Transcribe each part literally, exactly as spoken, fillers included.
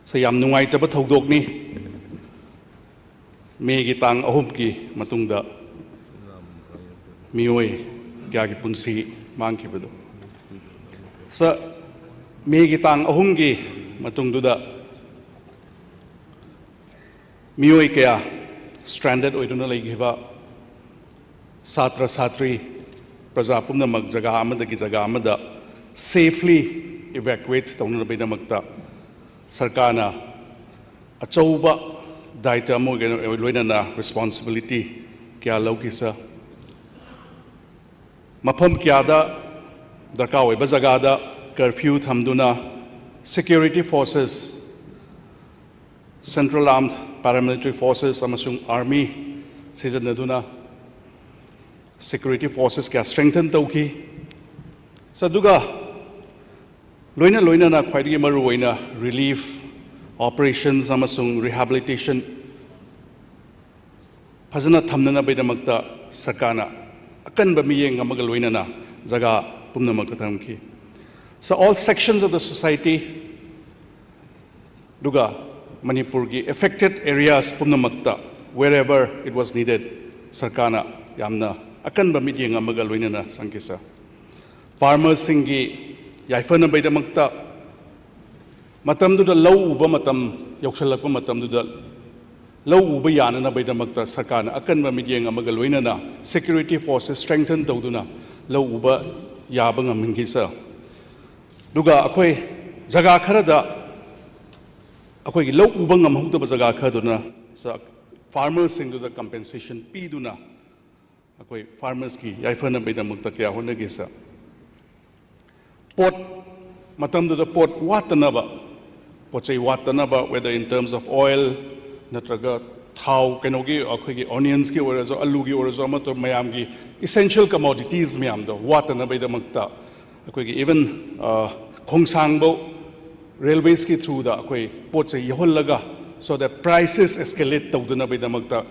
ꯁꯤ ꯌꯥꯝ ꯅꯨꯡꯉꯥꯏꯇꯕ ꯊꯧꯗꯣꯛꯅꯤ꯫ ꯃꯦꯒꯤ ꯇꯥꯡ ꯑꯍꯨꯝꯒꯤ ꯃꯇꯨꯡꯗ ꯃꯤꯑꯣꯏ ꯀꯌꯥꯒꯤ ꯄꯨꯟꯁꯤ ꯃꯥꯡꯈꯤꯕꯗꯣ꯫ ꯁ ꯃꯦꯒꯤ ꯇꯥꯡ ꯑꯍꯨꯝꯒꯤ ꯃꯇꯨꯡꯗꯨꯗ ꯃꯤꯑꯣꯏ ꯀꯌꯥ stranded ꯑꯣꯏꯗꯨꯅ ꯂꯩꯈꯤꯕ ꯁꯥꯇ꯭ꯔ ꯁꯥꯇ꯭ꯔꯤ ꯄ꯭ꯔꯖꯥ ꯄꯨꯝꯅꯃꯛ ꯖꯒꯥ ꯑꯃꯗꯒꯤ ꯖꯒꯥ ꯑꯃꯗ safely evacuate ꯇꯧꯅꯅꯕꯒꯤꯗꯃꯛꯇ ꯁꯔꯀꯥꯔꯅ ꯑꯆꯧꯕ ꯗꯥꯏꯇ ꯑꯃ ꯑꯣꯏꯒ-, ꯂꯣꯏꯅꯅ responsibility ꯀꯌꯥ ꯂꯧꯈꯤ, ꯁꯥꯔ꯫ ꯃꯐꯝ ꯀꯌꯥꯗ ꯗꯔꯀꯥꯔ ꯑꯣꯏꯕ ꯖꯒꯥꯗ curfew ꯊꯝꯗꯨꯅ security forces, Central Armed Paramilitary Forces ꯑꯃꯁꯨꯡ Army ꯁꯤꯖꯤꯟꯅꯗꯨꯅ security forces ꯀꯌꯥ strengthen ꯇꯧꯈꯤ꯫ ꯁ-, ꯑꯗꯨꯒ ꯂꯣꯏꯅ ꯂꯣꯏꯅꯅ ꯈ꯭ꯋꯥꯏꯗꯒꯤ ꯃꯔꯨꯑꯣꯏꯅ relief operations ꯑꯃꯁꯨꯡ rehabilitation ꯐꯖꯅ ꯊꯝꯅꯅꯕꯒꯤꯗꯃꯛꯇ ꯁꯔꯀꯥꯔꯅ ꯑꯀꯟꯕ ꯃꯤꯠꯌꯦꯡ ꯑꯃꯒ ꯂꯣꯏꯅꯅ ꯖꯒꯥ ꯄꯨꯝꯅꯃꯛꯇ ꯊꯝꯈꯤ꯫ So all sections of the society, ꯑꯗꯨꯒ ꯃꯅꯤꯄꯨꯔꯒꯤ affected areas ꯄꯨꯝꯅꯃꯛꯇ, wherever it was needed, ꯁꯔꯀꯥꯔꯅ ꯌꯥꯝꯅ ꯑꯀꯟꯕ ꯃꯤꯠꯌꯦꯡ ꯑꯃꯒ ꯂꯣꯏꯅꯅ ꯆꯪꯈꯤ, ꯁꯥꯔ꯫ ꯐꯥꯔꯃꯔꯁꯤꯡꯒꯤ ꯌꯥꯏꯐꯅꯕꯒꯤꯗꯃꯛꯇ, ꯃꯇꯝꯗꯨꯗ ꯂꯧ ꯎꯕ ꯃꯇꯝ ꯌꯧꯁꯤꯜꯂꯛꯄ ꯃꯇꯝꯗꯨꯗ, ꯂꯧ ꯎꯕ ꯌꯥꯅꯅꯕꯒꯤꯗꯃꯛꯇ ꯁꯔꯀꯥꯔꯅ ꯑꯀꯟꯕ ꯃꯤꯠꯌꯦꯡ ꯑꯃꯒ ꯂꯣꯏꯅꯅ security forces strengthen ꯇꯧꯗꯨꯅ ꯂꯧ ꯎꯕ ꯌꯥꯕ ꯉꯝꯍꯟꯈꯤ, ꯁꯥꯔ꯫ ꯑꯗꯨꯒ ꯑꯩꯈꯣꯏ ꯖꯒꯥ ꯈꯔꯗ, ꯑꯩꯈꯣꯏꯒꯤ ꯂꯧ ꯎꯕ ꯉꯝꯍꯧꯗꯕ ꯖꯒꯥ ꯈꯔꯗꯨꯅ, ꯁꯥꯔ, ꯐꯥꯔꯃꯔꯁꯤꯡꯗꯨꯗ compensation ꯄꯤꯗꯨꯅ ꯑꯩꯈꯣꯏ ꯐꯥꯔꯃꯔꯁꯀꯤ ꯌꯥꯏꯐꯅꯕꯒꯤꯗꯃꯛꯇ ꯀꯌꯥ ꯍꯣꯠꯅꯈꯤ, ꯁꯥꯔ꯫ ꯄꯣꯠ, ꯃꯇꯝꯗꯨꯗ ꯄꯣꯠ ꯋꯥꯠꯇꯅꯕ, ꯄꯣꯠ ꯆꯩ ꯋꯥꯠꯇꯅꯕ, whether in terms of oil ꯅꯠꯇ꯭ꯔꯒ ꯊꯥꯎ, ꯀꯩꯅꯣꯒꯤ, ꯑꯩꯈꯣꯏꯒꯤ onionsꯀꯤ ꯑꯣꯏꯔꯁꯨ, ꯑꯂꯨꯒꯤ ꯑꯣꯏꯔꯁꯨ, ꯑꯃꯠꯇ ꯃꯌꯥꯝꯒꯤ essential commodities ꯃꯌꯥꯝꯗꯣ ꯋꯥꯠꯇꯅꯕꯒꯤꯗꯃꯛꯇ ꯑꯩꯈꯣꯏꯒꯤ even, ꯑ, ꯈꯣꯡꯁꯥꯡꯕꯧ railwaysꯀꯤ throughꯗ ꯑꯩꯈꯣꯏ ꯄꯣꯠ ꯆꯩ ꯌꯧꯍꯜꯂꯒ, so that prices escalate ꯇꯧꯗꯅꯕꯒꯤꯗꯃꯛꯇ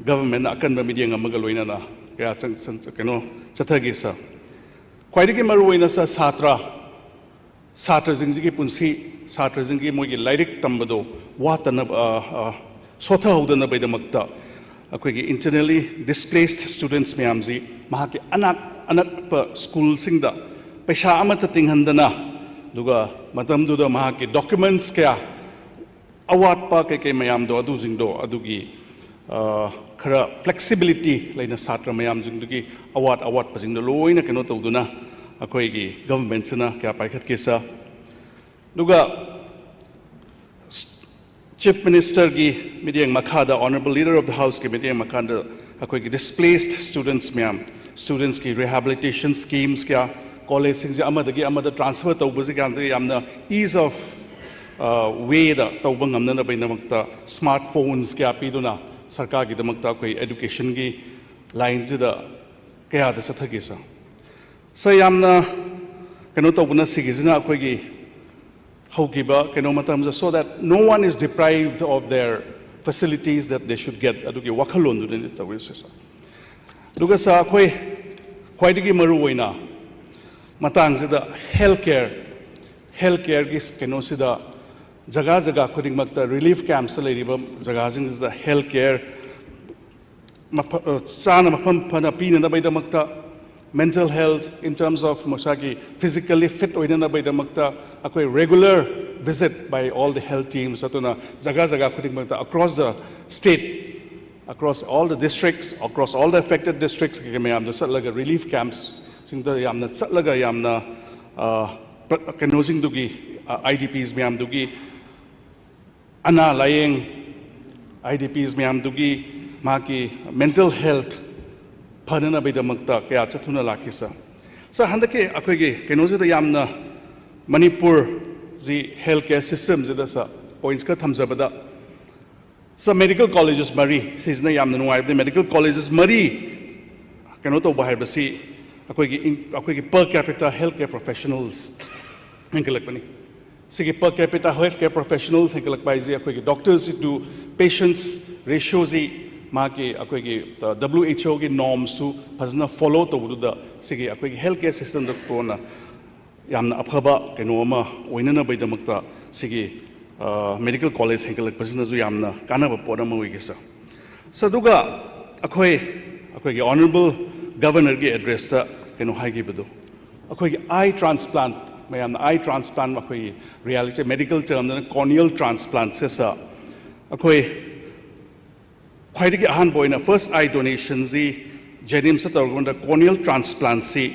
governmentꯅ ꯑꯀꯟꯕ ꯃꯤꯠꯌꯦꯡ ꯑꯃꯒ ꯂꯣꯏꯅꯅ ꯀꯌꯥ ꯆꯪ-, ꯆꯪ-, ꯀꯩꯅꯣ ꯆꯠꯊꯈꯤ, ꯁꯥꯔ꯫ ꯈ꯭ꯋꯥꯏꯗꯒꯤ ꯃꯔꯨꯑꯣꯏꯅ, ꯁꯥꯔ, ꯁꯥꯇ꯭ꯔ, ꯁꯥꯇ꯭ꯔꯁꯤꯡꯁꯤꯒꯤ ꯄꯨꯟꯁꯤ, ꯁꯥꯇ꯭ꯔꯁꯤꯡꯒꯤ ꯃꯣꯏꯒꯤ ꯂꯥꯏꯔꯤꯛ ꯇꯝꯕꯗꯣ ꯋꯥꯠꯇꯅꯕ, ꯑ, ꯑ, ꯁꯣꯊꯍꯧꯗꯅꯕꯒꯤꯗꯃꯛꯇ ꯑꯩꯈꯣꯏꯒꯤ internally displaced students ꯃꯌꯥꯝꯁꯤ ꯃꯍꯥꯛꯀꯤ ꯑꯅꯥꯛ ꯑꯅꯛꯄ ꯁ꯭ꯀꯨꯜꯁꯤꯡꯗ ꯄꯩꯁꯥ ꯑꯃꯠꯇ ꯇꯤꯡꯍꯟꯗꯅ, ꯑꯗꯨꯒ ꯃꯇꯝꯗꯨꯗ ꯃꯍꯥꯛꯀꯤ documents ꯀꯌꯥ ꯑꯋꯥꯠꯄ ꯀꯩꯀꯩ ꯃꯌꯥꯝꯗꯣ ꯑꯗꯨꯁꯤꯡꯗꯣ ꯑꯗꯨꯒꯤ, ꯑ, ꯈꯔ flexibility ꯂꯩꯅ ꯁꯥꯇ꯭ꯔ ꯃꯌꯥꯝꯁꯤꯡꯗꯨꯒꯤ ꯑꯋꯥꯠ ꯑꯋꯥꯠꯄꯁꯤꯡꯗꯣ ꯂꯣꯏꯅ ꯀꯩꯅꯣ ꯇꯧꯗꯨꯅ ꯑꯩꯈꯣꯏꯒꯤ government ꯁꯤꯅ ꯀꯌꯥ ꯄꯥꯏꯈꯠꯀꯦ ꯁꯥꯔ꯫ ꯑꯗꯨꯒ Chief Minister ꯒꯤ ꯃꯤꯠꯌꯦꯡ ꯃꯈꯥꯗ, Honourable Leader of the House ꯀꯤ ꯃꯤꯠꯌꯦꯡ ꯃꯈꯥꯗ ꯑꯩꯈꯣꯏꯒꯤ displaced students ꯃꯌꯥꯝ, students ꯀꯤ rehabilitation schemes ꯀꯌꯥ, college ꯁꯤꯡꯁꯦ ꯑꯃꯗꯒꯤ ꯑꯃꯗ transfer ꯇꯧꯕꯁꯤ ꯀꯌꯥꯝꯗ ꯌꯥꯝꯅ ease of, ꯑ, way ꯗ ꯇꯧꯕ ꯉꯝꯅꯅꯕꯒꯤꯗꯃꯛꯇ smart phones ꯀꯌꯥ ꯄꯤꯗꯨꯅ ꯁꯔꯀꯥꯔꯒꯤꯗꯃꯛꯇ ꯑꯩꯈꯣꯏ education ꯒꯤ line ꯁꯤꯗ ꯀꯌꯥꯗ ꯆꯠꯊꯒꯦ ꯁꯥꯔ? ꯁꯥꯔ, ꯌꯥꯝꯅ ꯀꯩꯅꯣ ꯇꯧꯕꯅ ꯁꯤꯒꯤꯁꯤꯅ ꯑꯩꯈꯣꯏꯒꯤ ꯍꯧꯈꯤꯕ ꯀꯩꯅꯣ ꯃꯇꯝꯗ, so that no one is deprived of their facilities that they should get, ꯑꯗꯨꯒꯤ ꯋꯥꯈꯜꯂꯣꯟꯗꯨꯅꯅꯤ ꯇꯧꯔꯤꯁꯦ ꯁꯥꯔ꯫ ꯑꯗꯨꯒ ꯁꯥꯔ, ꯑꯩꯈꯣꯏ ꯈ꯭ꯋꯥꯏꯗꯒꯤ ꯃꯔꯨ ꯑꯣꯏꯅ ꯃꯇꯥꯡꯁꯤꯗ health care, health care ꯒꯤ ꯀꯩꯅꯣꯁꯤꯗ ꯖꯒꯥ ꯖꯒꯥ ꯈꯨꯗꯤꯡꯃꯛꯇ relief camps ꯇ ꯂꯩꯔꯤꯕ ꯖꯒꯥꯁꯤꯡꯁꯤꯗ health care ꯃꯐ-, ꯑ, ꯆꯥꯅ ꯃꯐꯝ ꯐꯅ ꯄꯤꯅꯅꯕꯒꯤꯗꯃꯛꯇ, mental health in terms of ꯃꯁꯥꯒꯤ physically fit ꯑꯣꯏꯅꯅꯕꯒꯤꯗꯃꯛꯇ ꯑꯩꯈꯣꯏ regular visit by all the health teams ꯑꯗꯨꯅ ꯖꯒꯥ ꯖꯒꯥ ꯈꯨꯗꯤꯡꯃꯛꯇ across the state, across all the districts, across all the affected districts ꯀꯩꯀꯩ ꯃꯌꯥꯝꯗ ꯆꯠꯂꯒ relief camps ꯁꯤꯡꯗ ꯌꯥꯝꯅ ꯆꯠꯂꯒ ꯌꯥꯝꯅ, ꯑ, ꯄ꯭ꯔ-, ꯀꯩꯅꯣꯁꯤꯡꯗꯨꯒꯤ, ꯑ, I D Ps ꯃꯌꯥꯝꯗꯨꯒꯤ ꯑꯅꯥ ꯂꯥꯌꯦꯡ, I D Ps ꯃꯌꯥꯝꯗꯨꯒꯤ ꯃꯍꯥꯛꯀꯤ mental health ꯐꯅꯅꯕꯒꯤꯗꯃꯛꯇ ꯀꯌꯥ ꯆꯠꯊꯨꯅ ꯂꯥꯛꯈꯤ ꯁꯥꯔ꯫ ꯁꯥꯔ, ꯍꯟꯗꯛꯀꯤ ꯑꯩꯈꯣꯏꯒꯤ ꯀꯩꯅꯣꯁꯤꯗ ꯌꯥꯝꯅ ꯃꯅꯤꯄꯨꯔꯁꯤ health care system ꯁꯤꯗ ꯁꯥꯔ points ꯈꯔ ꯊꯝꯖꯕꯗ, ꯁꯥꯔ, medical colleges ꯃꯔꯤ, ꯁꯤꯁꯤꯅ ꯌꯥꯝꯅ ꯅꯨꯡꯉꯥꯏꯕꯗꯤ medical colleges ꯃꯔꯤ ꯀꯩꯅꯣ ꯇꯧꯕ ꯍꯥꯏꯕꯁꯤ ꯑꯩꯈꯣꯏꯒꯤ ꯏꯟ-, ꯑꯩꯈꯣꯏꯒꯤ per capita health care professionals ꯍꯦꯟꯒꯠꯂꯛꯄꯅꯤ꯫ ꯁꯤꯒꯤ per capita health care professionals ꯍꯦꯟꯒꯠꯂꯛꯄ ꯍꯥꯏꯁꯦ ꯑꯩꯈꯣꯏꯒꯤ doctors to patients ratio ꯁꯤ ꯃꯥꯒꯤ ꯑꯩꯈꯣꯏꯒꯤ, ꯑ, W H O ꯒꯤ norms ꯇꯨ ꯐꯖꯅ follow ꯇꯧꯕꯗꯨꯗ ꯁꯤꯒꯤ ꯑꯩꯈꯣꯏꯒꯤ health care system ꯗ ꯀꯣꯟꯅ ꯌꯥꯝꯅ ꯑꯐꯕ ꯀꯩꯅꯣ ꯑꯃ ꯑꯣꯏꯅꯅꯕꯒꯤꯗꯃꯛꯇ ꯁꯤꯒꯤ medical college ꯍꯦꯟꯒꯠꯂꯛꯄꯁꯤꯅꯁꯨ ꯌꯥꯝꯅ ꯀꯥꯟꯅꯕ ꯄꯣꯠ ꯑꯃ ꯑꯣꯏꯒꯦ sir. Sir, ꯑꯗꯨꯒ ꯑꯩꯈꯣꯏ ꯑꯩꯈꯣꯏꯒꯤ honourable governorꯒꯤ addressꯇ ꯀꯩꯅꯣ ꯍꯥꯏꯈꯤꯕꯗꯣ, ꯑꯩꯈꯣꯏꯒꯤ eye transplant, ꯃꯌꯥꯝꯅ eye transplant, ꯑꯩꯈꯣꯏꯒꯤ reality medical termꯗꯅ corneal transplantꯁꯦ sir, ꯑꯩꯈꯣꯏ ꯈ꯭ꯋꯥꯏꯗꯒꯤ ꯑꯍꯥꯟꯕ ꯑꯣꯏꯅ first eye donationꯁꯤ JNIMSꯇ ꯇꯧꯔꯀꯥꯟꯗ corneal transplantꯁꯤ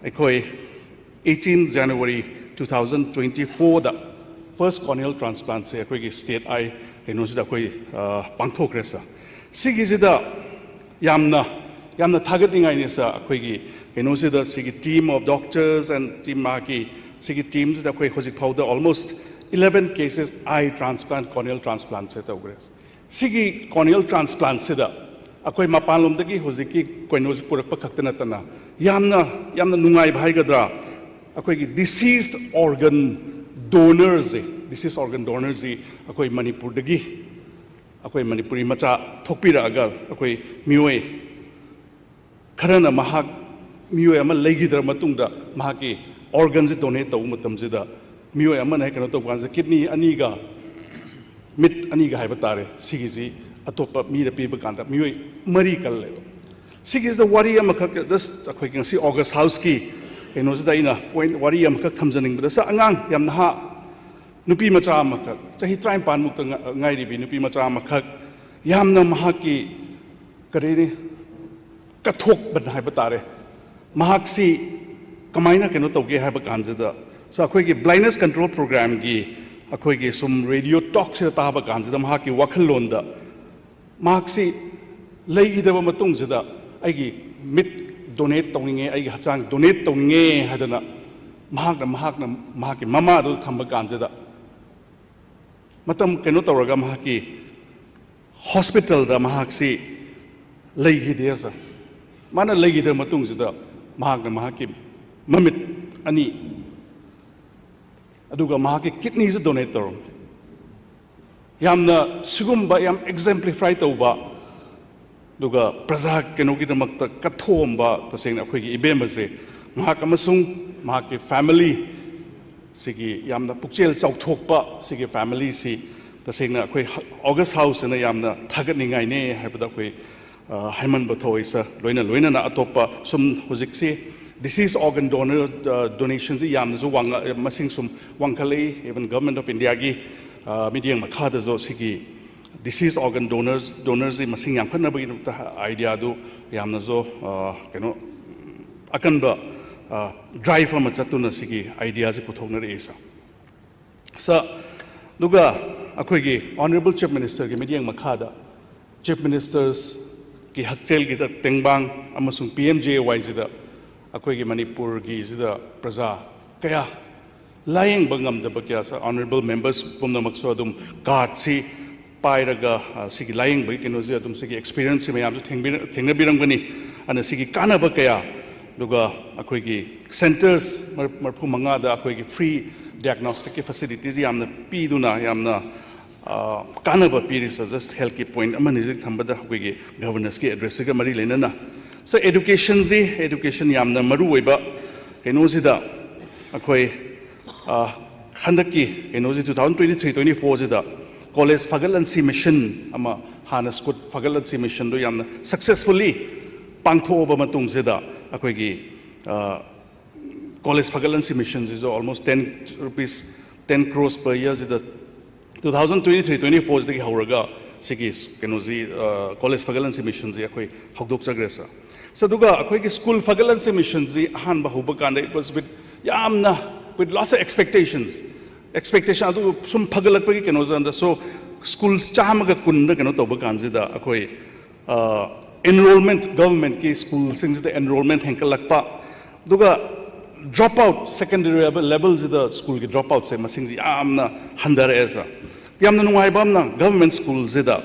ꯑꯩꯈꯣꯏ eighteen January two thousand twenty fourꯗ first corneal transplantꯁꯦ ꯑꯩꯈꯣꯏꯒꯤ state eye ꯀꯩꯅꯣꯁꯤꯗ ꯑꯩꯈꯣꯏ ꯄꯥꯡꯊꯣꯛꯈ꯭ꯔꯦ sir. ꯁꯤꯒꯤꯁꯤꯗ ꯌꯥꯝꯅ ꯌꯥꯝꯅ ꯊꯥꯒꯠꯅꯤꯡꯉꯥꯏꯅꯤ sir. ꯑꯩꯈꯣꯏꯒꯤ ꯀꯩꯅꯣꯁꯤꯗ ꯁꯤꯒꯤ team of doctors and team ꯃꯥꯒꯤ ꯁꯤꯒꯤ teamꯁꯤꯗ ꯑꯩꯈꯣꯏ ꯍꯧꯖꯤꯛ ꯐꯥꯎꯗ almost eleven cases, eye transplant, corneal transplantꯁꯦ ꯇꯧꯈ꯭ꯔꯦ. ꯁꯤꯒꯤ corneal transplantꯁꯤꯗ ꯑꯩꯈꯣꯏ ꯃꯄꯥꯟꯂꯣꯝꯗꯒꯤ ꯍꯧꯖꯤꯛꯀꯤ ꯀꯩꯅꯣꯁꯤ ꯄꯨꯔꯛꯄ ꯈꯛꯇ ꯅꯠꯇꯅ ꯌꯥꯝꯅ ꯌꯥꯝꯅ ꯅꯨꯡꯉꯥꯏꯕ ꯍꯥꯏꯒꯗ꯭ꯔꯥ, ꯑꯩꯈꯣꯏꯒꯤ deceased organ donorꯁꯦ, deceased organ donorꯁꯤ ꯑꯩꯈꯣꯏ ꯃꯅꯤꯄꯨꯔꯗꯒꯤ ꯑꯩꯈꯣꯏ ꯃꯅꯤꯄꯨꯔꯤ ꯃꯆꯥ ꯊꯣꯛꯄꯤꯔꯛꯑꯒ ꯑꯩꯈꯣꯏ ꯃꯤꯑꯣꯏ ꯈꯔꯅ ꯃꯍꯥꯛ ꯃꯤꯑꯣꯏ ꯑꯃ ꯂꯩꯈꯤꯗ꯭ꯔ ꯃꯇꯨꯡꯗ ꯃꯍꯥꯛꯀꯤ organꯁꯤ donate ꯇꯧꯕ ꯃꯇꯝꯁꯤꯗ ꯃꯤꯑꯣꯏ ꯑꯃꯅ ꯍꯦꯛ ꯀꯩꯅꯣ ꯇꯧꯕ ꯀꯥꯟꯁꯤꯗ kidney ꯑꯅꯤꯒ ꯃꯤꯠ ꯑꯅꯤꯒ ꯍꯥꯏꯕ ꯇꯥꯔꯦ, ꯁꯤꯒꯤꯁꯤ ꯑꯇꯣꯞꯄ ꯃꯤꯗ ꯄꯤꯕ ꯀꯥꯟꯗ ꯃꯤꯑꯣꯏ ꯃꯔꯤ ꯀꯜꯂꯦꯕ꯫ ꯁꯤꯒꯤꯁꯤꯗ ꯋꯥꯔꯤ ꯑꯃꯈꯛ just ꯑꯩꯈꯣꯏꯒꯤ ꯉꯁꯤ August Houseꯀꯤ ꯀꯩꯅꯣꯁꯤꯗ ꯑꯩꯅ point ꯋꯥꯔꯤ ꯑꯃꯈꯛ ꯊꯝꯖꯅꯤꯡꯕꯗ sir, ꯑꯉꯥꯡ ꯌꯥꯝ ꯅꯍꯥ ꯅꯨꯄꯤ ꯃꯆꯥ ꯑꯃꯈꯛ, ꯆꯍꯤ ꯇꯔꯥꯅꯤꯄꯥꯟꯃꯨꯛꯇ ꯉꯥꯏꯔꯤꯕꯤ ꯅꯨꯄꯤ ꯃꯆꯥ ꯑꯃꯈꯛ ꯌꯥꯝꯅ ꯃꯍꯥꯛꯀꯤ ꯀꯔꯤꯅꯤ ꯀꯠꯊꯣꯛꯄ ꯍꯥꯏꯕ ꯇꯥꯔꯦ꯫ ꯃꯍꯥꯛꯁꯤ ꯀꯃꯥꯏꯅ ꯀꯩꯅꯣ ꯇꯧꯒꯦ ꯍꯥꯏꯕ ꯀꯥꯟꯁꯤꯗ sir, ꯑꯩꯈꯣꯏꯒꯤ blindness control programꯒꯤ ꯑꯩꯈꯣꯏꯒꯤ ꯁꯨꯝ radio talkꯁꯤꯗ ꯇꯥꯕ ꯀꯥꯟꯁꯤꯗ ꯃꯍꯥꯛꯀꯤ ꯋꯥꯈꯜꯂꯣꯟꯗ ꯃꯍꯥꯛꯁꯤ ꯂꯩꯈꯤꯗꯕ ꯃꯇꯨꯡꯁꯤꯗ ꯑꯩꯒꯤ ꯃꯤꯠ donate ꯇꯧꯅꯤꯡꯉꯦ, ꯑꯩꯒꯤ ꯍꯛꯆꯥꯡ donate ꯇꯧꯅꯤꯡꯉꯦ ꯍꯥꯏꯗꯅ ꯃꯍꯥꯛꯅ ꯃꯍꯥꯛꯅ ꯃꯍꯥꯛꯀꯤ ꯃꯃꯥꯗꯨꯗ ꯊꯝꯕ ꯀꯥꯟꯁꯤꯗ ꯃꯇꯝ ꯀꯩꯅꯣ ꯇꯧꯔꯒ ꯃꯍꯥꯛꯀꯤ hospitalꯗ ꯃꯍꯥꯛꯁꯤ ꯂꯩꯈꯤꯗꯦ sir꯫ ꯃꯥꯅ ꯂꯩꯈꯤꯗꯕ ꯃꯇꯨꯡꯁꯤꯗ ꯃꯍꯥꯛꯅ ꯃꯍꯥꯛꯀꯤ ꯃꯃꯤꯠ ꯑꯅꯤ ꯑꯗꯨꯒ ꯃꯍꯥꯛꯀꯤ kidneyꯁꯨ donate ꯇꯧꯔꯝꯃꯤ꯫ ꯌꯥꯝꯅ ꯁꯤꯒꯨꯝꯕ ꯌꯥꯝ exemplify ꯇꯧꯕ ꯑꯗꯨꯒ ꯄ꯭ꯔꯖꯥ ꯀꯩꯅꯣꯒꯤꯗꯃꯛꯇ ꯀꯠꯊꯣꯛꯑꯝꯕ ꯇꯁꯦꯡꯅ ꯑꯩꯈꯣꯏꯒꯤ ꯏꯕꯦꯝꯃꯁꯦ ꯃꯍꯥꯛ ꯑꯃꯁꯨꯡ ꯃꯍꯥꯛꯀꯤ ꯐꯦꯃꯤꯂꯤ, ꯁꯤꯒꯤ ꯌꯥꯝꯅ ꯄꯨꯛꯆꯦꯜ ꯆꯥꯎꯊꯣꯛꯄ ꯁꯤꯒꯤ ꯐꯦꯃꯤꯂꯤꯁꯤ ꯇꯁꯦꯡꯅ ꯑꯩꯈꯣꯏ August Houseꯁꯤꯅ ꯌꯥꯝꯅ ꯊꯥꯒꯠꯅꯤꯡꯉꯥꯏꯅꯦ ꯍꯥꯏꯕꯗ ꯑꯩꯈꯣꯏ, ꯑ, ꯍꯥꯏꯃꯟꯕ ꯊꯣꯛꯏ, ꯁꯥꯔ꯫ ꯂꯣꯏꯅ ꯂꯣꯏꯅꯅ ꯑꯇꯣꯞꯄ ꯁꯨꯝ ꯍꯧꯖꯤꯛꯁꯤ deceased organ donor, ꯑ, donationꯁꯤ ꯌꯥꯝꯅꯁꯨ ꯋꯥꯡꯉ-, ꯃꯁꯤꯡ ꯁꯨꯝ ꯋꯥꯡꯈꯠꯂꯛꯏ꯫ Even Government of Indiaꯒꯤ, ꯑ, ꯃꯤꯠꯌꯦꯡ ꯃꯈꯥꯗꯁꯨ ꯁꯤꯒꯤ deceased organ donors, donorsꯁꯤ ꯃꯁꯤꯡ ꯌꯥꯝꯈꯠꯅꯕꯒꯤꯗꯃꯛꯇ ideaꯗꯨ ꯌꯥꯝꯅꯁꯨ, ꯑ, ꯀꯩꯅꯣ, ꯑꯀꯟꯕ, ꯑ, drive ꯑꯃ ꯆꯠꯇꯨꯅ ꯁꯤꯒꯤ ideaꯁꯤ ꯄꯨꯊꯣꯛꯅꯔꯛꯏ, ꯁꯥꯔ꯫ ꯁꯥꯔ, ꯑꯗꯨꯒ ꯑꯩꯈꯣꯏꯒꯤ Honourable Chief Ministerꯒꯤ ꯃꯤꯠꯌꯦꯡ ꯃꯈꯥꯗ Chief Ministerꯁꯀꯤ ꯍꯛꯁꯦꯜꯒꯤꯗ ꯇꯦꯡꯕꯥꯡ ꯑꯃꯁꯨꯡ P M J A Yꯁꯤꯗ ꯑꯩꯈꯣꯏꯒꯤ ꯃꯅꯤꯄꯨꯔꯒꯤꯁꯤꯗ ꯄ꯭ꯔꯖꯥ ꯀꯌꯥ ꯂꯥꯌꯦꯡꯕ ꯉꯝꯗꯕ ꯀꯌꯥ, ꯁꯥꯔ, Honourable Members ꯄꯨꯝꯅꯃꯛꯁꯨ ꯑꯗꯨꯝ cardꯁꯤ ꯄꯥꯏꯔꯒ, ꯑ, ꯁꯤꯒꯤ ꯂꯥꯌꯦꯡꯕꯒꯤ ꯀꯩꯅꯣꯁꯦ ꯑꯗꯨꯝ ꯁꯤꯒꯤ experienceꯁꯤ ꯃꯌꯥꯝꯁꯨ ꯊꯦꯡꯕꯤꯔ-, ꯊꯦꯡꯅꯕꯤꯔꯝꯒꯅꯤ꯫ ꯑꯗꯨꯅ ꯁꯤꯒꯤ ꯀꯥꯟꯅꯕ ꯀꯌꯥ, ꯑꯗꯨꯒ ꯑꯩꯈꯣꯏꯒꯤ centres ꯃꯔ-, ꯃꯔꯤꯐꯨ ꯃꯉꯥꯗ ꯑꯩꯈꯣꯏꯒꯤ free diagnosticꯀꯤ facilities ꯌꯥꯝꯅ ꯄꯤꯗꯨꯅ ꯌꯥꯝꯅ, ꯑ, ꯀꯥꯟꯅꯕ ꯄꯤꯔꯤ, ꯁꯥꯔ꯫ Just healthꯀꯤ point ꯑꯃꯅꯤ ꯍꯧꯖꯤꯛ ꯊꯝꯕꯗ ꯑꯩꯈꯣꯏꯒꯤ governorꯁꯀꯤ addressꯁꯤꯒ ꯃꯔꯤ ꯂꯩꯅꯅ꯫ ꯁꯥꯔ, educationꯁꯤ, education ꯌꯥꯝꯅ ꯃꯔꯨ ꯑꯣꯏꯕ ꯀꯩꯅꯣꯁꯤꯗ ꯑꯩꯈꯣꯏ, ꯑ, ꯍꯟꯗꯛꯀꯤ ꯀꯩꯅꯣꯁꯤ two thousand twenty three twenty fourꯁꯤꯗ college ꯐꯒꯠꯍꯟꯁꯤ mission ꯑꯃ, ꯍꯥꯟꯅ school ꯐꯒꯠꯍꯟꯁꯤ missionꯗꯨ ꯌꯥꯝꯅ successfully ꯄꯥꯡꯊꯣꯛꯑꯕ ꯃꯇꯨꯡꯁꯤꯗ ꯑꯩꯈꯣꯏꯒꯤ, ꯑ, college ꯐꯒꯠꯍꯟꯁꯤ missionꯁꯤꯁꯨ almost ten rupees, ten crores per yearꯁꯤꯗ two thousand twenty three twenty fourꯁꯤꯗꯒꯤ ꯍꯧꯔꯒ ꯁꯤꯒꯤ ꯀꯩꯅꯣꯁꯤ, ꯑ, college ꯐꯒꯠꯍꯟꯁꯤ missionꯁꯤ ꯑꯩꯈꯣꯏ ꯍꯧꯗꯣꯛꯆꯈ꯭ꯔꯦ, ꯁꯥꯔ꯫ ꯁꯥꯔ, ꯑꯗꯨꯒ ꯑꯩꯈꯣꯏꯒꯤ school ꯐꯒꯠꯍꯟꯁꯤ missionꯁꯤ ꯑꯍꯥꯟꯕ ꯍꯧꯕ ꯀꯥꯟꯗ it was with ꯌꯥꯝꯅ with lots of expectations, expectation ꯑꯗꯨ ꯁꯨꯝ ꯐꯒꯠꯂꯛꯄꯒꯤ ꯀꯩꯅꯣꯁꯤꯗ, so school ꯆꯥꯝꯃꯒ ꯀꯨꯟꯗ ꯀꯩꯅꯣ ꯇꯧꯕ ꯀꯥꯟꯁꯤꯗ ꯑꯩꯈꯣꯏ, ꯑ, enrollment, governmentꯀꯤ schoolꯁꯤꯡꯁꯤꯗ enrollment ꯍꯦꯟꯒꯠꯂꯛꯄ, ꯑꯗꯨꯒ drop out, secondary level, levelꯁꯤꯗ schoolꯒꯤ drop outꯁꯦ ꯃꯁꯤꯡꯁꯤ ꯌꯥꯝꯅ ꯍꯟꯊꯔꯛꯑꯦ, ꯁꯥꯔ꯫ ꯌꯥꯝꯅ ꯅꯨꯡꯉꯥꯏꯕ ꯑꯃꯅ government schoolꯁꯤꯗ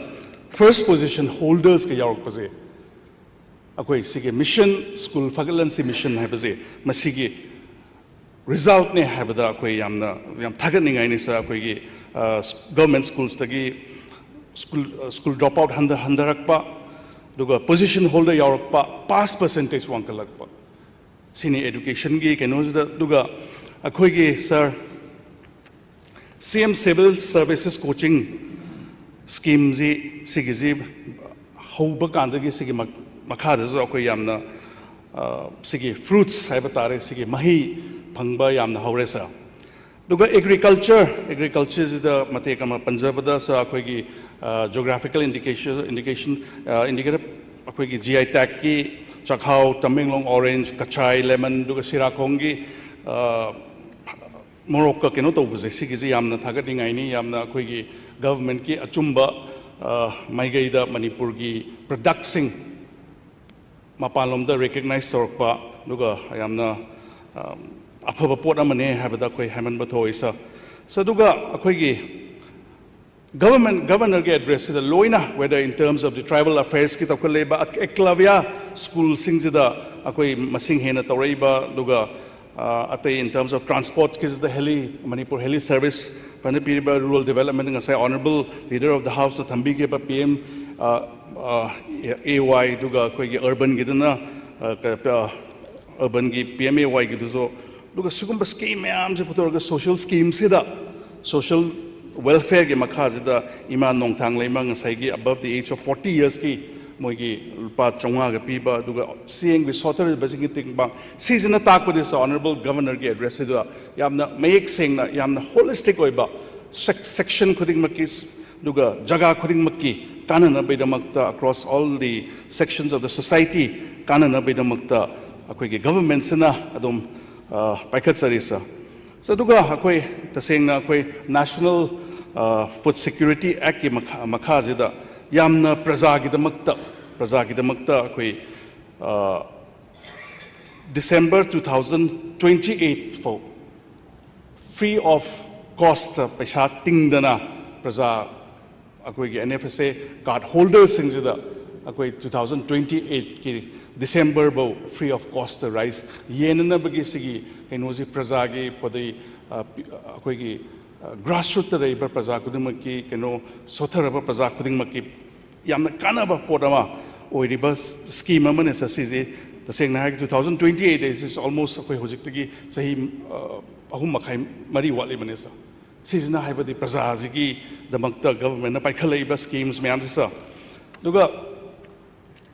first position holdersꯀ ꯌꯥꯎꯔꯛꯄꯁꯦ, ꯑꯩꯈꯣꯏ ꯁꯤꯒꯤ mission, school ꯐꯒꯠꯍꯟꯁꯤ mission ꯍꯥꯏꯕꯁꯦ ꯃꯁꯤꯒꯤ resultꯅꯦ ꯍꯥꯏꯕꯗ ꯑꯩꯈꯣꯏ ꯌꯥꯝꯅ, ꯌꯥꯝ ꯊꯥꯒꯠꯅꯤꯡꯉꯥꯏꯅꯤ, ꯁꯥꯔ꯫ ꯑꯩꯈꯣꯏꯒꯤ, ꯑ, government schoolsꯇꯒꯤ school, ꯑ, school drop out ꯍꯟꯊ-, ꯍꯟꯊꯔꯛꯄ, ꯑꯗꯨꯒ position holder ꯌꯥꯎꯔꯛꯄ, pass percentage ꯋꯥꯡꯈꯠꯂꯛꯄ꯫ ꯁꯤꯅꯤ educationꯒꯤ ꯀꯩꯅꯣꯁꯤꯗ꯫ ꯑꯗꯨꯒ ꯑꯩꯈꯣꯏꯒꯤ ꯁꯥꯔ, ꯁꯤ ꯑꯦꯝ ꯁꯤꯚꯤꯜ ꯁꯔꯚꯤꯁꯦꯁ ꯀꯣꯆꯤꯡ ꯁ꯭ꯀꯤꯝꯁꯤ, ꯁꯤꯒꯤꯁꯤ ꯍꯧꯕ ꯀꯥꯟꯗꯒꯤ ꯁꯤꯒꯤ ꯃꯈꯥꯗꯁꯨ ꯑꯩꯈꯣꯏ ꯌꯥꯝꯅ, ꯁꯤꯒꯤ ꯐ꯭ꯔꯨꯠꯁ ꯍꯥꯏꯕ ꯇꯥꯔꯦ, ꯁꯤꯒꯤ ꯃꯍꯩ ꯐꯪꯕ ꯌꯥꯝꯅ ꯍꯧꯔꯦ ꯁꯥꯔ꯫ ꯑꯗꯨꯒ ꯑꯦꯒ꯭ꯔꯤꯀꯜꯆꯔ, ꯑꯦꯒ꯭ꯔꯤꯀꯜꯆꯔꯁꯤꯗ ꯃꯇꯦꯛ ꯑꯃ ꯄꯟꯖꯕꯗ ꯁꯥꯔ, ꯑꯩꯈꯣꯏꯒꯤ ꯖꯣꯒ꯭ꯔꯥꯐꯤꯀꯦꯜ ꯏꯟꯗꯤꯀꯦꯁꯟ, ꯏꯟꯗꯤꯀꯦꯁꯟ, ꯏꯟꯗꯤꯀꯦꯇꯔ, ꯑꯩꯈꯣꯏꯒꯤ ꯖꯤ ꯑꯥꯏ ꯇꯦꯒꯀꯤ ꯆꯥꯛꯍꯥꯎ, ꯇꯃꯦꯡꯂꯣꯡ ꯑꯣꯔꯦꯟꯖ, ꯀꯆꯥꯏ ꯂꯦꯃꯟ, ꯑꯗꯨꯒ ꯁꯤꯔꯥꯈꯣꯡꯒꯤ ꯃꯣꯔꯣꯛꯀ ꯀꯩꯅꯣ ꯇꯧꯕꯁꯦ, ꯁꯤꯒꯤꯁꯦ ꯌꯥꯝꯅ ꯊꯥꯒꯠꯅꯤꯡꯉꯥꯏꯅꯤ꯫ ꯌꯥꯝꯅ ꯑꯩꯈꯣꯏꯒꯤ ꯒꯚꯔꯟꯃꯦꯟꯠꯀꯤ ꯑꯆꯨꯝꯕ ꯃꯥꯏꯀꯩꯗ ꯃꯅꯤꯄꯨꯔꯒꯤ ꯄ꯭ꯔꯗꯛꯁꯤꯡ ꯃꯄꯥꯟꯂꯣꯝꯗ ꯔꯤꯀꯒꯅꯥꯏꯖ ꯇꯧꯔꯛꯄ, ꯑꯗꯨꯒ ꯌꯥꯝꯅ ꯑꯐꯕ ꯄꯣꯠ ꯑꯃꯅꯦ ꯍꯥꯏꯕꯗ ꯑꯩꯈꯣꯏ ꯍꯥꯏꯃꯟꯕ ꯊꯣꯛꯏ ꯁꯥꯔ꯫ ꯁꯥꯔ, ꯑꯗꯨꯒ ꯑꯩꯈꯣꯏꯒꯤ ꯒꯚꯔꯟꯃꯦꯟꯠ, ꯒꯚꯔꯅꯔꯒꯤ ꯑꯦꯗ꯭ꯔꯦꯁꯁꯤꯗ ꯂꯣꯏꯅ, whether in terms of the tribal affairsꯀꯤ ꯇꯧꯈꯠꯂꯛꯏꯕ ꯑꯦꯛꯂꯕ꯭ꯌꯥ ꯁ꯭ꯀꯨꯜꯁꯤꯡꯁꯤꯗ ꯑꯩꯈꯣꯏ ꯃꯁꯤꯡ ꯍꯦꯟꯅ ꯇꯧꯔꯛꯏꯕ, ꯑꯗꯨꯒ ꯑꯇꯩ in terms of transportꯀꯤꯁꯤꯗ ꯍꯦꯂꯤ, ꯃꯅꯤꯄꯨꯔ ꯍꯦꯂꯤ ꯁꯔꯚꯤꯁ ꯐꯖꯅ ꯄꯤꯔꯤꯕ, ꯔꯨꯔꯦꯜ ꯗꯤꯕꯦꯂꯞꯃꯦꯟꯠ, ꯉꯁꯥꯏ ꯑꯣꯅꯔꯦꯕꯜ ꯂꯤꯗꯔ ꯑꯣꯐ ꯗ ꯍꯥꯎꯁꯅ ꯊꯝꯕꯤꯈꯤꯕ ꯄꯤ ꯑꯦꯝ ꯑꯦ ꯋꯥꯏ, ꯑꯗꯨꯒ ꯑꯩꯈꯣꯏꯒꯤ ꯑꯔꯕꯟꯒꯤꯗꯨꯅ ꯑꯔꯕꯟꯒꯤ ꯄꯤ ꯑꯦꯝ ꯑꯦ ꯋꯥꯏꯒꯤꯗꯨꯁꯨ, ꯑꯗꯨꯒ ꯁꯤꯒꯨꯝꯕ ꯁ꯭ꯀꯤꯝ ꯃꯌꯥꯝꯁꯦ ꯄꯨꯊꯣꯔꯒ ꯁꯣꯁꯤꯌꯦꯜ ꯁ꯭ꯀꯤꯝꯁꯤꯗ, ꯁꯣꯁꯤꯌꯦꯜ ꯋꯦꯜꯐꯤꯌꯔꯒꯤ ꯃꯈꯥꯁꯤꯗ ꯏꯃꯥ ꯅꯣꯡꯊꯥꯡ ꯂꯩꯃ ꯉꯁꯥꯏꯒꯤ above the age of forty yearsꯀꯤ ꯃꯣꯏꯒꯤ ꯂꯨꯄꯥ ꯆꯥꯝꯃꯉꯥꯒ ꯄꯤꯕ, ꯑꯗꯨꯒ ꯆꯦꯡꯒꯤ ꯁꯣꯠꯊꯔꯤꯕꯁꯤꯡꯒꯤ ꯇꯤꯡꯕ, ꯁꯤꯁꯤꯅ ꯇꯥꯛꯄꯗꯤ ꯁꯥꯔ, ꯑꯣꯅꯔꯦꯕꯜ ꯒꯚꯔꯅꯔꯒꯤ ꯑꯦꯗ꯭ꯔꯦꯁꯁꯤꯗ ꯌꯥꯝꯅ ꯃꯌꯦꯛ ꯁꯦꯡꯅ, ꯌꯥꯝꯅ ꯍꯣꯂꯤꯁꯇꯤꯛ ꯑꯣꯏꯕ ꯁꯦꯛ-, ꯁꯦꯛꯁꯟ ꯈꯨꯗꯤꯡꯃꯛꯀꯤ, ꯑꯗꯨꯒ ꯖꯒꯥ ꯈꯨꯗꯤꯡꯃꯛꯀꯤ ꯀꯥꯟꯅꯅꯕꯒꯤꯗꯃꯛꯇ, across all the sections of the society ꯀꯥꯟꯅꯅꯕꯒꯤꯗꯃꯛꯇ ꯑꯩꯈꯣꯏꯒꯤ ꯒꯚꯔꯟꯃꯦꯟꯠꯁꯤꯅ ꯑꯗꯨꯝ ꯄꯥꯏꯈꯠꯆꯔꯤ ꯁꯥꯔ꯫ ꯁꯥꯔ, ꯑꯗꯨꯒ ꯑꯩꯈꯣꯏ ꯇꯁꯦꯡꯅ ꯑꯩꯈꯣꯏ National Food Security Actꯀꯤ ꯃꯈꯥ, ꯃꯈꯥꯁꯤꯗ ꯌꯥꯝꯅ ꯄ꯭ꯔꯖꯥꯒꯤꯗꯃꯛꯇ, ꯄ꯭ꯔꯖꯥꯒꯤꯗꯃꯛꯇ ꯑꯩꯈꯣꯏ December two thousand twenty eight ꯐꯥꯎ free of cost, ꯄꯩꯁꯥ ꯇꯤꯡꯗꯅ ꯄ꯭ꯔꯖꯥ, ꯑꯩꯈꯣꯏꯒꯤ N F S A card holderꯁꯤꯡꯁꯤꯗ ꯑꯩꯈꯣꯏ two thousand twenty eightꯀꯤ December ꯐꯥꯎ free of cost rice ꯌꯦꯟꯅꯅꯕꯒꯤ ꯁꯤꯒꯤ ꯀꯩꯅꯣꯁꯤ ꯄ꯭ꯔꯖꯥꯒꯤ, for the, ꯑꯩꯈꯣꯏꯒꯤ grassrootsꯇ ꯂꯩꯔꯤꯕ ꯄ꯭ꯔꯖꯥ ꯈꯨꯗꯤꯡꯃꯛꯀꯤ, ꯀꯩꯅꯣ, ꯁꯣꯠꯊꯔꯕ ꯄ꯭ꯔꯖꯥ ꯈꯨꯗꯤꯡꯃꯛꯀꯤ ꯌꯥꯝꯅ ꯀꯥꯟꯅꯕ ꯄꯣꯠ ꯑꯃ ꯑꯣꯏꯔꯤꯕ ꯁ꯭ꯀꯤꯝ ꯑꯃꯅꯤ ꯁꯥꯔ꯫ ꯁꯤꯁꯤ ꯇꯁꯦꯡꯅ ꯍꯥꯏꯔꯒ two thousand twenty eight is almost ꯑꯩꯈꯣꯏ ꯍꯧꯖꯤꯛꯇꯒꯤ ꯆꯍꯤ ꯑꯍꯨꯝ ꯃꯈꯥꯏ ꯃꯔꯤ ꯋꯥꯠꯂꯤꯕꯅꯦ ꯁꯥꯔ꯫ ꯁꯤꯁꯤꯅ ꯍꯥꯏꯕꯗꯤ ꯄ꯭ꯔꯖꯥꯁꯤꯒꯤꯗꯃꯛꯇ ꯒꯚꯔꯟꯃꯦꯟꯠꯅ ꯄꯥꯏꯈꯠꯂꯛꯏꯕ ꯁ꯭ꯀꯤꯝꯁ ꯃꯌꯥꯝꯁꯦ ꯁꯥꯔ꯫ ꯑꯗꯨꯒ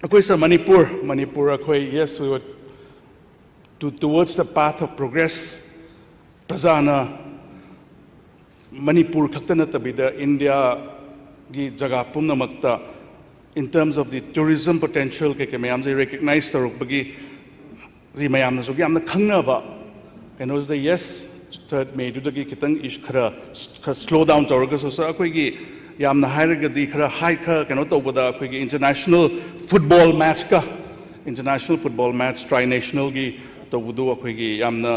ꯑꯩꯈꯣꯏ ꯁꯥꯔ ꯃꯅꯤꯄꯨꯔ ꯃꯅꯤꯄꯨꯔ ꯑꯩꯈꯣꯏ yes we were to towards the path of progress꯫ ꯄ꯭ꯔꯖꯥꯅ Manipur ꯈꯛꯇ ꯅꯠꯇꯕꯤꯗ ꯏꯟꯗꯤꯌꯥꯒꯤ ꯖꯒꯥ ꯄꯨꯝꯅꯃꯛꯇ in terms of the tourism potential ꯀꯩꯀꯩ ꯃꯌꯥꯝꯁꯦ ꯔꯦꯀꯛꯅꯥꯏꯖ ꯇꯧꯔꯛꯄꯒꯤ ꯁꯤ ꯃꯌꯥꯝꯅꯁꯨ ꯌꯥꯝꯅ ꯈꯪꯅꯕ ꯀꯩꯅꯣꯁꯤꯗ yes ꯊꯥꯔꯠ ꯃꯦꯗꯨꯗꯒꯤ ꯈꯤꯇꯪ ꯏꯁ ꯈꯔ ꯈꯔ ꯁ꯭ꯂꯣ ꯗꯥꯎꯟ ꯇꯧꯔꯒꯁꯨ ꯁꯥꯔ ꯑꯩꯈꯣꯏꯒꯤ ꯌꯥꯝꯅ ꯍꯥꯏꯔꯒꯗꯤ ꯈꯔ ꯍꯥꯏ ꯈꯔ ꯀꯩꯅꯣ ꯇꯧꯕꯗ ꯑꯩꯈꯣꯏꯒꯤ ꯏꯟꯇꯔꯅꯦꯁꯅꯦꯜ ꯐꯨꯠꯕꯣꯜ ꯃꯦꯠꯆꯀ ꯏꯟꯇꯔꯅꯦꯁꯅꯦꯜ ꯐꯨꯠꯕꯣꯜ ꯃꯦꯠꯆ ꯇ꯭ꯔꯥꯏ ꯅꯦꯁꯅꯦꯜꯒꯤ ꯇꯧꯕꯗꯨ ꯑꯩꯈꯣꯏꯒꯤ ꯌꯥꯝꯅ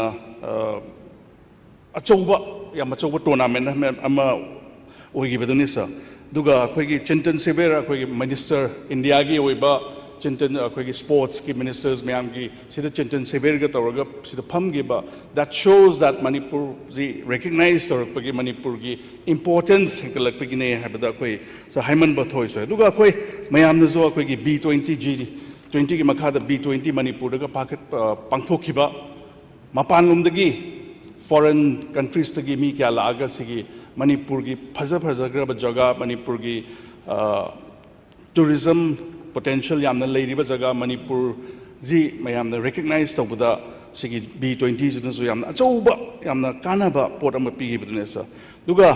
ꯑꯆꯧꯕ ꯌꯥꯝ ꯑꯆꯧꯕ ꯇꯣꯔꯅꯥꯃꯦꯟ ꯑꯃ ꯑꯣꯏꯈꯤꯕꯗꯨꯅꯤ ꯁꯥꯔ꯫ ꯑꯗꯨꯒ ꯑꯩꯈꯣꯏꯒꯤ ꯆꯤꯟꯇꯟ ꯁꯦꯕꯦꯔ ꯑꯩꯈꯣꯏꯒꯤ ꯃꯤꯅꯤꯁꯇꯔ ꯏꯟꯗꯤꯌꯥꯒꯤ ꯑꯣꯏꯕ ꯆꯤꯟꯇꯟ ꯑꯩꯈꯣꯏꯒꯤ ꯁ꯭ꯄꯣꯔꯠꯁꯀꯤ ꯃꯤꯅꯤꯁꯇꯔꯁ ꯃꯌꯥꯝꯒꯤ ꯁꯤꯗ ꯆꯤꯟꯇꯟ ꯁꯦꯕꯦꯔꯒ ꯇꯧꯔꯒ ꯁꯤꯗ ꯐꯝꯈꯤꯕ that shows that ꯃꯅꯤꯄꯨꯔꯁꯤ ꯔꯦꯀꯛꯅꯥꯏꯖ ꯇꯧꯔꯛꯄꯒꯤ ꯃꯅꯤꯄꯨꯔꯒꯤ ꯏꯝꯄꯣꯔꯇꯦꯟꯁ ꯍꯦꯟꯒꯠꯂꯛꯄꯒꯤꯅꯦ ꯍꯥꯏꯕꯗ ꯑꯩꯈꯣꯏ ꯁꯥꯔ ꯍꯥꯏꯃꯟꯕ ꯊꯣꯛꯏ ꯁꯥꯔ꯫ ꯑꯗꯨꯒ ꯑꯩꯈꯣꯏ ꯃꯌꯥꯝꯅꯁꯨ ꯑꯩꯈꯣꯏꯒꯤ ꯕꯤ ꯇ꯭ꯋꯦꯟꯇꯤ ꯖꯤ ꯇ꯭ꯋꯦꯟꯇꯤꯒꯤ ꯃꯈꯥꯗ ꯕꯤ ꯇ꯭ꯋꯦꯟꯇꯤ ꯃꯅꯤꯄꯨꯔꯗꯒ ꯄꯥꯡꯈꯠ ꯄꯥꯡꯊꯣꯛꯈꯤꯕ ꯃꯄꯥꯟꯂꯣꯝꯗꯒꯤ ꯐꯣꯔꯦꯟ ꯀꯟꯇ꯭ꯔꯤꯁꯇꯒꯤ ꯃꯤ ꯀꯌꯥ ꯂꯥꯛꯑꯒ ꯁꯤꯒꯤ ꯃꯅꯤꯄꯨꯔꯒꯤ ꯐꯖ ꯐꯖꯈ꯭ꯔꯕ ꯖꯒꯥ ꯃꯅꯤꯄꯨꯔꯒꯤ ꯇꯨꯔꯤꯖꯝ ꯄꯣꯇꯦꯟꯁꯤꯌꯦꯜ ꯌꯥꯝꯅ ꯂꯩꯔꯤꯕ ꯖꯒꯥ ꯃꯅꯤꯄꯨꯔꯁꯤ ꯃꯌꯥꯝꯅ ꯔꯦꯀꯛꯅꯥꯏꯖ ꯇꯧꯕꯗ ꯁꯤꯒꯤ ꯕꯤ ꯇ꯭ꯋꯦꯟꯇꯤꯁꯤꯅꯁꯨ ꯌꯥꯝꯅ ꯑꯆꯧꯕ ꯌꯥꯝꯅ ꯀꯥꯟꯅꯕ ꯄꯣꯠ ꯑꯃ ꯄꯤꯈꯤꯕꯗꯨꯅꯦ ꯁꯥꯔ꯫ ꯑꯗꯨꯒ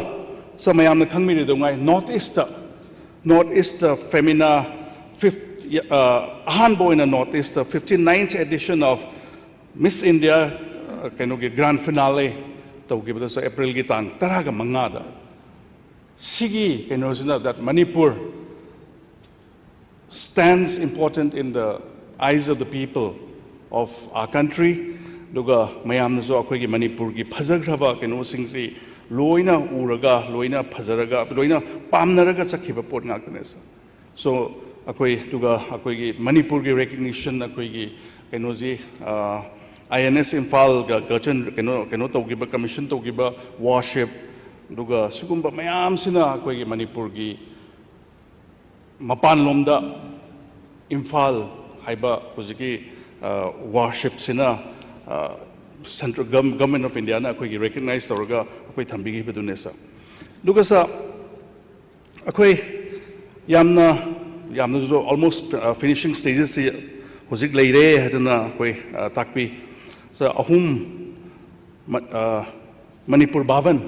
ꯁꯥꯔ ꯃꯌꯥꯝꯅ ꯈꯪꯕꯤꯔꯤꯗꯨꯉꯥꯏ north east north east Femina ꯐꯤꯐ ꯑꯍꯥꯟꯕ ꯑꯣꯏꯅ north east fifty ninth edition of Miss India ꯀꯩꯅꯣꯒꯤ ꯒ꯭ꯔꯥꯟ ꯐꯤꯅꯥꯂꯦ ꯇꯧꯈꯤꯕꯗꯁꯨ ꯑꯦꯄ꯭ꯔꯤꯜꯒꯤ ꯇꯥꯡ ꯇꯔꯥꯒ ꯃꯉꯥꯗ ꯁꯤꯒꯤ ꯀꯩꯅꯣꯁꯤꯅ that Manipur stands important in the eyes of the people of our country꯫ ꯑꯗꯨꯒ ꯃꯌꯥꯝꯅꯁꯨ ꯑꯩꯈꯣꯏꯒꯤ ꯃꯅꯤꯄꯨꯔꯒꯤ ꯐꯖꯈ꯭ꯔꯕ ꯀꯩꯅꯣꯁꯤꯡꯁꯤ ꯂꯣꯏꯅ ꯎꯔꯒ ꯂꯣꯏꯅ ꯐꯖꯔꯒ ꯂꯣꯏꯅ ꯄꯥꯝꯅꯔꯒ ꯆꯠꯈꯤꯕ ꯄꯣꯠ ꯉꯥꯛꯇꯅꯦ ꯁꯥꯔ꯫ ꯁꯣ ꯑꯩꯈꯣꯏ ꯑꯗꯨꯒ ꯑꯩꯈꯣꯏꯒꯤ ꯃꯅꯤꯄꯨꯔꯒꯤ ꯔꯦꯀꯛꯅꯤꯁꯟ ꯑꯩꯈꯣꯏꯒꯤ ꯀꯩꯅꯣꯁꯤ ꯑꯥꯏ ꯑꯦꯟ ꯑꯦꯁ ꯏꯝꯐꯥꯜꯒ ꯒꯆꯟ ꯀꯩꯅꯣ ꯀꯩꯅꯣ ꯇꯧꯈꯤꯕ ꯀꯃꯤꯁꯟ ꯇꯧꯈꯤꯕ ꯋꯥꯔꯁꯤꯞ ꯑꯗꯨꯒ ꯁꯤꯒꯨꯝꯕ ꯃꯌꯥꯝꯁꯤꯅ ꯑꯩꯈꯣꯏꯒꯤ ꯃꯅꯤꯄꯨꯔꯒꯤ ꯃꯄꯥꯟꯂꯣꯝꯗ ꯏꯝꯐꯥꯜ ꯍꯥꯏꯕ ꯍꯧꯖꯤꯛꯀꯤ ꯋꯥꯔꯁꯤꯞꯁꯤꯅ ꯁꯦꯟꯇ꯭ꯔꯦꯜ ꯒꯚꯔꯟꯃꯦꯟ ꯑꯣꯐ ꯏꯟꯗꯤꯌꯥꯅ ꯑꯩꯈꯣꯏꯒꯤ ꯔꯦꯀꯛꯅꯥꯏꯖ ꯇꯧꯔꯒ ꯑꯩꯈꯣꯏ ꯊꯝꯕꯤꯈꯤꯕꯗꯨꯅꯦ ꯁꯥꯔ꯫ ꯑꯗꯨꯒ ꯁꯥꯔ, ꯑꯩꯈꯣꯏ ꯌꯥꯝꯅ ꯌꯥꯝꯅꯁꯨ ꯑꯣꯜꯃꯣꯁ ꯐꯤꯅꯤꯁꯤꯡ ꯁ꯭ꯇꯦꯖꯦꯁꯇꯤ ꯍꯧꯖꯤꯛ ꯂꯩꯔꯦ ꯍꯥꯏꯗꯅ ꯑꯩꯈꯣꯏ ꯇꯥꯛꯄꯤ꯫ ꯁꯥꯔ, ꯑꯍꯨꯝ, ꯃꯅꯤꯄꯨꯔ ꯚꯥꯕꯟ,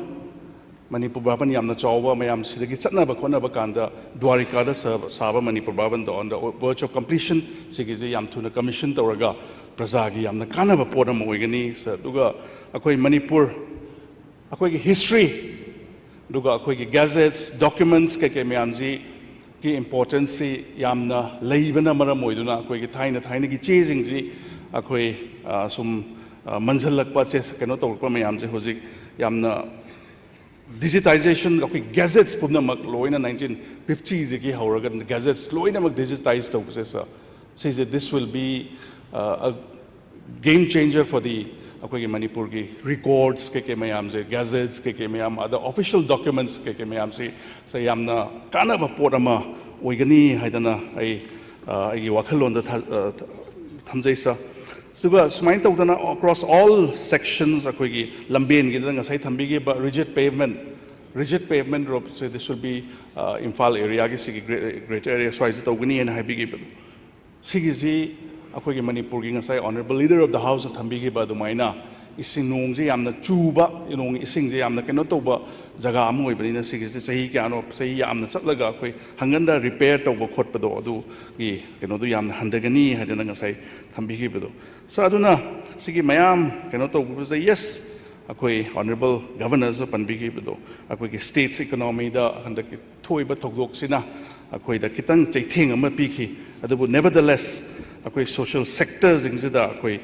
ꯃꯅꯤꯄꯨꯔ ꯚꯥꯕꯟ ꯌꯥꯝꯅ ꯆꯥꯎꯕ, ꯃꯌꯥꯝ ꯁꯤꯗꯒꯤ ꯆꯠꯅꯕ ꯈꯣꯠꯅꯕ ꯀꯥꯟꯗ ꯗ꯭ꯋꯥꯔꯤꯀꯥꯗ ꯁꯥꯕ Manipur ꯚꯥꯕꯟꯗꯣ on the verge of completion, ꯁꯤꯒꯤꯁꯦ ꯌꯥꯝ ꯊꯨꯅ ꯀꯃꯤꯁꯟ ꯇꯧꯔꯒ ꯄ꯭ꯔꯖꯥꯒꯤ ꯌꯥꯝꯅ ꯀꯥꯟꯅꯕ ꯄꯣꯠ ꯑꯃ ꯑꯣꯏꯒꯅꯤ꯫ ꯁꯥꯔ, ꯑꯗꯨꯒ ꯑꯩꯈꯣꯏ ꯃꯅꯤꯄꯨꯔ, ꯑꯩꯈꯣꯏꯒꯤ ꯍꯤꯁꯇ꯭ꯔꯤ, ꯑꯗꯨꯒ ꯑꯩꯈꯣꯏꯒꯤ ꯒꯦꯖꯦꯠꯁ, ꯗꯣꯀ꯭ꯌꯨꯃꯦꯟꯠꯁ ꯀꯩꯀꯩ ꯃꯌꯥꯝꯁꯤꯒꯤ ꯏꯝꯄꯣꯔꯇꯦꯟꯁꯁꯤ ꯌꯥꯝꯅ ꯂꯩꯕꯅ ꯃꯔꯝ ꯑꯣꯏꯗꯨꯅ ꯑꯩꯈꯣꯏꯒꯤ ꯊꯥꯏꯅ ꯊꯥꯏꯅꯒꯤ ꯆꯦꯁꯤꯡꯁꯤ ꯑꯩꯈꯣꯏ ꯁꯨꯝ ꯃꯟꯁꯤꯜꯂꯛꯄ, ꯆꯦ ꯀꯩꯅꯣ ꯇꯧꯔꯛꯄ ꯃꯌꯥꯝꯁꯦ ꯍꯧꯖꯤꯛ ꯌꯥꯝꯅ ꯗꯤꯖꯤꯇꯥꯏꯖꯦꯁꯟ, ꯑꯩꯈꯣꯏ ꯒꯦꯖꯦꯠꯁ ꯄꯨꯝꯅꯃꯛ ꯂꯣꯏꯅ ꯅꯥꯏꯟꯇꯤꯟ ꯐꯤꯐꯇꯤꯗꯒꯤ ꯍꯧꯔꯒ ꯒꯦꯖꯦꯠꯁ ꯂꯣꯏꯅꯃꯛ ꯗꯤꯖꯤꯇꯥꯏꯖ ꯇꯧꯕꯁꯦ ꯁꯥꯔ, ꯁꯤꯁꯦ this will be game changer for the ꯑꯩꯈꯣꯏꯒꯤ ꯃꯅꯤꯄꯨꯔꯒꯤ ꯔꯦꯀꯣꯔꯠꯁ ꯀꯩꯀꯩ ꯃꯌꯥꯝꯁꯦ, ꯒꯦꯖꯦꯠꯁ ꯀꯩꯀꯩ ꯃꯌꯥꯝ, ꯑꯗ ꯑꯣꯐꯤꯁꯤꯌꯦꯜ ꯗꯣꯀ꯭ꯌꯨꯃꯦꯟꯠꯁ ꯀꯩꯀꯩ ꯃꯌꯥꯝꯁꯤ ꯁꯦ ꯌꯥꯝꯅ ꯀꯥꯟꯅꯕ ꯄꯣꯠ ꯑꯃ ꯑꯣꯏꯒꯅꯤ ꯍꯥꯏꯗꯅ ꯑꯩ ꯑꯩꯒꯤ ꯋꯥꯈꯜꯂꯣꯟꯗ ꯊꯝꯖꯩ ꯁꯥꯔ꯫ ꯑꯗꯨꯒ ꯁꯨꯃꯥꯏꯅ ꯇꯧꯗꯅ across all sections ꯑꯩꯈꯣꯏꯒꯤ ꯂꯝꯕꯦꯟꯒꯤꯗ ꯉꯁꯥꯏ ꯊꯝꯕꯤꯈꯤꯕ ꯔꯤꯖꯤꯠ ꯄꯦꯚꯃꯦꯟꯠ, ꯔꯤꯖꯤꯠ ꯄꯦꯚꯃꯦꯟꯠ ꯔꯣꯗꯁꯦ this will be ꯏꯝꯐꯥꯜ ꯑꯦꯔꯤꯌꯥꯒꯤ ꯁꯤꯒꯤ ꯒ꯭ꯔꯦꯇꯔ ꯑꯦꯔꯤꯌꯥ ꯁ꯭ꯋꯥꯏꯁꯤ ꯇꯧꯒꯅꯤ ꯍꯥꯏꯅ ꯍꯥꯏꯕꯤꯈꯤꯕ꯫ ꯁꯤꯒꯤꯁꯤ ꯑꯩꯈꯣꯏꯒꯤ ꯃꯅꯤꯄꯨꯔꯒꯤ ꯉꯁꯥꯏ Honourable Leader of the Houseꯅ ꯊꯝꯕꯤꯈꯤꯕ ꯑꯗꯨꯃꯥꯏꯅ ꯏꯁꯤꯡ ꯅꯣꯡꯁꯦ ꯌꯥꯝꯅ ꯆꯨꯕ, ꯅꯣꯡ ꯏꯁꯤꯡꯁꯦ ꯌꯥꯝꯅ ꯀꯩꯅꯣ ꯇꯧꯕ ꯖꯒꯥ ꯑꯃ ꯑꯣꯏꯕꯅꯤꯅ ꯁꯤꯒꯤꯁꯤ ꯆꯍꯤ ꯀꯌꯥꯅꯣ, ꯆꯍꯤ ꯌꯥꯝꯅ ꯆꯠꯂꯒ ꯑꯩꯈꯣꯏ ꯍꯪꯒꯟꯗ ꯔꯤꯄꯦꯌꯔ ꯇꯧꯕ ꯈꯣꯠꯄꯗꯣ ꯑꯗꯨꯒꯤ ꯀꯩꯅꯣꯗꯣ ꯌꯥꯝꯅ ꯍꯟꯊꯒꯅꯤ ꯍꯥꯏꯗꯅ ꯉꯁꯥꯏ ꯊꯝꯕꯤꯈꯤꯕꯗꯣ꯫ ꯁꯥꯔ, ꯑꯗꯨꯅ ꯁꯤꯒꯤ ꯃꯌꯥꯝ ꯀꯩꯅꯣ ꯇꯧꯕꯁꯦ, yes, ꯑꯩꯈꯣꯏ Honourable Governorꯁꯨ ꯄꯟꯕꯤꯈꯤꯕꯗꯣ ꯑꯩꯈꯣꯏꯒꯤ ꯁ꯭ꯇꯦꯠꯁ ꯏꯀꯣꯅꯣꯃꯤꯗ ꯍꯟꯗꯛꯀꯤ ꯊꯣꯛꯏꯕ ꯊꯧꯗꯣꯛꯁꯤꯅ ꯑꯩꯈꯣꯏꯗ ꯈꯤꯇꯪ ꯆꯩꯊꯦꯡ ꯑꯃ ꯄꯤꯈꯤ꯫ ꯑꯗꯨꯕꯨ nevertheless ꯑꯩꯈꯣꯏ ꯁꯣꯁꯤꯌꯦꯜ ꯁꯦꯛꯇꯔꯁꯤꯡꯁꯤꯗ ꯑꯩꯈꯣꯏ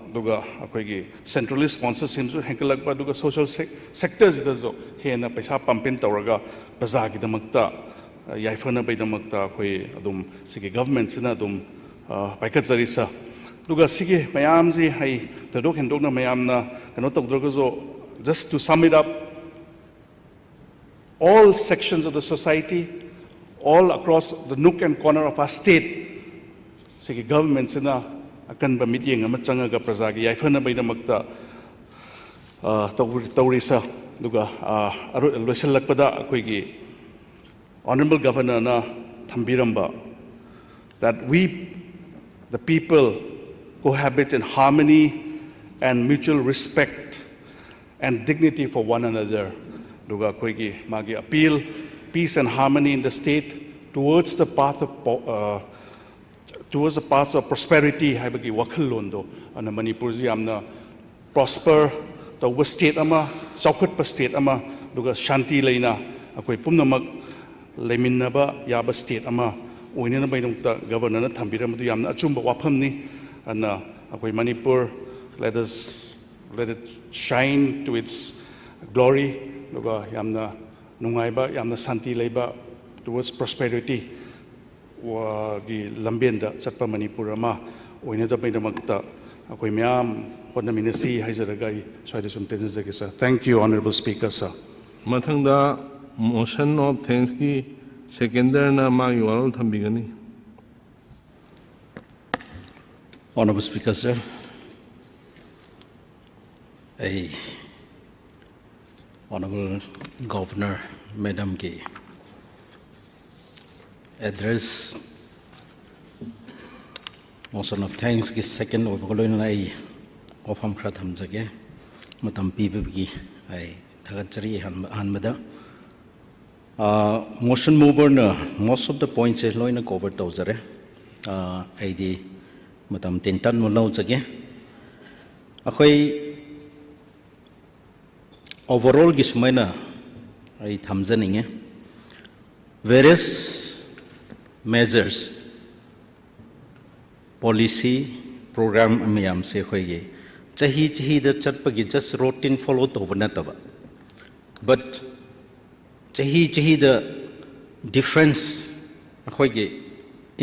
ꯑꯗꯨꯒ ꯑꯩꯈꯣꯏꯒꯤ ꯁꯦꯟꯇ꯭ꯔꯦꯜꯂꯤ ꯁ꯭ꯄꯣꯟꯁꯔꯁꯤꯞꯁꯨ ꯍꯦꯟꯒꯠꯂꯛꯄ, ꯑꯗꯨꯒ ꯁꯣꯁꯤꯌꯦꯜ ꯁꯦꯛꯇꯔꯁꯤꯗꯁꯨ ꯍꯦꯟꯅ ꯄꯩꯁꯥ ꯄꯝꯄꯤꯡ ꯇꯧꯔꯒ ꯄ꯭ꯔꯖꯥꯒꯤꯗꯃꯛꯇ, ꯌꯥꯏꯐꯅꯕꯒꯤꯗꯃꯛꯇ ꯑꯩꯈꯣꯏ ꯑꯗꯨꯝ ꯁꯤꯒꯤ ꯒꯚꯔꯟꯃꯦꯟꯠꯁꯤꯅ ꯑꯗꯨꯝ ꯄꯥꯏꯈꯠꯆꯔꯤ ꯁꯥꯔ꯫ ꯑꯗꯨꯒ ꯁꯤꯒꯤ ꯃꯌꯥꯝꯁꯤ ꯑꯩ ꯊꯣꯏꯗꯣꯛ ꯍꯦꯟꯗꯣꯛꯅ ꯃꯌꯥꯝꯅ ꯀꯩꯅꯣ ꯇꯧꯗ꯭ꯔꯒꯁꯨ, just to sum it up, all sections of the society, all across the nook and corner of our state, ꯁꯤꯒꯤ ꯒꯚꯔꯟꯃꯦꯟꯠꯁꯤꯅ ꯑꯀꯟꯕ ꯃꯤꯠꯌꯦꯡ ꯑꯃ ꯆꯪꯉꯒ ꯄ꯭ꯔꯖꯥꯒꯤ ꯌꯥꯏꯐꯅꯕꯒꯤꯗꯃꯛꯇ, ꯑ, ꯇꯧꯔꯤ-, ꯇꯧꯔꯤ ꯁꯥꯔ꯫ ꯑꯗꯨꯒ, ꯑ, ꯑꯔꯣꯏ-, ꯂꯣꯏꯁꯤꯜꯂꯛꯄꯗ ꯑꯩꯈꯣꯏꯒꯤ Honourable Governorꯅ ꯊꯝꯕꯤꯔꯝꯕ that we, the people, cohabit in harmony and mutual respect and dignity for one another. ꯑꯗꯨꯒ ꯑꯩꯈꯣꯏꯒꯤ ꯃꯥꯒꯤ appeal, peace and harmony in the state towards the path of po-, uh, towards the path of prosperity ꯍꯥꯏꯕꯒꯤ ꯋꯥꯈꯜꯂꯣꯟꯗꯣ, ꯑꯗꯨꯅ ꯃꯅꯤꯄꯨꯔꯁꯤ ꯌꯥꯝꯅ prosper ꯇꯧꯕ state ꯑꯃ, ꯆꯥꯎꯈꯠꯄ state ꯑꯃ, ꯑꯗꯨꯒ ꯁꯥꯟꯇꯤ ꯂꯩꯅ ꯑꯩꯈꯣꯏ ꯄꯨꯝꯅꯃꯛ ꯂꯩꯃꯤꯟꯅꯕ ꯌꯥꯕ state ꯑꯃ ꯑꯣꯏꯅꯅꯕꯒꯤꯗꯃꯛꯇ Governorꯅ ꯊꯝꯕꯤꯔꯝꯕꯗꯨ ꯌꯥꯝꯅ ꯑꯆꯨꯝꯕ ꯋꯥꯐꯝꯅꯤ꯫ ꯑꯗꯨꯅ ꯑꯩꯈꯣꯏ Manipur, let us, let it shine to its glory, ꯑꯗꯨꯒ ꯌꯥꯝꯅ ꯅꯨꯡꯉꯥꯏꯕ, ꯌꯥꯝꯅ ꯁꯥꯟꯇꯤ ꯂꯩꯕ, towards prosperity ꯋꯥꯒꯤ ꯂꯝꯕꯦꯟꯗ ꯆꯠꯄ ꯃꯅꯤꯄꯨꯔ ꯑꯃ ꯑꯣꯏꯅꯕꯒꯤꯗꯃꯛꯇ ꯑꯩꯈꯣꯏ ꯃꯌꯥꯝ ꯍꯣꯠꯅꯃꯤꯟꯅꯁꯤ ꯍꯥꯏꯖꯔꯒ ꯑꯩ ꯁ꯭ꯋꯥꯏꯗ ꯁꯨꯝ ꯇꯦꯟꯖꯖꯒꯦ, ꯁꯥꯔ꯫ Thank you, Honourable Speaker, ꯁꯥꯔ꯫ ꯃꯊꯪꯗ motion of thanksꯀꯤ seconderꯅ ꯃꯥꯒꯤ ꯋꯥꯔꯣꯜ ꯊꯝꯕꯤꯒꯅꯤ꯫ Honourable Speaker, ꯁꯥꯔ, ꯑꯩ Honourable Governor Madamꯒꯤ address, motion of thanksꯀꯤ second ꯑꯣꯏꯕꯒ ꯂꯣꯏꯅꯅ ꯑꯩ ꯋꯥꯐꯝ ꯈꯔ ꯊꯝꯖꯒꯦ꯫ ꯃꯇꯝ ꯄꯤꯕꯤꯕꯒꯤ ꯑꯩ ꯊꯥꯒꯠꯆꯔꯤ꯫ ꯑꯍꯥꯟꯕ-, ꯑꯍꯥꯟꯕꯗ, ꯑ, motion moverꯅ most of the pointsꯁꯦ ꯂꯣꯏꯅ cover ꯇꯧꯖꯔꯦ꯫ ꯑ, ꯑꯩꯗꯤ ꯃꯇꯝ ꯇꯦꯟꯇꯛꯅ ꯂꯧꯖꯒꯦ꯫ ꯑꯩꯈꯣꯏ overallꯒꯤ ꯁꯨꯃꯥꯏꯅ ꯑꯩ ꯊꯝꯖꯅꯤꯡꯉꯦ, various measures, policy, program ꯃꯌꯥꯝꯁꯦ ꯑꯩꯈꯣꯏꯒꯤ ꯆꯍꯤ ꯆꯍꯤꯗ ꯆꯠꯄꯒꯤ just routine follow ꯇꯧꯕ ꯅꯠꯇꯕ, but ꯆꯍꯤ ꯆꯍꯤꯗ difference ꯑꯩꯈꯣꯏꯒꯤ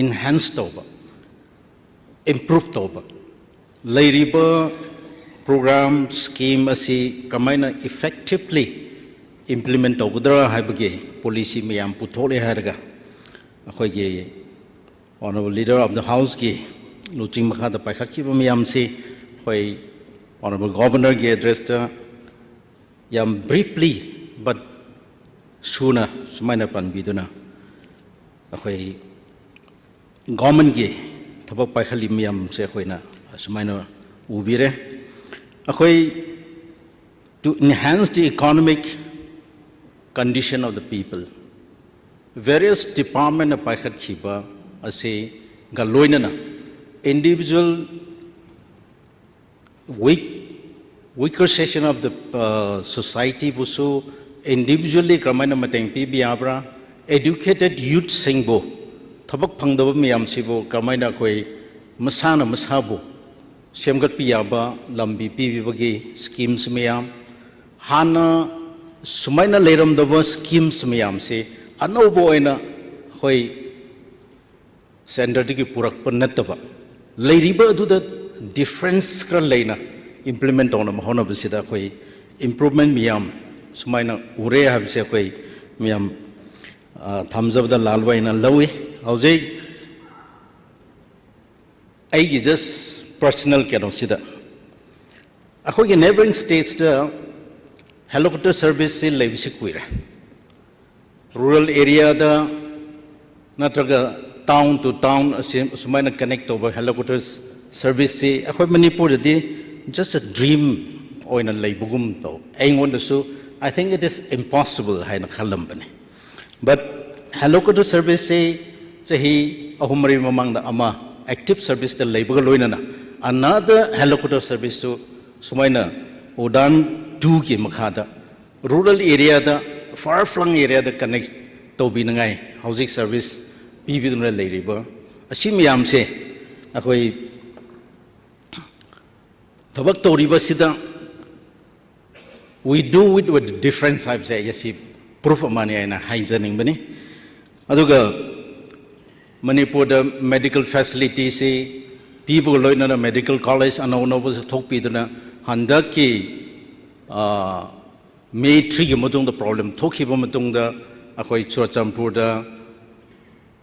enhance ꯇꯧꯕ, improve ꯇꯧꯕ, ꯂꯩꯔꯤꯕ program, scheme ꯑꯁꯤ ꯀꯃꯥꯏꯅ effectively implement ꯇꯧꯒꯗ꯭ꯔꯥ ꯍꯥꯏꯕꯒꯤ policy ꯃꯌꯥꯝ ꯄꯨꯊꯣꯛꯂꯦ ꯍꯥꯏꯔꯒ ꯑꯩꯈꯣꯏꯒꯤ Honorable Leader of the Houseꯀꯤ ꯂꯨꯆꯤꯡ ꯃꯈꯥꯗ ꯄꯥꯏꯈꯠꯈꯤꯕ ꯃꯌꯥꯝꯁꯤ ꯑꯩꯈꯣꯏ Honorable Governorꯒꯤ addressꯇ ꯌꯥꯝ briefly but ꯁꯨꯅ ꯁꯨꯃꯥꯏꯅ ꯄꯟꯕꯤꯗꯨꯅ ꯑꯩꯈꯣꯏ governmentꯀꯤ ꯊꯕꯛ ꯄꯥꯏꯈꯠꯂꯤ ꯃꯌꯥꯝꯁꯦ ꯑꯩꯈꯣꯏꯅ ꯑꯁꯨꯃꯥꯏꯅ ꯎꯕꯤꯔꯦ꯫ ꯑꯩꯈꯣꯏ to enhance the economic condition of the people, various departmentꯅ ꯄꯥꯏꯈꯠꯈꯤꯕ ꯑꯁꯤꯒ ꯂꯣꯏꯅꯅ individual weak weaker section of the societyꯕꯨꯁꯨ individually ꯀꯔꯝꯍꯥꯏꯅ ꯃꯇꯦꯡ ꯄꯤꯕ ꯌꯥꯕ꯭ꯔꯥ, educated youthꯁꯤꯡꯕꯨ ꯊꯕꯛ ꯐꯪꯗꯕ ꯃꯌꯥꯝꯁꯤꯕꯨ ꯀꯔꯝꯍꯥꯏꯅ ꯑꯩꯈꯣꯏ ꯃꯁꯥꯅ ꯃꯁꯥꯕꯨ ꯁꯦꯝꯒꯠꯄ ꯌꯥꯕ ꯂꯝꯕꯤ ꯄꯤꯕꯤꯕꯒꯤ schemes ꯃꯌꯥꯝ, ꯍꯥꯟꯅ ꯁꯨꯃꯥꯏꯅ ꯂꯩꯔꯝꯗꯕ schemes ꯃꯌꯥꯝꯁꯦ ꯑꯅꯧꯕ ꯑꯣꯏꯅ ꯑꯩꯈꯣꯏ centreꯗꯒꯤ ꯄꯨꯔꯛꯄ ꯅꯠꯇꯕ, ꯂꯩꯔꯤꯕ ꯑꯗꯨꯗ difference ꯈꯔ ꯂꯩꯅ implement ꯇꯧꯅꯕ ꯍꯣꯠꯅꯕꯁꯤꯗ ꯑꯩꯈꯣꯏ improvement ꯃꯌꯥꯝ ꯁꯨꯃꯥꯏꯅ ꯎꯔꯦ ꯍꯥꯏꯕꯁꯦ ꯑꯩꯈꯣꯏ ꯃꯌꯥꯝ ꯊꯝꯖꯕꯗ ꯂꯥꯜꯂꯕ ꯑꯩꯅ ꯂꯧꯏ꯫ ꯍꯧꯖꯤꯛ ꯑꯩꯒꯤ just personal ꯀꯩꯅꯣꯁꯤꯗ ꯑꯩꯈꯣꯏꯒꯤ neighbouring statesꯇ helicopter serviceꯁꯤ ꯂꯩꯕꯁꯤ ꯀꯨꯏꯔꯦ꯫ Rural areaꯗ ꯅꯠꯇ꯭ꯔꯒ town to town ꯑꯁꯤ ꯁꯨꯃꯥꯏꯅ connect ꯇꯧꯕ helicopter serviceꯁꯤ ꯑꯩꯈꯣꯏ ꯃꯅꯤꯄꯨꯔꯗꯗꯤ just a dream ꯑꯣꯏꯅ ꯂꯩꯕꯒꯨꯝ ꯇꯧ꯫ ꯑꯩꯉꯣꯟꯗꯁꯨ I think it is impossible ꯍꯥꯏꯅ ꯈꯜꯂꯝꯕꯅꯤ꯫ But helicopter serviceꯁꯤ ꯆꯍꯤ ꯑꯍꯨꯝ ꯃꯔꯤ ꯃꯃꯥꯡꯗ ꯑꯃ active serviceꯇ ꯂꯩꯕꯒ ꯂꯣꯏꯅꯅ another helicopter serviceꯁꯨ ꯁꯨꯃꯥꯏꯅ UDAN twoꯒꯤ ꯃꯈꯥꯗ rural areaꯗ, far flung areaꯗ connect ꯇꯧꯕꯤꯅꯉꯥꯏ ꯍꯧꯖꯤꯛ service ꯄꯤꯕꯤꯗꯨꯅ ꯂꯩꯔꯤꯕ ꯑꯁꯤ ꯃꯌꯥꯝꯁꯦ ꯑꯩꯈꯣꯏ ꯊꯕꯛ ꯇꯧꯔꯤꯕꯁꯤꯗ we do it with difference ꯍꯥꯏꯕꯁꯦ ꯑꯩ ꯑꯁꯤ proof ꯑꯃꯅꯤ ꯍꯥꯏꯅ ꯍꯥꯏꯖꯅꯤꯡꯕꯅꯤ꯫ ꯑꯗꯨꯒ ꯃꯅꯤꯄꯨꯔꯗ medical facilityꯁꯤ ꯄꯤꯕꯒ ꯂꯣꯏꯅꯅ medical college ꯑꯅꯧ ꯑꯅꯧꯕꯁꯨ ꯊꯣꯛꯄꯤꯗꯨꯅ ꯍꯟꯗꯛꯀꯤ May threeꯒꯤ ꯃꯇꯨꯡꯗ problem ꯊꯣꯛꯈꯤꯕ ꯃꯇꯨꯡꯗ ꯑꯩꯈꯣꯏ ꯆꯨꯔꯆꯥꯟꯄꯨꯔꯗ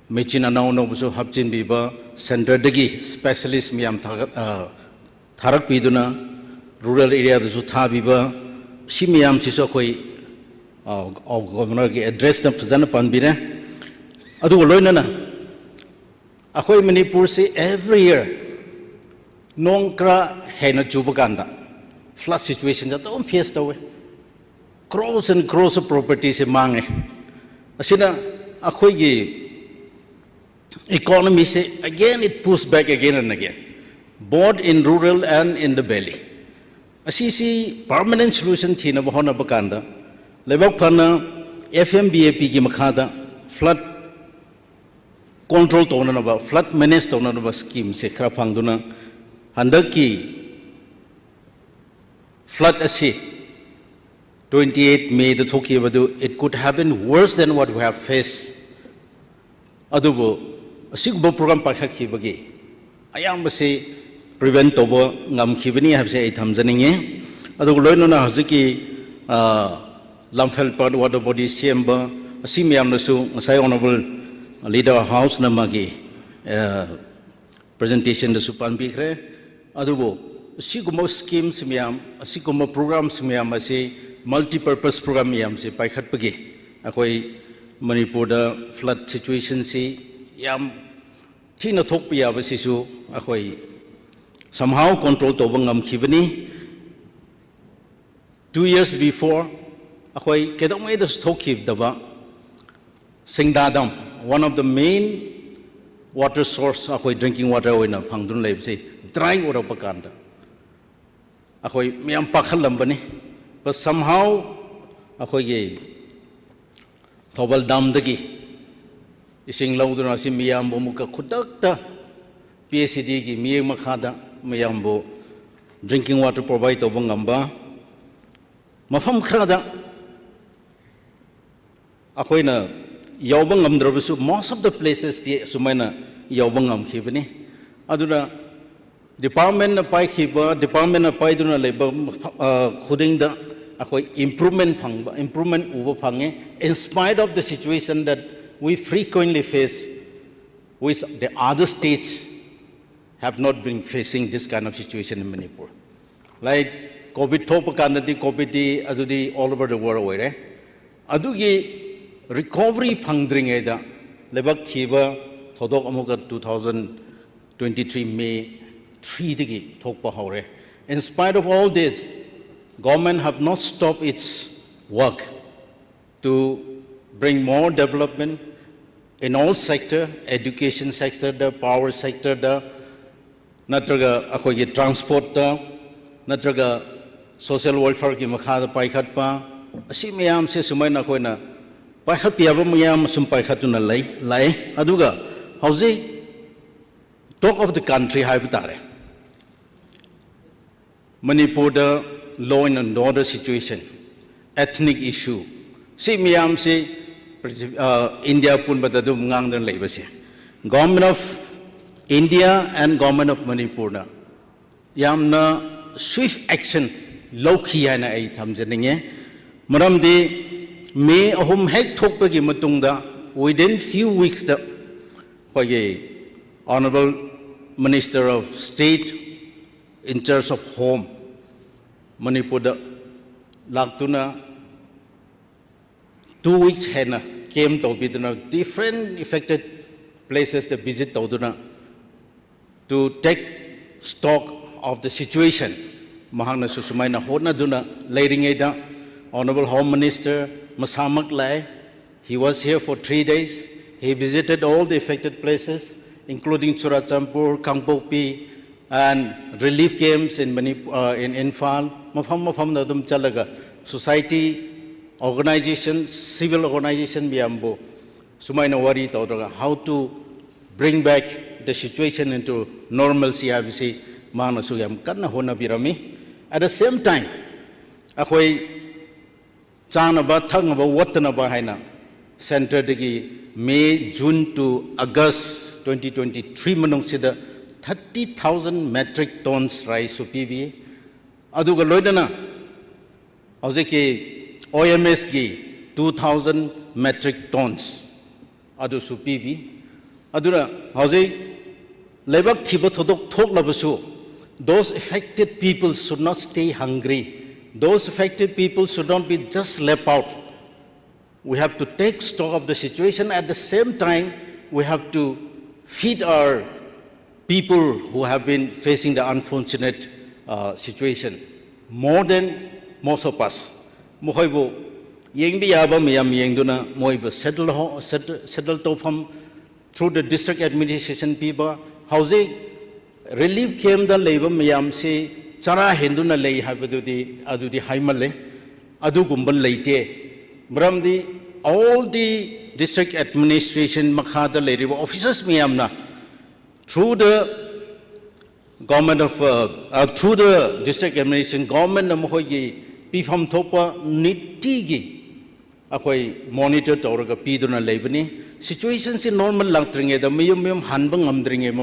ꯃꯦꯆꯤꯟ ꯑꯅꯧ ꯑꯅꯧꯕꯁꯨ ꯍꯥꯞꯆꯤꯟꯕꯤꯕ, ꯁꯦꯟꯇꯔꯗꯒꯤ ꯁ꯭ꯄꯦꯁꯤꯌꯦꯂꯤꯁ ꯃꯌꯥꯝ ꯊꯥꯒꯠ-, ꯑ, ꯊꯥꯔꯛꯄꯤꯗꯨꯅ ꯔꯨꯔꯦꯜ ꯑꯦꯔꯤꯌꯥꯗꯁꯨ ꯊꯥꯕꯤꯕ, ꯁꯤ ꯃꯌꯥꯝꯁꯤꯁꯨ ꯑꯩꯈꯣꯏ, ꯑ, ꯑ, ꯒꯣꯕꯔꯅꯔꯒꯤ ꯑꯦꯗ꯭ꯔꯦꯁꯇ ꯐꯖꯅ ꯄꯥꯟꯕꯤꯔꯦ꯫ ꯑꯗꯨꯒ ꯂꯣꯏꯅꯅ ꯑꯩꯈꯣꯏ ꯃꯅꯤꯄꯨꯔꯁꯤ every year ꯅꯣꯡ ꯈꯔ ꯍꯦꯟꯅ ꯆꯨꯕ ꯀꯥꯟꯗ flood situationꯁꯦ ꯑꯗꯨꯝ ꯐꯦꯁ ꯇꯧꯋꯦ꯫ Crores and crores of propertyꯁꯦ ꯃꯥꯡꯉꯦ꯫ ꯑꯁꯤꯅ ꯑꯩꯈꯣꯏꯒꯤ economyꯁꯦ again it push back again and again, both in rural and in the valley. ꯑꯁꯤꯁꯤ permanent solution ꯊꯤꯅꯕ ꯍꯣꯠꯅꯕ ꯀꯥꯟꯗ ꯂꯥꯏꯕꯛ ꯐꯅ F M B A Pꯒꯤ ꯃꯈꯥꯗ flood control ꯇꯧꯅꯅꯕ, flood manage ꯇꯧꯅꯅꯕ schemeꯁꯦ ꯈꯔ ꯐꯪꯗꯨꯅ ꯍꯟꯗꯛꯀꯤ flood ꯑꯁꯤ twenty eight Mayꯗ ꯊꯣꯛꯈꯤꯕꯗꯨ, it could have been worse than what we have faced. ꯑꯗꯨꯕꯨ ꯑꯁꯤꯒꯨꯝꯕ program ꯄꯥꯏꯈꯠꯈꯤꯕꯒꯤ ꯑꯌꯥꯝꯕꯁꯤ prevent ꯇꯧꯕ ꯉꯝꯈꯤꯕꯅꯤ ꯍꯥꯏꯕꯁꯦ ꯑꯩ ꯊꯝꯖꯅꯤꯡꯉꯤ꯫ ꯑꯗꯨꯒ ꯂꯣꯏꯅꯅ ꯍꯧꯖꯤꯛꯀꯤ, ꯑ, ꯂꯝꯐꯦꯜ ꯄꯥꯠ water body ꯁꯦꯝꯕ, ꯑꯁꯤ ꯃꯌꯥꯝꯅꯁꯨ ꯉꯁꯥꯏ Honourable Leader of Houseꯅ ꯃꯥꯒꯤ, ꯑ, presentationꯗꯁꯨ ꯄꯥꯟꯕꯤꯈ꯭ꯔꯦ꯫ ꯑꯗꯨꯕꯨ ꯑꯁꯤꯒꯨꯝꯕ schemes ꯃꯌꯥꯝ, ꯑꯁꯤꯒꯨꯝꯕ programs ꯃꯌꯥꯝ ꯑꯁꯤ, multipurpose program ꯃꯌꯥꯝꯁꯤ ꯄꯥꯏꯈꯠꯄꯒꯤ ꯑꯩꯈꯣꯏ ꯃꯅꯤꯄꯨꯔꯗ flood situationꯁꯤ ꯌꯥꯝ ꯊꯤꯅ ꯊꯣꯛꯄ ꯌꯥꯕꯁꯤꯁꯨ ꯑꯩꯈꯣꯏ somehow control ꯇꯧꯕ ꯉꯝꯈꯤꯕꯅꯤ꯫ Two years before, ꯑꯩꯈꯣꯏ ꯀꯩꯗꯧꯉꯩꯗꯁꯨ ꯊꯣꯛꯈꯤꯗꯕ ꯁꯤꯡꯗꯥ dam, one of the main water source, ꯑꯩꯈꯣꯏ drinking water ꯑꯣꯏꯅ ꯐꯪꯗꯨꯅ ꯂꯩꯕꯁꯦ, dry ꯑꯣꯏꯔꯛꯄ ꯀꯥꯟꯗ ꯑꯩꯈꯣꯏ ꯃꯌꯥꯝ ꯄꯥꯈꯠꯂꯝꯕꯅꯤ꯫ But somehow ꯑꯩꯈꯣꯏꯒꯤ ꯊꯧꯕꯥꯜ damꯗꯒꯤ ꯏꯁꯤꯡ ꯂꯧꯗꯨꯅ ꯑꯁꯤ ꯃꯤꯌꯥꯝꯕꯨ ꯑꯃꯨꯛꯀ ꯈꯨꯗꯛꯇ P H E Dꯒꯤ ꯃꯤꯠꯌꯦꯡ ꯃꯈꯥꯗ ꯃꯌꯥꯝꯕꯨ drinking water provide ꯇꯧꯕ ꯉꯝꯕ, ꯃꯐꯝ ꯈꯔꯗ ꯑꯩꯈꯣꯏꯅ ꯌꯧꯕ ꯉꯝꯗ꯭ꯔꯕꯁꯨ, most of the placesꯇꯤ ꯑꯁꯨꯃꯥꯏꯅ ꯌꯧꯕ ꯉꯝꯈꯤꯕꯅꯤ꯫ ꯑꯗꯨꯅ departmentꯅ ꯄꯥꯏꯈꯤꯕ, departmentꯅ ꯄꯥꯏꯗꯨꯅ ꯂꯩꯕ, ꯑ, ꯈꯨꯗꯤꯡꯗ ꯑꯩꯈꯣꯏ improvement ꯐꯪꯕ, improvement ꯎꯕ ꯐꯪꯉꯦ, in spite of the situation that we frequently face which the other states have not been facing this kind of situation in Manipur. Like COVID ꯊꯣꯛꯄ ꯀꯥꯟꯗꯗꯤ COVIDꯇꯤ ꯑꯗꯨꯗꯤ all over the world ꯑꯣꯏꯔꯦ꯫ ꯑꯗꯨꯒꯤ recovery ꯐꯪꯗ꯭ꯔꯤꯉꯩꯗ ꯂꯩꯕꯥꯛ ꯊꯤꯕ ꯊꯧꯗꯣꯛ ꯑꯃꯨꯛꯀ two thousand twenty three May threeꯗꯒꯤ ꯊꯣꯛꯄ ꯍꯧꯔꯦ꯫ In spite of all this, government have not stopped its work to bring more development in all sector, education sectorꯗ, power sectorꯗ, ꯅꯠꯇ꯭ꯔꯒ ꯑꯩꯈꯣꯏꯒꯤ transportꯇ, ꯅꯠꯇ꯭ꯔꯒ social welfareꯒꯤ ꯃꯈꯥꯗ ꯄꯥꯏꯈꯠꯄ, ꯑꯁꯤ ꯃꯌꯥꯝꯁꯦ ꯁꯨꯃꯥꯏꯅ ꯑꯩꯈꯣꯏꯅ ꯄꯥꯏꯈꯠꯄ ꯌꯥꯕ ꯃꯌꯥꯝ ꯁꯨꯝ ꯄꯥꯏꯈꯠꯇꯨꯅ ꯂꯩ ꯂꯥꯛꯑꯦ꯫ ꯑꯗꯨꯒ ꯍꯧꯖꯤꯛ talk of the country ꯍꯥꯏꯕ ꯇꯥꯔꯦ꯫ ꯃꯅꯤꯄꯨꯔꯗ law and order situation, ethnic issue, ꯁꯤ ꯃꯌꯥꯝꯁꯤ ꯄ꯭ꯔꯤꯊꯤ- ꯑ, ꯏꯟꯗꯤꯌꯥ ꯄꯨꯝꯕꯗ ꯑꯗꯨꯝ ꯉꯥꯡꯗꯨꯅ ꯂꯩꯕꯁꯦ, Government of India and Government of Manipurꯅ ꯌꯥꯝꯅ swift action ꯂꯧꯈꯤ ꯍꯥꯏꯅ ꯑꯩ ꯊꯝꯖꯅꯤꯡꯉꯦ꯫ ꯃꯔꯝꯗꯤ May ꯑꯍꯨꯝ ꯍꯦꯛ ꯊꯣꯛꯄꯒꯤ ꯃꯇꯨꯡꯗ, within few weeksꯇ ꯑꯩꯈꯣꯏꯒꯤ Honourable Minister of State in charge of Home ꯃꯅꯤꯄꯨꯔꯗ ꯂꯥꯛꯇꯨꯅ two weeks ꯍꯦꯟꯅ camp ꯇꯧꯕꯤꯗꯨꯅ different affected placesꯇ visit ꯇꯧꯗꯨꯅ to take stock of the situation, ꯃꯍꯥꯛꯅꯁꯨ ꯁꯨꯃꯥꯏꯅ ꯍꯣꯠꯅꯗꯨꯅ ꯂꯩꯔꯤꯉꯩꯗ Honourable Home Minister ꯃꯁꯥꯃꯛ ꯂꯥꯛꯑꯦ꯫ He was here for three days. He visited all the affected places, including Churachandpur, Kangpokpi, and relief camps in Manip- uh, in Imphal, ꯃꯐꯝ ꯃꯐꯝꯗ ꯑꯗꯨꯝ ꯆꯠꯂꯒ society, organization, civil organization ꯃꯌꯥꯝꯕꯨ ꯁꯨꯃꯥꯏꯅ ꯋꯥꯔꯤ ꯇꯧꯔꯒ how to bring back the situation into normalcy ꯍꯥꯏꯕꯁꯤ ꯃꯥꯅꯁꯨ ꯌꯥꯝ ꯀꯟꯅ ꯍꯣꯠꯅꯕꯤꯔꯝꯃꯤ꯫ At the same time, ꯑꯩꯈꯣꯏ ꯆꯥꯅꯕ ꯊꯛꯅꯕ ꯋꯥꯠꯇꯅꯕ ꯍꯥꯏꯅ centreꯗꯒꯤ May, June to August twenty twenty three ꯃꯅꯨꯡꯁꯤꯗ thirty thousand metric tons riceꯁꯨ ꯄꯤꯕꯤ꯫ ꯑꯗꯨꯒ ꯂꯣꯏꯅꯅ ꯍꯧꯖꯤꯛꯀꯤ OMSꯀꯤ two thousand metric tons ꯑꯗꯨꯁꯨ ꯄꯤꯕꯤ꯫ ꯑꯗꯨꯅ ꯍꯧꯖꯤꯛ ꯂꯩꯕꯥꯛ ꯊꯤꯕ ꯊꯧꯗꯣꯛ ꯊꯣꯛꯂꯕꯁꯨ, those affected people should not stay hungry. Those affected people should not be just left out. We have to take stock of the situation. At the same time, we have to feed our people who have been facing the unfortunate uh, situation more than most of us. ꯃꯈꯣꯏꯕꯨ ꯌꯦꯡꯕ ꯌꯥꯕ ꯃꯌꯥꯝ ꯌꯦꯡꯗꯨꯅ ꯃꯣꯏꯕꯨ settle settle ꯇꯧꯐꯝ, through the district administration ꯄꯤꯕ, ꯍꯧꯖꯤꯛ relief ꯀꯦꯝꯗ ꯂꯩꯕ ꯃꯌꯥꯝꯁꯤ ꯆꯔꯥ ꯍꯦꯟꯗꯨꯅ ꯂꯩ ꯍꯥꯏꯕꯗꯨꯗꯤ ꯑꯗꯨꯗꯤ ꯍꯥꯏꯃꯜꯂꯦ꯫ ꯑꯗꯨꯒꯨꯝꯕ ꯂꯩꯇꯦ꯫ ꯃꯔꯝꯗꯤ all the district administration ꯃꯈꯥꯗ ꯂꯩꯔꯤꯕ officers ꯃꯌꯥꯝꯅ through the government of uh, uh, through the district administration, governmentꯅ ꯃꯈꯣꯏꯒꯤ ꯄꯤꯐꯝ ꯊꯣꯛꯄ ꯅꯤꯇꯤꯒꯤ ꯑꯩꯈꯣꯏ ꯃꯣꯅꯤꯇꯔ ꯇꯧꯔꯒ ꯄꯤꯗꯨꯅ ꯂꯩꯕꯅꯤ꯫ ꯁꯤꯆꯨꯋꯦꯁꯟꯁꯤ ꯅꯣꯔꯃꯦꯜ ꯂꯥꯛꯇ꯭ꯔꯤꯉꯩꯗ, ꯃꯌꯨꯝ ꯃꯌꯨꯝ ꯍꯟꯕ ꯉꯝꯗ꯭ꯔꯤꯉꯩ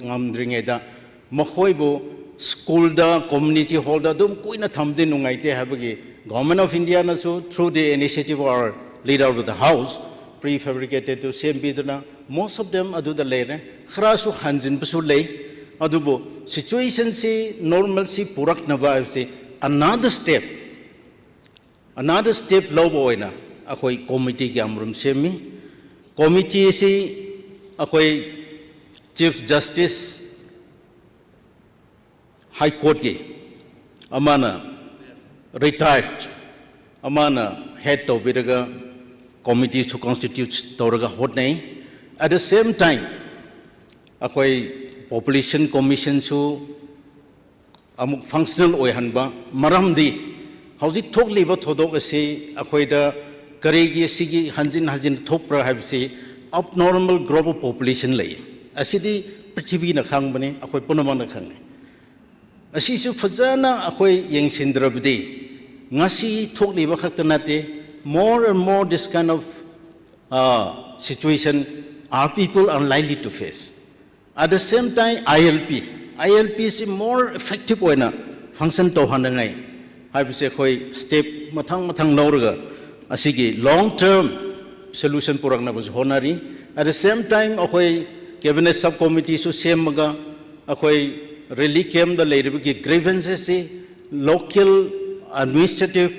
ꯉꯝꯗ꯭ꯔꯤꯉꯩꯗ ꯃꯈꯣꯏꯕꯨ ꯁ꯭ꯀꯨꯜꯗ, ꯀꯝꯃ꯭ꯌꯨꯅꯤꯇꯤ ꯍꯣꯜꯗ ꯑꯗꯨꯝ ꯀꯨꯏꯅ ꯊꯝꯕꯗꯤ ꯅꯨꯡꯉꯥꯏꯇꯦ ꯍꯥꯏꯕꯒꯤ Government of Indiaꯅꯁꯨ through the initiative of our leader of the house, prefabricatedꯇꯨ ꯁꯦꯝꯕꯤꯗꯨꯅ most of them ꯑꯗꯨꯗ ꯂꯩꯔꯦ꯫ ꯈꯔꯁꯨ ꯍꯟꯖꯤꯟꯕꯁꯨ ꯂꯩ꯫ ꯑꯗꯨꯕꯨ ꯁꯤꯆꯨꯋꯦꯁꯟꯁꯤ ꯅꯣꯔꯃꯦꯜꯁꯤ ꯄꯨꯔꯛꯅꯕ ꯍꯥꯏꯕꯁꯤ another step, another step ꯂꯧꯕ ꯑꯣꯏꯅ ꯑꯩꯈꯣꯏ ꯀꯣꯃꯤꯇꯤ ꯀꯌꯥꯃꯔꯨꯝ ꯁꯦꯝꯃꯤ꯫ ꯀꯣꯃꯤꯇꯤ ꯑꯁꯤ ꯑꯩꯈꯣꯏ ꯆꯤꯐ ꯖꯁꯇꯤꯁ ꯍꯥꯏ ꯀꯣꯔꯠꯀꯤ ꯑꯃꯅ ꯔꯤꯇꯥꯌꯔꯠ ꯑꯃꯅ ꯍꯦꯗ ꯇꯧꯕꯤꯔꯒ ꯀꯣꯃꯤꯇꯤꯁꯨ ꯀꯣꯟꯁꯇꯤꯇ꯭ꯌꯨꯠ ꯇꯧꯔꯒ ꯍꯣꯠꯅꯩ꯫ At the same time, ꯑꯩꯈꯣꯏ ꯄꯣꯄꯨꯂꯦꯁꯟ ꯀꯣꯃꯤꯁꯟꯁꯨ ꯑꯃꯨꯛ ꯐꯪꯁꯅꯦꯜ ꯑꯣꯏꯍꯟꯕ꯫ ꯃꯔꯝꯗꯤ ꯍꯧꯖꯤꯛ ꯊꯣꯛꯂꯤꯕ ꯊꯧꯗꯣꯛ ꯑꯁꯤ ꯑꯩꯈꯣꯏꯗ ꯀꯔꯤꯒꯤ ꯑꯁꯤꯒꯤ ꯍꯟꯖꯤꯟ ꯍꯟꯖꯤꯟ ꯊꯣꯛꯄ꯭ꯔꯥ ꯍꯥꯏꯕꯁꯤ, ꯑꯕꯅꯣꯔꯃꯦꯜ ꯒ꯭ꯔꯣꯠ ꯑꯣꯐ ꯄꯣꯄꯨꯂꯦꯁꯟ ꯂꯩ꯫ ꯑꯁꯤꯗꯤ ꯄ꯭ꯔꯤꯊꯤꯕꯤꯅ ꯈꯪꯕꯅꯤ, ꯑꯩꯈꯣꯏ ꯄꯨꯝꯅꯃꯛꯅ ꯈꯪꯉꯤ꯫ ꯑꯁꯤꯁꯨ ꯐꯖꯅ ꯑꯩꯈꯣꯏ ꯌꯦꯡꯁꯤꯟꯗ꯭ꯔꯕꯗꯤ ꯉꯁꯤ ꯊꯣꯛꯂꯤꯕ ꯈꯛꯇ ꯅꯠꯇꯦ, more and more this kind of uh, situation our people are likely to face. At the same time, ILP, ILPꯁꯤ more effective ꯑꯣꯏꯅ ꯐꯪꯁꯟ ꯇꯧꯍꯟꯅꯉꯥꯏ ꯍꯥꯏꯕꯁꯦ ꯑꯩꯈꯣꯏ ꯁ꯭ꯇꯦꯞ ꯃꯊꯪ ꯃꯊꯪ ꯂꯧꯔꯒ ꯑꯁꯤꯒꯤ ꯂꯣꯡ ꯇꯔꯝ ꯁꯣꯂꯨꯁꯟ ꯄꯨꯔꯛꯅꯕꯁꯨ ꯍꯣꯠꯅꯔꯤ꯫ At the same time, ꯑꯩꯈꯣꯏ cabinet sub committeeꯁꯨ ꯁꯦꯝꯃꯒ ꯑꯩꯈꯣꯏ relief campꯇ ꯂꯩꯔꯤꯕꯒꯤ grievances ꯁꯤ local administrative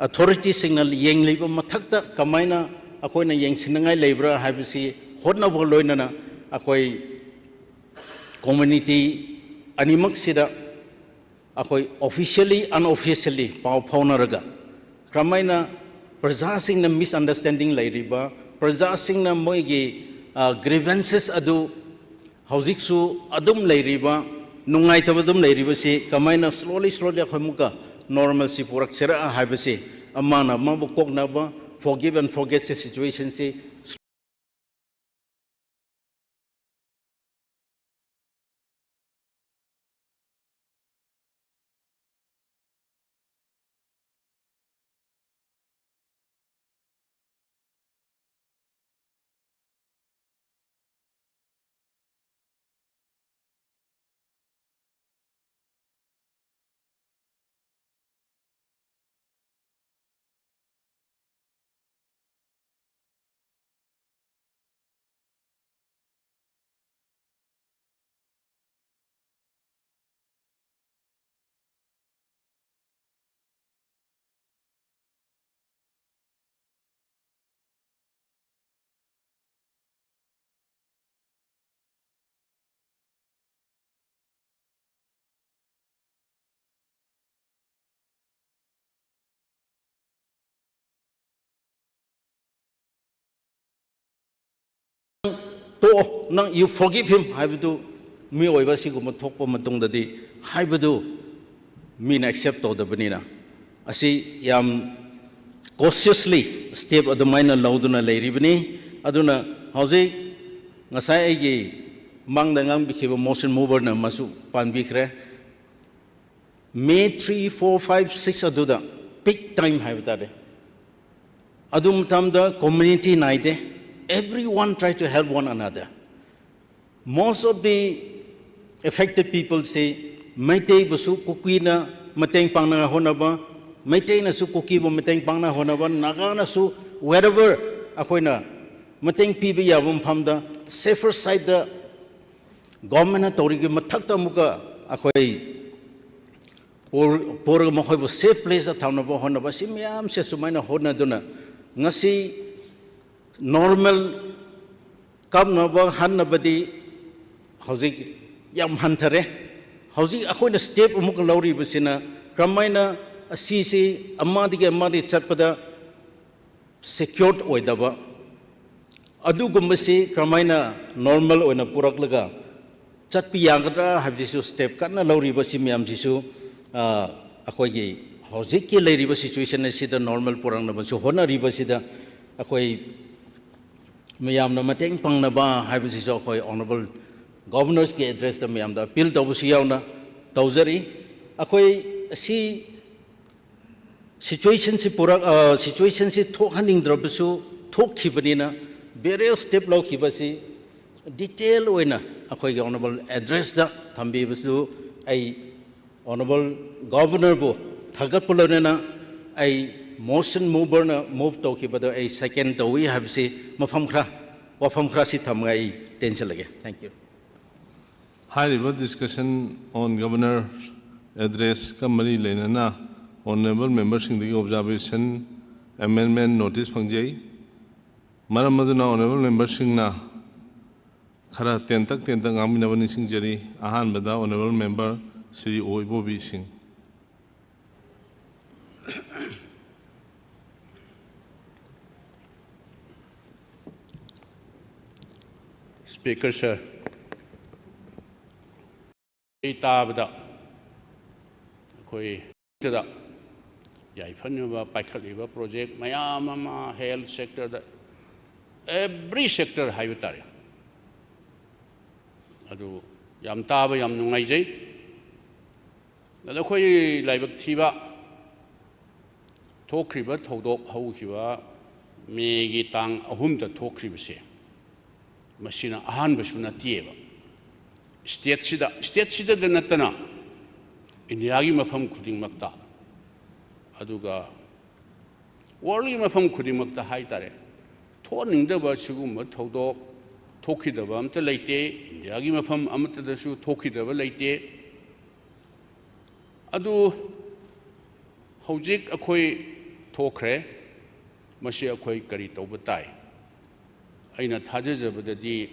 authorityꯁꯤꯡꯅ ꯌꯦꯡꯂꯤꯕ ꯃꯊꯛꯇ ꯀꯃꯥꯏꯅ ꯑꯩꯈꯣꯏꯅ ꯌꯦꯡꯁꯤꯟꯅꯤꯡꯉꯥꯏ ꯂꯩꯕ꯭ꯔꯥ ꯍꯥꯏꯕꯁꯤ ꯍꯣꯠꯅꯕꯒ ꯂꯣꯏꯅꯅ ꯑꯩꯈꯣꯏ community ꯑꯅꯤꯃꯛꯁꯤꯗ ꯑꯩꯈꯣꯏ officially unofficially ꯄꯥꯎ ꯐꯥꯎꯅꯔꯒ ꯀꯔꯝꯍꯥꯏꯅ ꯄ꯭ꯔꯖꯥꯁꯤꯡꯅ misunderstanding ꯂꯩꯔꯤꯕ, ꯄ꯭ꯔꯖꯥꯁꯤꯡꯅ ꯃꯣꯏꯒꯤ grievances ꯑꯗꯨ ꯍꯧꯖꯤꯛꯁꯨ ꯑꯗꯨꯝ ꯂꯩꯔꯤꯕ, ꯅꯨꯡꯉꯥꯏꯇꯕ ꯑꯗꯨꯝ ꯂꯩꯔꯤꯕꯁꯤ ꯀꯃꯥꯏꯅ slowly slowly ꯑꯩꯈꯣꯏ ꯑꯃꯨꯛꯀ normalcy ꯄꯨꯔꯛꯁꯤꯔꯥ ꯍꯥꯏꯕꯁꯤ, ꯑꯃꯅ ꯑꯃꯕꯨ ꯀꯣꯛꯅꯕ, forgive and forgetꯀꯤ situationꯁꯤ ꯇꯣꯛꯑꯣ, ꯅꯪ you forgive him ꯍꯥꯏꯕꯗꯨ ꯃꯤꯑꯣꯏꯕ ꯑꯁꯤꯒꯨꯝꯕ ꯊꯣꯛꯄ ꯃꯇꯨꯡꯗꯗꯤ ꯍꯥꯏꯕꯗꯨ ꯃꯤꯅ accept ꯇꯧꯗꯕꯅꯤꯅ, ꯑꯁꯤ ꯌꯥꯝ cautiously step ꯑꯗꯨꯃꯥꯏꯅ ꯂꯧꯗꯨꯅ ꯂꯩꯔꯤꯕꯅꯤ꯫ ꯑꯗꯨꯅ ꯍꯧꯖꯤꯛ ꯉꯁꯥꯏ ꯑꯩꯒꯤ ꯃꯥꯡꯗ ꯉꯥꯡꯕꯤꯈꯤꯕ motion moverꯅ ꯃꯁꯨ ꯄꯥꯟꯕꯤꯈ꯭ꯔꯦ꯫ May three, four, five, six ꯑꯗꯨꯗ peak time ꯍꯥꯏꯕ ꯇꯥꯔꯦ꯫ ꯑꯗꯨ ꯃꯇꯝꯗ community ꯅꯥꯏꯗꯦ, everyone try to help one another꯫ Most of the affected peopleꯁꯤ ꯃꯩꯇꯩꯕꯨꯁꯨ ꯀꯨꯀꯤꯅ ꯃꯇꯦꯡ ꯄꯥꯡꯅꯉꯥꯏ ꯍꯣꯠꯅꯕ, ꯃꯩꯇꯩꯅꯁꯨ ꯀꯨꯀꯤꯕꯨ ꯃꯇꯦꯡ ꯄꯥꯡꯅꯉꯥꯏ ꯍꯣꯠꯅꯕ, ꯅꯥꯒꯥꯅꯁꯨ wherever ꯑꯩꯈꯣꯏꯅ ꯃꯇꯦꯡ ꯄꯤꯕ ꯌꯥꯕ ꯃꯐꯝꯗ, safer sideꯇ governmentꯅ ꯇꯧꯔꯤꯒꯤ ꯃꯊꯛꯇ ꯑꯃꯨꯛꯀ ꯑꯩꯈꯣꯏ ꯄꯨꯔ-, ꯄꯨꯔꯒ ꯃꯈꯣꯏꯕꯨ safe placeꯇ ꯊꯝꯅꯕ ꯍꯣꯠꯅꯕ, ꯁꯤ ꯃꯌꯥꯝꯁꯦ ꯁꯨꯃꯥꯏꯅ ꯍꯣꯠꯅꯗꯨꯅ ꯉꯁꯤ normal ꯀꯥꯞꯅꯕ ꯍꯟꯅꯕꯗꯤ ꯍꯧꯖꯤꯛ ꯌꯥꯝ ꯍꯟꯊꯔꯦ꯫ ꯍꯧꯖꯤꯛ ꯑꯩꯈꯣꯏꯅ step ꯑꯃꯨꯛꯀ ꯂꯧꯔꯤꯕꯁꯤꯅ ꯀꯔꯝꯍꯥꯏꯅ ꯑꯁꯤꯁꯤ ꯑꯃꯗꯒꯤ ꯑꯃꯗꯒꯤ ꯆꯠꯄꯗ secured ꯑꯣꯏꯗꯕ ꯑꯗꯨꯒꯨꯝꯕꯁꯤ ꯀꯔꯝꯍꯥꯏꯅ normal ꯑꯣꯏꯅ ꯄꯨꯔꯛꯂꯒ ꯆꯠꯄ ꯌꯥꯒꯗ꯭ꯔꯥ ꯍꯥꯏꯕꯁꯤꯁꯨ step ꯀꯟꯅ ꯂꯧꯔꯤꯕꯁꯤ ꯃꯌꯥꯝꯁꯤꯁꯨ, ꯑ, ꯑꯩꯈꯣꯏꯒꯤ ꯍꯧꯖꯤꯛꯀꯤ ꯂꯩꯔꯤꯕ situation ꯑꯁꯤꯗ normal ꯄꯨꯔꯛꯅꯕꯁꯨ ꯍꯣꯠꯅꯔꯤꯕꯁꯤꯗ ꯑꯩꯈꯣꯏ ꯃꯌꯥꯝꯅ ꯃꯇꯦꯡ ꯄꯥꯡꯅꯕ ꯍꯥꯏꯕꯁꯤꯁꯨ ꯑꯩꯈꯣꯏ Honourable Governorꯁꯀꯤ addressꯇ ꯃꯌꯥꯝꯗ appeal ꯇꯧꯕꯁꯨ ꯌꯥꯎꯅ ꯇꯧꯖꯔꯤ꯫ ꯑꯩꯈꯣꯏ ꯑꯁꯤ situationꯁꯤ ꯄꯨꯔꯛ-, ꯑ, situationꯁꯤ ꯊꯣꯛꯍꯟꯅꯤꯡꯗ꯭ꯔꯕꯁꯨ ꯊꯣꯛꯈꯤꯕꯅꯤꯅ various step ꯂꯧꯈꯤꯕꯁꯤ detail ꯑꯣꯏꯅ ꯑꯩꯈꯣꯏꯒꯤ Honourable addressꯇ ꯊꯝꯕꯤꯕꯁꯨ ꯑꯩ Honourable Governorꯕꯨ ꯊꯥꯒꯠꯄ ꯂꯣꯏꯅꯅ ꯑꯩ motion moverꯅ move ꯇꯧꯈꯤꯕꯗꯣ ꯑꯩ second ꯇꯧꯏ ꯍꯥꯏꯕꯁꯤ ꯃꯐꯝ ꯈꯔ, ꯋꯥꯐꯝ ꯈꯔ ꯁꯤ ꯊꯝꯃꯒ ꯑꯩ ꯇꯦꯟꯁꯤꯜꯂꯒꯦ꯫ Thank you꯫ ꯍꯥꯏꯔꯤꯕ discussion on Governor addressꯀ ꯃꯔꯤ ꯂꯩꯅꯅ Honourable memberꯁꯤꯡꯗꯒꯤ observation, amendment notice ꯐꯪꯖꯩ꯫ ꯃꯔꯝ ꯑꯗꯨꯅ Honourable memberꯁꯤꯡꯅ ꯈꯔ ꯇꯦꯟꯇꯛ ꯇꯦꯟꯇꯛ ꯉꯥꯡꯃꯤꯟꯅꯕ ꯅꯤꯡꯁꯤꯡꯖꯔꯤ꯫ ꯑꯍꯥꯟꯕꯗ Honourable member ꯁ꯭ꯔꯤ ꯑꯣ ꯏꯕꯣꯕꯤ ꯁꯤꯡ꯫ Speaker sir, ꯑꯩ ꯇꯥꯕꯗ ꯑꯩꯈꯣꯏ ꯗ ꯌꯥꯏꯐꯅꯕ ꯄꯥꯏꯈꯠꯂꯤꯕ project ꯃꯌꯥꯝ ꯑꯃ, health sectorꯗ, every sector ꯍꯥꯏꯕ ꯇꯥꯔꯦ, ꯑꯗꯨ ꯌꯥꯝ ꯇꯥꯕ ꯌꯥꯝ ꯅꯨꯡꯉꯥꯏꯖꯩ꯫ ꯑꯗ ꯑꯩꯈꯣꯏ ꯂꯥꯏꯕꯛ ꯊꯤꯕ, ꯊꯣꯛꯈ꯭ꯔꯤꯕ ꯊꯧꯗꯣꯛ, ꯍꯧꯈꯤꯕ ꯃꯦꯒꯤ ꯇꯥꯡ ꯑꯍꯨꯝꯗ ꯊꯣꯛꯈ꯭ꯔꯤꯕꯁꯦ, ꯃꯁꯤꯅ ꯑꯍꯥꯟꯕꯁꯨ ꯅꯠꯇꯦꯕ꯫ Stateꯁꯤꯗ, stateꯁꯤꯗꯗ ꯅꯠꯇꯅ ꯏꯟꯗꯤꯌꯥꯒꯤ ꯃꯐꯝ ꯈꯨꯗꯤꯡꯃꯛꯇ, ꯑꯗꯨꯒ worldꯒꯤ ꯃꯐꯝ ꯈꯨꯗꯤꯡꯃꯛꯇ ꯍꯥꯏꯇꯥꯔꯦ, ꯊꯣꯛꯍꯟꯅꯤꯡꯗꯕ ꯁꯤꯒꯨꯝꯕ ꯊꯧꯗꯣꯛ ꯊꯣꯛꯈꯤꯗꯕ ꯑꯝꯇ ꯂꯩꯇꯦ꯫ ꯏꯟꯗꯤꯌꯥꯒꯤ ꯃꯐꯝ ꯑꯃꯠꯇꯗꯁꯨ ꯊꯣꯛꯈꯤꯗꯕ ꯂꯩꯇꯦ꯫ ꯑꯗꯨ ꯍꯧꯖꯤꯛ ꯑꯩꯈꯣꯏ ꯊꯣꯛꯈ꯭ꯔꯦ꯫ ꯃꯁꯤ ꯑꯩꯈꯣꯏ ꯀꯔꯤ ꯇꯧꯕ ꯇꯥꯏ? ꯑꯩꯅ ꯊꯥꯖꯖꯕꯗꯗꯤ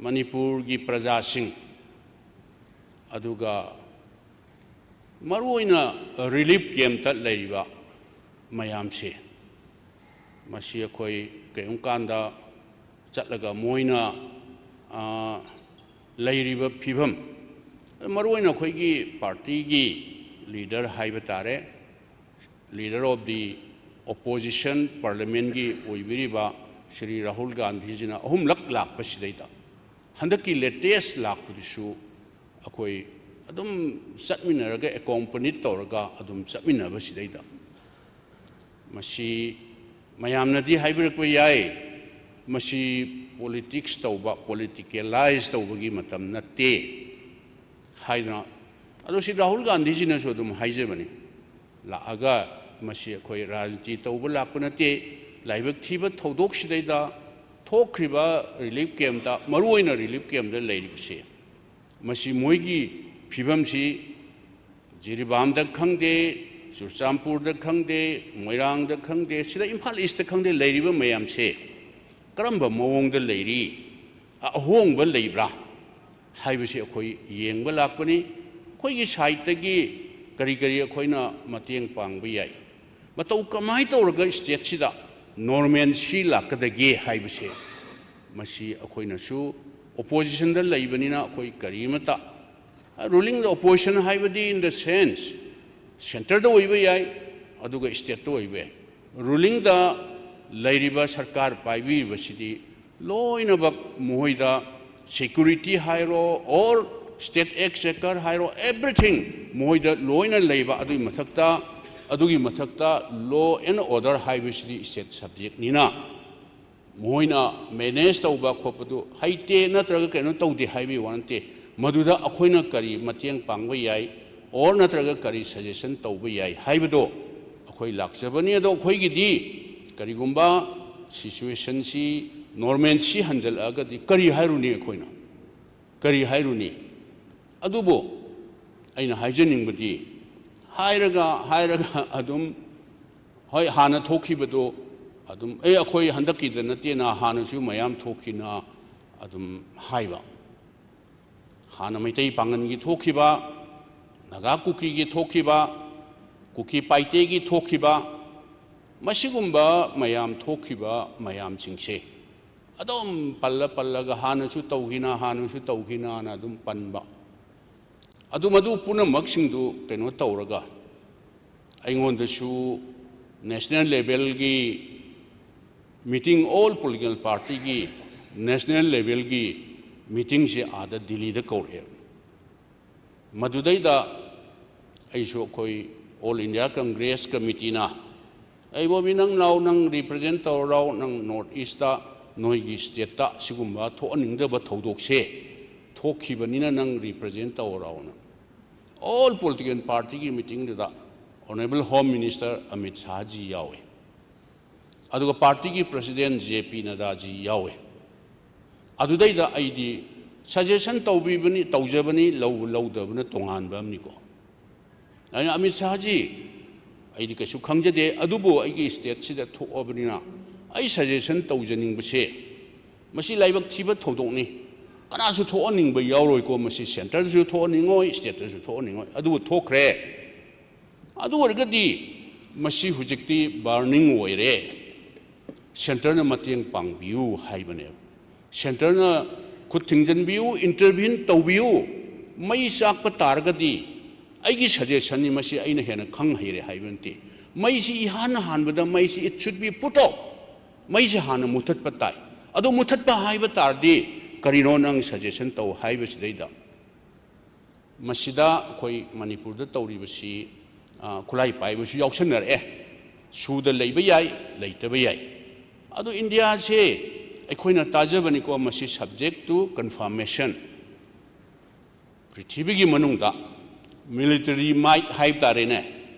ꯃꯅꯤꯄꯨꯔꯒꯤ ꯄ꯭ꯔꯖꯥꯁꯤꯡ, ꯑꯗꯨꯒ ꯃꯔꯨꯑꯣꯏꯅ ꯔꯤꯂꯤꯐ ꯀꯦꯝꯞꯇ ꯂꯩꯔꯤꯕ ꯃꯌꯥꯝꯁꯦ, ꯃꯁꯤ ꯑꯩꯈꯣꯏ ꯀꯔꯤꯒꯨꯝꯕ ꯀꯥꯟꯗ ꯆꯠꯂꯒ ꯃꯣꯏꯅ, ꯑ, ꯂꯩꯔꯤꯕ ꯐꯤꯕꯝ, ꯃꯔꯨꯑꯣꯏꯅ ꯑꯩꯈꯣꯏꯒꯤ ꯄꯥꯔꯇꯤꯒꯤ ꯂꯤꯗꯔ ꯍꯥꯏꯕ ꯇꯥꯔꯦ, leader of the opposition parliamentꯀꯤ ꯑꯣꯏꯕꯤꯔꯤꯕ Shri Rahul ꯒꯥꯟꯙꯤꯖꯤꯅ ꯑꯍꯨꯝꯂꯛ ꯂꯥꯛꯄꯁꯤꯗꯩꯗ, ꯍꯟꯗꯛꯀꯤ latest ꯂꯥꯛꯄꯗꯨꯁꯨ ꯑꯩꯈꯣꯏ ꯑꯗꯨꯝ ꯆꯠꯃꯤꯟꯅꯔꯒ, accompany ꯇꯧꯔꯒ ꯑꯗꯨꯝ ꯆꯠꯃꯤꯟꯅꯕꯁꯤꯗꯩꯗ, ꯃꯁꯤ ꯃꯌꯥꯝꯅꯗꯤ ꯍꯥꯏꯕꯤꯔꯛꯄ ꯌꯥꯏ, "ꯃꯁꯤ politics ꯇꯧꯕ, politicalize ꯇꯧꯕꯒꯤ ꯃꯇꯝ ꯅꯠꯇꯦ" ꯍꯥꯏꯗꯅ꯫ ꯑꯗꯣ ꯁꯤ ꯔꯥꯍꯨꯜ ꯒꯥꯟꯙꯤꯖꯤꯅꯁꯨ ꯑꯗꯨꯝ ꯍꯥꯏꯖꯕꯅꯤ, ꯂꯥꯛꯑꯒ ꯃꯁꯤ ꯑꯩꯈꯣꯏ ꯔꯥꯖꯅꯤꯇꯤ ꯇꯧꯕ ꯂꯥꯛꯄ ꯅꯠꯇꯦ, ꯂꯥꯏꯕꯛ ꯊꯤꯕ ꯊꯧꯗꯣꯛꯁꯤꯗꯩꯗ ꯊꯣꯛꯈ꯭ꯔꯤꯕ ꯔꯤꯂꯤꯐ ꯀꯦꯝꯞꯇ, ꯃꯔꯨꯑꯣꯏꯅ ꯔꯤꯂꯤꯐ ꯀꯦꯝꯞꯇ ꯂꯩꯔꯤꯕꯁꯦ, ꯃꯁꯤ ꯃꯣꯏꯒꯤ ꯐꯤꯕꯝꯁꯤ ꯖꯤꯔꯤꯕꯥꯝꯗ ꯈꯪꯗꯦ, ꯆꯨꯔꯆꯥꯟꯄꯨꯔꯗ ꯈꯪꯗꯦ, ꯃꯣꯏꯔꯥꯡꯗ ꯈꯪꯗꯦ, ꯁꯤꯗ ꯏꯝꯐꯥꯜ ꯏꯁꯇ ꯈꯪꯗꯦ, ꯂꯩꯔꯤꯕ ꯃꯌꯥꯝꯁꯦ ꯀꯔꯝꯕ ꯃꯑꯣꯡꯗ ꯂꯩꯔꯤ, ꯑ-, ꯑꯍꯣꯡꯕ ꯂꯩꯕ꯭ꯔꯥ ꯍꯥꯏꯕꯁꯤ ꯑꯩꯈꯣꯏ ꯌꯦꯡꯕ ꯂꯥꯛꯄꯅꯤ꯫ ꯑꯩꯈꯣꯏꯒꯤ ꯁꯥꯏꯠꯇꯒꯤ ꯀꯔꯤ ꯀꯔꯤ ꯑꯩꯈꯣꯏꯅ ꯃꯇꯦꯡ ꯄꯥꯡꯕ ꯌꯥꯏ, ꯃꯇꯧ ꯀꯃꯥꯏꯅ ꯇꯧꯔꯒ ꯁ꯭ꯇꯦꯠꯁꯤꯗ normalcy ꯂꯥꯛꯀꯗꯒꯦ ꯍꯥꯏꯕꯁꯦ, ꯃꯁꯤ ꯑꯩꯈꯣꯏꯅꯁꯨ ꯑꯣꯄꯣꯖꯤꯁꯟꯗ ꯂꯩꯕꯅꯤꯅ ꯑꯩꯈꯣꯏ ꯀꯔꯤꯃꯇ, ruling opposition ꯍꯥꯏꯕꯗꯤ in the sense centreꯗ ꯑꯣꯏꯕ ꯌꯥꯏ, ꯑꯗꯨꯒ ꯁ꯭ꯇꯦꯠꯇ ꯑꯣꯏꯕ ꯌꯥꯏ꯫ Rulingꯗ ꯂꯩꯔꯤꯕ ꯁꯔꯀꯥꯔ ꯄꯥꯏꯕꯤꯔꯤꯕꯁꯤꯗꯤ ꯂꯣꯏꯅꯃꯛ ꯃꯈꯣꯏꯗ security ꯍꯥꯏꯔꯣ, or state exchequer ꯍꯥꯏꯔꯣ, everything ꯃꯈꯣꯏꯗ ꯂꯣꯏꯅ ꯂꯩꯕ, ꯑꯗꯨꯒꯤ ꯃꯊꯛꯇ, ꯑꯗꯨꯒꯤ ꯃꯊꯛꯇ law and order ꯍꯥꯏꯕꯁꯤꯗꯤ state subjectꯅꯤꯅ, ꯃꯈꯣꯏꯅ manage ꯇꯧꯕ ꯈꯣꯠꯄꯗꯨ ꯍꯩꯇꯦ ꯅꯠꯇ꯭ꯔꯒ ꯀꯩꯅꯣ ꯇꯧꯗꯦ ꯍꯥꯏꯕꯒꯤ ꯋꯥ ꯅꯠꯇꯦ꯫ ꯃꯗꯨꯗ ꯑꯩꯈꯣꯏꯅ ꯀꯔꯤ ꯃꯇꯦꯡ ꯄꯥꯡꯕ ꯌꯥꯏ, or ꯅꯠꯇ꯭ꯔꯒ ꯀꯔꯤ suggestion ꯇꯧꯕ ꯌꯥꯏ ꯍꯥꯏꯕꯗꯣ ꯑꯩꯈꯣꯏ ꯂꯥꯛꯆꯕꯅꯤ꯫ ꯑꯗꯣ ꯑꯩꯈꯣꯏꯒꯤꯗꯤ ꯀꯔꯤꯒꯨꯝꯕ ꯁꯤꯆꯨꯋꯦꯁꯟꯁꯤ, ꯅꯣꯔꯃꯦꯜꯁꯤ ꯍꯟꯖꯜꯂꯛꯑꯒꯗꯤ ꯀꯔꯤ ꯍꯥꯏꯔꯨꯅꯤ ꯑꯩꯈꯣꯏꯅ? ꯀꯔꯤ ꯍꯥꯏꯔꯨꯅꯤ? ꯑꯗꯨꯕꯨ ꯑꯩꯅ ꯍꯥꯏꯖꯅꯤꯡꯕꯗꯤ, ꯍꯥꯏꯔꯒ ꯍꯥꯏꯔꯒ ꯑꯗꯨꯝ, ꯍꯣꯏ, ꯍꯥꯟꯅ ꯊꯣꯛꯈꯤꯕꯗꯣ ꯑꯗꯨꯝ, "ꯑꯦ, ꯑꯩꯈꯣꯏ ꯍꯟꯗꯛꯀꯤꯗ ꯅꯠꯇꯦꯅ, ꯍꯥꯟꯅꯁꯨ ꯃꯌꯥꯝ ꯊꯣꯛꯈꯤꯅ" ꯑꯗꯨꯝ ꯍꯥꯏꯕ꯫ ꯍꯥꯟꯅ ꯃꯩꯇꯩ ꯄꯥꯉꯜꯒꯤ ꯊꯣꯛꯈꯤꯕ, ꯅꯥꯒꯥ ꯀꯨꯀꯤꯒꯤ ꯊꯣꯛꯈꯤꯕ, ꯀꯨꯀꯤ ꯄꯥꯏꯇꯦꯒꯤ ꯊꯣꯛꯈꯤꯕ, ꯃꯁꯤꯒꯨꯝꯕ ꯃꯌꯥꯝ ꯊꯣꯛꯈꯤꯕ ꯃꯌꯥꯝꯁꯤꯡꯁꯦ ꯑꯗꯨꯝ ꯄꯜꯂ ꯄꯜꯂꯒ ꯍꯥꯟꯅꯁꯨ ꯇꯧꯈꯤꯅ, ꯍꯥꯟꯅꯁꯨ ꯇꯧꯈꯤꯅꯅ ꯑꯗꯨꯝ ꯄꯟꯕ꯫ ꯑꯗꯨ ꯃꯗꯨ ꯄꯨꯝꯅꯃꯛꯁꯤꯡꯗꯨ ꯀꯩꯅꯣ ꯇꯧꯔꯒ ꯑꯩꯉꯣꯟꯗꯁꯨ ꯅꯦꯁꯅꯦꯜ ꯂꯦꯚꯦꯜꯒꯤ ꯃꯤꯇꯤꯡ, ꯑꯣꯜ ꯄꯣꯂꯤꯇꯤꯀꯦꯜ ꯄꯥꯔꯇꯤꯒꯤ ꯅꯦꯁꯅꯦꯜ ꯂꯦꯚꯦꯜꯒꯤ ꯃꯤꯇꯤꯡꯁꯦ ꯑꯥꯗ ꯗꯤꯜꯂꯤꯗ ꯀꯧꯔꯛꯑꯦ꯫ ꯃꯗꯨꯗꯩꯗ ꯑꯩꯁꯨ ꯑꯩꯈꯣꯏ ꯑꯣꯜ ꯏꯟꯗꯤꯌꯥ ꯀꯪꯒ꯭ꯔꯦꯁ ꯀꯃꯤꯇꯤꯅ, "ꯑꯩ ꯕꯣꯕꯤ, ꯅꯪ ꯂꯥꯎ, ꯅꯪ ꯔꯤꯄ꯭ꯔꯖꯦꯟ ꯇꯧꯔ ꯂꯥꯎ, ꯅꯪ ꯅꯣꯔꯠ ꯏꯁꯇ ꯅꯣꯏꯒꯤ ꯁ꯭ꯇꯦꯠꯇ ꯁꯤꯒꯨꯝꯕ ꯊꯣꯛꯍꯟꯅꯤꯡꯗꯕ ꯊꯧꯗꯣꯛꯁꯦ ꯊꯣꯛꯈꯤꯕꯅꯤꯅ ꯅꯪ ꯔꯤꯄ꯭ꯔꯖꯦꯟ ꯇꯧꯔ ꯂꯥꯎꯅ" ꯑꯣꯜ ꯄꯣꯂꯤꯇꯤꯀꯦꯜ ꯄꯥꯔꯇꯤꯒꯤ ꯃꯤꯇꯤꯡꯗꯨꯗ ꯑꯣꯅꯔꯦꯕꯜ ꯍꯣꯝ ꯃꯤꯅꯤꯁꯇꯔ ꯑꯃꯤꯠ ꯁꯥꯍꯖꯤ ꯌꯥꯎꯏ, ꯑꯗꯨꯒ ꯄꯥꯔꯇꯤꯒꯤ ꯄ꯭ꯔꯁꯤꯗꯦꯟ ꯖꯦ ꯄꯤ ꯅꯗꯥꯖꯤ ꯌꯥꯎꯏ꯫ ꯑꯗꯨꯗꯩꯗ ꯑꯩꯗꯤ ꯁꯖꯦꯁꯟ ꯇꯧꯕꯤꯕꯅꯤ, ꯇꯧꯖꯕꯅꯤ, ꯂꯧꯕ ꯂꯧꯗꯕꯅ ꯇꯣꯉꯥꯟꯕ ꯑꯃꯅꯤꯀꯣ꯫ ꯑꯩꯅ, "ꯑꯃꯤꯠ ꯁꯥꯍꯖꯤ, ꯑꯩꯗꯤ ꯀꯩꯁꯨ ꯈꯪꯖꯗꯦ, ꯑꯗꯨꯕꯨ ꯑꯩꯒꯤ ꯁ꯭ꯇꯦꯠꯁꯤꯗ ꯊꯣꯛꯑꯕꯅꯤꯅ ꯑꯩ ꯁꯖꯦꯁꯟ ꯇꯧꯖꯅꯤꯡꯕꯁꯦ, ꯃꯁꯤ ꯂꯥꯏꯕꯛ ꯊꯤꯕ ꯊꯧꯗꯣꯛꯅꯤ, ꯀꯅꯥꯁꯨ ꯊꯣꯛꯍꯟꯅꯤꯡꯕ ꯌꯥꯎꯔꯣꯏꯀꯣ, ꯃꯁꯤ ꯁꯦꯟꯇꯔꯗꯁꯨ ꯊꯣꯛꯍꯟꯅꯤꯡꯉꯣꯏ, ꯁ꯭ꯇꯦꯠꯇꯁꯨ ꯊꯣꯛꯍꯟꯅꯤꯡꯉꯣꯏ, ꯑꯗꯨꯕꯨ ꯊꯣꯛꯈ꯭ꯔꯦ꯫ ꯑꯗꯨ ꯑꯣꯏꯔꯒꯗꯤ ꯃꯁꯤ ꯍꯧꯖꯤꯛꯇꯤ ꯕꯔꯅꯤꯡ ꯑꯣꯏꯔꯦ, ꯁꯦꯟꯇꯔꯅ ꯃꯇꯦꯡ ꯄꯥꯡꯕꯤꯌꯨ" ꯍꯥꯏꯕꯅꯦꯕ꯫ "ꯁꯦꯟꯇꯔꯅ ꯈꯨꯠ ꯊꯤꯡꯖꯤꯟꯕꯤꯌꯨ, ꯏꯟꯇꯔꯚꯤꯟ ꯇꯧꯕꯤꯌꯨ, ꯃꯩ ꯆꯥꯛꯄ ꯇꯥꯔꯒꯗꯤ ꯑꯩꯒꯤ ꯁꯖꯦꯁꯟꯅꯤ, ꯃꯁꯤ ꯑꯩꯅ ꯍꯦꯟꯅ ꯈꯪ ꯍꯩꯔꯦ" ꯍꯥꯏꯕ ꯅꯠꯇꯦ꯫ ꯃꯩꯁꯤ ꯏꯍꯥꯟ ꯍꯥꯟꯕꯗ ꯃꯩꯁꯤ "it should be put out", ꯃꯩꯁꯤ ꯍꯥꯟꯅ ꯃꯨꯊꯠꯄ ꯇꯥꯏ꯫ ꯑꯗꯨ ꯃꯨꯊꯠꯄ ꯍꯥꯏꯕ ꯇꯥꯔꯗꯤ ꯀꯔꯤꯅꯣ ꯅꯪ ꯁꯖꯦꯁꯟ ꯇꯧ ꯍꯥꯏꯕꯁꯤꯗꯩꯗ, ꯃꯁꯤꯗ ꯑꯩꯈꯣꯏ ꯃꯅꯤꯄꯨꯔꯗ ꯇꯧꯔꯤꯕꯁꯤ, ꯑ, ꯈꯨꯠꯂꯥꯏ ꯄꯥꯏꯕꯁꯨ ꯌꯥꯎꯁꯟꯅꯔꯛꯑꯦ꯫ ꯁꯨꯗ ꯂꯩꯕ ꯌꯥꯏ, ꯂꯩꯇꯕ ꯌꯥꯏ꯫ ꯑꯗꯨ ꯏꯟꯗꯤꯌꯥꯁꯦ ꯑꯩꯈꯣꯏꯅ ꯇꯥꯖꯕꯅꯤꯀꯣ, ꯃꯁꯤ subject to confirmation꯫ ꯄ꯭ꯔꯤꯊꯤꯕꯤꯒꯤ ꯃꯅꯨꯡꯗ military might ꯍꯥꯏꯕ ꯇꯥꯔꯦꯅꯦ,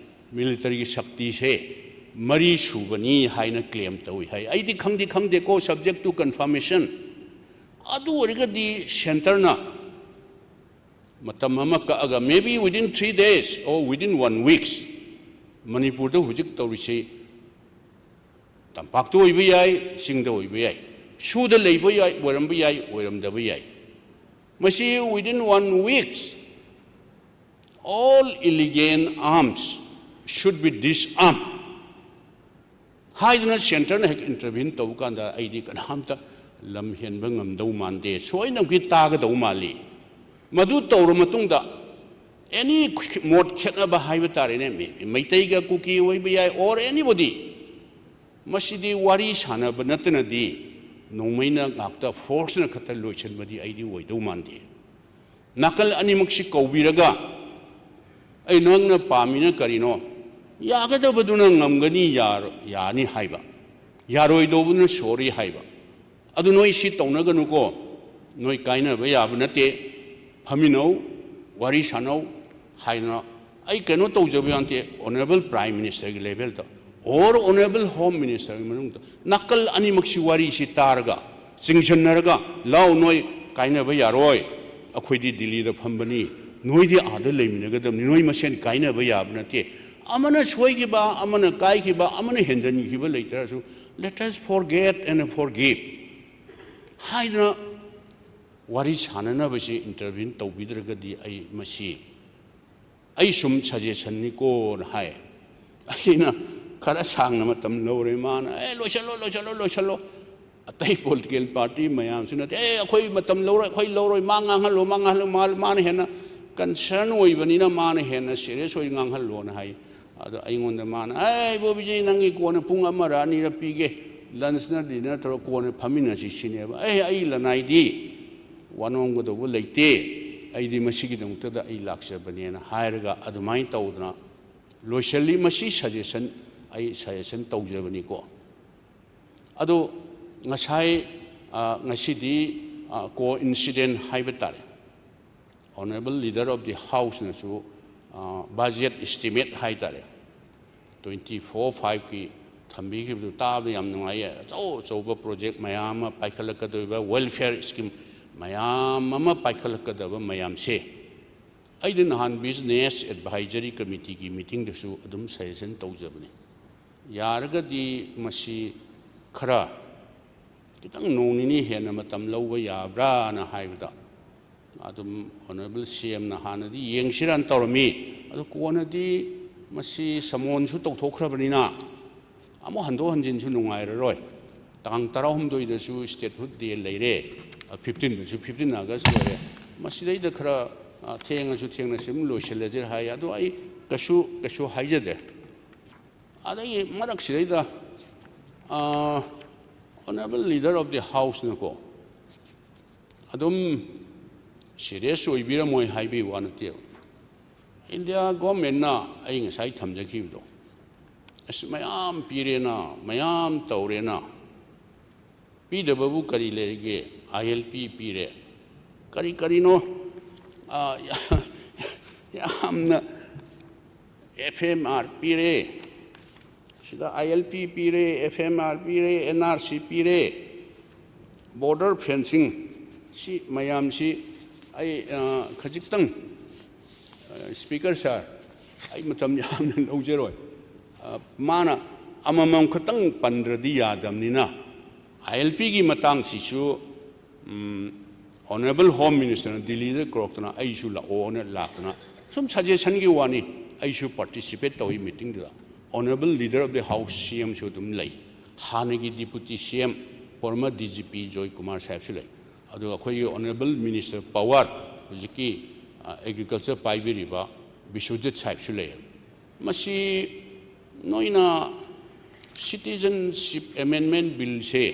militaryꯒꯤ ꯁꯛꯇꯤꯁꯦ ꯃꯔꯤ ꯁꯨꯕꯅꯤ ꯍꯥꯏꯅ claim ꯇꯧꯏ ꯍꯥꯏ꯫ ꯑꯩꯗꯤ ꯈꯪꯗꯤ ꯈꯪꯗꯦꯀꯣ, subject to confirmation꯫ ꯑꯗꯨ ꯑꯣꯏꯔꯒꯗꯤ centreꯅ ꯃꯇꯝ ꯑꯃ ꯀꯛꯑꯒ, maybe within three days or within one weeks, ꯃꯅꯤꯄꯨꯔꯗ ꯍꯧꯖꯤꯛ ꯇꯧꯔꯤꯁꯤ ꯇꯝꯄꯥꯛꯇ ꯑꯣꯏꯕ ꯌꯥꯏ, ꯆꯤꯡꯗ ꯑꯣꯏꯕ ꯌꯥꯏ, ꯁꯨꯗ ꯂꯩꯕ ꯌꯥꯏ, ꯑꯣꯏꯔꯝꯕ ꯌꯥꯏ, ꯑꯣꯏꯔꯝꯗꯕ ꯌꯥꯏ꯫ ꯃꯁꯤ within one weeks all illegal arms should be disarmed ꯍꯥꯏꯗꯨꯅ centreꯅ ꯍꯦꯛ intervene ꯇꯧꯕ ꯀꯥꯟꯗ ꯑꯩꯗꯤ ꯀꯅꯥꯝꯇ ꯂꯝ ꯍꯦꯟꯕ ꯉꯝꯗꯧ ꯃꯥꯟꯗꯦ, ꯁꯣꯏꯅꯃꯛꯀꯤ ꯇꯥꯒꯗꯧ ꯃꯥꯜꯂꯤ꯫ ꯃꯗꯨ ꯇꯧꯔ ꯃꯇꯨꯡꯗ any ꯃꯣꯠ ꯈꯦꯠꯅꯕ ꯍꯥꯏꯕ ꯇꯥꯔꯦꯅꯦ, ꯃꯩꯇꯩꯒ ꯀꯨꯀꯤ ꯑꯣꯏꯕ ꯌꯥꯏ, or anybody, ꯃꯁꯤꯗꯤ ꯋꯥꯔꯤ ꯁꯥꯟꯅꯕ ꯅꯠꯇꯅꯗꯤ ꯅꯣꯡꯃꯩꯅ ꯉꯥꯛꯇ forceꯅ ꯈꯛꯇ ꯂꯣꯏꯁꯤꯟꯕꯗꯤ ꯑꯩꯗꯤ ꯑꯣꯏꯗꯧ ꯃꯥꯟꯗꯦ꯫ ꯅꯥꯀꯜ ꯑꯅꯤꯃꯛꯁꯤ ꯀꯧꯕꯤꯔꯒ, "ꯑꯩ, ꯅꯪꯅ ꯄꯥꯝꯃꯤꯅ ꯀꯔꯤꯅꯣ? ꯌꯥꯒꯗꯕꯗꯨꯅ ꯉꯝꯒꯅꯤ, ꯌꯥꯔ-, ꯌꯥꯅꯤ" ꯍꯥꯏꯕ, ꯌꯥꯔꯣꯏꯗꯧꯕꯗꯨꯅ sorry ꯍꯥꯏꯕ꯫ ꯑꯗꯨ ꯅꯣꯏ ꯁꯤ ꯇꯧꯅꯒꯅꯨꯀꯣ, ꯅꯣꯏ ꯀꯥꯏꯅꯕ ꯌꯥꯕ ꯅꯠꯇꯦ, ꯐꯝꯃꯤꯟꯅꯧ, ꯋꯥꯔꯤ ꯁꯥꯟꯅꯧ ꯍꯥꯏꯅ ꯑꯩ ꯀꯩꯅꯣ ꯇꯧꯖꯕ ꯌꯥꯗꯦ꯫ Honourable Prime Ministerꯒꯤ levelꯗ or Honourable Home Ministerꯒꯤ ꯃꯅꯨꯡꯗ ꯅꯥꯀꯜ ꯑꯅꯤꯃꯛꯁꯤ ꯋꯥꯔꯤꯁꯤ ꯇꯥꯔꯒ, ꯆꯤꯡꯁꯤꯟꯅꯔꯒ, "ꯂꯥꯎ, ꯅꯣꯏ ꯀꯥꯏꯅꯕ ꯌꯥꯔꯣꯏ, ꯑꯩꯈꯣꯏꯗꯤ ꯗꯤꯜꯂꯤꯗ ꯐꯝꯕꯅꯤ, ꯅꯣꯏꯗꯤ ꯑꯥꯗ ꯂꯩꯃꯤꯟꯅꯒꯗꯕꯅꯤ, ꯅꯣꯏ ꯃꯁꯦꯟ ꯀꯥꯏꯅꯕ ꯌꯥꯕ ꯅꯠꯇꯦ, ꯑꯃꯅ ꯁꯣꯏꯈꯤꯕ, ꯑꯃꯅ ꯀꯥꯏꯈꯤꯕ, ꯑꯃꯅ ꯍꯦꯟꯖꯟꯈꯤꯕ ꯂꯩꯇ꯭ꯔꯁꯨ, let us forget and forgive" ꯍꯥꯏꯗꯅ ꯋꯥꯔꯤ ꯁꯥꯟꯅꯅꯕꯁꯤ intervene ꯇꯧꯕꯤꯗ꯭ꯔꯒꯗꯤ ꯑꯩ ꯃꯁꯤ, ꯑꯩ ꯁꯨꯝ suggestionꯅꯤꯀꯣꯅ ꯍꯥꯏ꯫ ꯑꯩꯅ ꯈꯔ ꯁꯥꯡꯅ ꯃꯇꯝ ꯂꯧꯔꯦ, ꯃꯥꯅ, "ꯑꯦ, ꯂꯣꯏꯁꯜꯂꯣ, ꯂꯣꯏꯁꯜꯂꯣ, ꯂꯣꯏꯁꯜꯂꯣ, ꯑꯇꯩ political party ꯃꯌꯥꯝꯁꯨ ꯅꯠꯇꯦ, ꯑꯦ, ꯑꯩꯈꯣꯏ ꯃꯇꯝ ꯂꯧꯔꯣꯏ, ꯑꯩꯈꯣꯏ ꯂꯧꯔꯣꯏ, ꯃꯥ ꯉꯥꯡꯍꯜꯂꯣ, ꯃꯥ ꯉꯥꯡꯍꯜꯂꯣ, ꯃꯥ-, ꯃꯥꯅ ꯍꯦꯟꯅ concern ꯑꯣꯏꯕꯅꯤꯅ ꯃꯥꯅ ꯍꯦꯟꯅ serious ꯑꯣꯏꯅ ꯉꯥꯡꯍꯜꯂꯣꯅ" ꯍꯥꯏ꯫ ꯑꯗꯣ ꯑꯩꯉꯣꯟꯗ ꯃꯥꯅ, "ꯑꯦ, ꯏꯕꯣ ꯕꯤꯖꯦ, ꯅꯪꯒꯤ ꯀꯣꯟꯅ ꯄꯨꯡ ꯑꯃꯔ ꯑꯅꯤꯔ ꯄꯤꯒꯦ, lunchꯅ dinner ꯇꯧꯔ ꯀꯣꯟꯅ ꯐꯝꯃꯤꯟꯅꯁꯤ" ꯁꯤꯅꯦꯕ꯫ ꯑꯦ, ꯑꯩ ꯂꯅꯥꯏꯗꯤ ꯋꯥꯅꯣꯝꯒꯗꯧꯕ ꯂꯩꯇꯦ, ꯑꯩꯗꯤ ꯃꯁꯤꯒꯤꯗꯃꯛꯇꯗ ꯑꯩ ꯂꯥꯛꯆꯕꯅꯦꯅ ꯍꯥꯏꯔꯒ ꯑꯗꯨꯃꯥꯏꯅ ꯇꯧꯗꯅ ꯂꯣꯏꯁꯤꯜꯂꯤ꯫ ꯃꯁꯤ suggestion, ꯑꯩ suggestion ꯇꯧꯖꯕꯅꯤꯀꯣ꯫ ꯑꯗꯣ ꯉꯁꯥꯏ, ꯑ, ꯉꯁꯤꯗꯤ, ꯑ, coincident ꯍꯥꯏꯕ ꯇꯥꯔꯦ, Honourable Leader of the Houseꯅꯁꯨ, ꯑ, budget estimate ꯍꯥꯏ ꯇꯥꯔꯦ, ꯇ꯭ꯋꯦꯟꯇꯤ ꯐꯣꯔ ꯐꯥꯏꯚꯀꯤ ꯊꯝꯕꯤꯈꯤꯕꯗꯨ ꯇꯥꯕꯗ ꯌꯥꯝ ꯅꯨꯡꯉꯥꯏꯌꯦ꯫ ꯑꯆꯧ ꯑꯆꯧꯕ ꯄ꯭ꯔꯣꯖꯦꯛ ꯃꯌꯥꯝ ꯑꯃ ꯄꯥꯏꯈꯠꯂꯛꯀꯗꯧꯔꯤꯕ, ꯋꯦꯜꯐꯤꯌꯔ ꯁ꯭ꯀꯤꯝ ꯃꯌꯥꯝ ꯑꯃ ꯄꯥꯏꯈꯠꯂꯛꯀꯗꯕ ꯃꯌꯥꯝꯁꯦ ꯑꯩꯗꯤ ꯅꯍꯥꯟ ꯕꯤꯖꯤꯅꯦꯁ ꯑꯦꯗꯚꯥꯏꯖꯔꯤ ꯀꯃꯤꯇꯤꯒꯤ ꯃꯤꯇꯤꯡꯗꯁꯨ ꯑꯗꯨꯝ ꯁꯖꯦꯁꯟ ꯇꯧꯖꯕꯅꯤ꯫ ꯌꯥꯔꯒꯗꯤ ꯃꯁꯤ ꯈꯔ ꯈꯤꯇꯪ ꯅꯣꯡ ꯅꯤꯅꯤ ꯍꯦꯟꯅ ꯃꯇꯝ ꯂꯧꯕ ꯌꯥꯕ꯭ꯔꯥꯅ ꯍꯥꯏꯕꯗ, ꯑꯗꯨꯝ ꯑꯣꯅꯔꯦꯕꯜ ꯁꯤ ꯑꯦꯝꯅ ꯍꯥꯟꯅꯗꯤ ꯌꯦꯡꯁꯤꯔꯥꯅ ꯇꯧꯔꯝꯃꯤ, ꯑꯗꯨ ꯀꯣꯟꯅꯗꯤ ꯃꯁꯤ ꯁꯃꯣꯟꯁꯨ ꯇꯧꯊꯣꯛꯈ꯭ꯔꯕꯅꯤꯅ ꯑꯃꯨꯛ ꯍꯟꯗꯣꯛ ꯍꯟꯖꯤꯟꯁꯨ ꯅꯨꯡꯉꯥꯏꯔꯔꯣꯏ꯫ ꯇꯥꯡ ꯇꯔꯥꯍꯨꯝꯗꯣꯏꯗꯁꯨ ꯁ꯭ꯇꯦꯠꯍꯨꯗ ꯗꯦ ꯂꯩꯔꯦ, ꯐꯤꯐꯇꯤꯟꯗꯁꯨ, ꯐꯤꯐꯇꯤꯟ ꯑꯥꯒꯁ ꯑꯣꯏꯔꯦ꯫ ꯃꯁꯤꯗꯩꯗ ꯈꯔ, ꯑ, ꯊꯦꯡꯉꯁꯨ ꯊꯦꯡꯅ ꯁꯨꯝ ꯂꯣꯏꯁꯤꯜꯂꯁꯤꯔ ꯍꯥꯏ꯫ ꯑꯗꯣ ꯑꯩ ꯀꯩꯁꯨ, ꯀꯩꯁꯨ ꯍꯥꯏꯖꯗꯦ꯫ ꯑꯗꯒꯤ ꯃꯔꯛꯁꯤꯗꯩꯗ, ꯑ, Honourable Leader of the Houseꯅꯀꯣ, ꯑꯗꯨꯝ ꯁꯤꯔꯤꯌꯁ ꯑꯣꯏꯕꯤꯔꯝꯃꯣꯏ ꯍꯥꯏꯕꯒꯤ ꯋꯥ ꯅꯠꯇꯦꯕ꯫ ꯏꯟꯗꯤꯌꯥ ꯒꯣꯔꯃꯦꯟꯅ ꯑꯩ ꯉꯁꯥꯏ ꯊꯝꯖꯈꯤꯕꯗꯣ, ꯑꯁ, ꯃꯌꯥꯝ ꯄꯤꯔꯦꯅ, ꯃꯌꯥꯝ ꯇꯧꯔꯦꯅ, ꯄꯤꯗꯕꯕꯨ ꯀꯔꯤ ꯂꯩꯔꯤꯒꯦ? ꯑꯥꯏ ꯑꯦꯜ ꯄꯤ ꯄꯤꯔꯦ, ꯀꯔꯤ ꯀꯔꯤꯅꯣ, ꯑ, ꯌꯥꯝꯅ, ꯑꯦꯐ ꯑꯦꯝ ꯑꯥꯔ ꯄꯤꯔꯦ, ꯁꯤꯗ ꯑꯥꯏ ꯑꯦꯜ ꯄꯤ ꯄꯤꯔꯦ, ꯑꯦꯐ ꯑꯦꯝ ꯑꯥꯔ ꯄꯤꯔꯦ, ꯑꯦꯟ ꯑꯥꯔ ꯁꯤ ꯄꯤꯔꯦ, ꯕꯣꯔꯗꯔ ꯐꯦꯟꯁꯤꯡ, ꯁꯤ ꯃꯌꯥꯝꯁꯤ ꯑꯩ, ꯑ, ꯈꯖꯤꯛꯇꯪ, ꯑ, ꯁ꯭ꯄꯤꯀꯔ ꯁꯥꯔ, ꯑꯩ ꯃꯇꯝ ꯌꯥꯝꯅ ꯂꯧꯖꯔꯣꯏ꯫ ꯑ, ꯃꯥꯅ ꯑꯃꯃꯝ ꯈꯛꯇꯪ ꯄꯟꯗ꯭ꯔꯗꯤ ꯌꯥꯗꯕꯅꯤꯅ, ꯑꯥꯏ ꯑꯦꯜ ꯄꯤꯒꯤ ꯃꯇꯥꯡꯁꯤꯁꯨ, ꯎꯝ, Honourable Home Ministerꯅ ꯗꯤꯜꯂꯤꯗ ꯀꯧꯔꯛꯇꯅ ꯑꯩꯁꯨ ꯂꯥꯛꯑꯣꯅ ꯂꯥꯛꯇꯅ ꯁꯨꯝ ꯁꯖꯦꯁꯟꯒꯤ ꯋꯥꯅꯤ꯫ ꯑꯩꯁꯨ ꯄꯥꯔꯇꯤꯁꯤꯄꯦꯠ ꯇꯧꯏ ꯃꯤꯇꯤꯡꯗꯨꯗ꯫ Honourable Leader of the House ꯁꯤ ꯑꯦꯝꯁꯨ ꯑꯗꯨꯝ ꯂꯩ, ꯍꯥꯟꯅꯒꯤ ꯗꯤꯄꯨꯇꯤ ꯁꯤ M, former D G P ꯖꯣꯏ ꯀꯨꯃꯥꯔ ꯁꯥꯍꯦꯕꯁꯨ ꯂꯩ, ꯑꯗꯨꯒ ꯑꯩꯈꯣꯏꯒꯤ Honourable Minister Pawar, ꯍꯧꯖꯤꯛꯀꯤ, ꯑ, ꯑꯦꯒ꯭ꯔꯤꯀꯜꯆꯔ ꯄꯥꯏꯕꯤꯔꯤꯕ ꯕꯤꯁ꯭ꯋꯖꯤꯠ ꯁꯥꯍꯦꯕꯁꯨ ꯂꯩ꯫ ꯃꯁꯤ ꯅꯣꯏꯅ Citizenship Amendment Billꯁꯦ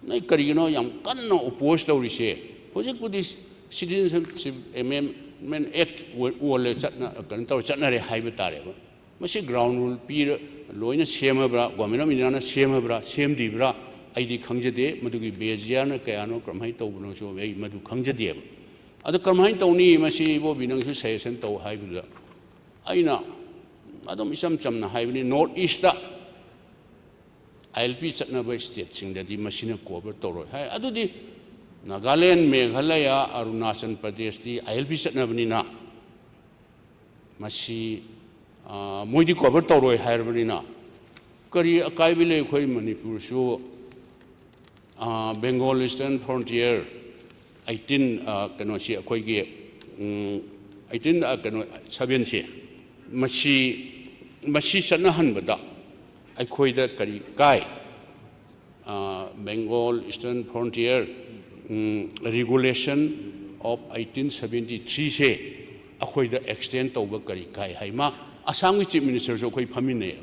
ꯅꯣꯏ ꯀꯔꯤꯒꯤꯅꯣ ꯌꯥꯝ ꯀꯟꯅ ꯑꯣꯄꯣꯖ ꯇꯧꯔꯤꯁꯦ? ꯍꯧꯖꯤꯛꯄꯨꯗꯤ Citizenship Amendment Act ꯑꯣꯜꯂꯦ, ꯆꯠꯅ-, ꯀꯩꯅꯣ ꯇꯧꯔꯦ, ꯆꯠꯅꯔꯦ ꯍꯥꯏꯕ ꯇꯥꯔꯦꯕ꯫ ꯃꯁꯤ ground rule ꯄꯤꯔ ꯂꯣꯏꯅ ꯁꯦꯝꯃꯕ꯭ꯔꯥ, Government of Indiaꯅ ꯁꯦꯝꯃꯕ꯭ꯔꯥ, ꯁꯦꯝꯗ꯭ꯔꯤꯕ꯭ꯔꯥ, ꯑꯩꯗꯤ ꯈꯪꯖꯗꯦ꯫ ꯃꯗꯨꯒꯤ ꯕꯦꯖꯤꯌꯥꯅ ꯀꯌꯥꯅꯣ, ꯀꯔꯝꯍꯥꯏꯅ ꯇꯧꯕꯅꯣꯁꯨ ꯑꯩ ꯃꯗꯨ ꯈꯪꯖꯗꯦꯕ꯫ ꯑꯗꯨ ꯀꯔꯝꯍꯥꯏꯅ ꯇꯧꯅꯤ? ꯃꯁꯤ ꯏꯕꯣꯕꯤ ꯅꯪꯁꯨ ꯁꯖꯦꯁꯟ ꯇꯧ ꯍꯥꯏꯕꯗꯨꯗ ꯑꯩꯅ ꯑꯗꯨꯝ ꯏꯆꯝ ꯆꯝꯅ ꯍꯥꯏꯕꯅꯤ, ꯅꯣꯔꯠ ꯏꯁꯇ ꯑꯥꯏ ꯑꯦꯜ ꯄꯤ ꯆꯠꯅꯕ ꯁ꯭ꯇꯦꯠꯁꯤꯡꯗꯗꯤ ꯃꯁꯤꯅ ꯀꯣꯚꯔ ꯇꯧꯔꯣꯏ ꯍꯥꯏ꯫ ꯑꯗꯨꯗꯤ ꯅꯥꯒꯥꯂꯦꯟ, ꯃꯦꯘꯥꯂꯌꯥ, ꯑꯔꯨꯅꯥꯆꯜ ꯄ꯭ꯔꯗꯦꯁꯇꯤ ꯑꯥꯏ ꯑꯦꯜ ꯄꯤ ꯆꯠꯅꯕꯅꯤꯅ ꯃꯁꯤ, ꯑ, ꯃꯣꯏꯗꯤ ꯀꯣꯚꯔ ꯇꯧꯔꯣꯏ ꯍꯥꯏꯔꯕꯅꯤꯅ ꯀꯔꯤ ꯑꯀꯥꯏꯕ ꯂꯩ? ꯑꯩꯈꯣꯏ ꯃꯅꯤꯄꯨꯔꯁꯨ, ꯑ, ꯕꯦꯡꯒꯣꯜ ꯏꯁꯇꯔꯟ ꯐ꯭ꯔꯣꯟꯇꯤꯌꯔ ꯑꯩꯠꯇꯤꯟ, ꯑ, ꯀꯩꯅꯣꯁꯤ ꯑꯩꯈꯣꯏꯒꯤ, ꯎꯝ, ꯑꯩꯠꯇꯤꯟ, ꯑ, ꯀꯩꯅꯣ, ꯁꯚꯦꯟꯁꯦ ꯃꯁꯤ, ꯃꯁꯤ ꯆꯠꯅꯍꯟꯕꯗ ꯑꯩꯈꯣꯏꯗ ꯀꯔꯤ ꯀꯥꯏ? ꯑ, Bengal Eastern Frontier, um, Regulation of eighteen seventy threeꯁꯦ ꯑꯩꯈꯣꯏꯗ ꯑꯦꯛꯁꯇꯦꯟ ꯇꯧꯕ ꯀꯔꯤ ꯀꯥꯏ ꯍꯥꯏ? ꯃꯥ ꯑꯁꯥꯝꯒꯤ ꯆꯤꯐ ꯃꯤꯅꯤꯁꯇꯔꯁꯨ ꯑꯩꯈꯣꯏ ꯐꯝꯃꯤꯟꯅꯩ꯫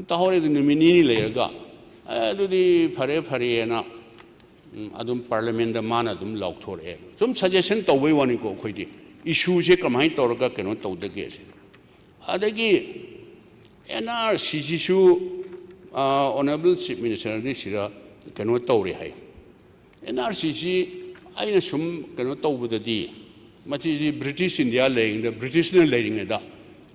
ꯇꯥꯍꯧꯔꯦ, ꯑꯗꯨ ꯅꯨꯃꯤꯠ ꯅꯤꯅꯤ ꯂꯩꯔꯒ, "ꯑꯦ, ꯑꯗꯨꯗꯤ ꯐꯔꯦ, ꯐꯔꯦꯅ", ꯎꯝ, ꯑꯗꯨꯝ ꯄꯥꯔꯂꯤꯌꯥꯃꯦꯟꯗ ꯃꯥꯅ ꯑꯗꯨꯝ ꯂꯥꯎꯊꯣꯔꯛꯑꯦ꯫ ꯁꯨꯝ ꯁꯖꯦꯁꯟ ꯇꯧꯕꯩ ꯋꯥꯅꯤꯀꯣ, ꯑꯩꯈꯣꯏꯗꯤ ꯏꯁꯨꯁꯦ ꯀꯃꯥꯏꯅ ꯇꯧꯔꯒ ꯀꯩꯅꯣ ꯇꯧꯗꯒꯦ ꯁꯤꯅ꯫ ꯑꯗꯒꯤ ꯑꯦꯟ ꯑꯥꯔ ꯁꯤꯁꯤꯁꯨ, ꯑ, ꯑꯣꯅꯔꯦꯕꯜ ꯆꯤꯐ ꯃꯤꯅꯤꯁꯇꯔꯗꯤ ꯁꯤꯗ ꯀꯩꯅꯣ ꯇꯧꯔꯦ ꯍꯥꯏ꯫ ꯑꯦꯟ ꯑꯥꯔ ꯁꯤꯁꯤ ꯑꯩꯅ ꯁꯨꯝ ꯀꯩꯅꯣ ꯇꯧꯕꯗꯗꯤ, ꯃꯁꯤꯗꯤ ꯕ꯭ꯔꯤꯇꯤꯁ ꯏꯟꯗꯤꯌꯥ ꯂꯩꯔꯤꯉꯩꯗ, ꯕ꯭ꯔꯤꯇꯤꯁꯅ ꯂꯩꯔꯤꯉꯩꯗ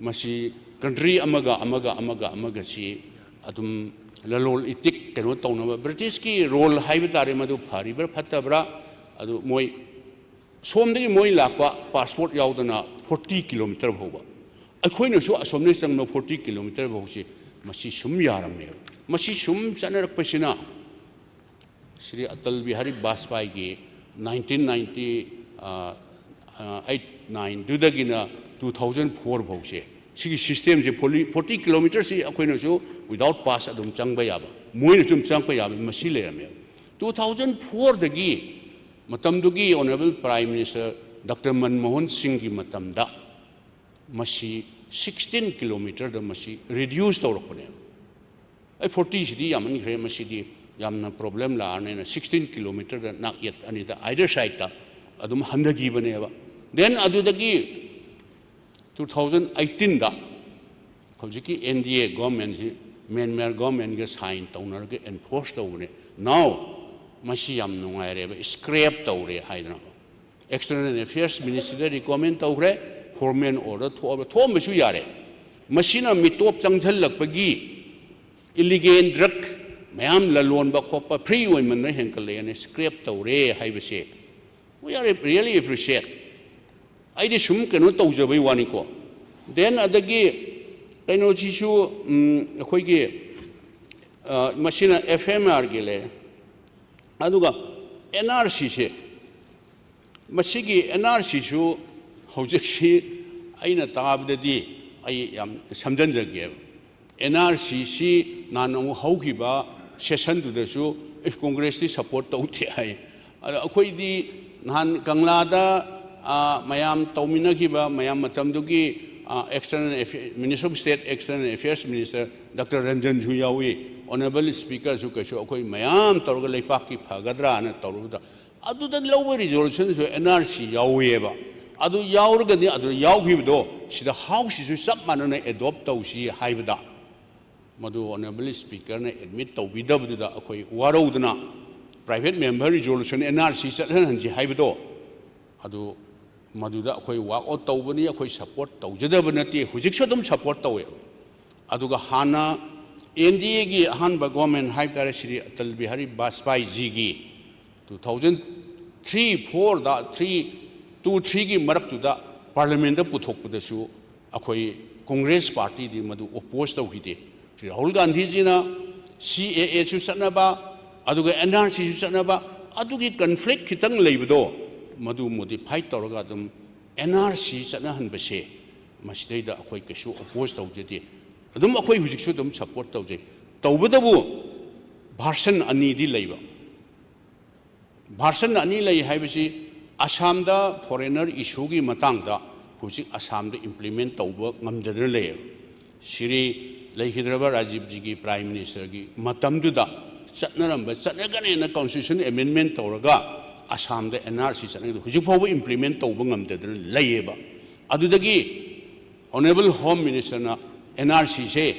ꯃꯁꯤ ꯀꯟꯇ꯭ꯔꯤ ꯑꯃꯒ, ꯑꯃꯒ, ꯑꯃꯒ, ꯑꯃꯒꯁꯤ ꯑꯗꯨꯝ ꯂꯂꯣꯟ ꯏꯇꯤꯛ ꯀꯩꯅꯣ ꯇꯧꯅꯕ, ꯕ꯭ꯔꯤꯇꯤꯁꯀꯤ ꯔꯣꯜ ꯍꯥꯏꯕ ꯇꯥꯔꯦ, ꯃꯗꯨ ꯐꯔꯤꯕ꯭ꯔꯥ ꯐꯠꯇꯕ꯭ꯔꯥ? ꯑꯗꯨ ꯃꯣꯏ ꯁꯣꯝꯗꯒꯤ ꯃꯣꯏ ꯂꯥꯛꯄ ꯄꯥꯁꯄꯣꯔꯠ ꯌꯥꯎꯗꯅ ꯐꯣꯔꯇꯤ ꯀꯤꯂꯣꯃꯤꯇꯔ ꯐꯥꯎꯕ, ꯑꯩꯈꯣꯏꯅꯁꯨ ꯑꯁꯣꯝꯗꯒꯤ ꯆꯪꯕ ꯐꯣꯔꯇꯤ ꯀꯤꯂꯣꯃꯤꯇꯔ ꯐꯥꯎꯁꯤ ꯃꯁꯤ ꯁꯨꯝ ꯌꯥꯔꯝꯃꯦꯕ꯫ ꯃꯁꯤ ꯁꯨꯝ ꯆꯠꯅꯔꯛꯄꯁꯤꯅ ꯁ꯭ꯔꯤ ꯑꯇꯜ ꯕꯤꯍꯥꯔꯤ ꯕꯥꯖꯄꯥꯏꯒꯤ ꯅꯥꯏꯟꯇꯤꯟ ꯅꯥꯏꯟꯇꯤ, ꯑ, ꯑ, ꯑꯩꯠ, ꯅꯥꯏꯟꯗꯨꯗꯒꯤꯅ ꯇꯨ ꯊꯥꯎꯖꯟ ꯐꯣꯔ ꯐꯥꯎꯁꯦ, ꯁꯤꯒꯤ ꯁꯤꯁꯇꯦꯝꯁꯦ ꯐꯣꯔꯇꯤ, ꯐꯣꯔꯇꯤ ꯀꯤꯂꯣꯃꯤꯇꯔꯁꯤ ꯑꯩꯈꯣꯏꯅꯁꯨ without pass ꯑꯗꯨꯝ ꯆꯪꯕ ꯌꯥꯕ, ꯃꯣꯏꯅꯁꯨ ꯑꯗꯨꯝ ꯆꯪꯉꯛꯄ ꯌꯥꯕ, ꯃꯁꯤ ꯂꯩꯔꯝꯃꯦꯕ꯫ ꯇꯨ ꯊꯥꯎꯖꯟ ꯐꯣꯔꯗꯒꯤ, ꯃꯇꯝꯗꯨꯒꯤ honourable prime minister doctor Manmohan ꯁꯤꯡꯒꯤ ꯃꯇꯝꯗ, ꯃꯁꯤ ꯁꯤꯛꯁꯇꯤꯟ ꯀꯤꯂꯣꯃꯤꯇꯔꯗ ꯃꯁꯤ ꯔꯤꯗ꯭ꯌꯨꯁ ꯇꯧꯔꯛꯄꯅꯦꯕ꯫ ꯑꯩ ꯐꯣꯔꯇꯤꯁꯤꯗꯤ ꯌꯥꯝꯃꯟꯈ꯭ꯔꯦ, ꯃꯁꯤꯗꯤ ꯌꯥꯝꯅ ꯄ꯭ꯔꯣꯕ꯭ꯂꯦꯝ ꯂꯥꯛꯑꯅꯤꯅ ꯁꯤꯛꯁꯇꯤꯟ ꯀꯤꯂꯣꯃꯤꯇꯔꯗ ꯅꯥꯛ ꯌꯦꯠ ꯑꯅꯤꯗ ꯑꯥꯏꯗꯔ ꯁꯥꯏꯗꯇ ꯑꯗꯨꯝ ꯍꯟꯊꯈꯤꯕꯅꯦꯕ꯫ ꯗꯦꯟ ꯑꯗꯨꯗꯒꯤ ꯇꯨ ꯊꯥꯎꯖꯟ ꯑꯩꯠꯇꯤꯟꯗ ꯍꯧꯖꯤꯛꯀꯤ ꯑꯦꯟ ꯗꯤ ꯑꯦ ꯒꯣꯔꯃꯦꯟꯁꯤ ꯃ꯭ꯌꯥꯟꯃꯥꯔ ꯒꯣꯔꯃꯦꯟꯒ ꯁꯥꯏꯟ ꯇꯧꯅꯔꯒ ꯑꯦꯟꯐꯣꯔꯁ ꯇꯧꯕꯅꯦ꯫ ꯅꯥꯎ ꯃꯁꯤ ꯌꯥꯝ ꯅꯨꯡꯉꯥꯏꯔꯦꯕ, ꯁ꯭ꯀ꯭ꯔꯦꯞ ꯇꯧꯔꯦ ꯍꯥꯏꯗꯅ꯫ ꯑꯦꯛꯁꯇꯔꯅꯦꯜ ꯑꯦꯐꯤꯌꯔꯁ ꯃꯤꯅꯤꯁꯇ꯭ꯔꯤꯗ ꯔꯤꯀꯃꯦꯟ ꯇꯧꯈ꯭ꯔꯦ, ꯐꯣꯔꯃꯦꯜ ꯑꯣꯔꯗꯔ ꯊꯣꯛꯑꯕ, ꯊꯣꯛꯑꯝꯕꯁꯨ ꯌꯥꯔꯦ꯫ ꯃꯁꯤꯅ ꯃꯤꯇꯣꯞ ꯆꯪꯁꯤꯜꯂꯛꯄꯒꯤ ꯏꯂꯤꯒꯦꯜ ꯗ꯭ꯔꯒ ꯃꯌꯥꯝ ꯂꯂꯣꯟꯕ ꯈꯣꯠꯄ ꯐ꯭ꯔꯤ ꯑꯣꯏꯃꯟꯗꯅ ꯍꯦꯟꯒꯠꯂꯛꯑꯦꯅ ꯁ꯭ꯀ꯭ꯔꯦꯞ ꯇꯧꯔꯦ ꯍꯥꯏꯕꯁꯦ, we are really appreciate. ꯑꯩꯗꯤ ꯁꯨꯝ ꯀꯩꯅꯣ ꯇꯧꯖꯕꯩ ꯋꯥꯅꯤꯀꯣ. ꯗꯦꯟ ꯑꯗꯒꯤ ꯀꯩꯅꯣꯁꯤꯁꯨ, ꯎꯝ, ꯑꯩꯈꯣꯏꯒꯤ, ꯑ, ꯃꯁꯤꯅ ꯑꯦꯐ ꯑꯦꯝ ꯑꯥꯔꯒꯤ ꯂꯩ. ꯑꯗꯨꯒ ꯑꯦꯟ ꯑꯥꯔ ꯁꯤꯁꯦ, ꯃꯁꯤꯒꯤ ꯑꯦꯟ ꯑꯥꯔ ꯁꯤꯁꯨ ꯍꯧꯖꯤꯛꯁꯤ ꯑꯩꯅ ꯇꯥꯕꯗꯗꯤ ꯑꯩ ꯌꯥꯝ ꯁꯝꯖꯤꯟꯖꯒꯦꯕ. ꯑꯦꯟ ꯑꯥꯔ ꯁꯤꯁꯤ ꯅꯍꯥꯟ ꯑꯃꯨꯛ ꯍꯧꯈꯤꯕ ꯁꯦꯁꯟꯗꯨꯗꯁꯨ, "ꯑꯦ, ꯀꯣꯡꯒ꯭ꯔꯦꯁꯇꯤ ꯁꯄꯣꯔꯠ ꯇꯧꯗꯦ" ꯍꯥꯏ. ꯑꯗ ꯑꯩꯈꯣꯏꯗꯤ ꯅꯍꯥꯟ ꯀꯪꯂꯥꯗ, ꯑ, ꯃꯌꯥꯝ ꯇꯧꯃꯤꯟꯅꯈꯤꯕ ꯃꯌꯥꯝ ꯃꯇꯝꯗꯨꯒꯤ, ꯑ, external affair, Minister of State External Affairs Minister doctor ꯔꯟꯖꯟꯁꯨ ꯌꯥꯎꯏ, ꯑꯣꯅꯔꯦꯕꯜ ꯁ꯭ꯄꯤꯀꯔꯁꯨ, ꯀꯩꯁꯨ ꯑꯩꯈꯣꯏ ꯃꯌꯥꯝ ꯇꯧꯔꯒ ꯂꯩꯄꯥꯛꯀꯤ ꯐꯒꯗ꯭ꯔꯥꯅ ꯇꯧꯔꯨꯕꯗ, ꯑꯗꯨꯗ ꯂꯧꯕ ꯔꯤꯖꯣꯂꯨꯁꯟꯁꯨ ꯑꯦꯟ ꯑꯥꯔ ꯁꯤ ꯌꯥꯎꯏꯑꯕ. ꯑꯗꯨ ꯌꯥꯎꯔꯒꯗꯤ, ꯑꯗꯨꯗ ꯌꯥꯎꯈꯤꯕꯗꯣ ꯁꯤꯗ ꯍꯥꯎꯁꯁꯤꯁꯨ ꯆꯞ ꯃꯥꯟꯅꯅ ꯑꯦꯗꯣꯞ ꯇꯧꯁꯤ ꯍꯥꯏꯕꯗ, ꯃꯗꯨ ꯑꯣꯅꯔꯦꯕꯜ ꯁ꯭ꯄꯤꯀꯔꯅ ꯑꯦꯗꯃꯤꯠ ꯇꯧꯕꯤꯗꯕꯗꯨꯗ ꯑꯩꯈꯣꯏ ꯋꯥꯔꯧꯗꯅ private member resolution N R C ꯆꯠꯍꯟꯍꯟꯁꯤ ꯍꯥꯏꯕꯗꯣ, ꯑꯗꯨ ꯃꯗꯨꯗ ꯑꯩꯈꯣꯏ ꯋꯥꯛ ꯑꯥꯎꯠ ꯇꯧꯕꯅꯤ, ꯑꯩꯈꯣꯏ ꯁꯄꯣꯔꯠ ꯇꯧꯖꯗꯕ ꯅꯠꯇꯦ, ꯍꯧꯖꯤꯛꯁꯨ ꯑꯗꯨꯝ ꯁꯄꯣꯔꯠ ꯇꯧꯋꯦ꯫ ꯑꯗꯨꯒ ꯍꯥꯟꯅ ꯑꯦꯟ ꯗꯤ ꯑꯦꯒꯤ ꯑꯍꯥꯟꯕ ꯒꯣꯔꯃꯦꯟ ꯍꯥꯏꯕ ꯇꯥꯔꯦ, Shri Atal Bihari ꯕꯥꯖꯄꯥꯏꯖꯤꯒꯤ two thousand three fourꯗ, three two threeꯒꯤ ꯃꯔꯛꯇꯨꯗ ꯄꯥꯔꯂꯤꯌꯥꯃꯦꯟꯗ ꯄꯨꯊꯣꯛꯄꯗꯁꯨ ꯑꯩꯈꯣꯏ ꯀꯣꯡꯒ꯭ꯔꯦꯁ ꯄꯥꯔꯇꯤꯗꯤ ꯃꯗꯨ ꯑꯣꯄꯣꯖ ꯇꯧꯈꯤꯗꯦ꯫ ꯁ꯭ꯔꯤ ꯔꯥꯍꯨꯜ ꯒꯥꯟꯙꯤꯖꯤꯅ ꯁꯤ ꯑꯦ ꯑꯦꯁꯨ ꯆꯠꯅꯕ, ꯑꯗꯨꯒ ꯑꯦꯟ ꯑꯥꯔ ꯁꯤꯁꯨ ꯆꯠꯅꯕ, ꯑꯗꯨꯒꯤ ꯀꯟꯐ꯭ꯂꯤꯛ ꯈꯤꯇꯪ ꯂꯩꯕꯗꯣ, ꯃꯗꯨ ꯃꯣꯗꯤꯐꯥꯏ ꯇꯧꯔꯒ ꯑꯗꯨꯝ ꯑꯦꯟ ꯑꯥꯔ ꯁꯤ ꯆꯠꯅꯍꯟꯕꯁꯦ, ꯃꯁꯤꯗꯩꯗ ꯑꯩꯈꯣꯏ ꯀꯩꯁꯨ ꯑꯣꯄꯣꯖ ꯇꯧꯖꯗꯦ꯫ ꯑꯗꯨꯝ ꯑꯩꯈꯣꯏ ꯍꯧꯖꯤꯛꯁꯨ ꯑꯗꯨꯝ ꯁꯄꯣꯔꯠ ꯇꯧꯖꯩ꯫ ꯇꯧꯕꯇꯕꯨ ꯚꯥꯔꯁꯟ ꯑꯅꯤꯗꯤ ꯂꯩꯕ꯫ ꯚꯥꯔꯁꯟ ꯑꯅꯤ ꯂꯩ ꯍꯥꯏꯕꯁꯤ, ꯑꯁꯥꯝꯗ ꯐꯣꯔꯦꯅꯔ ꯏꯁꯨꯒꯤ ꯃꯇꯥꯡꯗ ꯍꯧꯖꯤꯛ ꯑꯁꯥꯝꯗ ꯏꯝꯄ꯭ꯂꯤꯃꯦꯟ ꯇꯧꯕ ꯉꯝꯗꯗꯅ ꯂꯩꯌꯦꯕ꯫ ꯁꯤꯔꯤ ꯂꯩꯈꯤꯗ꯭ꯔꯕ ꯔꯥꯖꯤꯕꯖꯤꯒꯤ ꯄ꯭ꯔꯥꯏꯝ ꯃꯤꯅꯤꯁꯇꯔꯒꯤ ꯃꯇꯝꯗꯨꯗ ꯆꯠꯅꯔꯝꯕ, ꯆꯠꯅꯒꯅꯦꯅ ꯀꯣꯟꯁꯇꯤꯇ꯭ꯌꯨꯁꯟ ꯑꯦꯃꯦꯟꯃꯦꯟ ꯇꯧꯔꯒ ꯑꯁꯥꯝꯗ ꯑꯦꯟ ꯑꯥꯔ ꯁꯤ ꯆꯠꯅꯒꯗꯕ ꯍꯧꯖꯤꯛ ꯐꯥꯎꯕ ꯏꯝꯄ꯭ꯂꯤꯃꯦꯟ ꯇꯧꯕ ꯉꯝꯗꯗꯅ ꯂꯩꯌꯦꯕ꯫ ꯑꯗꯨꯗꯒꯤ ꯑꯣꯅꯔꯦꯕꯜ ꯍꯣꯝ ꯃꯤꯅꯤꯁꯇꯔꯅ ꯑꯦꯟ ꯑꯥꯔ ꯁꯤꯁꯦ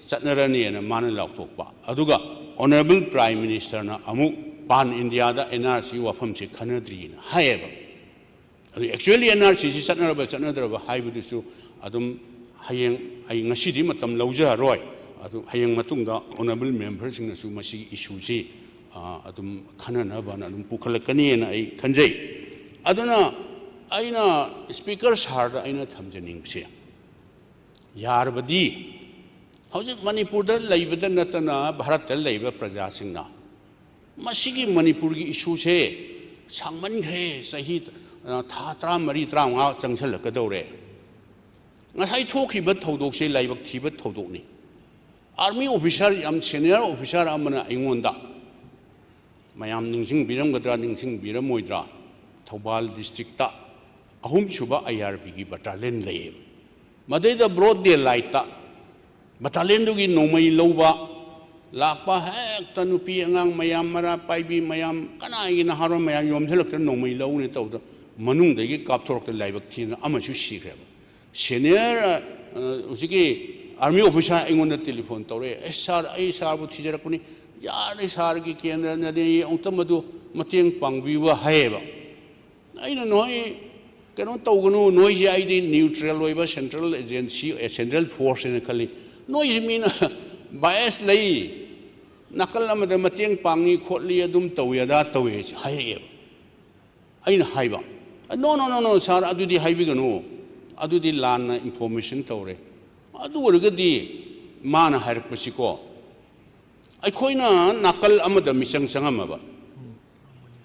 ꯆꯠꯅꯔꯅꯤꯅ ꯃꯥꯅ ꯂꯥꯎꯊꯣꯛꯄ, ꯑꯗꯨꯒ ꯑꯣꯅꯔꯦꯕꯜ ꯄ꯭ꯔꯥꯏꯝ ꯃꯤꯅꯤꯁꯇꯔꯅ ꯑꯃꯨꯛ ꯄꯥꯟ ꯏꯟꯗꯤꯌꯥꯗ ꯑꯦꯟ ꯑꯥꯔ ꯁꯤ ꯋꯥꯐꯝꯁꯦ ꯈꯟꯅꯗ꯭ꯔꯤꯅ ꯍꯥꯏꯌꯦꯕ꯫ ꯑꯗꯨ ꯑꯦꯛꯆꯨꯋꯦꯂꯤ ꯑꯦꯟ ꯑꯥꯔ ꯁꯤꯁꯤ ꯆꯠꯅꯔꯕ ꯆꯠꯅꯗ꯭ꯔꯕ ꯍꯥꯏꯕꯗꯨꯁꯨ ꯑꯗꯨꯝ ꯍꯌꯦꯡ ꯑꯩ ꯉꯁꯤꯗꯤ ꯃꯇꯝ ꯂꯧꯖꯔꯔꯣꯏ, ꯑꯗꯨ ꯍꯌꯦꯡ ꯃꯇꯨꯡꯗ honourable memberꯁꯤꯡꯅꯁꯨ ꯃꯁꯤꯒꯤ issueꯁꯤ, ꯑ, ꯑꯗꯨꯝ ꯈꯟꯅꯅꯕꯅ ꯑꯗꯨꯝ ꯄꯨꯈꯠꯂꯛꯀꯅꯤꯅ ꯑꯩ ꯈꯟꯖꯩ꯫ ꯑꯗꯨꯅ ꯑꯩꯅ Speaker sirꯗ ꯑꯩꯅ ꯊꯝꯖꯅꯤꯡꯕꯁꯦ, ꯌꯥꯔꯕꯗꯤ ꯍꯧꯖꯤꯛ ꯃꯅꯤꯄꯨꯔꯗ ꯂꯩꯕꯗ ꯅꯠꯇꯅ ꯚꯥꯔꯠꯇ ꯂꯩꯕ ꯄ꯭ꯔꯖꯥꯁꯤꯡꯅ ꯃꯁꯤꯒꯤ ꯃꯅꯤꯄꯨꯔꯒꯤ issueꯁꯦ ꯁꯥꯡꯃꯟꯈ꯭ꯔꯦ, ꯆꯍꯤ, ꯑ, ꯊꯥ ꯇꯔꯥꯃꯔꯤ, ꯇꯔꯥꯃꯉꯥ ꯆꯪꯁꯜꯂꯛꯀꯗꯧꯔꯦ꯫ ꯉꯁꯥꯏ ꯊꯣꯛꯈꯤꯕ ꯊꯧꯗꯣꯛꯁꯦ ꯂꯥꯏꯕꯛ ꯊꯤꯕ ꯊꯧꯗꯣꯛꯅꯤ꯫ Army officer, ꯌꯥꯝ senior officer ꯑꯃꯅ ꯑꯩꯉꯣꯟꯗ, ꯃꯌꯥꯝ ꯅꯤꯡꯁꯤꯡꯕꯤꯔꯝꯒꯗ꯭ꯔꯥ ꯅꯤꯡꯁꯤꯡꯕꯤꯔꯝꯃꯣꯏꯗ꯭ꯔꯥ, ꯊꯧꯕꯥꯜ districtꯇ ꯑꯍꯨꯝꯁꯨꯕ IRBꯒꯤ battalion ꯂꯩꯌꯦꯕ꯫ ꯃꯗꯩꯗ broad daylightꯇ battalionꯗꯨꯒꯤ ꯅꯣꯡꯃꯩ ꯂꯧꯕ ꯂꯥꯛꯄ, ꯍꯦꯛꯇ ꯅꯨꯄꯤ ꯑꯉꯥꯡ ꯃꯌꯥꯝ, ꯃꯔꯥ ꯄꯥꯏꯕꯤ ꯃꯌꯥꯝ, ꯀꯅꯥꯒꯤ ꯅꯍꯥꯔꯣꯜ ꯃꯌꯥꯝ ꯌꯣꯝꯁꯤꯜꯂꯛꯇꯅ ꯅꯣꯡꯃꯩ ꯂꯧꯅꯤ ꯇꯧꯕꯗ, ꯃꯅꯨꯡꯗꯒꯤ ꯀꯥꯞꯊꯣꯔꯛꯇ ꯂꯥꯏꯕꯛ ꯊꯤꯗꯅ ꯑꯃꯁꯨ ꯁꯤꯈ꯭ꯔꯦꯕ꯫ Senior, ꯑ, ꯍꯧꯖꯤꯛꯀꯤ army officer ꯑꯩꯉꯣꯟꯗ telephone ꯇꯧꯔꯛꯑꯦ, "ꯑꯦ sir, ꯑꯩ sirꯕꯨ ꯊꯤꯖꯔꯛꯄꯅꯤ, ꯌꯥꯔꯦ sirꯒꯤ ꯀꯦꯟꯗ꯭ꯔꯅꯗꯤ ꯑꯃꯨꯛꯇ ꯃꯗꯨ ꯃꯇꯦꯡ ꯄꯥꯡꯕꯤꯌꯨ" ꯍꯥꯏꯌꯦꯕ꯫ ꯑꯩꯅ, "ꯅꯣꯏ ꯀꯩꯅꯣ ꯇꯧꯒꯅꯨ, ꯅꯣꯏꯁꯦ ꯑꯩꯗꯤ neutral ꯑꯣꯏꯕ central agency, ꯑꯦ, central force ꯍꯥꯏꯅ ꯈꯜꯂꯤ, ꯅꯣꯏꯁꯦ ꯃꯤꯅ bias ꯂꯩ, ꯅꯥꯀꯜ ꯑꯃꯗ ꯃꯇꯦꯡ ꯄꯥꯡꯉꯤ ꯈꯣꯠꯂꯤ, ꯑꯗꯨꯝ ꯇꯧꯏ ꯑꯗꯥ ꯇꯧꯏ" ꯍꯥꯏꯔꯛꯑꯦꯕ꯫ ꯑꯩꯅ ꯍꯥꯏꯕ, "No, no, no, no, sir, ꯑꯗꯨꯗꯤ ꯍꯥꯏꯕꯤꯒꯅꯨ, ꯑꯗꯨꯗꯤ ꯂꯥꯟꯅ information ꯇꯧꯔꯦ"꯫ ꯑꯗꯨ ꯑꯣꯏꯔꯒꯗꯤ ꯃꯥꯅ ꯍꯥꯏꯔꯛꯄꯁꯤꯀꯣ, ꯑꯩꯈꯣꯏꯅ ꯅꯥꯀꯜ ꯑꯃꯗ ꯃꯤꯆꯪ ꯆꯪꯉꯝꯃꯕ,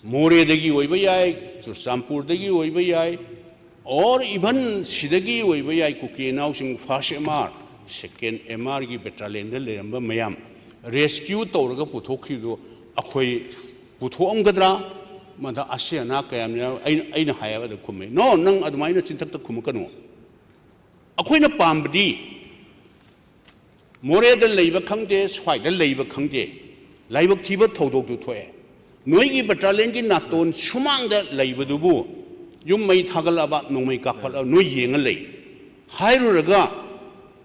ꯃꯣꯔꯦꯗꯒꯤ ꯑꯣꯏꯕ ꯌꯥꯏ, ꯆꯨꯔꯆꯥꯟꯄꯨꯔꯗꯒꯤ ꯑꯣꯏꯕ ꯌꯥꯏ, or even ꯁꯤꯗꯒꯤ ꯑꯣꯏꯕ ꯌꯥꯏ, ꯀꯨꯀꯤ ꯏꯅꯥꯎꯁꯤꯡ first MR, second MRꯒꯤ battalionꯗ ꯂꯩꯔꯝꯕ ꯃꯌꯥꯝ rescue ꯇꯧꯔꯒ ꯄꯨꯊꯣꯛꯈꯤꯕꯗꯣ ꯑꯩꯈꯣꯏ ꯄꯨꯊꯣꯛꯑꯝꯒꯗ꯭ꯔꯥ? ꯃꯗ ꯑꯁꯤ ꯑꯅꯥ ꯀꯌꯥꯝ ꯌꯥꯎ-, ꯑꯩꯅ, ꯑꯩꯅ ꯍꯥꯏꯌꯦꯕ, ꯑꯗ ꯈꯨꯝꯃꯦ, "No, ꯅꯪ ꯑꯗꯨꯃꯥꯏꯅ ꯆꯤꯟꯊꯛꯇ ꯈꯨꯝꯃꯛꯀꯅꯨ꯫ ꯑꯩꯈꯣꯏꯅ ꯄꯥꯝꯕꯗꯤ ꯃꯣꯔꯦꯗ ꯂꯩꯕ ꯈꯪꯗꯦ, ꯁ꯭ꯋꯥꯏꯗ ꯂꯩꯕ ꯈꯪꯗꯦ, ꯂꯥꯏꯕꯛ ꯊꯤꯕ ꯊꯧꯗꯣꯛꯇꯨ ꯊꯣꯛꯑꯦ꯫ ꯅꯣꯏꯒꯤ battalionꯒꯤ ꯅꯥꯇꯣꯟ ꯁꯨꯃꯥꯡꯗ ꯂꯩꯕꯗꯨꯕꯨ ꯌꯨꯝ ꯃꯩ ꯊꯥꯒꯠꯂꯛꯑꯕ, ꯅꯣꯡꯃꯩ ꯀꯥꯞꯈꯠꯂꯛꯑꯕ ꯅꯣꯏ ꯌꯦꯡꯉ ꯂꯩ꯫ ꯍꯥꯏꯔꯨꯔꯒ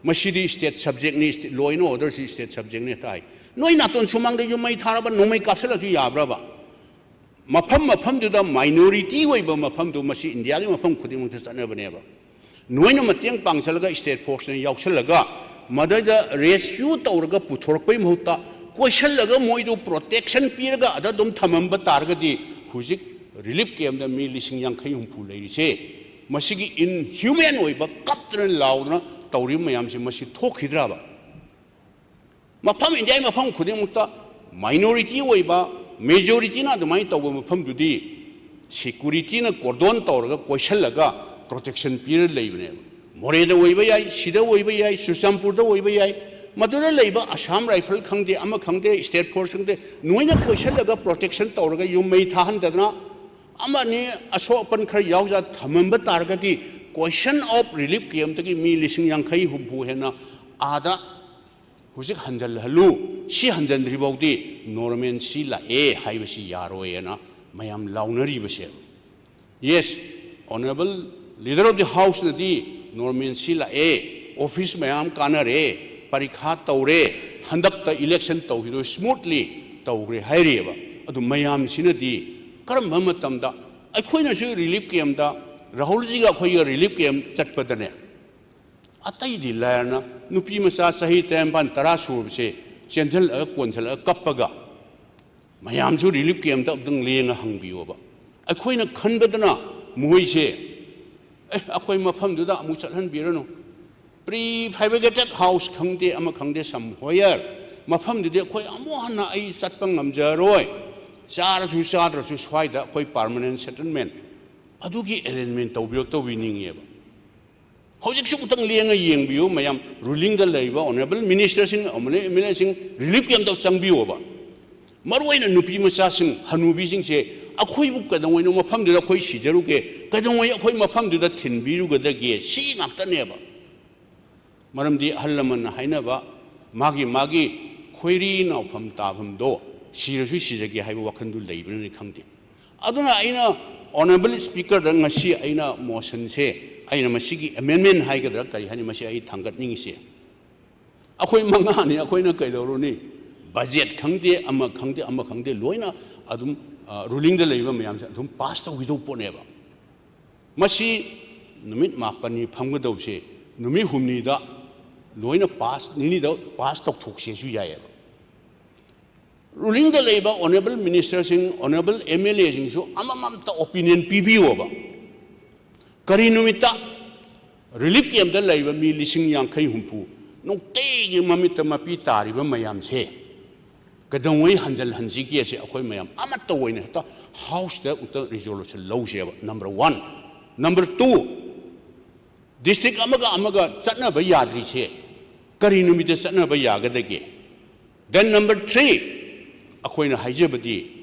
ꯃꯁꯤꯗꯤ state subjectꯅꯤ, state, law and orderꯁꯤ state subjectꯅꯤ ꯍꯦꯛꯇ ꯍꯥꯏ꯫ ꯅꯣꯏ ꯅꯥꯇꯣꯟ ꯁꯨꯃꯥꯡꯗ ꯌꯨꯝ ꯃꯩ ꯊꯥꯔꯕ, ꯅꯣꯡꯃꯩ ꯀꯥꯞꯁꯤꯜꯂꯁꯨ ꯌꯥꯕ꯭ꯔꯕ?" ꯃꯐꯝ ꯃꯐꯝꯗꯨꯗ minority ꯑꯣꯏꯕ ꯃꯐꯝꯗꯨ, ꯃꯁꯤ ꯏꯟꯗꯤꯌꯥꯒꯤ ꯃꯐꯝ ꯈꯨꯗꯤꯡꯃꯛꯇ ꯆꯠꯅꯕꯅꯦꯕ꯫ ꯅꯣꯏꯅ ꯃꯇꯦꯡ ꯄꯥꯡꯁꯤꯜꯂꯒ, state forceꯅ ꯌꯥꯎꯁꯜꯂꯒ, ꯃꯗꯩꯗ rescue ꯇꯧꯔꯒ ꯄꯨꯊꯣꯔꯛꯄꯩ ꯃꯍꯨꯠꯇ, ꯀꯣꯏꯁꯜꯂꯒ ꯃꯣꯏꯗꯨ protection ꯄꯤꯔꯒ ꯑꯗ ꯑꯗꯨꯝ ꯊꯝꯃꯝꯕ ꯇꯥꯔꯒꯗꯤ, ꯍꯧꯖꯤꯛ relief campꯇ ꯃꯤ ꯂꯤꯁꯤꯡ ꯌꯥꯡꯈꯩ ꯍꯨꯝꯐꯨ ꯂꯩꯔꯤꯁꯦ, ꯃꯁꯤꯒꯤ inhuman ꯑꯣꯏꯕ, ꯀꯞꯇꯅ ꯂꯥꯎꯗꯅ ꯇꯧꯔꯤꯕ ꯃꯌꯥꯝꯁꯦ, ꯃꯁꯤ ꯊꯣꯛꯈꯤꯗ꯭ꯔꯕ? ꯃꯐꯝ, ꯏꯟꯗꯤꯌꯥꯒꯤ ꯃꯐꯝ ꯈꯨꯗꯤꯡꯃꯛꯇ minority ꯑꯣꯏꯕ, majorityꯅ ꯑꯗꯨꯃꯥꯏꯅ ꯇꯧꯕ ꯃꯐꯝꯗꯨꯗꯤ securityꯅ cordon ꯇꯧꯔꯒ, ꯀꯣꯏꯁꯜꯂꯒ protection ꯄꯤꯔ ꯂꯩꯕꯅꯦꯕ꯫ ꯃꯣꯔꯦꯗ ꯑꯣꯏꯕ ꯌꯥꯏ, ꯁꯤꯗ ꯑꯣꯏꯕ ꯌꯥꯏ, ꯆꯨꯔꯆꯥꯟꯄꯨꯔꯗ ꯑꯣꯏꯕ ꯌꯥꯏ, ꯃꯗꯨꯗ ꯂꯩꯕ Assam Rifle ꯈꯪꯗꯦ, ꯑꯃ ꯈꯪꯗꯦ, state force ꯈꯪꯗꯦ, ꯅꯣꯏꯅ ꯀꯣꯏꯁꯜꯂꯒ protection ꯇꯧꯔꯒ, ꯌꯨꯝ ꯃꯩ ꯊꯥꯍꯟꯗꯗꯅ, ꯑꯃꯅꯤ ꯑꯁꯣꯛ ꯑꯄꯟ ꯈꯔ ꯌꯥꯎꯖ ꯊꯝꯃꯝꯕ ꯇꯥꯔꯒꯗꯤ, question of relief campꯇꯒꯤ ꯃꯤ ꯂꯤꯁꯤꯡ ꯌꯥꯡꯈꯩ ꯍꯨꯝꯐꯨ ꯍꯦꯟꯅ ꯑꯥꯗ ꯍꯧꯖꯤꯛ ꯍꯟꯖꯜꯍꯜꯂꯨ, ꯁꯤ ꯍꯟꯖꯟꯗ꯭ꯔꯤ ꯐꯥꯎꯗꯤ normalcy ꯂꯥꯛꯑꯦ ꯍꯥꯏꯕꯁꯤ ꯌꯥꯔꯣꯏꯅ ꯃꯌꯥꯝ ꯂꯥꯎꯅꯔꯤꯕꯁꯦ꯫ Yes, Honourable Leader of the Houseꯅꯗꯤ normalcy ꯂꯥꯛꯑꯦ, office ꯃꯌꯥꯝ ꯀꯥꯟꯅꯔꯦ, ꯄꯔꯤꯈꯥ ꯇꯧꯔꯦ, ꯍꯟꯗꯛꯇ election ꯇꯧꯈꯤꯗꯣꯏ smoothly ꯇꯧꯈ꯭ꯔꯦ ꯍꯥꯏꯔꯤꯑꯕ꯫ ꯑꯗꯨ ꯃꯌꯥꯝꯁꯤꯅꯗꯤ ꯀꯔꯝꯕ ꯃꯇꯝꯗ, ꯑꯩꯈꯣꯏꯅꯁꯨ relief campꯇ, ꯔꯥꯍꯨꯜꯖꯤꯒ ꯑꯩꯈꯣꯏꯒ relief camp ꯆꯠꯄꯗꯅꯦ, ꯑꯇꯩꯗꯤ ꯂꯥꯏꯔꯅ ꯅꯨꯄꯤ ꯃꯆꯥ ꯆꯍꯤ ꯇꯔꯥꯅꯤꯄꯥꯟ ꯇꯔꯥ ꯁꯨꯔꯕꯁꯦ ꯆꯦꯟꯁꯤꯜꯂꯛꯑꯒ ꯀꯣꯟꯁꯤꯜꯂꯛꯑꯒ ꯀꯞꯄꯒ, ꯃꯌꯥꯝꯁꯨ relief campꯇ ꯑꯝꯇꯪ ꯂꯦꯡꯉ ꯍꯪꯕꯤꯌꯣꯕ꯫ ꯑꯩꯈꯣꯏꯅ ꯈꯟꯕꯗꯅ ꯃꯣꯏꯁꯦ, "ꯑꯦ, ꯑꯩꯈꯣꯏ ꯃꯐꯝꯗꯨꯗ ꯑꯃꯨꯛ ꯆꯠꯍꯟꯕꯤꯔꯅꯨ꯫ Prefabricated house ꯈꯪꯗꯦ, ꯑꯃ ꯈꯪꯗꯦ, somewhere ꯃꯐꯝꯗꯨꯗꯤ ꯑꯩꯈꯣꯏ ꯑꯃꯨꯛ ꯍꯟꯅ ꯑꯩ ꯆꯠꯄ ꯉꯝꯖꯔꯣꯏ꯫ ꯆꯥꯔꯁꯨ ꯆꯥꯗ꯭ꯔꯁꯨ ꯁ꯭ꯋꯥꯏꯗ ꯑꯩꯈꯣꯏ permanent settlement ꯑꯗꯨꯒꯤ arrangement ꯇꯧꯕꯤꯔꯛꯇꯧꯕꯤ ꯅꯤꯡꯉꯦꯕ꯫" ꯍꯧꯖꯤꯛꯁꯨ ꯑꯃꯨꯛꯇꯪ ꯂꯦꯡꯉ ꯌꯦꯡꯕꯤꯌꯨ ꯃꯌꯥꯝ, rulingꯗ ꯂꯩꯔꯤꯕ honourable ministerꯁꯤꯡ, MLAꯁꯤꯡ relief campꯇ ꯆꯪꯕꯤꯌꯣꯕ꯫ ꯃꯔꯨꯑꯣꯏꯅ ꯅꯨꯄꯤ ꯃꯆꯥꯁꯤꯡ, ꯍꯅꯨꯕꯤꯁꯤꯡꯁꯦ, ꯑꯩꯈꯣꯏꯕꯨ ꯀꯩꯗꯧꯉꯩꯅꯣ ꯃꯐꯝꯗꯨꯗ ꯑꯩꯈꯣꯏ ꯁꯤꯖꯔꯨꯒꯦ, ꯀꯩꯗꯧꯉꯩ ꯑꯩꯈꯣꯏ ꯃꯐꯝꯗꯨꯗ ꯊꯤꯟꯕꯤꯔꯨꯒꯗꯒꯦ, ꯁꯤ ꯉꯥꯛꯇꯅꯦꯕ꯫ ꯃꯔꯝꯗꯤ ꯑꯍꯜ ꯂꯃꯟꯅ ꯍꯥꯏꯅꯕ, ꯃꯥꯒꯤ ꯃꯥꯒꯤ ꯈꯣꯏꯔꯤ ꯅꯥꯎꯐꯝ ꯇꯥꯐꯝꯗꯣ, ꯁꯤꯔꯁꯨ ꯁꯤꯖꯒꯦ ꯍꯥꯏꯕ ꯋꯥꯈꯜꯗꯨ ꯂꯩꯕꯅꯅꯤ ꯈꯪꯗꯦ꯫ ꯑꯗꯨꯅ ꯑꯩꯅ honourable speakerꯗ ꯉꯁꯤ ꯑꯩꯅ motionꯁꯦ, ꯑꯩꯅ ꯃꯁꯤꯒꯤ amendment ꯍꯥꯏꯒꯗ꯭ꯔꯥ ꯀꯔꯤ ꯍꯥꯏꯅꯤ, ꯃꯁꯤ ꯑꯩ ꯊꯥꯡꯒꯠꯅꯤꯡꯉꯤꯁꯦ, ꯑꯩꯈꯣꯏ ꯃꯉꯥꯅꯤ, ꯑꯩꯈꯣꯏꯅ ꯀꯩꯗꯧꯔꯨꯅꯤ? Budget ꯈꯪꯗꯦ, ꯑꯃ ꯈꯪꯗꯦ, ꯑꯃ ꯈꯪꯗꯦ, ꯂꯣꯏꯅ ꯑꯗꯨꯝ, ꯑ, rulingꯗ ꯂꯩꯕ ꯃꯌꯥꯝꯁꯦ ꯑꯗꯨꯝ pass ꯇꯧꯈꯤꯗꯧꯕ ꯄꯣꯠꯅꯦꯕ꯫ ꯃꯁꯤ ꯅꯨꯃꯤꯠ ꯃꯥꯄꯟꯅꯤ ꯐꯝꯒꯗꯧꯕꯁꯦ ꯅꯨꯃꯤꯠ ꯍꯨꯝꯅꯤꯗ ꯂꯣꯏꯅ ꯄꯥꯁ, ꯅꯤꯅꯤꯗ ꯄꯥꯁ ꯇꯧꯊꯣꯛꯁꯦꯁꯨ ꯌꯥꯏꯌꯦꯕ꯫ ꯔꯨꯂꯤꯡꯗ ꯂꯩꯕ ꯑꯣꯅꯔꯦꯕꯜ ꯃꯤꯅꯤꯁꯇꯔꯁꯤꯡ, ꯑꯣꯅꯔꯦꯕꯜ ꯑꯦꯝ ꯑꯦꯜ ꯑꯦꯁꯤꯡꯁꯨ ꯑꯃꯃꯝꯇ ꯑꯣꯄꯤꯅꯤꯌꯟ ꯄꯤꯕꯤꯌꯣꯕ꯫ ꯀꯔꯤ ꯅꯨꯃꯤꯠꯇ ꯔꯤꯂꯤꯐ ꯀꯦꯝꯞꯇ ꯂꯩꯕ ꯃꯤ ꯂꯤꯁꯤꯡ ꯌꯥꯡꯈꯩ ꯍꯨꯝꯐꯨ ꯅꯨꯡꯇꯤꯒꯤ ꯃꯃꯤꯠꯇ ꯃꯄꯤ ꯇꯥꯔꯤꯕ ꯃꯌꯥꯝꯁꯦ ꯀꯩꯗꯧꯉꯩ ꯍꯟꯖꯤꯜꯍꯟꯁꯤꯒꯦꯁꯦ ꯑꯩꯈꯣꯏ ꯃꯌꯥꯝ ꯑꯃꯠꯇ ꯑꯣꯏꯅ ꯍꯦꯛꯇ ꯍꯥꯎꯁꯇ ꯑꯃꯨꯛꯇ ꯔꯤꯖꯣꯂꯨꯁꯟ ꯂꯧꯁꯦꯕ, number one. Number two, district ꯑꯃꯒ ꯑꯃꯒ ꯆꯠꯅꯕ ꯌꯥꯗ꯭ꯔꯤꯁꯦ ꯀꯔꯤ ꯅꯨꯃꯤꯠꯇ ꯆꯠꯅꯕ ꯌꯥꯒꯗꯒꯦ? Then number three, ꯑꯩꯈꯣꯏꯅ ꯍꯥꯏꯖꯕꯗꯤ,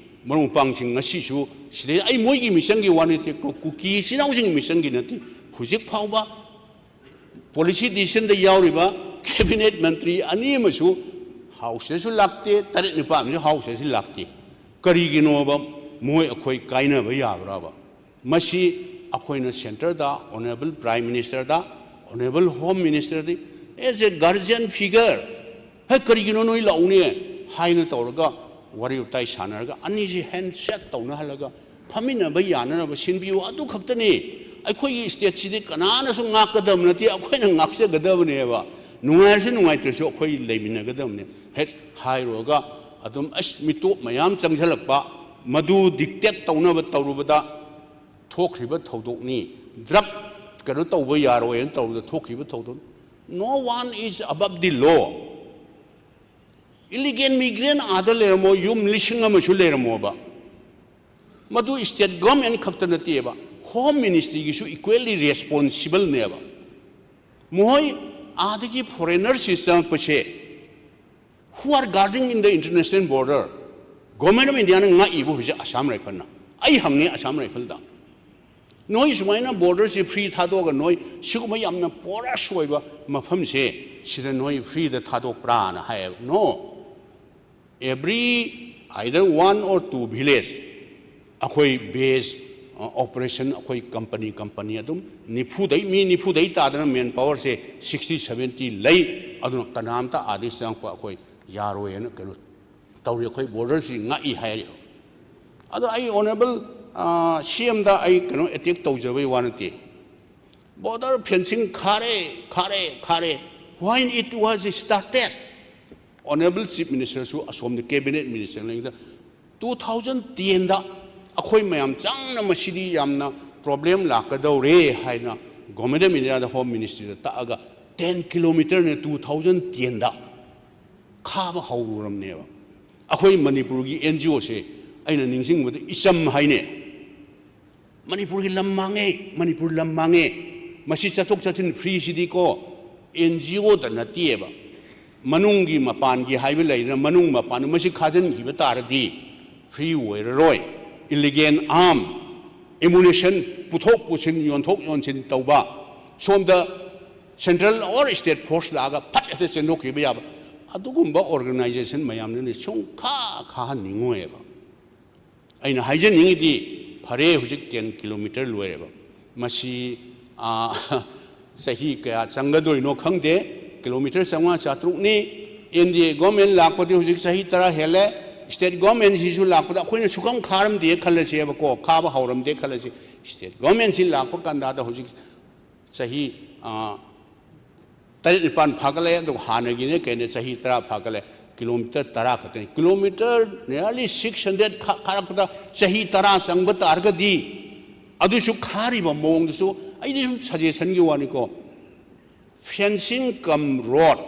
ꯃꯔꯨꯞ ꯃꯄꯥꯡꯁꯤꯡ, ꯉꯁꯤꯁꯨ ꯁꯤꯗꯩ ꯑꯩ ꯃꯣꯏꯒꯤ ꯃꯤꯆꯪꯒꯤ ꯋꯥ ꯅꯠꯇꯦ, ꯀꯨ-, ꯀꯨꯀꯤ ꯏꯆꯤꯟ ꯏꯅꯥꯎꯁꯤꯡꯒꯤ ꯃꯤꯆꯪꯒꯤ ꯅꯠꯇꯦ, ꯍꯧꯖꯤꯛ ꯐꯥꯎꯕ ꯄꯣꯂꯤꯁꯤ ꯗꯤꯁꯤꯖꯟꯗ ꯌꯥꯎꯔꯤꯕ ꯀꯦꯕꯤꯅꯦꯠ ꯃꯟꯇ꯭ꯔꯤ ꯑꯅꯤ ꯑꯃꯁꯨ ꯍꯥꯎꯁꯇꯁꯨ ꯂꯥꯛꯇꯦ, ꯇꯔꯦꯠ ꯅꯤꯄꯥꯜ ꯑꯃꯁꯨ ꯍꯥꯎꯁꯇꯁꯨ ꯂꯥꯛꯇꯦ꯫ ꯀꯔꯤꯒꯤꯅꯣꯕ? ꯃꯣꯏ ꯑꯩꯈꯣꯏ ꯀꯥꯏꯅꯕ ꯌꯥꯕ꯭ꯔꯕ? ꯃꯁꯤ ꯑꯩꯈꯣꯏꯅ ꯁꯦꯟꯇꯔꯗ, ꯑꯣꯅꯔꯦꯕꯜ ꯄ꯭ꯔꯥꯏꯝ ꯃꯤꯅꯤꯁꯇꯔꯗ, ꯑꯣꯅꯔꯦꯕꯜ ꯍꯣꯝ ꯃꯤꯅꯤꯁꯇꯔꯗꯤ, as a guardian figure, "ꯍꯦ, ꯀꯔꯤꯒꯤꯅꯣ ꯅꯣꯏ ꯂꯥꯛꯎꯅꯦ?" ꯍꯥꯏꯅ ꯇꯧꯔꯒ, ꯋꯥꯔꯤ ꯋꯥꯇꯥꯏ ꯁꯥꯟꯅꯔꯒ, ꯑꯅꯤꯁꯤ ꯍꯦꯟꯁꯦꯛ ꯇꯧꯅꯍꯜꯂꯒ ꯐꯝꯃꯤꯟꯅꯕ ꯌꯥꯅꯅꯕ ꯁꯤꯟꯕꯤꯌꯨ꯫ ꯑꯗꯨ ꯈꯛꯇꯅꯤ꯫ ꯑꯩꯈꯣꯏꯒꯤ ꯁ꯭ꯇꯦꯠꯁꯤꯗꯤ ꯀꯅꯥꯅꯁꯨ ꯉꯥꯛꯀꯗꯕ ꯅꯠꯇꯦ, ꯑꯩꯈꯣꯏꯅ ꯉꯥꯛꯆꯒꯗꯕꯅꯦꯕ꯫ ꯅꯨꯡꯉꯥꯏꯔꯁꯨ ꯅꯨꯡꯉꯥꯏꯇ꯭ꯔꯁꯨ ꯑꯩꯈꯣꯏ ꯂꯩꯃꯤꯟꯅꯒꯗꯕꯅꯦ꯫ ꯍꯦꯛ ꯍꯥꯏꯔꯨꯔꯒ ꯑꯗꯨꯝ, ꯑꯁ, ꯃꯤꯇꯣꯞ ꯃꯌꯥꯝ ꯆꯪꯁꯤꯜꯂꯛꯄ, ꯃꯗꯨ ꯗꯤꯛꯇꯦꯠ ꯇꯧꯅꯕ ꯇꯧꯔꯨꯕꯗ ꯊꯣꯛꯈ꯭ꯔꯤꯕ ꯊꯧꯗꯣꯛꯅꯤ꯫ ꯗ꯭ꯔꯛ ꯀꯩꯅꯣ ꯇꯧꯕ ꯌꯥꯔꯣꯏꯅ ꯇꯧꯕꯗ ꯊꯣꯛꯈꯤꯕ ꯊꯧꯗꯣꯛ꯫ No one is above the law. Illegal migrant ꯑꯥꯗ ꯂꯩꯔꯝꯃꯣ, ꯌꯨꯝ ꯂꯤꯁꯤꯡ ꯑꯃꯁꯨ ꯂꯩꯔꯝꯃꯣꯕ꯫ ꯃꯗꯨ ꯁ꯭ꯇꯦꯠ ꯒꯚꯔꯟꯃꯦꯟ ꯈꯛꯇ ꯅꯠꯇꯦꯕ, ꯍꯣꯝ ꯃꯤꯅꯤꯁꯇ꯭ꯔꯤꯒꯤꯁꯨ ꯏꯀ꯭ꯋꯦꯜꯂꯤ ꯔꯦꯁꯄꯣꯟꯁꯤꯕꯜꯅꯦꯕ꯫ ꯃꯈꯣꯏ ꯑꯥꯗꯒꯤ ꯐꯣꯔꯦꯅꯔꯁꯤ ꯆꯪꯉꯛꯄꯁꯦ, who are guarding in the international border? Government of Indiaꯅ ꯉꯥꯛꯏꯕ ꯍꯧꯖꯤꯛ ꯑꯁꯥꯝ ꯔꯥꯏꯐꯜꯅ꯫ ꯑꯩ ꯍꯪꯉꯦ ꯑꯁꯥꯝ ꯔꯥꯏꯐꯜꯗ, ꯅꯣꯏ ꯁꯨꯃꯥꯏꯅ ꯕꯣꯔꯗꯔꯁꯤ ꯐ꯭ꯔꯤ ꯊꯥꯗꯣꯛꯑꯒ ꯅꯣꯏ ꯁꯤꯒꯨꯝꯕ ꯌꯥꯝꯅ ꯄꯣꯔꯁ ꯑꯣꯏꯕ ꯃꯐꯝꯁꯦ ꯁꯤꯗ ꯅꯣꯏ ꯐ꯭ꯔꯤꯗ ꯊꯥꯗꯣꯛꯄ꯭ꯔꯥꯅ ꯍꯥꯏꯌꯦꯕ꯫ No, every either one or two village ꯑꯩꯈꯣꯏ ꯕꯦꯖ ꯑꯣꯄꯔꯦꯁꯟ, ꯑꯩꯈꯣꯏ ꯀꯝꯄꯅꯤ ꯀꯝꯄꯅꯤ ꯑꯗꯨꯝ ꯅꯤꯐꯨꯗꯩ, ꯃꯤ ꯅꯤꯐꯨꯗꯩ ꯇꯥꯗꯅ ꯃꯦꯟ ꯄꯥꯋꯔꯁꯦ ꯁꯤꯛꯁꯇꯤ ꯁꯚꯦꯟꯇꯤ ꯂꯩ꯫ ꯑꯗꯨꯅ ꯀꯅꯥꯝꯇ ꯑꯥꯗꯒꯤ ꯆꯪꯉꯛꯄ ꯑꯩꯈꯣꯏ ꯌꯥꯔꯣꯏꯅ ꯀꯩꯅꯣ ꯇꯧꯔꯤ, ꯑꯩꯈꯣꯏ ꯕꯣꯔꯗꯔꯁꯤ ꯉꯥꯛꯏ ꯍꯥꯏꯔꯤ꯫ ꯑꯗꯣ ꯑꯩ ꯑꯣꯅꯔꯦꯕꯜ ꯁꯤ ꯑꯦꯝꯗ ꯑꯩ ꯀꯩꯅꯣ ꯑꯦꯇꯦꯛ ꯇꯧꯖꯕꯩ ꯋꯥ ꯅꯠꯇꯦ꯫ Border fencing ꯈꯥꯔꯦ, ꯈꯥꯔꯦ, ꯈꯥꯔꯦ꯫ When it was started, Honorable Chief Minister ꯁꯨ ꯑꯁꯣꯝꯗ Cabinet Minister ꯂꯩꯉꯩꯗ, two thousand ten ꯗ ꯑꯩꯈꯣꯏ ꯃꯌꯥꯝ ꯆꯪꯅ ꯃꯁꯤꯗꯤ ꯌꯥꯝꯅ problem ꯂꯥꯛꯀꯗꯧꯔꯦ ꯍꯥꯏꯅ Government of India the Home Ministry the ꯇꯛꯑꯒ ten kilometre ꯅ two thousand ten ꯗ ꯈꯥꯕ ꯍꯧꯔꯨꯔꯝꯅꯦꯕ꯫ ꯑꯩꯈꯣꯏ ꯃꯅꯤꯄꯨꯔꯒꯤ N G O ꯁꯦ ꯑꯩꯅ ꯅꯤꯡꯁꯤꯡꯕꯗ ꯏꯆꯝ ꯍꯥꯏꯅꯦ꯫ ꯃꯅꯤꯄꯨꯔꯒꯤ ꯂꯝ ꯃꯥꯡꯉꯦ, ꯃꯅꯤꯄꯨꯔ ꯂꯝ ꯃꯥꯡꯉꯦ꯫ ꯃꯁꯤ ꯆꯠꯊꯣꯛ ꯆꯠꯁꯤꯟ free ꯁꯤꯗꯤꯀꯣ N G O ꯗ ꯅꯠꯇꯦꯕ꯫ ꯃꯅꯨꯡꯒꯤ ꯃꯄꯥꯟꯒꯤ ꯍꯥꯏꯕ ꯂꯩꯗꯅ, ꯃꯅꯨꯡ ꯃꯄꯥꯟ ꯃꯁꯤ ꯈꯥꯖꯤꯟꯈꯤꯕ ꯇꯥꯔꯗꯤ free ꯑꯣꯏꯔꯔꯣꯏ꯫ Illegal arm, ammunition ꯄꯨꯊꯣꯛ ꯄꯨꯁꯤꯟ, ꯌꯣꯟꯊꯣꯛ ꯌꯣꯟꯁꯤꯟ ꯇꯧꯕ, ꯁꯣꯝꯗ central or state force ꯂꯥꯛꯑꯒ ꯐꯠ ꯍꯦꯛꯇ ꯆꯦꯟꯊꯣꯛꯈꯤꯕ ꯌꯥꯕ, ꯑꯗꯨꯒꯨꯝꯕ organisation ꯃꯌꯥꯝꯗꯨꯅ ꯁꯨꯡꯈꯥ ꯈꯥꯍꯟꯅꯤꯡꯉꯣꯏꯕ꯫ ꯑꯩꯅ ꯍꯥꯏꯖꯅꯤꯡꯉꯤꯗꯤ, ꯐꯔꯦ, ꯍꯧꯖꯤꯛ ten kilometre ꯂꯣꯏꯔꯦꯕ꯫ ꯃꯁꯤ, ꯑꯥ, ꯆꯍꯤ ꯀꯌꯥ ꯆꯪꯒꯗꯣꯏꯅꯣ ꯈꯪꯗꯦ꯫ Kilometre ꯆꯥꯝꯃꯉꯥ ꯆꯥꯇ꯭ꯔꯨꯛꯅꯤ꯫ N D A government ꯂꯥꯛꯄꯗꯤ ꯍꯧꯖꯤꯛ ꯆꯍꯤ ꯇꯔꯥ ꯍꯦꯜꯂꯦ꯫ State government ꯁꯤꯁꯨ ꯂꯥꯛꯄꯗ ꯑꯩꯈꯣꯏꯅ ꯁꯨꯈꯝ ꯈꯥꯔꯝꯗꯦ ꯈꯜꯂꯁꯦꯕꯀꯣ, ꯈꯥꯕ ꯍꯧꯔꯝꯗꯦ ꯈꯜꯂꯁꯤ꯫ State government ꯁꯤ ꯂꯥꯛꯄ ꯀꯥꯟꯗ ꯍꯧꯖꯤꯛ ꯆꯍꯤ, ꯑꯥ, ꯇꯔꯦꯠ ꯅꯤꯄꯥꯟ ꯐꯥꯒꯠꯂꯛꯑꯦ, ꯑꯗꯨꯒ ꯍꯥꯟꯅꯒꯤꯅ ꯀꯩꯅꯣ ꯆꯍꯤ ꯇꯔꯥ ꯐꯥꯒꯠꯂꯦ꯫ Kilometre ꯇꯔꯥ ꯈꯛꯇꯅꯤ꯫ Kilometre nearly six hundred ꯈꯥ-, ꯈꯥꯔꯛꯄꯗ ꯆꯍꯤ ꯇꯔꯥ ꯆꯪꯕ ꯇꯥꯔꯒꯗꯤ, ꯑꯗꯨꯁꯨ ꯈꯥꯔꯤꯕ ꯃꯑꯣꯡꯗꯨꯁꯨ ꯑꯩꯗꯤ ꯁꯨꯝ suggestion ꯒꯤ ꯋꯥꯅꯤꯀꯣ, fencing cum road,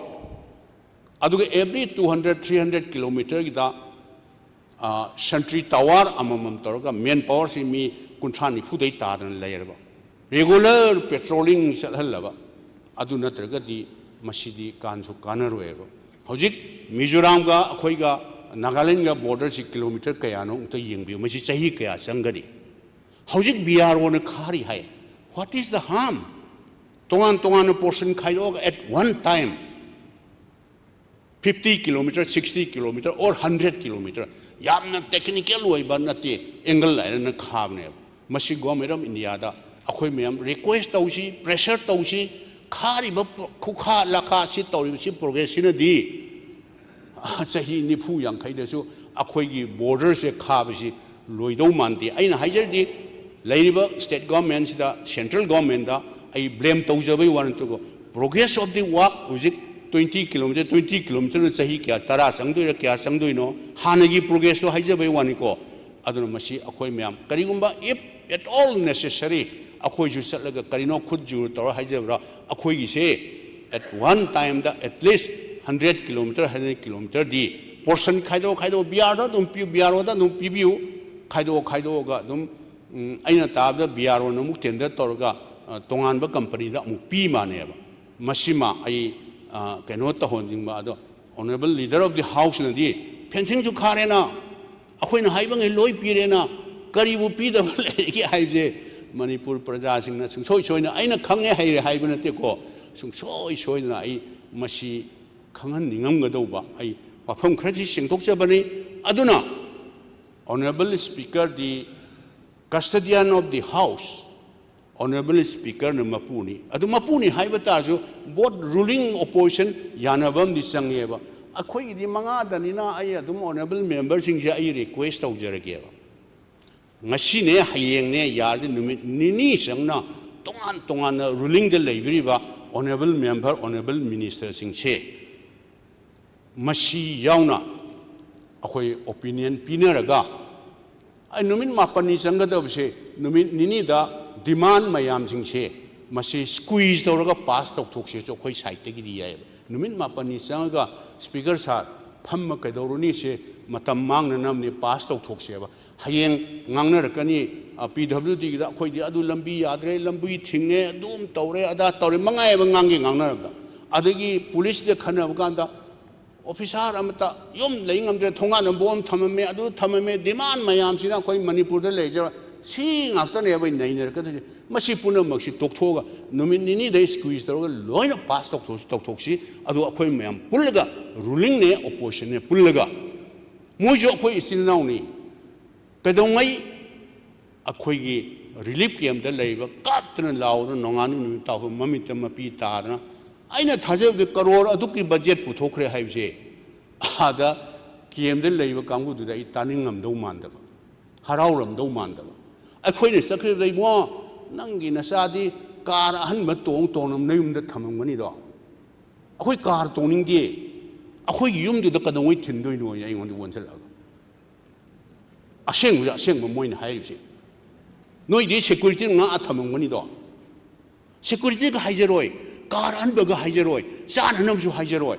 ꯑꯗꯨꯒ every two hundred, three hundred kilometre ꯒꯤꯗ, ꯑ, sentry tower ꯑꯃꯃꯝ ꯇꯧꯔꯒ manpower ꯁꯤ ꯃꯤ ꯀꯨꯟꯊ꯭ꯔꯥ ꯅꯤꯐꯨꯗꯩ ꯇꯥꯗꯅ ꯂꯩꯔꯕ, regular patrolling ꯆꯠꯍꯜꯂꯕ, ꯑꯗꯨ ꯅꯠꯇ꯭ꯔꯒꯗꯤ ꯃꯁꯤꯗꯤ ꯀꯥꯟꯁꯨ ꯀꯥꯟꯅꯔꯣꯏꯕ꯫ ꯍꯧꯖꯤꯛ ꯃꯤꯖꯣꯔꯥꯝꯒ ꯑꯩꯈꯣꯏꯒ ꯅꯥꯒꯥꯂꯦꯟꯒ border ꯁꯤ kilometre ꯀꯌꯥꯅꯣ ꯑꯝꯇ ꯌꯦꯡꯕꯤꯌꯨ, ꯃꯁꯤ ꯆꯍꯤ ꯀꯌꯥ ꯆꯪꯒꯅꯤ? ꯍꯧꯖꯤꯛ B R O ꯅ ꯈꯥꯔꯤ ꯍꯥꯏ꯫ What is the harm? ꯇꯣꯉꯥꯟ ꯇꯣꯉꯥꯟꯅ portion ꯈꯥꯏꯗꯣꯛꯑꯒ at one time fifty kilometre, sixty kilometre or hundred kilometre, ꯌꯥꯝꯅ technical ꯑꯣꯏꯕ ꯅꯠꯇꯦ, angle ꯂꯩꯔꯅ ꯈꯥꯕꯅꯦꯕ꯫ ꯃꯁꯤ Government of India ꯗ ꯑꯩꯈꯣꯏ ꯃꯌꯥꯝ request ꯇꯧꯁꯤ, pressure ꯇꯧꯁꯤ꯫ ꯈꯥꯔꯤꯕ ꯄ꯭ꯔꯣ-, ꯈꯨꯈꯥ ꯂꯈꯥ ꯁꯤ ꯇꯧꯔꯤꯕꯁꯤ progress ꯁꯤꯅꯗꯤ ꯆꯍꯤ ꯅꯤꯐꯨ ꯌꯥꯡꯈꯩꯗꯁꯨ ꯑꯩꯈꯣꯏꯒꯤ border ꯁꯦ ꯈꯥꯕꯁꯤ ꯂꯣꯏꯗꯧ ꯃꯥꯟꯗꯦ꯫ ꯑꯩꯅ ꯍꯥꯏꯖꯔꯤꯗꯤ, ꯂꯩꯔꯤꯕ state government ꯁꯤꯗ, central government ꯇ ꯑꯩ blame ꯇꯧꯖꯕꯩ ꯋꯥ ꯅꯠꯇꯦꯀꯣ꯫ Progress of the work ꯍꯧꯖꯤꯛ twenty kilometre, twenty kilometreꯅ ꯆꯍꯤ ꯀꯌꯥ, ꯇꯔꯥ ꯆꯪꯗꯣꯏꯔꯥ, ꯀꯌꯥ ꯆꯪꯗꯣꯏꯅꯣ, ꯍꯥꯟꯅꯒꯤ progressꯇꯣ ꯍꯥꯏꯖꯕꯩ ꯋꯥꯅꯤꯀꯣ꯫ ꯑꯗꯨꯅ ꯃꯁꯤ ꯑꯩꯈꯣꯏ ꯃꯌꯥꯝ, ꯀꯔꯤꯒꯨꯝꯕ if at all necessary ꯑꯩꯈꯣꯏꯁꯨ ꯆꯠꯂꯒ ꯀꯔꯤꯅꯣ ꯈꯨꯠ ꯖꯨꯔ ꯇꯧꯔ ꯍꯥꯏꯖꯕ꯭ꯔꯥ, ꯑꯩꯈꯣꯏꯒꯤꯁꯦ at one timeꯗ at least hundred kilometre, hundred kilometreꯗꯤ portion ꯈꯥꯏꯗꯣꯛ ꯈꯥꯏꯗꯣꯛ, ꯕꯤ ꯑꯥꯔꯗ ꯑꯗꯨꯝ ꯄꯤꯌꯨ, ꯕꯤ ꯑꯥꯔ ꯑꯣꯗ ꯑꯗꯨꯝ ꯄꯤꯕꯤꯌꯨ, ꯈꯥꯏꯗꯣꯛ ꯈꯥꯏꯗꯣꯛꯑꯒ ꯑꯗꯨꯝ, ꯎꯝ, ꯑꯩꯅ ꯇꯥꯕꯗ ꯕꯤ ꯑꯥꯔ ꯑꯣꯅ ꯑꯃꯨꯛ tender ꯇꯧꯔꯒ, ꯑ, ꯇꯣꯉꯥꯟꯕ companyꯗ ꯑꯃꯨꯛ ꯄꯤ ꯃꯥꯅꯦꯕ꯫ ꯃꯁꯤꯃ ꯑꯩ, ꯑ, ꯀꯩꯅꯣ ꯇꯧꯍꯟꯅꯤꯡꯕ꯫ ꯑꯗꯣ Honourable Leader of the Houseꯅꯗꯤ fencingꯁꯨ ꯈꯥꯔꯦꯅ, ꯑꯩꯈꯣꯏꯅ ꯍꯥꯏꯕꯉꯩ ꯂꯣꯏ ꯄꯤꯔꯦꯅ, ꯀꯔꯤꯕꯨ ꯄꯤꯗꯕ ꯂꯩꯔꯤꯒꯦ ꯍꯥꯏꯕꯁꯦ ꯃꯅꯤꯄꯨꯔ ꯄ꯭ꯔꯖꯥꯁꯤꯡꯅ ꯁꯨꯡꯁꯣꯏ ꯁꯣꯏꯅ, ꯑꯩꯅ ꯈꯪꯉꯦ ꯍꯩꯔꯦ ꯍꯥꯏꯕ ꯅꯠꯇꯦꯀꯣ, ꯁꯨꯡꯁꯣꯏ ꯁꯣꯏꯗꯅ ꯑꯩ ꯃꯁꯤ ꯈꯪꯍꯟꯅꯤꯡꯉꯝꯒꯗꯧꯕ ꯑꯩ ꯋꯥꯐꯝ ꯈꯔꯁꯤ ꯁꯦꯡꯗꯣꯛꯆꯕꯅꯤ꯫ ꯑꯗꯨꯅ Honourable Speaker, the custodian of the House, Honourable Speakerꯅ ꯃꯄꯨꯅꯤ꯫ ꯑꯗꯨ ꯃꯄꯨꯅꯤ ꯍꯥꯏꯕ ꯇꯥꯔꯁꯨ both ruling opposition ꯌꯥꯅꯕ ꯑꯃꯗꯤ ꯆꯪꯉꯦꯕ꯫ ꯑꯩꯈꯣꯏꯒꯤꯗꯤ ꯃꯉꯥꯗꯅꯤꯅ ꯑꯩ ꯑꯗꯨꯝ Honourable Memberꯁꯤꯡꯁꯦ ꯑꯩ request ꯇꯧꯖꯔꯒꯦꯕ꯫ ꯉꯁꯤꯅꯦ, ꯍꯌꯦꯡꯅꯦ, ꯌꯥꯔꯗꯤ ꯅꯨꯃꯤꯠ ꯅꯤꯅꯤ ꯆꯪꯅ ꯇꯣꯉꯥꯟ ꯇꯣꯉꯥꯟꯅ rulingꯗ ꯂꯩꯕꯤꯔꯤꯕ Honourable Member, Honourable Ministerꯁꯤꯡꯁꯦ ꯃꯁꯤ ꯌꯥꯎꯅ ꯑꯩꯈꯣꯏ opinion ꯄꯤꯅꯔꯒ, ꯑꯩ ꯅꯨꯃꯤꯠ ꯃꯥꯄꯟꯅꯤ ꯆꯪꯒꯗꯕꯁꯦ, ꯅꯨꯃꯤꯠ ꯅꯤꯅꯤꯗ demand ꯃꯌꯥꯝꯁꯤꯡꯁꯦ ꯃꯁꯤ squeeze ꯇꯧꯔꯒ pass ꯇꯧꯊꯣꯛꯁꯦꯁꯨ ꯑꯩꯈꯣꯏ sideꯇꯒꯤꯗꯤ ꯌꯥꯏꯑꯕ꯫ ꯅꯨꯃꯤꯠ ꯃꯥꯄꯟꯅꯤ ꯆꯪꯉꯒ Speaker sir ꯐꯝꯃ ꯀꯩꯗꯧꯔꯨꯅꯤ, ꯁꯦ ꯃꯇꯝ ꯃꯥꯡꯅꯅꯕꯅꯤ, pass ꯇꯧꯊꯣꯛꯁꯦꯕ꯫ ꯍꯌꯦꯡ ꯉꯥꯡꯅꯔꯛꯀꯅꯤ, ꯑ, PWDꯒꯤꯗ ꯑꯩꯈꯣꯏꯗꯤ ꯑꯗꯨ ꯂꯝꯕꯤ ꯌꯥꯗ꯭ꯔꯦ, ꯂꯝꯕꯤ ꯊꯤꯡꯉꯦ, ꯑꯗꯨꯝ ꯇꯧꯔꯦ, ꯑꯗꯥ ꯇꯧꯔꯦ, ꯃꯉꯥꯏꯑꯕ ꯉꯥꯡꯒꯦ ꯉꯥꯡꯅꯔꯕꯗ꯫ ꯑꯗꯒꯤ policeꯇ ꯈꯟꯅꯕ ꯀꯥꯟꯗ officer ꯑꯃꯠꯇ ꯌꯨꯝ ꯂꯩ ꯉꯝꯗ꯭ꯔꯦ, ꯊꯣꯡꯒꯥꯟꯗ bomb ꯊꯝꯃꯝꯃꯦ, ꯑꯗꯨ ꯊꯝꯃꯝꯃꯦ, demand ꯃꯌꯥꯝꯁꯤꯅ ꯑꯩꯈꯣꯏ ꯃꯅꯤꯄꯨꯔꯗ ꯂꯩꯖꯕ ꯁꯤ ꯉꯥꯛꯇꯅꯦꯕ ꯑꯩ ꯅꯩꯅꯔꯛꯀꯗꯣꯏꯁꯦ꯫ ꯃꯁꯤ ꯄꯨꯝꯅꯃꯛꯁꯤ ꯇꯣꯛꯊꯣꯛꯑꯒ ꯅꯨꯃꯤꯠ ꯅꯤꯅꯤꯗ squeeze ꯇꯧꯔꯒ ꯂꯣꯏꯅ pass ꯇꯧꯊꯣꯛꯁꯤ, ꯇꯧꯊꯣꯛꯁꯤ꯫ ꯑꯗꯨ ꯑꯩꯈꯣꯏ ꯃꯌꯥꯝ ꯄꯨꯜꯂꯒ, rulingꯅꯦ oppositionꯅꯦ ꯄꯨꯜꯂꯒ, ꯃꯣꯏꯁꯨ ꯑꯩꯈꯣꯏ ꯏꯆꯤꯟ ꯏꯅꯥꯎꯅꯤ꯫ ꯀꯩꯗꯧꯉꯩ ꯑꯩꯈꯣꯏꯒꯤ relief campꯇ ꯂꯩꯕ ꯀꯞꯇꯅ ꯂꯥꯎꯗꯅ ꯅꯣꯡꯉꯥꯟꯕ ꯅꯨꯃꯤꯠ ꯇꯥꯕ ꯃꯃꯤꯠꯇ ꯃꯄꯤ ꯇꯥꯗꯅ, ꯑꯩꯅ ꯊꯥꯖꯕꯗꯤ ꯀꯔꯣꯔ ꯑꯗꯨꯛꯀꯤ budget ꯄꯨꯊꯣꯛꯈ꯭ꯔꯦ ꯍꯥꯏꯕꯁꯦ ꯑꯥꯗ campꯇ ꯂꯩꯕ ꯀꯥꯡꯕꯨꯗꯨꯗ ꯑꯩ ꯇꯥꯅꯤꯡꯉꯝꯗꯧ ꯃꯥꯟꯗꯕ, ꯍꯔꯥꯎꯔꯝꯗꯧ ꯃꯥꯟꯗꯕ꯫ ꯑꯩꯈꯣꯏꯅ ꯆꯠꯈꯤꯕꯗ, "ꯏꯕꯨꯡꯉꯣ, ꯅꯪꯒꯤ ꯅꯆꯥꯗꯤ ꯀꯥꯔ ꯑꯍꯟꯕ ꯇꯣꯡ ꯇꯣꯡꯅ ꯅꯌꯨꯝꯗ ꯊꯝꯃꯝꯒꯅꯤꯗꯣ꯫ ꯑꯩꯈꯣꯏ ꯀꯥꯔ ꯇꯣꯡꯅꯤꯡꯗꯦ, ꯑꯩꯈꯣꯏꯒꯤ ꯌꯨꯝꯗꯨꯗ ꯀꯩꯗꯧꯉꯩ ꯊꯤꯟꯗꯣꯏꯅꯣ ꯑꯩꯉꯣꯟꯗ ꯑꯣꯟꯁꯤꯜꯂꯛꯑꯒ꯫ ꯑꯁꯦꯡꯕꯁꯦ ꯑꯁꯦꯡꯕ ꯃꯣꯏꯅ ꯍꯥꯏꯔꯤꯕꯁꯦ꯫ ꯅꯣꯏꯗꯤ ꯁꯦꯀ꯭ꯌꯨꯔꯤꯇꯤ ꯉꯥꯛꯑ ꯊꯝꯃꯝꯒꯅꯤꯗꯣ꯫ ꯁꯦꯀ꯭ꯌꯨꯔꯤꯇꯤꯒ ꯍꯥꯏꯖꯔꯣꯏ, ꯀꯥꯔ ꯑꯍꯟꯕꯒ ꯍꯥꯏꯖꯔꯣꯏ, ꯆꯥꯅꯅꯕꯁꯨ ꯍꯥꯏꯖꯔꯣꯏ꯫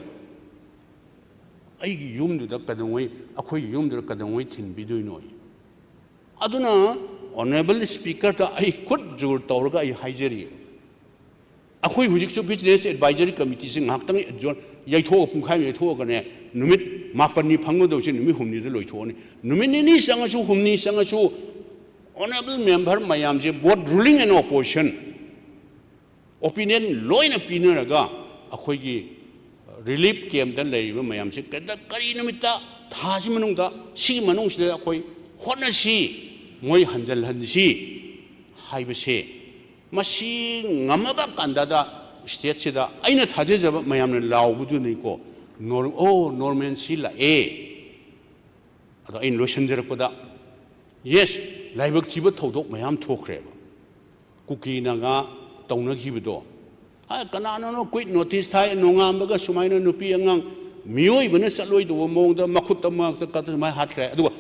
ꯑꯩꯒꯤ ꯌꯨꯝꯗꯨꯗ ꯀꯩꯗꯧꯉꯩ, ꯑꯩꯈꯣꯏꯒꯤ ꯌꯨꯝꯗꯨꯗ ꯀꯩꯗꯧꯉꯩ ꯊꯤꯟꯕꯤꯗꯣꯏꯅꯣ? ꯑꯗꯨꯅ ꯑꯣꯅꯔꯦꯕꯜ ꯁ꯭ꯄꯤꯀꯔꯗ ꯑꯩ ꯈꯨꯠ ꯖꯣꯔ ꯇꯧꯔꯒ ꯑꯩ ꯍꯥꯏꯖꯔꯤ꯫ ꯑꯩꯈꯣꯏ ꯍꯧꯖꯤꯛꯁꯨ ꯕꯤꯖꯤꯅꯦꯁ ꯑꯦꯗꯚꯥꯏꯖꯔꯤ ꯀꯃꯤꯇꯤꯁꯦ ꯉꯥꯏꯍꯥꯛꯇꯪ ꯑꯦꯗꯖꯣꯔꯟ ꯌꯩꯊꯣꯛꯑ, ꯄꯨꯡꯈꯥꯏ ꯑꯃ ꯌꯩꯊꯣꯛꯑꯒꯅꯦ, ꯅꯨꯃꯤꯠ ꯃꯥꯄꯟꯅꯤ ꯐꯪꯒꯗꯧꯁꯦ ꯅꯨꯃꯤꯠ ꯍꯨꯝꯅꯤꯗ ꯂꯣꯏꯊꯣꯛꯑꯅꯤ꯫ ꯅꯨꯃꯤꯠ ꯅꯤꯅꯤ ꯆꯪꯉꯁꯨ, ꯍꯨꯝꯅꯤ ꯆꯪꯉꯁꯨ, ꯑꯣꯅꯔꯦꯕꯜ ꯃꯦꯝꯕꯔ ꯃꯌꯥꯝꯁꯦ, both ruling and opposition, opinion ꯂꯣꯏꯅ ꯄꯤꯅꯔꯒ ꯑꯩꯈꯣꯏꯒꯤ ꯔꯤꯂꯤꯐ ꯀꯦꯝꯞꯇ ꯂꯩꯔꯤꯕ ꯃꯌꯥꯝꯁꯦ ꯀꯩꯗ-, ꯀꯔꯤ ꯅꯨꯃꯤꯠꯇ, ꯊꯥꯁꯤ ꯃꯅꯨꯡꯗ, ꯁꯤꯒꯤ ꯃꯅꯨꯡꯁꯤꯗ ꯑꯩꯈꯣꯏ ꯍꯣꯠꯅꯁꯤ, ꯃꯣꯏ ꯍꯟꯖꯤꯜꯍꯟꯁꯤ ꯍꯥꯏꯕꯁꯦ, ꯃꯁꯤ ꯉꯝꯃꯕ ꯀꯥꯟꯗꯗ ꯁ꯭ꯇꯦꯠꯁꯤꯗ ꯑꯩꯅ ꯊꯥꯖꯖꯕ ꯃꯌꯥꯝꯅ ꯂꯥꯎꯕꯗꯨꯅꯤꯀꯣ, ꯅꯣꯔ-, ꯑꯣ, ꯅꯣꯔꯃꯦꯟꯁꯤ ꯂꯥꯛꯑꯦ꯫ ꯑꯗꯣ ꯑꯩꯅ ꯂꯣꯏꯁꯤꯟꯖꯔꯛꯄꯗ, ꯌꯦꯁ, ꯂꯥꯏꯕꯛ ꯊꯤꯕ ꯊꯧꯗꯣꯛ ꯃꯌꯥꯝ ꯊꯣꯛꯈ꯭ꯔꯦꯕ꯫ ꯀꯨꯀꯤ ꯅꯥꯒꯥ ꯇꯧꯅꯈꯤꯕꯗꯣ, ꯍꯥ, ꯀꯅꯥꯅꯣꯅꯣ ꯀꯨꯏꯠ ꯅꯣꯇꯤꯁ ꯊꯥꯏ, ꯅꯣꯡꯉꯥꯟꯕꯒ ꯁꯨꯃꯥꯏꯅ ꯅꯨꯄꯤ ꯑꯉꯥꯡ ꯃꯤꯑꯣꯏꯕꯅ ꯆꯠꯂꯣꯏꯗꯧꯕ ꯃꯑꯣꯡꯗ ꯃꯈꯨꯠꯇ ꯃꯉꯛꯇ ꯀꯠꯇ ꯁꯨꯃꯥꯏꯅ ꯍꯥꯠꯈ꯭ꯔꯦ꯫ ꯑꯗꯨꯒ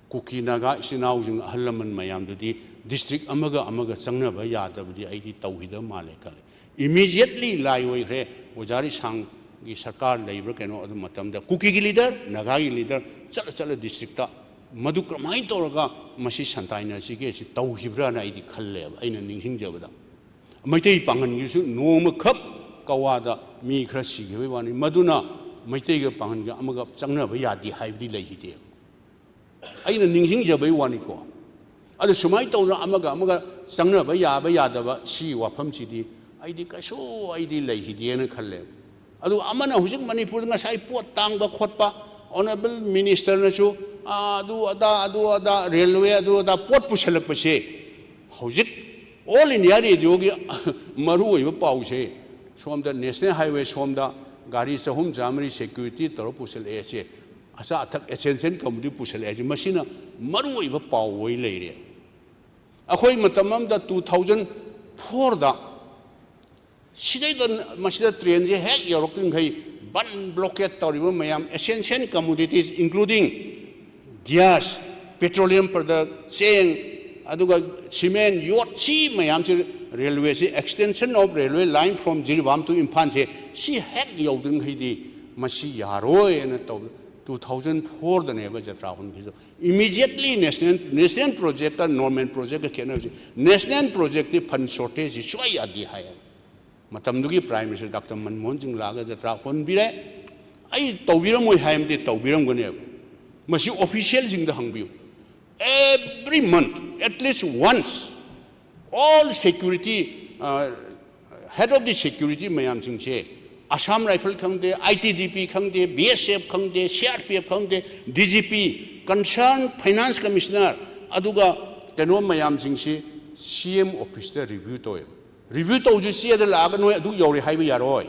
ꯀꯨꯀꯤ ꯅꯥꯒꯥ ꯏꯆꯤꯟ ꯏꯅꯥꯎꯁꯤꯡ, ꯑꯍꯜ ꯂꯃꯟ ꯃꯌꯥꯝꯗꯨꯗꯤ ꯗꯤꯁꯇ꯭ꯔꯤꯛ ꯑꯃꯒ ꯑꯃꯒ ꯆꯪꯅꯕ ꯌꯥꯗꯕꯗꯤ ꯑꯩꯗꯤ ꯇꯧꯈꯤꯗꯕ ꯃꯥꯜꯂꯦ ꯈꯜꯂꯦ꯫ ꯏꯃꯤꯗꯤꯌꯦꯠꯂꯤ ꯂꯥꯏ ꯑꯣꯏꯈ꯭ꯔꯦ, ꯑꯣꯖꯥ ꯔꯤꯁꯥꯡꯒꯤ ꯁꯔꯀꯥꯔ ꯂꯩꯕ꯭ꯔꯥ ꯀꯩꯅꯣ, ꯑꯗꯨ ꯃꯇꯝꯗ ꯀꯨꯀꯤꯒꯤ ꯂꯤꯗꯔ, ꯅꯥꯒꯥꯒꯤ ꯂꯤꯗꯔ ꯆꯠꯂ ꯆꯠꯂ ꯗꯤꯁꯇ꯭ꯔꯤꯛꯇ ꯃꯗꯨ ꯀꯃꯥꯏꯅ ꯇꯧꯔꯒ ꯃꯁꯤ ꯁꯟꯇꯥꯏꯅꯁꯤꯒꯦ ꯁꯤ ꯇꯧꯈꯤꯕ꯭ꯔꯥꯅ ꯑꯩꯗꯤ ꯈꯜꯂꯦꯕ, ꯑꯩꯅ ꯅꯤꯡꯁꯤꯡꯖꯕꯗ꯫ ꯃꯩꯇꯩ ꯄꯥꯡꯒꯜꯒꯤꯁꯨ ꯅꯣꯡꯃꯈꯛ ꯀꯋꯥꯗ ꯃꯤ ꯈꯔ ꯁꯤꯈꯤꯕꯒꯤ ꯋꯥꯅꯤ, ꯃꯗꯨꯅ ꯃꯩꯇꯩꯒ ꯄꯥꯡꯒꯜꯒ ꯑꯃꯒ ꯆꯪꯅꯕ ꯌꯥꯗꯦ ꯍꯥꯏꯕꯗꯤ ꯂꯩꯈꯤꯗꯦꯕ꯫ ꯑꯩꯅ ꯅꯤꯡꯁꯤꯡꯖꯕꯩ ꯋꯥꯅꯤꯀꯣ꯫ ꯑꯗꯨ ꯁꯨꯃꯥꯏꯅ ꯇꯧꯗꯅ ꯑꯃꯒ ꯑꯃꯒ ꯆꯪꯅꯕ ꯌꯥꯕ ꯌꯥꯗꯕ ꯁꯤ ꯋꯥꯐꯝꯁꯤꯗꯤ ꯑꯩꯗꯤ ꯀꯩꯁꯨ ꯑꯩꯗꯤ ꯂꯩꯈꯤꯗꯦꯅ ꯈꯜꯂꯦ꯫ ꯑꯗꯨ ꯑꯃꯅ ꯍꯧꯖꯤꯛ ꯃꯅꯤꯄꯨꯔꯗ ꯉꯁꯥꯏ ꯄꯣꯠ ꯇꯥꯡꯕ ꯈꯣꯠꯄ, ꯑꯣꯅꯔꯦꯕꯜ ꯃꯤꯅꯤꯁꯇꯔꯅꯁꯨ, ꯑꯥ, ꯑꯗꯨ ꯑꯗꯥ, ꯑꯗꯨ ꯑꯗꯥ, ꯔꯦꯜꯋꯦ ꯑꯗꯨ ꯑꯗꯥ ꯄꯣꯠ ꯄꯨꯁꯜꯂꯛꯄꯁꯦ, ꯍꯧꯖꯤꯛ ꯑꯣꯜ ꯏꯟꯗꯤꯌꯥ ꯔꯦꯗꯤꯑꯣꯒꯤ ꯃꯔꯨ ꯑꯣꯏꯕ ꯄꯥꯎꯁꯦ, ꯁꯣꯝꯗ ꯅꯦꯁꯅꯦꯜ ꯍꯥꯏꯋꯦ ꯁꯣꯝꯗ ꯒꯥꯔꯤ ꯆꯍꯨꯝ ꯆꯥꯃꯔꯤ ꯁꯦꯀ꯭ꯌꯨꯔꯤꯇꯤ ꯇꯧꯔ ꯄꯨꯁꯜꯂꯛꯑꯦ ꯁꯦ, ꯑꯆꯥ ꯑꯊꯛ ꯑꯦꯁꯦꯟꯁꯤꯌꯦꯜ ꯀꯝꯃꯣꯗꯤꯇꯤ ꯄꯨꯁꯜꯂꯛꯑꯦ ꯁꯦ, ꯃꯁꯤꯅ ꯃꯔꯨ ꯑꯣꯏꯕ ꯄꯥꯎ ꯑꯣꯏ ꯂꯩꯔꯦ꯫ ꯑꯩꯈꯣꯏ ꯃꯇꯝ ꯑꯃꯗ two thousand ꯐꯣꯔꯗ ꯁꯤꯗꯩꯗ ꯃꯁꯤꯗ ꯇ꯭ꯔꯦꯟꯁꯦ ꯍꯦꯛ ꯌꯧꯔꯛꯇ꯭ꯔꯤꯉꯩ ꯕꯟ ꯕ꯭ꯂꯣꯀꯦꯠ ꯇꯧꯔꯤꯕ ꯃꯌꯥꯝ essential commodities including gas, petroleum product, ꯆꯦꯡ, ꯑꯗꯨꯒ cement, ꯌꯣꯠ, ꯁꯤ ꯃꯌꯥꯝꯁꯤ ꯔꯦꯜꯋꯦꯁꯤ extension of railway line from Jiribam to ꯏꯝꯐꯥꯜꯁꯦ ꯁꯤ ꯍꯦꯛ ꯌꯧꯗ꯭ꯔꯤꯉꯩꯗꯤ ꯃꯁꯤ ꯌꯥꯔꯣꯏꯅ ꯇꯧ꯫ ꯇꯨ ꯊꯥꯎꯖꯟ ꯐꯣꯔꯗꯅꯦꯕ ꯖꯇ꯭ꯔꯥ ꯍꯨꯟꯈꯤꯗꯣ꯫ Immediately national national projectꯀ normal projectꯀ ꯈꯦꯠꯅꯕꯁꯤ national projectꯇꯤ fund shortageꯁꯤ ꯁꯨꯡꯌꯥ ꯌꯥꯗꯦ ꯍꯥꯏꯌꯦꯕ꯫ ꯃꯇꯝꯗꯨꯒꯤ Prime Minister Doctor ꯃꯟꯃꯣꯍꯟ ꯁꯤꯡ ꯂꯥꯛꯑꯒ ꯖꯇ꯭ꯔꯥ ꯍꯣꯟꯕꯤꯔꯦ꯫ ꯑꯩ ꯇꯧꯕꯤꯔꯝꯃꯣꯏ ꯍꯥꯏꯕꯗꯤ ꯇꯧꯕꯤꯔꯝꯒꯅꯦꯕ꯫ ꯃꯁꯤ officialꯁꯤꯡꯗ ꯍꯪꯕꯤꯌꯨ꯫ Every month, at least once, all security, head of the security ꯃꯌꯥꯝꯁꯤꯡꯁꯦ, Assam Rifle ꯈꯪꯗꯦ, I T B P ꯈꯪꯗꯦ, B S F ꯈꯪꯗꯦ, C R P F ꯈꯪꯗꯦ, D G P, concerned Finance Commissioner, ꯑꯗꯨꯒ ꯀꯩꯅꯣ ꯃꯌꯥꯝꯁꯤꯡꯁꯤ C M officeꯇ review ꯇꯧꯋꯦꯕ꯫ Review ꯇꯧꯁꯤ ꯆꯦꯗ ꯂꯥꯛꯑꯒ ꯅꯣꯏ ꯑꯗꯨ ꯌꯧꯔꯦ ꯍꯥꯏꯕ ꯌꯥꯔꯣꯏ꯫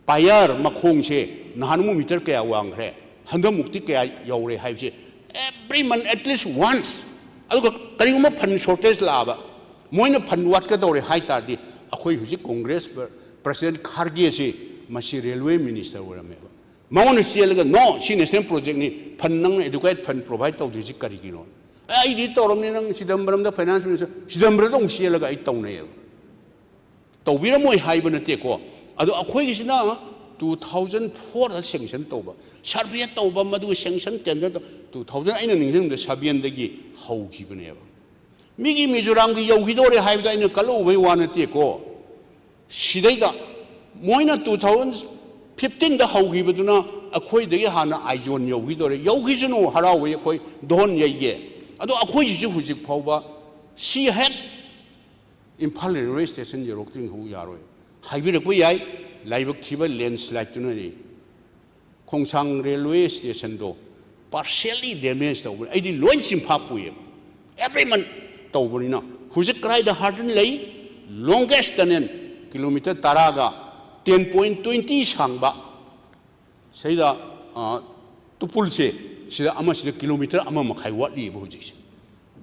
Pier ꯃꯈꯣꯡꯁꯦ ꯅꯍꯥꯟꯃꯨꯛ meter ꯀꯌꯥ ꯋꯥꯡꯈ꯭ꯔꯦ, ꯍꯟꯗꯛꯃꯨꯛꯇꯤ ꯀꯌꯥ ꯌꯧꯔꯦ ꯍꯥꯏꯕꯁꯦ every month at least once꯫ ꯑꯗꯨꯒ ꯀꯔꯤꯒꯨꯝꯕ fund shortage ꯂꯥꯛꯑꯕ, ꯃꯣꯏꯅ fund ꯋꯥꯠꯀꯗꯧꯔꯦ ꯍꯥꯏ ꯇꯥꯔꯗꯤ, ꯑꯩꯈꯣꯏ ꯍꯧꯖꯤꯛ Congress President ꯈꯥꯔꯒꯦꯁꯤ ꯃꯁꯤ railway minister ꯑꯣꯏꯔꯝꯃꯦꯕ꯫ ꯃꯉꯣꯟꯗ ꯆꯦꯜꯂꯒ, "No, ꯁꯤ national projectꯅꯤ, fund, ꯅꯪꯅ adequate fund provide ꯇꯧꯗ꯭ꯔꯤꯁꯤ ꯀꯔꯤꯒꯤꯅꯣ?" "ꯑꯦ, ꯑꯩꯗꯤ ꯇꯧꯔꯝꯅꯤ, ꯅꯪ ꯆꯤꯗꯝꯕꯔꯝꯗ finance minister", ꯆꯤꯗꯝꯕꯔꯝꯗ ꯑꯃꯨꯛ ꯆꯦꯜꯂꯒ ꯑꯩ ꯇꯧꯅꯩꯌꯦꯕ꯫ ꯇꯧꯕꯤꯔꯝꯃꯣꯏ ꯍꯥꯏꯕ ꯅꯠꯇꯦꯀꯣ꯫ ꯑꯗꯣ ꯑꯩꯈꯣꯏꯒꯤꯁꯤꯅ ꯇꯨ ꯊꯥꯎꯖꯟ ꯐꯣꯔꯗ sanction ꯇꯧꯕ, survey ꯇꯧꯕ, ꯃꯗꯨꯒꯤ sanction tender ꯇꯧ-, ꯇꯨ ꯊꯥꯎꯖꯟ, ꯑꯩꯅ ꯅꯤꯡꯁꯤꯡꯕꯗ ꯁꯚꯦꯟꯗꯒꯤ ꯍꯧꯈꯤꯕꯅꯦꯕ꯫ ꯃꯤꯒꯤ ꯃꯤꯖꯣꯔꯥꯝꯒꯤ ꯌꯧꯈꯤꯗꯧꯔꯦ ꯍꯥꯏꯕꯗ ꯑꯩꯅ ꯀꯜꯂꯛꯎꯕꯩ ꯋꯥ ꯅꯠꯇꯦꯀꯣ꯫ ꯁꯤꯗꯩꯗ ꯃꯣꯏꯅ ꯇꯨ ꯊꯥꯎꯖꯟ ꯐꯤꯐꯇꯤꯟꯗ ꯍꯧꯈꯤꯕꯗꯨꯅ ꯑꯩꯈꯣꯏꯗꯒꯤ ꯍꯥꯟꯅ ꯑꯥꯏꯖꯣꯟ ꯌꯧꯈꯤꯗꯧꯔꯦ꯫ ꯌꯧꯈꯤꯁꯅꯨ, ꯍꯔꯥꯎꯕꯩ ꯑꯩꯈꯣꯏ ꯗꯣꯟ ꯌꯩꯒꯦ꯫ ꯑꯗꯣ ꯑꯩꯈꯣꯏꯒꯤꯁꯨ ꯍꯧꯖꯤꯛ ꯐꯥꯎꯕ ꯁꯤ ꯍꯦꯛ ꯏꯝꯐꯥꯜ railway station ꯌꯧꯔꯛꯇ꯭ꯔꯤꯐꯥꯎ ꯌꯥꯔꯣꯏ꯫ ꯍꯥꯏꯕꯤꯔꯛꯄ ꯌꯥꯏ, ꯂꯥꯏꯕꯛ ꯊꯤꯕ landslideꯇꯨꯅꯅꯤ꯫ ꯈꯣꯡꯁꯥꯡ railway stationꯗꯣ partially damage ꯇꯧꯕꯅꯤ꯫ ꯑꯩꯗꯤ ꯂꯣꯏ ꯆꯤꯟꯐꯥ ꯄꯨꯏꯌꯦꯕ꯫ Every month ꯇꯧꯕꯅꯤꯅ ꯍꯧꯖꯤꯛ ꯀꯗꯥꯏꯗ harden ꯂꯩ? Longest tunnel, kilometre ꯇꯔꯥꯒ ten point twenty ꯁꯥꯡꯕ꯫ ꯁꯤꯗ, ꯑ, ꯇꯨꯄꯨꯜꯁꯦ, ꯁꯤꯗ ꯑꯃꯁꯤꯗ kilometre ꯑꯃ ꯃꯈꯥꯏ ꯋꯥꯠꯂꯤꯑꯕ ꯍꯧꯖꯤꯛꯁꯦ꯫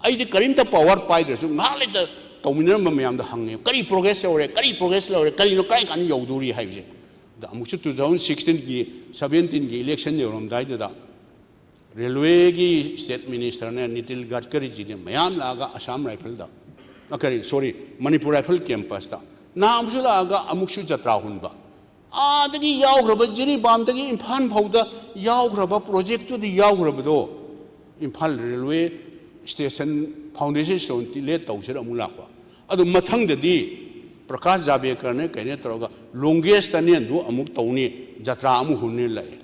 ꯑꯩꯗꯤ ꯀꯔꯤꯝꯇ power ꯄꯥꯏꯗ꯭ꯔꯁꯨ ꯉꯥꯏꯍꯥꯛ ꯂꯩꯇ ꯇꯧꯃꯤꯟꯅꯔꯝꯕ ꯃꯌꯥꯝꯗ ꯍꯪꯉꯦ, "ꯀꯔꯤ ꯄ꯭ꯔꯣꯒ꯭ꯔꯦꯁ ꯌꯧꯔꯦ, ꯀꯔꯤ ꯄ꯭ꯔꯣꯒ꯭ꯔꯦꯁ ꯌꯧꯔꯦ, ꯀꯔꯤꯅꯣ, ꯀꯔꯥꯏ ꯀꯥꯟꯗ ꯌꯧꯗꯣꯔꯤ?" ꯍꯥꯏꯕꯁꯦ꯫ ꯑꯗ ꯑꯃꯨꯛꯁꯨ ꯇꯨ ꯊꯥꯎꯖꯟ ꯁꯤꯛꯁꯇꯤꯟꯒꯤ, ꯁꯕꯦꯟꯇꯤꯟꯒꯤ ꯏꯂꯦꯛꯁꯟ ꯌꯧꯔꯝꯗꯥꯏꯗꯨꯗ ꯔꯦꯜꯋꯦꯒꯤ ꯁ꯭ꯇꯦꯠ ꯃꯤꯅꯤꯁꯇꯔꯅꯦ, ꯅꯤꯇꯤꯜ ꯒꯗꯀꯔꯤꯖꯤꯅꯦ, ꯃꯌꯥꯝ ꯂꯥꯛꯑꯒ ꯑꯁꯥꯝ ꯔꯥꯏꯐꯜꯗ, ꯑ, ꯀꯔꯤ, ꯁꯣꯔꯤ, ꯃꯅꯤꯄꯨꯔ ꯔꯥꯏꯐꯜ ꯀꯦꯝꯄꯁꯇ ꯅꯍꯥꯟ ꯑꯃꯁꯨ ꯂꯥꯛꯑꯒ ꯑꯃꯨꯛꯁꯨ ꯖꯇ꯭ꯔꯥ ꯍꯨꯟꯕ꯫ ꯑꯥꯗꯒꯤ ꯌꯥꯎꯈ꯭ꯔꯕ, ꯖꯤꯔꯤꯕꯥꯝꯗꯒꯤ ꯏꯝꯐꯥꯜ ꯐꯥꯎꯗ ꯌꯥꯎꯈ꯭ꯔꯕ ꯄ꯭ꯔꯣꯖꯦꯛꯇꯨꯗꯤ ꯌꯥꯎꯈ꯭ꯔꯕꯗꯣ, Imphal railway station foundation stone laid ꯇꯧꯁꯤꯔ ꯑꯃꯨꯛ ꯂꯥꯛꯄ꯫ ꯑꯗꯨ ꯃꯊꯪꯗꯗꯤ ꯄ꯭ꯔꯀꯥꯁ ꯖꯥꯕꯦꯀꯔꯅꯦ ꯀꯩꯅꯦ ꯇꯧꯔꯒ ꯂꯣꯡꯒꯦꯁ ꯇꯅꯦꯜꯗꯨ ꯑꯃꯨꯛ ꯇꯧꯅꯤ, ꯖꯇ꯭ꯔꯥ ꯑꯃꯨꯛ ꯍꯨꯟꯅꯤ ꯂꯥꯛꯑꯦ꯫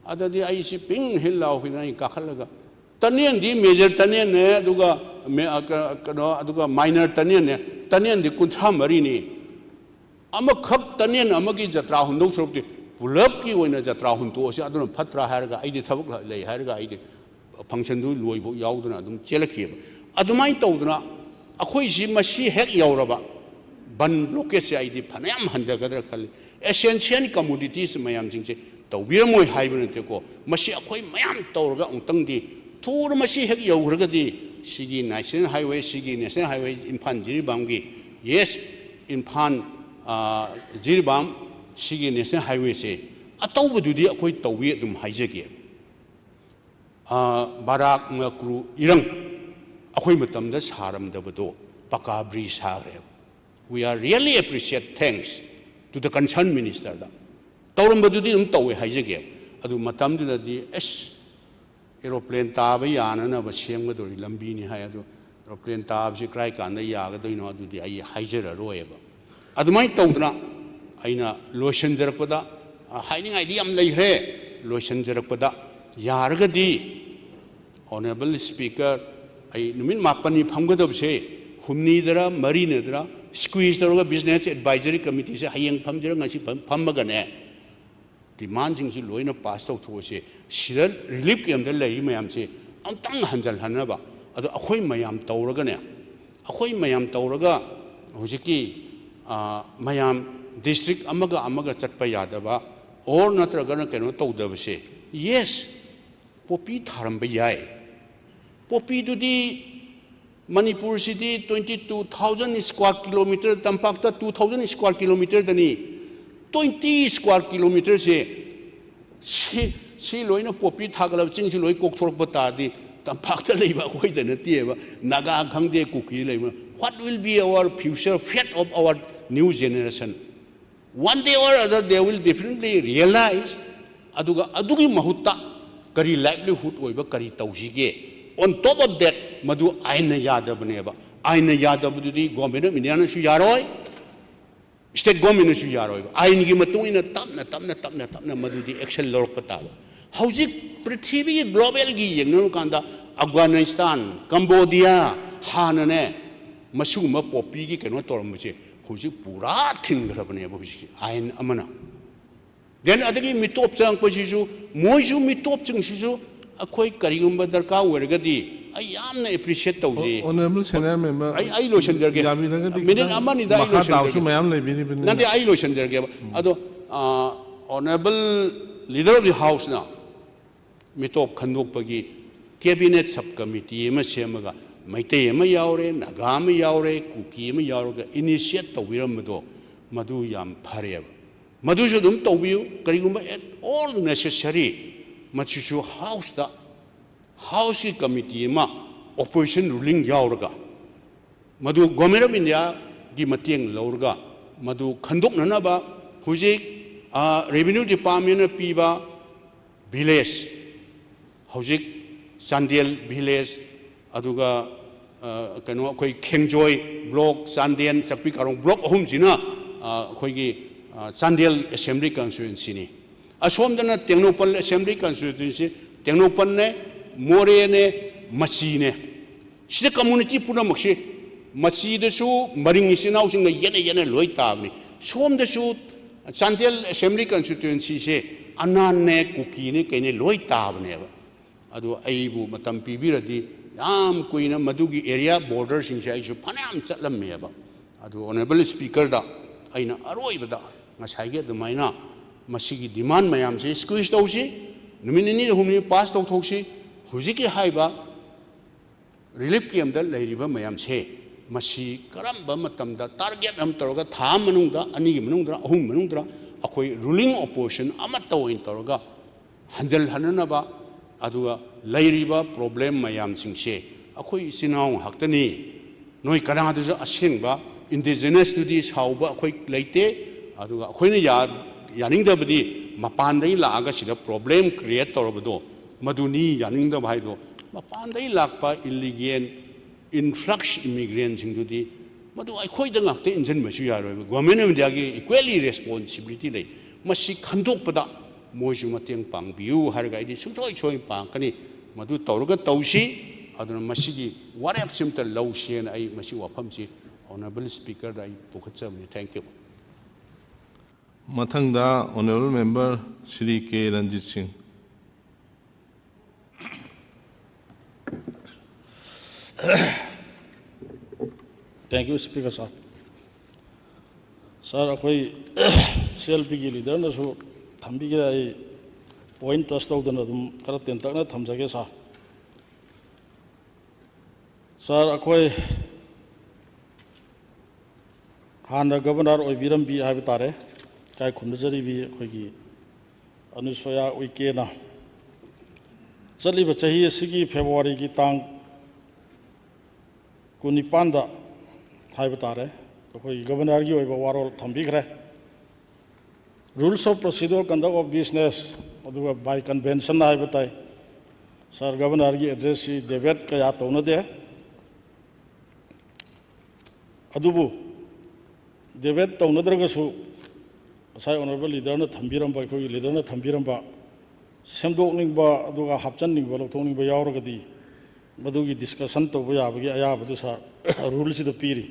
ꯑꯗꯗꯤ ꯑꯩꯁꯤ ꯄꯤꯡ ꯍꯤꯜ ꯂꯥꯎꯈꯤꯗꯅ ꯑꯩ ꯀꯥꯈꯠꯂꯒ, ꯇꯅꯦꯜꯗꯤ ꯃꯦꯖꯔ ꯇꯅꯦꯜꯅꯦ, ꯑꯗꯨꯒ ꯃꯦ-, ꯑ, ꯀ-, ꯀꯩꯅꯣ, ꯑꯗꯨꯒ ꯃꯥꯏꯅꯔ ꯇꯅꯦꯜꯅꯦ, ꯇꯅꯦꯜꯗꯤ ꯀꯨꯟꯊ꯭ꯔꯥ ꯃꯔꯤꯅꯤ꯫ ꯑꯃꯈꯛ ꯇꯅꯦꯜ ꯑꯃꯒꯤ ꯖꯇ꯭ꯔꯥ ꯍꯨꯟꯗꯧ ꯁꯔꯨꯛꯇꯤ ꯄꯨꯂꯞꯀꯤ ꯑꯣꯏꯅ ꯖꯇ꯭ꯔꯥ ꯍꯨꯟꯇꯣꯛꯑꯁꯤ, ꯑꯗꯨꯅ ꯐꯠꯇ꯭ꯔꯥ ꯍꯥꯏꯔꯒ ꯑꯩꯗꯤ ꯊꯕꯛ ꯂꯩ ꯍꯥꯏꯔꯒ ꯑꯩꯗꯤ ꯐꯪꯁꯟꯗꯨ ꯂꯣꯏꯐꯥꯎ ꯌꯥꯎꯗꯅ ꯑꯗꯨꯝ ꯆꯦꯜꯂꯛꯈꯤꯑꯕ꯫ ꯑꯗꯨꯃꯥꯏꯅ ꯇꯧꯗꯅ ꯑꯩꯈꯣꯏꯁꯤ ꯃꯁꯤ ꯍꯦꯛ ꯌꯧꯔꯕ ꯕꯟ ꯕ꯭ꯂꯣꯀꯦꯠꯁꯦ ꯑꯩꯗꯤ ꯐꯅꯌꯥꯝ ꯍꯟꯊꯒꯗ꯭ꯔꯥ ꯈꯜꯂꯤ꯫ ꯑꯦꯁꯦꯟꯁꯤꯌꯦꯜ ꯀꯃꯣꯗꯤꯇꯤꯁ ꯃꯌꯥꯝꯁꯤꯡꯁꯦ ꯇꯧꯕꯤꯔꯝꯃꯣꯏ ꯍꯥꯏꯕ ꯅꯠꯇꯦꯀꯣ, ꯃꯁꯤ ꯑꯩꯈꯣꯏ ꯃꯌꯥꯝ ꯇꯧꯔꯒ ꯑꯃꯨꯛꯇꯪꯗꯤ ꯊꯨꯅ ꯃꯁꯤ ꯍꯦꯛ ꯌꯧꯈ꯭ꯔꯒꯗꯤ ꯁꯤꯒꯤ ꯅꯦꯁꯅꯦꯜ ꯍꯥꯏꯋꯦ, ꯁꯤꯒꯤ ꯅꯦꯁꯅꯦꯜ ꯍꯥꯏꯋꯦ ꯏꯝꯐꯥꯜ ꯖꯤꯔꯤꯕꯥꯝꯒꯤ, ꯌꯦꯁ, ꯏꯝꯐꯥꯜ, ꯑ, ꯖꯤꯔꯤꯕꯥꯝ ꯁꯤꯒꯤ ꯅꯦꯁꯅꯦꯜ ꯍꯥꯏꯋꯦꯁꯦ ꯑꯇꯧꯕꯗꯨꯗꯤ ꯑꯩꯈꯣꯏ ꯇꯧꯏ ꯑꯗꯨꯝ ꯍꯥꯏꯖꯒꯦ꯫ ꯑ, ꯕꯔꯥꯛ ꯃꯀ꯭ꯔꯨ ꯏꯔꯪ ꯑꯩꯈꯣꯏ ꯃꯇꯝꯗ ꯁꯥꯔꯝꯗꯕꯗꯣ ꯄꯀꯥ ꯕ꯭ꯔꯤꯖ ꯁꯥꯈ꯭ꯔꯦꯕ꯫ We are really appreciate, thanks to the concerned ministerꯗ꯫ ꯇꯧꯔꯝꯕꯗꯨꯗꯤ ꯑꯗꯨꯝ ꯇꯧꯋꯦ ꯍꯥꯏꯖꯒꯦ꯫ ꯑꯗꯨ ꯃꯇꯝꯗꯨꯗꯗꯤ ꯑꯁ, ꯑꯦꯔꯣꯄ꯭ꯂꯦꯟ ꯇꯥꯕ ꯌꯥꯅꯅꯕ ꯁꯦꯝꯒꯗꯧꯔꯤ ꯂꯝꯕꯤꯅꯤ ꯍꯥꯏ꯫ ꯑꯗꯨ ꯑꯦꯔꯣꯄ꯭ꯂꯦꯟ ꯇꯥꯕꯁꯤ ꯀꯔꯥꯏ ꯀꯥꯟꯗ ꯌꯥꯒꯗꯣꯏꯅꯣ ꯑꯗꯨꯗꯤ ꯑꯩ ꯍꯥꯏꯖꯔꯔꯣꯏꯕ꯫ ꯑꯗꯨꯃꯥꯏꯅ ꯇꯧꯗꯅ ꯑꯩꯅ ꯂꯣꯏꯁꯤꯟꯖꯔꯛꯄꯗ, ꯑ, ꯍꯥꯏꯅꯤꯡꯉꯥꯏꯗꯤ ꯌꯥꯝ ꯂꯩꯈ꯭ꯔꯦ, ꯂꯣꯏꯁꯤꯟꯖꯔꯛꯄꯗ ꯌꯥꯔꯒꯗꯤ Honourable Speaker, ꯑꯩ ꯅꯨꯃꯤꯠ ꯃꯥꯄꯟꯅꯤ ꯐꯝꯒꯗꯕꯁꯦ ꯍꯨꯝꯅꯤꯗꯔ ꯃꯔꯤꯅꯗꯔ squeeze ꯇꯧꯔꯒ Business Advisory Committeeꯁꯦ ꯍꯌꯦꯡ ꯐꯝꯁꯤꯔ ꯉꯁꯤ ꯐꯝ-, ꯐꯝꯃꯒꯅꯦ, demandꯁꯤꯡꯁꯤ ꯂꯣꯏꯅ pass ꯇꯧꯊꯣꯛꯑꯁꯦ꯫ ꯁꯤꯗ relief campꯇ ꯂꯩꯔꯤ ꯃꯌꯥꯝꯁꯦ ꯑꯝꯇꯪ ꯍꯟꯖꯤꯜꯍꯟꯅꯕ꯫ ꯑꯗꯣ ꯑꯩꯈꯣꯏ ꯃꯌꯥꯝ ꯇꯧꯔꯒꯅꯦ, ꯑꯩꯈꯣꯏ ꯃꯌꯥꯝ ꯇꯧꯔꯒ ꯍꯧꯖꯤꯛꯀꯤ, ꯑ, ꯃꯌꯥꯝ district ꯑꯃꯒ ꯑꯃꯒ ꯆꯠꯄ ꯌꯥꯗꯕ or ꯅꯠꯇ꯭ꯔꯒꯅ ꯀꯩꯅꯣ ꯇꯧꯗꯕꯁꯦ, yes, ꯄꯣꯄꯤ ꯊꯥꯔꯝꯕ ꯌꯥꯏ꯫ ꯄꯣꯄꯤꯗꯨꯗꯤ ꯃꯅꯤꯄꯨꯔꯁꯤꯗꯤ twenty two thousand square kilometre, ꯇꯝꯄꯥꯛꯇ two thousand square kilometreꯗꯅꯤ꯫ Twenty square kilometreꯁꯦ ꯁꯤ, ꯁꯤ ꯂꯣꯏꯅ ꯄꯣꯄꯤ ꯊꯥꯒꯠꯂꯕ ꯆꯤꯡꯁꯤ ꯂꯣꯏ ꯀꯣꯛꯊꯣꯔꯛꯄ ꯇꯥꯔꯗꯤ, ꯇꯝꯄꯥꯛꯇ ꯂꯩꯕ ꯑꯩꯈꯣꯏꯗ ꯅꯠꯇꯦꯕ, ꯅꯥꯒꯥ ꯈꯪꯗꯦ, ꯀꯨꯀꯤ ꯂꯩꯕ, what will be our future fate of our new generation? One day or other they will definitely realize. ꯑꯗꯨꯒ ꯑꯗꯨꯒꯤ ꯃꯍꯨꯠꯇ ꯀꯔꯤ livelihood ꯑꯣꯏꯕ ꯀꯔꯤ ꯇꯧꯁꯤꯒꯦ? On top of that, ꯃꯗꯨ ꯑꯥꯏꯟꯅ ꯌꯥꯗꯕꯅꯦꯕ꯫ ꯑꯥꯏꯟꯅ ꯌꯥꯗꯕꯗꯨꯗꯤ Government of Indiaꯅꯁꯨ ꯌꯥꯔꯣꯏ, state governmentꯅꯁꯨ ꯌꯥꯔꯣꯏꯕ꯫ ꯑꯥꯏꯟꯒꯤ ꯃꯇꯨꯡ ꯏꯟꯅ ꯇꯞꯅ, ꯇꯞꯅ, ꯇꯞꯅ, ꯇꯞꯅ ꯃꯗꯨꯗꯤ action ꯂꯧꯔꯛꯄ ꯇꯥꯕ꯫ ꯍꯧꯖꯤꯛ ꯄ꯭ꯔꯤꯊꯤꯕꯤꯒꯤ globalꯒꯤ ꯌꯦꯡꯅꯔꯨꯀꯥꯟꯗ, ꯑꯐꯒꯥꯅꯤꯁꯇꯥꯟ, ꯀꯝꯕꯣꯗꯤꯌꯥ, ꯍꯥꯟꯅꯅꯦ ꯃꯁꯤꯒꯨꯝꯕ ꯄꯣꯄꯤꯒꯤ ꯀꯩꯅꯣ ꯇꯧꯔꯝꯕꯁꯦ ꯍꯧꯖꯤꯛ ꯄꯨꯔꯥ ꯊꯤꯡꯈ꯭ꯔꯕꯅꯦꯕ ꯍꯧꯖꯤꯛꯁꯦ ꯑꯥꯏꯟ ꯑꯃꯅ꯫ Then ꯑꯗꯒꯤ ꯃꯤꯇꯣꯞ ꯆꯪꯉꯛꯄꯁꯤꯁꯨ, ꯃꯣꯏꯁꯨ ꯃꯤꯇꯣꯞꯁꯤꯡꯁꯤꯁꯨ ꯑꯩꯈꯣꯏ ꯀꯔꯤꯒꯨꯝꯕ ꯗꯔꯀꯥꯔ ꯑꯣꯏꯔꯒꯗꯤ ꯑꯩ ꯌꯥꯝꯅ appreciate ꯇꯧꯖꯩ꯫ ꯑꯣ-, honourable senior member ꯑꯩ, ꯑꯩ ꯂꯣꯏꯁꯤꯟꯖꯔꯒꯦ꯫ ꯌꯥꯕꯤꯔꯒꯗꯤ minute ꯈꯤꯇꯪ ꯑꯃꯅꯤꯗ ꯑꯩ ꯃꯈꯥ ꯇꯥꯕꯁꯨ ꯂꯣꯏꯁꯤꯟꯖꯔꯒꯦ꯫ ꯃꯌꯥꯝ ꯂꯩꯕꯤꯔꯤꯕꯅꯤꯅ꯫ ꯅꯠꯇꯦ, ꯑꯩ ꯂꯣꯏꯁꯤꯟꯖꯔꯒꯦꯕ꯫ ꯑꯗꯣ, ꯑ, honourable leader of the houseꯅ ꯃꯤꯇꯣꯞ ꯈꯟꯗꯣꯛꯄꯒꯤ cabinet sub committee ꯑꯃ ꯁꯦꯝꯃꯒ ꯃꯩꯇꯩ ꯑꯃ ꯌꯥꯎꯔꯦ, ꯅꯥꯒꯥ ꯑꯃ ꯌꯥꯎꯔꯦ, ꯀꯨꯀꯤ ꯑꯃ ꯌꯥꯎꯔꯒ initiate ꯇꯧꯕꯤꯔꯝꯕꯗꯣ ꯃꯗꯨ ꯌꯥꯝ ꯐꯔꯦꯕ꯫ ꯃꯗꯨꯁꯨ ꯑꯗꯨꯝ ꯇꯧꯕꯤꯌꯨ꯫ ꯀꯔꯤꯒꯨꯝꯕ at all necessary ꯃꯁꯤꯁꯨ houseꯇ, houseꯀꯤ committee ꯑꯃ opposition ruling ꯌꯥꯎꯔꯒ ꯃꯗꯨ Government of Indiaꯒꯤ ꯃꯇꯦꯡ ꯂꯧꯔꯒ ꯃꯗꯨ ꯈꯟꯗꯣꯛꯅꯅꯕ ꯍꯧꯖꯤꯛ, ꯑ, revenue departmentꯅ ꯄꯤꯕ village, ꯍꯧꯖꯤꯛ ꯆꯥꯟꯗꯦꯜ village, ꯑꯗꯨꯒ, ꯑ, ꯀꯩꯅꯣ, ꯑꯩꯈꯣꯏ ꯈꯦꯡꯖꯣꯏ block, ꯆꯥꯟꯗꯦꯜ, ꯆꯥꯛꯄꯤ ꯀꯥꯔꯣꯡ block ꯑꯍꯨꯝꯁꯤꯅ, ꯑ, ꯑꯩꯈꯣꯏꯒꯤ, ꯑ, Chandel assembly constituencyꯅꯤ꯫ ꯑꯁꯣꯝꯗꯅ Tengnoupal assembly constituency, ꯇꯦꯡꯅꯧꯄꯜꯅꯦ, ꯃꯣꯔꯦꯅꯦ, ꯃꯆꯤꯅꯦ꯫ ꯁꯤꯗ community ꯄꯨꯝꯅꯃꯛꯁꯤ, ꯃꯆꯤꯗꯁꯨ ꯃꯔꯤꯡ ꯏꯆꯤꯟ ꯏꯅꯥꯎꯁꯤꯡꯒ ꯌꯦꯠꯅ ꯌꯦꯠꯅ ꯂꯣꯏ ꯇꯥꯕꯅꯤ꯫ ꯁꯣꯝꯗꯁꯨ ꯆꯥꯟꯗꯦꯜ assembly constituencyꯁꯦ ꯑꯅꯥꯟꯅꯦ, ꯀꯨꯀꯤꯅꯦ, ꯀꯩꯅꯦ ꯂꯣꯏ ꯇꯥꯕꯅꯦꯕ꯫ ꯑꯗꯨ ꯑꯩꯕꯨ ꯃꯇꯝ ꯄꯤꯕꯤꯔꯗꯤ ꯌꯥꯝ ꯀꯨꯏꯅ ꯃꯗꯨꯒꯤ area borderꯁꯤꯡꯁꯦ ꯑꯩꯁꯨ ꯐꯅꯌꯥꯝ ꯆꯠꯂꯝꯃꯦꯕ꯫ ꯑꯗꯨ honourable speakerꯗ ꯑꯩꯅ ꯑꯔꯣꯏꯕꯗ ꯉꯁꯥꯏꯒꯤ ꯑꯗꯨꯃꯥꯏꯅ ꯃꯁꯤꯒꯤ demand ꯃꯌꯥꯝꯁꯤ squeeze ꯇꯧꯁꯤ, ꯅꯨꯃꯤꯠ ꯅꯤꯅꯤ ꯍꯨꯝꯅꯤ pass ꯇꯧꯊꯣꯛꯁꯤ꯫ ꯍꯧꯖꯤꯛꯀꯤ ꯍꯥꯏꯕ ꯔꯤꯂꯤꯐ ꯀꯦꯝꯗ ꯂꯩꯔꯤꯕ ꯃꯌꯥꯝꯁꯦ, ꯃꯁꯤ ꯀꯔꯝꯕ ꯃꯇꯝꯗ ꯇꯥꯔꯒꯦꯠ ꯑꯃ ꯇꯧꯔꯒ, ꯊꯥ ꯑꯃ ꯃꯅꯨꯡꯗ, ꯑꯅꯤꯒꯤ ꯃꯅꯨꯡꯗ, ꯑꯍꯨꯝ ꯃꯅꯨꯡꯗ ꯑꯩꯈꯣꯏ ꯔꯨꯂꯤꯡ ꯑꯣꯄꯣꯖꯤꯁꯟ ꯑꯃꯠꯇ ꯑꯣꯏꯅ ꯇꯧꯔꯒ ꯍꯟꯖꯤꯜꯍꯟꯅꯅꯕ, ꯑꯗꯨꯒ ꯂꯩꯔꯤꯕ ꯄ꯭ꯔꯣꯕ꯭ꯂꯦꯝ ꯃꯌꯥꯝꯁꯤꯡꯁꯦ, ꯑꯩꯈꯣꯏ ꯏꯆꯤꯟ ꯏꯅꯥꯎ ꯉꯥꯛꯇꯅꯤ, ꯅꯣꯏ ꯀꯅꯥꯗꯁꯨ ꯑꯁꯦꯡꯕ ꯏꯟꯗꯤꯖꯤꯅꯁꯇꯨꯗꯤ ꯁꯥꯎꯕ ꯑꯩꯈꯣꯏ ꯂꯩꯇꯦ꯫ ꯑꯗꯨꯒ ꯑꯩꯈꯣꯏꯅ ꯌꯥ-, ꯌꯥꯅꯤꯡꯗꯕꯗꯤ ꯃꯄꯥꯟꯗꯒꯤ ꯂꯥꯛꯑꯒ ꯁꯤꯗ ꯄ꯭ꯔꯣꯕ꯭ꯂꯦꯝ ꯀ꯭ꯔꯤꯌꯦꯠ ꯇꯧꯔꯕꯗꯣ, ꯃꯗꯨꯅꯤ ꯌꯥꯅꯤꯡꯗꯕ ꯍꯥꯏꯗꯣ꯫ ꯃꯄꯥꯟꯗꯒꯤ ꯂꯥꯛꯄ ꯏꯂꯤꯒꯦꯟ ꯏꯟꯐ꯭ꯂꯛꯁ ꯏꯃꯤꯒ꯭ꯔꯦꯟꯁꯤꯡꯗꯨꯗꯤ ꯃꯗꯨ ꯑꯩꯈꯣꯏꯗ ꯉꯥꯛꯇ ꯏꯟꯁꯤꯟꯕꯁꯨ ꯌꯥꯔꯣꯏꯕ꯫ ꯒꯣꯔꯃꯦꯟ ꯑꯣꯐ ꯏꯟꯗꯤꯌꯥꯒꯤ ꯏꯀ꯭ꯋꯦꯂꯤ ꯔꯦꯁꯄꯣꯟꯁꯤꯕꯤꯂꯤꯇꯤ ꯂꯩ꯫ ꯃꯁꯤ ꯈꯟꯗꯣꯛꯄꯗ ꯃꯣꯏꯁꯨ ꯃꯇꯦꯡ ꯄꯥꯡꯕꯤꯌꯨ ꯍꯥꯏꯔꯒ ꯑꯩꯗꯤ ꯁꯨꯡꯁꯣꯏ ꯁꯣꯏ ꯄꯥꯡꯒꯅꯤ꯫ ꯃꯗꯨ ꯇꯧꯔꯒ ꯇꯧꯁꯤ꯫ ꯑꯗꯨꯅ ꯃꯁꯤꯒꯤ ꯋꯥꯔꯦꯞꯁꯤꯝꯇ ꯂꯧꯁꯦꯅ ꯑꯩ ꯃꯁꯤ ꯋꯥꯐꯝꯁꯤ ꯑꯣꯅꯔꯦꯕꯜ ꯁ꯭ꯄꯤꯀꯔꯗ ꯑꯩ ꯄꯨꯈꯠꯆꯕꯅꯤ꯫ Thank you꯫ ꯃꯊꯪꯗ ꯑꯣꯅꯔꯦꯕꯜ ꯃꯦꯝꯕꯔ ꯁ꯭ꯔꯤ ꯀꯦ ꯔꯟꯖꯤꯠ ꯁꯤꯡ꯫ Thank you, Speaker sir. Sir, ꯑꯩꯈꯣꯏ ꯁꯤ ꯑꯦꯜ ꯄꯤꯒꯤ ꯂꯤꯗꯔꯅꯁꯨ ꯊꯝꯕꯤꯈ꯭ꯔꯦ꯫ ꯑꯩ ꯄꯣꯏꯟ ꯇꯁ ꯇꯧꯗꯅ ꯑꯗꯨꯝ ꯈꯔ ꯇꯦꯟꯇꯛꯅ ꯊꯝꯖꯒꯦ, ꯁꯥꯔ꯫ ꯁꯥꯔ, ꯑꯩꯈꯣꯏ ꯍꯥꯟꯅ ꯒꯕꯔꯅꯔ ꯑꯣꯏꯕꯤꯔꯝꯕꯤ ꯍꯥꯏꯕ ꯇꯥꯔꯦ, ꯏꯀꯥꯏ ꯈꯨꯝꯅꯖꯔꯤꯕꯤ ꯑꯩꯈꯣꯏꯒꯤ ꯑꯅꯨꯁꯨꯌꯥ ꯎꯏꯀꯦꯅ ꯆꯠꯂꯤꯕ ꯆꯍꯤ ꯑꯁꯤꯒꯤ ꯐꯦꯕ꯭ꯔꯨꯋꯥꯔꯤꯒꯤ ꯇꯥꯡ ꯀꯨꯟꯅꯤꯄꯥꯟꯗ ꯍꯥꯏꯕ ꯇꯥꯔꯦ, ꯑꯩꯈꯣꯏꯒꯤ ꯒꯕꯔꯅꯔꯒꯤ ꯑꯣꯏꯕ ꯋꯥꯔꯣꯜ ꯊꯝꯕꯤꯈ꯭ꯔꯦ꯫ Rules of Procedure, Conduct of Business, ꯑꯗꯨꯒ by convention ꯍꯥꯏꯕ ꯇꯥꯏ꯫ ꯁꯥꯔ, ꯒꯕꯔꯅꯔꯒꯤ ꯑꯦꯗ꯭ꯔꯦꯁꯁꯤ ꯗꯦꯕꯦꯠ ꯀꯌꯥ ꯇꯧꯅꯗꯦ꯫ ꯑꯗꯨꯕꯨ ꯗꯦꯕꯦꯠ ꯇꯧꯅꯗ꯭ꯔꯒꯁꯨ ꯉꯁꯥꯏ ꯑꯣꯅꯔꯦꯕꯜ ꯂꯤꯗꯔꯅ ꯊꯝꯕꯤꯔꯝꯕ, ꯑꯩꯈꯣꯏꯒꯤ ꯂꯤꯗꯔꯅ ꯊꯝꯕꯤꯔꯝꯕ ꯁꯦꯝꯗꯣꯛꯅꯤꯡꯕ ꯑꯗꯨꯒ ꯍꯥꯞꯆꯟꯅꯤꯡꯕ, ꯂꯧꯊꯣꯛꯅꯤꯡꯕ ꯌꯥꯎꯔꯒꯗꯤ ꯃꯗꯨꯒꯤ ꯗꯤꯁꯀꯁꯟ ꯇꯧꯕ ꯌꯥꯕꯒꯤ ꯑꯌꯥꯕꯗꯨ ꯁꯥꯔ ꯔꯨꯜꯁꯤꯗ ꯄꯤꯔꯤ꯫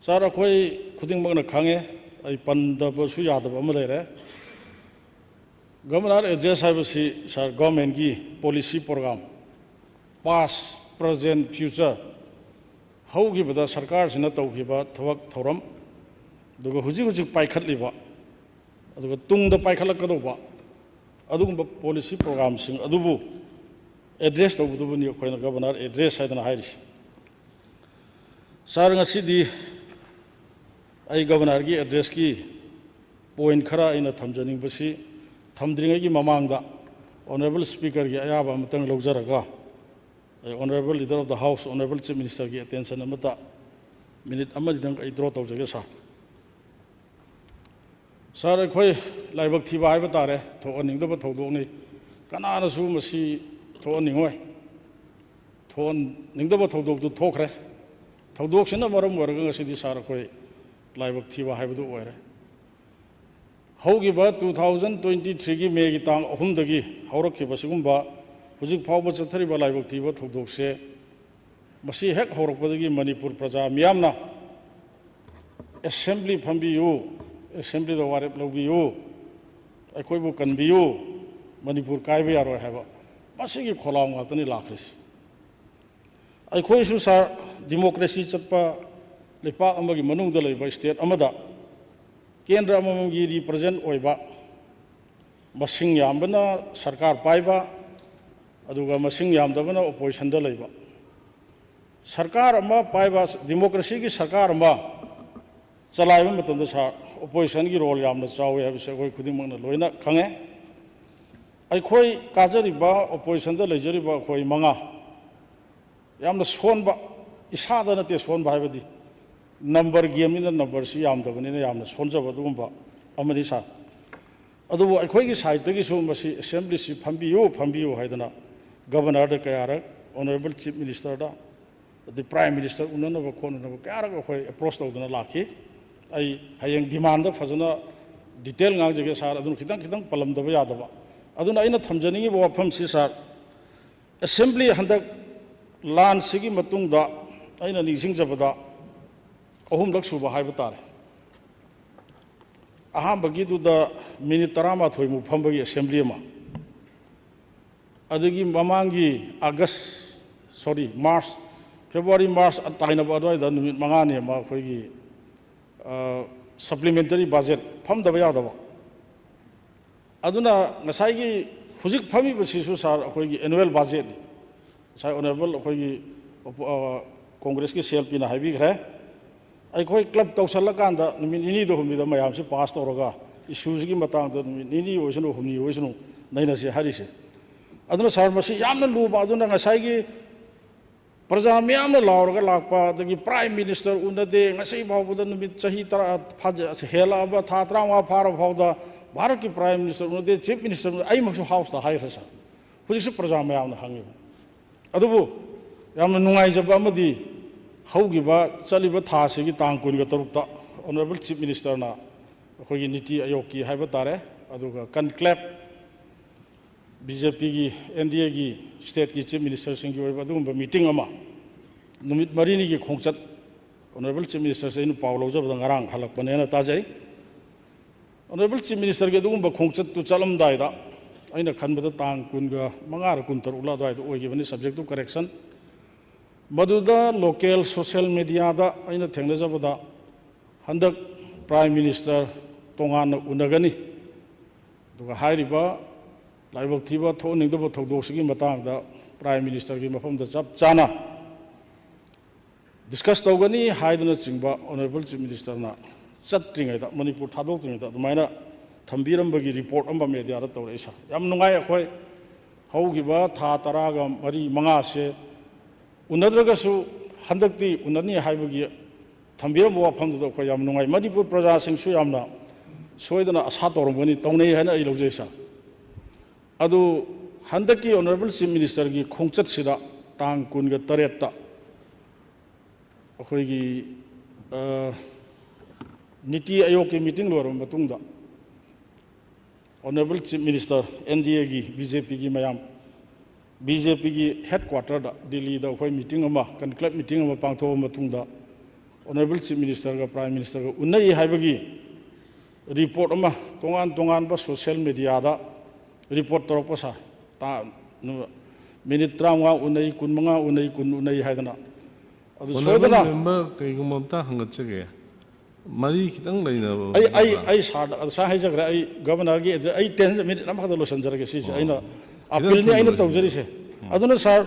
ꯁꯥꯔ, ꯑꯩꯈꯣꯏ ꯈꯨꯗꯤꯡꯃꯛꯅ ꯈꯪꯉꯦ, ꯑꯩ ꯄꯟꯗꯕꯁꯨ ꯌꯥꯗꯕ ꯑꯃ ꯂꯩꯔꯦ꯫ ꯒꯕꯔꯅꯔ ꯑꯦꯗ꯭ꯔꯦꯁ ꯍꯥꯏꯕꯁꯤ ꯁꯥꯔ ꯒꯣꯔꯃꯦꯟꯒꯤ policy programme, past, present, future, ꯍꯧꯈꯤꯕꯗ ꯁꯔꯀꯥꯔꯁꯤꯅ ꯇꯧꯈꯤꯕ ꯊꯕꯛ ꯊꯧꯔꯝ, ꯑꯗꯨꯒ ꯍꯧꯖꯤꯛ ꯍꯧꯖꯤꯛ ꯄꯥꯏꯈꯠꯂꯤꯕ, ꯑꯗꯨꯒ ꯇꯨꯡꯗ ꯄꯥꯏꯈꯠꯂꯛꯀꯗꯧꯕ ꯑꯗꯨꯒꯨꯝꯕ ꯄꯣꯂꯤꯁꯤ ꯄ꯭ꯔꯣꯒ꯭ꯔꯥꯝꯁꯤꯡ ꯑꯗꯨꯕꯨ ꯑꯦꯗ꯭ꯔꯦꯁ ꯇꯧꯕꯗꯨꯕꯨꯅꯤ ꯑꯩꯈꯣꯏꯅ ꯒꯕꯔꯅꯔ ꯑꯦꯗ꯭ꯔꯦꯁ ꯍꯥꯏꯗꯅ ꯍꯥꯏꯔꯤꯁꯤ꯫ ꯁꯥꯔ, ꯉꯁꯤꯗꯤ ꯑꯩ ꯒꯕꯔꯅꯔꯒꯤ ꯑꯦꯗ꯭ꯔꯦꯁꯀꯤ ꯄꯣꯏꯟ ꯈꯔ ꯑꯩꯅ ꯊꯝꯖꯅꯤꯡꯕꯁꯤ, ꯊꯝꯗ꯭ꯔꯤꯉꯩꯒꯤ ꯃꯃꯥꯡꯗ ꯑꯣꯅꯔꯦꯕꯜ ꯁ꯭ꯄꯤꯀꯔꯒꯤ ꯑꯌꯥꯕ ꯑꯃꯇꯪ ꯂꯧꯖꯔꯒ, ꯑꯩ honourable leader of the house, honourable chief ꯃꯤꯅꯤꯁꯇꯔꯒꯤ ꯑꯦꯇꯦꯟꯁꯟ ꯑꯃꯠꯇ ꯃꯤꯅꯤꯠ ꯑꯃꯅꯤꯗꯪ ꯑꯩ ꯗ꯭ꯔꯣ ꯇꯧꯖꯒꯦ, ꯁꯥꯔ꯫ ꯁꯥꯔ, ꯑꯩꯈꯣꯏ ꯂꯥꯏꯕꯛ ꯊꯤꯕ ꯍꯥꯏꯕ ꯇꯥꯔꯦ, ꯊꯣꯛꯍꯟꯅꯤꯡꯗꯕ ꯊꯧꯗꯣꯛꯅꯤ꯫ ꯀꯅꯥꯅꯁꯨ ꯃꯁꯤ ꯊꯣꯛꯍꯟꯅꯤꯡꯉꯣꯏ꯫ ꯊꯣꯛꯍꯟꯅꯤꯡꯗꯕ ꯊꯧꯗꯣꯛꯇꯨ ꯊꯣꯛꯈ꯭ꯔꯦ꯫ ꯊꯧꯗꯣꯛꯁꯤꯅ ꯃꯔꯝ ꯑꯣꯏꯔꯒ ꯉꯁꯤꯗꯤ, ꯁꯥꯔ, ꯑꯩꯈꯣꯏ ꯂꯥꯏꯕꯛ ꯊꯤꯕ ꯍꯥꯏꯕꯗꯨ ꯑꯣꯏꯔꯦ꯫ ꯍꯧꯈꯤꯕ two thousand twenty threeꯒꯤ ꯃꯦꯒꯤ ꯇꯥꯡ ꯑꯍꯨꯝꯗꯒꯤ ꯍꯧꯔꯛꯈꯤꯕ ꯁꯤꯒꯨꯝꯕ ꯍꯧꯖꯤꯛ ꯐꯥꯎꯕ ꯆꯠꯊꯔꯤꯕ ꯂꯥꯏꯕꯛ ꯊꯤꯕ ꯊꯧꯗꯣꯛꯁꯦ, ꯃꯁꯤ ꯍꯦꯛ ꯍꯧꯔꯛꯄꯗꯒꯤ ꯃꯅꯤꯄꯨꯔ ꯄ꯭ꯔꯖꯥ ꯃꯤꯌꯥꯝꯅ "ꯑꯦꯁꯦꯝꯕ꯭ꯂꯤ ꯐꯝꯕꯤꯌꯨ, ꯑꯦꯁꯦꯝꯕ꯭ꯂꯤꯗ ꯋꯥꯔꯦꯞ ꯂꯧꯕꯤꯌꯨ, ꯑꯩꯈꯣꯏꯕꯨ ꯀꯟꯕꯤꯌꯨ, ꯃꯅꯤꯄꯨꯔ ꯀꯥꯏꯕ ꯌꯥꯔꯣꯏ" ꯍꯥꯏꯕ ꯃꯁꯤꯒꯤ ꯈꯣꯜꯂꯥꯎ ꯉꯥꯛꯇꯅꯤ ꯂꯥꯛꯈ꯭ꯔꯤꯁꯤ꯫ ꯑꯩꯈꯣꯏꯁꯨ, ꯁꯥꯔ, ꯗꯤꯃꯣꯀ꯭ꯔꯦꯁꯤ ꯆꯠꯄ ꯂꯩꯄꯥꯛ ꯑꯃꯒꯤ ꯃꯅꯨꯡꯗ ꯂꯩꯕ ꯁ꯭ꯇꯦꯠ ꯑꯃꯗ ꯀꯦꯟꯗ꯭ꯔ ꯑꯃꯃꯝꯒꯤ ꯔꯤꯄ꯭ꯔꯖꯦꯟ ꯑꯣꯏꯕ, ꯃꯁꯤꯡ ꯌꯥꯝꯕꯅ ꯁꯔꯀꯥꯔ ꯄꯥꯏꯕ, ꯑꯗꯨꯒ ꯃꯁꯤꯡ ꯌꯥꯝꯗꯕꯅ ꯑꯣꯄꯣꯖꯤꯁꯟꯗ ꯂꯩꯕ꯫ ꯁꯔꯀꯥꯔ ꯑꯃ ꯄꯥꯏꯕ, ꯗꯤꯃꯣꯀ꯭ꯔꯦꯁꯤꯒꯤ ꯁꯔꯀꯥꯔ ꯑꯃ ꯆꯂꯥꯏꯕ ꯃꯇꯝꯗ, ꯁꯥꯔ, ꯑꯣꯄꯣꯖꯤꯁꯟꯒꯤ ꯔꯣꯜ ꯌꯥꯝꯅ ꯆꯥꯎꯏ ꯍꯥꯏꯕꯁꯤ ꯑꯩꯈꯣꯏ ꯈꯨꯗꯤꯡꯃꯛꯅ ꯂꯣꯏꯅ ꯈꯪꯉꯦ꯫ ꯑꯩꯈꯣꯏ ꯀꯥꯖꯔꯤꯕ, ꯑꯣꯄꯣꯖꯤꯁꯟꯗ ꯂꯩꯖꯔꯤꯕ ꯑꯩꯈꯣꯏ ꯃꯉꯥ, ꯌꯥꯝꯅ ꯁꯣꯟꯕ, ꯏꯁꯥꯗ ꯅꯠꯇꯦ ꯁꯣꯟꯕ ꯍꯥꯏꯕꯗꯤ, ꯅꯝꯕꯔ ꯒꯦꯝꯅꯤꯅ ꯅꯝꯕꯔꯁꯤ ꯌꯥꯝꯗꯕꯅꯤꯅ ꯌꯥꯝꯅ ꯁꯣꯟꯖꯕ ꯑꯗꯨꯒꯨꯝꯕ ꯑꯃꯅꯤ, ꯁꯥꯔ꯫ ꯑꯗꯨꯕꯨ ꯑꯩꯈꯣꯏꯒꯤ ꯁꯥꯏꯠꯇꯒꯤꯁꯨ ꯃꯁꯤ ꯑꯦꯁꯦꯝꯕ꯭ꯂꯤꯁꯤ ꯐꯝꯕꯤꯌꯨ, ꯐꯝꯕꯤꯌꯨ ꯍꯥꯏꯗꯅ ꯒꯕꯔꯅꯔꯗ ꯀꯌꯥꯔꯛ, ꯑꯣꯅꯔꯦꯕꯜ ꯆꯤꯐ ꯃꯤꯅꯤꯁꯇꯔꯗ, ꯑꯗꯩ ꯄ꯭ꯔꯥꯏꯝ ꯃꯤꯅꯤꯁꯇꯔ ꯎꯅꯅꯕ ꯈꯣꯠꯅꯅꯕ ꯀꯌꯥꯔꯛ ꯑꯩꯈꯣꯏ ꯑꯦꯄ꯭ꯔꯣꯁ ꯇꯧꯗꯅ ꯂꯥꯛꯈꯤ꯫ ꯑꯩ ꯍꯌꯦꯡ ꯗꯤꯃꯥꯟꯗ ꯐꯖꯅ ꯗꯤꯇꯦꯜ ꯉꯥꯡꯖꯒꯦ, ꯁꯥꯔ, ꯑꯗꯨꯅ ꯈꯤꯇꯪ ꯈꯤꯇꯪ ꯄꯜꯂꯝꯗꯕ ꯌꯥꯗꯕ꯫ ꯑꯗꯨꯅ ꯑꯩꯅ ꯊꯝꯖꯅꯤꯡꯉꯤꯕ ꯋꯥꯐꯝꯁꯤ, ꯁꯥꯔ, ꯑꯦꯁꯦꯝꯕ꯭ꯂꯤ ꯍꯟꯗꯛ ꯂꯥꯟꯁꯤꯒꯤ ꯃꯇꯨꯡꯗ ꯑꯩꯅ ꯅꯤꯡꯁꯤꯡꯖꯕꯗ ꯑꯍꯨꯝꯂꯛ ꯁꯨꯕ ꯍꯥꯏꯕ ꯇꯥꯔꯦ꯫ ꯑꯍꯥꯟꯕꯒꯤꯗꯨꯗ ꯃꯤꯅꯤꯠ ꯇꯔꯥꯃꯥꯊꯣꯏꯃꯨꯛ ꯐꯝꯕꯒꯤ ꯑꯦꯁꯦꯝꯕ꯭ꯂꯤ ꯑꯃ, ꯑꯗꯒꯤ ꯃꯃꯥꯡꯒꯤ ꯑꯥꯒꯁ, ꯁꯣꯔꯤ, ꯃꯥꯔꯆ, ꯐꯦꯕ꯭ꯔꯨꯋꯥꯔꯤ, ꯃꯥꯔꯆ ꯇꯥꯏꯅꯕ ꯑꯗꯨꯋꯥꯏꯗ ꯅꯨꯃꯤꯠ ꯃꯉꯥꯅꯤ ꯑꯃ ꯑꯩꯈꯣꯏꯒꯤ, ꯑ, ꯁꯄ꯭ꯂꯤꯃꯦꯟꯇꯔꯤ ꯕꯖꯦꯠ ꯐꯝꯗꯕ ꯌꯥꯗꯕ꯫ ꯑꯗꯨꯅ ꯉꯁꯥꯏꯒꯤ ꯍꯧꯖꯤꯛ ꯐꯝꯃꯤꯕꯁꯤꯁꯨ, ꯁꯥꯔ, ꯑꯩꯈꯣꯏꯒꯤ annual budgetꯅꯤ꯫ ꯉꯁꯥꯏ ꯑꯣꯅꯔꯦꯕꯜ ꯑꯩꯈꯣꯏꯒꯤ ꯑꯣꯄꯣ-, ꯑ, ꯀꯣꯡꯒ꯭ꯔꯦꯁꯀꯤ ꯁꯤ ꯑꯦꯜ ꯄꯤꯅ ꯍꯥꯏꯕꯤꯈ꯭ꯔꯦ꯫ ꯑꯩꯈꯣꯏ ꯀ꯭ꯂꯕ ꯇꯧꯁꯜꯂꯀꯥꯟꯗ ꯅꯨꯃꯤꯠ ꯅꯤꯅꯤꯗ ꯍꯨꯝꯅꯤꯗ ꯃꯌꯥꯝꯁꯤ ꯄꯥꯁ ꯇꯧꯔꯒ ꯏꯁꯨꯁꯤꯒꯤ ꯃꯇꯥꯡꯗ ꯅꯨꯃꯤꯠ ꯅꯤꯅꯤ ꯑꯣꯏꯁꯅꯨ, ꯍꯨꯝꯅꯤ ꯑꯣꯏꯁꯅꯨ, ꯅꯩꯅꯁꯤ ꯍꯥꯏꯔꯤꯁꯦ꯫ ꯑꯗꯨꯅ, ꯁꯥꯔ, ꯃꯁꯤ ꯌꯥꯝꯅ ꯂꯨꯕ, ꯑꯗꯨꯅ ꯉꯁꯥꯏꯒꯤ ꯄ꯭ꯔꯖꯥ ꯃꯤꯌꯥꯝꯅ ꯂꯥꯎꯔꯒ ꯂꯥꯛꯄ, ꯑꯗꯒꯤ ꯄ꯭ꯔꯥꯏꯝ ꯃꯤꯅꯤꯁꯇꯔ ꯎꯅꯗꯦ, ꯉꯁꯤ ꯐꯥꯎꯕꯗ ꯅꯨꯃꯤꯠ ꯆꯍꯤ ꯇꯔꯥ ꯐꯥꯖ-, ꯍꯦꯜꯂꯛꯑꯕ, ꯊꯥ ꯇꯔꯥꯃꯉꯥ ꯐꯥꯔꯕ ꯐꯥꯎꯗ ꯚꯥꯔꯠꯀꯤ ꯄ꯭ꯔꯥꯏꯝ ꯃꯤꯅꯤꯁꯇꯔ ꯎꯅꯗꯦ, ꯆꯤꯐ ꯃꯤꯅꯤꯁꯇꯔ ꯎꯅꯗꯦ, ꯑꯩꯃꯛꯁꯨ ꯍꯥꯎꯁꯇ ꯍꯥꯏꯈ꯭ꯔꯦ, ꯁꯥꯔ꯫ ꯍꯧꯖꯤꯛꯁꯨ ꯄ꯭ꯔꯖꯥ ꯃꯌꯥꯝꯅ ꯍꯪꯉꯤꯕ꯫ ꯑꯗꯨꯕꯨ ꯌꯥꯝꯅ ꯅꯨꯡꯉꯥꯏꯖꯕ ꯑꯃꯗꯤ, ꯍꯧꯈꯤꯕ ꯆꯠꯂꯤꯕ ꯊꯥ ꯑꯁꯤꯒꯤ ꯇꯥꯡ ꯀꯨꯟꯒ ꯇꯔꯨꯛꯇ ꯑꯣꯅꯔꯦꯕꯜ ꯆꯤꯐ ꯃꯤꯅꯤꯁꯇꯔꯅ ꯑꯩꯈꯣꯏꯒꯤ ꯅꯤꯇꯤ ꯑꯌꯣꯒꯀꯤ ꯍꯥꯏꯕ ꯇꯥꯔꯦ, ꯑꯗꯨꯒ ꯀꯟꯀ꯭ꯂꯦꯕ, ꯕꯤ ꯖꯦ ꯄꯤꯒꯤ, ꯑꯦꯟ ꯗꯤ ꯑꯦꯒꯤ ꯁ꯭ꯇꯦꯠꯀꯤ ꯆꯤꯐ ꯃꯤꯅꯤꯁꯇꯔꯁꯤꯡꯒꯤ ꯑꯣꯏꯕ ꯑꯗꯨꯒꯨꯝꯕ ꯃꯤꯇꯤꯡ ꯑꯃ ꯅꯨꯃꯤꯠ ꯃꯔꯤꯅꯤꯒꯤ ꯈꯣꯡꯆꯠ, ꯑꯣꯅꯔꯦꯕꯜ ꯆꯤꯐ ꯃꯤꯅꯤꯁꯇꯔꯁꯦ ꯑꯩꯅ ꯄꯥꯎ ꯂꯧꯖꯕꯗ ꯉꯔꯥꯡ ꯍꯜꯂꯛꯄꯅꯦꯅ ꯇꯥꯖꯩ꯫ ꯑꯣꯅꯔꯦꯕꯜ ꯆꯤꯐ ꯃꯤꯅꯤꯁꯇꯔꯒꯤ ꯑꯗꯨꯒꯨꯝꯕ ꯈꯣꯡꯆꯠꯇꯨ ꯆꯠꯂꯝꯗꯥꯏꯗ ꯑꯩꯅ ꯈꯟꯕꯗ ꯇꯥꯡ ꯀꯨꯟꯒ ꯃꯉꯥꯔ ꯀꯨꯟꯇꯔꯨꯛꯂ ꯑꯗꯨꯋꯥꯏꯗ ꯑꯣꯏꯈꯤꯕꯅꯤ, subject to correction꯫ ꯃꯗꯨꯗ ꯂꯣꯀꯦꯜ ꯁꯣꯁꯦꯜ ꯃꯦꯗꯤꯌꯥꯗ ꯑꯩꯅ ꯊꯦꯡꯅꯖꯕꯗ, ꯍꯟꯗꯛ ꯄ꯭ꯔꯥꯏꯝ ꯃꯤꯅꯤꯁꯇꯔ ꯇꯣꯉꯥꯟꯅ ꯎꯅꯒꯅꯤ, ꯑꯗꯨꯒ ꯍꯥꯏꯔꯤꯕ ꯂꯥꯏꯕꯛ ꯊꯤꯕ ꯊꯣꯛꯍꯟꯅꯤꯡꯗꯕ ꯊꯧꯗꯣꯛꯁꯤꯒꯤ ꯃꯇꯥꯡꯗ ꯄ꯭ꯔꯥꯏꯝ ꯃꯤꯅꯤꯁꯇꯔꯒꯤ ꯃꯐꯝꯗ ꯆꯞ ꯆꯥꯅ ꯗꯤꯁꯀꯁ ꯇꯧꯒꯅꯤ ꯍꯥꯏꯗꯨꯅꯆꯤꯡꯕ ꯑꯣꯅꯔꯦꯕꯜ ꯆꯤꯐ ꯃꯤꯅꯤꯁꯇꯔꯅ ꯆꯠꯇ꯭ꯔꯤꯉꯩꯗ, ꯃꯅꯤꯄꯨꯔ ꯊꯥꯗꯣꯛꯇ꯭ꯔꯤꯉꯩꯗ ꯑꯗꯨꯃꯥꯏꯅ ꯊꯝꯕꯤꯔꯝꯕꯒꯤ ꯔꯤꯄꯣꯔꯠ ꯑꯃ ꯃꯦꯗꯤꯌꯥꯗ ꯇꯧꯔꯛꯏ, ꯁꯥꯔ꯫ ꯌꯥꯝ ꯅꯨꯡꯉꯥꯏ꯫ ꯑꯩꯈꯣꯏ ꯍꯧꯈꯤꯕ ꯊꯥ ꯇꯔꯥꯒ ꯃꯔꯤ ꯃꯉꯥꯁꯦ ꯎꯅꯗ꯭ꯔꯒꯁꯨ ꯍꯟꯗꯛꯇꯤ ꯎꯅꯅꯤ ꯍꯥꯏꯕꯒꯤ ꯊꯝꯕꯤꯔꯝꯕ ꯋꯥꯐꯝꯗꯨꯗ ꯑꯩꯈꯣꯏ ꯌꯥꯝ ꯅꯨꯡꯉꯥꯏ꯫ ꯃꯅꯤꯄꯨꯔ ꯄ꯭ꯔꯖꯥꯁꯤꯡꯁꯨ ꯌꯥꯝꯅ ꯁꯣꯏꯗꯅ ꯑꯁꯥ ꯇꯧꯔꯝꯒꯅꯤ, ꯇꯧꯅꯩ ꯍꯥꯏꯅ ꯑꯩ ꯂꯧꯖꯩ, ꯁꯥꯔ꯫ ꯑꯗꯨ ꯍꯟꯗꯛꯀꯤ ꯑꯣꯅꯔꯦꯕꯜ ꯆꯤꯐ ꯃꯤꯅꯤꯁꯇꯔꯒꯤ ꯈꯣꯡꯆꯠꯁꯤꯗ ꯇꯥꯡ ꯀꯨꯟꯒ ꯇꯔꯦꯠꯇ ꯑꯩꯈꯣꯏꯒꯤ, ꯑ, ꯅꯤꯇꯤ ꯑꯌꯣꯒꯀꯤ ꯃꯤꯇꯤꯡ ꯂꯣꯏꯔꯕ ꯃꯇꯨꯡꯗ honourable chief minister, N D ꯑꯦꯒꯤ, ꯕꯤ ꯖꯦ ꯄꯤꯒꯤ ꯃꯌꯥꯝ, ꯕꯤ ꯖꯦ ꯄꯤꯒꯤ ꯍꯦꯗꯀ꯭ꯋꯥꯇꯔꯗ ꯗꯤꯜꯂꯤꯗ ꯑꯩꯈꯣꯏ ꯃꯤꯇꯤꯡ ꯑꯃ, ꯀꯟꯀ꯭ꯂꯦꯕ ꯃꯤꯇꯤꯡ ꯑꯃ ꯄꯥꯡꯊꯣꯛꯑꯕ ꯃꯇꯨꯡꯗ ꯑꯣꯅꯔꯦꯕꯜ ꯆꯤꯐ ꯃꯤꯅꯤꯁꯇꯔꯒ ꯄ꯭ꯔꯥꯏꯝ ꯃꯤꯅꯤꯁꯇꯔꯒ ꯎꯅꯩ ꯍꯥꯏꯕꯒꯤ ꯔꯤꯄꯣꯔꯠ ꯑꯃ ꯇꯣꯉꯥꯟ ꯇꯣꯉꯥꯟꯕ ꯁꯣꯁꯦꯜ ꯃꯦꯗꯤꯌꯥꯗ ꯔꯤꯄꯣꯔꯠ ꯇꯧꯔꯛꯄ, ꯁꯥꯔ꯫ ꯇꯥ-, ꯅꯨ-, ꯃꯤꯅꯤꯠ ꯇꯔꯥꯃꯉꯥ ꯎꯅꯩ, ꯀꯨꯟꯃꯉꯥ ꯎꯅꯩ, ꯀꯨꯟ ꯎꯅꯩ ꯍꯥꯏꯗꯅ꯫ ꯑꯗꯨ ꯑꯣꯅꯔꯦꯕꯜ ꯁꯣꯏꯗꯅ ꯃꯦꯝꯕꯔ, ꯀꯔꯤꯒꯨꯝꯕ ꯑꯝꯇ ꯍꯪꯒꯠꯆꯒꯦ꯫ ꯃꯔꯤ ꯈꯤꯇꯪ ꯂꯩꯅꯕ ꯑꯩ ꯑꯩ ꯅꯠꯇ꯭ꯔꯥ? ꯑꯩ ꯁꯥꯔꯗ ꯉꯁꯥꯏ ꯍꯥꯏꯖꯈ꯭ꯔꯦ, ꯑꯩ ꯒꯕꯔꯅꯔꯒꯤ ꯑꯦꯗ꯭ꯔꯦꯁ, ꯑꯩ ꯇꯦꯟ ꯃꯤꯅꯤꯠ ꯑꯃꯈꯛꯇ ꯂꯣꯏꯁꯤꯟꯖꯔꯒꯦ꯫ ꯁꯤꯁꯦ ꯑꯩꯅ ꯈꯤꯇꯪ ꯑꯄꯤꯜꯅꯤ ꯑꯩꯅ ꯊꯨꯅ ꯇꯧꯖꯔꯤꯁꯦ꯫ ꯑꯗꯨꯅ ꯁꯥꯔ,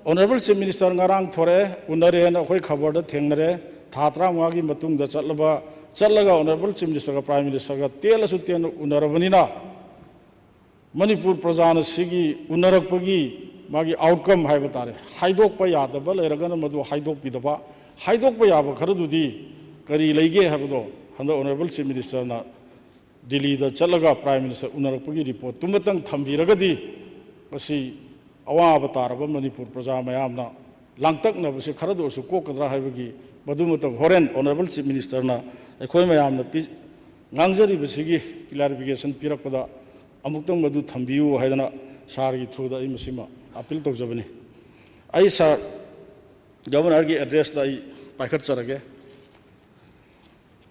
ꯑꯣꯅꯔꯦꯕꯜ ꯆꯤꯐ ꯃꯤꯅꯤꯁꯇꯔ ꯉꯔꯥꯡ ꯊꯣꯔꯛꯑꯦ, ꯎꯅꯔꯦꯅ ꯑꯩꯈꯣꯏ ꯈꯕꯔꯗ ꯊꯦꯡꯅꯔꯦ꯫ ꯊꯥ ꯇꯔꯥꯃꯉꯥꯒꯤ ꯃꯇꯨꯡꯗ ꯆꯠꯂꯕ, ꯆꯠꯂꯒ ꯑꯣꯅꯔꯦꯕꯜ ꯆꯤꯐ ꯃꯤꯅꯤꯁꯇꯔꯒ ꯄ꯭ꯔꯥꯏꯝ ꯃꯤꯅꯤꯁꯇꯔꯒ ꯇꯦꯜꯂꯁꯨ ꯇꯦꯟꯅ ꯎꯅꯔꯕꯅꯤꯅ, ꯃꯅꯤꯄꯨꯔ ꯄ꯭ꯔꯖꯥꯅ ꯁꯤꯒꯤ ꯎꯅꯔꯛꯄꯒꯤ ꯃꯥꯒꯤ ꯑꯥꯎꯠꯀꯝ ꯍꯥꯏꯕ ꯇꯥꯔꯦ, ꯍꯥꯏꯗꯣꯛꯄ ꯌꯥꯗꯕ ꯂꯩꯔꯒꯅ ꯃꯗꯨ ꯍꯥꯏꯗꯣꯛꯄꯤꯗꯕ, ꯍꯥꯏꯗꯣꯛꯄ ꯌꯥꯕ ꯈꯔꯗꯨꯗꯤ ꯀꯔꯤ ꯂꯩꯒꯦ ꯍꯥꯏꯕꯗꯣ ꯍꯟꯗꯛ ꯑꯣꯅꯔꯦꯕꯜ ꯆꯤꯐ ꯃꯤꯅꯤꯁꯇꯔꯅ ꯗꯤꯜꯂꯤꯗ ꯆꯠꯂꯒ ꯄ꯭ꯔꯥꯏꯝ ꯃꯤꯅꯤꯁꯇꯔ ꯎꯅꯔꯛꯄꯒꯤ ꯔꯤꯄꯣꯔꯠꯇꯨꯃꯇꯪ ꯊꯝꯕꯤꯔꯒꯗꯤ, ꯃꯁꯤ ꯑꯋꯥꯕ ꯇꯥꯔꯕ ꯃꯅꯤꯄꯨꯔ ꯄ꯭ꯔꯖꯥ ꯃꯌꯥꯝꯅ ꯂꯥꯡꯇꯛꯅꯕꯁꯦ ꯈꯔꯗ ꯑꯣꯏꯔꯁꯨ ꯀꯣꯛꯀꯗ꯭ꯔꯥ ꯍꯥꯏꯕꯒꯤ ꯃꯗꯨꯃꯇꯪ ꯍꯣꯔꯦꯟ ꯑꯣꯅꯔꯦꯕꯜ ꯆꯤꯐ ꯃꯤꯅꯤꯁꯇꯔꯅ ꯑꯩꯈꯣꯏ ꯃꯌꯥꯝꯅ ꯄꯤ-, ꯉꯥꯡꯖꯔꯤꯕꯁꯤꯒꯤ ꯀ꯭ꯂꯦꯔꯤꯐꯤꯀꯦꯁꯟ ꯄꯤꯔꯛꯄꯗ ꯑꯃꯨꯛꯇꯪ ꯃꯗꯨ ꯊꯝꯕꯤꯌꯨ ꯍꯥꯏꯗꯅ ꯁꯥꯔꯒꯤ ꯊ꯭ꯔꯨꯗ ꯑꯩ ꯃꯁꯤꯃ ꯑꯄꯤꯜ ꯇꯧꯖꯕꯅꯤ꯫ ꯑꯩ ꯁꯥꯔ ꯒꯕꯔꯅꯔꯒꯤ ꯑꯦꯗ꯭ꯔꯦꯁꯇ ꯑꯩ ꯄꯥꯏꯈꯠꯆꯔꯒꯦ꯫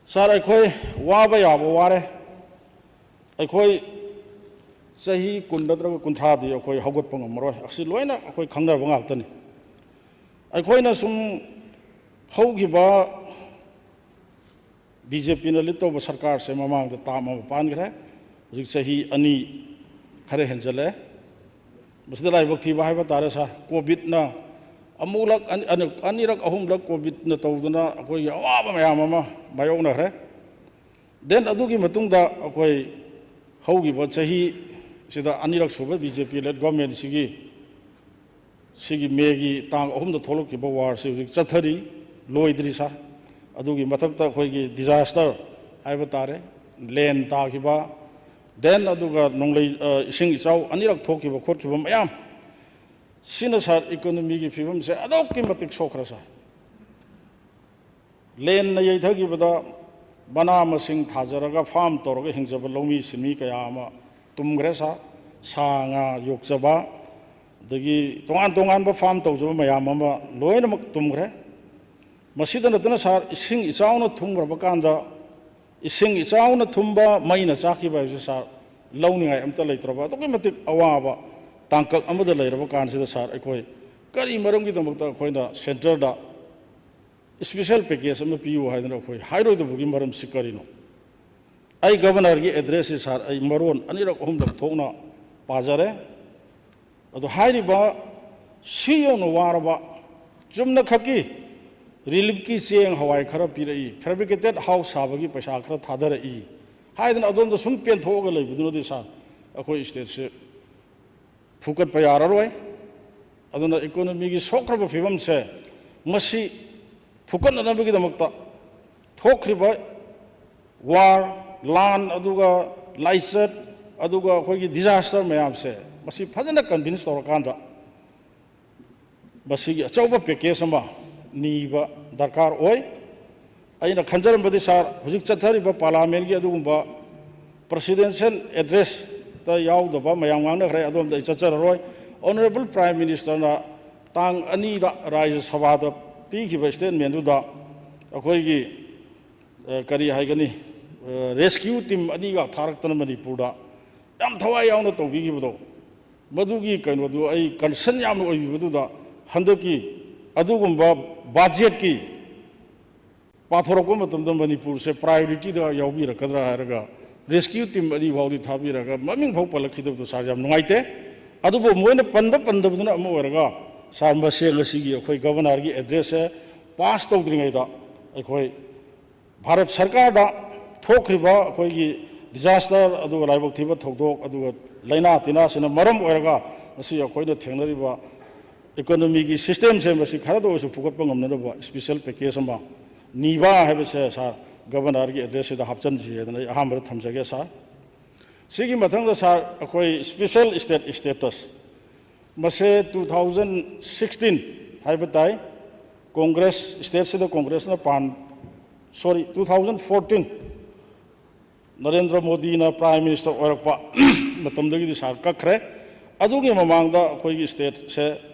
ꯁꯥꯔ, ꯑꯩꯈꯣꯏ ꯋꯥꯕ ꯌꯥꯕ ꯋꯥꯔꯦ꯫ ꯑꯩꯈꯣꯏ ꯆꯍꯤ ꯀꯨꯟ ꯅꯠꯇ꯭ꯔꯒ ꯀꯨꯟꯊ꯭ꯔꯥꯗꯤ ꯑꯩꯈꯣꯏ ꯍꯧꯒꯠꯄ ꯉꯝꯃꯔꯣꯏ꯫ ꯑꯁꯤ ꯂꯣꯏꯅ ꯑꯩꯈꯣꯏ ꯈꯪꯅꯔꯕ ꯉꯥꯛꯇꯅꯤ꯫ ꯑꯩꯈꯣꯏꯅ ꯁꯨꯝ ꯍꯧꯈꯤꯕ ꯕꯤ ꯖꯦ ꯄꯤꯅ ꯂꯤꯠ ꯇꯧꯕ ꯁꯔꯀꯥꯔꯁꯦ ꯃꯃꯥꯡꯗ ꯇꯥꯝ ꯑꯃ ꯄꯥꯟꯈ꯭ꯔꯦ, ꯍꯧꯖꯤꯛ ꯆꯍꯤ ꯑꯅꯤ ꯈꯔ ꯍꯦꯟꯖꯜꯂꯦ꯫ ꯃꯁꯤꯗ ꯂꯥꯏꯕꯛ ꯊꯤꯕ ꯍꯥꯏꯕ ꯇꯥꯔꯦ ꯁꯥꯔ, ꯀꯣꯚꯤꯠꯅ ꯑꯃꯨꯛꯂꯛ, ꯑꯅꯤ-, ꯑꯅꯤ-, ꯑꯅꯤꯔꯛ ꯑꯍꯨꯝꯂꯛ ꯀꯣꯚꯤꯠꯅ ꯇꯧꯗꯨꯅ ꯑꯩꯈꯣꯏꯒꯤ ꯑꯋꯥꯕ ꯃꯌꯥꯝ ꯑꯃ ꯃꯥꯌꯣꯛꯅꯈ꯭ꯔꯦ꯫ ꯗꯦꯟ ꯑꯗꯨꯒꯤ ꯃꯇꯨꯡꯗ ꯑꯩꯈꯣꯏ ꯍꯧꯈꯤꯕ ꯆꯍꯤ ꯁꯤꯗ ꯑꯅꯤꯔꯛ ꯁꯨꯕ ꯕꯤ ꯖꯦ ꯄꯤ ꯂꯦꯗ ꯒꯣꯔꯃꯦꯟꯁꯤꯒꯤ ꯁꯤꯒꯤ ꯃꯦꯒꯤ ꯇꯥꯡ ꯑꯍꯨꯝꯗ ꯊꯣꯛꯂꯛꯈꯤꯕ ꯋꯥꯔꯁꯤ ꯍꯧꯖꯤꯛ ꯆꯠꯊꯔꯤ, ꯂꯣꯏꯗ꯭ꯔꯤ ꯁꯥꯔ꯫ ꯑꯗꯨꯒꯤ ꯃꯊꯛꯇ ꯑꯩꯈꯣꯏꯒꯤ ꯗꯤꯖꯥꯁꯇꯔ ꯍꯥꯏꯕ ꯇꯥꯔꯦ, ꯂꯦꯟ ꯇꯥꯈꯤꯕ, ꯗꯦꯟ ꯑꯗꯨꯒ ꯅꯣꯡꯂꯩ, ꯑ, ꯏꯁꯤꯡ ꯏꯆꯥꯎ ꯑꯅꯤꯔꯛ ꯊꯣꯛꯈꯤꯕ ꯈꯣꯠꯈꯤꯕ ꯃꯌꯥꯝ ꯁꯤꯅ ꯁꯥꯔ ꯏꯀꯣꯅꯣꯃꯤꯒꯤ ꯐꯤꯕꯝꯁꯦ ꯑꯗꯨꯛꯀꯤ ꯃꯇꯤꯛ ꯁꯣꯛꯈ꯭ꯔꯦ ꯁꯥꯔ꯫ ꯂꯦꯟꯅ ꯌꯩꯊꯈꯤꯕꯗ ꯃꯅꯥ ꯃꯁꯤꯡ ꯊꯥꯖꯔꯒ ꯐꯥꯝ ꯇꯧꯔꯒ ꯍꯤꯡꯖꯕ ꯂꯧꯃꯤ ꯁꯤꯟꯃꯤ ꯀꯌꯥ ꯑꯃ ꯇꯨꯝꯈ꯭ꯔꯦ ꯁꯥꯔ꯫ ꯁꯥ ꯉꯥ ꯌꯣꯛꯆꯕ, ꯑꯗꯒꯤ ꯇꯣꯉꯥꯟ ꯇꯣꯉꯥꯟꯕ ꯐꯥꯝ ꯇꯧꯖꯕ ꯃꯌꯥꯝ ꯑꯃ ꯂꯣꯏꯅꯃꯛ ꯇꯨꯝꯈ꯭ꯔꯦ꯫ ꯃꯁꯤꯗ ꯅꯠꯇꯅ ꯁꯥꯔ, ꯏꯁꯤꯡ ꯏꯆꯥꯎꯅ ꯊꯨꯝꯈ꯭ꯔꯕ ꯀꯥꯟꯗ, ꯏꯁꯤꯡ ꯏꯆꯥꯎꯅ ꯊꯨꯝꯕ, ꯃꯩꯅ ꯆꯥꯛꯈꯤꯕ ꯍꯥꯏꯕꯁꯤ ꯁꯥꯔ, ꯂꯧꯅꯤꯡꯉꯥꯏ ꯑꯝꯇ ꯂꯩꯇ꯭ꯔꯕ ꯑꯗꯨꯛꯀꯤ ꯃꯇꯤꯛ ꯑꯋꯥꯕ ꯇꯥꯡꯀꯛ ꯑꯃꯗ ꯂꯩꯔꯕ ꯀꯥꯟꯁꯤꯗ ꯁꯥꯔ, ꯑꯩꯈꯣꯏ ꯀꯔꯤ ꯃꯔꯝꯒꯤꯗꯃꯛꯇ ꯑꯩꯈꯣꯏꯅ ꯁꯦꯟꯇꯔꯗ ꯏꯁꯄꯤꯁꯦꯜ ꯄꯦꯀꯦꯖ ꯑꯃ ꯄꯤꯌꯨ ꯍꯥꯏꯗꯅ ꯑꯩꯈꯣꯏ ꯍꯥꯏꯔꯣꯏꯗꯕꯒꯤ ꯃꯔꯝꯁꯤ ꯀꯔꯤꯅꯣ? ꯑꯩ ꯒꯕꯔꯅꯔꯒꯤ ꯑꯦꯗ꯭ꯔꯦꯁꯁꯤ, ꯁꯥꯔ, ꯑꯩ ꯃꯔꯣꯟ ꯑꯅꯤꯔꯛ ꯑꯍꯨꯝꯂꯛ ꯊꯣꯛꯅ ꯄꯥꯖꯔꯦ꯫ ꯑꯗꯣ ꯍꯥꯏꯔꯤꯕ ꯁꯤ ꯌꯧꯅ ꯋꯥꯔꯕ, ꯆꯨꯝꯅꯈꯛꯀꯤ ꯔꯤꯂꯤꯐꯀꯤ ꯆꯦꯡ ꯍꯋꯥꯏ ꯈꯔ ꯄꯤꯔꯛꯏ, ꯐꯦꯕ꯭ꯔꯤꯀꯦꯇꯦꯠ ꯍꯥꯎꯁ ꯁꯥꯕꯒꯤ ꯄꯩꯁꯥ ꯈꯔ ꯊꯥꯗꯔꯛꯏ ꯍꯥꯏꯗꯅ ꯑꯗꯣꯝꯗ ꯁꯨꯝ ꯄꯦꯟꯊꯣꯛꯑꯒ ꯂꯩꯕꯗꯨꯅꯗꯤ, ꯁꯥꯔ, ꯑꯩꯈꯣꯏ ꯁ꯭ꯇꯦꯠꯁꯦ ꯐꯨꯀꯠꯄ ꯌꯥꯔꯔꯣꯏ꯫ ꯑꯗꯨꯅ ꯏꯀꯣꯅꯣꯃꯤꯒꯤ ꯁꯣꯛꯈ꯭ꯔꯕ ꯐꯤꯕꯝꯁꯦ ꯃꯁꯤ ꯐꯨꯀꯠꯅꯅꯕꯒꯤꯗꯃꯛꯇ ꯊꯣꯛꯈ꯭ꯔꯤꯕ ꯋꯥꯔ, ꯂꯥꯟ, ꯑꯗꯨꯒ ꯂꯥꯏꯆꯠ, ꯑꯗꯨꯒ ꯑꯩꯈꯣꯏꯒꯤ ꯗꯤꯖꯥꯁꯇꯔ ꯃꯌꯥꯝꯁꯦ, ꯃꯁꯤ ꯐꯖꯅ ꯀꯟꯚꯤꯟꯁ ꯇꯧꯔꯀꯥꯟꯗ ꯃꯁꯤꯒꯤ ꯑꯆꯧꯕ ꯄꯦꯀꯦꯖ ꯑꯃ ꯅꯤꯕ ꯗꯔꯀꯥꯔ ꯑꯣꯏ꯫ ꯑꯩꯅ ꯈꯟꯖꯔꯝꯕꯗꯤ, ꯁꯥꯔ, ꯍꯧꯖꯤꯛ ꯆꯠꯊꯔꯤꯕ ꯄꯥꯔꯂꯥꯃꯦꯟꯒꯤ ꯑꯗꯨꯒꯨꯝꯕ ꯄ꯭ꯔꯁꯤꯗꯦꯟꯁꯤꯌꯦꯜ ꯑꯦꯗ꯭ꯔꯦꯁꯇ ꯌꯥꯎꯗꯕ ꯃꯌꯥꯝ ꯉꯥꯡꯅꯈ꯭ꯔꯦ, ꯑꯗꯣꯝꯗ ꯑꯩ ꯆꯠꯆꯔꯔꯣꯏ꯫ ꯑꯣꯅꯔꯦꯕꯜ ꯄ꯭ꯔꯥꯏꯝ ꯃꯤꯅꯤꯁꯇꯔꯅ ꯇꯥꯡ ꯑꯅꯤꯗ ꯔꯥꯖ꯭ꯌ ꯁꯚꯥꯗ ꯄꯤꯈꯤꯕ ꯁ꯭ꯇꯦꯠꯃꯦꯟꯗꯨꯗ ꯑꯩꯈꯣꯏꯒꯤ, ꯑ, ꯀꯔꯤ ꯍꯥꯏꯒꯅꯤ, ꯑ, ꯔꯦꯁꯀ꯭ꯌꯨ ꯇꯤꯝ ꯑꯅꯤꯒ ꯊꯥꯔꯛꯇꯅ ꯃꯅꯤꯄꯨꯔꯗ ꯌꯥꯝ ꯊꯋꯥꯏ ꯌꯥꯎꯅ ꯇꯧꯕꯤꯈꯤꯕꯗꯣ, ꯃꯗꯨꯒꯤ ꯀꯩꯅꯣꯗꯨ ꯑꯩ ꯀꯟꯁꯔꯟ ꯌꯥꯝꯅ ꯑꯣꯏꯕꯤꯕꯗꯨꯗ, ꯍꯟꯗꯛꯀꯤ ꯑꯗꯨꯒꯨꯝꯕ ꯕꯖꯦꯠꯀꯤ ꯄꯥꯊꯣꯔꯛꯄ ꯃꯇꯝꯗ ꯃꯅꯤꯄꯨꯔꯁꯦ ꯄ꯭ꯔꯥꯏꯌꯣꯔꯤꯇꯤꯗ ꯌꯥꯎꯕꯤꯔꯛꯀꯗ꯭ꯔꯥ ꯍꯥꯏꯔꯒ, ꯔꯦꯁꯀ꯭ꯌꯨ ꯇꯤꯝ ꯑꯅꯤ ꯐꯥꯎꯗꯤ ꯊꯥꯕꯤꯔꯒ ꯃꯃꯤꯡ ꯐꯥꯎ ꯄꯜꯂꯛꯈꯤꯗꯕꯗꯣ, ꯁꯥꯔ, ꯌꯥꯝ ꯅꯨꯡꯉꯥꯏꯇꯦ꯫ ꯑꯗꯨꯕꯨ ꯃꯣꯏꯅ ꯄꯟꯕ ꯄꯟꯗꯕꯗꯨꯅ ꯑꯃ ꯑꯣꯏꯔꯒ, ꯁꯥꯔ, ꯃꯁꯦ ꯉꯁꯤꯒꯤ ꯑꯩꯈꯣꯏ ꯒꯕꯔꯅꯔꯒꯤ ꯑꯦꯗ꯭ꯔꯦꯁꯁꯦ ꯄꯥꯁ ꯇꯧꯗ꯭ꯔꯤꯉꯩꯗ ꯑꯩꯈꯣꯏ ꯚꯥꯔꯠ ꯁꯔꯀꯥꯔꯗ ꯊꯣꯛꯈ꯭ꯔꯤꯕ ꯑꯩꯈꯣꯏꯒꯤ ꯗꯤꯖꯥꯁꯇꯔ, ꯑꯗꯨꯒ ꯂꯥꯏꯕꯛ ꯊꯤꯕ ꯊꯧꯗꯣꯛ, ꯑꯗꯨꯒ ꯂꯥꯏꯅꯥ ꯇꯤꯟꯅꯥꯁꯤꯅ ꯃꯔꯝ ꯑꯣꯏꯔꯒ ꯉꯁꯤ ꯑꯩꯈꯣꯏꯅ ꯊꯦꯡꯅꯔꯤꯕ ꯏꯀꯣꯅꯣꯃꯤꯒꯤ ꯁꯤꯁꯇꯦꯝꯁꯦ, ꯃꯁꯤ ꯈꯔꯗ ꯑꯣꯏꯔꯁꯨ ꯐꯨꯒꯠꯄ ꯉꯝꯅꯅꯕ ꯏꯁꯄꯤꯁꯦꯜ ꯄꯦꯀꯦꯖ ꯑꯃ ꯅꯤꯕ ꯍꯥꯏꯕꯁꯦ, ꯁꯥꯔ, ꯒꯕꯔꯅꯔꯒꯤ ꯑꯦꯗ꯭ꯔꯦꯁꯁꯤꯗ ꯍꯥꯞꯆꯤꯟꯁꯤ ꯍꯥꯏꯗꯅ ꯑꯩ ꯑꯍꯥꯟꯕꯗ ꯊꯝꯖꯒꯦ, ꯁꯥꯔ꯫ ꯁꯤꯒꯤ ꯃꯊꯪꯗ, ꯁꯥꯔ, ꯑꯩꯈꯣꯏ ꯏꯁꯄꯤꯁꯦꯜ ꯁ꯭ꯇꯦꯠ ꯁ꯭ꯇꯦꯇꯁ, ꯃꯁꯦ two thousand sixteen ꯍꯥꯏꯕ ꯇꯥꯏ, ꯀꯣꯡꯒ꯭ꯔꯦꯁ, ꯁ꯭ꯇꯦꯠꯁꯤꯗ ꯀꯣꯡꯒ꯭ꯔꯦꯁꯅ ꯄꯥꯟ, ꯁꯣꯔꯤ, two thousand fourteen, ꯅꯔꯦꯟꯗ꯭ꯔ ꯃꯣꯗꯤꯅ ꯄ꯭ꯔꯥꯏꯝ ꯃꯤꯅꯤꯁꯇꯔ ꯑꯣꯏꯔꯛꯄ ꯃꯇꯝꯗꯒꯤꯗꯤ, ꯁꯥꯔ, ꯀꯛꯈ꯭ꯔꯦ꯫ ꯑꯗꯨꯒꯤ ꯃꯃꯥꯡꯗ ꯑꯩꯈꯣꯏꯒꯤ ꯁ꯭ꯇꯦꯠꯁꯦ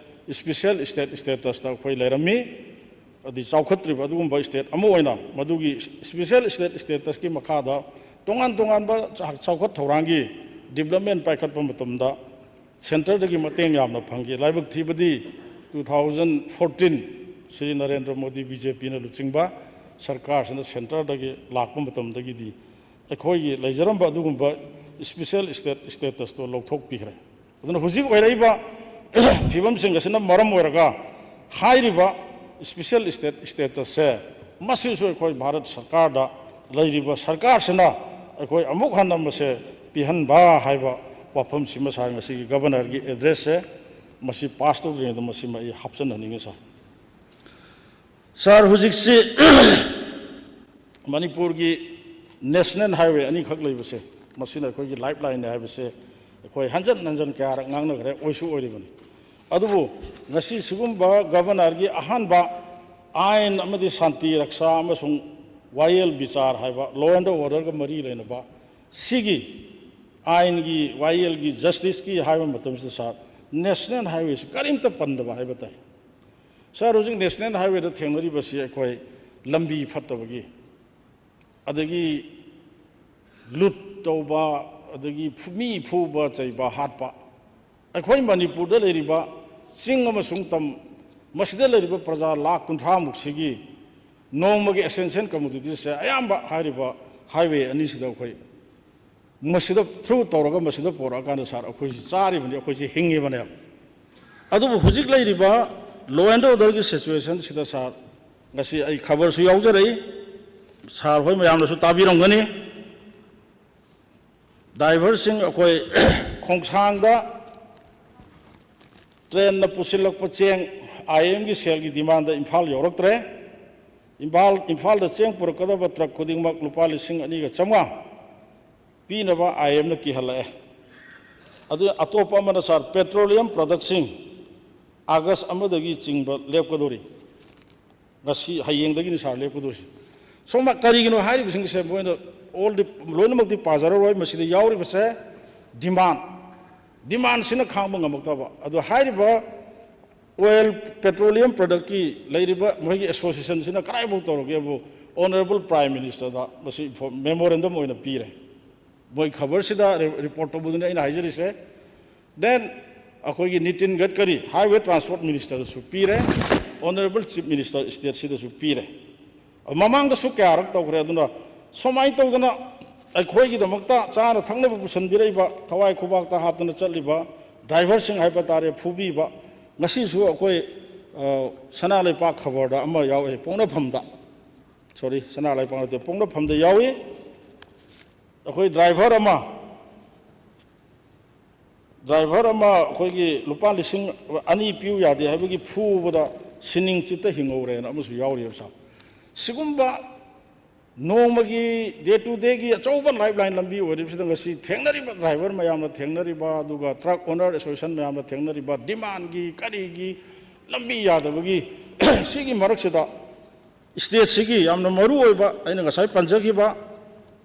ꯏꯁꯄꯤꯁꯦꯜ ꯁ꯭ꯇꯦꯠ ꯁ꯭ꯇꯦꯇꯁꯇ ꯑꯩꯈꯣꯏ ꯂꯩꯔꯝꯃꯤ꯫ ꯑꯗꯤ ꯆꯥꯎꯈꯠꯇ꯭ꯔꯤꯕ ꯑꯗꯨꯒꯨꯝꯕ ꯁ꯭ꯇꯦꯠ ꯑꯃ ꯑꯣꯏꯅ, ꯃꯗꯨꯒꯤ ꯏꯁꯄꯤꯁꯦꯜ ꯁ꯭ꯇꯦꯠ ꯁ꯭ꯇꯦꯇꯁꯀꯤ ꯃꯈꯥꯗ ꯇꯣꯉꯥꯟ ꯇꯣꯉꯥꯟꯕ ꯆꯥ-, ꯆꯥꯎꯈꯠ ꯊꯧꯔꯥꯡꯒꯤ ꯗꯤꯕ꯭ꯂꯞꯃꯦꯟ ꯄꯥꯏꯈꯠꯄ ꯃꯇꯝꯗ ꯁꯦꯟꯇꯔꯗꯒꯤ ꯃꯇꯦꯡ ꯌꯥꯝꯅ ꯐꯪꯈꯤ꯫ ꯂꯥꯏꯕꯛ ꯊꯤꯕꯗꯤ, two thousand fourteen Shri Narendra Modi B J ꯄꯤꯅ ꯂꯨꯆꯤꯡꯕ ꯁꯔꯀꯥꯔꯁꯤꯅ ꯁꯦꯟꯇꯔꯗꯒꯤ ꯂꯥꯛꯄ ꯃꯇꯝꯗꯒꯤꯗꯤ ꯑꯩꯈꯣꯏꯒꯤ ꯂꯩꯖꯔꯝꯕ ꯑꯗꯨꯒꯨꯝꯕ ꯏꯁꯄꯤꯁꯦꯜ ꯁ꯭ꯇꯦꯠ ꯁ꯭ꯇꯦꯇꯁꯇꯣ ꯂꯧꯊꯣꯛꯄꯤꯈ꯭ꯔꯦ꯫ ꯑꯗꯨꯅ ꯍꯧꯖꯤꯛ ꯑꯣꯏꯔꯛꯏꯕ ꯐꯤꯕꯝꯁꯤꯡ ꯑꯁꯤꯅ ꯃꯔꯝ ꯑꯣꯏꯔꯒ ꯍꯥꯏꯔꯤꯕ ꯏꯁꯄꯤꯁꯦꯜ ꯁ꯭ꯇꯦꯠ ꯁ꯭ꯇꯦꯇꯁꯁꯦ ꯃꯁꯤꯁꯨ ꯑꯩꯈꯣꯏ ꯚꯥꯔꯠ ꯁꯔꯀꯥꯔꯗ ꯂꯩꯔꯤꯕ ꯁꯔꯀꯥꯔꯁꯤꯅ ꯑꯩꯈꯣꯏ ꯑꯃꯨꯛ ꯍꯟꯅ ꯃꯁꯦ ꯄꯤꯍꯟꯕ ꯍꯥꯏꯕ ꯋꯥꯐꯝꯁꯤꯃ ꯁꯥꯔ ꯉꯁꯤꯒꯤ ꯒꯕꯔꯅꯔꯒꯤ ꯑꯦꯗ꯭ꯔꯦꯁꯁꯦ ꯃꯁꯤ ꯄꯥꯁ ꯇꯧꯗ꯭ꯔꯤꯉꯩꯗ ꯃꯁꯤꯃ ꯑꯩ ꯍꯥꯞꯆꯤꯟꯍꯟꯅꯤꯡꯉꯤ ꯁꯥꯔ꯫ ꯁꯥꯔ, ꯍꯧꯖꯤꯛꯁꯤ ꯃꯅꯤꯄꯨꯔꯒꯤ ꯅꯦꯁꯅꯦꯜ ꯍꯥꯏꯋꯦ ꯑꯅꯤꯈꯛ ꯂꯩꯕꯁꯦ, ꯃꯁꯤꯅ ꯑꯩꯈꯣꯏꯒꯤ ꯂꯥꯏꯐ ꯂꯥꯏꯟꯅꯤ ꯍꯥꯏꯕꯁꯦ ꯑꯩꯈꯣꯏ ꯍꯟꯖꯟ ꯍꯟꯖꯟ ꯀꯌꯥꯔꯛ ꯉꯥꯡꯅꯈ꯭ꯔꯦ, ꯑꯣꯏꯁꯨ ꯑꯣꯏꯔꯤꯕꯅꯤ꯫ ꯑꯗꯨꯕꯨ ꯉꯁꯤ ꯁꯤꯒꯨꯝꯕ ꯒꯕꯔꯅꯔꯒꯤ ꯑꯍꯥꯟꯕ ꯑꯥꯏꯟ ꯑꯃꯗꯤ ꯁꯥꯟꯇꯤ ꯔꯛꯁꯥ ꯑꯃꯁꯨꯡ ꯋꯥꯌꯦꯜ ꯕꯤꯆꯥꯔ ꯍꯥꯏꯕ, law and orderꯒ ꯃꯔꯤ ꯂꯩꯅꯕ ꯁꯤꯒꯤ ꯑꯥꯏꯟꯒꯤ, ꯋꯥꯌꯦꯜꯒꯤ, ꯖꯁꯇꯤꯁꯀꯤ ꯍꯥꯏꯕ ꯃꯇꯝꯁꯤꯗ ꯁꯥꯔ, ꯅꯦꯁꯅꯦꯜ ꯍꯥꯏꯋꯦꯁꯤ ꯀꯔꯤꯝꯇ ꯄꯟꯗꯕ ꯍꯥꯏꯕ ꯇꯥꯏ꯫ ꯁꯥꯔ, ꯍꯧꯖꯤꯛ ꯅꯦꯁꯅꯦꯜ ꯍꯥꯏꯋꯦꯗ ꯊꯦꯡꯅꯔꯤꯕꯁꯤ ꯑꯩꯈꯣꯏ ꯂꯝꯕꯤ ꯐꯠꯇꯕꯒꯤ, ꯑꯗꯒꯤ ꯂꯨꯠ ꯇꯧꯕ, ꯑꯗꯒꯤ ꯐꯨ-, ꯃꯤ ꯐꯨꯕ ꯆꯩꯕ ꯍꯥꯠꯄ, ꯑꯩꯈꯣꯏ ꯃꯅꯤꯄꯨꯔꯗ ꯂꯩꯔꯤꯕ ꯆꯤꯡ ꯑꯃꯁꯨꯡ ꯇꯝ, ꯃꯁꯤꯗ ꯂꯩꯔꯤꯕ ꯄ꯭ꯔꯖꯥ ꯂꯥꯈ ꯀꯨꯟꯊ꯭ꯔꯥꯃꯨꯛꯁꯤꯒꯤ ꯅꯣꯡꯃꯒꯤ essential commoditiesꯁꯦ ꯑꯌꯥꯝꯕ ꯍꯥꯏꯔꯤꯕ ꯍꯥꯏꯋꯦ ꯑꯅꯤꯁꯤꯗ ꯑꯩꯈꯣꯏ ꯃꯁꯤꯗ through ꯇꯧꯔꯒ ꯃꯁꯤꯗ ꯄꯣꯔꯛꯑꯀꯥꯟꯗ ꯁꯥꯔ, ꯑꯩꯈꯣꯏꯁꯤ ꯆꯥꯔꯤꯕꯅꯤ, ꯑꯩꯈꯣꯏꯁꯤ ꯍꯤꯡꯉꯤꯕꯅꯦꯕ꯫ ꯑꯗꯨꯕꯨ ꯍꯧꯖꯤꯛ ꯂꯩꯔꯤꯕ law and orderꯒꯤ situationꯁꯤꯗ ꯁꯥꯔ, ꯉꯁꯤ ꯑꯩ ꯈꯕꯔꯁꯨ ꯌꯥꯎꯖꯔꯛꯏ, ꯁꯥꯔ ꯍꯣꯏ ꯃꯌꯥꯝꯅꯁꯨ ꯇꯥꯕꯤꯔꯝꯒꯅꯤ꯫ ꯗ꯭ꯔꯥꯏꯚꯔꯁꯤꯡ ꯑꯩꯈꯣꯏ ꯈꯣꯡꯁꯥꯡꯗ ꯇ꯭ꯔꯦꯟꯅ ꯄꯨꯁꯤꯜꯂꯛꯄ ꯆꯦꯡ ꯑꯥꯏ ꯑꯦꯝꯒꯤ ꯁꯦꯜꯒꯤ ꯗꯤꯃꯥꯟꯗ ꯏꯝꯐꯥꯜ ꯌꯧꯔꯛꯇ꯭ꯔꯦ꯫ ꯏꯝꯐꯥꯜ, ꯏꯝꯐꯥꯜꯗ ꯆꯦꯡ ꯄꯨꯔꯛꯀꯗꯕ ꯇ꯭ꯔꯛ ꯈꯨꯗꯤꯡꯃꯛ ꯂꯨꯄꯥ ꯂꯤꯁꯤꯡ ꯑꯅꯤꯒ ꯆꯥꯝꯃꯉꯥ ꯄꯤꯅꯕ ꯑꯥꯏ ꯑꯦꯝꯅ ꯀꯤꯍꯜꯂꯛꯑꯦ꯫ ꯑꯗꯨ ꯑꯇꯣꯞꯄ ꯑꯃꯅ ꯁꯥꯔ, ꯄꯦꯇ꯭ꯔꯣꯂꯤꯌꯝ ꯄ꯭ꯔꯗꯛꯁꯤꯡ ꯑꯥꯒꯁ ꯑꯃꯗꯒꯤ ꯆꯤꯡꯕ ꯂꯦꯞꯀꯗꯧꯔꯤ꯫ ꯉꯁꯤ, ꯍꯌꯦꯡꯗꯒꯤꯅꯤ ꯁꯥꯔ ꯂꯦꯞꯀꯗꯧꯔꯤꯁꯤ꯫ ꯁꯣꯝꯅ ꯀꯔꯤꯒꯤꯅꯣ ꯍꯥꯏꯔꯤꯕꯁꯤꯡꯁꯦ ꯃꯣꯏꯅ all the, ꯂꯣꯏꯅꯃꯛꯇꯤ ꯄꯥꯖꯔꯔꯣꯏ꯫ ꯃꯁꯤꯗ ꯌꯥꯎꯔꯤꯕꯁꯦ ꯗꯤꯃꯥꯟ, ꯗꯤꯃꯥꯟꯁꯤꯅ ꯈꯥꯡꯕ ꯉꯝꯃꯛꯇꯕ꯫ ꯑꯗꯣ ꯍꯥꯏꯔꯤꯕ ꯑꯣꯏꯜ, ꯄꯦꯇ꯭ꯔꯣꯂꯤꯌꯝ ꯄ꯭ꯔꯗꯛꯀꯤ ꯂꯩꯔꯤꯕ ꯃꯣꯏꯒꯤ ꯑꯦꯁꯣꯁꯤꯌꯦꯁꯟꯁꯤꯅ ꯀꯗꯥꯏꯐꯥꯎ ꯇꯧꯔꯒꯦꯕꯨ ꯑꯣꯅꯔꯦꯕꯜ ꯄ꯭ꯔꯥꯏꯝ ꯃꯤꯅꯤꯁꯇꯔꯗ ꯃꯁꯤ ꯏꯟꯐꯣ-, ꯃꯦꯃꯣꯔꯦꯟꯗꯝ ꯑꯣꯏꯅ ꯄꯤꯔꯦ꯫ ꯃꯣꯏ ꯈꯕꯔꯁꯤꯗ ꯔꯤ-, ꯔꯤꯄꯣꯔꯠ ꯇꯧꯕꯗꯨꯅꯤ ꯑꯩꯅ ꯍꯥꯏꯖꯔꯤꯁꯦ꯫ Then ꯑꯩꯈꯣꯏꯒꯤ ꯅꯤꯇꯤꯟ ꯒꯗꯀꯔꯤ, Highway Transport Ministerꯗꯁꯨ ꯄꯤꯔꯦ, Honourable Chief Minister stateꯁꯤꯗꯁꯨ ꯄꯤꯔꯦ꯫ ꯃꯃꯥꯡꯗꯁꯨ ꯀꯌꯥꯔꯛ ꯇꯧꯈ꯭ꯔꯦ꯫ ꯑꯗꯨꯅ ꯁꯨꯃꯥꯏꯅ ꯇꯧꯗꯅ ꯑꯩꯈꯣꯏꯒꯤꯗꯃꯛꯇ ꯆꯥꯅ ꯊꯛꯅꯕ ꯄꯨꯁꯤꯟꯕꯤꯔꯛꯏꯕ, ꯊꯋꯥꯏ ꯈꯨꯕꯥꯛꯇ ꯍꯥꯞꯇꯅ ꯆꯠꯂꯤꯕ driverꯁꯤꯡ ꯍꯥꯏꯕ ꯇꯥꯔꯦ, ꯐꯨꯕꯤꯕ, ꯉꯁꯤꯁꯨ ꯑꯩꯈꯣꯏ, ꯑ, ꯁꯅꯥ ꯂꯩꯄꯥꯛ ꯈꯕꯔꯗ ꯑꯃ ꯌꯥꯎꯋꯦ, ꯄꯣꯛꯅꯐꯝꯗ, sorry, ꯁꯅꯥ ꯂꯩꯄꯥꯛ ꯅꯠꯇꯦ, ꯄꯣꯛꯅꯐꯝꯗ ꯌꯥꯎꯏ꯫ ꯑꯩꯈꯣꯏ driver ꯑꯃ, driver ꯑꯃ ꯑꯩꯈꯣꯏꯒꯤ ꯂꯨꯄꯥ ꯂꯤꯁꯤꯡ ꯑꯅꯤ ꯄꯤꯌꯨ ꯌꯥꯗꯦ ꯍꯥꯏꯕꯒꯤ ꯐꯨꯕꯗ ꯁꯤꯅꯤꯡ ꯆꯤꯠꯇ ꯍꯤꯡꯍꯧꯔꯦꯅ ꯑꯃꯁꯨ ꯌꯥꯎꯔꯤꯕ ꯁꯥꯔ꯫ ꯁꯤꯒꯨꯝꯕ ꯅꯣꯡꯃꯒꯤ day to dayꯒꯤ ꯑꯆꯧꯕ lifeline ꯂꯝꯕꯤ ꯑꯣꯏꯔꯤꯕꯁꯤꯗ ꯉꯁꯤ ꯊꯦꯡꯅꯔꯤꯕ driver ꯃꯌꯥꯝꯅ ꯊꯦꯡꯅꯔꯤꯕ, ꯑꯗꯨꯒ truck owner association ꯃꯌꯥꯝꯅ ꯊꯦꯡꯅꯔꯤꯕ demandꯒꯤ ꯀꯔꯤꯒꯤ ꯂꯝꯕꯤ ꯌꯥꯗꯕꯒꯤ ꯁꯤꯒꯤ ꯃꯔꯛꯁꯤꯗ stateꯁꯤꯒꯤ ꯌꯥꯝꯅ ꯃꯔꯨ ꯑꯣꯏꯕ, ꯑꯩꯅ ꯉꯁꯥꯏ ꯄꯟꯖꯈꯤꯕ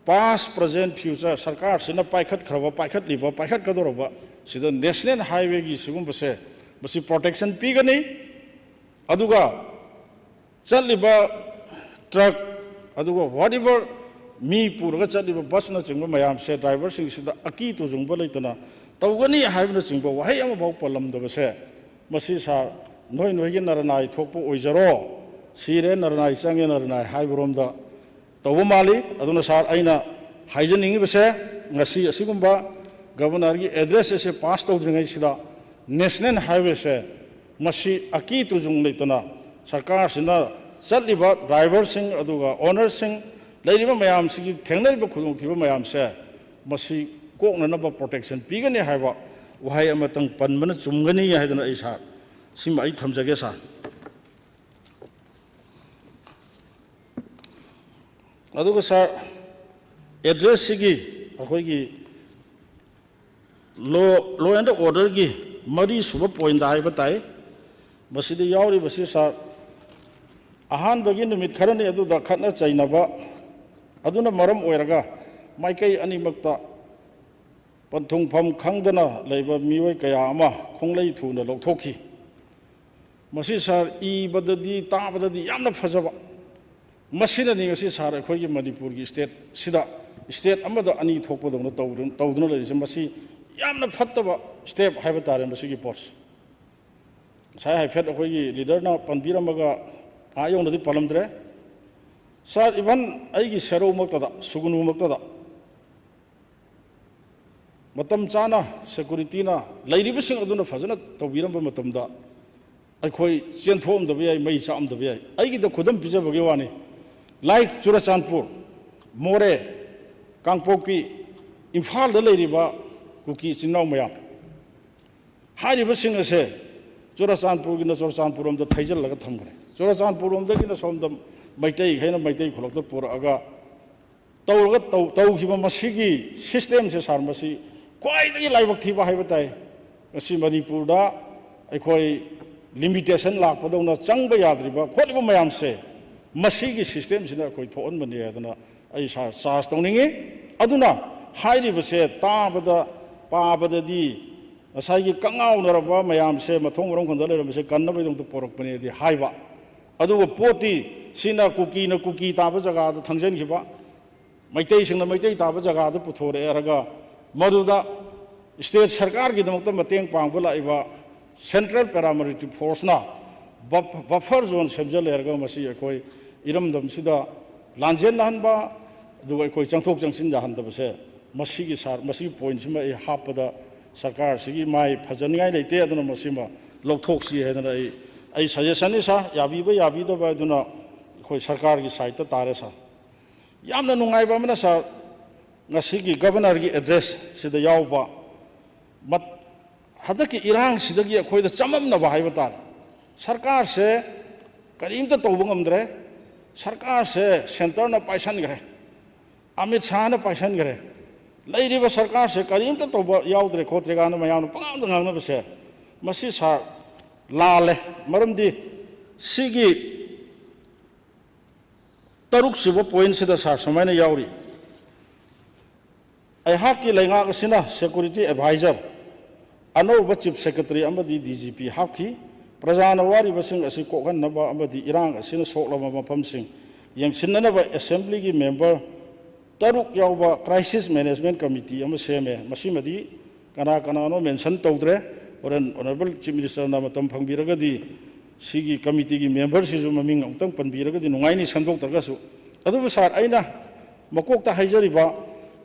past, present, future, ꯁꯔꯀꯥꯔꯁꯤꯅ ꯄꯥꯏꯈꯠꯈ꯭ꯔꯕ, ꯄꯥꯏꯈꯠꯂꯤꯕ, ꯄꯥꯏꯈꯠꯀꯗꯧꯔꯕ ꯁꯤꯗ national highwayꯒꯤ ꯁꯤꯒꯨꯝꯕꯁꯦ, ꯃꯁꯤ protection ꯄꯤꯒꯅꯤ꯫ ꯑꯗꯨꯒ ꯆꯠꯂꯤꯕ truck, ꯑꯗꯨꯒ whatever ꯃꯤ ꯄꯨꯔꯒ ꯆꯠꯂꯤꯕ busꯅꯆꯤꯡꯕ ꯃꯌꯥꯝꯁꯦ driverꯁꯤꯡꯁꯤꯗ ꯑꯀꯤ ꯇꯨꯖꯨꯡꯕ ꯂꯩꯇꯅ ꯇꯧꯒꯅꯤ ꯍꯥꯏꯕꯅꯆꯤꯡꯕ ꯋꯥꯍꯩ ꯑꯃꯐꯥꯎ ꯄꯜꯂꯝꯗꯕꯁꯦ, ꯃꯁꯤ ꯁꯥꯔ, ꯅꯣꯏ ꯅꯣꯏꯒꯤ ꯅꯔꯅꯥꯏ ꯊꯣꯛꯄ ꯑꯣꯏꯖꯔꯣ, ꯁꯤꯔꯦ ꯅꯔꯅꯥꯏ, ꯆꯪꯉꯦ ꯅꯔꯅꯥꯏ ꯍꯥꯏꯕꯔꯣꯝꯗ ꯇꯧꯕ ꯃꯥꯜꯂꯤ꯫ ꯑꯗꯨꯅ ꯁꯥꯔ, ꯑꯩꯅ ꯍꯥꯏꯖꯅꯤꯡꯉꯤꯕꯁꯦ, ꯉꯁꯤ ꯑꯁꯤꯒꯨꯝꯕ Governorꯒꯤ address ꯑꯁꯦ pass ꯇꯧꯗ꯭ꯔꯤꯉꯩꯁꯤꯗ national highwayꯁꯦ ꯃꯁꯤ ꯑꯀꯤ ꯇꯨꯖꯨꯡ ꯂꯩꯇꯅ ꯁꯔꯀꯥꯔꯁꯤꯅ ꯆꯠꯂꯤꯕ driverꯁꯤꯡ, ꯑꯗꯨꯒ ownerꯁꯤꯡ, ꯂꯩꯔꯤꯕ ꯃꯌꯥꯝꯁꯤꯒꯤ ꯊꯦꯡꯅꯔꯤꯕ ꯈꯨꯗꯣꯡꯊꯤꯕ ꯃꯌꯥꯝꯁꯦ ꯃꯁꯤ ꯀꯣꯛꯅꯅꯕ protection ꯄꯤꯒꯅꯤ ꯍꯥꯏꯕ ꯋꯥꯍꯩ ꯑꯃꯇꯪ ꯄꯟꯕꯅ ꯆꯨꯝꯒꯅꯤ ꯍꯥꯏꯗꯅ ꯑꯩ ꯁꯥꯔ, ꯁꯤꯃ ꯑꯩ ꯊꯝꯖꯒꯦ ꯁꯥꯔ꯫ ꯑꯗꯨꯒ ꯁꯥꯔ, addressꯁꯤꯒꯤ ꯑꯩꯈꯣꯏꯒꯤ law, law and orderꯒꯤ ꯃꯔꯤꯁꯨꯕ pointꯇ ꯍꯥꯏꯕ ꯇꯥꯏ꯫ ꯃꯁꯤꯗ ꯌꯥꯎꯔꯤꯕꯁꯤ ꯁꯥꯔ, ꯑꯍꯥꯟꯕꯒꯤ ꯅꯨꯃꯤꯠ ꯈꯔꯅꯤ ꯑꯗꯨꯗ ꯈꯠꯅ ꯆꯩꯅꯕ ꯑꯗꯨꯅ ꯃꯔꯝ ꯑꯣꯏꯔꯒ ꯃꯥꯏꯀꯩ ꯑꯅꯤꯃꯛꯇ ꯄꯟꯊꯨꯡꯐꯝ ꯈꯪꯗꯅ ꯂꯩꯕ ꯃꯤꯑꯣꯏ ꯀꯌꯥ ꯑꯃ ꯈꯣꯡꯂꯩ ꯊꯨꯅ ꯂꯧꯊꯣꯛꯈꯤ꯫ ꯃꯁꯤ ꯁꯥꯔ, ꯏꯕꯗꯗꯤ, ꯇꯥꯕꯗꯗꯤ ꯌꯥꯝꯅ ꯐꯖꯕ꯫ ꯃꯁꯤꯅꯅꯤ ꯉꯁꯤ ꯁꯥꯔ ꯑꯩꯈꯣꯏꯒꯤ ꯃꯅꯤꯄꯨꯔꯒꯤ stateꯁꯤꯗ state ꯑꯃꯗ ꯑꯅꯤ ꯊꯣꯛꯄꯗꯧꯅ ꯇꯧꯗꯨꯅ, ꯇꯧꯗꯨꯅ ꯂꯩꯔꯤꯁꯦ꯫ ꯃꯁꯤ ꯌꯥꯝꯅ ꯐꯠꯇꯕ step ꯍꯥꯏꯕ ꯇꯥꯔꯦ ꯃꯁꯤꯒꯤ ꯄꯣꯠꯁꯦ꯫ ꯉꯁꯥꯏ ꯍꯥꯏꯐꯦꯠ ꯑꯩꯈꯣꯏꯒꯤ leaderꯅ ꯄꯟꯕꯤꯔꯝꯃꯒ ꯑꯥ ꯌꯧꯅꯗꯤ ꯄꯜꯂꯝꯗ꯭ꯔꯦ꯫ Sir, even ꯑꯩꯒꯤ ꯁꯦꯔꯧꯃꯛꯇꯗ, ꯁꯨꯒꯨꯅꯨꯃꯛꯇꯗ ꯃꯇꯝ ꯆꯥꯅ securityꯅ ꯂꯩꯔꯤꯕꯁꯤꯡ ꯑꯗꯨꯅ ꯐꯖꯅ ꯇꯧꯕꯤꯔꯝꯕ ꯃꯇꯝꯗ ꯑꯩꯈꯣꯏ ꯆꯦꯟꯊꯣꯛꯑꯝꯗꯕ ꯌꯥꯏ, ꯃꯩ ꯆꯥꯛꯑꯝꯗꯕ ꯌꯥꯏ꯫ ꯑꯩꯒꯤꯗ ꯈꯨꯗꯝ ꯄꯤꯖꯕꯒꯤ ꯋꯥꯅꯤ, like ꯆꯨꯔꯆꯥꯟꯄꯨꯔ, ꯃꯣꯔꯦ, ꯀꯥꯡꯄꯣꯛꯄꯤ, ꯏꯝꯐꯥꯜꯗ ꯂꯩꯔꯤꯕ ꯀꯨꯀꯤ ꯏꯆꯤꯟ ꯏꯅꯥꯎ ꯃꯌꯥꯝ, ꯍꯥꯏꯔꯤꯕꯁꯤꯡ ꯑꯁꯦ ꯆꯨꯔꯆꯥꯟꯄꯨꯔꯒꯤꯅ ꯆꯨꯔꯆꯥꯟꯄꯨꯔ ꯔꯣꯝꯗ ꯊꯩꯖꯤꯜꯂꯒ ꯊꯝꯈ꯭ꯔꯦ, ꯆꯨꯔꯆꯥꯟꯄꯨꯔ ꯔꯣꯝꯗꯒꯤꯅ ꯁꯣꯝꯗ ꯃꯩꯇꯩꯈꯩꯅ ꯃꯩꯇꯩ ꯈꯨꯜꯂꯛꯇ ꯄꯨꯔꯛꯑꯒ ꯇꯧꯔꯒ ꯇꯧ-, ꯇꯧꯈꯤꯕ ꯃꯁꯤꯒꯤ systemꯁꯦ, sir, ꯃꯁꯤ ꯈ꯭ꯋꯥꯏꯗꯒꯤ ꯂꯥꯏꯕꯛ ꯊꯤꯕ ꯍꯥꯏꯕ ꯇꯥꯏ꯫ ꯉꯁꯤ ꯃꯅꯤꯄꯨꯔꯗ ꯑꯩꯈꯣꯏ limitation ꯂꯥꯛꯄꯗꯧꯅ ꯆꯪꯕ ꯌꯥꯗ꯭ꯔꯤꯕ ꯈꯣꯠꯂꯤꯕ ꯃꯌꯥꯝꯁꯦ ꯃꯁꯤꯒꯤ systemꯁꯤꯅ ꯑꯩꯈꯣꯏ ꯊꯣꯛꯍꯟꯕꯅꯤ ꯍꯥꯏꯗꯅ ꯑꯩ, sir, charge ꯇꯧꯅꯤꯡꯉꯤ꯫ ꯑꯗꯨꯅ ꯍꯥꯏꯔꯤꯕꯁꯦ ꯇꯥꯕꯗ, ꯄꯥꯕꯗꯗꯤ ꯉꯁꯥꯏꯒꯤ ꯀꯉꯥꯎꯅꯔꯕ ꯃꯌꯥꯝꯁꯦ ꯃꯊꯣꯡ ꯃꯔꯝ ꯈꯪꯗ ꯂꯩꯔꯝꯕꯁꯦ ꯀꯟꯅꯕꯒꯤꯗꯃꯛꯇ ꯄꯣꯔꯛꯄꯅꯦꯗꯤ ꯍꯥꯏꯕ, ꯑꯗꯨꯒ ꯄꯣꯠꯇꯤ ꯁꯤꯅ ꯀꯨꯀꯤꯅ ꯀꯨꯀꯤ ꯇꯥꯕ ꯖꯒꯥꯗ ꯊꯪꯖꯤꯟꯈꯤꯕ, ꯃꯩꯇꯩꯁꯤꯡꯅ ꯃꯩꯇꯩ ꯇꯥꯕ ꯖꯒꯥꯗ ꯄꯨꯊꯣꯔꯛꯑꯦ ꯍꯥꯏꯔꯒ ꯃꯗꯨꯗ state ꯁꯔꯀꯥꯔꯒꯤꯗꯃꯛꯇ ꯃꯇꯦꯡ ꯄꯥꯡꯕ ꯂꯥꯛꯏꯕ Central Paramilitary Forceꯅ buf-, buffer zone ꯁꯦꯝꯖꯤꯜꯂꯦ ꯍꯥꯏꯔꯒ ꯃꯁꯤ ꯑꯩꯈꯣꯏ ꯏꯔꯝꯗꯝꯁꯤꯗ ꯂꯥꯟꯖꯦꯟꯅꯍꯟꯕ, ꯑꯗꯨꯒ ꯑꯩꯈꯣꯏ ꯆꯪꯊꯣꯛ ꯆꯪꯁꯤꯟ ꯌꯥꯍꯟꯗꯕꯁꯦ, ꯃꯁꯤꯒꯤ, sir, ꯃꯁꯤꯒꯤ pointꯁꯤꯃ ꯑꯩ ꯍꯥꯞꯄꯗ ꯁꯔꯀꯥꯔꯁꯤꯒꯤ ꯃꯥꯏ ꯐꯖꯅꯤꯡꯉꯥꯏ ꯂꯩꯇꯦ꯫ ꯑꯗꯨꯅ ꯃꯁꯤꯃ ꯂꯧꯊꯣꯛꯁꯤ ꯍꯥꯏꯗꯅ ꯑꯩ, ꯑꯩ suggestionꯅꯤ, sir꯫ ꯌꯥꯕꯤꯕ ꯌꯥꯕꯤꯗꯕ ꯑꯗꯨꯅ ꯑꯩꯈꯣꯏ ꯁꯔꯀꯥꯔꯒꯤ sideꯇ ꯇꯥꯔꯦ, sir꯫ ꯌꯥꯝꯅ ꯅꯨꯡꯉꯥꯏꯕ ꯑꯃꯅ, sir, ꯉꯁꯤꯒꯤ governorꯒꯤ addressꯁꯤꯗ ꯌꯥꯎꯕ ꯃꯠ-, ꯍꯟꯗꯛꯀꯤ ꯏꯔꯥꯡꯁꯤꯗꯒꯤ ꯑꯩꯈꯣꯏꯗ ꯆꯃꯝꯅꯕ ꯍꯥꯏꯕ ꯇꯥꯔꯦ꯫ ꯁꯔꯀꯥꯔꯁꯦ ꯀꯔꯤꯝꯇ ꯇꯧꯕ ꯉꯝꯗ꯭ꯔꯦ꯫ ꯁꯔꯀꯥꯔꯁꯦ centreꯅ ꯄꯥꯏꯁꯟꯈ꯭ꯔꯦ, ꯑꯃꯤꯠ ꯁꯥꯍꯅ ꯄꯥꯏꯁꯟꯈ꯭ꯔꯦ꯫ ꯂꯩꯔꯤꯕ ꯁꯔꯀꯥꯔꯁꯦ ꯀꯔꯤꯝꯇ ꯇꯧꯕ ꯌꯥꯎꯗ꯭ꯔꯦ ꯈꯣꯠꯇ꯭ꯔꯦ ꯀꯥꯏꯅ ꯃꯌꯥꯝꯅ ꯄꯉꯥꯡꯗ ꯉꯥꯡꯅꯕꯁꯦ, ꯃꯁꯤ, sir, ꯂꯥꯜꯂꯦ꯫ ꯃꯔꯝꯗꯤ ꯁꯤꯒꯤ ꯇꯔꯨꯛꯁꯨꯕ pointꯁꯤꯗ, sir, ꯁꯨꯃꯥꯏꯅ ꯌꯥꯎꯔꯤ: ꯑꯩꯍꯥꯛꯀꯤ ꯂꯩꯉꯥꯛ ꯑꯁꯤꯅ security adviser, ꯑꯅꯧꯕ chief secretary ꯑꯃꯗꯤ D G P ꯍꯥꯞꯈꯤ꯫ ꯄ꯭ꯔꯖꯥꯅ ꯋꯥꯔꯤꯕꯁꯤꯡ ꯑꯁꯤ ꯀꯣꯛꯍꯟꯅꯕ ꯑꯃꯗꯤ ꯏꯔꯥꯡ ꯑꯁꯤꯅ ꯁꯣꯛꯂꯕ ꯃꯐꯝꯁꯤꯡ ꯌꯦꯡꯁꯤꯟꯅꯅꯕ assemblyꯒꯤ member ꯇꯔꯨꯛ ꯌꯥꯎꯕ crisis management committee ꯑꯃ ꯁꯦꯝꯃꯦ꯫ ꯃꯁꯤꯃꯗꯤ ꯀꯅꯥ ꯀꯅꯥꯅꯣ mention ꯇꯧꯗ꯭ꯔꯦ꯫ ꯍꯣꯔꯦꯟ Honourable Chief Ministerꯅ ꯃꯇꯝ ꯐꯪꯕꯤꯔꯒꯗꯤ ꯁꯤꯒꯤ committeeꯒꯤ memberꯁꯤꯁꯨ ꯃꯃꯤꯡ ꯑꯃꯨꯛꯇꯪ ꯄꯟꯕꯤꯔꯒꯗꯤ ꯅꯨꯡꯉꯥꯏꯅꯤ, ꯁꯦꯝꯗꯣꯛꯇ꯭ꯔꯒꯁꯨ꯫ ꯑꯗꯨꯕꯨ sir, ꯑꯩꯅ ꯃꯀꯣꯛꯇ ꯍꯥꯏꯖꯔꯤꯕ,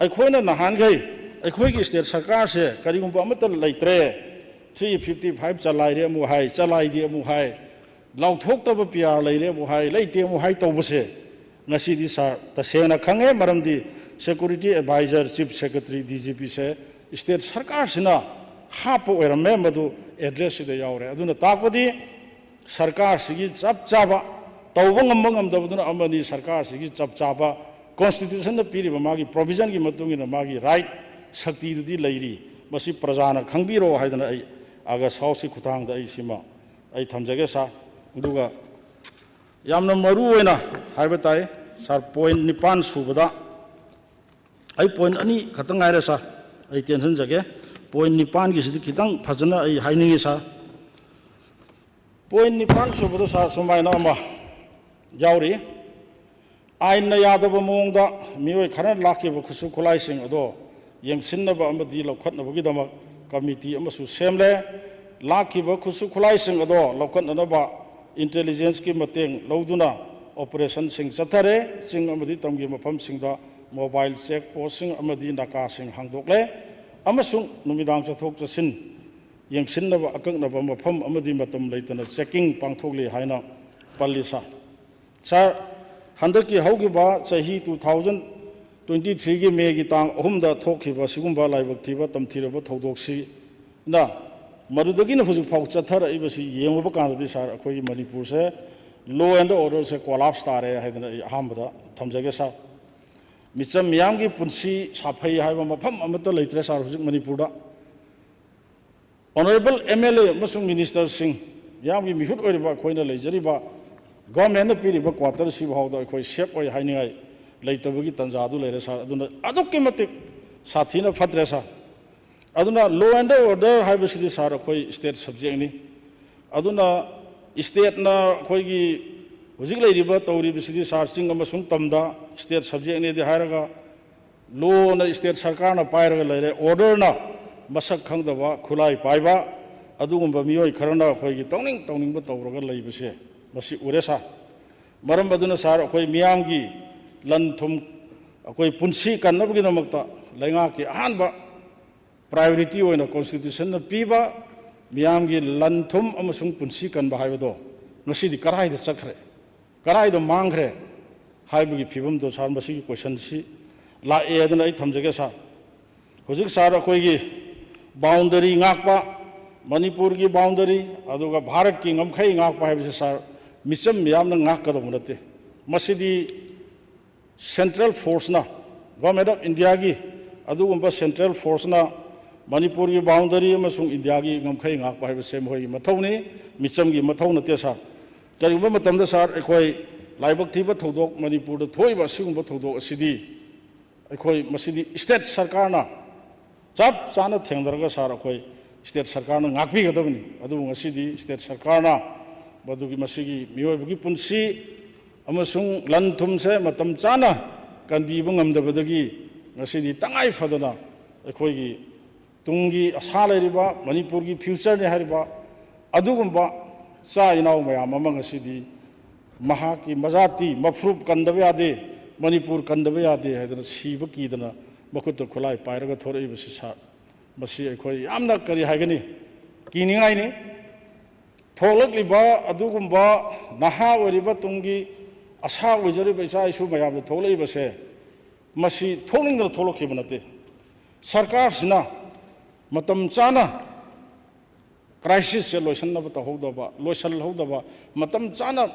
ꯑꯩꯈꯣꯏꯅ ꯅꯍꯥꯟꯈꯩ ꯑꯩꯈꯣꯏꯒꯤ state ꯁꯔꯀꯥꯔꯁꯦ ꯀꯔꯤꯒꯨꯝꯕ ꯑꯃꯠꯇ ꯂꯩꯇ꯭ꯔꯦ, three fifty five ꯆꯂꯥꯏꯔꯦ ꯑꯃꯨꯛ ꯍꯥꯏ, ꯆꯂꯥꯏꯗꯦ ꯑꯃꯨꯛ ꯍꯥꯏ, ꯂꯥꯎꯊꯣꯛꯇꯕ PR ꯂꯩꯔꯦ ꯑꯃꯨꯛ ꯍꯥꯏ, ꯂꯩꯇꯦ ꯑꯃꯨꯛ ꯍꯥꯏ ꯇꯧꯕꯁꯦ ꯉꯁꯤꯗꯤ sir ꯇꯁꯦꯡꯅ ꯈꯪꯉꯦ꯫ ꯃꯔꯝꯗꯤ security advisor, chief secretary, DGPꯁꯦ state ꯁꯔꯀꯥꯔꯁꯤꯅ ꯍꯥꯞꯄ ꯑꯣꯏꯔꯝꯃꯦ, ꯃꯗꯨ addressꯁꯤꯗ ꯌꯥꯎꯔꯦ꯫ ꯑꯗꯨꯅ ꯇꯥꯛꯄꯗꯤ ꯁꯔꯀꯥꯔꯁꯤꯒꯤ ꯆꯞ ꯆꯥꯕ, ꯇꯧꯕ ꯉꯝꯕ ꯉꯝꯗꯕꯗꯨꯅ ꯑꯃꯅꯤ, ꯁꯔꯀꯥꯔꯁꯤꯒꯤ ꯆꯞ ꯆꯥꯕ constitutionꯅ ꯄꯤꯔꯤꯕ ꯃꯥꯒꯤ provisionꯒꯤ ꯃꯇꯨꯡ ꯏꯟꯅ ꯃꯥꯒꯤ right, ꯁꯛꯇꯤꯗꯨꯗꯤ ꯂꯩꯔꯤ꯫ ꯃꯁꯤ ꯄ꯭ꯔꯖꯥꯅ ꯈꯪꯕꯤꯔꯣ ꯍꯥꯏꯗꯅ ꯑꯩ August Houseꯀꯤ ꯈꯨꯠꯊꯥꯡꯗ ꯑꯩ ꯁꯤꯃ ꯑꯩ ꯊꯝꯖꯒꯦ sir꯫ ꯑꯗꯨꯒ ꯌꯥꯝꯅ ꯃꯔꯨ ꯑꯣꯏꯅ ꯍꯥꯏꯕ ꯇꯥꯏ sir, point ꯅꯤꯄꯥꯟ ꯁꯨꯕꯗ, ꯑꯩ point ꯑꯅꯤ ꯈꯛꯇꯪ ꯉꯥꯏꯔꯦ sir, ꯑꯩ ꯇꯦꯟꯁꯤꯟꯖꯒꯦ꯫ Point ꯅꯤꯄꯥꯟꯒꯤꯁꯤꯗꯤ ꯈꯤꯇꯪ ꯐꯖꯅ ꯑꯩ ꯍꯥꯏꯅꯤꯡꯉꯤ sir꯫ Point ꯅꯤꯄꯥꯟ ꯁꯨꯕꯗ sir ꯁꯨꯃꯥꯏꯅ ꯑꯃ ꯌꯥꯎꯔꯤ, ꯑꯥꯏꯟꯅ ꯌꯥꯗꯕ ꯃꯑꯣꯡꯗ ꯃꯤꯑꯣꯏ ꯈꯔꯅ ꯂꯥꯛꯈꯤꯕ ꯈꯨꯠꯁꯨ ꯈꯨꯠꯂꯥꯏꯁꯤꯡ ꯑꯗꯣ ꯌꯦꯡꯁꯤꯟꯅꯕ ꯑꯃꯗꯤ ꯂꯧꯈꯠꯅꯕꯒꯤꯗꯃꯛ committee ꯑꯃꯁꯨ ꯁꯦꯝꯂꯦ꯫ ꯂꯥꯛꯈꯤꯕ ꯈꯨꯠꯁꯨ ꯈꯨꯠꯂꯥꯏꯁꯤꯡ ꯑꯗꯣ ꯂꯧꯈꯠꯅꯅꯕ intelligenceꯀꯤ ꯃꯇꯦꯡ ꯂꯧꯗꯨꯅ operationꯁꯤꯡ ꯆꯠꯊꯔꯦ꯫ ꯆꯤꯡ ꯑꯃꯗꯤ ꯇꯝꯒꯤ ꯃꯐꯝꯁꯤꯡꯗ mobile check postꯁꯤꯡ ꯑꯃꯗꯤ ꯅꯥꯀꯥꯁꯤꯡ ꯍꯥꯡꯗꯣꯛꯂꯦ ꯑꯃꯁꯨꯡ ꯅꯨꯃꯤꯗꯥꯡ ꯆꯠꯊꯣꯛ ꯆꯠꯁꯤꯟ ꯌꯦꯡꯁꯤꯟꯅꯕ ꯑꯀꯛꯅꯕ ꯃꯐꯝ ꯑꯃꯗꯤ ꯃꯇꯝ ꯂꯩꯇꯅ checking ꯄꯥꯡꯊꯣꯛꯂꯤ ꯍꯥꯏꯅ ꯄꯜꯂꯤ sir꯫ Sir, ꯍꯟꯗꯛꯀꯤ ꯍꯧꯈꯤꯕ ꯆꯍꯤ two thousand twenty threeꯒꯤ Mayꯒꯤ ꯇꯥꯡ ꯑꯍꯨꯝꯗ ꯊꯣꯛꯈꯤꯕ ꯑꯁꯤꯒꯨꯝꯕ ꯂꯥꯏꯕꯛ ꯊꯤꯕ ꯇꯝꯊꯤꯔꯕ ꯊꯧꯗꯣꯛꯁꯤꯅ ꯃꯗꯨꯗꯒꯤꯅ ꯍꯧꯖꯤꯛ ꯐꯥꯎ ꯆꯠꯊꯔꯛꯏꯕꯁꯤ ꯌꯦꯡꯂꯨꯕ ꯀꯥꯟꯗꯗꯤ sir, ꯑꯩꯈꯣꯏꯒꯤ ꯃꯅꯤꯄꯨꯔꯁꯦ law and orderꯁꯦ collapse ꯇꯥꯔꯦ ꯍꯥꯏꯗꯅ ꯑꯩ ꯑꯍꯥꯟꯕꯗ ꯊꯝꯖꯒꯦ sir꯫ ꯃꯤꯆꯝ ꯃꯤꯌꯥꯝꯒꯤ ꯄꯨꯟꯁꯤ ꯁꯥꯐꯩ ꯍꯥꯏꯕ ꯃꯐꯝ ꯑꯃꯠꯇ ꯂꯩꯇ꯭ꯔꯦ sir ꯍꯧꯖꯤꯛ ꯃꯅꯤꯄꯨꯔꯗ꯫ Honourable MLA ꯑꯃꯁꯨꯡ ministerꯁꯤꯡ, ꯃꯤꯌꯥꯝꯒꯤ ꯃꯤꯍꯨꯠ ꯑꯣꯏꯔꯤꯕ ꯑꯩꯈꯣꯏꯅ ꯂꯩꯖꯔꯤꯕ governmentꯅ ꯄꯤꯔꯤꯕ quarterꯁꯤ ꯐꯥꯎꯗ ꯑꯩꯈꯣꯏ safe ꯑꯣꯏ ꯍꯥꯏꯅꯤꯡꯉꯥꯏ ꯂꯩꯇꯕꯒꯤ ꯇꯥꯟꯖꯥꯗꯨ ꯂꯩꯔꯦ sir꯫ ꯑꯗꯨꯅ ꯑꯗꯨꯛꯀꯤ ꯃꯇꯤꯛ ꯁꯥꯊꯤꯅ ꯐꯠꯇ꯭ꯔꯦ sir꯫ ꯑꯗꯨꯅ law and order ꯍꯥꯏꯕꯁꯤꯗꯤ sir ꯑꯩꯈꯣꯏ state subjectꯅꯤ꯫ ꯑꯗꯨꯅ stateꯅ ꯑꯩꯈꯣꯏꯒꯤ ꯍꯧꯖꯤꯛ ꯂꯩꯔꯤꯕ ꯇꯧꯔꯤꯕꯁꯤꯗꯤ sir ꯆꯤꯡ ꯑꯃꯁꯨꯡ ꯇꯝꯗ state subjectꯅꯦꯗꯤ ꯍꯥꯏꯔꯒ lawꯅ state ꯁꯔꯀꯥꯔꯅ ꯄꯥꯏꯔꯒ ꯂꯩꯔꯦ, orderꯅ ꯃꯁꯛ ꯈꯪꯗꯕ, ꯈꯨꯠꯂꯥꯏ ꯄꯥꯏꯕ, ꯑꯗꯨꯒꯨꯝꯕ ꯃꯤꯑꯣꯏ ꯈꯔꯅ ꯑꯩꯈꯣꯏꯒꯤ ꯇꯧꯅꯤꯡ ꯇꯧꯅꯤꯡꯕ ꯇꯧꯔꯒ ꯂꯩꯕꯁꯦ, ꯃꯁꯤ ꯎꯔꯦ ꯁꯥꯔ꯫ ꯃꯔꯝ ꯑꯗꯨꯅ ꯁꯥꯔ, ꯑꯩꯈꯣꯏ ꯃꯤꯌꯥꯝꯒꯤ ꯂꯟ ꯊꯨꯝ, ꯑꯩꯈꯣꯏ ꯄꯨꯟꯁꯤ ꯀꯟꯅꯕꯒꯤꯗꯃꯛꯇ ꯂꯩꯉꯥꯛꯀꯤ ꯑꯍꯥꯟꯕ priority ꯑꯣꯏꯅ constitutionꯅ ꯄꯤꯕ ꯃꯤꯌꯥꯝꯒꯤ ꯂꯟ ꯊꯨꯝ ꯑꯃꯁꯨꯡ ꯄꯨꯟꯁꯤ ꯀꯟꯕ ꯍꯥꯏꯕꯗꯣ ꯉꯁꯤꯗꯤ ꯀꯔꯥꯏꯗ ꯆꯠꯈ꯭ꯔꯦ, ꯀꯔꯥꯏꯗ ꯃꯥꯡꯈ꯭ꯔꯦ ꯍꯥꯏꯕꯒꯤ ꯐꯤꯕꯝꯗꯣ ꯁꯥꯔ, ꯃꯁꯤꯒꯤ questionꯁꯤ ꯂꯥꯛꯑꯦ ꯍꯥꯏꯗꯅ ꯑꯩ ꯊꯝꯖꯒꯦ ꯁꯥꯔ꯫ ꯍꯧꯖꯤꯛ ꯁꯥꯔ, ꯑꯩꯈꯣꯏꯒꯤ boundary ꯉꯥꯛꯄ, ꯃꯅꯤꯄꯨꯔꯒꯤ boundary, ꯑꯗꯨꯒ ꯚꯥꯔꯠꯀꯤ ꯉꯝꯈꯩ ꯉꯥꯛꯄ ꯍꯥꯏꯕꯁꯤ ꯁꯥꯔ, ꯃꯤꯆꯝ ꯃꯤꯌꯥꯝꯅ ꯉꯥꯛꯀꯗꯧꯕ ꯅꯠꯇꯦ꯫ ꯃꯁꯤꯗꯤ central forceꯅ, Government of Indiaꯒꯤ ꯑꯗꯨꯒꯨꯝꯕ central forceꯅ ꯃꯅꯤꯄꯨꯔꯒꯤ boundary ꯑꯃꯁꯨꯡ ꯏꯟꯗꯤꯌꯥꯒꯤ ꯉꯝꯈꯩ ꯉꯥꯛꯄ ꯍꯥꯏꯕꯁꯦ ꯃꯈꯣꯏꯒꯤ ꯃꯊꯧꯅꯤ, ꯃꯤꯆꯝꯒꯤ ꯃꯊꯧ ꯅꯠꯇꯦ ꯁꯥꯔ꯫ ꯀꯔꯤꯒꯨꯝꯕ ꯃꯇꯝꯗ ꯁꯥꯔ, ꯑꯩꯈꯣꯏ ꯂꯥꯏꯕꯛ ꯊꯤꯕ ꯊꯧꯗꯣꯛ, ꯃꯅꯤꯄꯨꯔꯗ ꯊꯣꯛꯏꯕ ꯑꯁꯤꯒꯨꯝꯕ ꯊꯧꯗꯣꯛ ꯑꯁꯤꯗꯤ ꯑꯩꯈꯣꯏ ꯃꯁꯤꯗꯤ state ꯁꯔꯀꯥꯔꯅ ꯆꯞ ꯆꯥꯅ ꯊꯦꯡꯅꯔꯒ ꯁꯥꯔ, ꯑꯩꯈꯣꯏ state ꯁꯔꯀꯥꯔꯅ ꯉꯥꯛꯄꯤꯒꯗꯕꯅꯤ꯫ ꯑꯗꯨꯕꯨ ꯉꯁꯤꯗꯤ state ꯁꯔꯀꯥꯔꯅ ꯃꯗꯨꯒꯤ, ꯃꯁꯤꯒꯤ ꯃꯤꯑꯣꯏꯕꯒꯤ ꯄꯨꯟꯁꯤ ꯑꯃꯁꯨꯡ ꯂꯟ ꯊꯨꯝꯁꯦ ꯃꯇꯝ ꯆꯥꯅ ꯀꯟꯕꯤꯕ ꯉꯝꯗꯕꯗꯒꯤ ꯉꯁꯤꯗꯤ ꯇꯉꯥꯏ ꯐꯗꯅ ꯑꯩꯈꯣꯏꯒꯤ ꯇꯨꯡꯒꯤ ꯑꯁꯥ ꯂꯩꯔꯤꯕ, ꯃꯅꯤꯄꯨꯔꯒꯤ futureꯅꯤ ꯍꯥꯏꯔꯤꯕ ꯑꯗꯨꯒꯨꯝꯕ ꯏꯆꯥ ꯏꯅꯥꯎ ꯃꯌꯥꯝ ꯑꯃ ꯉꯁꯤꯗꯤ ꯃꯍꯥꯛꯀꯤ ꯃꯖꯥꯇꯤ, ꯃꯐꯨꯔꯨꯞ ꯀꯟꯗꯕ ꯌꯥꯗꯦ, ꯃꯅꯤꯄꯨꯔ ꯀꯟꯗꯕ ꯌꯥꯗꯦ ꯍꯥꯏꯗꯅ ꯁꯤꯕ ꯀꯤꯗꯅ ꯃꯈꯨꯠꯇ ꯈꯨꯠꯂꯥꯏ ꯄꯥꯏꯔꯒ ꯊꯣꯔꯛꯏꯕꯁꯤ ꯁꯥꯔ, ꯃꯁꯤ ꯑꯩꯈꯣꯏ ꯌꯥꯝꯅ, ꯀꯔꯤ ꯍꯥꯏꯒꯅꯤ, ꯀꯤꯅꯤꯡꯉꯥꯏꯅꯤ꯫ ꯊꯣꯛꯂꯛꯂꯤꯕ ꯑꯗꯨꯒꯨꯝꯕ ꯅꯍꯥ ꯑꯣꯏꯔꯤꯕ ꯇꯨꯡꯒꯤ ꯑꯁꯥ ꯑꯣꯏꯖꯔꯤꯕ ꯏꯆꯥ ꯏꯁꯨ ꯃꯌꯥꯝꯗ ꯊꯣꯛꯂꯛꯏꯕꯁꯦ, ꯃꯁꯤ ꯊꯣꯛꯅꯤꯡꯗꯅ ꯊꯣꯛꯂꯛꯈꯤꯕ ꯅꯠꯇꯦ꯫ ꯁꯔꯀꯥꯔꯁꯤꯅ ꯃꯇꯝ ꯆꯥꯅ crisisꯁꯦ ꯂꯣꯏꯁꯤꯟꯅꯕ ꯇꯧꯍꯧꯗꯕ, ꯂꯣꯏꯁꯤꯜꯍꯧꯗꯕ, ꯃꯇꯝ ꯆꯥꯅ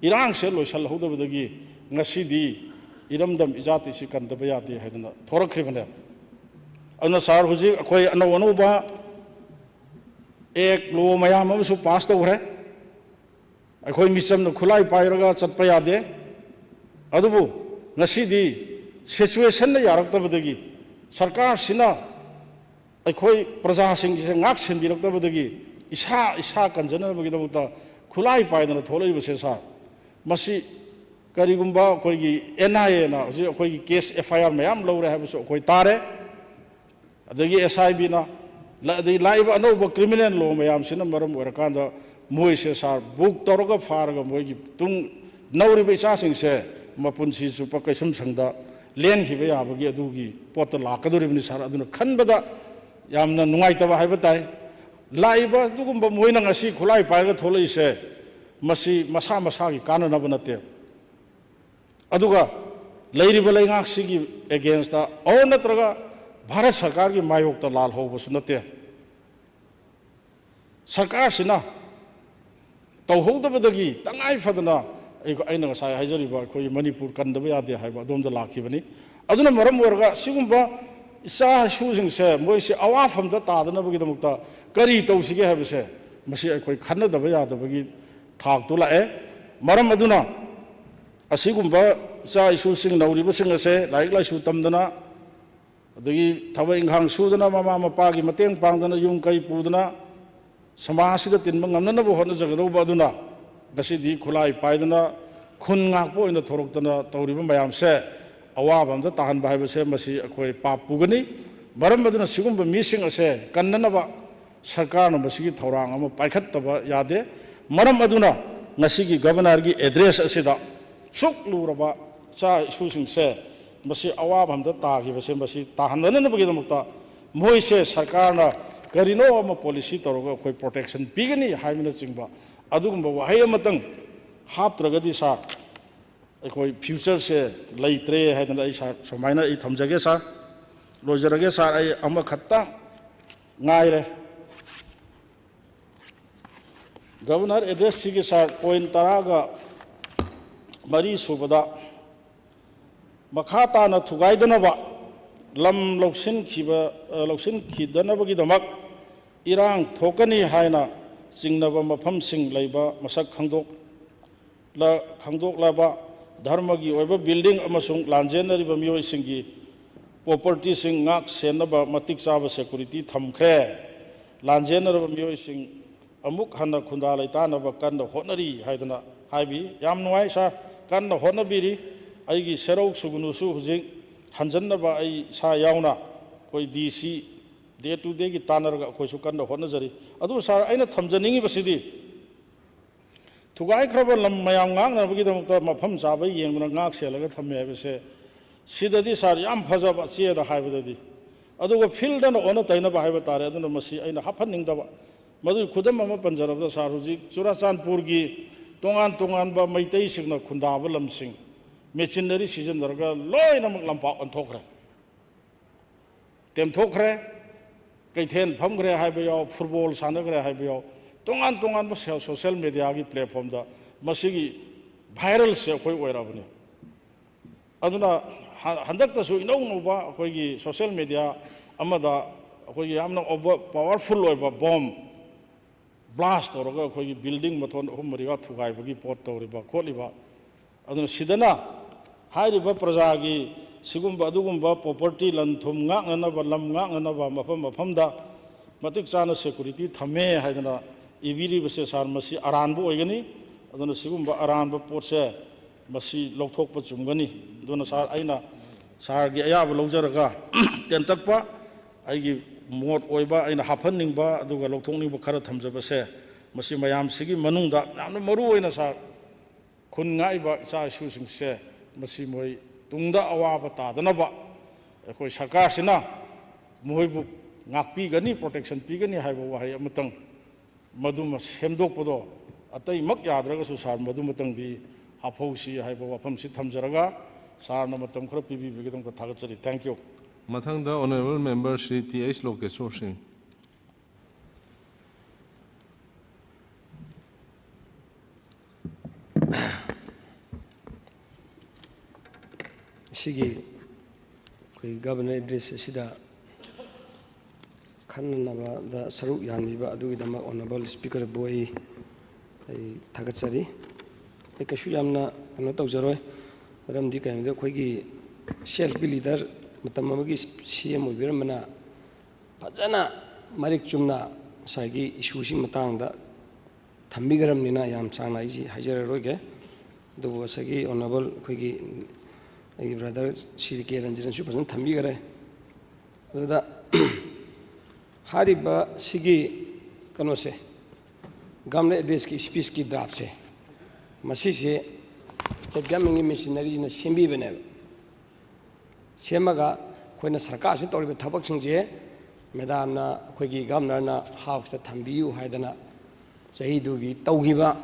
ꯏꯔꯥꯡꯁꯦ ꯂꯣꯏꯁꯤꯜꯍꯧꯗꯕꯗꯒꯤ ꯉꯁꯤꯗꯤ ꯏꯔꯝꯗꯝ ꯏꯖꯥꯇꯤꯁꯤ ꯀꯟꯗꯕ ꯌꯥꯗꯦ ꯍꯥꯏꯗꯅ ꯊꯣꯔꯛꯈ꯭ꯔꯤꯕꯅꯦ꯫ ꯑꯗꯨꯅ ꯁꯥꯔ, ꯍꯧꯖꯤꯛ ꯑꯩꯈꯣꯏ ꯑꯅꯧ ꯑꯅꯧꯕ act, law ꯃꯌꯥꯝ ꯑꯃꯁꯨ pass ꯇꯧꯈ꯭ꯔꯦ꯫ ꯑꯩꯈꯣꯏ ꯃꯤꯆꯝꯅ ꯈꯨꯠꯂꯥꯏ ꯄꯥꯏꯔꯒ ꯆꯠꯄ ꯌꯥꯗꯦ꯫ ꯑꯗꯨꯕꯨ ꯉꯁꯤꯗꯤ situationꯅ ꯌꯥꯔꯛꯇꯕꯗꯒꯤ, ꯁꯔꯀꯥꯔꯁꯤꯅ ꯑꯩꯈꯣꯏ ꯄ꯭ꯔꯖꯥꯁꯤꯡꯁꯦ ꯉꯥꯛ ꯁꯦꯟꯕꯤꯔꯛꯇꯕꯗꯒꯤ ꯏꯁꯥ ꯏꯁꯥ ꯀꯟꯖꯅꯕꯒꯤꯗꯃꯛꯇ ꯈꯨꯠꯂꯥꯏ ꯄꯥꯏꯗꯅ ꯊꯣꯛꯂꯛꯏꯕꯁꯦ ꯁꯥꯔ, ꯃꯁꯤ ꯀꯔꯤꯒꯨꯝꯕ ꯑꯩꯈꯣꯏꯒꯤ NIAꯅ ꯍꯧꯖꯤꯛ ꯑꯩꯈꯣꯏꯒꯤ case FIR ꯃꯌꯥꯝ ꯂꯧꯔꯦ ꯍꯥꯏꯕꯁꯨ ꯑꯩꯈꯣꯏ ꯇꯥꯔꯦ꯫ ꯑꯗꯒꯤ ꯑꯦꯁ ꯑꯥꯏ ꯕꯤꯅ, ꯑꯗꯒꯤ ꯂꯥꯛꯏꯕ ꯑꯅꯧꯕ ꯀ꯭ꯔꯤꯃꯤꯅꯦꯜ ꯂꯣ ꯃꯌꯥꯝꯁꯤꯅ ꯃꯔꯝ ꯑꯣꯏꯔꯀꯥꯟꯗ ꯃꯣꯏꯁꯦ ꯁꯥꯔ ꯕꯨꯛ ꯇꯧꯔꯒ ꯐꯥꯔꯒ ꯃꯣꯏꯒꯤ ꯇꯨꯡ ꯅꯧꯔꯤꯕ ꯏꯆꯥꯁꯤꯡꯁꯦ ꯃꯄꯨꯟꯁꯤ ꯆꯨꯞꯄ ꯀꯩꯁꯨꯝꯁꯪꯗ ꯂꯦꯟꯈꯤꯕ ꯌꯥꯕꯒꯤ ꯑꯗꯨꯒꯤ ꯄꯣꯠꯇ ꯂꯥꯛꯀꯗꯧꯔꯤꯕꯅꯤ ꯁꯥꯔ꯫ ꯑꯗꯨꯅ ꯈꯟꯕꯗ ꯌꯥꯝꯅ ꯅꯨꯡꯉꯥꯏꯇꯕ ꯍꯥꯏꯕ ꯇꯥꯏ꯫ ꯂꯥꯛꯏꯕ ꯑꯗꯨꯒꯨꯝꯕ ꯃꯣꯏꯅ ꯉꯁꯤ ꯈꯨꯠꯂꯥꯏ ꯄꯥꯏꯔꯒ ꯊꯣꯛꯂꯛꯏꯁꯦ ꯃꯁꯤ ꯃꯁꯥ ꯃꯁꯥꯒꯤ ꯀꯥꯟꯅꯅꯕ ꯅꯠꯇꯦ꯫ ꯑꯗꯨꯒ ꯂꯩꯔꯤꯕ ꯂꯩꯉꯥꯛꯁꯤꯒꯤ ꯑꯦꯒꯦꯟꯁꯇ ꯑꯣꯔ ꯅꯠꯇ꯭ꯔꯒ ꯚꯥꯔꯠ ꯁꯔꯀꯥꯔꯒꯤ ꯃꯥꯌꯣꯛꯇ ꯂꯥꯜꯍꯧꯕꯁꯨ ꯅꯠꯇꯦ꯫ ꯁꯔꯀꯥꯔꯁꯤꯅ ꯇꯧꯍꯧꯗꯕꯗꯒꯤ ꯇꯉꯥꯏ ꯐꯗꯅ ꯑꯩ-, ꯑꯩꯅ ꯉꯁꯥꯏ ꯍꯥꯏꯖꯔꯤꯕ ꯑꯩꯈꯣꯏꯒꯤ ꯃꯅꯤꯄꯨꯔ ꯀꯟꯗꯕ ꯌꯥꯗꯦ ꯍꯥꯏꯕ ꯑꯗꯣꯝꯗ ꯂꯥꯛꯈꯤꯕꯅꯤ꯫ ꯑꯗꯨꯅ ꯃꯔꯝ ꯑꯣꯏꯔꯒ ꯁꯤꯒꯨꯝꯕ ꯏꯆꯥ ꯏꯁꯨꯁꯤꯡꯁꯦ ꯃꯣꯏꯁꯤ ꯑꯋꯥꯐꯝꯗ ꯇꯥꯗꯅꯕꯒꯤꯗꯃꯛꯇ ꯀꯔꯤ ꯇꯧꯁꯤꯒꯦ ꯍꯥꯏꯕꯁꯦ ꯃꯁꯤ ꯑꯩꯈꯣꯏ ꯈꯟꯅꯗꯕ ꯌꯥꯗꯕꯒꯤ ꯊꯥꯛꯇꯨ ꯂꯥꯛꯑꯦ꯫ ꯃꯔꯝ ꯑꯗꯨꯅ ꯑꯁꯤꯒꯨꯝꯕ ꯏꯆꯥ ꯏꯁꯨꯁꯤꯡ ꯅꯧꯔꯤꯕꯁꯤꯡ ꯑꯁꯦ ꯂꯥꯏꯔꯤꯛ ꯂꯥꯏꯁꯨ ꯇꯝꯗꯅ, ꯑꯗꯒꯤ ꯊꯕꯛ ꯏꯪꯈꯥꯡ ꯁꯨꯗꯅ, ꯃꯃꯥ ꯃꯄꯥꯒꯤ ꯃꯇꯦꯡ ꯄꯥꯡꯗꯅ, ꯌꯨꯝ ꯀꯩ ꯄꯨꯗꯅ, ꯁꯃꯥꯖꯁꯤꯗ ꯇꯤꯟꯕ ꯉꯝꯅꯅꯕ ꯍꯣꯠꯅꯖꯒꯗꯧꯕ ꯑꯗꯨꯅ ꯉꯁꯤꯗꯤ ꯈꯨꯠꯂꯥꯏ ꯄꯥꯏꯗꯅ ꯈꯨꯟ ꯉꯥꯛꯄ ꯑꯣꯏꯅ ꯊꯣꯔꯛꯇꯅ ꯇꯧꯔꯤꯕ ꯃꯌꯥꯝꯁꯦ ꯑꯋꯥꯕ ꯑꯝꯗ ꯇꯥꯍꯟꯕ ꯍꯥꯏꯕꯁꯦ ꯃꯁꯤ ꯑꯩꯈꯣꯏ ꯄꯥꯞ ꯄꯨꯒꯅꯤ꯫ ꯃꯔꯝ ꯑꯗꯨꯅ ꯁꯤꯒꯨꯝꯕ ꯃꯤꯁꯤꯡ ꯑꯁꯦ ꯀꯟꯅꯅꯕ ꯁꯔꯀꯥꯔꯅ ꯃꯁꯤꯒꯤ ꯊꯧꯔꯥꯡ ꯑꯃ ꯄꯥꯏꯈꯠꯇꯕ ꯌꯥꯗꯦ꯫ ꯃꯔꯝ ꯑꯗꯨꯅ ꯉꯁꯤꯒꯤ ꯒꯕꯔꯅꯔꯒꯤ ꯑꯦꯗ꯭ꯔꯦꯁ ꯑꯁꯤꯗ ꯁꯨꯛ ꯂꯨꯔꯕ ꯏꯆꯥ ꯏꯁꯨꯁꯤꯡꯁꯦ ꯃꯁꯤ ꯑꯋꯥꯕ ꯑꯝꯗ ꯇꯥꯈꯤꯕꯁꯦ ꯃꯁꯤ ꯇꯥꯍꯟꯗꯅꯕꯒꯤꯗꯃꯛꯇ ꯃꯣꯏꯁꯦ ꯁꯔꯀꯥꯔꯅ ꯀꯔꯤꯅꯣ ꯑꯃ ꯄꯣꯂꯤꯁꯤ ꯇꯧꯔꯒ ꯑꯩꯈꯣꯏ ꯄ꯭ꯔꯣꯇꯦꯛꯁꯟ ꯄꯤꯒꯅꯤ ꯍꯥꯏꯕꯅꯆꯤꯡꯕ ꯑꯗꯨꯒꯨꯝꯕ ꯋꯥꯍꯩ ꯑꯃꯇꯪ ꯍꯥꯞꯇ꯭ꯔꯒꯗꯤ ꯁꯥꯔ, ꯑꯩꯈꯣꯏ ꯐ꯭ꯌꯨꯆꯔꯁꯦ ꯂꯩꯇ꯭ꯔꯦ ꯍꯥꯏꯗꯅ ꯑꯩ ꯁꯥꯔ ꯁꯨꯃꯥꯏꯅ ꯑꯩ ꯊꯝꯖꯒꯦ ꯁꯥꯔ꯫ ꯂꯣꯏꯖꯔꯒꯦ ꯁꯥꯔ, ꯑꯩ ꯑꯃꯈꯛꯇꯪ ꯉꯥꯏꯔꯦ꯫ ꯒꯕꯔꯅꯔ ꯑꯦꯗ꯭ꯔꯦꯁꯁꯤꯒꯤ ꯁꯥꯔ, ꯄꯣꯏꯟ ꯇꯔꯥꯒ ꯃꯔꯤ ꯁꯨꯕꯗ, ꯃꯈꯥ ꯇꯥꯅ ꯊꯨꯒꯥꯏꯗꯅꯕ ꯂꯝ ꯂꯧꯁꯤꯟꯈꯤꯕ, ꯑ, ꯂꯧꯁꯤꯟꯈꯤꯗꯅꯕꯒꯤꯗꯃꯛ ꯏꯔꯥꯡ ꯊꯣꯛꯀꯅꯤ ꯍꯥꯏꯅ ꯆꯤꯡꯅꯕ ꯃꯐꯝꯁꯤꯡ ꯂꯩꯕ ꯃꯁꯛ ꯈꯪꯗꯣꯛ-, ꯂ-, ꯈꯪꯗꯣꯛꯂꯕ ꯙꯔꯃꯒꯤ ꯑꯣꯏꯕ ꯕꯤꯜꯗꯤꯡ ꯑꯃꯁꯨꯡ ꯂꯥꯟꯖꯦꯟꯅꯔꯤꯕ ꯃꯤꯑꯣꯏꯁꯤꯡꯒꯤ ꯄ꯭ꯔꯣꯄꯔꯇꯤꯁꯤꯡ ꯉꯥꯛ ꯁꯦꯟꯅꯕ ꯃꯇꯤꯛ ꯆꯥꯕ ꯁꯦꯀꯨꯔꯤꯇꯤ ꯊꯝꯈ꯭ꯔꯦ꯫ ꯂꯥꯟꯖꯦꯟꯅꯔꯕ ꯃꯤꯑꯣꯏꯁꯤꯡ ꯑꯃꯨꯛ ꯍꯟꯅ ꯈꯨꯟꯗꯥ ꯂꯩꯇꯥꯅꯕ ꯀꯟꯅ ꯍꯣꯠꯅꯔꯤ ꯍꯥꯏꯗꯅ ꯍꯥꯏꯕꯤ꯫ ꯌꯥꯝ ꯅꯨꯡꯉꯥꯏ ꯁꯥꯔ, ꯀꯟꯅ ꯍꯣꯠꯅꯕꯤꯔꯤ꯫ ꯑꯩꯒꯤ ꯁꯦꯔꯧ ꯁꯨꯒꯨꯅꯨꯁꯨ ꯍꯧꯖꯤꯛ ꯍꯟꯖꯟꯅꯕ ꯑꯩ ꯏꯁꯥ ꯌꯥꯎꯅ ꯑꯩꯈꯣꯏ ꯗꯤ ꯁꯤ ꯗꯦ ꯇꯨ ꯗꯦꯒꯤ ꯇꯥꯟꯅꯔꯒ ꯑꯩꯈꯣꯏꯁꯨ ꯀꯟꯅ ꯍꯣꯠꯅꯖꯔꯤ꯫ ꯑꯗꯨꯕꯨ ꯁꯥꯔ, ꯑꯩꯅ ꯊꯝꯖꯅꯤꯡꯉꯤꯕꯁꯤꯗꯤ, ꯊꯨꯒꯥꯏꯈ꯭ꯔꯕ ꯂꯝ ꯃꯌꯥꯝ ꯉꯥꯛꯅꯕꯒꯤꯗꯃꯛꯇ ꯃꯐꯝ ꯆꯥꯕ ꯌꯦꯡꯗꯨꯅ ꯉꯥꯛ ꯁꯦꯜꯂꯒ ꯊꯝꯃꯦ ꯍꯥꯏꯕꯁꯦ, ꯁꯤꯗꯗꯤ ꯁꯥꯔ, ꯌꯥꯝ ꯐꯖꯕ ꯆꯦꯗ ꯍꯥꯏꯕꯗꯗꯤ, ꯑꯗꯨꯒ ꯐꯤꯜꯗꯅ ꯑꯣꯟꯅ ꯇꯩꯅꯕ ꯍꯥꯏꯕ ꯇꯥꯔꯦ꯫ ꯑꯗꯨꯅ ꯃꯁꯤ ꯑꯩꯅ ꯍꯥꯞꯍꯟꯅꯤꯡꯗꯕ꯫ ꯃꯗꯨꯒꯤ ꯈꯨꯗꯝ ꯑꯃ ꯄꯟꯖꯔꯕꯗ, ꯁꯥꯔ, ꯍꯧꯖꯤꯛ ꯆꯨꯔꯥꯆꯥꯟꯄꯨꯔꯒꯤ ꯇꯣꯉꯥꯟ ꯇꯣꯉꯥꯟꯕ ꯃꯩꯇꯩꯁꯤꯡꯅ ꯈꯨꯟꯗꯥꯕ ꯂꯝꯁꯤꯡ, ꯃꯦꯆꯤꯟꯅꯔꯤ ꯁꯤꯖꯤꯟꯅꯔꯒ ꯂꯣꯏꯅꯃꯛ ꯂꯝꯄꯥꯛ ꯑꯣꯟꯊꯣꯛꯈ꯭ꯔꯦ, ꯇꯦꯝꯊꯣꯛꯈ꯭ꯔꯦ, ꯀꯩꯊꯦꯜ ꯐꯝꯈ꯭ꯔꯦ ꯍꯥꯏꯕ ꯌꯥꯎ, ꯐꯨꯠꯕꯣꯜ ꯁꯥꯟꯅꯈ꯭ꯔꯦ ꯍꯥꯏꯕ ꯌꯥꯎ, ꯇꯣꯉꯥꯟ ꯇꯣꯉꯥꯟꯕ ꯁꯦ-, ꯁꯣꯁꯦꯜ ꯃꯦꯗꯤꯌꯥꯒꯤ ꯄ꯭ꯂꯦꯠꯐꯣꯝꯗ ꯃꯁꯤꯒꯤ ꯚꯥꯏꯔꯦꯜꯁꯦ ꯑꯩꯈꯣꯏ ꯑꯣꯏꯔꯕꯅꯤ꯫ ꯑꯗꯨꯅ ꯍ-, ꯍꯟꯗꯛꯇꯁꯨ ꯏꯅꯧ ꯅꯧꯕ ꯑꯩꯈꯣꯏꯒꯤ ꯁꯣꯁꯦꯜ ꯃꯦꯗꯤꯌꯥ ꯑꯃꯗ ꯑꯩꯈꯣꯏꯒꯤ ꯌꯥꯝꯅ ꯑꯣꯚꯔ ꯄꯥꯋꯔꯐꯨꯜ ꯑꯣꯏꯕ ꯕꯣꯝ ꯕ꯭ꯂꯥꯁ ꯇꯧꯔꯒ ꯑꯩꯈꯣꯏꯒꯤ ꯕꯤꯜꯗꯤꯡ ꯃꯊꯣꯟ ꯑꯍꯨꯝ ꯃꯔꯤꯒ ꯊꯨꯒꯥꯏꯕꯒꯤ ꯄꯣꯠ ꯇꯧꯔꯤꯕ ꯈꯣꯠꯂꯤꯕ꯫ ꯑꯗꯨꯅ ꯁꯤꯗꯅ ꯍꯥꯏꯔꯤꯕ ꯄ꯭ꯔꯖꯥꯒꯤ ꯁꯤꯒꯨꯝꯕ ꯑꯗꯨꯒꯨꯝꯕ ꯄ꯭ꯔꯣꯄꯔꯇꯤ, ꯂꯟ ꯊꯨꯝ ꯉꯥꯛꯅꯅꯕ, ꯂꯝ ꯉꯥꯛꯅꯅꯕ ꯃꯐꯝ ꯃꯐꯝꯗ ꯃꯇꯤꯛ ꯆꯥꯅ ꯁꯦꯀꯨꯔꯤꯇꯤ ꯊꯝꯃꯦ ꯍꯥꯏꯗꯅ ꯏꯕꯤꯔꯤꯕꯁꯦ, ꯁꯥꯔ, ꯃꯁꯤ ꯑꯔꯥꯟꯕ ꯑꯣꯏꯒꯅꯤ꯫ ꯑꯗꯨꯅ ꯁꯤꯒꯨꯝꯕ ꯑꯔꯥꯟꯕ ꯄꯣꯠꯁꯦ ꯃꯁꯤ ꯂꯧꯊꯣꯛꯄ ꯆꯨꯝꯒꯅꯤ꯫ ꯑꯗꯨꯅ ꯁꯥꯔ, ꯑꯩꯅ ꯁꯥꯔꯒꯤ ꯑꯌꯥꯕ ꯂꯧꯖꯔꯒ ꯇꯦꯟꯇꯛꯄ ꯑꯩꯒꯤ ꯃꯣꯠ ꯑꯣꯏꯕ, ꯑꯩꯅ ꯍꯥꯞꯍꯟꯅꯤꯡꯕ ꯑꯗꯨꯒ ꯂꯧꯊꯣꯛꯅꯤꯡꯕ ꯈꯔ ꯊꯝꯖꯕꯁꯦ, ꯃꯁꯤ ꯃꯌꯥꯝꯁꯤꯒꯤ ꯃꯅꯨꯡꯗ ꯌꯥꯝꯅ ꯃꯔꯨ ꯑꯣꯏꯅ, ꯁꯥꯔ, ꯈꯨꯟ ꯉꯥꯛꯏꯕ ꯏꯆꯥ ꯏꯁꯨꯁꯤꯡꯁꯦ, ꯃꯁꯤ ꯃꯣꯏ ꯇꯨꯡꯗ ꯑꯋꯥꯕ ꯇꯥꯗꯅꯕ ꯑꯩꯈꯣꯏ ꯁꯔꯀꯥꯔꯁꯤꯅ ꯃꯈꯣꯏꯕꯨ ꯉꯥꯛꯄꯤꯒꯅꯤ, ꯄ꯭ꯔꯣꯇꯦꯛꯁꯟ ꯄꯤꯒꯅꯤ ꯍꯥꯏꯕ ꯋꯥꯍꯩ ꯑꯃꯇꯪ, ꯃꯗꯨꯃ ꯁꯦꯝꯗꯣꯛꯄꯗꯣ ꯑꯇꯩꯃꯛ ꯌꯥꯗ꯭ꯔꯒꯁꯨ, ꯁꯥꯔ, ꯃꯗꯨꯃꯇꯪꯗꯤ ꯍꯥꯞꯍꯧꯁꯤ ꯍꯥꯏꯕ ꯋꯥꯐꯝꯁꯤ ꯊꯝꯖꯔꯒ, ꯁꯥꯔꯅ ꯃꯇꯝ ꯈꯔ ꯄꯤꯕꯤꯕꯒꯤꯗꯃꯛꯇ ꯊꯥꯒꯠꯆꯔꯤ꯫ Thank you꯫ ꯃꯊꯪꯗ Honourable Member Shri T H Lokeshor Singh. ꯉꯁꯤꯒꯤ ꯑꯩꯈꯣꯏ Governor Address ꯑꯁꯤꯗ ꯈꯟꯅꯅꯕꯗ ꯁꯔꯨꯛ ꯌꯥꯍꯟꯕꯤꯕ ꯑꯗꯨꯒꯤꯗꯃꯛ Honourable Speakerꯕꯨ ꯑꯩ, ꯑꯩ ꯊꯥꯒꯠꯆꯔꯤ꯫ ꯑꯩ ꯀꯩꯁꯨ ꯌꯥꯝꯅ ꯀꯩꯅꯣ ꯇꯧꯖꯔꯣꯏ, ꯃꯔꯝꯗꯤ ꯀꯩꯅꯣꯗ ꯑꯩꯈꯣꯏꯒꯤ ꯁꯦꯜꯐ ꯂꯤꯗꯔ ꯃꯇꯝ ꯑꯃꯒꯤ ꯁꯤ ꯑꯦꯝ ꯑꯣꯏꯕꯤꯔꯝꯕꯅ ꯐꯖꯅ ꯃꯔꯤꯛ ꯆꯨꯝꯅ ꯉꯁꯥꯏꯒꯤ ꯏꯁꯨꯁꯤ ꯃꯇꯥꯡꯗ ꯊꯝꯕꯤꯈ꯭ꯔꯕꯅꯤꯅ ꯌꯥꯝ ꯁꯥꯡꯅ ꯑꯩꯁꯤ ꯍꯥꯏꯖꯔꯔꯣꯏꯒꯦ꯫ ꯑꯗꯨꯕꯨ ꯉꯁꯥꯏꯒꯤ Honourable ꯑꯩꯈꯣꯏꯒꯤ ꯑꯩꯒꯤ brother ꯁ꯭ꯔꯤ ꯀꯦ ꯔꯟꯖꯟꯁꯨ ꯐꯖꯅ ꯊꯝꯕꯤꯈ꯭ꯔꯦ꯫ ꯑꯗꯨꯗ ꯍꯥꯏꯔꯤꯕ ꯁꯤꯒꯤ ꯀꯩꯅꯣꯁꯦ, ꯒꯚꯔꯅꯔ ꯑꯦꯗ꯭ꯔꯦꯁꯀꯤ ꯁ꯭ꯄꯤꯁꯀꯤ ꯗ꯭ꯔꯥꯐꯁꯦ, ꯃꯁꯤꯁꯦ ꯁ꯭ꯇꯦꯠ ꯒꯚꯔꯟꯃꯦꯟꯒꯤ ꯃꯤꯁꯅꯔꯤꯁꯤꯅ ꯁꯦꯝꯕꯤꯕꯅꯦꯕ꯫ ꯁꯦꯝꯃꯒ ꯑꯩꯈꯣꯏꯅ ꯁꯔꯀꯥꯔꯁꯤꯅ ꯇꯧꯔꯤꯕ ꯊꯕꯛꯁꯤꯡꯁꯦ ꯃꯦꯗꯥꯝꯅ, ꯑꯩꯈꯣꯏꯒꯤ ꯒꯚꯔꯅꯔꯅ ꯍꯥꯎꯁꯇ ꯊꯝꯕꯤꯌꯨ ꯍꯥꯏꯗꯅ ꯆꯍꯤꯗꯨꯒꯤ ꯇꯧꯈꯤꯕ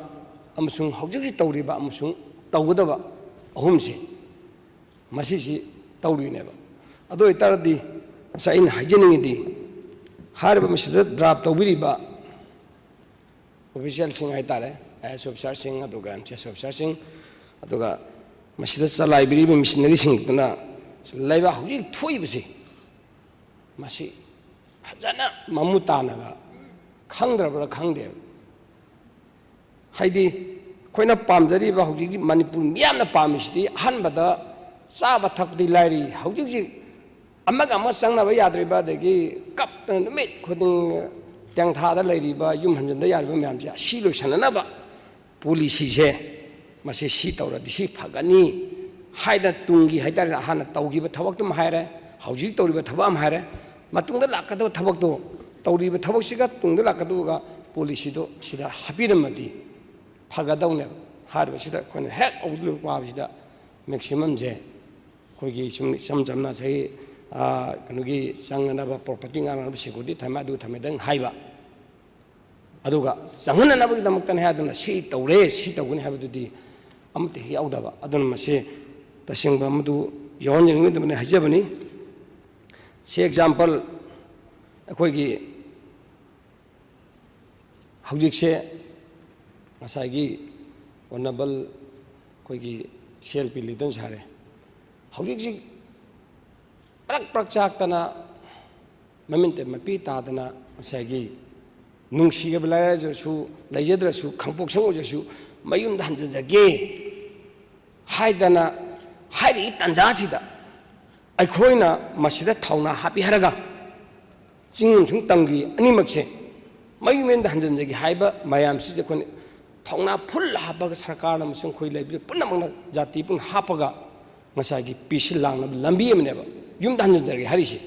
ꯑꯃꯁꯨꯡ ꯍꯧꯖꯤꯛ ꯍꯧꯖꯤꯛ ꯇꯧꯔꯤꯕ ꯑꯃꯁꯨꯡ ꯇꯧꯒꯗꯕ ꯑꯍꯨꯝꯁꯦ, ꯃꯁꯤꯁꯤ ꯇꯧꯔꯤꯅꯦꯕ꯫ ꯑꯗꯨ ꯑꯣꯏꯇꯥꯔꯗꯤ ꯉꯁꯥꯏ ꯑꯩꯅ ꯍꯥꯏꯖꯅꯤꯡꯉꯤꯗꯤ, ꯍꯥꯏꯔꯤꯕ ꯃꯁꯤꯗ ꯗ꯭ꯔꯥꯐ ꯇꯧꯕꯤꯔꯤꯕ ꯑꯣꯐꯤꯁꯤꯌꯦꯜꯁꯤꯡ ꯍꯥꯏꯇꯥꯔꯦ, ꯑꯥꯏ ꯑꯦꯁ ꯑꯣꯐꯤꯁꯥꯔꯁꯤꯡ, ꯑꯗꯨꯒ ꯑꯦꯝ ꯁꯤ ꯑꯦꯁ ꯑꯣꯐꯤꯁꯥꯔꯁꯤꯡ, ꯑꯗꯨꯒ ꯃꯁꯤꯗ ꯆꯂꯥꯏꯕꯤꯔꯤꯕ ꯃꯤꯁꯅꯔꯤꯁꯤꯡꯗꯨꯅ ꯂꯩꯕꯥꯛ ꯍꯧꯖꯤꯛ ꯊꯣꯛꯏꯕꯁꯤ, ꯃꯁꯤ ꯐꯖꯅ ꯃꯃꯨꯠ ꯇꯥꯅꯒ ꯈꯪꯗ꯭ꯔꯕ꯭ꯔꯥ ꯈꯪꯗꯦꯕ꯫ ꯍꯥꯏꯗꯤ, ꯑꯩꯈꯣꯏꯅ ꯄꯥꯝꯖꯔꯤꯕ ꯍꯧꯖꯤꯛꯀꯤ ꯃꯅꯤꯄꯨꯔ ꯃꯤꯌꯥꯝꯅ ꯄꯥꯝꯃꯤꯁꯤꯗꯤ, ꯑꯍꯥꯟꯕꯗ ꯆꯥꯕ ꯊꯛꯄꯗꯤ ꯂꯥꯏꯔꯤ, ꯍꯧꯖꯤꯛ ꯍꯧꯖꯤꯛ ꯑꯃꯒ ꯑꯃꯒ ꯆꯪꯅꯕ ꯌꯥꯗ꯭ꯔꯤꯕ, ꯑꯗꯒꯤ ꯀꯞꯇꯅ ꯅꯨꯃꯤꯠ ꯈꯨꯗꯤꯡ ꯇꯦꯡꯊꯥꯗ ꯂꯩꯔꯤꯕ, ꯌꯨꯝ ꯍꯟꯖꯤꯟꯗ ꯌꯥꯔꯤꯕ ꯃꯌꯥꯝꯁꯦ ꯑꯁꯤ ꯂꯣꯏꯁꯤꯟꯅꯅꯕ ꯄꯣꯂꯤꯁꯤꯁꯦ, ꯃꯁꯤ ꯁꯤ ꯇꯧꯔꯗꯤ ꯁꯤ ꯐꯒꯅꯤ ꯍꯥꯏꯗꯅ ꯇꯨꯡꯒꯤ ꯍꯥꯏꯇꯥꯔꯦ, ꯍꯥꯟꯅ ꯇꯧꯈꯤꯕ ꯊꯕꯛꯇꯨꯃ ꯍꯥꯏꯔꯦ, ꯍꯧꯖꯤꯛ ꯇꯧꯔꯤꯕ ꯊꯕꯛ ꯑꯃ ꯍꯥꯏꯔꯦ, ꯃꯇꯨꯡꯗ ꯂꯥꯛꯀꯗꯕ ꯊꯕꯛꯇꯣ, ꯇꯧꯔꯤꯕ ꯊꯕꯛꯁꯤꯒ ꯇꯨꯡꯗ ꯂꯥꯛꯀꯗꯕꯒ ꯄꯣꯂꯤꯁꯤꯗꯣ ꯁꯤꯗ ꯍꯥꯞꯄꯤꯔꯝꯃꯗꯤ ꯐꯒꯗꯧꯅꯦꯕ꯫ ꯍꯥꯏꯔꯤꯕꯁꯤꯗ ꯑꯩꯈꯣꯏꯅ ꯍꯦꯛ ꯍꯧꯒꯠꯂꯛꯄ ꯄꯥꯕꯁꯤꯗ ꯃꯦꯛꯁꯤꯃꯝꯁꯦ ꯑꯩꯈꯣꯏꯒꯤ ꯁꯨꯝ ꯏꯆꯝ ꯆꯝꯅ ꯉꯁꯥꯏ, ꯑꯥ, ꯀꯩꯅꯣꯒꯤ ꯆꯪꯅꯅꯕ ꯄ꯭ꯔꯣꯄꯔꯇꯤ ꯉꯥꯡꯅꯅꯕ ꯁꯦꯀ꯭ꯌꯨꯔꯤꯇꯤ ꯊꯝꯃꯦ, ꯑꯗꯨ ꯊꯝꯃꯦꯗꯪ ꯍꯥꯏꯕ, ꯑꯗꯨꯒ ꯆꯪꯍꯟꯅꯅꯕꯒꯤꯗꯃꯛꯇꯅꯤ ꯍꯥꯏꯗꯨꯅ ꯁꯤ ꯇꯧꯔꯦ, ꯁꯤ ꯇꯧꯒꯅꯤ ꯍꯥꯏꯕꯗꯨꯗꯤ ꯑꯃꯠꯇ ꯍꯦꯛ ꯌꯥꯎꯗꯕ꯫ ꯑꯗꯨꯅ ꯃꯁꯤ ꯇꯁꯦꯡꯕ ꯃꯗꯨ ꯌꯥꯎꯍꯟꯖꯅꯤꯡꯗꯕꯅꯤ ꯍꯥꯏꯖꯕꯅꯤ꯫ ꯁꯤ ꯑꯦꯛꯖꯥꯝꯄꯜ, ꯑꯩꯈꯣꯏꯒꯤ ꯍꯧꯖꯤꯛꯁꯦ ꯉꯁꯥꯏꯒꯤ ꯑꯣꯅꯔꯦꯕꯜ ꯑꯩꯈꯣꯏꯒꯤ ꯁꯤ ꯑꯦꯜ ꯄꯤ ꯂꯤꯗꯅꯁꯨ ꯍꯥꯏꯔꯦ, ꯍꯧꯖꯤꯛ ꯍꯧꯖꯤꯛ ꯄ꯭ꯔꯛ ꯄ꯭ꯔꯛ ꯆꯥꯛꯇꯅ, ꯃꯃꯤꯠꯇ ꯃꯄꯤ ꯇꯥꯗꯅ, ꯉꯁꯥꯏꯒꯤ ꯅꯨꯡꯁꯤꯔꯕ ꯂꯥꯏꯔꯖꯔꯁꯨ, ꯂꯩꯖꯗ꯭ꯔꯁꯨ, ꯈꯥꯡꯄꯣꯛꯁꯪ ꯑꯣꯏꯖꯔꯁꯨ ꯃꯌꯨꯝꯗ ꯍꯟꯖꯤꯟꯖꯒꯦ ꯍꯥꯏꯗꯅ ꯍꯥꯏꯔꯤꯕ ꯇꯥꯟꯖꯥꯁꯤꯗ ꯑꯩꯈꯣꯏꯅ ꯃꯁꯤꯗ ꯊꯧꯅꯥ ꯍꯥꯞꯄꯤ ꯍꯥꯏꯔꯒ, ꯆꯤꯡ ꯑꯃꯁꯨꯡ ꯇꯝꯒꯤ ꯑꯅꯤꯃꯛꯁꯦ ꯃꯌꯨꯝ ꯃꯌꯨꯝꯗ ꯍꯟꯖꯤꯟꯖꯒꯦ ꯍꯥꯏꯕ ꯃꯌꯥꯝꯁꯤꯗ ꯑꯩꯈꯣꯏꯅ ꯊꯧꯅꯥ ꯐꯨꯜ ꯍꯥꯞꯄꯒ, ꯁꯔꯀꯥꯔꯅ ꯑꯃꯁꯨꯡ ꯑꯩꯈꯣꯏ ꯂꯩꯕꯤꯔꯤꯕ ꯄꯨꯝꯅꯃꯛꯅ ꯖꯥꯇꯤ ꯄꯨꯟꯅ ꯍꯥꯞꯄꯒ ꯉꯁꯥꯏꯒꯤ ꯄꯤꯁꯤ ꯂꯥꯡꯅꯕ ꯂꯝꯕꯤ ꯑꯃꯅꯦꯕ ꯌꯨꯝꯗ ꯍꯟꯖꯤꯟꯖꯔꯒꯦ ꯍꯥꯏꯔꯤꯁꯦ꯫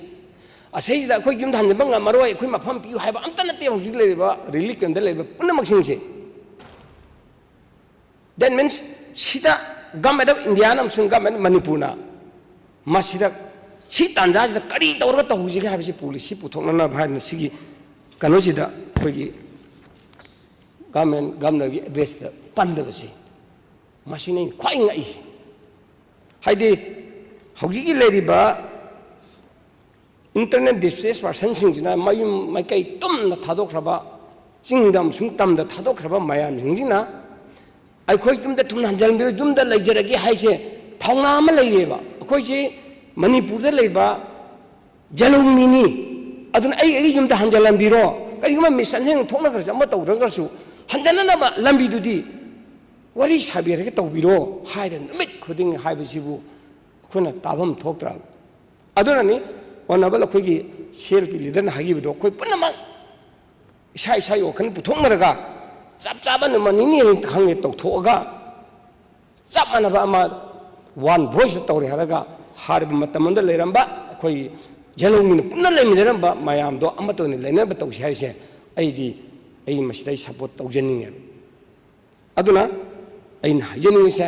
ꯑꯁꯤꯁꯤꯗ ꯑꯩꯈꯣꯏ ꯌꯨꯝꯗ ꯍꯟꯖꯤꯟꯕ ꯉꯝꯃꯔꯣꯏ, ꯑꯩꯈꯣꯏ ꯃꯐꯝ ꯄꯤꯌꯨ ꯍꯥꯏꯕ ꯑꯝꯇ ꯅꯠꯇꯦ꯫ ꯍꯧꯖꯤꯛ ꯂꯩꯔꯤꯕ ꯔꯤꯂꯤꯐ ꯀꯦꯝꯗ ꯂꯩꯔꯤꯕ ꯄꯨꯝꯅꯃꯛꯁꯤꯡꯁꯦ, that means ꯁꯤꯗ government of India ꯑꯃꯁꯨꯡ government of ꯃꯅꯤꯄꯨꯔꯅ ꯃꯁꯤꯗ, ꯁꯤ ꯇꯥꯟꯖꯥꯁꯤꯗ ꯀꯔꯤ ꯇꯧꯔꯒ ꯇꯧꯍꯧꯁꯤꯒꯦ ꯍꯥꯏꯕꯁꯤ ꯄꯣꯂꯤꯁꯤ ꯄꯨꯊꯣꯛꯅꯅꯕ ꯍꯥꯏꯗꯅ ꯁꯤꯒꯤ ꯀꯩꯅꯣꯁꯤꯗ ꯑꯩꯈꯣꯏꯒꯤ government, governorꯒꯤ addressꯇ ꯄꯟꯗꯕꯁꯦ, ꯃꯁꯤꯅꯤ ꯑꯩꯅ ꯈ꯭ꯋꯥꯏ ꯉꯛꯏꯁꯦ꯫ ꯍꯥꯏꯗꯤ ꯍꯧꯖꯤꯛꯀꯤ ꯂꯩꯔꯤꯕ internally displaced personꯁꯤꯡꯁꯤꯅ ꯃꯌꯨꯝ ꯃꯥꯏꯀꯩ ꯇꯨꯝꯅ ꯊꯥꯗꯣꯛꯈ꯭ꯔꯕ, ꯆꯤꯡꯗ ꯑꯃꯁꯨꯡ ꯇꯝꯗ ꯊꯥꯗꯣꯛꯈ꯭ꯔꯕ ꯃꯌꯥꯝꯁꯤꯡꯁꯤꯅ ꯑꯩꯈꯣꯏ ꯌꯨꯝꯗ ꯊꯨꯅ ꯍꯟꯖꯤꯟꯕꯤꯔꯣ, ꯌꯨꯝꯗ ꯂꯩꯖꯔꯒꯦ ꯍꯥꯏꯁꯦ ꯊꯧꯅꯥ ꯑꯃ ꯂꯩꯌꯦꯕ꯫ ꯑꯩꯈꯣꯏꯁꯤ ꯃꯅꯤꯄꯨꯔꯗ ꯂꯩꯕ ꯖꯂꯧꯃꯤꯅꯤ, ꯑꯗꯨꯅ ꯑꯩ ꯑꯩꯒꯤ ꯌꯨꯝꯗ ꯍꯟꯖꯤꯜꯂꯝꯕꯤꯔꯣ, ꯀꯔꯤꯒꯨꯝꯕ ꯃꯤꯁꯟ ꯍꯦꯛ ꯊꯣꯛꯅꯈ꯭ꯔꯁꯨ ꯑꯃ ꯇꯧꯗ꯭ꯔꯒꯁꯨ ꯍꯟꯖꯤꯟꯅꯅꯕ ꯂꯝꯕꯤꯗꯨꯗꯤ ꯋꯥꯔꯤ ꯁꯥꯕꯤꯔꯒ ꯇꯧꯕꯤꯔꯣ ꯍꯥꯏꯗꯅ ꯅꯨꯃꯤꯠ ꯈꯨꯗꯤꯡ ꯍꯥꯏꯕꯁꯤꯕꯨ ꯑꯩꯈꯣꯏꯅ ꯇꯥꯐꯝ ꯊꯣꯛꯇ꯭ꯔꯕ? ꯑꯗꯨꯅꯅꯤ honourable ꯑꯩꯈꯣꯏꯒꯤ CLP leaderꯅ ꯍꯥꯏꯈꯤꯕꯗꯣ, ꯑꯩꯈꯣꯏ ꯄꯨꯝꯅꯃꯛ ꯏꯁꯥ ꯏꯁꯥꯒꯤ ꯋꯥꯈꯜ ꯄꯨꯊꯣꯛꯅꯔꯒ ꯆꯞ ꯆꯥꯕ ꯅꯨꯃꯤꯠ ꯅꯤꯅꯤ ꯈꯪꯗꯦ ꯇꯧꯊꯣꯛꯑꯒ ꯆꯞ ꯃꯥꯟꯅꯕ ꯑꯃ one voiceꯇ ꯇꯧꯔꯦ ꯍꯥꯏꯔꯒ ꯍꯥꯏꯔꯤꯕ ꯃꯇꯝ ꯑꯃꯗ ꯂꯩꯔꯝꯕ ꯑꯩꯈꯣꯏꯒꯤ ꯖꯂꯧꯃꯤꯅ ꯄꯨꯟꯅ ꯂꯩꯃꯤꯟꯅꯔꯝꯕ ꯃꯌꯥꯝꯗꯣ ꯑꯃꯠꯇ ꯑꯣꯏꯅ ꯂꯩꯅꯕ ꯇꯧꯁꯤ ꯍꯥꯏꯁꯦ ꯑꯩꯗꯤ, ꯑꯩ ꯃꯁꯤꯗ ꯑꯩ support ꯇꯧꯖꯅꯤꯡꯉꯦꯕ꯫ ꯑꯗꯨꯅ ꯑꯩꯅ ꯍꯥꯏꯖꯅꯤꯡꯉꯤꯁꯦ,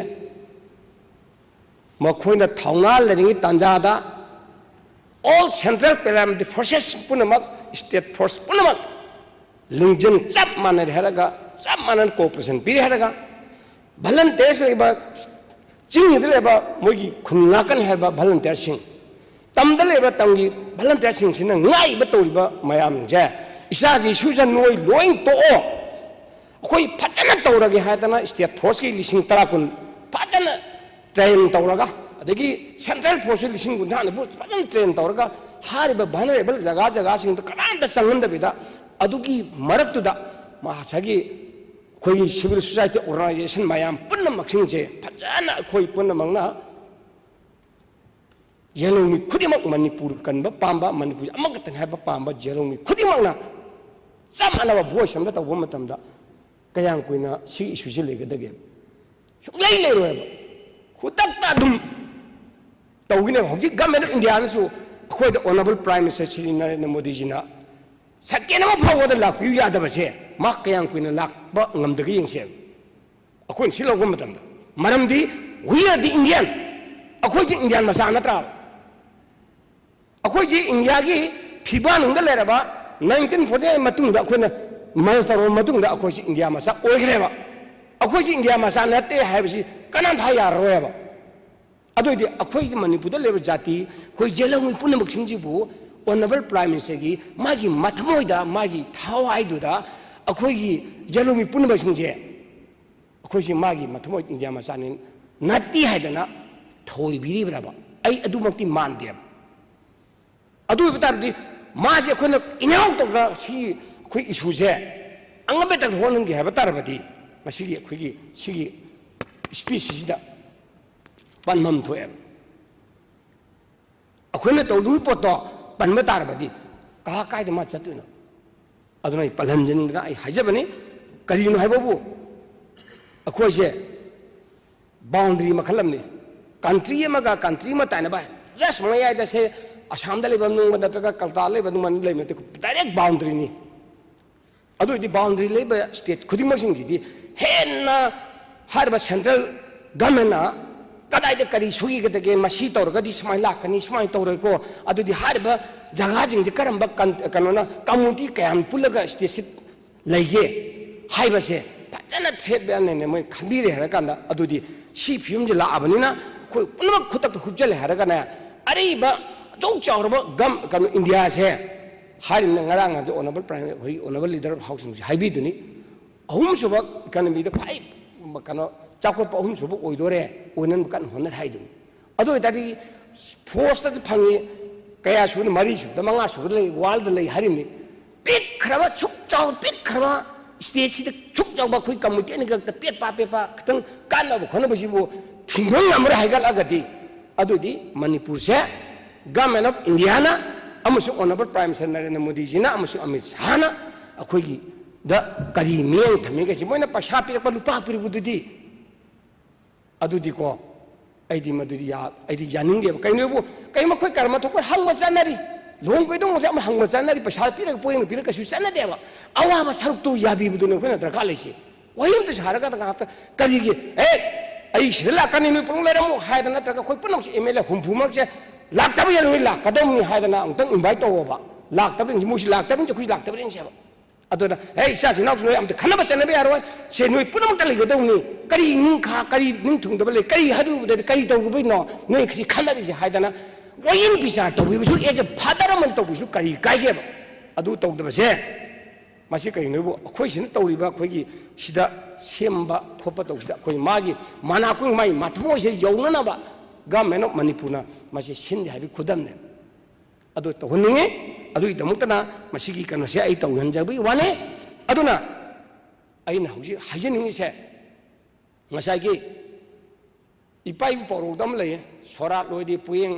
ꯃꯈꯣꯏꯅ ꯊꯧꯅꯥ ꯂꯩꯔꯤꯉꯩ ꯇꯥꯟꯖꯥꯗ all central paramilitary forces ꯄꯨꯝꯅꯃꯛ, state force ꯄꯨꯝꯅꯃꯛ ꯂꯤꯡꯖꯦꯜ ꯆꯞ ꯃꯥꯟꯅꯔꯦ ꯍꯥꯏꯔꯒ, ꯆꯞ ꯃꯥꯟꯅꯅ cooperation ꯄꯤꯔꯦ ꯍꯥꯏꯔꯒ, volunteers ꯂꯩꯕ, ꯆꯤꯡꯗ ꯂꯩꯕ ꯃꯣꯏꯒꯤ ꯈꯨꯟ ꯉꯥꯛꯀꯅꯤ ꯍꯥꯏꯕ volunteerꯁꯤꯡ, ꯇꯝꯗ ꯂꯩꯕ ꯇꯝꯒꯤ volunteerꯁꯤꯡꯁꯤꯅ ꯉꯥꯛꯏꯕ ꯇꯧꯔꯤꯕ ꯃꯌꯥꯝꯁꯦ, ꯏꯆꯥꯁꯤ ꯏꯁꯨꯁꯦ ꯅꯣꯏ ꯂꯣꯏ ꯇꯣꯛꯑꯣ, ꯑꯩꯈꯣꯏ ꯐꯖꯅ ꯇꯧꯔꯒꯦ ꯍꯥꯏꯗꯅ state forceꯀꯤ ꯂꯤꯁꯤꯡ ꯇꯔꯥ ꯀꯨꯟ ꯐꯖꯅ train ꯇꯧꯔꯒ, ꯑꯗꯒꯤ central forceꯁꯨ ꯂꯤꯁꯤꯡ ꯀꯨꯟꯊ꯭ꯔꯥ ꯅꯤꯐꯨ ꯐꯖꯅ train ꯇꯧꯔꯒ, ꯍꯥꯏꯔꯤꯕ vulnerable ꯖꯒꯥ ꯖꯒꯥꯁꯤꯡꯗ ꯀꯅꯥꯝꯇ ꯆꯪꯍꯟꯗꯕꯤꯗ, ꯑꯗꯨꯒꯤ ꯃꯔꯛꯇꯨꯗ ꯉꯁꯥꯏꯒꯤ ꯑꯩꯈꯣꯏꯒꯤ civil society organisation ꯃꯌꯥꯝ ꯄꯨꯝꯅꯃꯛꯁꯤꯡꯁꯦ ꯐꯖꯅ ꯑꯩꯈꯣꯏ ꯄꯨꯝꯅꯃꯛꯅ ꯌꯦꯜꯍꯧꯃꯤ ꯈꯨꯗꯤꯡꯃꯛ, ꯃꯅꯤꯄꯨꯔ ꯀꯟꯕ ꯄꯥꯝꯕ, ꯃꯅꯤꯄꯨꯔ ꯑꯃꯈꯛꯇꯅꯤ ꯍꯥꯏꯕ ꯄꯥꯝꯕ ꯌꯦꯜꯍꯧꯃꯤ ꯈꯨꯗꯤꯡꯃꯛꯅ ꯆꯞ ꯃꯥꯟꯅꯕ voice ꯑꯃꯗ ꯇꯧꯕ ꯃꯇꯝꯗ ꯀꯌꯥꯝ ꯀꯨꯏꯅ ꯁꯤ issueꯁꯤ ꯂꯩꯒꯗꯒꯦ? ꯁꯨꯡꯂꯩ ꯂꯩꯔꯣꯏꯕ꯫ ꯈꯨꯗꯛꯇ ꯑꯗꯨꯝ ꯇꯧꯒꯅꯦꯕ꯫ ꯍꯧꯖꯤꯛ government of Indiaꯅꯁꯨ ꯑꯩꯈꯣꯏꯗ Honourable Prime Minister Shri Narendra ꯃꯣꯗꯤꯖꯤꯅ ꯁꯦꯀꯦꯟ ꯑꯃ ꯐꯥꯎꯕꯗ ꯂꯥꯛꯄꯤꯌꯨ ꯌꯥꯗꯕꯁꯦ ꯃꯥ ꯀꯌꯥꯝ ꯀꯨꯏꯅ ꯂꯥꯛꯄ ꯉꯝꯗꯒꯦ ꯌꯦꯡꯁꯦꯕ꯫ ꯑꯩꯈꯣꯏꯅ ꯁꯤ ꯂꯧꯕ ꯃꯇꯝꯗ, ꯃꯔꯝꯗꯤ we are the Indian, ꯑꯩꯈꯣꯏꯁꯦ ꯏꯟꯗꯤꯌꯥꯟ ꯃꯆꯥ ꯅꯠꯇ꯭ꯔꯥ? ꯑꯩꯈꯣꯏꯁꯦ ꯏꯟꯗꯤꯌꯥꯒꯤ ꯐꯤꯕꯥ ꯅꯨꯡꯗ ꯂꯩꯔꯕ, ꯅꯥꯏꯟꯇꯤꯟ ꯐꯣꯔꯇꯤ ꯅꯥꯏꯟ ꯃꯇꯨꯡꯗ ꯑꯩꯈꯣꯏꯅ ꯃꯔꯁ ꯇꯧꯔꯕ ꯃꯇꯨꯡꯗ ꯑꯩꯈꯣꯏꯁꯦ ꯏꯟꯗꯤꯌꯥ ꯃꯆꯥ ꯑꯣꯏꯈ꯭ꯔꯦꯕ꯫ ꯑꯩꯈꯣꯏꯁꯦ ꯏꯟꯗꯤꯌꯥ ꯃꯆꯥ ꯅꯠꯇꯦ ꯍꯥꯏꯕꯁꯤ ꯀꯅꯥꯝꯇ ꯍꯥꯏ ꯌꯥꯔꯔꯣꯏꯕ꯫ ꯑꯗꯨꯑꯣꯏꯗꯤ ꯑꯩꯈꯣꯏꯒꯤ ꯃꯅꯤꯄꯨꯔꯗ ꯂꯩꯕ ꯖꯥꯇꯤ, ꯑꯩꯈꯣꯏ ꯖꯦꯂꯧꯃꯤ ꯄꯨꯝꯅꯃꯛꯁꯤꯡꯁꯤꯕꯨ Honourable Prime Ministerꯒꯤ ꯃꯥꯒꯤ ꯃꯊꯃꯣꯏꯗ, ꯃꯥꯒꯤ ꯊꯋꯥꯏꯗꯨꯗ ꯑꯩꯈꯣꯏꯒꯤ ꯖꯦꯂꯧꯃꯤ ꯄꯨꯝꯅꯃꯛꯁꯤꯡꯁꯦ ꯑꯩꯈꯣꯏꯁꯤ ꯃꯥꯒꯤ ꯃꯊꯃꯣꯏ ꯏꯟꯗꯤꯌꯥ ꯃꯆꯥꯅꯤ ꯅꯠꯇꯦ ꯍꯥꯏꯗꯅ ꯊꯧꯑꯣꯏꯕꯤꯔꯤꯕ꯭ꯔꯕ? ꯑꯩ ꯑꯗꯨꯃꯛꯇꯤ ꯃꯥꯟꯗꯦꯕ꯫ ꯑꯗꯨ ꯑꯣꯏꯕ ꯇꯥꯔꯗꯤ ꯃꯥꯁꯦ ꯑꯩꯈꯣꯏꯅ ꯏꯟꯅꯥꯎ ꯇꯧꯗꯅ ꯁꯤ ꯑꯩꯈꯣꯏ issueꯁꯦ ꯑꯉꯝꯕ ꯃꯇꯝꯗ ꯍꯣꯠꯍꯟꯒꯦ ꯍꯥꯏꯕ ꯇꯥꯔꯕꯗꯤ ꯉꯁꯤꯒꯤ ꯑꯩꯈꯣꯏꯒꯤ ꯁꯤꯒꯤ speechꯁꯤꯗ ꯄꯟꯐꯝ ꯊꯣꯛꯑꯦꯕ꯫ ꯑꯩꯈꯣꯏꯅ ꯇꯧꯗꯣꯏ ꯄꯣꯠꯇꯣ ꯄꯟꯕ ꯇꯥꯔꯕꯗꯤ ꯀꯥ ꯀꯥꯏꯗ ꯃꯥ ꯆꯠꯇꯣꯏꯅꯣ? ꯑꯗꯨꯅ ꯑꯩ ꯄꯜꯍꯟꯖꯅꯤꯡꯗꯅ ꯑꯩ ꯍꯥꯏꯖꯕꯅꯤ꯫ ꯀꯔꯤꯒꯤꯅꯣ ꯍꯥꯏꯕꯕꯨ ꯑꯩꯈꯣꯏꯁꯦ boundary ꯃꯈꯜ ꯑꯃꯅꯤ꯫ Country ꯑꯃꯒ country ꯑꯃ ꯇꯥꯏꯅꯕ just ꯃꯌꯥꯏꯗ ꯁꯦ ꯑꯁꯥꯝꯗ ꯂꯩꯕ ꯅꯨꯡꯕ ꯅꯠꯇ꯭ꯔꯒ ꯀꯜꯀꯇꯥꯗ ꯂꯩꯕ ꯅꯨꯡꯕ ꯂꯩꯕ ꯅꯠꯇꯦ, direct boundaryꯅꯤ꯫ ꯑꯗꯨ ꯑꯣꯏꯗꯤ boundary ꯂꯩꯕ state ꯈꯨꯗꯤꯡꯃꯛꯁꯤꯡꯁꯤꯗꯤ ꯍꯦꯟꯅ ꯍꯥꯏꯔꯤꯕ central governmentꯅ ꯀꯗꯥꯏꯗ ꯀꯔꯤ ꯁꯣꯏꯒꯗꯒꯦ, ꯃꯁꯤ ꯇꯧꯔꯒꯗꯤ ꯁꯨꯃꯥꯏꯅ ꯂꯥꯛꯀꯅꯤ, ꯁꯨꯃꯥꯏꯅ ꯇꯧꯔꯣꯏꯀꯣ, ꯑꯗꯨꯗꯤ ꯍꯥꯏꯔꯤꯕ ꯖꯒꯥꯁꯤꯡꯁꯦ ꯀꯔꯝꯕ ꯀꯟ-, ꯀꯩꯅꯣꯅ community ꯀꯌꯥꯝ ꯄꯨꯜꯂꯒ stateꯁꯤ ꯂꯩꯒꯦ ꯍꯥꯏꯕꯁꯦ ꯐꯖꯅ ꯊꯦꯠ ꯕꯦꯟꯅ ꯃꯣꯏ ꯈꯟꯕꯤꯔꯦ ꯍꯥꯏꯔꯀꯥꯟꯗ, ꯑꯗꯨꯗꯤ ꯁꯤ ꯐꯤꯕꯝꯁꯦ ꯂꯥꯛꯑꯕꯅꯤꯅ ꯑꯩꯈꯣꯏ ꯄꯨꯝꯅꯃꯛ ꯈꯨꯗꯛꯇ ꯍꯨꯞꯆꯜꯂꯦ ꯍꯥꯏꯔꯒꯅꯦ, ꯑꯔꯤꯕ ꯑꯆꯧ ꯆꯥꯎꯔꯕ ꯒꯝ-, ꯀꯩꯅꯣ, ꯏꯟꯗꯤꯌꯥꯁꯦ ꯍꯥꯏꯔꯤꯕꯅ ꯉꯔꯥꯡ ꯍꯧꯖꯤꯛ Honourable Prime, ꯍꯧꯖꯤꯛ Honourable Leader of Houseꯅꯁꯨ ꯍꯥꯏꯕꯤꯗꯨꯅꯤ, ꯑꯍꯨꯝꯁꯨꯕ economyꯗ ꯈ꯭ꯋꯥꯏ ꯀꯩꯅꯣ ꯆꯥꯎꯈꯠꯄ ꯑꯍꯨꯝꯁꯨꯕ ꯑꯣꯏꯗꯣꯔꯦ, ꯑꯣꯏꯅꯅꯕ ꯀꯟꯅ ꯍꯣꯠꯅꯔꯤ ꯍꯥꯏꯗꯨꯅꯤ꯫ ꯑꯗꯨ ꯑꯣꯏ ꯇꯥꯔꯗꯤ forceꯇꯁꯨ ꯐꯪꯉꯤ, ꯀꯌꯥ ꯁꯨꯕꯗ, ꯃꯔꯤ ꯁꯨꯕꯗ, ꯃꯉꯥ ꯁꯨꯕꯗ ꯂꯩ, worldꯗ ꯂꯩ ꯍꯥꯏꯔꯤꯕꯅꯤ꯫ ꯄꯤꯛꯈ꯭ꯔꯕ, ꯁꯨꯛ ꯆꯥꯎ ꯄꯤꯛꯈ꯭ꯔꯕ stateꯁꯤꯗ ꯁꯨꯛ ꯆꯥꯎꯕ ꯑꯩꯈꯣꯏ community ꯑꯅꯤꯈꯛꯇ ꯄꯦꯠꯄ ꯄꯦꯠꯄ ꯈꯤꯇꯪ ꯀꯥꯟꯅꯕ ꯈꯣꯠꯅꯕꯁꯤꯕꯨ ꯊꯤꯡꯕ ꯉꯝꯃꯔꯣꯏ ꯍꯥꯏꯒꯠꯂꯒꯗꯤ, ꯑꯗꯨꯗꯤ ꯃꯅꯤꯄꯨꯔꯁꯦ Government of Indiaꯅ ꯑꯃꯁꯨꯡ Honourable Prime Minister ꯅꯔꯦꯟꯗ꯭ꯔ ꯃꯣꯗꯤꯖꯤꯅ ꯑꯃꯁꯨꯡ ꯑꯃꯤꯠ ꯁꯥꯍꯅ ꯑꯩꯈꯣꯏꯒꯤꯗ ꯀꯔꯤ ꯃꯤꯠꯌꯦꯡ ꯊꯝꯃꯤꯒꯁꯤ, ꯃꯣꯏꯅ ꯄꯩꯁꯥ ꯄꯤꯔꯛꯄ, ꯂꯨꯄꯥ ꯄꯤꯔꯛꯄꯗꯨꯗꯤ, ꯑꯗꯨꯗꯤꯀꯣ, ꯑꯩꯗꯤ ꯃꯗꯨꯗꯤ ꯌꯥ-, ꯑꯩꯗꯤ ꯌꯥꯅꯤꯡꯗꯦꯕ꯫ ꯀꯩꯅꯣꯕꯨ, ꯀꯩ ꯃꯈꯣꯏ ꯀꯔꯃ ꯊꯣꯛꯄ ꯍꯪꯕ ꯆꯠꯅꯔꯤ, ꯂꯨꯍꯣꯡ ꯀꯩꯗꯧꯕꯁꯦ ꯑꯃ ꯍꯪꯕ ꯆꯠꯅꯔꯤ, ꯄꯩꯁꯥ ꯄꯤꯔꯒ ꯄꯣꯌꯦꯡ ꯄꯤꯔꯒ ꯀꯩꯁꯨ ꯆꯠꯅꯗꯦꯕ꯫ ꯑꯋꯥꯕ ꯁꯔꯨꯛꯇꯨ ꯌꯥꯕꯤꯕꯗꯨꯅꯤ ꯑꯩꯈꯣꯏꯅ ꯗꯔꯀꯥꯔ ꯂꯩꯁꯦ꯫ ꯋꯥꯍꯩ ꯑꯃꯇꯁꯨ ꯍꯥꯏꯔꯒ ꯉꯥꯏꯍꯥꯛꯇ ꯀꯔꯤꯒꯤ, "ꯑꯦ, ꯑꯩ ꯁꯤꯗ ꯂꯥꯛꯀꯅꯤ, ꯅꯣꯏ ꯄꯨꯝꯅꯃꯛ ꯂꯩꯔꯝꯃꯨ" ꯍꯥꯏꯗꯅ, ꯅꯠꯇ꯭ꯔꯒ ꯑꯩꯈꯣꯏ ꯄꯨꯝꯅꯃꯛꯁꯦ ꯑꯦꯝ ꯑꯦꯜ ꯑꯦ ꯍꯨꯝꯐꯨꯃꯛꯁꯦ ꯂꯥꯛꯇꯕ ꯌꯥꯔꯣꯏ, ꯅꯣꯏ ꯂꯥꯛꯀꯗꯧꯅꯤ ꯍꯥꯏꯗꯅ ꯑꯃꯨꯛꯇꯪ ꯏꯟꯚꯥꯏꯠ ꯇꯧꯋꯣꯕ꯫ ꯂꯥꯛꯇꯕꯁꯤꯡꯁꯦ, ꯃꯣꯏꯁꯨ ꯂꯥꯛꯇꯕꯅꯤꯅ ꯑꯩꯈꯣꯏꯁꯨ ꯂꯥꯛꯇꯕꯅ ꯌꯦꯡꯁꯦꯕ꯫ ꯑꯗꯨꯅ, "ꯑꯦ, ꯏꯆꯥꯁꯤꯡ ꯏꯅꯥꯎꯁꯤꯡ, ꯅꯣꯏ ꯑꯝꯇ ꯈꯟꯅꯕ ꯆꯠꯅꯕ ꯌꯥꯔꯣꯏ, ꯁꯦ ꯅꯣꯏ ꯄꯨꯝꯅꯃꯛꯇ ꯂꯩꯒꯗꯧꯅꯤ, ꯀꯔꯤ ꯅꯤꯡꯈꯥ, ꯀꯔꯤ ꯅꯤꯡꯊꯨꯡꯗꯕ ꯂꯩ, ꯀꯔꯤ ꯍꯥꯏꯔꯨꯕꯗ ꯀꯔꯤ ꯇꯧꯔꯨꯕꯩꯅꯣ ꯅꯣꯏ ꯁꯤ ꯈꯟꯅꯔꯤꯁꯦ?" ꯍꯥꯏꯗꯅ ꯋꯥꯌꯦꯜ ꯕꯤꯆꯥꯔ ꯇꯧꯕꯤꯕꯁꯨ, ꯑꯦꯁ ꯑꯦ ꯐꯥꯗꯔ ꯑꯃꯅ ꯇꯧꯕꯤꯕꯁꯨ ꯀꯔꯤ ꯀꯥꯏꯒꯦꯕ? ꯑꯗꯨ ꯇꯧꯗꯕꯁꯦ, ꯃꯁꯤ ꯀꯩꯅꯣꯕꯨ, ꯑꯩꯈꯣꯏ ꯁꯤꯅ ꯇꯧꯔꯤꯕ, ꯑꯩꯈꯣꯏꯒꯤ ꯁꯤꯗ ꯁꯦꯝꯕ ꯈꯣꯠꯄ ꯇꯧꯕꯁꯤꯗ, ꯑꯩꯈꯣꯏ ꯃꯥꯒꯤ ꯃꯅꯥꯀꯣꯡ, ꯃꯥꯒꯤ ꯃꯊꯃꯣꯏꯁꯦ ꯌꯧꯅꯅꯕ Government of ꯃꯅꯤꯄꯨꯔꯅ ꯃꯁꯤ ꯁꯤꯟꯗꯦ ꯍꯥꯏꯕꯒꯤ ꯈꯨꯗꯝꯅꯦ꯫ ꯑꯗꯨ ꯇꯧꯍꯟꯅꯤꯡꯉꯤ꯫ ꯑꯗꯨꯒꯤꯗꯃꯛꯇꯅ ꯃꯁꯤꯒꯤ ꯀꯩꯅꯣꯁꯦ ꯑꯩ ꯇꯧꯍꯟꯖꯕꯒꯤ ꯋꯥꯅꯤ꯫ ꯑꯗꯨꯅ ꯑꯩꯅ ꯍꯧꯖꯤꯛ ꯍꯥꯏꯖꯅꯤꯡꯉꯤꯁꯦ, ꯉꯁꯥꯏꯒꯤ ꯏꯄꯥ ꯏꯄꯨ ꯄꯥꯎꯔꯧꯗ ꯑꯃ ꯂꯩꯌꯦ, "ꯁꯣꯔꯥꯠ ꯂꯣꯏꯔꯗꯤ ꯄꯣꯌꯦꯡ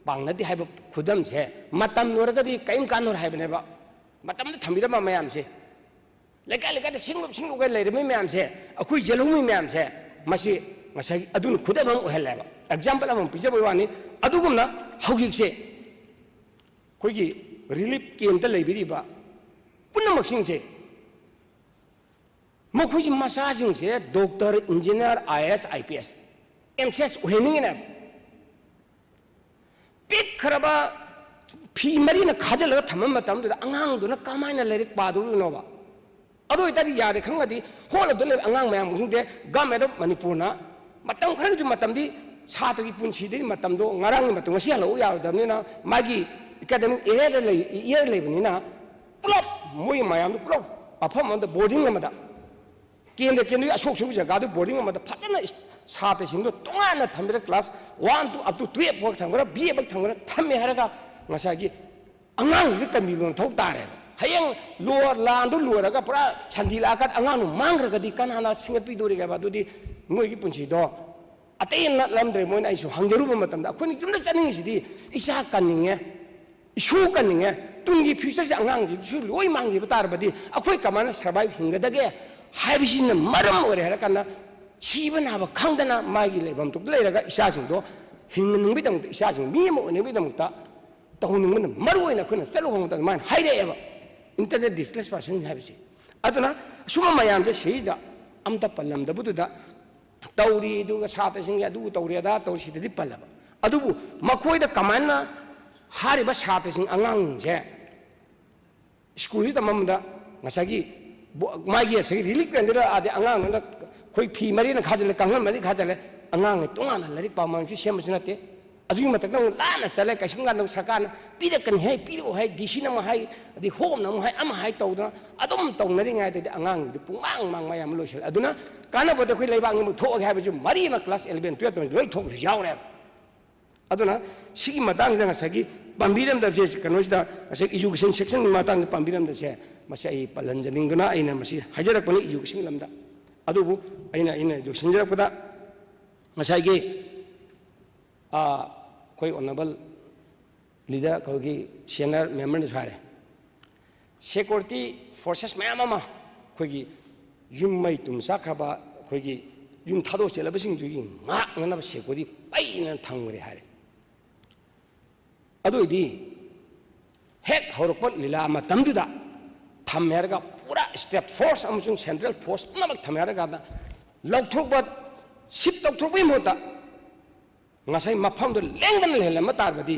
ꯄꯥꯡꯅꯗꯦ" ꯍꯥꯏꯕ ꯈꯨꯗꯝꯁꯦ, ꯃꯇꯝ ꯂꯣꯏꯔꯒꯗꯤ ꯀꯔꯤꯝ ꯀꯥꯟꯅꯔꯣꯏ ꯍꯥꯏꯕꯅꯦꯕ꯫ ꯃꯇꯝꯗ ꯊꯝꯕꯤꯔꯝꯕ ꯃꯌꯥꯝꯁꯦ, ꯂꯩꯀꯥꯏ ꯂꯩꯀꯥꯏꯗ ꯁꯤꯡꯂꯨꯞ ꯁꯤꯡꯂꯨꯞꯀ ꯂꯩꯔꯝꯃꯤ ꯃꯌꯥꯝꯁꯦ, ꯑꯩꯈꯣꯏ ꯌꯦꯜꯍꯧꯃꯤ ꯃꯌꯥꯝꯁꯦ, ꯃꯁꯤ ꯉꯁꯥꯏꯒꯤ ꯑꯗꯨꯅ ꯈꯨꯗꯝ ꯑꯃ ꯑꯣꯏꯍꯜꯂꯦꯕ, ꯑꯦꯛꯖꯥꯝꯄꯜ ꯑꯃ ꯄꯤꯖꯕꯒꯤ ꯋꯥꯅꯤ꯫ ꯑꯗꯨꯒꯨꯝꯅ ꯍꯧꯖꯤꯛꯁꯦ ꯑꯩꯈꯣꯏꯒꯤ ꯔꯤꯂꯤꯐ ꯀꯦꯝꯞꯇ ꯂꯩꯕꯤꯔꯤꯕ ꯄꯨꯝꯅꯃꯛꯁꯤꯡꯁꯦ, ꯃꯈꯣꯏꯒꯤ ꯃꯆꯥꯁꯤꯡꯁꯦ doctor, engineer, I A S, I P S, M C S ꯑꯣꯏꯍꯟꯅꯤꯡꯉꯤꯅꯦꯕ꯫ ꯄꯤꯛꯈ꯭ꯔꯕ ꯐꯤ ꯃꯔꯤꯅ ꯈꯥꯖꯤꯜꯂꯒ ꯊꯝꯕ ꯃꯇꯝꯗꯨꯗ ꯑꯉꯥꯡꯗꯨꯅ ꯀꯃꯥꯏꯅ ꯂꯥꯏꯔꯤꯛ ꯄꯥꯗꯧꯔꯤꯅꯣꯕ? ꯑꯗꯨ ꯑꯣꯏꯇꯥꯔꯗꯤ ꯌꯥꯔꯦ ꯈꯪꯉꯗꯤ, ꯍꯣꯠꯅꯗꯨꯅ ꯂꯩꯕ ꯑꯉꯥꯡ ꯃꯌꯥꯝꯁꯤꯡꯁꯦ Government of ꯃꯅꯤꯄꯨꯔꯅ ꯃꯇꯝ ꯈꯔꯒꯤ ꯃꯇꯝꯗꯤ ꯁꯥꯇ꯭ꯔꯒꯤ ꯄꯨꯟꯁꯤꯗꯒꯤ ꯃꯇꯝꯗꯣ ꯉꯔꯥꯡꯒꯤ ꯃꯇꯝ ꯉꯁꯤ ꯍꯜꯂꯛꯎ ꯌꯥꯔꯣꯏꯗꯕꯅꯤꯅ, ꯃꯥꯒꯤ ꯑꯦꯀꯥꯗꯃꯤꯛ ꯑꯦꯔꯤꯌꯥꯗ ꯂꯩ, ꯏꯌꯔ ꯂꯩꯕꯅꯤꯅ ꯄꯨꯂꯞ ꯃꯣꯏ ꯃꯌꯥꯝꯗꯣ ꯄꯨꯂꯞ ꯃꯐꯝ ꯑꯃꯗ ꯕꯣꯔꯗꯤꯡ ꯑꯃꯗ ꯀꯦꯟꯗ꯭ꯔ ꯀꯦꯟꯗ꯭ꯔꯒꯤ ꯑꯁꯣꯛ ꯁꯣꯛꯄ ꯖꯒꯥꯗꯨ ꯕꯣꯔꯗꯤꯡ ꯑꯃꯗ ꯐꯖꯅ ꯏꯁ-, ꯁꯥꯇ꯭ꯔꯁꯤꯡꯗꯣ ꯇꯣꯉꯥꯟꯅ ꯊꯝꯗꯅ class one to up to twelve ꯐꯥꯎ ꯊꯝꯈ꯭ꯔꯥ, B A ꯐꯥꯎ ꯊꯝꯈ꯭ꯔꯥ ꯊꯝꯃꯦ ꯍꯥꯏꯔꯒ ꯉꯁꯥꯏꯒꯤ ꯑꯉꯥꯡꯗꯨꯗꯤ ꯀꯟꯕꯤꯕ ꯃꯊꯧ ꯇꯥꯔꯦꯕ꯫ ꯍꯌꯦꯡ ꯂꯣ-, ꯂꯥꯟꯗꯨ ꯂꯣꯏꯔꯒ ꯄꯨꯔꯥ ꯁꯟꯗꯤ ꯂꯥꯛꯑꯀꯥꯟꯗ ꯑꯉꯥꯡꯗꯨ ꯃꯥꯡꯈ꯭ꯔꯒꯗꯤ ꯀꯅꯥꯅ ꯁꯦꯝꯒꯠꯄꯤꯗꯣꯔꯤꯒꯦꯕ? ꯑꯗꯨꯗꯤ ꯃꯣꯏꯒꯤ ꯄꯨꯟꯁꯤꯗꯣ ꯑꯇꯩ ꯅꯠꯂꯝꯗ꯭ꯔꯦ꯫ ꯃꯣꯏꯅ ꯑꯩꯁꯨ ꯍꯪꯖꯔꯨꯕ ꯃꯇꯝꯗ ꯑꯩꯈꯣꯏꯅ ꯌꯨꯝꯗ ꯆꯠꯅꯤꯡꯉꯤꯁꯤꯗꯤ ꯏꯆꯥ ꯀꯟꯅꯤꯡꯉꯦ, ꯏꯁꯨ ꯀꯟꯅꯤꯡꯉꯦ, ꯇꯨꯡꯒꯤ future ꯁꯦ ꯑꯉꯥꯡꯁꯤꯡꯗꯨꯁꯨ ꯂꯣꯏ ꯃꯥꯡꯈꯤꯕ ꯇꯥꯔꯕꯗꯤ ꯑꯩꯈꯣꯏ ꯀꯃꯥꯏꯅ survive ꯍꯤꯡꯒꯗꯒꯦ ꯍꯥꯏꯕꯁꯤꯅ ꯃꯔꯝ ꯑꯣꯏꯔꯦ ꯍꯥꯏꯔꯀꯥꯟꯗ ꯁꯤꯕ ꯅꯥꯕ ꯈꯪꯗꯅ ꯃꯥꯒꯤ ꯂꯩꯐꯝ ꯊꯣꯛꯇ ꯂꯩꯔꯒ ꯏꯆꯥꯁꯤꯡꯗꯣ ꯍꯤꯡꯅꯅꯤꯡꯕꯒꯤꯗꯃꯛꯇ, ꯏꯆꯥꯁꯤꯡ ꯃꯤ ꯑꯃ ꯑꯣꯏꯅꯕꯒꯤꯗꯃꯛꯇ ꯇꯧꯍꯟꯅꯤꯡꯕꯅ ꯃꯔꯨ ꯑꯣꯏꯅ ꯑꯩꯈꯣꯏꯅ ꯆꯠꯂꯨꯕ ꯃꯇꯝꯗ ꯑꯗꯨꯃꯥꯏꯅ ꯍꯥꯏꯔꯛꯑꯦꯕ꯫ Internally displaced person ꯍꯥꯏꯕꯁꯦ꯫ ꯑꯗꯨꯅ ꯑꯁꯨꯝꯕ ꯃꯌꯥꯝꯁꯦ ꯁꯤꯗ ꯑꯝꯇ ꯄꯜꯂꯝꯗꯕꯗꯨꯗ ꯇꯧꯔꯤ, ꯑꯗꯨꯒ ꯁꯥꯇ꯭ꯔꯁꯤꯡꯒꯤ ꯑꯗꯨ ꯇꯧꯔꯤ, ꯑꯗꯥ ꯇꯧꯔꯤ, ꯁꯤꯗꯗꯤ ꯄꯜꯂꯕ꯫ ꯑꯗꯨꯕꯨ ꯃꯈꯣꯏꯗ ꯀꯃꯥꯏꯅ ꯍꯥꯏꯔꯤꯕ ꯁꯥꯇ꯭ꯔꯁꯤꯡ, ꯑꯉꯥꯡꯁꯤꯡꯁꯦ ꯁ꯭ꯀꯨꯜꯁꯤ ꯇꯝꯃꯝꯕꯗ ꯉꯁꯥꯏꯒꯤ ꯕꯣ-, ꯃꯥꯒꯤ ꯉꯁꯥꯏꯒꯤ ꯔꯤꯂꯤꯐ ꯀꯦꯝꯗꯨꯗ ꯑꯗꯩ ꯑꯉꯥꯡꯗꯨꯅ ꯑꯩꯈꯣꯏ ꯐꯤ ꯃꯔꯤꯅ ꯈꯥꯖꯤꯜꯂꯦ, ꯀꯥꯡꯈꯟ ꯃꯔꯤ ꯈꯥꯖꯤꯜꯂꯦ, ꯑꯉꯥꯡꯒꯤ ꯇꯣꯉꯥꯟꯅ ꯂꯥꯏꯔꯤꯛ ꯄꯥꯐꯝꯁꯨ ꯁꯦꯝꯕꯁꯨ ꯅꯠꯇꯦ꯫ ꯑꯗꯨꯒꯤ ꯃꯊꯛꯇ ꯑꯃꯨꯛ ꯂꯥꯞꯅ ꯆꯠꯂꯦ, ꯀꯩꯁꯨꯝ ꯀꯥꯟꯗ ꯁꯔꯀꯥꯔꯅ ꯄꯤꯔꯛꯀꯅꯤ ꯍꯥꯏ, ꯄꯤꯔꯛꯑꯣ ꯍꯥꯏ, ꯗꯤ ꯁꯤꯅ ꯑꯃꯨꯛ ꯍꯥꯏ, ꯑꯗꯩ ꯍꯣꯝꯅ ꯑꯃꯨꯛ ꯍꯥꯏ, ꯑꯃ ꯍꯥꯏ ꯇꯧꯗꯅ ꯑꯗꯨꯝ ꯇꯧꯅꯔꯤꯉꯩꯗꯗꯤ ꯑꯉꯥꯡꯗꯨꯗꯤ ꯄꯨꯡꯃꯥꯡ ꯃꯥꯡ ꯃꯌꯥꯝ ꯑꯃ ꯂꯣꯏꯁꯤꯜꯂꯦ꯫ ꯑꯗꯨꯅ ꯀꯥꯟꯅꯕꯗ ꯑꯩꯈꯣꯏ ꯂꯩꯕꯥꯛ ꯑꯅꯤꯃꯛ ꯊꯣꯛꯑꯒꯦ ꯍꯥꯏꯕꯁꯨ ꯃꯔꯤ ꯑꯃ ꯀ꯭ꯂꯥꯁ eleven twelve ꯇꯝꯕ ꯂꯣꯏ ꯊꯣꯛꯄꯁꯨ ꯌꯥꯎꯔꯦꯕ꯫ ꯑꯗꯨꯅ ꯁꯤꯒꯤ ꯃꯇꯥꯡꯁꯤꯗ ꯉꯁꯥꯏꯒꯤ ꯄꯥꯝꯕꯤꯔꯝꯗꯕꯁꯦ ꯀꯩꯅꯣꯁꯤꯗ, ꯉꯁꯥꯏ education section ꯒꯤ ꯃꯇꯥꯡꯗ ꯄꯥꯝꯕꯤꯔꯝꯗꯕꯁꯦ, ꯃꯁꯤ ꯑꯩ ꯄꯜꯍꯟꯖꯅꯤꯡꯗꯨꯅ ꯑꯩꯅ ꯃꯁꯤ ꯍꯥꯏꯖꯔꯛꯄꯅꯤ education ꯒꯤ ꯂꯝꯗ꯫ ꯑꯗꯨꯕꯨ ꯑꯩꯅ, ꯑꯩꯅ ꯂꯣꯏꯁꯤꯟꯖꯔꯛꯄꯗ ꯉꯁꯥꯏꯒꯤ, ꯑꯥ, ꯑꯩꯈꯣꯏ honourable leader, ꯑꯩꯈꯣꯏꯒꯤ senior member ꯅꯁꯨ ꯍꯥꯏꯔꯦ, security forces ꯃꯌꯥꯝ ꯑꯃ ꯑꯩꯈꯣꯏꯒꯤ ꯌꯨꯝ ꯃꯩ ꯇꯨꯝ ꯆꯥꯛꯈ꯭ꯔꯕ, ꯑꯩꯈꯣꯏꯒꯤ ꯌꯨꯝ ꯊꯥꯗꯣꯛ ꯆꯦꯜꯂꯕꯁꯤꯡꯗꯨꯒꯤ ꯉꯥꯛꯅꯅꯕ security ꯄꯩꯅ ꯊꯝꯈ꯭ꯔꯦ ꯍꯥꯏꯔꯦ꯫ ꯑꯗꯨ ꯑꯣꯏꯗꯤ ꯍꯦꯛ ꯍꯧꯔꯛꯄ ꯂꯤꯂꯥ ꯃꯇꯝꯗꯨꯗ ꯊꯝꯃꯦ ꯍꯥꯏꯔꯒ ꯄꯨꯔꯥ state force ꯑꯃꯁꯨꯡ central force ꯄꯨꯝꯅꯃꯛ ꯊꯝꯃꯦ ꯍꯥꯏꯔꯀꯥꯟꯗ ꯂꯧꯊꯣꯛꯄ, shift ꯇꯧꯊꯣꯛꯄꯒꯤ ꯃꯍꯨꯠꯇ ꯉꯁꯥꯏ ꯃꯐꯝꯗꯨ ꯂꯦꯡꯗꯅ ꯂꯩꯍꯜꯂꯝꯕ ꯇꯥꯔꯒꯗꯤ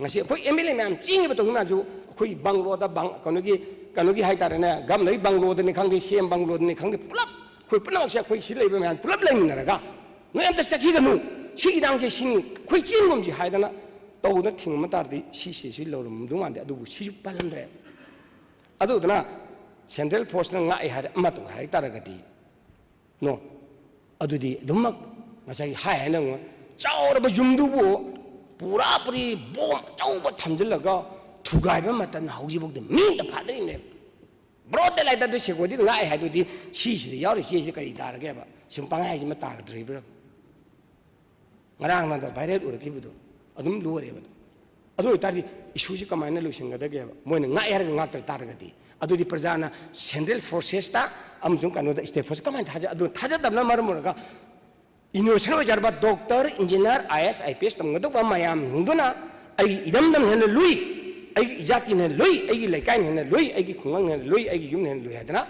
ꯉꯁꯤ ꯑꯩꯈꯣꯏ MLA ꯃꯌꯥꯝ ꯆꯦꯟꯈꯤꯕ ꯇꯧꯈꯤꯕ ꯃꯌꯥꯝꯁꯨ ꯑꯩꯈꯣꯏ ꯕꯪꯒ꯭ꯂꯣꯗ ꯕꯪ-, ꯀꯩꯅꯣꯒꯤ, ꯀꯩꯅꯣꯒꯤ ꯍꯥꯏꯇꯥꯔꯦꯅꯦ, ꯒꯝꯂꯩ ꯕꯪꯒ꯭ꯂꯣꯗꯅꯤ ꯈꯪꯗꯦ, CM ꯕꯪꯒ꯭ꯂꯣꯗꯅꯤ ꯈꯪꯗꯦ, ꯄꯨꯂꯞ ꯑꯩꯈꯣꯏ ꯄꯨꯝꯅꯃꯛꯁꯦ ꯑꯩꯈꯣꯏ ꯁꯤ ꯂꯩꯕ ꯃꯌꯥꯝ ꯄꯨꯂꯞ ꯂꯩꯃꯤꯟꯅꯔꯒ ꯅꯣꯏ ꯑꯝꯇ ꯆꯠꯈꯤꯒꯅꯨ, ꯁꯤ ꯏꯔꯥꯡꯁꯦ ꯁꯤꯅꯤ, ꯑꯩꯈꯣꯏ ꯆꯦꯟꯒꯨꯝꯁꯤ ꯍꯥꯏꯗꯅ ꯇꯧꯗꯅ ꯊꯤꯡꯉꯝꯕ ꯇꯥꯔꯗꯤ ꯁꯤꯁꯦ ꯁꯤ ꯂꯧꯔꯝꯗꯧ ꯃꯥꯟꯗꯦ꯫ ꯑꯗꯨꯕꯨ ꯁꯤꯁꯨ ꯄꯜꯍꯟꯗ꯭ꯔꯦ꯫ ꯑꯗꯨꯗꯨꯅ central force ꯅ ꯉꯥꯛꯑꯦ ꯍꯥꯏꯔꯦ, ꯑꯃ ꯇꯧ ꯍꯥꯏ ꯇꯥꯔꯒꯗꯤ ꯅꯣ꯫ ꯑꯗꯨꯗꯤ ꯑꯗꯨꯃꯛ ꯉꯁꯥꯏꯒꯤ ꯍꯥꯏ ꯍꯥꯏꯅ ꯑꯃꯨꯛ ꯆꯥꯎꯔꯕ ꯌꯨꯝꯗꯨꯕꯨ ꯄꯨꯔꯥ ꯄꯨꯔꯤ ꯕꯣꯝ ꯑꯆꯧꯕ ꯊꯝꯖꯤꯜꯂꯒ ꯊꯨꯒꯥꯏꯕ ꯃꯇꯝꯗ ꯍꯧꯖꯤꯛꯐꯥꯎꯗ ꯃꯤ ꯑꯝꯇ ꯐꯥꯗ꯭ꯔꯤꯕꯅꯦꯕ꯫ Broad daylight ꯇ ꯑꯗꯨ security ꯗꯨ ꯉꯥꯛꯑꯦ ꯍꯥꯏꯗꯨꯗꯤ ꯁꯤꯁꯤꯗ ꯌꯥꯎꯔꯤ ꯆꯦꯁꯤ ꯀꯔꯤ ꯇꯥꯔꯒꯦꯕ? ꯁꯨꯝ ꯄꯪꯍꯥꯏ ꯍꯥꯏꯁꯤꯃ ꯇꯥꯔꯗ꯭ꯔꯤꯕ꯭ꯔꯥ? ꯉꯔꯥꯡ ꯅꯍꯥꯟꯗ viral ꯑꯣꯏꯔꯛꯈꯤꯕꯗꯣ ꯑꯗꯨꯝ ꯂꯣꯏꯔꯦꯕ꯫ ꯑꯗꯨ ꯑꯣꯏꯇꯥꯔꯗꯤ issue ꯁꯤ ꯀꯃꯥꯏꯅ ꯂꯣꯏꯁꯤꯟꯒꯗꯒꯦꯕ? ꯃꯣꯏꯅ ꯉꯥꯛꯑꯦ ꯍꯥꯏꯔꯒ ꯉꯥꯛꯇ ꯇꯥꯔꯒꯗꯤ ꯑꯗꯨꯗꯤ ꯄ꯭ꯔꯖꯥꯅ ꯁꯦꯟꯇ꯭ꯔꯦꯜ ꯐꯣꯔꯁꯦꯁꯇ ꯑꯃꯁꯨꯡ ꯀꯩꯅꯣꯗ ꯁ꯭ꯇꯦꯠ ꯐꯣꯔꯁ ꯀꯃꯥꯏꯅ ꯊꯥꯖ ꯑꯗꯨ ꯊꯥꯖꯗꯕꯅ ꯃꯔꯝ ꯑꯣꯏꯔꯒ ꯏꯅꯣꯁꯦꯟ ꯑꯣꯏꯖꯔꯕ doctor, engineer, I A, I P P ꯇꯝꯒꯗꯧꯕ ꯃꯌꯥꯝ ꯍꯨꯟꯗꯨꯅ ꯑꯩꯒꯤ ꯏꯔꯝꯗꯝ ꯍꯦꯟꯅ ꯂꯨꯏ, ꯑꯩꯒꯤ ꯏꯖꯥꯇꯤꯅ ꯍꯦꯟꯅ ꯂꯨꯏ, ꯑꯩꯒꯤ ꯂꯩꯀꯥꯏꯅ ꯍꯦꯟꯅ ꯂꯨꯏ, ꯑꯩꯒꯤ ꯈꯨꯡꯒꯪꯅ ꯍꯦꯟꯅ ꯂꯨꯏ, ꯑꯩꯒꯤ ꯌꯨꯝꯅ ꯍꯦꯟꯅ ꯂꯨꯏ ꯍꯥꯏꯗꯅ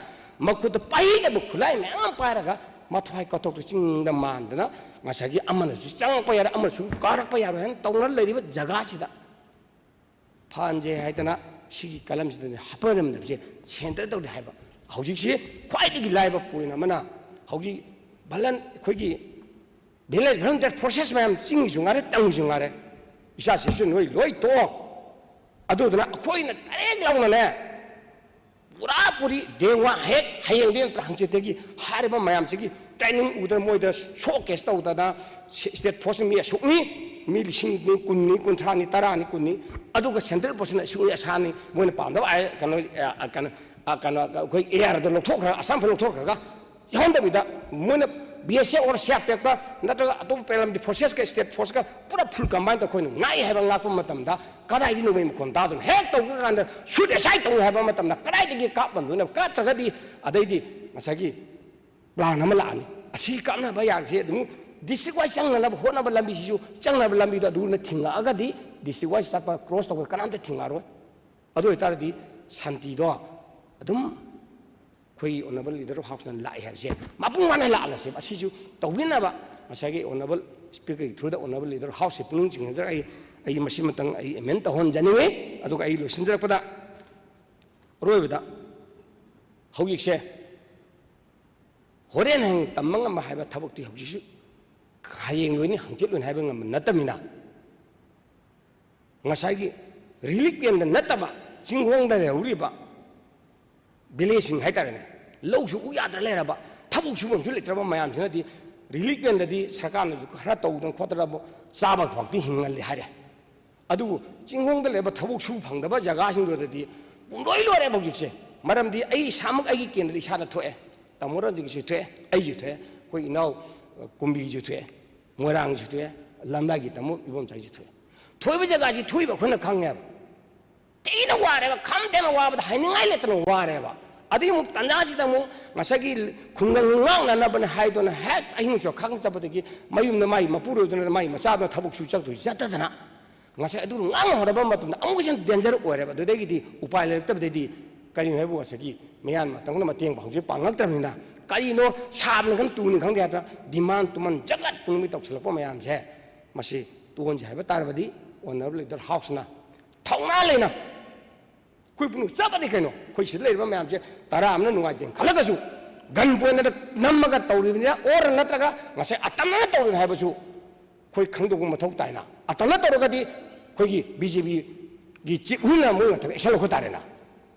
ꯃꯈꯨꯠꯇ ꯄꯥꯏꯗꯕ ꯈꯨꯠꯂꯥꯏ ꯃꯌꯥꯝ ꯄꯥꯏꯔꯒ ꯃꯊ꯭ꯋꯥꯏ ꯀꯠꯊꯣꯛꯇ ꯆꯤꯡꯗ ꯃꯥꯟꯗꯅ ꯉꯁꯥꯏꯒꯤ ꯑꯃꯅꯁꯨ ꯆꯪꯉꯛꯄ ꯌꯥꯔꯣꯏ, ꯑꯃꯅꯁꯨ ꯀꯥꯔꯛꯄ ꯌꯥꯔꯣꯏ ꯍꯥꯏꯅ ꯇꯧꯅ ꯂꯩꯔꯤꯕ ꯖꯒꯥꯁꯤꯗ ꯐꯥꯟꯁꯦ ꯍꯥꯏꯗꯅ ꯁꯤꯒꯤ ꯀꯂꯝꯁꯤꯗꯅꯦ ꯍꯥꯞꯄꯔꯝꯗꯕꯁꯦ ꯁꯦꯟꯇꯔ ꯇꯧꯗꯦ ꯍꯥꯏꯕ꯫ ꯍꯧꯖꯤꯛꯁꯤ ꯈ꯭ꯋꯥꯏꯗꯒꯤ ꯂꯥꯏꯕ ꯄꯣꯏꯟ ꯑꯃꯅ ꯍꯧꯖꯤꯛ ꯚꯂꯟ ꯑꯩꯈꯣꯏꯒꯤ ꯚꯤꯂꯦꯖ ꯚꯂꯟꯇꯤꯌꯔ ꯐꯣꯔꯁꯦꯁ ꯃꯌꯥꯝ ꯆꯤꯡꯒꯤꯁꯨ ꯉꯥꯏꯔꯦ, ꯇꯝꯒꯤꯁꯨ ꯉꯥꯏꯔꯦ, ꯏꯆꯥꯁꯤꯡꯁꯨ ꯅꯣꯏ ꯂꯣꯏ ꯇꯣꯛꯑꯣ꯫ ꯑꯗꯨꯗꯨꯅ ꯑꯩꯈꯣꯏꯅ ꯗꯥꯏꯔꯦꯛ ꯂꯥꯎꯅꯅꯦ ꯄꯨꯔꯥ ꯄꯨꯔꯤ ꯗꯦ ꯋꯥꯟ ꯍꯦꯛ ꯍꯌꯦꯡꯗꯤ ꯅꯠꯇ꯭ꯔ ꯍꯪꯆꯤꯠꯇꯒꯤ ꯍꯥꯏꯔꯤꯕ ꯃꯌꯥꯝꯁꯤꯒꯤ ꯇ꯭ꯔꯦꯅꯤꯡ ꯎꯗꯅ ꯃꯣꯏꯗ ꯁꯣ ꯀꯦꯁ ꯇꯧꯗꯅ ꯁꯤ-, ꯁ꯭ꯇꯦꯠ ꯐꯣꯔꯁ ꯃꯤ ꯑꯁꯨꯛꯅꯤ, ꯃꯤ ꯂꯤꯁꯤꯡꯅꯤ, ꯀꯨꯟꯅꯤ, ꯀꯨꯟꯊ꯭ꯔꯥꯅꯤ, ꯇꯔꯥꯅꯤ, ꯀꯨꯟꯅꯤ, ꯑꯗꯨꯒ ꯁꯦꯟꯇ꯭ꯔꯦꯜ ꯐꯣꯔꯁꯅ ꯑꯁꯨꯛꯅꯤ ꯑꯁꯥꯅꯤ, ꯃꯣꯏꯅ ꯄꯥꯝꯗꯕ ꯑꯥꯏ-, ꯀꯩꯅꯣ, ꯑ, ꯀꯩꯅꯣ, ꯑ, ꯀꯩꯅꯣ, ꯑꯩꯈꯣꯏ ꯑꯦ ꯑꯥꯔꯗ ꯂꯧꯊꯣꯛꯈ꯭ꯔꯒ, ꯑꯁꯥꯝ ꯐꯥꯎ ꯂꯧꯊꯣꯛꯈ꯭ꯔꯒ ꯌꯥꯎꯍꯟꯗꯕꯤꯗ ꯃꯣꯏꯅ B S F or C R P ꯑꯦꯐꯀ ꯅꯠꯇ꯭ꯔꯒ ꯑꯇꯣꯞꯄ ꯄꯦꯔꯥꯃꯤꯂꯤꯇꯔꯤ ꯐꯣꯔꯁꯦꯁꯀ ꯁ꯭ꯇꯦꯠ ꯐꯣꯔꯁꯀ ꯄꯨꯔꯥ ꯐꯨꯜ ꯀꯝꯕꯥꯏꯟ ꯇꯧꯔ ꯑꯩꯈꯣꯏꯅ ꯉꯥꯛꯏ ꯍꯥꯏꯕ ꯉꯥꯛꯄ ꯃꯇꯝꯗ ꯀꯗꯥꯏꯗꯒꯤ ꯅꯣꯡꯃꯩ ꯃꯈꯣꯟ ꯇꯥꯗꯣꯏꯅꯣ? ꯍꯦꯛ ꯇꯧꯕ ꯀꯥꯟꯗ ꯁꯨꯠ ꯑꯦꯁꯥꯏꯠ ꯇꯧꯅꯤ ꯍꯥꯏꯕ ꯃꯇꯝꯗ ꯀꯗꯥꯏꯗꯒꯤ ꯀꯥꯞꯂꯝꯗꯣꯏꯅꯣ? ꯀꯥꯞꯇ꯭ꯔꯒꯗꯤ ꯑꯗꯩꯗꯤ ꯉꯁꯥꯏꯒꯤ ꯄ꯭ꯂꯥꯟ ꯑꯃ ꯂꯥꯛꯑꯅꯤ꯫ ꯑꯁꯤ ꯀꯥꯞꯅꯕ ꯌꯥꯔꯤꯁꯦ ꯑꯗꯨꯝ ꯗꯤꯁꯇ꯭ꯔꯤꯛ ꯋꯥꯏꯁ ꯆꯪꯅꯅꯕ ꯍꯣꯠꯅꯕ ꯂꯝꯕꯤꯁꯤꯁꯨ, ꯆꯪꯅꯕ ꯂꯝꯕꯤꯗꯣ ꯑꯗꯨꯅ ꯊꯤꯡꯉꯛꯑꯒꯗꯤ ꯗꯤꯁꯇ꯭ꯔꯤꯛ ꯋꯥꯏꯁ ꯆꯠꯄ, ꯀ꯭ꯔꯣꯁ ꯇꯧꯕ ꯀꯅꯥꯝꯇ ꯊꯤꯡꯉꯛꯑꯔꯣꯏ꯫ ꯑꯗꯨ ꯑꯣꯏꯇꯥꯔꯗꯤ ꯁꯥꯟꯇꯤꯗꯣ ꯑꯗꯨꯝ ꯑꯩꯈꯣꯏꯒꯤ ꯑꯣꯅꯔꯦꯕꯜ ꯂꯤꯗꯔ ꯑꯣꯐ ꯍꯥꯎꯁꯅ ꯂꯥꯛꯑꯦ ꯍꯥꯏꯕꯁꯦ ꯃꯄꯨꯡ ꯐꯥꯅ ꯂꯥꯛꯍꯜꯂꯁꯦꯕ꯫ ꯑꯁꯤꯁꯨ ꯇꯧꯕꯤꯅꯕ ꯉꯁꯥꯏꯒꯤ ꯑꯣꯅꯔꯦꯕꯜ ꯁ꯭ꯄꯤꯀꯔꯒꯤ ꯊ꯭ꯔꯨꯗ ꯑꯣꯅꯔꯦꯕꯜ ꯂꯤꯗꯔ ꯑꯣꯐ ꯍꯥꯎꯁꯁꯦ ꯄꯨꯛꯅꯤꯡ ꯆꯤꯡꯁꯤꯟꯖꯔꯒ ꯑꯩ, ꯑꯩ ꯃꯁꯤꯃꯇꯪ ꯑꯩ ꯑꯦꯃꯦꯟ ꯇꯧꯍꯟꯖꯅꯤꯡꯉꯤ꯫ ꯑꯗꯨꯒ ꯑꯩ ꯂꯣꯏꯁꯤꯟꯖꯔꯛꯄꯗ ꯑꯔꯣꯏꯕꯗ ꯍꯧꯖꯤꯛꯁꯦ ꯍꯣꯔꯦꯟ ꯍꯌꯦꯡ ꯇꯝꯕ ꯉꯝꯕ ꯍꯥꯏꯕ ꯊꯕꯛꯇꯤ ꯍꯧꯖꯤꯛꯁꯨ ꯍꯌꯦꯡ ꯂꯣꯏꯅꯤ ꯍꯪꯆꯤꯠ ꯂꯣꯏꯅꯤ ꯍꯥꯏꯕ ꯉꯝꯕ ꯅꯠꯇꯕꯅꯤꯅ ꯉꯁꯥꯏꯒꯤ ꯔꯤꯂꯤꯐ ꯀꯦꯝꯗ ꯅꯠꯇꯕ ꯆꯤꯡꯈꯣꯡꯗ ꯂꯩꯍꯧꯔꯤꯕ ꯚꯤꯂꯦꯖꯁꯤꯡ ꯍꯥꯏꯇꯥꯔꯦꯅꯦ, ꯂꯧꯁꯨ ꯎ ꯌꯥꯗ꯭ꯔ ꯂꯩꯔꯕ, ꯊꯕꯛ ꯁꯨꯐꯝꯁꯨ ꯂꯩꯇ꯭ꯔꯕ ꯃꯌꯥꯝꯁꯤꯅꯗꯤ ꯔꯤꯂꯤꯐ ꯀꯦꯝꯗꯗꯤ ꯁꯔꯀꯥꯔꯅꯁꯨ ꯈꯔ ꯇꯧꯗꯅ ꯈꯣꯠꯇꯅ ꯆꯥꯕ ꯐꯥꯎꯗꯤ ꯍꯤꯡꯍꯜꯂꯤ ꯍꯥꯏꯔꯦ꯫ ꯑꯗꯨꯕꯨ ꯆꯤꯡꯈꯣꯡꯗ ꯂꯩꯕ ꯊꯕꯛ ꯁꯨ ꯐꯪꯗꯕ ꯖꯒꯥꯁꯤꯡꯗꯨꯗꯗꯤ ꯄꯨꯡꯂꯣꯏ ꯂꯣꯏꯔꯦ ꯍꯧꯖꯤꯛꯁꯦ꯫ ꯃꯔꯝꯗꯤ ꯑꯩ ꯏꯁꯥꯃꯛ ꯑꯩꯒꯤ ꯀꯦꯟꯗ꯭ꯔꯗ ꯏꯁꯥꯗ ꯊꯣꯛꯑꯦ, ꯇꯥꯃꯣ ꯔꯟꯖꯤꯠꯀꯤꯁꯨ ꯊꯣꯛꯑꯦ, ꯑꯩꯁꯨ ꯊꯣꯛꯑꯦ, ꯑꯩꯈꯣꯏ ꯏꯅꯥꯎ, ꯑ, ꯀꯨꯝꯕꯤꯒꯤꯁꯨ ꯊꯣꯛꯑꯦ, ꯃꯣꯏꯔꯥꯡꯒꯤꯁꯨ ꯊꯣꯛꯑꯦ, ꯂꯝꯂꯥꯏꯒꯤ ꯇꯥꯃꯣ ꯏꯕꯣꯝꯆꯥꯒꯤꯁꯨ ꯊꯣꯛꯑꯦ꯫ ꯊꯣꯛꯏꯕ ꯖꯒꯥꯁꯤ ꯊꯣꯛꯏꯕ ꯑꯩꯈꯣꯏꯅ ꯈꯪꯉꯦꯕ꯫ ꯊꯤ ꯊꯤꯅ ꯋꯥꯔꯦꯕ, ꯈꯝ ꯊꯦꯡꯅ ꯋꯥꯕꯗ ꯍꯥꯏꯅꯤꯡꯉꯥꯏ ꯂꯩꯇꯅ ꯋꯥꯔꯦꯕ꯫ ꯑꯗꯨꯒꯤ ꯑꯃꯨꯛ ꯇꯥꯟꯖꯥꯁꯤꯗ ꯑꯃꯨꯛ ꯉꯁꯥꯏꯒꯤ ꯈꯨꯡꯒꯪ ꯉꯥꯛꯅꯅꯕꯅꯦ ꯍꯥꯏꯗꯨꯅ ꯍꯦꯛ ꯑꯍꯤꯡꯁꯨ ꯈꯪ ꯆꯠꯄꯗꯒꯤ ꯃꯌꯨꯝꯗ ꯃꯥꯒꯤ ꯃꯄꯨꯔꯣꯏꯕꯗꯨꯅ ꯃꯥꯒꯤ ꯃꯆꯥꯗꯨꯅ ꯊꯕꯛ ꯁꯨ ꯆꯠꯇꯣꯏ ꯆꯠꯇꯗꯅ ꯉꯁꯥꯏ ꯑꯗꯨ ꯉꯥꯡꯍꯧꯔꯕ ꯃꯇꯝꯗ ꯑꯃꯨꯛꯀ ꯍꯦꯟꯅ danger ꯑꯣꯏꯔꯦꯕ꯫ ꯑꯗꯨꯗꯒꯤꯗꯤ ꯎꯄꯥꯏ ꯂꯩꯔꯛꯇꯕꯗꯩꯗꯤ ꯀꯔꯤꯅꯣ ꯍꯥꯏꯕꯨ ꯉꯁꯥꯏꯒꯤ ꯃꯌꯥꯟ ꯃꯇꯝꯅ ꯃꯇꯦꯡ ꯄꯥꯡꯕꯁꯨ ꯄꯥꯡꯉꯛꯇ꯭ꯔꯕꯅꯤꯅ ꯀꯔꯤꯅꯣ ꯁꯥꯕꯅꯤ ꯈꯪꯗꯦ ꯇꯨꯅꯤ ꯈꯪꯗꯦ ꯍꯥꯏꯗꯅ demand ꯇꯨꯃꯟ ꯖꯒꯠ ꯄꯨꯝꯅꯃꯛꯀꯤ ꯇꯧꯁꯤꯜꯂꯛꯄ ꯃꯌꯥꯝꯁꯦ ꯃꯁꯤ ꯇꯣꯛꯍꯟꯁꯦ ꯍꯥꯏꯕ ꯇꯥꯔꯕꯗꯤ Honourable Leader House ꯅ ꯊꯧꯅꯥ ꯂꯩꯅ ꯑꯩꯈꯣꯏ ꯄꯨꯝꯅꯃꯛ ꯆꯞ ꯃꯥꯟꯅꯩ ꯀꯩꯅꯣ꯫ ꯑꯩꯈꯣꯏ ꯁꯤꯗ ꯂꯩꯔꯤꯕ ꯃꯌꯥꯝꯁꯦ ꯇꯔꯥ ꯑꯃꯅ ꯅꯨꯡꯉꯥꯏꯇꯦ ꯈꯜꯂꯒꯁꯨ gun point ꯗ ꯅꯝꯃꯒ ꯇꯧꯔꯤꯕꯅꯤꯅ or ꯅꯠꯇ꯭ꯔꯒ ꯉꯁꯥꯏ ꯑꯇꯝꯅꯅ ꯇꯧꯔꯤꯕꯅꯤ ꯍꯥꯏꯕꯁꯨ ꯑꯩꯈꯣꯏ ꯈꯪꯗꯣꯛꯄ ꯃꯊꯧ ꯇꯥꯏꯅ꯫ ꯑꯇꯝꯅ ꯇꯧꯔꯒꯗꯤ ꯑꯩꯈꯣꯏꯒꯤ BJP ꯒꯤ chief ꯍꯨꯏꯅ ꯃꯣꯏ ꯃꯊꯛ action ꯂꯧꯈꯠ ꯇꯥꯔꯦꯅ꯫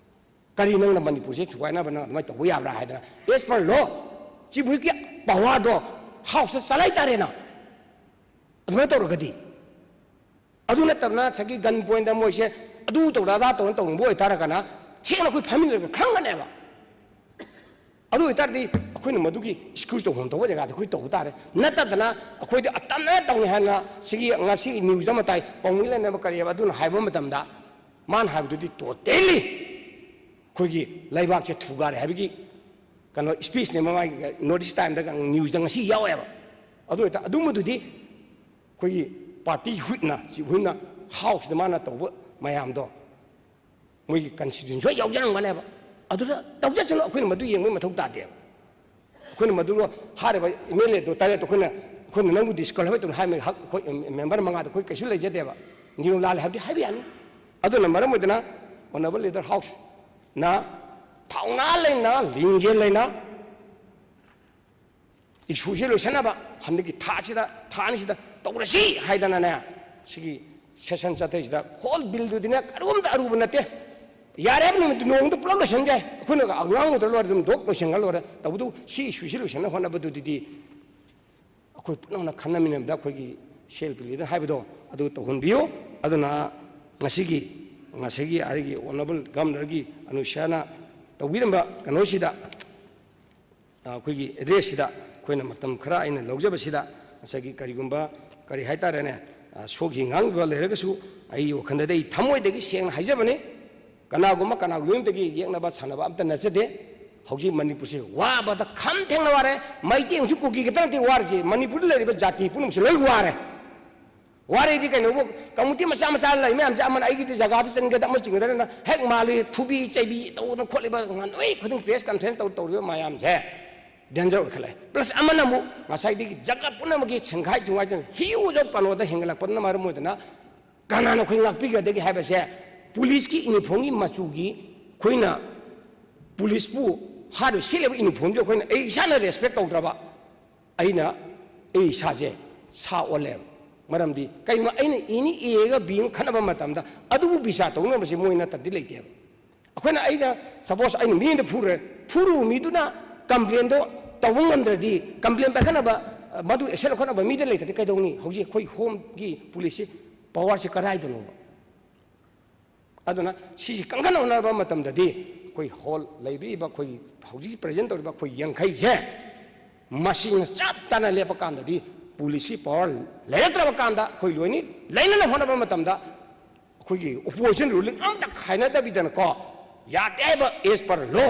ꯀꯔꯤ ꯅꯪꯅ ꯃꯅꯤꯄꯨꯔꯁꯦ ꯊꯨꯒꯥꯏꯅꯕ ꯅꯪ ꯑꯗꯨꯃꯥꯏꯅ ꯇꯧꯕ ꯌꯥꯕ꯭ꯔꯥ ꯍꯥꯏꯗꯅ as per law chief ꯍꯨꯏꯒꯤ power ꯗꯣ House ꯇ ꯆꯂꯥꯏ ꯇꯥꯔꯦꯅ꯫ ꯑꯗꯨꯃꯥꯏꯅ ꯇꯧꯔꯒꯗꯤ ꯑꯗꯨ ꯅꯠꯇꯕꯅ ꯉꯁꯥꯏꯒꯤ gun point ꯗ ꯃꯣꯏꯁꯦ ꯑꯗꯨ ꯇꯧꯔ ꯑꯗꯥ ꯇꯧꯔ ꯇꯧꯅꯤꯡꯕ ꯑꯣꯏꯇꯥꯔꯒꯅ ꯊꯦꯡꯅ ꯑꯩꯈꯣꯏ ꯐꯝꯃꯤꯟꯅꯔꯒ ꯈꯪꯒꯅꯦꯕ꯫ ꯑꯗꯨ ꯑꯣꯏꯇꯥꯔꯗꯤ ꯑꯩꯈꯣꯏꯅ ꯃꯗꯨꯒꯤ excuse ꯇꯧꯐꯝ ꯊꯣꯛꯄ ꯖꯒꯥꯗ ꯑꯩꯈꯣꯏ ꯇꯧꯕ ꯇꯥꯔꯦ꯫ ꯅꯠꯇꯗꯅ ꯑꯩꯈꯣꯏꯗꯤ ꯑꯇꯝꯅꯅ ꯇꯧꯅꯤ ꯍꯥꯏꯅ ꯁꯤꯒꯤ ꯉꯁꯤ news ꯑꯃ ꯇꯥꯏ, ꯄꯥꯎꯃꯤ ꯂꯩꯅꯕ ꯀꯔꯤ ꯍꯥꯏꯕ ꯑꯗꯨꯅ ꯍꯥꯏꯕ ꯃꯇꯝꯗ ꯃꯥꯅ ꯍꯥꯏꯕꯗꯨꯗꯤ totally ꯑꯩꯈꯣꯏꯒꯤ ꯂꯩꯕꯥꯛꯁꯦ ꯊꯨꯒꯥꯏꯔꯦ ꯍꯥꯏꯕꯒꯤ ꯀꯩꯅꯣ speech ꯅꯦꯕ ꯃꯥꯒꯤ North East Times ꯗ news ꯗ ꯉꯁꯤ ꯌꯥꯎꯋꯦꯕ꯫ ꯑꯗꯨ ꯑꯣꯏꯇꯥ ꯑꯗꯨꯝꯕꯗꯨꯗꯤ ꯑꯩꯈꯣꯏꯒꯤ party ꯍꯨꯏꯠꯅ, chief ꯍꯨꯏꯠꯅ House ꯇ ꯃꯥꯅ ꯇꯧꯕ ꯃꯌꯥꯝꯗꯣ ꯃꯣꯏꯒꯤ constitution ꯁꯣꯏ ꯌꯥꯎꯖꯔꯝꯒꯅꯦꯕ꯫ ꯑꯗꯨꯗ ꯇꯧꯖꯁꯅꯨ, ꯑꯩꯈꯣꯏꯅ ꯃꯗꯨ ꯌꯦꯡꯕꯒꯤ ꯃꯊꯧ ꯇꯥꯗꯦꯕ꯫ ꯑꯩꯈꯣꯏꯅ ꯃꯗꯨ ꯍꯥꯏꯔꯤꯕ MLA ꯗꯣ ꯇꯔꯦꯠꯇꯣ ꯑꯩꯈꯣꯏꯅ, ꯑꯩꯈꯣꯏꯅ ꯅꯪꯕꯨ disqualify ꯇꯧꯅꯤ ꯍꯥꯏꯕꯒꯤ ꯍꯛ ꯑꯩꯈꯣꯏ member ꯃꯉꯥꯗ ꯑꯩꯈꯣꯏ ꯀꯩꯁꯨ ꯂꯩꯖꯗꯦꯕ꯫ ꯅꯤꯌꯣꯝ ꯂꯥꯜꯂꯦ ꯍꯥꯏꯕꯗꯤ ꯍꯥꯏꯕ ꯌꯥꯅꯤ꯫ ꯑꯗꯨꯅ ꯃꯔꯝ ꯑꯣꯏꯗꯅ Honourable Leader House ꯅ ꯊꯧꯅꯥ ꯂꯩꯅ, ꯂꯤꯡꯖꯦꯜ ꯂꯩꯅ issue ꯁꯦ ꯂꯣꯏꯁꯤꯟꯅꯕ ꯍꯟꯗꯛꯀꯤ ꯊꯥꯁꯤꯗ, ꯊꯥ ꯑꯅꯤꯁꯤꯗ ꯇꯧꯔꯁꯤ ꯍꯥꯏꯗꯅꯅꯦ, ꯁꯤꯒꯤ session ꯆꯠꯊꯩꯁꯤꯗ whole bill ꯗꯨꯗꯤꯅꯦ ꯀꯔꯤꯝꯇ ꯑꯔꯨꯕ ꯅꯠꯇꯦ꯫ ꯌꯥꯔꯦ ꯍꯥꯏꯕ ꯅꯨꯃꯤꯠꯇꯨ ꯅꯣꯡꯃꯗ ꯄꯨꯂꯞ ꯂꯣꯏꯁꯤꯟꯒꯦ꯫ ꯑꯩꯈꯣꯏꯅ ꯑꯉꯥꯡ ꯑꯣꯏꯗ꯭ꯔ ꯂꯣꯏꯔꯦ, ꯑꯗꯨꯝ ꯗꯣꯛ ꯂꯣꯏꯁꯤꯟꯈ꯭ꯔ ꯂꯣꯏꯔꯦ꯫ ꯇꯧꯕꯗꯨ ꯁꯤ issue ꯁꯤ ꯂꯣꯏꯁꯤꯟꯅ ꯍꯣꯠꯅꯕꯗꯨꯗꯤ ꯑꯩꯈꯣꯏ ꯄꯨꯝꯅꯃꯛꯅ ꯈꯟꯅꯃꯤꯟꯅꯕꯗ ꯑꯩꯈꯣꯏꯒꯤ ꯁꯦꯜ ꯄꯤꯂꯤꯗꯅ ꯍꯥꯏꯕꯗꯣ ꯑꯗꯨ ꯇꯧꯍꯟꯕꯤꯌꯨ꯫ ꯑꯗꯨꯅ ꯉꯁꯤꯒꯤ, ꯉꯁꯤꯒꯤ ꯑꯩꯒꯤ Honourable Governor ꯒꯤ ꯑꯅꯨꯁ꯭ꯌꯥꯅ ꯇꯧꯕꯤꯔꯝꯕ ꯀꯩꯅꯣꯁꯤꯗ ꯑꯩꯈꯣꯏꯒꯤ address ꯁꯤꯗ ꯑꯩꯈꯣꯏꯅ ꯃꯇꯝ ꯈꯔ ꯑꯩꯅ ꯂꯧꯖꯕꯁꯤꯗ ꯉꯁꯥꯏꯒꯤ ꯀꯔꯤꯒꯨꯝꯕ ꯀꯔꯤ ꯍꯥꯏꯇꯥꯔꯦꯅꯦ, ꯁꯣꯛꯈꯤ ꯉꯥꯡꯈꯤꯕ ꯂꯩꯔꯒꯁꯨ ꯑꯩꯒꯤ ꯋꯥꯈꯜꯗꯗꯤ ꯑꯩ ꯊꯃꯣꯏꯗꯒꯤ ꯁꯦꯡꯅ ꯍꯥꯏꯖꯕꯅꯤ꯫ ꯀꯅꯥꯒꯨꯝꯕ ꯀꯅꯥꯒꯨꯝꯕ ꯑꯃꯠꯇꯒꯤ ꯌꯦꯛꯅꯕ ꯁꯥꯟꯅꯕ ꯑꯝꯇ ꯅꯠꯆꯗꯦ꯫ ꯍꯧꯖꯤꯛ ꯃꯅꯤꯄꯨꯔꯁꯤ ꯋꯥꯕꯗ ꯈꯝ ꯊꯦꯡꯅ ꯋꯥꯔꯦ꯫ ꯃꯩꯇꯩ ꯑꯃꯁꯨꯡ ꯀꯨꯀꯤ ꯈꯛꯇ ꯅꯠꯇꯦ ꯋꯥꯔꯤꯁꯤ, ꯃꯅꯤꯄꯨꯔꯗ ꯂꯩꯔꯤꯕ ꯖꯥꯇꯤ ꯄꯨꯝꯅꯃꯛꯁꯨ ꯂꯣꯏ ꯋꯥꯔꯦ꯫ ꯋꯥꯔꯤꯗꯤ ꯀꯩꯅꯣꯕꯨ, ꯀꯝꯃꯨꯅꯤꯇꯤ ꯃꯆꯥ ꯃꯆꯥ ꯂꯩ ꯃꯌꯥꯝꯁꯦ, ꯑꯃꯅ ꯑꯩꯒꯤꯗꯤ ꯖꯒꯥꯗ ꯆꯟꯒꯗ, ꯑꯃ ꯆꯤꯡꯒꯗꯅ ꯍꯦꯛ ꯃꯥꯜꯂꯤ, ꯐꯨꯕꯤ ꯆꯩꯕꯤ ꯇꯧꯗꯅ ꯈꯣꯠꯂꯤꯕ ꯉꯥꯟꯅꯣꯏ ꯈꯨꯗꯤꯡ ꯄ꯭ꯔꯦꯁ ꯀꯟꯐꯔꯦꯟꯁ ꯇꯧ ꯇꯧꯔꯤꯕ ꯃꯌꯥꯝꯁꯦ ꯗꯦꯟꯖꯔ ꯑꯣꯏꯈꯠꯂꯛꯑꯦ꯫ ꯄ꯭ꯂꯁ ꯑꯃꯅ ꯑꯃꯨꯛ ꯉꯁꯥꯏꯗꯒꯤ ꯖꯒꯥ ꯄꯨꯝꯅꯃꯛꯀꯤ ꯁꯦꯡꯈꯥꯏ ꯊꯨꯡꯉꯥꯏꯗꯅ ꯍ꯭ꯌꯨꯖ ꯑꯣꯐ ꯀꯩꯅꯣꯗ ꯍꯦꯟꯒꯠꯂꯛꯄꯗꯨꯅ ꯃꯔꯝ ꯑꯣꯏꯗꯅ ꯀꯅꯥꯅ ꯑꯩꯈꯣꯏ ꯉꯥꯛꯄꯤꯒꯗꯒꯦ ꯍꯥꯏꯕꯁꯦ, ꯄꯨꯂꯤꯁꯀꯤ ꯏꯅꯤꯐꯣꯝꯒꯤ ꯃꯆꯨꯒꯤ ꯑꯩꯈꯣꯏꯅ ꯄꯨꯂꯤꯁꯄꯨ ꯍꯥꯏꯔꯤꯕ ꯁꯦꯠꯂꯤꯕ ꯏꯅꯤꯐꯣꯝꯁꯦ ꯑꯩꯈꯣꯏꯅ ꯑꯩ ꯏꯁꯥꯅ ꯔꯦꯁꯄꯦꯛ ꯇꯧꯗ꯭ꯔꯕ, ꯑꯩꯅ ꯑꯩ ꯏꯁꯥꯁꯦ ꯁꯥ ꯑꯣꯜꯂꯦꯕ꯫ ꯃꯔꯝꯗꯤ ꯀꯩꯒꯨꯝꯕ ꯑꯩꯅ ꯏꯅꯤ ꯑꯦꯒ ꯕꯤ ꯑꯃ ꯈꯠꯅꯕ ꯃꯇꯝꯗ ꯑꯗꯨꯕꯨ ꯕꯤꯆꯥꯔ ꯇꯧꯅꯕꯁꯦ ꯃꯣꯏ ꯅꯠꯇꯗꯤ ꯂꯩꯇꯦꯕ꯫ ꯑꯩꯈꯣꯏꯅ, ꯑꯩꯅ ꯁꯄꯣꯁ ꯑꯩꯅ ꯃꯤ ꯑꯃꯗ ꯐꯨꯔꯦ, ꯐꯨꯔꯨꯕ ꯃꯤꯗꯨꯅ ꯀꯝꯄ꯭ꯂꯦꯟꯗꯣ ꯇꯧꯕ ꯉꯝꯗ꯭ꯔꯗꯤ, ꯀꯝꯄ꯭ꯂꯦꯟ ꯄꯥꯏꯈꯠꯅꯕ, ꯃꯗꯨ ꯑꯦꯛꯁꯟ ꯂꯧꯈꯠꯅꯕ ꯃꯤꯗ ꯂꯩꯇ꯭ꯔꯗꯤ ꯀꯩꯗꯧꯅꯤ? ꯍꯧꯖꯤꯛ ꯑꯩꯈꯣꯏ ꯍꯣꯝꯒꯤ ꯄꯨꯂꯤꯁꯁꯤ ꯄꯋꯥꯔꯁꯤ ꯀꯗꯥꯏꯗꯅꯣꯕ? ꯑꯗꯨꯅ ꯁꯤꯁꯤ ꯀꯟꯈꯠꯅꯕ ꯃꯇꯝꯗꯗꯤ ꯑꯩꯈꯣꯏ ꯍꯣꯜ ꯂꯩꯕꯤꯔꯤꯕ ꯑꯩꯈꯣꯏꯒꯤ ꯍꯧꯖꯤꯛ ꯄ꯭ꯔꯦꯖꯦꯟ ꯇꯧꯔꯤꯕ ꯑꯩꯈꯣꯏ ꯌꯥꯡꯈꯩꯁꯦ, ꯃꯁꯤꯅ ꯆꯞ ꯆꯥꯅ ꯂꯦꯞꯄ ꯀꯥꯟꯗꯗꯤ, ꯄꯨꯂꯤꯁꯀꯤ ꯄꯋꯥꯔ ꯂꯩꯔꯛꯇ꯭ꯔꯕ ꯀꯥꯟꯗ, ꯑꯩꯈꯣꯏ ꯂꯣꯏꯅ ꯂꯩꯅꯅ ꯍꯣꯠꯅꯕ ꯃꯇꯝꯗ ꯑꯩꯈꯣꯏꯒꯤ ꯑꯣꯄꯣꯖꯤꯁꯟ ꯔꯨꯂꯤꯡ ꯑꯝꯇ ꯈꯥꯏꯅꯗꯕꯤꯗꯅꯀꯣ, ꯌꯥꯗꯦ ꯍꯥꯏꯕ ꯑꯦꯖ ꯄꯔ ꯂꯣ,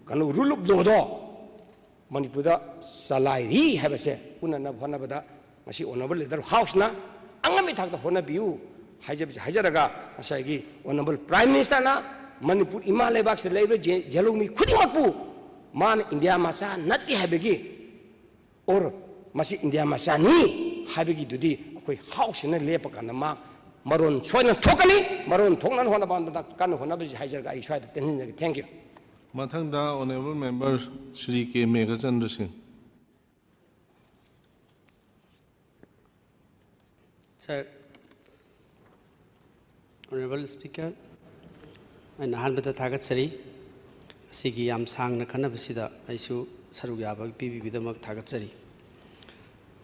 ꯀꯩꯅꯣ, ꯔꯨꯜ ꯑꯣꯐ ꯂꯣꯗꯣ ꯃꯅꯤꯄꯨꯔꯗ ꯆꯂꯥꯏꯔꯤ ꯍꯥꯏꯕꯁꯦ ꯎꯅꯅꯕ ꯍꯣꯠꯅꯕꯗ ꯉꯁꯤ ꯑꯣꯅꯔꯦꯕꯜ ꯂꯤꯗꯔ ꯍꯥꯎꯁꯅ ꯑꯉꯝꯕ ꯊꯥꯛꯇ ꯍꯣꯠꯅꯕꯤꯌꯨ ꯍꯥꯏꯖꯕꯁꯦ ꯍꯥꯏꯖꯔꯒ, ꯉꯁꯥꯏꯒꯤ ꯑꯣꯅꯔꯦꯕꯜ ꯄ꯭ꯔꯥꯏꯝ ꯃꯤꯅꯤꯁꯇꯔꯅ ꯃꯅꯤꯄꯨꯔ ꯏꯃꯥ ꯂꯩꯕꯥꯛꯁꯤꯗ ꯂꯩꯔꯤꯕ ꯖꯦ-, ꯖꯦꯂꯧꯃꯤ ꯈꯨꯗꯤꯡꯃꯛꯄꯨ ꯃꯥꯅ ꯏꯟꯗꯤꯌꯥ ꯃꯆꯥ ꯅꯠꯇꯦ ꯍꯥꯏꯕꯒꯤ, ꯑꯣꯔ ꯃꯁꯤ ꯏꯟꯗꯤꯌꯥ ꯃꯆꯥꯅꯤ ꯍꯥꯏꯕꯒꯤꯗꯨꯗꯤ ꯑꯩꯈꯣꯏ ꯍꯥꯎꯁꯁꯤꯅ ꯂꯦꯞꯄ ꯀꯥꯟꯗ ꯃꯥ ꯃꯔꯣꯟ ꯁꯣꯏꯗꯅ ꯊꯣꯛꯀꯅꯤ꯫ ꯃꯔꯣꯟ ꯊꯣꯛꯅꯕ ꯍꯣꯠꯅꯕꯗ ꯀꯟꯅ ꯍꯣꯠꯅꯕꯁꯤ ꯍꯥꯏꯖꯔꯒ ꯑꯩ ꯁ꯭ꯋꯥꯏꯗ ꯇꯦꯟꯁꯤꯟꯖꯒꯦ꯫ Thank you꯫ ꯃꯊꯪꯗ ꯑꯣꯅꯔꯦꯕꯜ ꯃꯦꯝꯕꯔ ꯁ꯭ꯔꯤ ꯀꯦ ꯃꯦꯘꯆꯟꯗ꯭ꯔ ꯁꯤꯡ꯫ Sir, Honorable Speaker, ꯑꯩꯅ ꯑꯍꯥꯟꯕꯗ ꯊꯥꯒꯠꯆꯔꯤ꯫ ꯑꯁꯤꯒꯤ ꯌꯥꯝ ꯁꯥꯡꯅ ꯈꯟꯅꯕꯁꯤꯗ ꯑꯩꯁꯨ ꯁꯔꯨꯛ ꯌꯥꯕ ꯄꯤꯕꯤꯕꯒꯤꯗꯃꯛ ꯊꯥꯒꯠꯆꯔꯤ꯫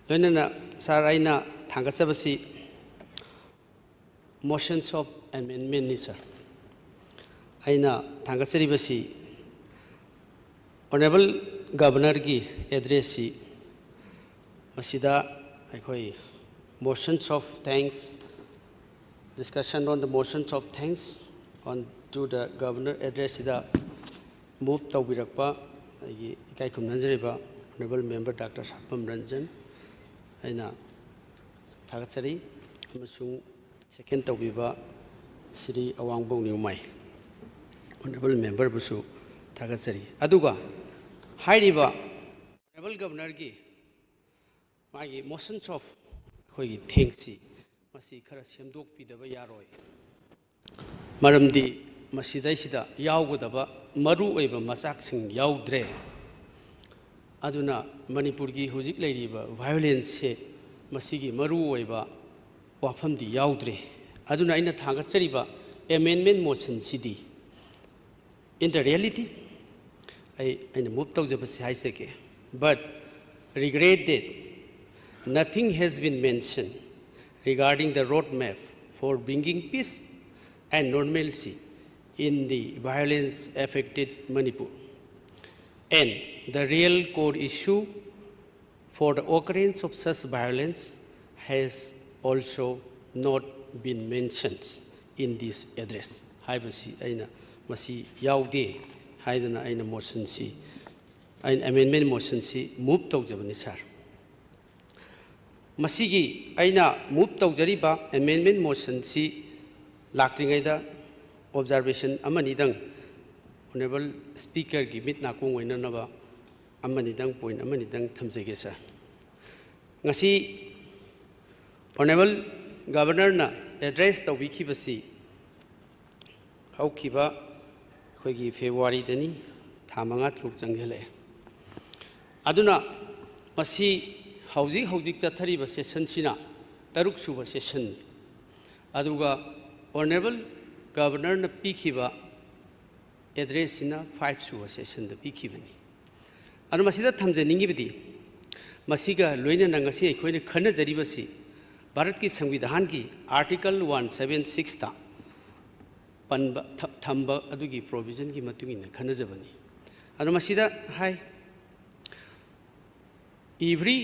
ꯂꯣꯏꯅꯅ sir, ꯑꯩꯅ ꯊꯥꯡꯒꯠꯆꯕꯁꯤ motions of amendmentꯅꯤ sir꯫ ꯑꯩꯅ ꯊꯥꯡꯒꯠꯆꯔꯤꯕꯁꯤ Honorable Governorꯒꯤ addressꯁꯤ, ꯃꯁꯤꯗ ꯑꯩꯈꯣꯏ motions of thanks, discussion on the motions of thanks, On to the Governor address ꯁꯤꯗ move ꯇꯧꯕꯤꯔꯛꯄ ꯑꯩꯒꯤ ꯏꯀꯥꯏ ꯈꯨꯝꯅꯖꯔꯤꯕ Honourable Member Doctor ꯁꯥꯄꯝ ꯔꯟꯖꯟ ꯑꯩꯅ ꯊꯥꯒꯠꯆꯔꯤ, ꯑꯃꯁꯨꯡ second ꯇꯧꯕꯤꯕ ꯁ꯭ꯔꯤ ꯑꯋꯥꯡꯕꯧ ꯅ꯭ꯌꯨꯃꯥꯏ Honourable Member ꯕꯨꯁꯨ ꯊꯥꯒꯠꯆꯔꯤ꯫ ꯑꯗꯨꯒ ꯍꯥꯏꯔꯤꯕ Honourable Governor ꯒꯤ ꯃꯥꯒꯤ motions of ꯑꯩꯈꯣꯏꯒꯤ thanks ꯁꯤ ꯃꯁꯤ ꯈꯔ ꯁꯦꯝꯗꯣꯛꯄꯤꯗꯕ ꯌꯥꯔꯣꯏ꯫ ꯃꯔꯝꯗꯤ ꯃꯁꯤꯗꯩꯁꯤꯗ ꯌꯥꯎꯒꯗꯕ ꯃꯔꯨ ꯑꯣꯏꯕ ꯃꯆꯥꯛꯁꯤꯡ ꯌꯥꯎꯗ꯭ꯔꯦ꯫ ꯑꯗꯨꯅ ꯃꯅꯤꯄꯨꯔꯒꯤ ꯍꯧꯖꯤꯛ ꯂꯩꯔꯤꯕ violence ꯁꯦ ꯃꯁꯤꯒꯤ ꯃꯔꯨ ꯑꯣꯏꯕ ꯋꯥꯐꯝꯗꯤ ꯌꯥꯎꯗ꯭ꯔꯦ꯫ ꯑꯗꯨꯅ ꯑꯩꯅ ꯊꯥꯡꯒꯠꯆꯔꯤꯕ amendment motion CD, in the reality, ꯑꯩ ꯑꯩꯅ move ꯇꯧꯖꯕꯁꯤ ꯍꯥꯏꯖꯒꯦ, but regret that nothing has been mentioned regarding the roadmap for bringing peace and normalcy in the violence affected Manipur. And the real core issue for the occurrence of such violence has also not been mentioned in this address ꯍꯥꯏꯕꯁꯤ ꯑꯩꯅ ꯃꯁꯤ ꯌꯥꯎꯗꯦ ꯍꯥꯏꯗꯅ ꯑꯩꯅ motion ꯁꯤ, ꯑꯩꯅ amendment motion ꯁꯤ move ꯇꯧꯖꯕꯅꯤ, sir꯫ ꯃꯁꯤꯒꯤ ꯑꯩꯅ move ꯇꯧꯖꯔꯤꯕ amendment motion ꯁꯤ ꯂꯥꯛꯇ꯭ꯔꯤꯉꯩꯗ observation ꯑꯃꯅꯤꯗꯪ Honourable Speaker ꯒꯤ ꯃꯤꯠ ꯅꯥꯀꯣꯡ ꯑꯣꯏꯅꯅꯕ ꯑꯃꯅꯤꯗꯪ, point ꯑꯃꯅꯤꯗꯪ ꯊꯝꯖꯒꯦ, sir꯫ ꯉꯁꯤ Honourable Governor ꯅ address ꯇꯧꯕꯤꯈꯤꯕꯁꯤ ꯍꯧꯈꯤꯕ ꯑꯩꯈꯣꯏꯒꯤ February ꯗꯅꯤ, ꯊꯥ ꯃꯉꯥ ꯇꯔꯨꯛ ꯆꯪꯁꯤꯜꯂꯛꯑꯦ꯫ ꯑꯗꯨꯅ ꯃꯁꯤ ꯍꯧꯖꯤꯛ ꯍꯧꯖꯤꯛ ꯆꯠꯊꯔꯤꯕ session ꯁꯤꯅ ꯇꯔꯨꯛ ꯁꯨꯕ session ꯅꯤ꯫ ꯑꯗꯨꯒ Honourable Governor ꯅ ꯄꯤꯈꯤꯕ address ꯁꯤꯅ five ꯁꯨꯕ session ꯗ ꯄꯤꯈꯤꯕꯅꯤ꯫ ꯑꯗꯨ ꯃꯁꯤꯗ ꯊꯝꯖꯅꯤꯡꯉꯤꯕꯗꯤ, ꯃꯁꯤꯒ ꯂꯣꯏꯅꯅ ꯉꯁꯤ ꯑꯩꯈꯣꯏꯅ ꯈꯟꯅꯖꯔꯤꯕꯁꯤ ꯚꯥꯔꯠꯀꯤ ꯁꯪꯕꯤꯙꯥꯟꯒꯤ article one seven six ꯇ ꯄꯟꯕ, ꯊ-, ꯊꯝꯕ ꯑꯗꯨꯒꯤ provision ꯒꯤ ꯃꯇꯨꯡ ꯏꯟꯅ ꯈꯟꯅꯖꯕꯅꯤ꯫ ꯑꯗꯣ ꯃꯁꯤꯗ ꯍꯥꯏ, every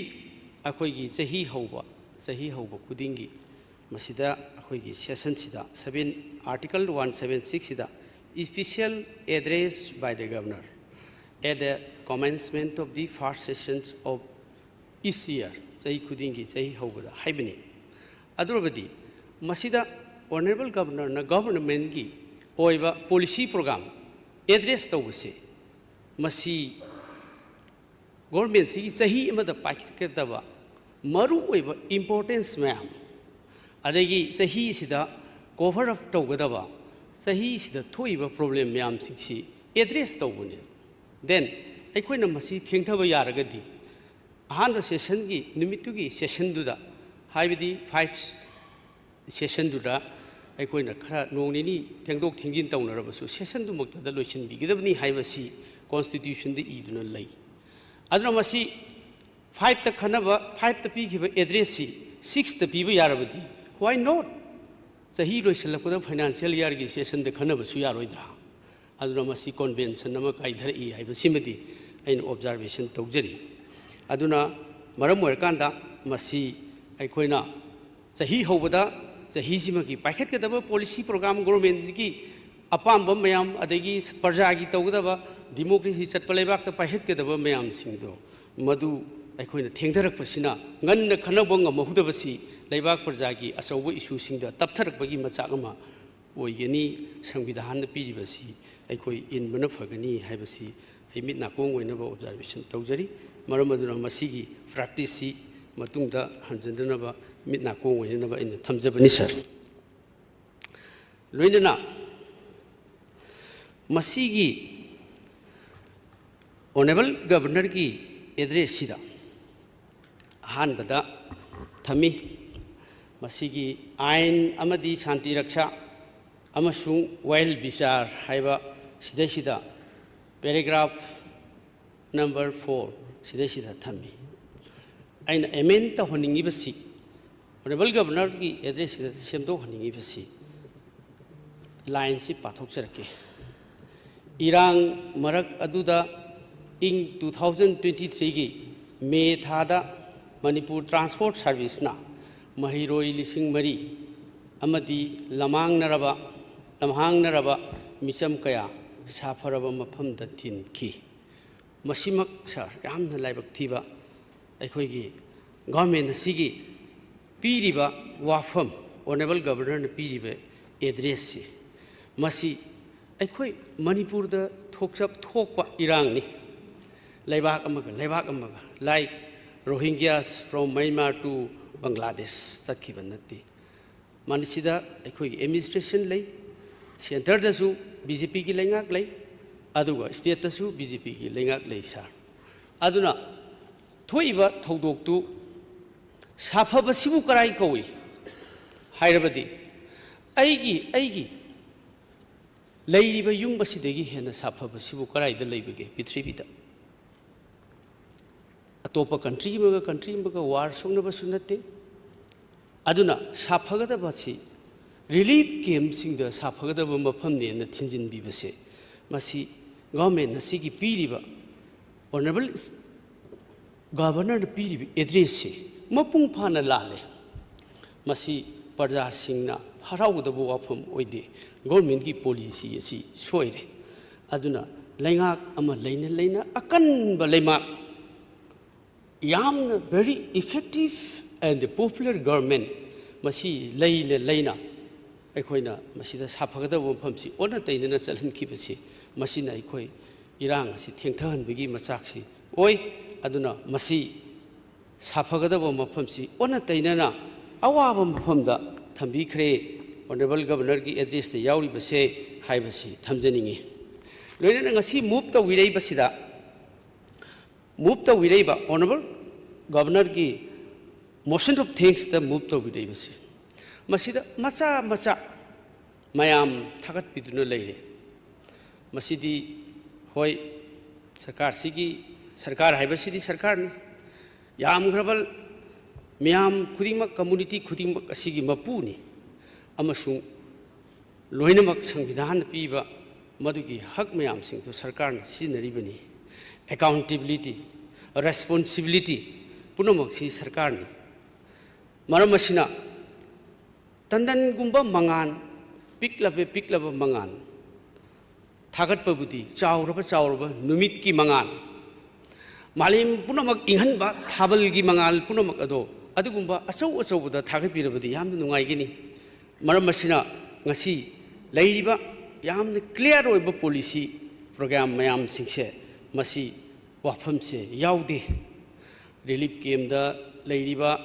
ꯑꯩꯈꯣꯏꯒꯤ ꯆꯍꯤ ꯍꯧꯕ, ꯆꯍꯤ ꯍꯧꯕ ꯈꯨꯗꯤꯡꯒꯤ ꯃꯁꯤꯗ ꯑꯩꯈꯣꯏꯒꯤ ꯁꯦꯁꯟꯁꯤꯗ seven, Article one seven six ꯁꯤꯗ, "Special address by the Governor at the commencement of the first sessions of each year", ꯆꯍꯤ ꯈꯨꯗꯤꯡꯒꯤ ꯆꯍꯤ ꯍꯧꯕꯗ ꯍꯥꯏꯕꯅꯤ꯫ ꯑꯗꯨ ꯑꯣꯏꯔꯕꯗꯤ ꯃꯁꯤꯗ Honourable Governorꯅ governmentꯀꯤ ꯑꯣꯏꯕ policy program address ꯇꯧꯕꯁꯦ, ꯃꯁꯤ governmentꯁꯤꯒꯤ ꯆꯍꯤ ꯑꯃꯗ ꯄꯥꯏꯈꯠꯀꯗꯕ ꯃꯔꯨꯑꯣꯏꯕ importance ꯃꯌꯥꯝ, ꯑꯗꯒꯤ ꯆꯍꯤꯁꯤꯗ cover up ꯇꯧꯒꯗꯕ, ꯆꯍꯤꯁꯤꯗ ꯊꯣꯛꯏꯕ problem ꯃꯌꯥꯝꯁꯤꯡꯁꯤ address ꯇꯧꯕꯅꯦ꯫ Then ꯑꯩꯈꯣꯏꯅ ꯃꯁꯤ ꯊꯦꯡꯊꯕ ꯌꯥꯔꯒꯗꯤ, ꯑꯍꯥꯟꯕ sessionꯒꯤ ꯅꯨꯃꯤꯠꯇꯨꯒꯤ sessionꯗꯨꯗ, ꯍꯥꯏꯕꯗꯤ five sessionꯗꯨꯗ ꯑꯩꯈꯣꯏꯅ ꯈꯔ ꯅꯣꯡ ꯅꯤꯅꯤ ꯊꯦꯡꯗꯣꯛ ꯊꯦꯡꯖꯤꯟ ꯇꯧꯅꯔꯕꯁꯨ, sessionꯗꯨꯃꯛꯇꯗ ꯂꯣꯏꯁꯤꯟꯕꯤꯒꯗꯕꯅꯤ ꯍꯥꯏꯕꯁꯤ constitutionꯗ ꯏꯗꯨꯅ ꯂꯩ꯫ ꯑꯗꯨꯅ ꯃꯁꯤ fiveꯇ ꯈꯟꯅꯕ, fiveꯇ ꯄꯤꯈꯤꯕ addressꯁꯤ sixꯇ ꯄꯤꯕ ꯌꯥꯔꯕꯗꯤ, why not? ꯆꯍꯤ ꯂꯣꯏꯁꯤꯜꯂꯛꯄꯗ financial yearꯒꯤ sessionꯗ ꯈꯟꯅꯕꯁꯨ ꯌꯥꯔꯣꯏꯗ꯭ꯔꯥ? ꯑꯗꯨꯅ ꯃꯁꯤ convention ꯑꯃ ꯀꯥꯏꯊꯔꯛꯏ ꯍꯥꯏꯕꯁꯤꯃꯗꯤ ꯑꯩꯅ observation ꯇꯧꯖꯔꯤ꯫ ꯑꯗꯨꯅ ꯃꯔꯝ ꯑꯣꯏꯔꯀꯥꯟꯗ ꯃꯁꯤ ꯑꯩꯈꯣꯏꯅ ꯆꯍꯤ ꯍꯧꯕꯗ ꯆꯍꯤꯁꯤꯃꯒꯤ ꯄꯥꯏꯈꯠꯀꯗꯕ policy program, governmentꯀꯤ ꯑꯄꯥꯝꯕ ꯃꯌꯥꯝ, ꯑꯗꯒꯤ ꯄ꯭ꯔꯖꯥꯒꯤ ꯇꯧꯒꯗꯕ, democracy ꯆꯠꯄ ꯂꯩꯕꯥꯛꯇ ꯄꯥꯏꯈꯠꯀꯗꯕ ꯃꯌꯥꯝꯁꯤꯡꯗꯣ, ꯃꯗꯨ ꯑꯩꯈꯣꯏꯅ ꯊꯦꯡꯊꯔꯛꯄꯁꯤꯅ, ꯉꯟꯅ ꯈꯟꯅꯕ ꯉꯝꯍꯧꯗꯕꯁꯤ ꯂꯩꯕꯥꯛ ꯄ꯭ꯔꯖꯥꯒꯤ ꯑꯆꯧꯕ issueꯁꯤꯡꯗ ꯇꯞꯊꯔꯛꯄꯒꯤ ꯃꯆꯥꯛ ꯑꯃ ꯑꯣꯏꯒꯅꯤ꯫ ꯁꯪꯕꯤꯙꯥꯟꯅ ꯄꯤꯔꯤꯕꯁꯤ ꯑꯩꯈꯣꯏ ꯏꯟꯕꯅ ꯐꯒꯅꯤ ꯍꯥꯏꯕꯁꯤ ꯑꯩ ꯃꯤꯠ ꯅꯥꯀꯣꯡ ꯑꯣꯏꯅꯕ observation ꯇꯧꯖꯔꯤ꯫ ꯃꯔꯝ ꯑꯗꯨꯅ ꯃꯁꯤꯒꯤ practiceꯁꯤ ꯃꯇꯨꯡꯗ ꯍꯟꯖꯤꯟꯗꯅꯕ ꯃꯤꯠ ꯅꯥꯀꯣꯡ ꯑꯣꯏꯅꯅꯕ ꯑꯩꯅ ꯊꯝꯖꯕꯅꯤ, sir꯫ ꯂꯣꯏꯅꯅ ꯃꯁꯤꯒꯤ Honourable Governorꯒꯤ addressꯁꯤꯗ ꯑꯍꯥꯟꯕꯗ ꯊꯝꯃꯤ, ꯃꯁꯤꯒꯤ ꯑꯥꯏꯟ ꯑꯃꯗꯤ ꯁꯥꯟꯇꯤ ꯔꯛꯁꯥ ꯑꯃꯁꯨꯡ ꯋꯥꯌꯦꯜ ꯕꯤꯆꯥꯔ ꯍꯥꯏꯕ ꯁꯤꯗꯩꯁꯤꯗ paragraph number four ꯁꯤꯗꯩꯁꯤꯗ ꯊꯝꯃꯤ꯫ ꯑꯩꯅ amend ꯇꯧꯍꯟꯅꯤꯡꯉꯤꯕꯁꯤ, Honourable Governorꯒꯤ addressꯁꯤꯗ ꯁꯦꯝꯗꯣꯛꯍꯟꯅꯤꯡꯉꯤꯕꯁꯤ, lineꯁꯤ ꯄꯥꯊꯣꯛꯆꯔꯛꯀꯦ꯫ ꯏꯔꯥꯡ ꯃꯔꯛ ꯑꯗꯨꯗ ꯏꯪ two thousand twenty threeꯒꯤ ꯃꯦ ꯊꯥꯗ ꯃꯅꯤꯄꯨꯔ Transport Serviceꯅ ꯃꯍꯩꯔꯣꯏ ꯂꯤꯁꯤꯡ ꯃꯔꯤ ꯑꯃꯗꯤ ꯂꯝꯃꯥꯡꯅꯔꯕ ꯂꯝꯍꯥꯡꯅꯔꯕ ꯃꯤꯆꯝ ꯀꯌꯥ ꯁꯥꯐꯔꯕ ꯃꯐꯝꯗ ꯊꯤꯟꯈꯤ꯫ ꯃꯁꯤꯃꯛ ꯁꯥꯔ, ꯌꯥꯝꯅ ꯂꯥꯏꯕꯛ ꯊꯤꯕ, ꯑꯩꯈꯣꯏꯒꯤ ꯒꯣꯔꯃꯦꯟ ꯑꯁꯤꯒꯤ ꯄꯤꯔꯤꯕ ꯋꯥꯐꯝ, ꯑꯣꯅꯔꯦꯕꯜ ꯒꯕꯔꯅꯔꯅ ꯄꯤꯔꯤꯕ ꯑꯦꯗ꯭ꯔꯦꯁꯁꯤ, ꯃꯁꯤ ꯑꯩꯈꯣꯏ ꯃꯅꯤꯄꯨꯔꯗ ꯊꯣꯛꯆ ꯊꯣꯛꯄ ꯏꯔꯥꯡꯅꯤ꯫ ꯂꯩꯕꯥꯛ ꯑꯃꯒ ꯂꯩꯕꯥꯛ ꯑꯃꯒ, like Rohingyas from Myanmar to Bangladesh ꯆꯠꯈꯤꯕ ꯅꯠꯇꯦ꯫ ꯃꯁꯤꯗ ꯑꯩꯈꯣꯏꯒꯤ ꯑꯦꯗꯃꯤꯅꯤꯁꯇ꯭ꯔꯦꯁꯟ ꯂꯩ, ꯁꯦꯟꯇꯔꯗꯁꯨ ꯕꯤ ꯖꯦ ꯄꯤꯒꯤ ꯂꯩꯉꯥꯛ ꯂꯩ, ꯑꯗꯨꯒ ꯁ꯭ꯇꯦꯠꯇꯁꯨ ꯕꯤ ꯖꯦ ꯄꯤꯒꯤ ꯂꯩꯉꯥꯛ ꯂꯩ ꯁꯥꯔ꯫ ꯑꯗꯨꯅ ꯊꯣꯛꯏꯕ ꯊꯧꯗꯣꯛꯇꯨ ꯁꯥꯐꯕꯁꯤꯕꯨ ꯀꯔꯥꯏ ꯀꯧꯏ ꯍꯥꯏꯔꯕꯗꯤ, ꯑꯩꯒꯤ ꯑꯩꯒꯤ ꯂꯩꯔꯤꯕ ꯌꯨꯝ ꯑꯁꯤꯗꯒꯤ ꯍꯦꯟꯅ ꯁꯥꯐꯕꯁꯤꯕꯨ ꯀꯔꯥꯏꯗ ꯂꯩꯕꯒꯦ ꯄ꯭ꯔꯤꯊꯤꯕꯤꯗ? ꯑꯇꯣꯞꯄ ꯀꯟꯇ꯭ꯔꯤ ꯑꯃꯒ ꯀꯟꯇ꯭ꯔꯤ ꯑꯃꯒ ꯋꯥꯔ ꯁꯣꯛꯅꯕꯁꯨ ꯅꯠꯇꯦ꯫ ꯑꯗꯨꯅ ꯁꯥꯐꯒꯗꯕ ꯑꯁꯤ ꯔꯤꯂꯤꯐ ꯀꯦꯝꯞꯁꯤꯡꯗ ꯁꯥꯐꯒꯗꯕ ꯃꯐꯝꯅꯦꯅ ꯊꯤꯟꯖꯤꯟꯕꯤꯕꯁꯦ, ꯃꯁꯤ ꯒꯣꯔꯃꯦꯟ ꯑꯁꯤꯒꯤ ꯄꯤꯔꯤꯕ, ꯑꯣꯅꯔꯦꯕꯜ ꯒꯕꯔꯅꯔꯅ ꯄꯤꯔꯤꯕ ꯑꯦꯗ꯭ꯔꯦꯁꯁꯤ ꯃꯄꯨꯡ ꯐꯥꯅ ꯂꯥꯜꯂꯦ꯫ ꯃꯁꯤ ꯄ꯭ꯔꯖꯥꯁꯤꯡꯅ ꯍꯔꯥꯎꯒꯗꯕ ꯋꯥꯐꯝ ꯑꯣꯏꯗꯦ꯫ ꯒꯣꯔꯃꯦꯟꯒꯤ ꯄꯣꯂꯤꯁꯤ ꯑꯁꯤ ꯁꯣꯏꯔꯦ꯫ ꯑꯗꯨꯅ ꯂꯩꯉꯥꯛ ꯑꯃ ꯂꯩꯅ ꯂꯩꯅ ꯑꯀꯟꯕ ꯂꯩꯉꯥꯛ, ꯌꯥꯝꯅ very effective and popular government, ꯃꯁꯤ ꯂꯩꯅ ꯂꯩꯅ ꯑꯩꯈꯣꯏꯅ ꯃꯁꯤꯗ ꯁꯥꯐꯒꯗꯕ ꯃꯐꯝꯁꯤ ꯑꯣꯟꯅ ꯇꯩꯅꯅ ꯆꯠꯍꯟꯈꯤꯕꯁꯤ, ꯃꯁꯤꯅ ꯑꯩꯈꯣꯏ ꯏꯔꯥꯡ ꯑꯁꯤ ꯊꯦꯡꯊꯍꯟꯕꯒꯤ ꯃꯆꯥꯛꯁꯤ ꯑꯣꯏ꯫ ꯑꯗꯨꯅ ꯃꯁꯤ ꯁꯥꯐꯒꯗꯕ ꯃꯐꯝꯁꯤ ꯑꯣꯟꯅ ꯇꯩꯅꯅ ꯑꯋꯥꯕ ꯃꯐꯝꯗ ꯊꯝꯕꯤꯈ꯭ꯔꯦ꯫ ꯑꯣꯅꯔꯦꯕꯜ ꯒꯕꯔꯅꯔꯒꯤ ꯑꯦꯗ꯭ꯔꯦꯁꯇ ꯌꯥꯎꯔꯤꯕꯁꯦ ꯍꯥꯏꯕꯁꯤ ꯊꯝꯖꯅꯤꯡꯏ꯫ ꯂꯣꯏꯅꯅ ꯉꯁꯤ ꯃꯨꯚ ꯇꯧꯕꯤꯔꯛꯏꯕꯁꯤꯗ, ꯃꯨꯚ ꯇꯧꯕꯤꯔꯛꯏꯕ ꯑꯣꯅꯔꯦꯕꯜ ꯒꯕꯔꯅꯔꯒꯤ motion of thanksꯇ ꯃꯨꯚ ꯇꯧꯕꯤꯔꯛꯏꯕꯁꯤ, ꯃꯁꯤꯗ ꯃꯆꯥ ꯃꯆꯥ ꯃꯌꯥꯝ ꯊꯥꯒꯠꯄꯤꯗꯨꯅ ꯂꯩꯔꯦ꯫ ꯃꯁꯤꯗꯤ, ꯍꯣꯏ, ꯁꯔꯀꯥꯔꯁꯤꯒꯤ, ꯁꯔꯀꯥꯔ ꯍꯥꯏꯕꯁꯤꯗꯤ ꯁꯔꯀꯥꯔꯅꯤ, ꯌꯥꯝꯈ꯭ꯔꯕ ꯃꯤꯌꯥꯝ ꯈꯨꯗꯤꯡꯃꯛ, ꯀꯝꯃꯨꯅꯤꯇꯤ ꯈꯨꯗꯤꯡꯃꯛ ꯑꯁꯤꯒꯤ ꯃꯄꯨꯅꯤ, ꯑꯃꯁꯨꯡ ꯂꯣꯏꯅꯃꯛ ꯁꯪꯕꯤꯙꯥꯟꯅ ꯄꯤꯕ ꯃꯗꯨꯒꯤ ꯍꯛ ꯃꯌꯥꯝꯁꯤꯡꯗꯨ ꯁꯔꯀꯥꯔꯅ ꯁꯤꯖꯤꯟꯅꯔꯤꯕꯅꯤ꯫ Accountability, responsibility ꯄꯨꯝꯅꯃꯛꯁꯤ ꯁꯔꯀꯥꯔꯅꯤ꯫ ꯃꯔꯝ ꯑꯁꯤꯅ ꯇꯟꯗꯟꯒꯨꯝꯕ ꯃꯉꯥꯜ, ꯄꯤꯛꯂꯕ ꯄꯤꯛꯂꯕ ꯃꯉꯥꯜ ꯊꯥꯒꯠꯄꯕꯨꯗꯤ ꯆꯥꯎꯔꯕ ꯆꯥꯎꯔꯕ ꯅꯨꯃꯤꯠꯀꯤ ꯃꯉꯥꯜ, ꯃꯥꯂꯦꯝ ꯄꯨꯝꯅꯃꯛ ꯏꯪꯍꯟꯕ ꯊꯥꯕꯜꯒꯤ ꯃꯉꯥꯜ ꯄꯨꯝꯅꯃꯛ ꯑꯗꯣ ꯑꯗꯨꯒꯨꯝꯕ ꯑꯆꯧ ꯑꯆꯧꯕꯗ ꯊꯥꯒꯠꯄꯤꯔꯕꯗꯤ ꯌꯥꯝꯅ ꯅꯨꯡꯉꯥꯏꯒꯅꯤ꯫ ꯃꯔꯝ ꯑꯁꯤꯅ ꯉꯁꯤ ꯂꯩꯔꯤꯕ ꯌꯥꯝꯅ clear ꯑꯣꯏꯕ policy program ꯃꯌꯥꯝꯁꯤꯡꯁꯦ ꯃꯁꯤ ꯋꯥꯐꯝꯁꯦ ꯌꯥꯎꯗꯦ꯫ Relief campꯇ ꯂꯩꯔꯤꯕ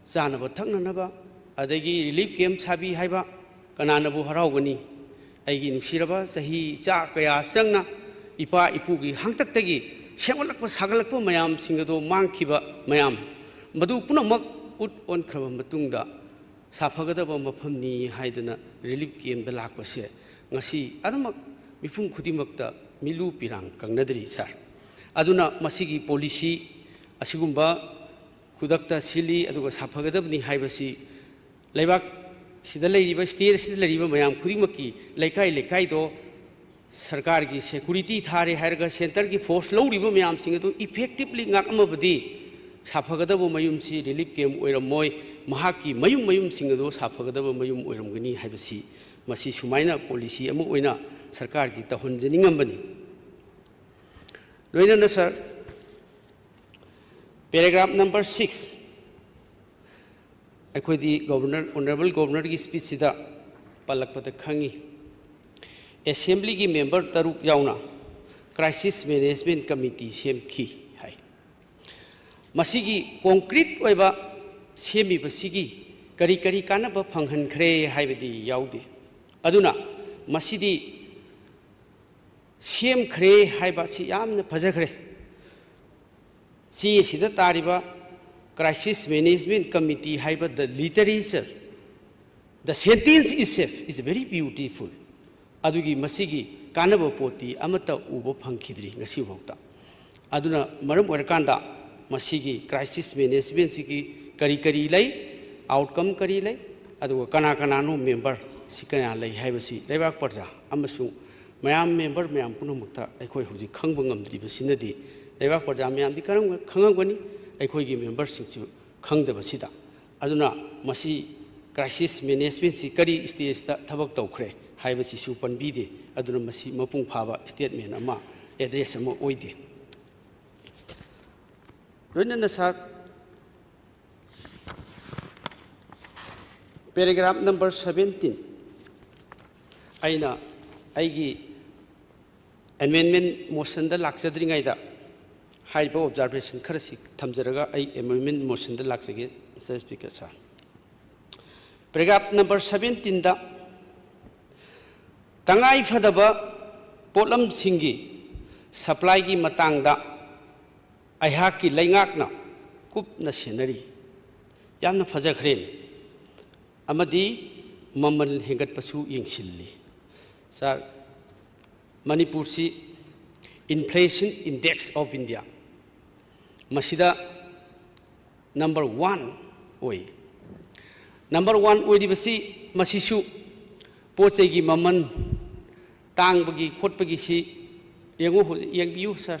ꯆꯥꯅꯕ ꯊꯛꯅꯅꯕ, ꯑꯗꯒꯤ relief camp ꯁꯥꯕꯤ ꯍꯥꯏꯕ ꯀꯅꯥꯅꯕꯨ ꯍꯔꯥꯎꯒꯅꯤ? ꯑꯩꯒꯤ ꯅꯨꯡꯁꯤꯔꯕ ꯆꯍꯤ ꯆꯥ ꯀꯌꯥ ꯆꯪꯅ ꯏꯄꯥ ꯏꯄꯨꯒꯤ ꯍꯥꯛꯇꯛꯇꯒꯤ ꯁꯦꯝꯒꯠꯂꯛꯄ ꯁꯥꯒꯠꯂꯛꯄ ꯃꯌꯥꯝꯁꯤꯡ ꯑꯗꯣ ꯃꯥꯡꯈꯤꯕ ꯃꯌꯥꯝ, ꯃꯗꯨ ꯄꯨꯝꯅꯃꯛ ꯎꯠ ꯑꯣꯟꯈ꯭ꯔꯕ ꯃꯇꯨꯡꯗ ꯁꯥꯐꯒꯗꯕ ꯃꯐꯝꯅꯤ ꯍꯥꯏꯗꯅ relief campꯇ ꯂꯥꯛꯄꯁꯦ ꯉꯁꯤ ꯑꯗꯨꯃꯛ ꯃꯤꯄꯨꯝ ꯈꯨꯗꯤꯡꯃꯛꯇ ꯃꯤꯂꯨ ꯄꯤꯔꯥꯡ ꯀꯪꯅꯗ꯭ꯔꯤ, sir꯫ ꯑꯗꯨꯅ ꯃꯁꯤꯒꯤ policy ꯑꯁꯤꯒꯨꯝꯕ ꯈꯨꯗꯛꯇ ꯁꯤꯜꯂꯤ, ꯑꯗꯨꯒ ꯁꯥꯐꯒꯗꯕꯅꯤ ꯍꯥꯏꯕꯁꯤ ꯂꯩꯕꯥꯛꯁꯤꯗ ꯂꯩꯔꯤꯕ, state ꯑꯁꯤꯗ ꯂꯩꯔꯤꯕ ꯃꯌꯥꯝ ꯈꯨꯗꯤꯡꯃꯛꯀꯤ ꯂꯩꯀꯥꯏ ꯂꯩꯀꯥꯏꯗꯣ ꯁꯔꯀꯥꯔꯒꯤ security ꯊꯥꯔꯦ ꯍꯥꯏꯔꯒ centreꯒꯤ force ꯂꯧꯔꯤꯕ ꯃꯌꯥꯝꯁꯤꯡ ꯑꯗꯨ effectively ꯉꯥꯛꯑꯝꯃꯕꯗꯤ ꯁꯥꯐꯒꯗꯕ ꯃꯌꯨꯝꯁꯤ relief camp ꯑꯣꯏꯔꯝꯃꯣꯏ, ꯃꯍꯥꯛꯀꯤ ꯃꯌꯨꯝ ꯃꯌꯨꯝꯁꯤꯡ ꯑꯗꯨ ꯁꯥꯐꯒꯗꯕ ꯃꯌꯨꯝ ꯑꯣꯏꯔꯝꯒꯅꯤ ꯍꯥꯏꯕꯁꯤ ꯃꯁꯤ ꯁꯨꯃꯥꯏꯅ policy ꯑꯃ ꯑꯣꯏꯅ ꯁꯔꯀꯥꯔꯒꯤ ꯇꯧꯍꯟꯖꯅꯤꯡꯉꯝꯕꯅꯤ꯫ ꯂꯣꯏꯅꯅ sir, paragraph number six, ꯑꯩꯈꯣꯏꯗꯤ Governor, Honourable Governorꯒꯤ speechꯁꯤꯗ ꯄꯜꯂꯛꯄꯗ ꯈꯪꯉꯤ, Assemblyꯒꯤ member ꯇꯔꯨꯛ ꯌꯥꯎꯅ Crisis Management Committee ꯁꯦꯝꯈꯤ ꯍꯥꯏ꯫ ꯃꯁꯤꯒꯤ concrete ꯑꯣꯏꯕ ꯁꯦꯝꯃꯤꯕꯁꯤꯒꯤ ꯀꯔꯤ ꯀꯔꯤ ꯀꯥꯟꯅꯕ ꯐꯪꯍꯟꯈ꯭ꯔꯦ ꯍꯥꯏꯕꯗꯤ ꯌꯥꯎꯗꯦ꯫ ꯑꯗꯨꯅ ꯃꯁꯤꯗꯤ ꯁꯦꯝꯈ꯭ꯔꯦ ꯍꯥꯏꯕ ꯑꯁꯤ ꯌꯥꯝꯅ ꯐꯖꯈ꯭ꯔꯦ꯫ ꯆꯦ ꯑꯁꯤꯗ ꯇꯥꯔꯤꯕ Crisis Management Committee ꯍꯥꯏꯕ the literature, the sentence itself is very beautiful꯫ ꯑꯗꯨꯒꯤ ꯃꯁꯤꯒꯤ ꯀꯥꯟꯅꯕ ꯄꯣꯠꯇꯤ ꯑꯃꯠꯇ ꯎꯕ ꯐꯪꯈꯤꯗ꯭ꯔꯤ ꯉꯁꯤꯐꯥꯎꯗ꯫ ꯑꯗꯨꯅ ꯃꯔꯝ ꯑꯣꯏꯔꯀꯥꯟꯗ ꯃꯁꯤꯒꯤ crisis managementꯁꯤꯒꯤ ꯀꯔꯤ ꯀꯔꯤ ꯂꯩ, outcome ꯀꯔꯤ ꯂꯩ, ꯑꯗꯨꯒ ꯀꯅꯥ ꯀꯅꯥꯅꯣ member ꯁꯤ ꯀꯌꯥ ꯂꯩ ꯍꯥꯏꯕꯁꯤ ꯂꯩꯕꯥꯛ ꯄ꯭ꯔꯖꯥ ꯑꯃꯁꯨꯡ ꯃꯌꯥꯝ member ꯃꯌꯥꯝ ꯄꯨꯝꯅꯃꯛꯇ ꯑꯩꯈꯣꯏ ꯍꯧꯖꯤꯛ ꯈꯪꯕ ꯉꯝꯗ꯭ꯔꯤꯕꯁꯤꯅꯗꯤ ꯂꯩꯕꯥꯛ ꯄ꯭ꯔꯖꯥ ꯃꯌꯥꯝꯗꯤ ꯀꯔꯝ ꯈꯪꯉꯝꯒꯅꯤ? ꯑꯩꯈꯣꯏꯒꯤ memberꯁꯤꯡꯁꯨ ꯈꯪꯗꯕꯁꯤꯗ꯫ ꯑꯗꯨꯅ ꯃꯁꯤ crisis managementꯁꯤ ꯀꯔꯤ stageꯇ ꯊꯕꯛ ꯇꯧꯈ꯭ꯔꯦ ꯍꯥꯏꯕꯁꯤꯁꯨ ꯄꯟꯕꯤꯗꯦ꯫ ꯑꯗꯨꯅ ꯃꯁꯤ ꯃꯄꯨꯡ ꯐꯥꯕ statement ꯑꯃ, address ꯑꯃ ꯑꯣꯏꯗꯦ꯫ ꯂꯣꯏꯅꯅ sir, paragraph number seventeen ꯑꯩꯅ ꯑꯩꯒꯤ amendment motionꯗ ꯂꯥꯛꯆꯗ꯭ꯔꯤꯉꯩꯗ ꯍꯥꯏꯔꯤꯕ observation ꯈꯔꯁꯤ ꯊꯝꯖꯔꯒ ꯑꯩ amendment motionꯗ ꯂꯥꯛꯆꯒꯦ, Mister Speaker sir꯫ Paragraph number seventeenꯗ ꯇꯉꯥꯏ ꯐꯗꯕ ꯄꯣꯠꯂꯝꯁꯤꯡꯒꯤ supplyꯒꯤ ꯃꯇꯥꯡꯗ ꯑꯩꯍꯥꯛꯀꯤ ꯂꯩꯉꯥꯛꯅ ꯀꯨꯞꯅ ꯁꯦꯟꯅꯔꯤ꯫ ꯌꯥꯝꯅ ꯐꯖꯈ꯭ꯔꯦꯅꯦ꯫ ꯑꯃꯗꯤ ꯃꯃꯜ ꯍꯦꯟꯒꯠꯄꯁꯨ ꯌꯦꯡꯁꯤꯜꯂꯤ꯫ Sir, ꯃꯅꯤꯄꯨꯔꯁꯤ Inflation Index of India ꯃꯁꯤꯗ number one ꯑꯣꯏ꯫ Number one ꯑꯣꯏꯔꯤꯕꯁꯤ ꯃꯁꯤꯁꯨ ꯄꯣꯠ ꯆꯩꯒꯤ ꯃꯃꯜ ꯇꯥꯡꯕꯒꯤ ꯈꯣꯠꯄꯒꯤꯁꯤ ꯌꯦꯡꯉꯨ, ꯍꯧꯖꯤꯛ ꯌꯦꯡꯕꯤꯌꯨ sir꯫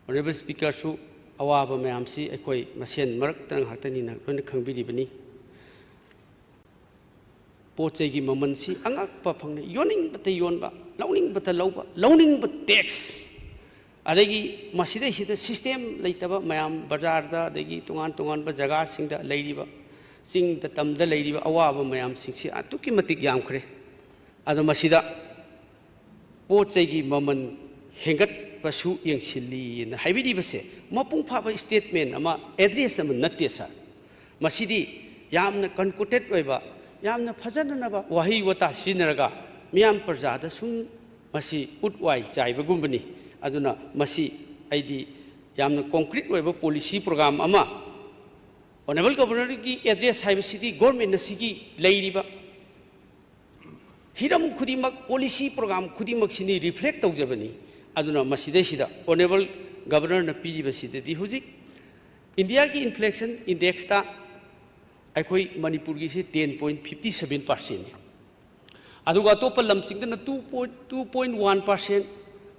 Honourable Speakerꯁꯨ ꯑꯋꯥꯕ ꯃꯌꯥꯝꯁꯤ ꯑꯩꯈꯣꯏ ꯃꯁꯦꯟ ꯃꯔꯛꯇ ꯉꯥꯛꯇꯅꯤꯅ ꯂꯣꯏꯅ ꯈꯪꯕꯤꯔꯤꯕꯅꯤ꯫ ꯄꯣꯠ ꯆꯩꯒꯤ ꯃꯃꯜꯁꯤ ꯑꯉꯛꯄ ꯐꯪꯅ ꯌꯣꯟꯅꯤꯡꯕꯇ ꯌꯣꯟꯕ, ꯂꯧꯅꯤꯡꯕꯇ ꯂꯧꯕ, ꯂꯧꯅꯤꯡꯕ tax, ꯑꯗꯒꯤ ꯃꯁꯤꯗꯩꯁꯤꯗ system ꯂꯩꯇꯕ ꯃꯌꯥꯝ ꯕꯖꯥꯔꯗ ꯑꯗꯒꯤ ꯇꯣꯉꯥꯟ ꯇꯣꯉꯥꯟꯕ ꯖꯒꯥꯁꯤꯡꯗ ꯂꯩꯔꯤꯕ, ꯆꯤꯡꯗ ꯇꯝꯗ ꯂꯩꯔꯤꯕ ꯑꯋꯥꯕ ꯃꯌꯥꯝꯁꯤꯡꯁꯤ ꯑꯗꯨꯛꯀꯤ ꯃꯇꯤꯛ ꯌꯥꯝꯈ꯭ꯔꯦ꯫ ꯑꯗꯣ ꯃꯁꯤꯗ ꯄꯣꯠ ꯆꯩꯒꯤ ꯃꯃꯜ ꯍꯦꯟꯒꯠꯄꯁꯨ ꯌꯦꯡꯁꯤꯜꯂꯤꯅ ꯍꯥꯏꯕꯤꯔꯤꯕꯁꯦ ꯃꯄꯨꯡ ꯐꯥꯕ statement ꯑꯃ, address ꯑꯃ ꯅꯠꯇꯦ sir꯫ ꯃꯁꯤꯗꯤ ꯌꯥꯝꯅ concocted ꯑꯣꯏꯕ, ꯌꯥꯝꯅ ꯐꯖꯅꯅꯕ ꯋꯥꯍꯩ ꯋꯥꯇꯥ ꯁꯤꯖꯤꯟꯅꯔꯒ ꯃꯤꯌꯥꯝ ꯄ꯭ꯔꯖꯥꯗ ꯁꯨꯝ ꯃꯁꯤ ꯎꯠ ꯋꯥꯏ ꯆꯥꯏꯕꯒꯨꯝꯕꯅꯤ꯫ ꯑꯗꯨꯅ ꯃꯁꯤ ꯑꯩꯗꯤ ꯌꯥꯝꯅ concrete ꯑꯣꯏꯕ policy program ꯑꯃ, Honourable Governorꯒꯤ address ꯍꯥꯏꯕꯁꯤꯗꯤ government ꯑꯁꯤꯒꯤ ꯂꯩꯔꯤꯕ ꯍꯤꯔꯝ ꯈꯨꯗꯤꯡꯃꯛ, policy program ꯈꯨꯗꯤꯡꯃꯛꯁꯤꯅꯤ reflect ꯇꯧꯖꯕꯅꯤ꯫ ꯑꯗꯨꯅ ꯃꯁꯤꯗꯩꯁꯤꯗ Honourable Governorꯅ ꯄꯤꯔꯤꯕꯁꯤꯗꯗꯤ ꯍꯧꯖꯤꯛ Indiaꯒꯤ inflation indexꯇ ꯑꯩꯈꯣꯏ ꯃꯅꯤꯄꯨꯔꯒꯤꯁꯤ ten point fifty seven percentꯅꯤ꯫ ꯑꯗꯨꯒ ꯑꯇꯣꯞꯄ ꯂꯝꯁꯤꯡꯗꯅ two point, two point one percent,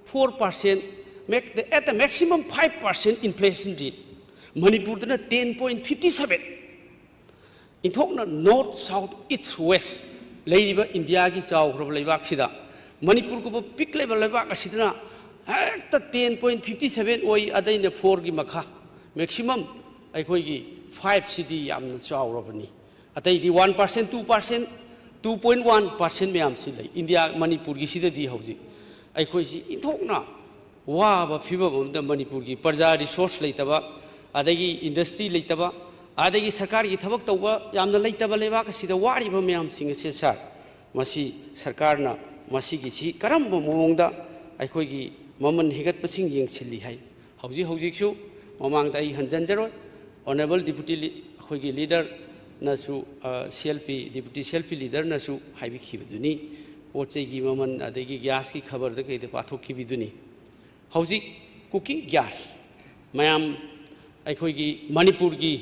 four percent, max-, at the maximum five percent inflation rate꯫ ꯃꯅꯤꯄꯨꯔꯗꯅ ten point fifty seven꯫ ꯏꯟꯊꯣꯛꯅ North South East West ꯂꯩꯔꯤꯕ ꯏꯟꯗꯤꯌꯥꯒꯤ ꯆꯥꯎꯈ꯭ꯔꯕ ꯂꯩꯕꯥꯛꯁꯤꯗ ꯃꯅꯤꯄꯨꯔꯒꯨꯝꯕ ꯄꯤꯛꯂꯤꯕ ꯂꯩꯕꯥꯛ ꯑꯁꯤꯗꯅ ꯍꯦꯛꯇ ten point fifty seven ꯑꯣꯏ, ꯑꯗꯩꯅ fourꯒꯤ ꯃꯈꯥ, maximum ꯑꯩꯈꯣꯏꯒꯤ fiveꯁꯤꯗꯤ ꯌꯥꯝꯅ ꯆꯥꯎꯔꯕꯅꯤ꯫ ꯑꯇꯩꯗꯤ one percent, two percent, two point one percent ꯃꯌꯥꯝꯁꯤ ꯂꯩ꯫ ꯏꯟꯗꯤꯌꯥ ꯃꯅꯤꯄꯨꯔꯒꯤꯁꯤꯗꯗꯤ ꯍꯧꯖꯤꯛ ꯑꯩꯈꯣꯏꯁꯤ ꯏꯟꯊꯣꯛꯅ ꯋꯥꯕ ꯐꯤꯕꯝ ꯑꯃꯗ ꯃꯅꯤꯄꯨꯔꯒꯤ ꯄ꯭ꯔꯖꯥ resource ꯂꯩꯇꯕ, ꯑꯗꯒꯤ industry ꯂꯩꯇꯕ, ꯑꯗꯒꯤ ꯁꯔꯀꯥꯔꯒꯤ ꯊꯕꯛ ꯇꯧꯕ ꯌꯥꯝꯅ ꯂꯩꯇꯕ ꯂꯩꯕꯥꯛ ꯑꯁꯤꯗ ꯋꯥꯔꯤꯕ ꯃꯌꯥꯝꯁꯤꯡ ꯑꯁꯦ, ꯁꯥꯔ, ꯃꯁꯤ ꯁꯔꯀꯥꯔꯅ ꯃꯁꯤꯒꯤꯁꯤ ꯀꯔꯝꯕ ꯃꯑꯣꯡꯗ ꯑꯩꯈꯣꯏꯒꯤ ꯃꯃꯜ ꯍꯦꯟꯒꯠꯄꯁꯤꯡ ꯌꯦꯡꯁꯤꯜꯂꯤ ꯍꯥꯏ? ꯍꯧꯖꯤꯛ ꯍꯧꯖꯤꯛꯁꯨ, ꯃꯃꯥꯡꯗ ꯑꯩ ꯍꯟꯖꯤꯟꯖꯔꯣꯏ, Honourable Deputy ꯂꯤ-, ꯑꯩꯈꯣꯏꯒꯤ leaderꯅꯁꯨ, ꯑ, CLP, Deputy CLP leaderꯅꯁꯨ ꯍꯥꯏꯕꯤꯈꯤꯕꯗꯨꯅꯤ, ꯄꯣꯠ ꯆꯩꯒꯤ ꯃꯃꯜ ꯑꯗꯒꯤ gasꯀꯤ ꯈꯕꯔꯗ ꯀꯩꯗ ꯄꯥꯊꯣꯛꯈꯤꯕꯗꯨꯅꯤ꯫ ꯍꯧꯖꯤꯛ cooking gas ꯃꯌꯥꯝ ꯑꯩꯈꯣꯏꯒꯤ ꯃꯅꯤꯄꯨꯔꯒꯤ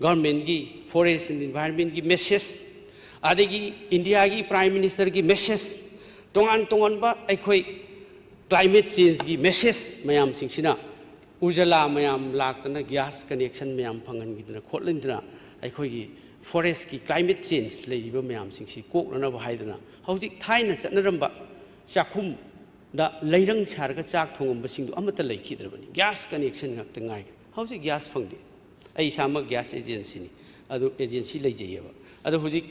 governmentꯀꯤ Forest and Environmentꯀꯤ message, ꯑꯗꯒꯤ ꯏꯟꯗꯤꯌꯥꯒꯤ Prime Ministerꯒꯤ message, ꯇꯣꯉꯥꯟ ꯇꯣꯉꯥꯟꯕ ꯑꯩꯈꯣꯏ climate changeꯒꯤ message ꯃꯌꯥꯝꯁꯤꯡꯁꯤꯅ ꯎꯖꯥꯂꯥ ꯃꯌꯥꯝ ꯂꯥꯛꯇꯅ gas connection ꯃꯌꯥꯝ ꯐꯪꯍꯟꯈꯤꯗꯅ ꯈꯣꯠꯍꯟꯗꯅ ꯑꯩꯈꯣꯏꯒꯤ forestꯀꯤ climate change ꯂꯩꯔꯤꯕ ꯃꯌꯥꯝꯁꯤꯡꯁꯤ ꯀꯣꯛꯅꯅꯕ ꯍꯥꯏꯗꯅ ꯍꯧꯖꯤꯛ ꯊꯥꯏꯅ ꯆꯠꯅꯔꯝꯕ ꯆꯥꯛꯈꯨꯝꯗ ꯂꯩꯔꯪ ꯁꯥꯔꯒ ꯆꯥꯛ ꯊꯣꯡꯉꯝꯕꯁꯤꯡꯗꯣ ꯑꯃꯠꯇ ꯂꯩꯈꯤꯗ꯭ꯔꯕꯅꯤ꯫ Gas connection ꯉꯥꯛꯇ ꯉꯥꯏꯔꯦ꯫ ꯍꯧꯖꯤꯛ gas ꯐꯪꯗꯦ꯫ ꯑꯩ ꯏꯁꯥꯃꯛ gas agencyꯅꯤ, ꯑꯗꯨ agency ꯂꯩꯖꯩꯌꯦꯕ꯫ ꯑꯗꯣ ꯍꯧꯖꯤꯛ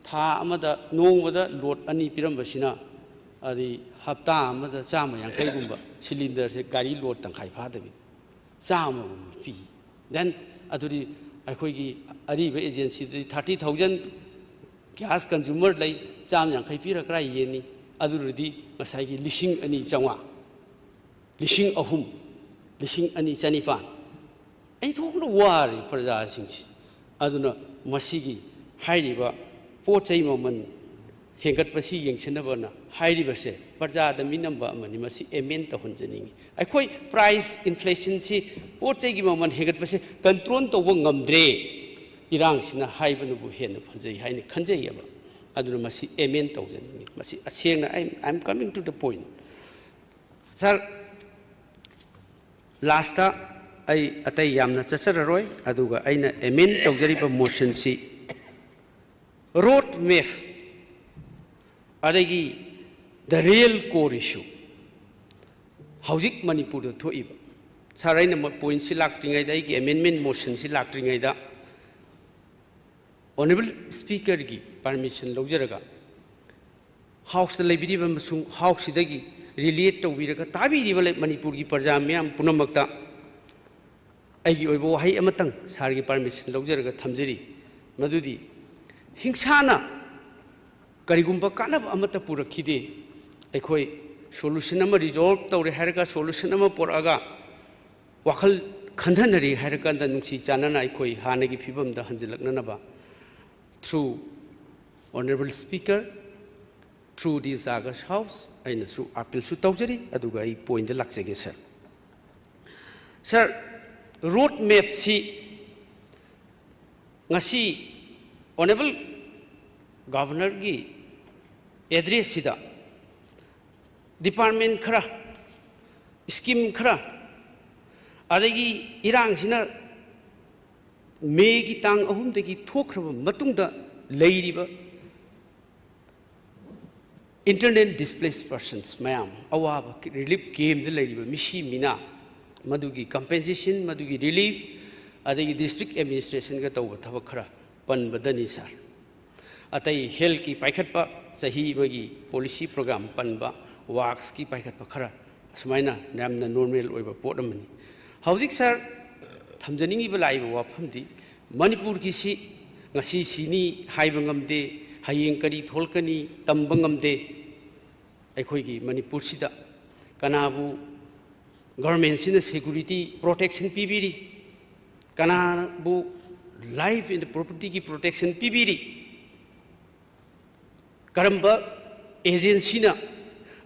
ꯊꯥ ꯑꯃꯗ, ꯅꯣꯡꯃꯗ load ꯑꯅꯤ ꯄꯤꯔꯝꯕꯁꯤꯅ, ꯑꯗꯩ ꯍꯞꯇꯥ ꯑꯃꯗ ꯆꯥꯝꯃ ꯌꯥꯡꯈꯩꯒꯨꯝꯕ cylinderꯁꯦ ꯒꯥꯔꯤ load ꯇꯪꯈꯥꯏ ꯐꯥꯗꯕꯤꯗ ꯆꯥꯝꯃꯒꯨꯝꯕ ꯄꯤ꯫ Then ꯑꯗꯨꯗꯤ ꯑꯩꯈꯣꯏꯒꯤ ꯑꯔꯤꯕ agencyꯗꯗꯤ thirty thousand gas consumer ꯂꯩ, ꯆꯥꯝꯃ ꯌꯥꯡꯈꯩ ꯄꯤꯔ ꯀꯔꯥꯏ ꯌꯦꯟꯅꯤ? ꯑꯗꯨꯗꯤ ꯉꯁꯥꯏꯒꯤ ꯂꯤꯁꯤꯡ ꯑꯅꯤ ꯆꯥꯝꯃꯉꯥ, ꯂꯤꯁꯤꯡ ꯑꯍꯨꯝ, ꯂꯤꯁꯤꯡ ꯑꯅꯤ ꯆꯅꯤꯄꯥꯟ, ꯑꯩ ꯊꯣꯛꯅ ꯋꯥꯔꯦ ꯄ꯭ꯔꯖꯥꯁꯤꯡꯁꯤ꯫ ꯑꯗꯨꯅ ꯃꯁꯤꯒꯤ ꯍꯥꯏꯔꯤꯕ ꯄꯣꯠ ꯆꯩ ꯃꯃꯜ ꯍꯦꯟꯒꯠꯄꯁꯤ ꯌꯦꯡꯁꯤꯟꯅꯕꯅ ꯍꯥꯏꯔꯤꯕꯁꯦ ꯄ꯭ꯔꯖꯥꯗ ꯃꯤꯅꯝꯕ ꯑꯃꯅꯤ꯫ ꯃꯁꯤ amend ꯇꯧꯍꯟꯖꯅꯤꯡꯏ꯫ ꯑꯩꯈꯣꯏ price inflationꯁꯤ, ꯄꯣꯠ ꯆꯩꯒꯤ ꯃꯃꯜ ꯍꯦꯟꯒꯠꯄꯁꯦ control ꯇꯧꯕ ꯉꯝꯗ꯭ꯔꯦ, ꯏꯔꯥꯡꯁꯤꯅ ꯍꯥꯏꯕꯅꯕꯨ ꯍꯦꯟꯅ ꯐꯖꯩ ꯍꯥꯏꯅ ꯈꯟꯖꯩꯑꯕ꯫ ꯑꯗꯨꯅ ꯃꯁꯤ amend ꯇꯧꯖꯅꯤꯡꯏ꯫ ꯃꯁꯤ ꯑꯁꯦꯡꯅ, I, I am coming to the point꯫ Sir, lastꯇ ꯑꯩ ꯑꯇꯩ ꯌꯥꯝꯅ ꯆꯠꯆꯔꯔꯣꯏ, ꯑꯗꯨꯒ ꯑꯩꯅ amend ꯇꯧꯖꯔꯤꯕ motionꯁꯤ Road map ꯑꯗꯒꯤ the real core issue ꯍꯧꯖꯤꯛ ꯃꯅꯤꯄꯨꯔꯗ ꯊꯣꯛꯏꯕ, ꯁꯥꯔ, ꯑꯩꯅ ꯃ-, ꯄꯣꯏꯟꯠꯁꯤ ꯂꯥꯛꯇ꯭ꯔꯤꯉꯩꯗ, ꯑꯩꯒꯤ ꯑꯦꯃꯦꯟꯃꯦꯟ ꯃꯣꯁꯟꯁꯤ ꯂꯥꯛꯇ꯭ꯔꯤꯉꯩꯗ, ꯑꯣꯅꯔꯦꯕꯜ ꯁ꯭ꯄꯤꯀꯔꯒꯤ ꯄꯔꯃꯤꯁꯟ ꯂꯧꯖꯔꯒ, ꯍꯥꯎꯁꯇ ꯂꯩꯕꯤꯔꯤꯕ ꯑꯃꯁꯨꯡ ꯍꯥꯎꯁꯁꯤꯗꯒꯤ ꯔꯤꯂꯦꯠ ꯇꯧꯕꯤꯔꯒ ꯇꯥꯕꯤꯔꯤꯕ ꯂꯩ-, ꯃꯅꯤꯄꯨꯔꯒꯤ ꯄ꯭ꯔꯖꯥ ꯃꯤꯌꯥꯝ ꯄꯨꯝꯅꯃꯛꯇ ꯑꯩꯒꯤ ꯑꯣꯏꯕ ꯋꯥꯍꯩ ꯑꯃꯇꯪ ꯁꯥꯔꯒꯤ ꯄꯔꯃꯤꯁꯟ ꯂꯧꯖꯔꯒ ꯊꯝꯖꯔꯤ, ꯃꯗꯨꯗꯤ ꯍꯤꯡꯁꯥꯅ ꯀꯔꯤꯒꯨꯝꯕ ꯀꯥꯟꯅꯕ ꯑꯃꯠꯇ ꯄꯨꯔꯛꯈꯤꯗꯦ꯫ ꯑꯩꯈꯣꯏ ꯁꯣꯂꯨꯁꯟ ꯑꯃ ꯔꯤꯖꯣꯜꯕ ꯇꯧꯔꯦ ꯍꯥꯏꯔꯒ, ꯁꯣꯂꯨꯁꯟ ꯑꯃ ꯄꯨꯔꯛꯑꯒ, ꯋꯥꯈꯜ ꯈꯟꯊꯅꯔꯦ ꯍꯥꯏꯔꯀꯥꯟꯗ ꯅꯨꯡꯁꯤ ꯆꯥꯟꯅꯅ ꯑꯩꯈꯣꯏ ꯍꯥꯟꯅꯒꯤ ꯐꯤꯕꯝꯗ ꯍꯟꯖꯤꯜꯂꯛꯅꯅꯕ through Honorable Speaker, through this August House, ꯑꯩꯅꯁꯨ ꯑꯥꯄꯤꯜꯁꯨ ꯇꯧꯖꯔꯤ, ꯑꯗꯨꯒ ꯑꯩ ꯄꯣꯏꯟꯗ ꯂꯥꯛꯆꯒꯦ, ꯁꯥꯔ꯫ ꯁꯥꯔ, ꯔꯣꯗ ꯃꯦꯞꯁꯤ ꯉꯁꯤ ꯑꯣꯅꯔꯦꯕꯜ ꯒꯚꯔꯅꯔꯒꯤ ꯑꯦꯗ꯭ꯔꯦꯁꯁꯤꯗ ꯗꯤꯄꯥꯔꯠꯃꯦꯟ ꯈꯔ, ꯁ꯭ꯀꯤꯝ ꯈꯔ, ꯑꯗꯒꯤ ꯏꯔꯥꯡꯁꯤꯅ ꯃꯦꯒꯤ ꯇꯥꯡ ꯑꯍꯨꯝꯗꯒꯤ ꯊꯣꯛꯈ꯭ꯔꯕ ꯃꯇꯨꯡꯗ ꯂꯩꯔꯤꯕ internally displaced persons ꯃꯌꯥꯝ, ꯑꯋꯥꯕ ꯔꯤꯂꯤꯐ ꯀꯦꯝꯗ ꯂꯩꯔꯤꯕ ꯃꯤꯁꯤ ꯃꯤꯅꯥ, ꯃꯗꯨꯒꯤ ꯀꯝꯄꯦꯟꯁꯦꯁꯟ, ꯃꯗꯨꯒꯤ ꯔꯤꯂꯤꯐ, ꯑꯗꯒꯤ ꯗꯤꯁꯇ꯭ꯔꯤꯛ ꯑꯦꯗꯃꯤꯅꯤꯁꯇ꯭ꯔꯦꯁꯟꯒ ꯇꯧꯕ ꯊꯕꯛ ꯈꯔ ꯄꯟꯕꯗꯅꯤ, ꯁꯥꯔ꯫ ꯑꯇꯩ ꯍꯦꯜꯊꯀꯤ ꯄꯥꯏꯈꯠꯄ, ꯆꯍꯤ ꯑꯃꯒꯤ ꯄꯣꯂꯤꯁꯤ ꯄ꯭ꯔꯣꯒ꯭ꯔꯥꯝ ꯄꯟꯕ, ꯋꯥꯛꯁꯀꯤ ꯄꯥꯏꯈꯠꯄ ꯈꯔ, ꯑꯁꯨꯃꯥꯏꯅ ꯌꯥꯝꯅ ꯅꯣꯔꯃꯦꯜ ꯑꯣꯏꯕ ꯄꯣꯠ ꯑꯃꯅꯤ꯫ ꯍꯧꯖꯤꯛ, ꯁꯥꯔ, ꯊꯝꯖꯅꯤꯡꯉꯤꯕ ꯂꯥꯛꯏꯕ ꯋꯥꯐꯝꯗꯤ, ꯃꯅꯤꯄꯨꯔꯒꯤꯁꯤ ꯉꯁꯤ ꯁꯤꯅꯤ ꯍꯥꯏꯕ ꯉꯝꯗꯦ, ꯍꯌꯦꯡ ꯀꯔꯤ ꯊꯣꯛꯂꯛꯀꯅꯤ ꯇꯝꯕ ꯉꯝꯗꯦ꯫ ꯑꯩꯈꯣꯏꯒꯤ ꯃꯅꯤꯄꯨꯔꯁꯤꯗ ꯀꯅꯥꯕꯨ ꯒꯚꯔꯟꯃꯦꯟꯁꯤꯅ ꯁꯦꯀ꯭ꯌꯨꯔꯤꯇꯤ, ꯄ꯭ꯔꯣꯇꯦꯛꯁꯟ ꯄꯤꯕꯤꯔꯤ? ꯀꯅꯥꯕꯨ life and propertyꯒꯤ ꯄ꯭ꯔꯣꯇꯦꯛꯁꯟ ꯄꯤꯕꯤꯔꯤ? ꯀꯔꯝꯕ ꯑꯦꯖꯦꯟꯁꯤꯅ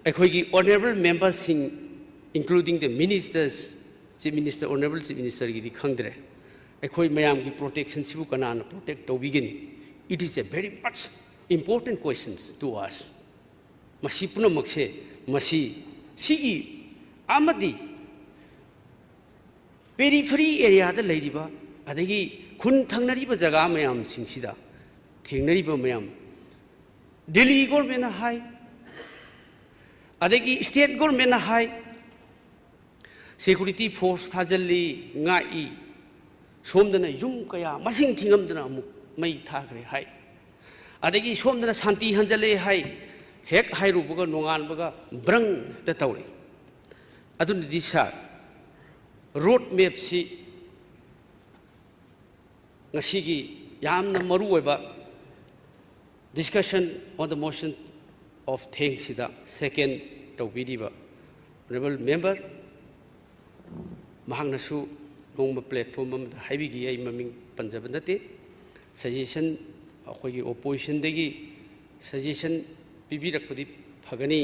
ꯑꯩꯈꯣꯏꯒꯤ ꯑꯣꯅꯔꯦꯕꯜ ꯃꯦꯝꯕꯔꯁꯤꯡ, including the ministers, chief minister, honourable chief ꯃꯤꯅꯤꯁꯇꯔꯒꯤꯗꯤ ꯈꯪꯗ꯭ꯔꯦ, ꯑꯩꯈꯣꯏ ꯃꯌꯥꯝꯒꯤ ꯄ꯭ꯔꯣꯇꯦꯛꯁꯟꯁꯤꯕꯨ ꯀꯅꯥꯅ ꯄ꯭ꯔꯣꯇꯦꯛ ꯇꯧꯕꯤꯒꯅꯤ? It is a very much important questions to us. ꯃꯁꯤ ꯄꯨꯝꯅꯃꯛꯁꯦ, ꯃꯁꯤ, ꯁꯤꯒꯤ ꯑꯃꯗꯤ ꯄꯦꯔꯤꯐꯦꯔꯤ ꯑꯦꯔꯤꯌꯥꯗ ꯂꯩꯔꯤꯕ, ꯑꯗꯒꯤ ꯈꯨꯟ ꯊꯪꯅꯔꯤꯕ ꯖꯒꯥ ꯃꯌꯥꯝꯁꯤꯡꯁꯤꯗ ꯊꯦꯡꯅꯔꯤꯕ ꯃꯌꯥꯝ, ꯗꯤꯜꯂꯤ ꯒꯣꯔꯃꯦꯟꯅ ꯍꯥꯏ, ꯑꯗꯒꯤ ꯁ꯭ꯇꯦꯠ ꯒꯣꯔꯃꯦꯟꯅ ꯍꯥꯏ, ꯁꯦꯀ꯭ꯌꯨꯔꯤꯇꯤ ꯐꯣꯔꯁ ꯊꯥꯖꯤꯜꯂꯤ, ꯉꯥꯛꯏ, ꯁꯣꯝꯗꯅ ꯌꯨꯝ ꯀꯌꯥ ꯃꯁꯤꯡ ꯊꯤꯉꯝꯗꯅ ꯑꯃꯨꯛ ꯃꯩ ꯊꯥꯈ꯭ꯔꯦ ꯍꯥꯏ, ꯑꯗꯒꯤ ꯁꯣꯝꯗꯅ ꯁꯥꯟꯇꯤ ꯍꯟꯖꯜꯂꯦ ꯍꯥꯏ, ꯍꯦꯛ ꯍꯥꯏꯔꯨꯕꯒ ꯅꯣꯡꯉꯥꯟꯕꯒ ꯕ꯭ꯔꯪ ꯍꯦꯛꯇ ꯇꯧꯔꯛꯏ꯫ ꯑꯗꯨꯅꯗꯤ ꯁꯥꯔ, ꯔꯣꯗ ꯃꯦꯞꯁꯤ ꯉꯁꯤꯒꯤ ꯌꯥꯝꯅ ꯃꯔꯨꯑꯣꯏꯕ discussion on the motion of thanks ꯁꯤꯗ ꯁꯦꯀꯦꯟ ꯇꯧꯕꯤꯔꯤꯕ honourable member, ꯃꯍꯥꯛꯅꯁꯨ ꯅꯣꯡꯃ platform ꯑꯃꯗ ꯍꯥꯏꯕꯤꯈꯤ, ꯑꯩ ꯃꯃꯤꯡ ꯄꯟꯖꯕ ꯅꯠꯇꯦ, suggestion, ꯑꯩꯈꯣꯏꯒꯤ oppositionꯗꯒꯤ suggestion ꯄꯤꯕꯤꯔꯛꯄꯗꯤ ꯐꯒꯅꯤ,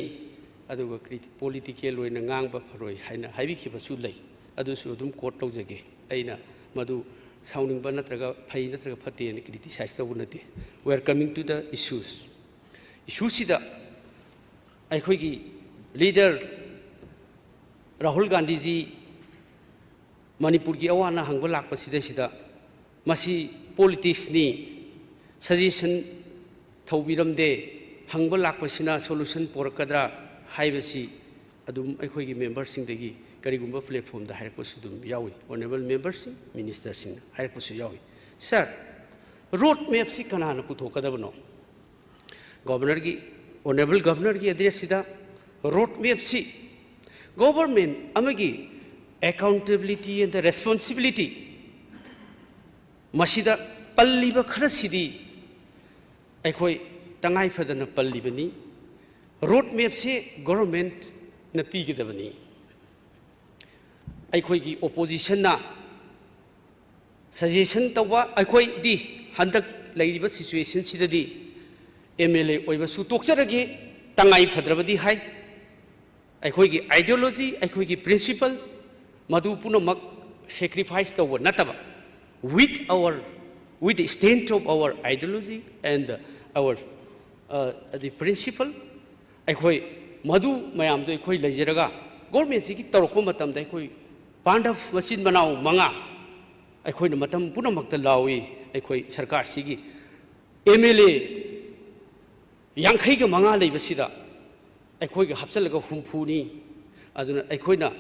ꯑꯗꯨꯒ ꯀ꯭ꯔꯤ-, political ꯑꯣꯏꯅ ꯉꯥꯡꯕ ꯐꯔꯣꯏ ꯍꯥꯏꯅ ꯍꯥꯏꯕꯤꯈꯤꯕꯁꯨ ꯂꯩ꯫ ꯑꯗꯨꯁꯨ ꯑꯗꯨꯝ quote ꯇꯧꯖꯒꯦ꯫ ꯑꯩꯅ ꯃꯗꯨ ꯁꯥꯎꯅꯤꯡꯕ ꯅꯠꯇ꯭ꯔꯒ ꯐꯩ ꯅꯠꯇ꯭ꯔꯒ ꯐꯠꯇꯦ ꯍꯥꯏꯅ criticize ꯇꯧꯕ ꯅꯠꯇꯦ꯫ We are coming to the issues. Issueꯁꯤꯗ ꯑꯩꯈꯣꯏꯒꯤ leader ꯔꯥꯍꯨꯜ ꯒꯥꯟꯙꯤꯖꯤ ꯃꯅꯤꯄꯨꯔꯒꯤ ꯑꯋꯥ ꯑꯅꯥ ꯍꯪꯕ ꯂꯥꯛꯄꯁꯤꯗꯩꯁꯤꯗ ꯃꯁꯤ politicsꯅꯤ, suggestion ꯇꯧꯕꯤꯔꯝꯗꯦ, ꯍꯪꯕ ꯂꯥꯛꯄꯁꯤꯅ solution ꯄꯨꯔꯛꯀꯗ꯭ꯔꯥ ꯍꯥꯏꯕꯁꯤ ꯑꯗꯨꯝ ꯑꯩꯈꯣꯏꯒꯤ memberꯁꯤꯡꯗꯒꯤ ꯀꯔꯤꯒꯨꯝꯕ platformꯗ ꯍꯥꯏꯔꯛꯄꯁꯨ ꯑꯗꯨꯝ ꯌꯥꯎꯏ꯫ Honourable memberꯁꯤꯡ, ministerꯁꯤꯡꯅ ꯍꯥꯏꯔꯛꯄꯁꯨ ꯌꯥꯎꯏ꯫ Sir, road mapꯁꯤ ꯀꯅꯥꯅ ꯄꯨꯊꯣꯛꯀꯗꯕꯅꯣ? Governorꯒꯤ, honourable governorꯒꯤ addressꯁꯤꯗ road mapꯁꯤ government ꯑꯃꯒꯤ accountability and responsibility, ꯃꯁꯤꯗ ꯄꯜꯂꯤꯕ ꯈꯔꯁꯤꯗꯤ ꯑꯩꯈꯣꯏ ꯇꯉꯥꯏ ꯐꯗꯅ ꯄꯜꯂꯤꯕꯅꯤ꯫ Road mapꯁꯤ governmentꯅ ꯄꯤꯒꯗꯕꯅꯤ꯫ ꯑꯩꯈꯣꯏꯒꯤ oppositionꯅ suggestion ꯇꯧꯕ, ꯑꯩꯈꯣꯏꯗꯤ ꯍꯟꯗꯛ ꯂꯩꯔꯤꯕ situationꯁꯤꯗꯗꯤ MLA ꯑꯣꯏꯕꯁꯨ ꯇꯣꯛꯆꯔꯒꯦ, ꯇꯉꯥꯏ ꯐꯗ꯭ꯔꯕꯗꯤ ꯍꯥꯏ꯫ ꯑꯩꯈꯣꯏꯒꯤ ideology, ꯑꯩꯈꯣꯏꯒꯤ principle, ꯃꯗꯨ ꯄꯨꯝꯅꯃꯛ sacrifice ꯇꯧꯕ ꯅꯠꯇꯕ, with our, with the strength of our ideology and our, uh, the principle, ꯑꯩꯈꯣꯏ ꯃꯗꯨ ꯃꯌꯥꯝꯗꯣ ꯑꯩꯈꯣꯏ ꯂꯩꯖꯔꯒ governmentꯁꯤꯒꯤ ꯇꯧꯔꯛꯄ ꯃꯇꯝꯗ ꯑꯩꯈꯣꯏ ꯄꯥꯟꯗꯕ ꯃꯆꯤꯟ ꯃꯅꯥꯎ ꯃꯉꯥ ꯑꯩꯈꯣꯏꯅ ꯃꯇꯝ ꯄꯨꯝꯅꯃꯛꯇ ꯂꯥꯎꯏ꯫ ꯑꯩꯈꯣꯏ ꯁꯔꯀꯥꯔꯁꯤꯒꯤ ꯑꯦꯝ ꯑꯦꯜ ꯑꯦ ꯌꯥꯡꯈꯩꯒ ꯃꯉꯥ ꯂꯩꯕꯁꯤꯗ ꯑꯩꯈꯣꯏꯒ ꯍꯥꯞꯆꯤꯜꯂꯒ ꯍꯨꯝꯐꯨꯅꯤ꯫ ꯑꯗꯨꯅ ꯑꯩꯈꯣꯏꯅ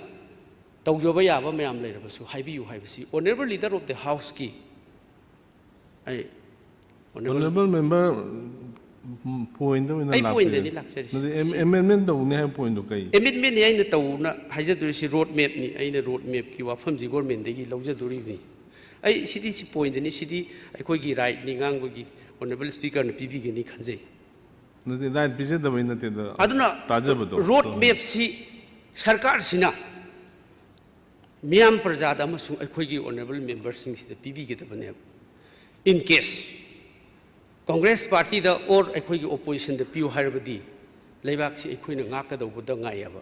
ꯇꯧꯖꯕ ꯌꯥꯕ ꯃꯌꯥꯝ ꯂꯩꯔꯕꯁꯨ ꯍꯥꯏꯕꯤꯌꯨ ꯍꯥꯏꯕꯁꯤ Honourable Leader of the Houseꯀꯤ ꯑꯩ Honourable Honourable Member point ꯑꯣꯏꯅ ꯑꯩ ꯂꯥꯛꯄꯤꯔꯦ꯫ pointꯅꯤ ꯂꯥꯛꯆꯔꯤꯁꯦ꯫ ꯅꯠꯇꯦ, am- amendment ꯇꯧꯅꯤ ꯍꯥꯏꯕ pointꯗꯣ ꯀꯩ? Amendmentꯅꯤ ꯑꯩꯅ ꯇꯧꯅ ꯍꯥꯏꯖꯗꯣꯔꯤꯁꯤ, road mapꯅꯤ꯫ ꯑꯩꯅ road mapꯀꯤ ꯋꯥꯐꯝꯁꯤ governmentꯗꯒꯤ ꯂꯧꯖꯗꯣꯔꯤꯕꯅꯤ꯫ ꯑꯩ ꯁꯤꯗꯤ ꯁꯤ pointꯅꯤ, ꯁꯤꯗꯤ ꯑꯩꯈꯣꯏꯒꯤ rightꯅꯤ ꯉꯥꯡꯕꯒꯤ, Honourable Speakerꯅ ꯄꯤꯕꯤꯒꯅꯤ ꯈꯟꯖꯩ꯫ ꯅꯠꯇꯦ, right ꯄꯤꯖꯗꯕꯩ ꯅꯠꯇꯦꯗ꯫ ꯑꯗꯨꯅ ꯇꯥꯖꯕꯗꯣ꯫ road mapꯁꯤ ꯁꯔꯀꯥꯔꯁꯤꯅ ꯃꯤꯌꯥꯝ ꯄ꯭ꯔꯖꯥꯗ ꯑꯃꯁꯨꯡ ꯑꯩꯈꯣꯏꯒꯤ Honourable Memberꯁꯤꯡꯁꯤꯗ ꯄꯤꯕꯤꯒꯗꯕꯅꯦꯕ꯫ In case Congress partyꯗ or ꯑꯩꯈꯣꯏꯒꯤ oppositionꯗ ꯄꯤꯌꯨ ꯍꯥꯏꯔꯕꯗꯤ ꯂꯩꯕꯥꯛꯁꯤ ꯑꯩꯈꯣꯏꯅ ꯉꯥꯛꯀꯗꯧꯕꯗ ꯉꯥꯏꯌꯦꯕ꯫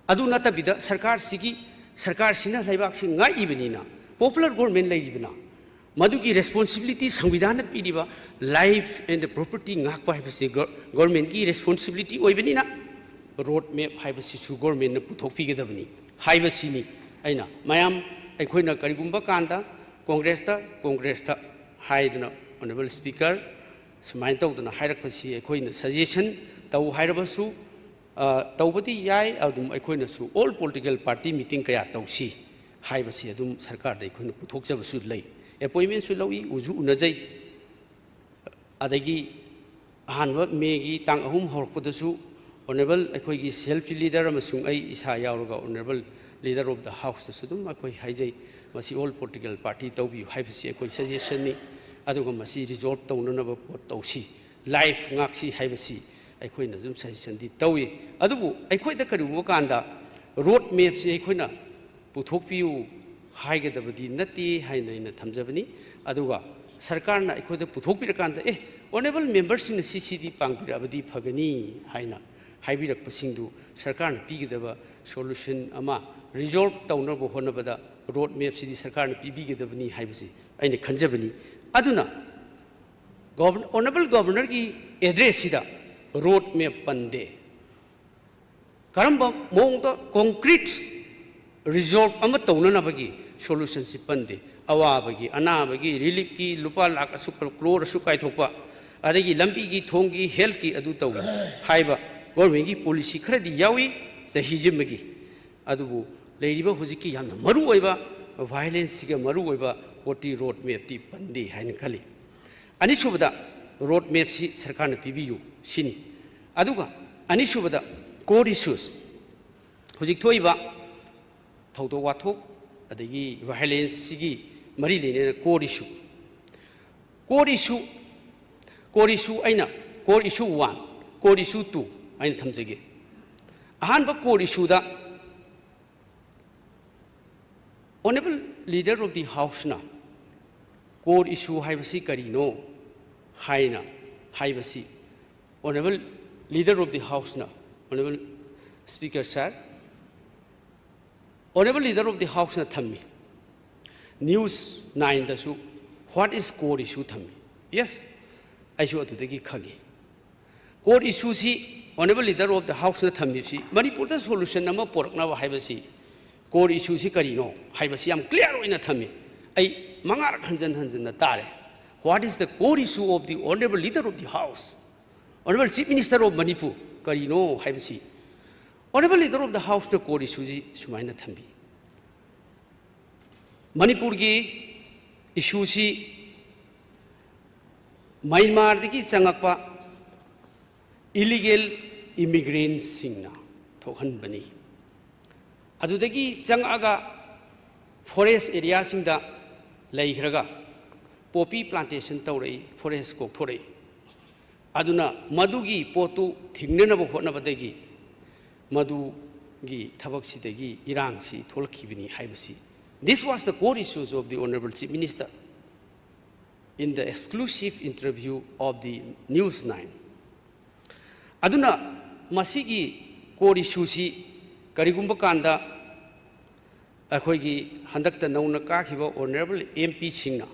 ꯑꯗꯨ ꯅꯠꯇꯕꯤꯗ ꯁꯔꯀꯥꯔꯁꯤꯒꯤ, ꯁꯔꯀꯥꯔꯁꯤꯅ ꯂꯩꯕꯥꯛꯁꯤ ꯉꯥꯛꯏꯕꯅꯤꯅ, popular government ꯂꯩꯔꯤꯕꯅ, ꯃꯗꯨꯒꯤ responsibility ꯁꯪꯕꯤꯙꯥꯟꯅ ꯄꯤꯔꯤꯕ life and property ꯉꯥꯛꯄ ꯍꯥꯏꯕꯁꯤ ꯒ-, governmentꯀꯤ responsibility ꯑꯣꯏꯕꯅꯤꯅ, road map ꯍꯥꯏꯕꯁꯤꯁꯨ governmentꯅ ꯄꯨꯊꯣꯛꯄꯤꯒꯗꯕꯅꯤ ꯍꯥꯏꯕꯁꯤꯅꯤ꯫ ꯑꯩꯅ ꯃꯌꯥꯝ ꯑꯩꯈꯣꯏꯅ ꯀꯔꯤꯒꯨꯝꯕ ꯀꯥꯟꯗ Congressꯇ, Congressꯇ ꯍꯥꯏꯗꯨꯅ, Honourable Speaker, ꯁꯨꯃꯥꯏꯅ ꯇꯧꯗꯅ ꯍꯥꯏꯔꯛꯄꯁꯤ ꯑꯩꯈꯣꯏꯅ suggestion ꯇꯧ ꯍꯥꯏꯔꯕꯁꯨ, ꯑ, ꯇꯧꯕꯗꯤ ꯌꯥꯏ꯫ ꯑꯗꯨꯝ ꯑꯩꯈꯣꯏꯅꯁꯨ all political party meeting ꯀꯌꯥ ꯇꯧꯁꯤ ꯍꯥꯏꯕꯁꯤ ꯑꯗꯨꯝ ꯁꯔꯀꯥꯔꯗ ꯑꯩꯈꯣꯏꯅ ꯄꯨꯊꯣꯛꯆꯕꯁꯨ ꯂꯩ꯫ Appointmentꯁꯨ ꯂꯧꯏ, ꯎꯁꯨ ꯎꯅꯖꯩ꯫ ꯑꯗꯒꯤ ꯑꯍꯥꯟꯕ Mayꯒꯤ ꯇꯥꯡ ꯑꯍꯨꯝ ꯍꯧꯔꯛꯄꯗꯁꯨ Honourable ꯑꯩꯈꯣꯏꯒꯤ self leader ꯑꯃꯁꯨꯡ ꯑꯩ ꯏꯁꯥ ꯌꯥꯎꯔꯒ Honourable Leader of the Houseꯇꯁꯨ ꯑꯗꯨꯝ ꯑꯩꯈꯣꯏ ꯍꯥꯏꯖꯩ, ꯃꯁꯤ all political party ꯇꯧꯕꯤꯌꯨ ꯍꯥꯏꯕꯁꯤ ꯑꯩꯈꯣꯏ suggestionꯅꯤ꯫ ꯑꯗꯨꯒ ꯃꯁꯤ resolve ꯇꯧꯅꯅꯕ ꯄꯣꯠ ꯇꯧꯁꯤ, life ꯉꯥꯛꯁꯤ ꯍꯥꯏꯕꯁꯤ ꯑꯩꯈꯣꯏꯅ ꯑꯗꯨꯝ suggestionꯗꯤ ꯇꯧꯏ꯫ ꯑꯗꯨꯕꯨ ꯑꯩꯈꯣꯏꯗ ꯀꯔꯤꯒꯨꯝꯕ ꯀꯥꯟꯗ road mapꯁꯤ ꯑꯩꯈꯣꯏꯅ ꯄꯨꯊꯣꯛꯄꯤꯌꯨ ꯍꯥꯏꯒꯗꯕꯗꯤ ꯅꯠꯇꯦ ꯍꯥꯏꯅ ꯑꯩꯅ ꯊꯝꯖꯕꯅꯤ꯫ ꯑꯗꯨꯒ ꯁꯔꯀꯥꯔꯅ ꯑꯩꯈꯣꯏꯗ ꯄꯨꯊꯣꯛꯄꯤꯔꯀꯥꯟꯗ, "ꯑꯦ, Honourable Memberꯁꯤꯡꯅ ꯁꯤ ꯁꯤꯗꯤ ꯄꯥꯡꯕꯤꯔꯛꯑꯕꯗꯤ ꯐꯒꯅꯤ" ꯍꯥꯏꯅ ꯍꯥꯏꯕꯤꯔꯛꯄꯁꯤꯡꯗꯨ ꯁꯔꯀꯥꯔꯅ ꯄꯤꯒꯗꯕ solution ꯑꯃ resolve ꯇꯧꯅꯕ ꯍꯣꯠꯅꯕꯗ road mapꯁꯤꯗꯤ ꯁꯔꯀꯥꯔꯅ ꯄꯤꯕꯤꯒꯗꯕꯅꯤ ꯍꯥꯏꯕꯁꯤ ꯑꯩꯅ ꯈꯟꯖꯕꯅꯤ꯫ ꯑꯗꯨꯅ Govern-, Honourable Governorꯒꯤ addressꯁꯤꯗ road map ꯄꯟꯗꯦ꯫ ꯀꯔꯝꯕ ꯃꯑꯣꯡꯗ concrete resolve ꯑꯃ ꯇꯧꯅꯅꯕꯒꯤ ꯁꯣꯂꯨꯁꯟꯁꯤ ꯄꯟꯗꯦ꯫ ꯑꯋꯥꯕꯒꯤ, ꯑꯅꯥꯕꯒꯤ, ꯔꯤꯂꯤꯐꯀꯤ ꯂꯨꯄꯥ ꯂꯥꯈ ꯑꯁꯨꯛ, ꯀ꯭ꯔꯣꯔ ꯑꯁꯨꯛ ꯀꯥꯏꯊꯣꯛꯄ, ꯑꯗꯒꯤ ꯂꯝꯕꯤꯒꯤ, ꯊꯣꯡꯒꯤ, ꯍꯦꯜꯠꯀꯤ ꯑꯗꯨ ꯇꯧꯏ ꯍꯥꯏꯕ ꯒꯣꯔꯃꯦꯟꯒꯤ ꯄꯣꯂꯤꯁꯤ ꯈꯔꯗꯤ ꯌꯥꯎꯏ ꯆꯍꯤꯁꯤꯃꯒꯤ꯫ ꯑꯗꯨꯕꯨ ꯂꯩꯔꯤꯕ ꯍꯧꯖꯤꯛꯀꯤ ꯌꯥꯝꯅ ꯃꯔꯨꯑꯣꯏꯕ ꯚꯥꯏꯑꯣꯂꯦꯟꯁꯁꯤꯒ ꯃꯔꯨꯑꯣꯏꯕ ꯄꯣꯔꯇꯤ ꯔꯣꯗ ꯃꯦꯞꯇꯤ ꯄꯟꯗꯦ ꯍꯥꯏꯅ ꯈꯜꯂꯤ꯫ ꯑꯅꯤꯁꯨꯕꯗ, ꯔꯣꯗ ꯃꯦꯞꯁꯤ ꯁꯔꯀꯥꯔꯅ ꯄꯤꯕꯤꯌꯨ ꯁꯤꯅꯤ꯫ ꯑꯗꯨꯒ ꯑꯅꯤꯁꯨꯕꯗ, ꯀꯣꯔ ꯏꯁꯨꯁ, ꯍꯧꯖꯤꯛ ꯊꯣꯛꯏꯕ ꯊꯧꯗꯣꯛ ꯋꯥꯊꯣꯛ ꯑꯗꯒꯤ ꯚꯥꯏꯑꯣꯂꯦꯟꯁꯁꯤꯒꯤ ꯃꯔꯤ ꯂꯩꯅꯅ ꯀꯣꯔ ꯏꯁꯨ, ꯀꯣꯔ ꯏꯁꯨ, ꯀꯣꯔ ꯏꯁꯨ ꯑꯩꯅ, ꯀꯣꯔ ꯏꯁꯨ ꯋꯥꯟ, ꯀꯣꯔ ꯏꯁꯨ ꯇꯨ ꯍꯥꯏꯅ ꯊꯝꯖꯒꯦ꯫ ꯑꯍꯥꯟꯕ ꯀꯣꯔ ꯏꯁꯨꯗ Honourable Leader of the Houseꯅ ꯀꯣꯔ ꯏꯁꯨ ꯍꯥꯏꯕꯁꯤ ꯀꯔꯤꯅꯣ ꯍꯥꯏꯅ ꯍꯥꯏꯕꯁꯤ, Honourable Leader of the Houseꯅ, Honourable Speaker Sir, Honourable Leader of the Houseꯅ ꯊꯝꯃꯤ꯫ ꯅ꯭ꯌꯨꯁ ꯅꯥꯏꯟꯗꯁꯨ "What is core issue?" ꯊꯝꯃꯤ꯫ ꯌꯦꯁ, ꯑꯩꯁꯨ ꯑꯗꯨꯗꯒꯤ ꯈꯪꯉꯤ꯫ ꯀꯣꯔ ꯏꯁꯨꯁꯤ Honourable Leader of the Houseꯅ ꯊꯝꯃꯤꯕꯁꯤ, ꯃꯅꯤꯄꯨꯔꯗ ꯁꯣꯂꯨꯁꯟ ꯑꯃ ꯄꯨꯔꯛꯅꯕ ꯍꯥꯏꯕꯁꯤ, ꯀꯣꯔ ꯏꯁꯨꯁꯤ ꯀꯔꯤꯅꯣ ꯍꯥꯏꯕꯁꯤ ꯌꯥꯝ ꯀ꯭ꯂꯤꯌꯥꯔ ꯑꯣꯏꯅ ꯊꯝꯃꯤ꯫ ꯑꯩ ꯃꯉꯥꯔꯛ ꯍꯟꯖꯟ ꯍꯟꯖꯟꯅ ꯇꯥꯔꯦ꯫ "What is the core issue of the Honourable Leader of the House? Honourable Chief Minister of Manipur?" ꯀꯔꯤꯅꯣ ꯍꯥꯏꯕꯁꯤ Honourable Leader of the Houseꯅ ꯀꯣꯔ ꯏꯁꯨꯁꯤ ꯁꯨꯃꯥꯏꯅ ꯊꯝꯕꯤ꯫ ꯃꯅꯤꯄꯨꯔꯒꯤ ꯏꯁꯨꯁꯤ ꯃ꯭ꯌꯥꯟꯃꯥꯔꯗꯒꯤ ꯆꯪꯉꯛꯄ ꯏꯂꯤꯒꯦꯜ ꯏꯃꯤꯒ꯭ꯔꯦꯟꯁꯤꯡꯅ ꯊꯣꯛꯍꯟꯕꯅꯤ꯫ ꯑꯗꯨꯗꯒꯤ ꯆꯪꯉꯛꯑꯒ ꯐꯣꯔꯦꯁ ꯑꯦꯔꯤꯌꯥꯁꯤꯡꯗ ꯂꯩꯈ꯭ꯔꯒ ꯄꯣꯄꯤ ꯄ꯭ꯂꯥꯟꯇꯦꯁꯟ ꯇꯧꯔꯛꯏ, ꯐꯣꯔꯦꯁ ꯀꯣꯛꯊꯣꯔꯛꯏ꯫ ꯑꯗꯨꯅ ꯃꯗꯨꯒꯤ ꯄꯣꯠꯇꯨ ꯊꯤꯡꯅꯅꯕ ꯍꯣꯠꯅꯕꯗꯒꯤ ꯃꯗꯨꯒꯤ ꯊꯕꯛꯁꯤꯗꯒꯤ ꯏꯔꯥꯡꯁꯤ ꯊꯣꯛꯂꯛꯈꯤꯕꯅꯤ ꯍꯥꯏꯕꯁꯤ, "This was the core issues of the Honourable Chief Minister in the exclusive interview of the News Nine." ꯑꯗꯨꯅ ꯃꯁꯤꯒꯤ ꯀꯣꯔ ꯏꯁꯨꯁꯤ ꯀꯔꯤꯒꯨꯝꯕ ꯀꯥꯟꯗ ꯑꯩꯈꯣꯏꯒꯤ ꯍꯟꯗꯛꯇ ꯅꯧꯅ ꯀꯥꯈꯤꯕ Honourable MPꯁꯤꯡꯅ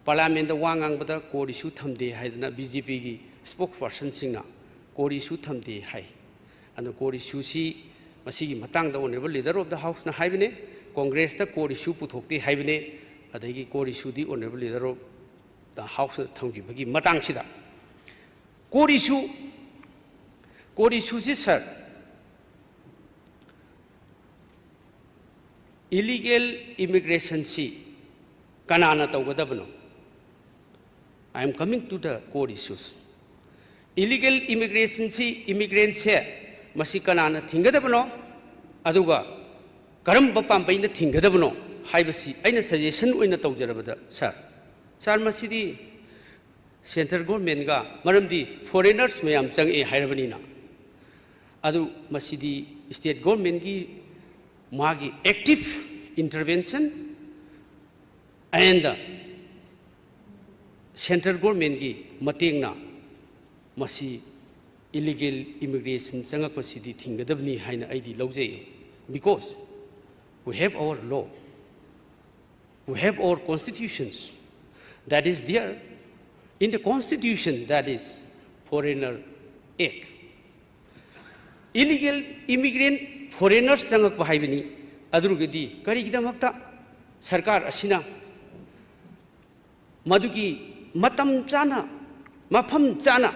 ꯄꯥꯔꯂꯤꯌꯥꯃꯦꯟꯗ ꯋꯥ ꯉꯥꯡꯕꯗ ꯀꯣꯔ ꯏꯁꯨ ꯊꯝꯗꯦ ꯍꯥꯏꯗꯅ BJPꯒꯤ spokespersonꯁꯤꯡꯅ ꯀꯣꯔ ꯏꯁꯨ ꯊꯝꯗꯦ ꯍꯥꯏ꯫ ꯑꯗꯨꯅ ꯀꯣꯔ ꯏꯁꯨꯁꯤ ꯃꯁꯤꯒꯤ ꯃꯇꯥꯡꯗ Honourable Leader of the Houseꯅ ꯍꯥꯏꯕꯅꯦ, ꯀꯣꯡꯒ꯭ꯔꯦꯁꯇ core issue ꯄꯨꯊꯣꯛꯇꯦ ꯍꯥꯏꯕꯅꯦ꯫ ꯑꯗꯒꯤ core issue D Honourable Leader of the House ꯅ ꯊꯝꯈꯤꯕꯒꯤ ꯃꯇꯥꯡꯁꯤꯗ, core issue, core issue ꯁꯤ, sir, illegal immigration ꯁꯤ ꯀꯅꯥꯅ ꯇꯧꯒꯗꯕꯅꯣ? I am coming to the core issues. Illegal immigration ꯁꯤ, immigrant ꯁꯦ, ꯃꯁꯤ ꯀꯅꯥꯅ ꯊꯤꯡꯒꯗꯕꯅꯣ? ꯑꯗꯨꯒ ꯀꯔꯝꯕ ꯄꯥꯝꯕꯩꯅ ꯊꯤꯡꯒꯗꯕꯅꯣ ꯍꯥꯏꯕꯁꯤ ꯑꯩꯅ suggestion ꯑꯣꯏꯅ ꯇꯧꯖꯔꯕꯗ, sir, sir, ꯃꯁꯤꯗꯤ central government ꯒ, ꯃꯔꯝꯗꯤ foreigners ꯃꯌꯥꯝ ꯆꯪꯉꯛꯑꯦ ꯍꯥꯏꯔꯕꯅꯤꯅ꯫ ꯑꯗꯨ ꯃꯁꯤꯗꯤ state government ꯀꯤ ꯃꯥꯒꯤ active intervention and central government ꯀꯤ ꯃꯇꯦꯡꯅ ꯃꯁꯤ illegal immigration ꯆꯪꯉꯛꯄꯁꯤꯗꯤ ꯊꯤꯡꯒꯗꯕꯅꯤ ꯍꯥꯏꯅ ꯑꯩꯗꯤ ꯂꯧꯖꯩ꯫ Because we have our law, we have our constitutions that is there. In the constitution, that is Foreigner Act. Illegal immigrant, foreigners ꯆꯪꯉꯛꯄ ꯍꯥꯏꯕꯅꯤ꯫ ꯑꯗꯨꯒꯗꯤ ꯀꯔꯤꯒꯤꯗꯃꯛꯇ ꯁꯔꯀꯥꯔ ꯑꯁꯤꯅ ꯃꯗꯨꯒꯤ ꯃꯇꯝ ꯆꯥꯅ, ꯃꯐꯝ ꯆꯥꯅ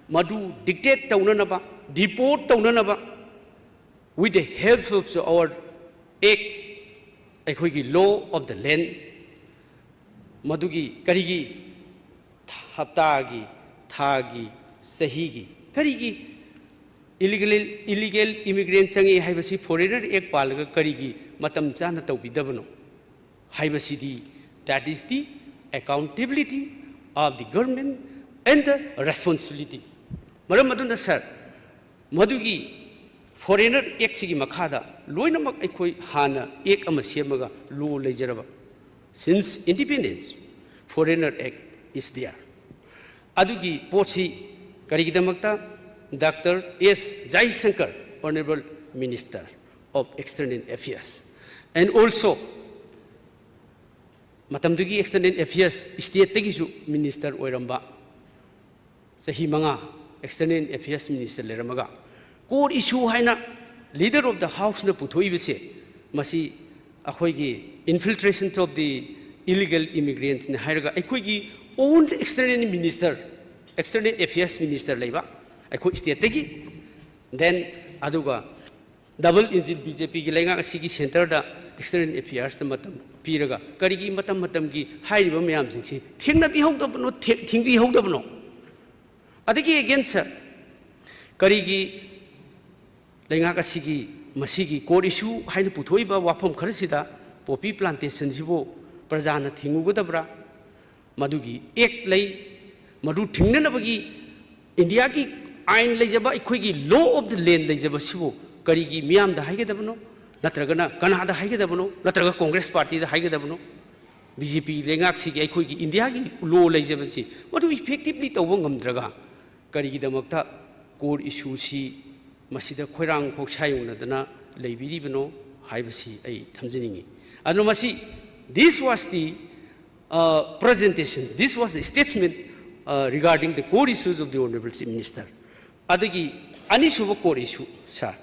ꯃꯗꯨ dictate ꯇꯧꯅꯅꯕ, deport ꯇꯧꯅꯅꯕ, with the help of our act, ꯑꯩꯈꯣꯏꯒꯤ law of the land, ꯃꯗꯨꯒꯤ ꯀꯔꯤꯒꯤ ꯍꯞꯇꯥꯒꯤ, ꯊꯥꯒꯤ, ꯆꯍꯤꯒꯤ, ꯀꯔꯤꯒꯤ illegal, illegal immigrant ꯆꯪꯉꯛꯑꯦ ꯍꯥꯏꯕꯁꯤ Foreigner Act ꯄꯥꯜꯂꯒ ꯀꯔꯤꯒꯤ ꯃꯇꯝ ꯆꯥꯅ ꯇꯧꯕꯤꯗꯕꯅꯣ ꯍꯥꯏꯕꯁꯤꯗꯤ, that is the accountability of the government and the responsibility. ꯃꯔꯝ ꯑꯗꯨꯅ, sir, ꯃꯗꯨꯒꯤ Foreigner Act ꯁꯤꯒꯤ ꯃꯈꯥꯗ ꯂꯣꯏꯅꯃꯛ ꯑꯩꯈꯣꯏ ꯍꯥꯟꯅ act ꯑꯃ ꯁꯦꯝꯃꯒ law ꯂꯩꯖꯔꯕ, since independence, Foreigner Act is there. ꯑꯗꯨꯒꯤ ꯄꯣꯠꯁꯤ ꯀꯔꯤꯒꯤꯗꯃꯛꯇ Doctor S Jaishankar, Honourable Minister of External Affairs, and also ꯃꯇꯝꯗꯨꯒꯤ External Affairs, state ꯇꯒꯤꯁꯨ minister ꯑꯣꯏꯔꯝꯕ, ꯆꯍꯤ ꯃꯉꯥ External Affairs Minister ꯂꯩꯔꯝꯃꯒ, core issue ꯍꯥꯏꯅ Leader of the House ꯅ ꯄꯨꯊꯣꯛꯏꯕꯁꯦ, ꯃꯁꯤ ꯑꯩꯈꯣꯏꯒꯤ infiltration of the illegal immigrants ꯅꯤ ꯍꯥꯏꯔꯒ ꯑꯩꯈꯣꯏꯒꯤ own external minister, external affairs minister ꯂꯩꯕ ꯑꯩꯈꯣꯏ stateꯇꯒꯤ, then ꯑꯗꯨꯒ double engine BJPꯒꯤ ꯂꯩꯉꯥꯛ ꯑꯁꯤꯒꯤ centreꯗ external affairsꯇ ꯃꯇꯝ ꯄꯤꯔꯒ ꯀꯔꯤꯒꯤ ꯃꯇꯝ ꯃꯇꯝꯒꯤ ꯍꯥꯏꯔꯤꯕ ꯃꯌꯥꯝꯁꯤꯡꯁꯤ ꯊꯦꯡꯅꯕꯤꯍꯧꯗꯕꯅꯣ, ꯊꯦ-, ꯊꯤꯡꯕꯤꯍꯧꯗꯕꯅꯣ? ꯑꯗꯒꯤ again sir, ꯀꯔꯤꯒꯤ ꯂꯩꯉꯥꯛ ꯑꯁꯤꯒꯤ ꯃꯁꯤꯒꯤ core issue ꯍꯥꯏꯅ ꯄꯨꯊꯣꯛꯏꯕ ꯋꯥꯐꯝ ꯈꯔꯁꯤꯗ poppy plantationꯁꯤꯕꯨ ꯄ꯭ꯔꯖꯥꯅ ꯊꯤꯡꯉꯨꯒꯗꯕ꯭ꯔꯥ? ꯃꯗꯨꯒꯤ act ꯂꯩ, ꯃꯗꯨ ꯊꯤꯡꯅꯅꯕꯒꯤ ꯏꯟꯗꯤꯌꯥꯒꯤ ꯑꯥꯏꯟ ꯂꯩꯖꯕ, ꯑꯩꯈꯣꯏꯒꯤ law of the land ꯂꯩꯖꯕꯁꯤꯕꯨ ꯀꯔꯤꯒꯤ ꯃꯤꯌꯥꯝꯗ ꯍꯥꯏꯒꯗꯕꯅꯣ? ꯅꯠꯇ꯭ꯔꯒꯅ ꯀꯅꯥꯗ ꯍꯥꯏꯒꯗꯕꯅꯣ? ꯅꯠꯇ꯭ꯔꯒ Congress partyꯗ ꯍꯥꯏꯒꯗꯕꯅꯣ? BJP ꯂꯩꯉꯥꯛꯁꯤꯒꯤ ꯑꯩꯈꯣꯏꯒꯤ ꯏꯟꯗꯤꯌꯥꯒꯤ law ꯂꯩꯖꯕꯁꯤ ꯃꯗꯨ effectively ꯇꯧꯕ ꯉꯝꯗ꯭ꯔꯒ ꯀꯔꯤꯒꯤꯗꯃꯛꯇ core issueꯁꯤ ꯃꯁꯤꯗ ꯈꯣꯏꯔꯥꯡ ꯈꯣꯛꯁꯥꯏꯌꯨꯡꯅꯗꯅ ꯂꯩꯕꯤꯔꯤꯕꯅꯣ ꯍꯥꯏꯕꯁꯤ ꯑꯩ ꯊꯝꯖꯅꯤꯡꯏ꯫ ꯑꯗꯨꯅ ꯃꯁꯤ, this was the, uh, presentation, this was the statement, uh, regarding the core issues of the Honorable Chief Minister. ꯑꯗꯒꯤ ꯑꯅꯤꯁꯨꯕ core issue sir,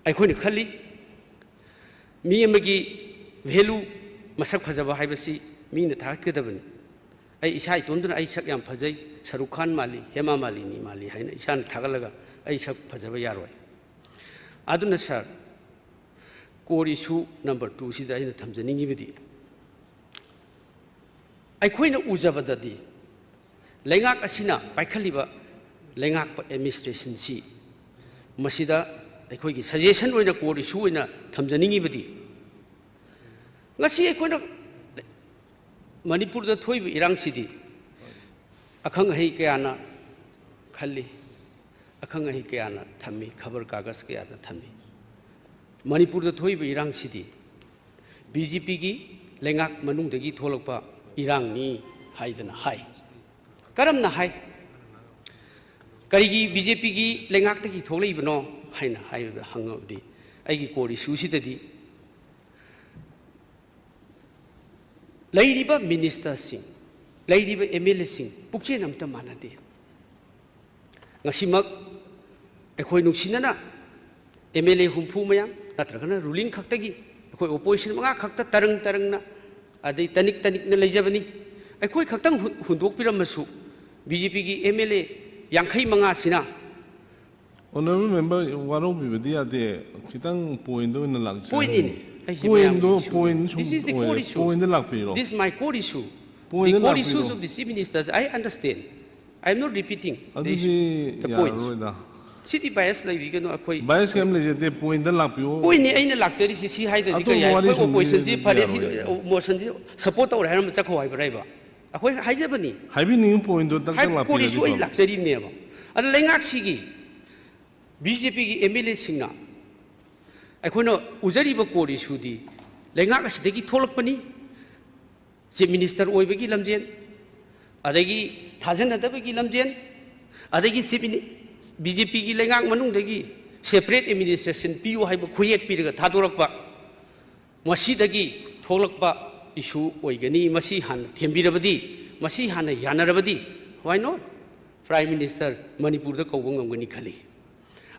ꯑꯩꯈꯣꯏꯅ ꯈꯜꯂꯤ, ꯃꯤ ꯑꯃꯒꯤ value, ꯃꯁꯛ ꯐꯖꯕ ꯍꯥꯏꯕꯁꯤ ꯃꯤꯅ ꯊꯥꯒꯠꯀꯗꯕꯅꯤ꯫ ꯑꯩ ꯏꯁꯥ ꯏꯇꯣꯝꯇꯅ ꯑꯩ ꯁꯛ ꯌꯥꯝ ꯐꯖꯩ, ꯁꯔꯨꯛ ꯈꯥꯟ ꯃꯥꯜꯂꯤ, ꯍꯦꯃꯥ ꯃꯥꯂꯤꯅꯤ ꯃꯥꯜꯂꯤ ꯍꯥꯏꯅ ꯏꯁꯥꯅ ꯊꯥꯒꯠꯂꯒ ꯑꯩ ꯁꯛ ꯐꯖꯕ ꯌꯥꯔꯣꯏ꯫ ꯑꯗꯨꯅ sir, core issue number twoꯁꯤꯗ ꯑꯩꯅ ꯊꯝꯖꯅꯤꯡꯉꯤꯕꯗꯤ, ꯑꯩꯈꯣꯏꯅ ꯎꯖꯕꯗꯗꯤ ꯂꯩꯉꯥꯛ ꯑꯁꯤꯅ ꯄꯥꯏꯈꯠꯂꯤꯕ ꯂꯩꯉꯥꯛꯄ administrationꯁꯤ, ꯃꯁꯤꯗ ꯑꯩꯈꯣꯏꯒꯤ suggestion ꯑꯣꯏꯅ core issue ꯑꯣꯏꯅ ꯊꯝꯖꯅꯤꯡꯉꯤꯕꯗꯤ, ꯉꯁꯤ ꯑꯩꯈꯣꯏꯅ ꯃꯅꯤꯄꯨꯔꯗ ꯊꯣꯛꯏꯕ ꯏꯔꯥꯡꯁꯤꯗꯤ ꯑꯈꯪ ꯑꯍꯩ ꯀꯌꯥꯅ ꯈꯜꯂꯤ, ꯑꯈꯪ ꯑꯍꯩ ꯀꯌꯥꯅ ꯊꯝꯃꯤ, ꯈꯕꯔ ꯀꯥꯒꯖ ꯀꯌꯥꯗ ꯊꯝꯃꯤ꯫ ꯃꯅꯤꯄꯨꯔꯗ ꯊꯣꯛꯏꯕ ꯏꯔꯥꯡꯁꯤꯗꯤ BJPꯒꯤ ꯂꯩꯉꯥꯛ ꯃꯅꯨꯡꯗꯒꯤ ꯊꯣꯛꯂꯛꯄ ꯏꯔꯥꯡꯅꯤ ꯍꯥꯏꯗꯅ ꯍꯥꯏ꯫ ꯀꯔꯝꯅ ꯍꯥꯏ? ꯀꯔꯤꯒꯤ BJPꯒꯤ ꯂꯩꯉꯥꯛꯇꯒꯤ ꯊꯣꯛꯂꯛꯏꯕꯅꯣ ꯍꯥꯏꯅ ꯍꯥꯏꯕꯗ, ꯍꯪꯉꯕꯗꯤ, ꯑꯩꯒꯤ core issueꯁꯤꯗꯗꯤ ꯂꯩꯔꯤꯕ ministerꯁꯤꯡ, ꯂꯩꯔꯤꯕ MLAꯁꯤꯡ ꯄꯨꯛꯆꯦꯜ ꯑꯃꯠꯇ ꯃꯥꯟꯅꯗꯦ꯫ ꯉꯁꯤꯃꯛ ꯑꯩꯈꯣꯏ ꯅꯨꯡꯁꯤꯅꯅ MLA ꯍꯨꯝꯐꯨ ꯃꯌꯥꯝ ꯅꯠꯇ꯭ꯔꯒꯅ ruling ꯈꯛꯇꯒꯤ ꯑꯩꯈꯣꯏ ꯑꯣꯄꯣꯖꯤꯁꯟ ꯃꯉꯥ ꯈꯛꯇ ꯇꯔꯪ ꯇꯔꯪꯅ, ꯑꯗꯩ ꯇꯅꯤꯛ ꯇꯅꯤꯛꯅ ꯂꯩꯖꯕꯅꯤ꯫ ꯑꯩꯈꯣꯏ ꯈꯛꯇꯪ ꯍꯨ-, ꯍꯨꯟꯗꯣꯛꯄꯤꯔꯝꯃꯁꯨ, ꯕꯤ ꯖꯦ ꯄꯤꯒꯤ ꯑꯦꯝ ꯑꯦꯜ ꯑꯦ ꯌꯥꯡꯈꯩ ꯃꯉꯥꯁꯤꯅ Honorable member, ꯋꯥꯔꯧꯕꯤꯕꯗꯤ ꯌꯥꯗꯦ꯫ ꯈꯤꯇꯪ ꯄꯣꯏꯟꯗ ꯑꯣꯏꯅ ꯂꯥꯛꯆꯔꯅꯤ꯫ ꯄꯣꯏꯟꯅꯤꯅꯦ꯫ ꯑꯩꯁꯦ ꯄꯣꯏꯟꯗꯣ ꯃꯌꯥꯝꯒꯤ ꯏꯁꯨꯅꯤ꯫ ꯄꯣꯏꯟ ꯁꯨꯝ This is the ꯑꯣꯏꯔꯦ꯫ core issue. ꯄꯣꯏꯟꯗ ꯂꯥꯛꯄꯤꯔꯣ꯫ This is my core issue. ꯄꯣꯏꯟꯗ The core ꯂꯥꯛꯄꯤꯔꯣ꯫ Issues of the chief ministers, I understand. I am not repeating the ꯑꯗꯨꯗꯤ issue, the points. ꯌꯥꯔꯔꯣꯏꯗ꯫ ꯁꯤꯗꯤ ꯕꯥꯏꯁ ꯂꯩꯕꯤꯒꯅꯨ ꯑꯩꯈꯣꯏ꯫ ꯕꯥꯏꯁ ꯀꯩꯝ ꯂꯩꯖꯗꯦ, ꯄꯣꯏꯟꯗ ꯂꯥꯛꯄꯤꯌꯣ꯫ ꯄꯣꯏꯟꯅꯤ ꯑꯩꯅ ꯂꯥꯛꯆꯔꯤꯁꯤ, ꯁꯤ ꯍꯥꯏꯗ꯭ꯔꯗꯤ ꯑꯇꯣꯞꯄ ꯀꯔꯤ ꯍꯥꯏ? ꯋꯥꯔꯤ ꯑꯩꯈꯣꯏ ꯁꯨꯝ ꯑꯣꯄꯣꯖꯤꯁꯟꯁꯤ ꯂꯤꯔꯗꯤ ꯐꯔꯦ, ꯁꯤ ꯌꯥꯔꯣꯏ꯫ ꯃꯣꯁꯟꯁꯤ ꯁꯄꯣꯔꯠ ꯇꯧꯔꯦ ꯍꯥꯏꯔꯝꯕ ꯆꯠꯈꯣ ꯍꯥꯏꯕ꯭ꯔꯥ ꯍꯥꯏꯕ? ꯑꯩꯈꯣꯏ ꯍꯥꯏꯖꯕꯅꯤ꯫ ꯍꯥꯏꯕꯤꯅꯤꯡꯉꯤ ꯄꯣꯏꯟꯗꯣ ꯇꯛ ꯇꯛ ꯍꯥꯏꯕ ꯀꯣꯔꯤꯁꯨ ꯑꯩ ꯂꯥꯛꯄꯤꯔꯗꯤꯀꯣ꯫ ꯂꯥꯛꯆꯔꯤꯕꯅꯦꯕ꯫ ꯑꯗ ꯂꯩꯉꯥꯛꯁꯤꯒꯤ ꯕꯤ ꯖꯦ ꯄꯤꯒꯤ ꯑꯦꯝ ꯑꯦꯜ ꯑꯦꯁꯤꯡꯅ ꯑꯩꯈꯣꯏꯅ ꯎꯖꯔꯤꯕ ꯀꯣꯔꯤꯁꯨꯗꯤ ꯂꯩꯉꯥꯛ ꯑꯁꯤꯗꯒꯤ ꯊꯣꯛꯂꯛꯄꯅꯤ꯫ ꯆꯤꯐ ꯃꯤꯅꯤꯁꯇꯔ ꯑꯣꯏꯕꯒꯤ ꯂꯝꯖꯦꯟ, ꯑꯗꯒꯤ ꯊꯥꯖꯅꯗꯕꯒꯤ ꯂꯝꯖꯦꯟ, ꯑꯗꯒꯤ ꯆꯤꯐ ꯃꯤꯅꯤ-, ꯕꯤ ꯖꯦ ꯄꯤꯒꯤ ꯂꯩꯉꯥꯛ ꯃꯅꯨꯡꯗꯒꯤ ꯁꯦꯄꯔꯦꯠ ꯑꯦꯗꯃꯤꯅꯤꯁꯇ꯭ꯔꯦꯁꯟ ꯄꯤꯌꯨ ꯍꯥꯏꯕ ꯈꯨꯌꯦꯛ ꯄꯤꯔꯒ ꯊꯥꯗꯣꯔꯛꯄ, ꯃꯁꯤꯗꯒꯤ ꯊꯣꯛꯂꯛꯄ ꯏꯁꯨ ꯑꯣꯏꯒꯅꯤ꯫ ꯃꯁꯤ ꯍꯥꯟꯅ ꯊꯦꯝꯕꯤꯔꯕꯗꯤ, ꯃꯁꯤ ꯍꯥꯟꯅ ꯌꯥꯅꯔꯕꯗꯤ, why not? ꯄ꯭ꯔꯥꯏꯝ ꯃꯤꯅꯤꯁꯇꯔ ꯃꯅꯤꯄꯨꯔꯗ ꯀꯧꯕ ꯉꯝꯒꯅꯤ ꯈꯜꯂꯤ꯫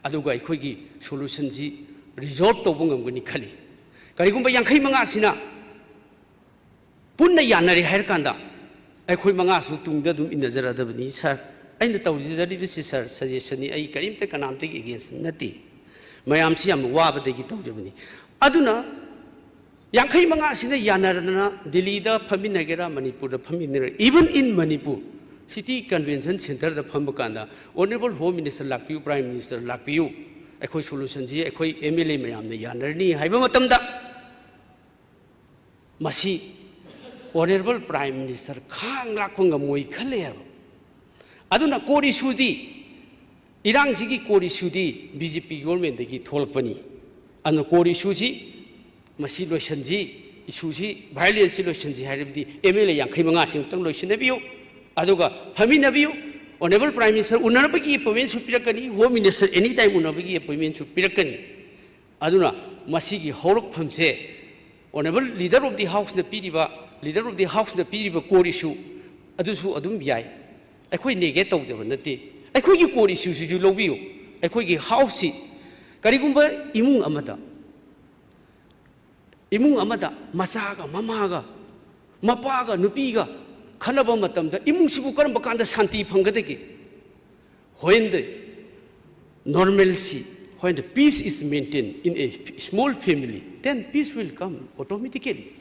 ꯑꯗꯨꯒ ꯑꯩꯈꯣꯏꯒꯤ ꯁꯣꯂꯨꯁꯟꯁꯤ ꯔꯤꯖꯣꯜꯕ ꯇꯧꯕ ꯉꯝꯒꯅꯤ ꯈꯜꯂꯤ꯫ ꯀꯔꯤꯒꯨꯝꯕ ꯌꯥꯡꯈꯩ ꯃꯉꯥꯁꯤꯅ ꯄꯨꯟꯅ ꯌꯥꯅꯔꯦ ꯍꯥꯏꯔꯀꯥꯟꯗ ꯑꯩꯈꯣꯏ ꯃꯉꯥꯁꯨ ꯇꯨꯡꯗ ꯑꯗꯨꯝ ꯏꯟꯅꯖꯔꯗꯕꯅꯤ꯫ ꯁꯥꯔ, ꯑꯩꯅ ꯇꯧꯖꯔꯤꯕꯁꯤ, ꯁꯥꯔ, ꯁꯖꯦꯁꯟꯅꯤ꯫ ꯑꯩ ꯀꯔꯤꯝꯇ ꯀꯅꯥꯝꯇꯒꯤ ꯑꯦꯒꯦꯟꯁ ꯅꯠꯇꯦ꯫ ꯃꯌꯥꯝꯁꯤ ꯌꯥꯝꯅ ꯋꯥꯕꯗꯒꯤ ꯇꯧꯖꯕꯅꯤ꯫ ꯑꯗꯨꯅ ꯌꯥꯡꯈꯩ ꯃꯉꯥ ꯑꯁꯤꯅ ꯌꯥꯅꯔꯗꯅ ꯗꯤꯜꯂꯤꯗ ꯐꯝꯃꯤꯟꯅꯒꯦꯔꯥ, ꯃꯅꯤꯄꯨꯔꯗ ꯐꯝꯃꯤꯟꯅꯒꯦꯔꯥ, even in Manipur, city convention ꯁꯦꯟꯇꯔꯗ ꯐꯝꯕ ꯀꯥꯟꯗ ꯑꯣꯅꯔꯦꯕꯜ ꯍꯣꯝ ꯃꯤꯅꯤꯁꯇꯔ ꯂꯥꯛꯄꯤꯌꯨ, ꯄ꯭ꯔꯥꯏꯝ ꯃꯤꯅꯤꯁꯇꯔ ꯂꯥꯛꯄꯤꯌꯨ, ꯑꯩꯈꯣꯏ ꯁꯣꯂꯨꯁꯟꯁꯤ ꯑꯩꯈꯣꯏ ꯑꯦꯝ ꯑꯦꯜ ꯑꯦ ꯃꯌꯥꯝꯅ ꯌꯥꯅꯔꯅꯤ ꯍꯥꯏꯕ ꯃꯇꯝꯗ, ꯃꯁꯤ ꯑꯣꯅꯔꯦꯕꯜ ꯄ꯭ꯔꯥꯏꯝ ꯃꯤꯅꯤꯁꯇꯔ ꯈꯥꯡ ꯂꯥꯛꯄ ꯉꯝꯃꯣꯏ ꯈꯜꯂꯦ ꯍꯥꯏꯕ꯫ ꯑꯗꯨꯅ ꯀꯣꯔ ꯏꯁꯨꯗꯤ, ꯏꯔꯥꯡꯁꯤꯒꯤ ꯀꯣꯔ ꯏꯁꯨꯗꯤ ꯕꯤ ꯖꯦ ꯄꯤ ꯒꯣꯔꯃꯦꯟꯗꯒꯤ ꯊꯣꯛꯂꯛꯄꯅꯤ꯫ ꯑꯗꯨꯅ ꯀꯣꯔ ꯏꯁꯨꯁꯤ ꯃꯁꯤ ꯂꯣꯏꯁꯟꯁꯤ, ꯏꯁꯨꯁꯤ, ꯚꯥꯏꯑꯣꯂꯦꯟꯁꯁꯤ ꯂꯣꯏꯁꯟꯁꯤ ꯍꯥꯏꯔꯕꯗꯤ ꯑꯦꯝ ꯑꯦꯜ ꯑꯦ ꯌꯥꯡꯈꯩ ꯃꯉꯥꯁꯤ ꯑꯃꯨꯛꯇꯪ ꯂꯣꯏꯁꯤꯟꯅꯕꯤꯌꯨ, ꯑꯗꯨꯒ ꯐꯝꯃꯤꯟꯅꯕꯤꯌꯨ꯫ ꯑꯣꯅꯔꯦꯕꯜ ꯄ꯭ꯔꯥꯏꯝ ꯃꯤꯅꯤꯁꯇꯔ ꯎꯅꯅꯕꯒꯤ ꯑꯦꯄꯣꯏꯟꯃꯦꯟꯁꯨ ꯄꯤꯔꯛꯀꯅꯤ, ꯍꯣꯝ ꯃꯤꯅꯤꯁꯇꯔ ꯑꯦꯅꯤ ꯇꯥꯏꯝ ꯎꯅꯕꯒꯤ ꯑꯦꯄꯣꯏꯟꯃꯦꯟꯁꯨ ꯄꯤꯔꯛꯀꯅꯤ꯫ ꯑꯗꯨꯅ ꯃꯁꯤꯒꯤ ꯍꯧꯔꯛꯐꯝꯁꯦ ꯑꯣꯅꯔꯦꯕꯜ ꯂꯤꯗꯔ ꯑꯣꯐ ꯗꯤ ꯍꯥꯎꯁꯅ ꯄꯤꯔꯤꯕ, ꯂꯤꯗꯔ ꯑꯣꯐ ꯗꯤ ꯍꯥꯎꯁꯅ ꯄꯤꯔꯤꯕ ꯀꯣꯔ ꯏꯁꯨ ꯑꯗꯨꯁꯨ ꯑꯗꯨꯝ ꯌꯥꯏ꯫ ꯑꯩꯈꯣꯏ ꯅꯦꯒꯦꯠ ꯇꯧꯖꯕ ꯅꯠꯇꯦ꯫ ꯑꯩꯈꯣꯏꯒꯤ ꯀꯣꯔ ꯏꯁꯨꯁꯤꯁꯨ ꯂꯧꯕꯤꯌꯨ꯫ ꯑꯩꯈꯣꯏꯒꯤ ꯍꯥꯎꯁꯁꯤ ꯀꯔꯤꯒꯨꯝꯕ ꯏꯃꯨꯡ ꯑꯃꯗ ꯏꯃꯨꯡ ꯑꯃꯗ ꯃꯆꯥꯒ ꯃꯃꯥꯒ ꯃꯄꯥꯒ ꯅꯨꯄꯤꯒ ꯈꯠꯅꯕ ꯃꯇꯝꯗ ꯏꯃꯨꯡꯁꯤꯕꯨ ꯀꯔꯝꯕ ꯀꯥꯟꯗ ꯁꯥꯟꯇꯤ ꯐꯪꯒꯗꯒꯦ? When the normalcy, when the peace is maintained in a small family, then peace will come automatically.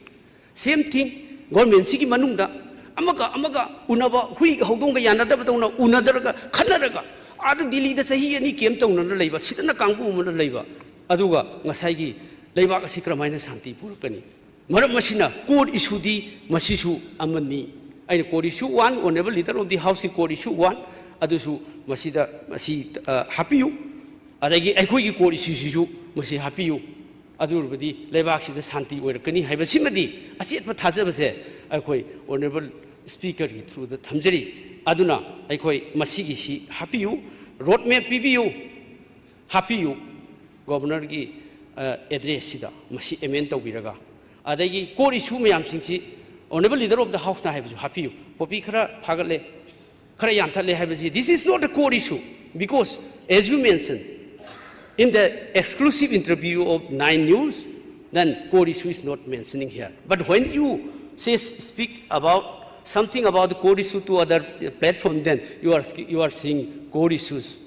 Same thing, government ꯁꯤꯒꯤ ꯃꯅꯨꯡꯗ ꯑꯃꯒ ꯑꯃꯒ ꯎꯅꯕ, ꯍꯨꯏꯒ ꯍꯧꯗꯣꯡꯒ ꯌꯥꯅꯗꯕꯗꯧꯅ ꯎꯅꯗꯔꯒ ꯈꯠꯅꯔꯒ ꯑꯥꯗ ꯗꯤꯜꯂꯤꯗ ꯆꯍꯤ ꯑꯅꯤ ꯀꯦꯝ ꯇꯧꯅꯅ ꯂꯩꯕ, ꯁꯤꯗꯅ ꯀꯥꯡꯕꯨ ꯑꯃꯅ ꯂꯩꯕ, ꯑꯗꯨꯒ ꯉꯁꯥꯏꯒꯤ ꯂꯩꯕꯥꯛ ꯑꯁꯤ ꯀꯔꯝꯍꯥꯏꯅ ꯁꯥꯟꯇꯤ ꯄꯨꯔꯛꯀꯅꯤ? ꯃꯔꯝ ꯑꯁꯤꯅ core issue ꯗꯤ ꯃꯁꯤꯁꯨ ꯑꯃꯅꯤ꯫ ꯑꯩꯅ core issue one, Honorable Leader of the House ꯀꯤ core issue one, ꯑꯗꯨꯁꯨ ꯃꯁꯤꯗ, ꯃꯁꯤ, ꯑ, ꯍꯥꯞꯄꯤꯌꯨ꯫ ꯑꯗꯒꯤ ꯑꯩꯈꯣꯏꯒꯤ core issue ꯁꯤꯁꯨ ꯃꯁꯤ ꯍꯥꯞꯄꯤꯌꯨ꯫ ꯑꯗꯨ ꯑꯣꯏꯔꯕꯗꯤ ꯂꯩꯕꯥꯛꯁꯤꯗ ꯁꯥꯟꯇꯤ ꯑꯣꯏꯔꯛꯀꯅꯤ ꯍꯥꯏꯕꯁꯤꯃꯗꯤ ꯑꯆꯦꯠꯄ ꯊꯥꯖꯕꯁꯦ ꯑꯩꯈꯣꯏ Honorable Speaker ꯒꯤ through ꯗ ꯊꯝꯖꯔꯤ꯫ ꯑꯗꯨꯅ ꯑꯩꯈꯣꯏ ꯃꯁꯤꯒꯤꯁꯤ ꯍꯥꯞꯄꯤꯌꯨ, road map ꯄꯤꯕꯤꯌꯨ, ꯍꯥꯞꯄꯤꯌꯨ꯫ Governor ꯒꯤ, ꯑ, address ꯁꯤꯗ ꯃꯁꯤ amend ꯇꯧꯕꯤꯔꯒ, ꯑꯗꯒꯤ core issue ꯃꯌꯥꯝꯁꯤꯡꯁꯤ Honorable Leader of the House ꯅ ꯍꯥꯏꯕꯁꯨ ꯍꯥꯞꯄꯤꯌꯨ꯫ ꯄꯣꯄꯤ ꯈꯔ ꯐꯥꯒꯠꯂꯦ, ꯈꯔ ꯌꯥꯟꯊꯠꯂꯦ ꯍꯥꯏꯕꯁꯤ, this is not a core issue, because as you mentioned in the exclusive interview of Nine News, then core issue is not mentioning here. But when you say, speak about something about the core issue to other platform, then you are, you are saying core issues꯫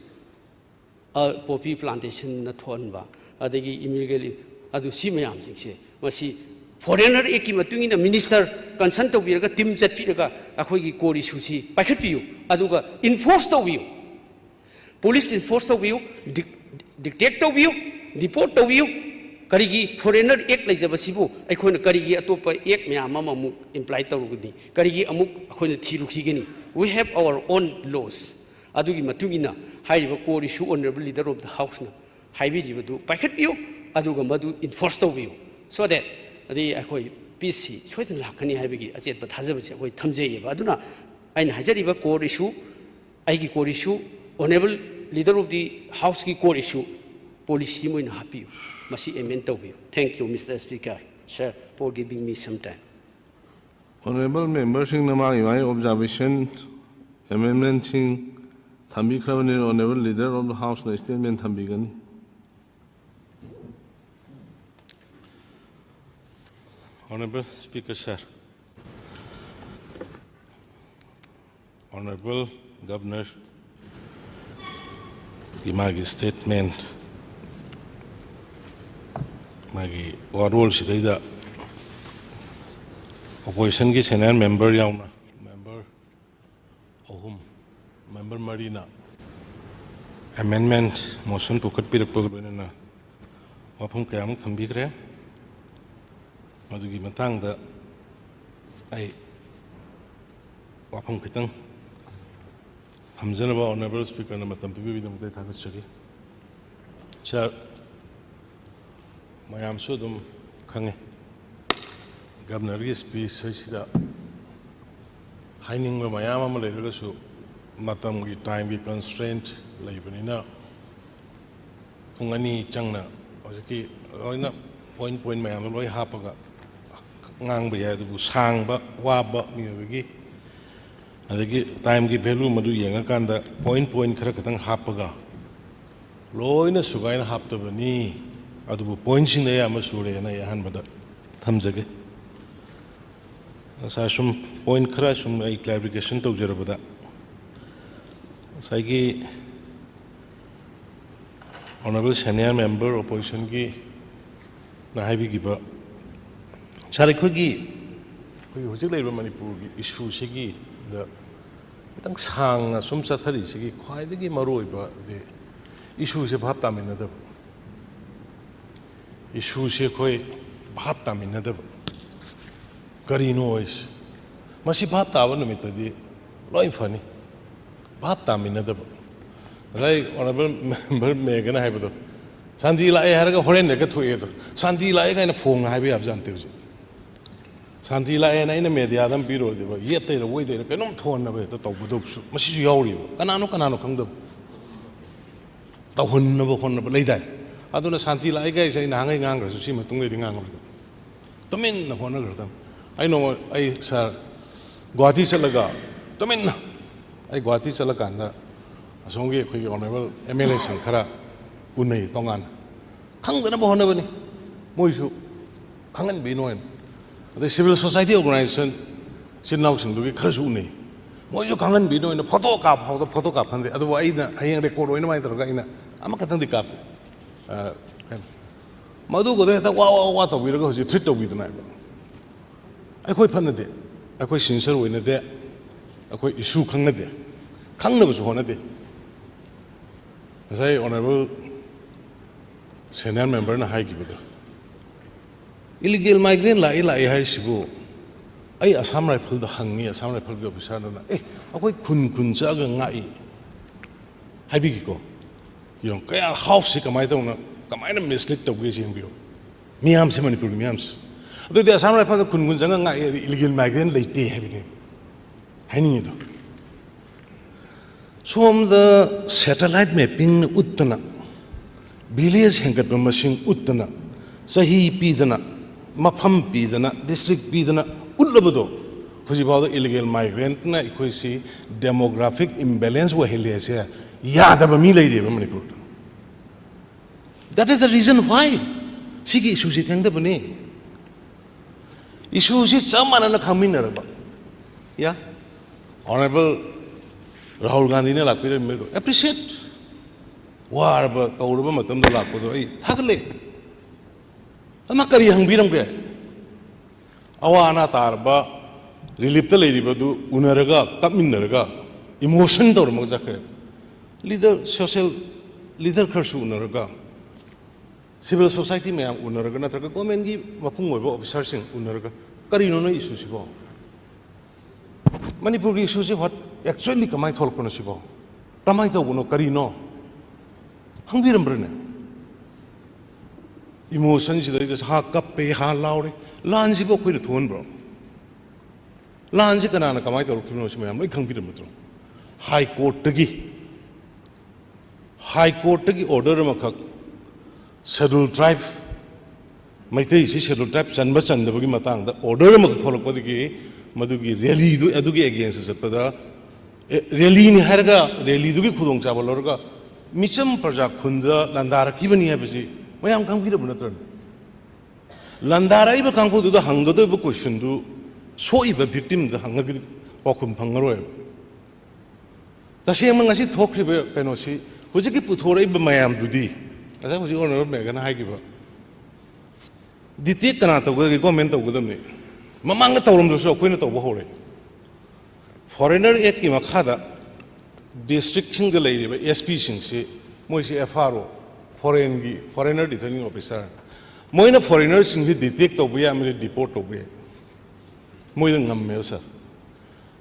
ꯑ, poppy plantation ꯅ ꯊꯣꯛꯍꯟꯕ, ꯑꯗꯒꯤ illegal, ꯑꯗꯨ ꯁꯤ ꯃꯌꯥꯝꯁꯤꯡꯁꯦ, ꯃꯁꯤ Foreigner Act ꯀꯤ ꯃꯇꯨꯡ ꯏꯟꯅ minister consult ꯇꯧꯕꯤꯔꯒ, team ꯆꯠꯄꯤꯔꯒ ꯑꯩꯈꯣꯏꯒꯤ core issue ꯁꯤ ꯄꯥꯏꯈꯠꯄꯤꯌꯨ, ꯑꯗꯨꯒ enforce ꯇꯧꯕꯤꯌꯨ꯫ Police enforce ꯇꯧꯕꯤꯌꯨ, dic-, dictate ꯇꯧꯕꯤꯌꯨ, deport ꯇꯧꯕꯤꯌꯨ꯫ ꯀꯔꯤꯒꯤ Foreigner Act ꯂꯩꯖꯕꯁꯤꯕꯨ ꯑꯩꯈꯣꯏꯅ ꯀꯔꯤꯒꯤ ꯑꯇꯣꯞꯄ act ꯃꯌꯥꯝ ꯑꯃ ꯑꯃꯨꯛ imply ꯇꯧꯔꯨꯒꯅꯤ? ꯀꯔꯤꯒꯤ ꯑꯃꯨꯛ ꯑꯩꯈꯣꯏꯅ ꯊꯤꯔꯨꯈꯤꯒꯅꯤ? We have our own laws꯫ ꯑꯗꯨꯒꯤ ꯃꯇꯨꯡ ꯏꯟꯅ ꯍꯥꯏꯔꯤꯕ core issue Honorable Leader of the House ꯅ ꯍꯥꯏꯕꯤꯔꯤꯕꯗꯨ ꯄꯥꯏꯈꯠꯄꯤꯌꯨ, ꯑꯗꯨꯒ ꯃꯗꯨ enforce ꯇꯧꯕꯤꯌꯨ, so that ꯑꯗꯩ ꯑꯩꯈꯣꯏ peace ꯁꯤ ꯁꯣꯏꯗꯅ ꯂꯥꯛꯀꯅꯤ ꯍꯥꯏꯕꯒꯤ ꯑꯆꯦꯠꯄ ꯊꯥꯖꯕꯁꯤ ꯑꯩꯈꯣꯏ ꯊꯝꯖꯩꯌꯦꯕ꯫ ꯑꯗꯨꯅ ꯑꯩꯅ ꯍꯥꯏꯖꯔꯤꯕ core issue, ꯑꯩꯒꯤ core issue, Honorable Leader of the House ꯀꯤ core issue, policy ꯑꯃ ꯑꯣꯏꯅ ꯍꯥꯞꯄꯤꯌꯨ, ꯃꯁꯤ amend ꯇꯧꯕꯤꯌꯨ꯫ Thank you, Mister Speaker, sir, for giving me some time. Honorable member ꯁꯤꯡꯅ ꯃꯥꯒꯤ ꯃꯥꯒꯤ observation, amendment ꯁꯤꯡ ꯊꯝꯕꯤꯈ꯭ꯔꯕꯅꯤꯅ, Honorable Leader of the House ꯅ statement ꯊꯝꯕꯤꯒꯅꯤ꯫ Honorable Speaker sir, Honorable Governor ꯒꯤ ꯃꯥꯒꯤ statement, ꯃꯥꯒꯤ ꯋꯥꯔꯣꯜꯁꯤꯗꯩꯗ opposition ꯒꯤ senior member ꯌꯥꯎꯅ member ꯑꯍꯨꯝ, member ꯃꯔꯤꯅ amendment motion ꯄꯨꯈꯠꯄꯤꯔꯛꯄꯒ ꯂꯣꯏꯅꯅ ꯋꯥꯐꯝ ꯀꯌꯥꯃꯨꯛ ꯊꯝꯕꯤꯈ꯭ꯔꯦ꯫ ꯃꯗꯨꯒꯤ ꯃꯇꯥꯡꯗ ꯑꯩ ꯋꯥꯐꯝ ꯈꯤꯇꯪ ꯊꯝꯖꯅꯕ Honorable Speaker ꯅ ꯃꯇꯝ ꯄꯤꯕꯤꯕꯒꯤꯗꯃꯛꯇ ꯑꯩ ꯊꯥꯒꯠꯆꯔꯤ꯫ Sir, ꯃꯌꯥꯝꯁꯨ ꯑꯗꯨꯝ ꯈꯪꯉꯦ, Governor ꯒꯤ speech ꯑꯁꯤꯗ ꯍꯥꯏꯅꯤꯡꯕ ꯃꯌꯥꯝ ꯑꯃ ꯂꯩꯔꯒꯁꯨ ꯃꯇꯝꯒꯤ, time ꯒꯤ constraint ꯂꯩꯕꯅꯤꯅ ꯄꯨꯡ ꯑꯅꯤ ꯆꯪꯅ ꯍꯧꯖꯤꯛꯀꯤ ꯂꯣꯏꯅ point point ꯃꯌꯥꯝꯗꯣ ꯂꯣꯏ ꯍꯥꯞꯄꯒ ꯉꯥꯡꯕ ꯌꯥꯏ, ꯑꯗꯨꯕꯨ ꯁꯥꯡꯕ, ꯋꯥꯕ, ꯃꯤꯑꯣꯏꯕꯒꯤ ꯑꯗꯒꯤ time ꯒꯤ value ꯃꯗꯨ ꯌꯦꯡꯉꯀꯥꯟꯗ point point ꯈꯔ ꯈꯛꯇꯪ ꯍꯥꯞꯄꯒ ꯂꯣꯏꯅ ꯁꯨꯒꯥꯏꯅ ꯍꯥꯞꯇꯕꯅꯤ꯫ ꯑꯗꯨꯕꯨ point ꯁꯤꯡꯗ ꯑꯌꯥꯝꯕ ꯁꯨꯔꯦꯅ ꯑꯩ ꯑꯍꯥꯟꯕꯗ ꯊꯝꯖꯒꯦ꯫ ꯉꯁꯥꯏ ꯁꯨꯝ point ꯈꯔ ꯁꯨꯝ ꯑꯩ clarification ꯇꯧꯖꯔꯕꯗ, ꯉꯁꯥꯏꯒꯤ Honorable senior member opposition ꯒꯤ ꯅ ꯍꯥꯏꯕꯤꯈꯤꯕ, sir, ꯑꯩꯈꯣꯏꯒꯤ, ꯑꯩꯈꯣꯏꯒꯤ ꯍꯧꯖꯤꯛ ꯂꯩꯔꯤꯕ ꯃꯅꯤꯄꯨꯔꯒꯤ issue ꯁꯤꯒꯤꯗ ꯈꯤꯇꯪ ꯁꯥꯡꯅ ꯁꯨꯝ ꯆꯠꯊꯔꯤꯁꯤꯒꯤ ꯈ꯭ꯋꯥꯏꯗꯒꯤ ꯃꯔꯨꯑꯣꯏꯕꯗꯤ issue ꯁꯦ ꯚꯥꯞ ꯇꯥꯃꯤꯟꯅꯗꯕ꯫ Issue ꯁꯦ ꯑꯩꯈꯣꯏ ꯚꯥꯞ ꯇꯥꯃꯤꯟꯅꯗꯕ꯫ ꯀꯔꯤꯅꯣ ꯑꯣꯏꯁꯦ? ꯃꯁꯤ ꯚꯥꯞ ꯇꯥꯕ ꯅꯨꯃꯤꯠꯇꯗꯤ ꯂꯣꯏ ꯐꯅꯤ꯫ ꯚꯥꯞ ꯇꯥꯃꯤꯟꯅꯗꯕ꯫ ꯉꯁꯥꯏ Honorable member ꯃꯦꯒꯅ ꯍꯥꯏꯕꯗꯣ, "ꯁꯥꯟꯇꯤ ꯂꯥꯛꯑꯦ" ꯍꯥꯏꯔꯒ ꯍꯣꯔꯦꯟ ꯍꯦꯛꯇ ꯊꯣꯛꯑꯦ ꯑꯗꯣ, "ꯁꯥꯟꯇꯤ ꯂꯥꯛꯑꯦ" ꯀꯥꯏꯅ ꯐꯣꯡꯅ ꯍꯥꯏꯕ ꯌꯥꯕꯖꯥꯠ ꯅꯠꯇꯦ ꯍꯧꯖꯤꯛ꯫ ꯁꯥꯟꯇꯤ ꯂꯥꯛꯑꯦꯅ ꯑꯩꯅ media ꯗ ꯑꯃ ꯄꯤꯔꯨꯔꯗꯤꯕ, ꯌꯦꯠꯇꯩꯔ ꯑꯣꯏꯗꯩꯔ ꯀꯩꯅꯣꯝ ꯊꯣꯛꯍꯟꯅꯕ ꯍꯦꯛꯇ ꯇꯧꯒꯗꯧꯕꯁꯨ ꯃꯁꯤꯁꯨ ꯌꯥꯎꯔꯤꯕ꯫ ꯀꯅꯥꯅꯣ ꯀꯅꯥꯅꯣ ꯈꯪꯗꯕ꯫ ꯇꯧꯍꯟꯅꯕ ꯍꯣꯠꯅꯕ ꯂꯩꯗꯥꯏ? ꯑꯗꯨꯅ ꯁꯥꯟꯇꯤ ꯂꯥꯛꯑꯦ ꯀꯥꯏꯁꯦ ꯑꯩ ꯅꯍꯥꯟꯈꯩ ꯉꯥꯡꯈ꯭ꯔꯁꯨ ꯁꯤ ꯃꯇꯨꯡꯗꯩꯗꯤ ꯉꯥꯡꯉꯔꯣꯏꯗꯕ꯫ ꯇꯨꯃꯤꯟꯅ ꯍꯣꯠꯅꯈ꯭ꯔꯗꯕꯅꯤ꯫ ꯑꯩ ꯅꯣꯡꯃ ꯑꯩ, sir, ꯒꯨꯍꯥꯇꯤ ꯆꯠꯂꯒ ꯇꯨꯃꯤꯟꯅ ꯑꯩ ꯒꯨꯍꯥꯇꯤ ꯆꯠꯂꯀꯥꯟꯗ ꯑꯁꯣꯝꯒꯤ ꯑꯩꯈꯣꯏꯒꯤ Honorable M L A ꯁꯤꯡ ꯈꯔ ꯎꯅꯩ ꯇꯣꯉꯥꯟꯅ꯫ ꯈꯪꯗꯅꯕ ꯍꯣꯠꯅꯕꯅꯤ꯫ ꯃꯣꯏꯁꯨ ꯈꯪꯍꯟꯕꯤꯅꯣ ꯍꯥꯏꯅ꯫ ꯑꯗꯩ civil society organization ꯏꯆꯤꯟ ꯏꯅꯥꯎꯁꯤꯡꯗꯨꯒꯤ ꯈꯔꯁꯨ ꯎꯅꯩ꯫ ꯃꯣꯏꯁꯨ ꯈꯪꯍꯟꯕꯤꯅ ꯑꯣꯏꯅ ꯐꯣꯇꯣ ꯀꯥꯞꯄ ꯐꯥꯎꯗ ꯐꯣꯇꯣ ꯀꯥꯞꯍꯟꯗꯦ꯫ ꯑꯗꯨꯕꯨ ꯑꯩꯅ ꯍꯌꯦꯡ record ꯑꯣꯏꯅꯕ ꯍꯥꯏꯅ ꯇꯧꯔꯒ ꯑꯩꯅ ꯑꯃꯈꯛꯇꯪꯗꯤ ꯀꯥꯞꯄꯦ꯫ ꯑ, ꯀꯩꯅꯣ, ꯃꯗꯨꯒꯗꯣ ꯍꯦꯛꯇ ꯋꯥ ꯋꯥ ꯋꯥ ꯇꯧꯕꯤꯔꯒ ꯍꯧꯖꯤꯛ treat ꯇꯧꯕꯤꯗꯅ ꯍꯥꯏꯕ꯫ ꯑꯩꯈꯣꯏ ꯐꯠꯅꯗꯦ, ꯑꯩꯈꯣꯏ sincere ꯑꯣꯏꯅꯗꯦ, ꯑꯩꯈꯣꯏ issue ꯈꯪꯅꯗꯦ, ꯈꯪꯅꯕꯁꯨ ꯍꯣꯠꯅꯗꯦ꯫ ꯉꯁꯥꯏ honourable senior memberꯅ ꯍꯥꯏꯈꯤꯕꯗꯣ, illegal migrant ꯂꯥꯛꯏ ꯂꯥꯛꯏ ꯍꯥꯏꯔꯤꯁꯤꯕꯨ, ꯑꯩ Assam Rifleꯗ ꯍꯪꯉꯤ, Assam Rifleꯒꯤ officerꯗꯨꯅ, "ꯑꯦ, ꯑꯩꯈꯣꯏ ꯈꯨꯟ ꯈꯨꯟ ꯆꯠꯂꯒ ꯉꯥꯛꯏ" ꯍꯥꯏꯕꯤꯈꯤꯀꯣ꯫ ꯌꯦꯡꯉꯨ, ꯀꯌꯥ houseꯁꯤ ꯀꯃꯥꯏꯅ ꯇꯧꯅ, ꯀꯃꯥꯏꯅ mislead ꯇꯧꯒꯦꯁꯤ ꯌꯦꯡꯕꯤꯌꯨ꯫ ꯃꯤꯌꯥꯝꯁꯦ, ꯃꯅꯤꯄꯨꯔꯒꯤ ꯃꯤꯌꯥꯝꯁꯦ꯫ ꯑꯗꯨꯗꯤ Assam Rifleꯗ ꯈꯨꯟ ꯈꯨꯟ ꯆꯪꯉ ꯉꯥꯛꯑꯦ, ꯑꯗꯨꯗꯤ illegal migrant ꯂꯩꯇꯦ ꯍꯥꯏꯕꯅꯦ ꯍꯥꯏꯅꯤꯡꯉꯤꯗꯣ꯫ ꯁꯣꯝꯗ satellite mappingꯅ ꯎꯠꯇꯅ, village ꯍꯦꯟꯒꯠꯄ ꯃꯁꯤꯡ ꯎꯠꯇꯅ, ꯆꯍꯤ ꯄꯤꯗꯅ, ꯃꯐꯝ ꯄꯤꯗꯅ, district ꯄꯤꯗꯅ ꯎꯠꯂꯕꯗꯣ, ꯍꯧꯖꯤꯛꯐꯥꯎꯗ illegal migrantꯅ ꯑꯩꯈꯣꯏꯁꯤ demographic imbalance ꯑꯣꯏꯍꯜꯂꯦꯁꯦ ꯌꯥꯗꯕ ꯃꯤ ꯂꯩꯔꯤꯑꯕ ꯃꯅꯤꯄꯨꯔꯗ꯫ That is the reason why ꯁꯤꯒꯤ issueꯁꯤ ꯊꯦꯡꯊꯕꯅꯤ꯫ Issueꯁꯤ ꯆꯞ ꯃꯥꯟꯅꯅ ꯈꯪꯃꯤꯟꯅꯔꯕ, ꯌꯥ, honourable ꯔꯥꯍꯨꯜ ꯒꯥꯟꯙꯤꯅ ꯂꯥꯛꯄꯤꯔꯝꯃꯤꯗꯣ appreciate, ꯋꯥꯔꯕ ꯇꯧꯔꯕ ꯃꯇꯝꯗ ꯂꯥꯛꯄꯗꯣ ꯑꯩ ꯊꯥꯒꯠꯂꯦ꯫ ꯑꯃ ꯀꯔꯤ ꯍꯪꯕꯤꯔꯝꯒꯦ? ꯑꯋꯥ ꯑꯅꯥ ꯇꯥꯔꯕ, reliefꯇ ꯂꯩꯔꯤꯕꯗꯨ ꯎꯅꯔꯒ, ꯀꯞꯃꯤꯟꯅꯔꯒ, emotion ꯇꯧꯔꯝꯃꯒ ꯆꯠꯈ꯭ꯔꯦ꯫ Leader, social leader ꯈꯔꯁꯨ ꯎꯅꯔꯒ, civil society ꯃꯌꯥꯝ ꯎꯅꯔꯒ, ꯅꯠꯇ꯭ꯔꯒ governmentꯀꯤ ꯃꯄꯨꯡ ꯑꯣꯏꯕ officerꯁꯤꯡ ꯎꯅꯔꯒ, "ꯀꯔꯤꯅꯣ ꯅꯣꯏ issueꯁꯤꯕꯣ? ꯃꯅꯤꯄꯨꯔꯒꯤ issueꯁꯤ what actually ꯀꯃꯥꯏꯅ ꯊꯣꯛꯂꯛꯄꯅꯣ ꯁꯤꯕꯣ? ꯀꯃꯥꯏꯅ ꯇꯧꯕꯅꯣ? ꯀꯔꯤꯅꯣ?" ꯍꯪꯕꯤꯔꯝꯕ꯭ꯔꯅꯦ? Emotionꯁꯤꯗꯩꯗ ꯍꯥ ꯀꯞꯄꯦ, ꯍꯥ ꯂꯥꯎꯔꯦ꯫ ꯂꯥꯟꯁꯤꯕꯨ ꯑꯩꯈꯣꯏꯅ ꯊꯣꯛꯍꯟꯕ꯭ꯔꯣ? ꯂꯥꯟꯁꯤ ꯀꯅꯥꯅ ꯀꯃꯥꯏꯅ ꯇꯧꯔꯛꯈꯤꯕꯅꯣ ꯁꯤ ꯃꯌꯥꯝ ꯂꯣꯏ ꯈꯪꯕꯤꯔꯝꯕ ꯅꯠꯇ꯭ꯔꯣ? High Courtꯇꯒꯤ, High Courtꯇꯒꯤ order ꯑꯃꯈꯛ Scheduled Tribe, ꯃꯩꯇꯩꯁꯤ Scheduled Tribe ꯆꯟꯕ ꯆꯟꯗꯕꯒꯤ ꯃꯇꯥꯡꯗ order ꯑꯃꯈꯛ ꯊꯣꯛꯂꯛꯄꯗꯒꯤ ꯃꯗꯨꯒꯤ rallyꯗꯨ, ꯑꯗꯨꯒꯤ againstꯇ ꯆꯠꯄꯗ, ꯑꯦ, rallyꯅꯤ ꯍꯥꯏꯔꯒ rallyꯗꯨꯒꯤ ꯈꯨꯗꯣꯡꯆꯥꯕ ꯂꯧꯔꯒ ꯃꯤꯆꯝ ꯄ꯭ꯔꯖꯥ ꯈꯨꯟꯗ ꯂꯥꯟꯗꯥꯔꯛꯈꯤꯕꯅꯤ ꯍꯥꯏꯕꯁꯤ ꯃꯌꯥꯝ ꯈꯪꯕꯤꯔꯕ ꯅꯠꯇ꯭ꯔꯅꯦ? ꯂꯥꯟꯗꯥꯔꯛꯏꯕ ꯀꯥꯡꯕꯨꯗꯨꯗ ꯍꯪꯒꯗꯧꯔꯤꯕ questionꯗꯨ ꯁꯣꯛꯏꯕ victimꯗ ꯍꯪꯉꯒꯗꯤ ꯄꯥꯎꯈꯨꯝ ꯐꯪꯉꯔꯣꯏꯕ꯫ ꯇꯁꯦꯡꯅ ꯉꯁꯤ ꯊꯣꯛꯈ꯭ꯔꯤꯕ ꯀꯩꯅꯣꯁꯤ, ꯍꯧꯖꯤꯛꯀꯤ ꯄꯨꯊꯣꯔꯛꯏꯕ ꯃꯌꯥꯝꯗꯨꯗꯤ, ꯉꯁꯥꯏ ꯍꯧꯖꯤꯛ Honourable Meghaꯅ ꯍꯥꯏꯈꯤꯕ, detect ꯀꯅꯥ ꯇꯧꯒꯗꯒꯦ? Government ꯇꯧꯒꯗꯕꯅꯤ꯫ ꯃꯃꯥꯡꯗ ꯇꯧꯔꯝꯗ꯭ꯔꯁꯨ ꯑꯩꯈꯣꯏꯅ ꯇꯧꯕ ꯍꯧꯔꯦ꯫ Foreigner Actꯀꯤ ꯃꯈꯥꯗ districtꯁꯤꯡꯗ ꯂꯩꯔꯤꯕ SPꯁꯤꯡꯁꯤ, ꯃꯣꯏꯁꯤ FRO, foreignꯒꯤ Foreigner Returning Officer, ꯃꯣꯏꯅ foreignerꯁꯤꯡꯁꯤ detect ꯇꯧꯕ ꯌꯥꯏ, ꯑꯃꯗꯤ deport ꯇꯧꯕ ꯌꯥꯏ꯫ ꯃꯣꯏꯗ ꯉꯝꯃꯦꯕ, sir꯫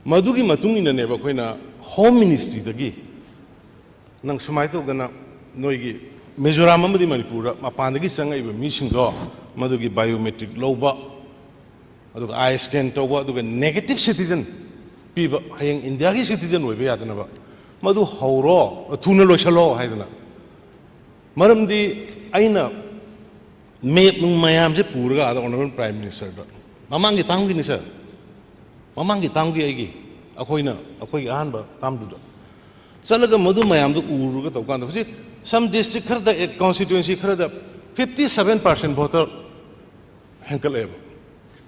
ꯃꯗꯨꯒꯤ ꯃꯇꯨꯡ ꯏꯟꯅꯅꯦꯕ ꯑꯩꯈꯣꯏꯅ Home Ministryꯗꯒꯤ, "ꯅꯪ ꯁꯨꯃꯥꯏꯅ ꯇꯧꯗꯅ ꯅꯣꯏꯒꯤ ꯃꯤꯖꯣꯔꯥꯝ ꯑꯃꯗꯤ ꯃꯅꯤꯄꯨꯔꯗ ꯃꯄꯥꯟꯗꯒꯤ ꯆꯪꯉꯛꯏꯕ ꯃꯤꯁꯤꯡꯗꯣ, ꯃꯗꯨꯒꯤ biometric ꯂꯧꯕ, ꯑꯗꯨꯒ eye scan ꯇꯧꯕ, ꯑꯗꯨꯒ negative citizen ꯄꯤꯕ, ꯍꯌꯦꯡ ꯏꯟꯗꯤꯌꯥꯒꯤ citizen ꯑꯣꯏꯕ ꯌꯥꯗꯅꯕ, ꯃꯗꯨ ꯍꯧꯔꯣ, ꯊꯨꯅ ꯂꯣꯏꯁꯤꯜꯂꯣ" ꯍꯥꯏꯗꯅ꯫ ꯃꯔꯝꯗꯤ ꯑꯩꯅ map ꯅꯨꯡ ꯃꯌꯥꯝꯁꯦ ꯄꯨꯔꯒ ꯑꯥꯗ Honourable Prime Ministerꯗ, ꯃꯃꯥꯡꯒꯤ termꯒꯤꯅꯤ, sir, ꯃꯃꯥꯡꯒꯤ termꯒꯤ ꯑꯩꯒꯤ, ꯑꯩꯈꯣꯏꯅ, ꯑꯩꯈꯣꯏꯒꯤ ꯑꯍꯥꯟꯕ termꯗꯨꯗ ꯆꯠꯂꯒ ꯃꯗꯨ ꯃꯌꯥꯝꯗꯨ ꯎꯔꯒ ꯇꯧꯀꯥꯟꯗ, ꯍꯧꯖꯤꯛ some district ꯈꯔꯗ, constituency ꯈꯔꯗ fifty seven percent voter ꯍꯦꯟꯀꯠꯂꯛꯑꯦꯕ,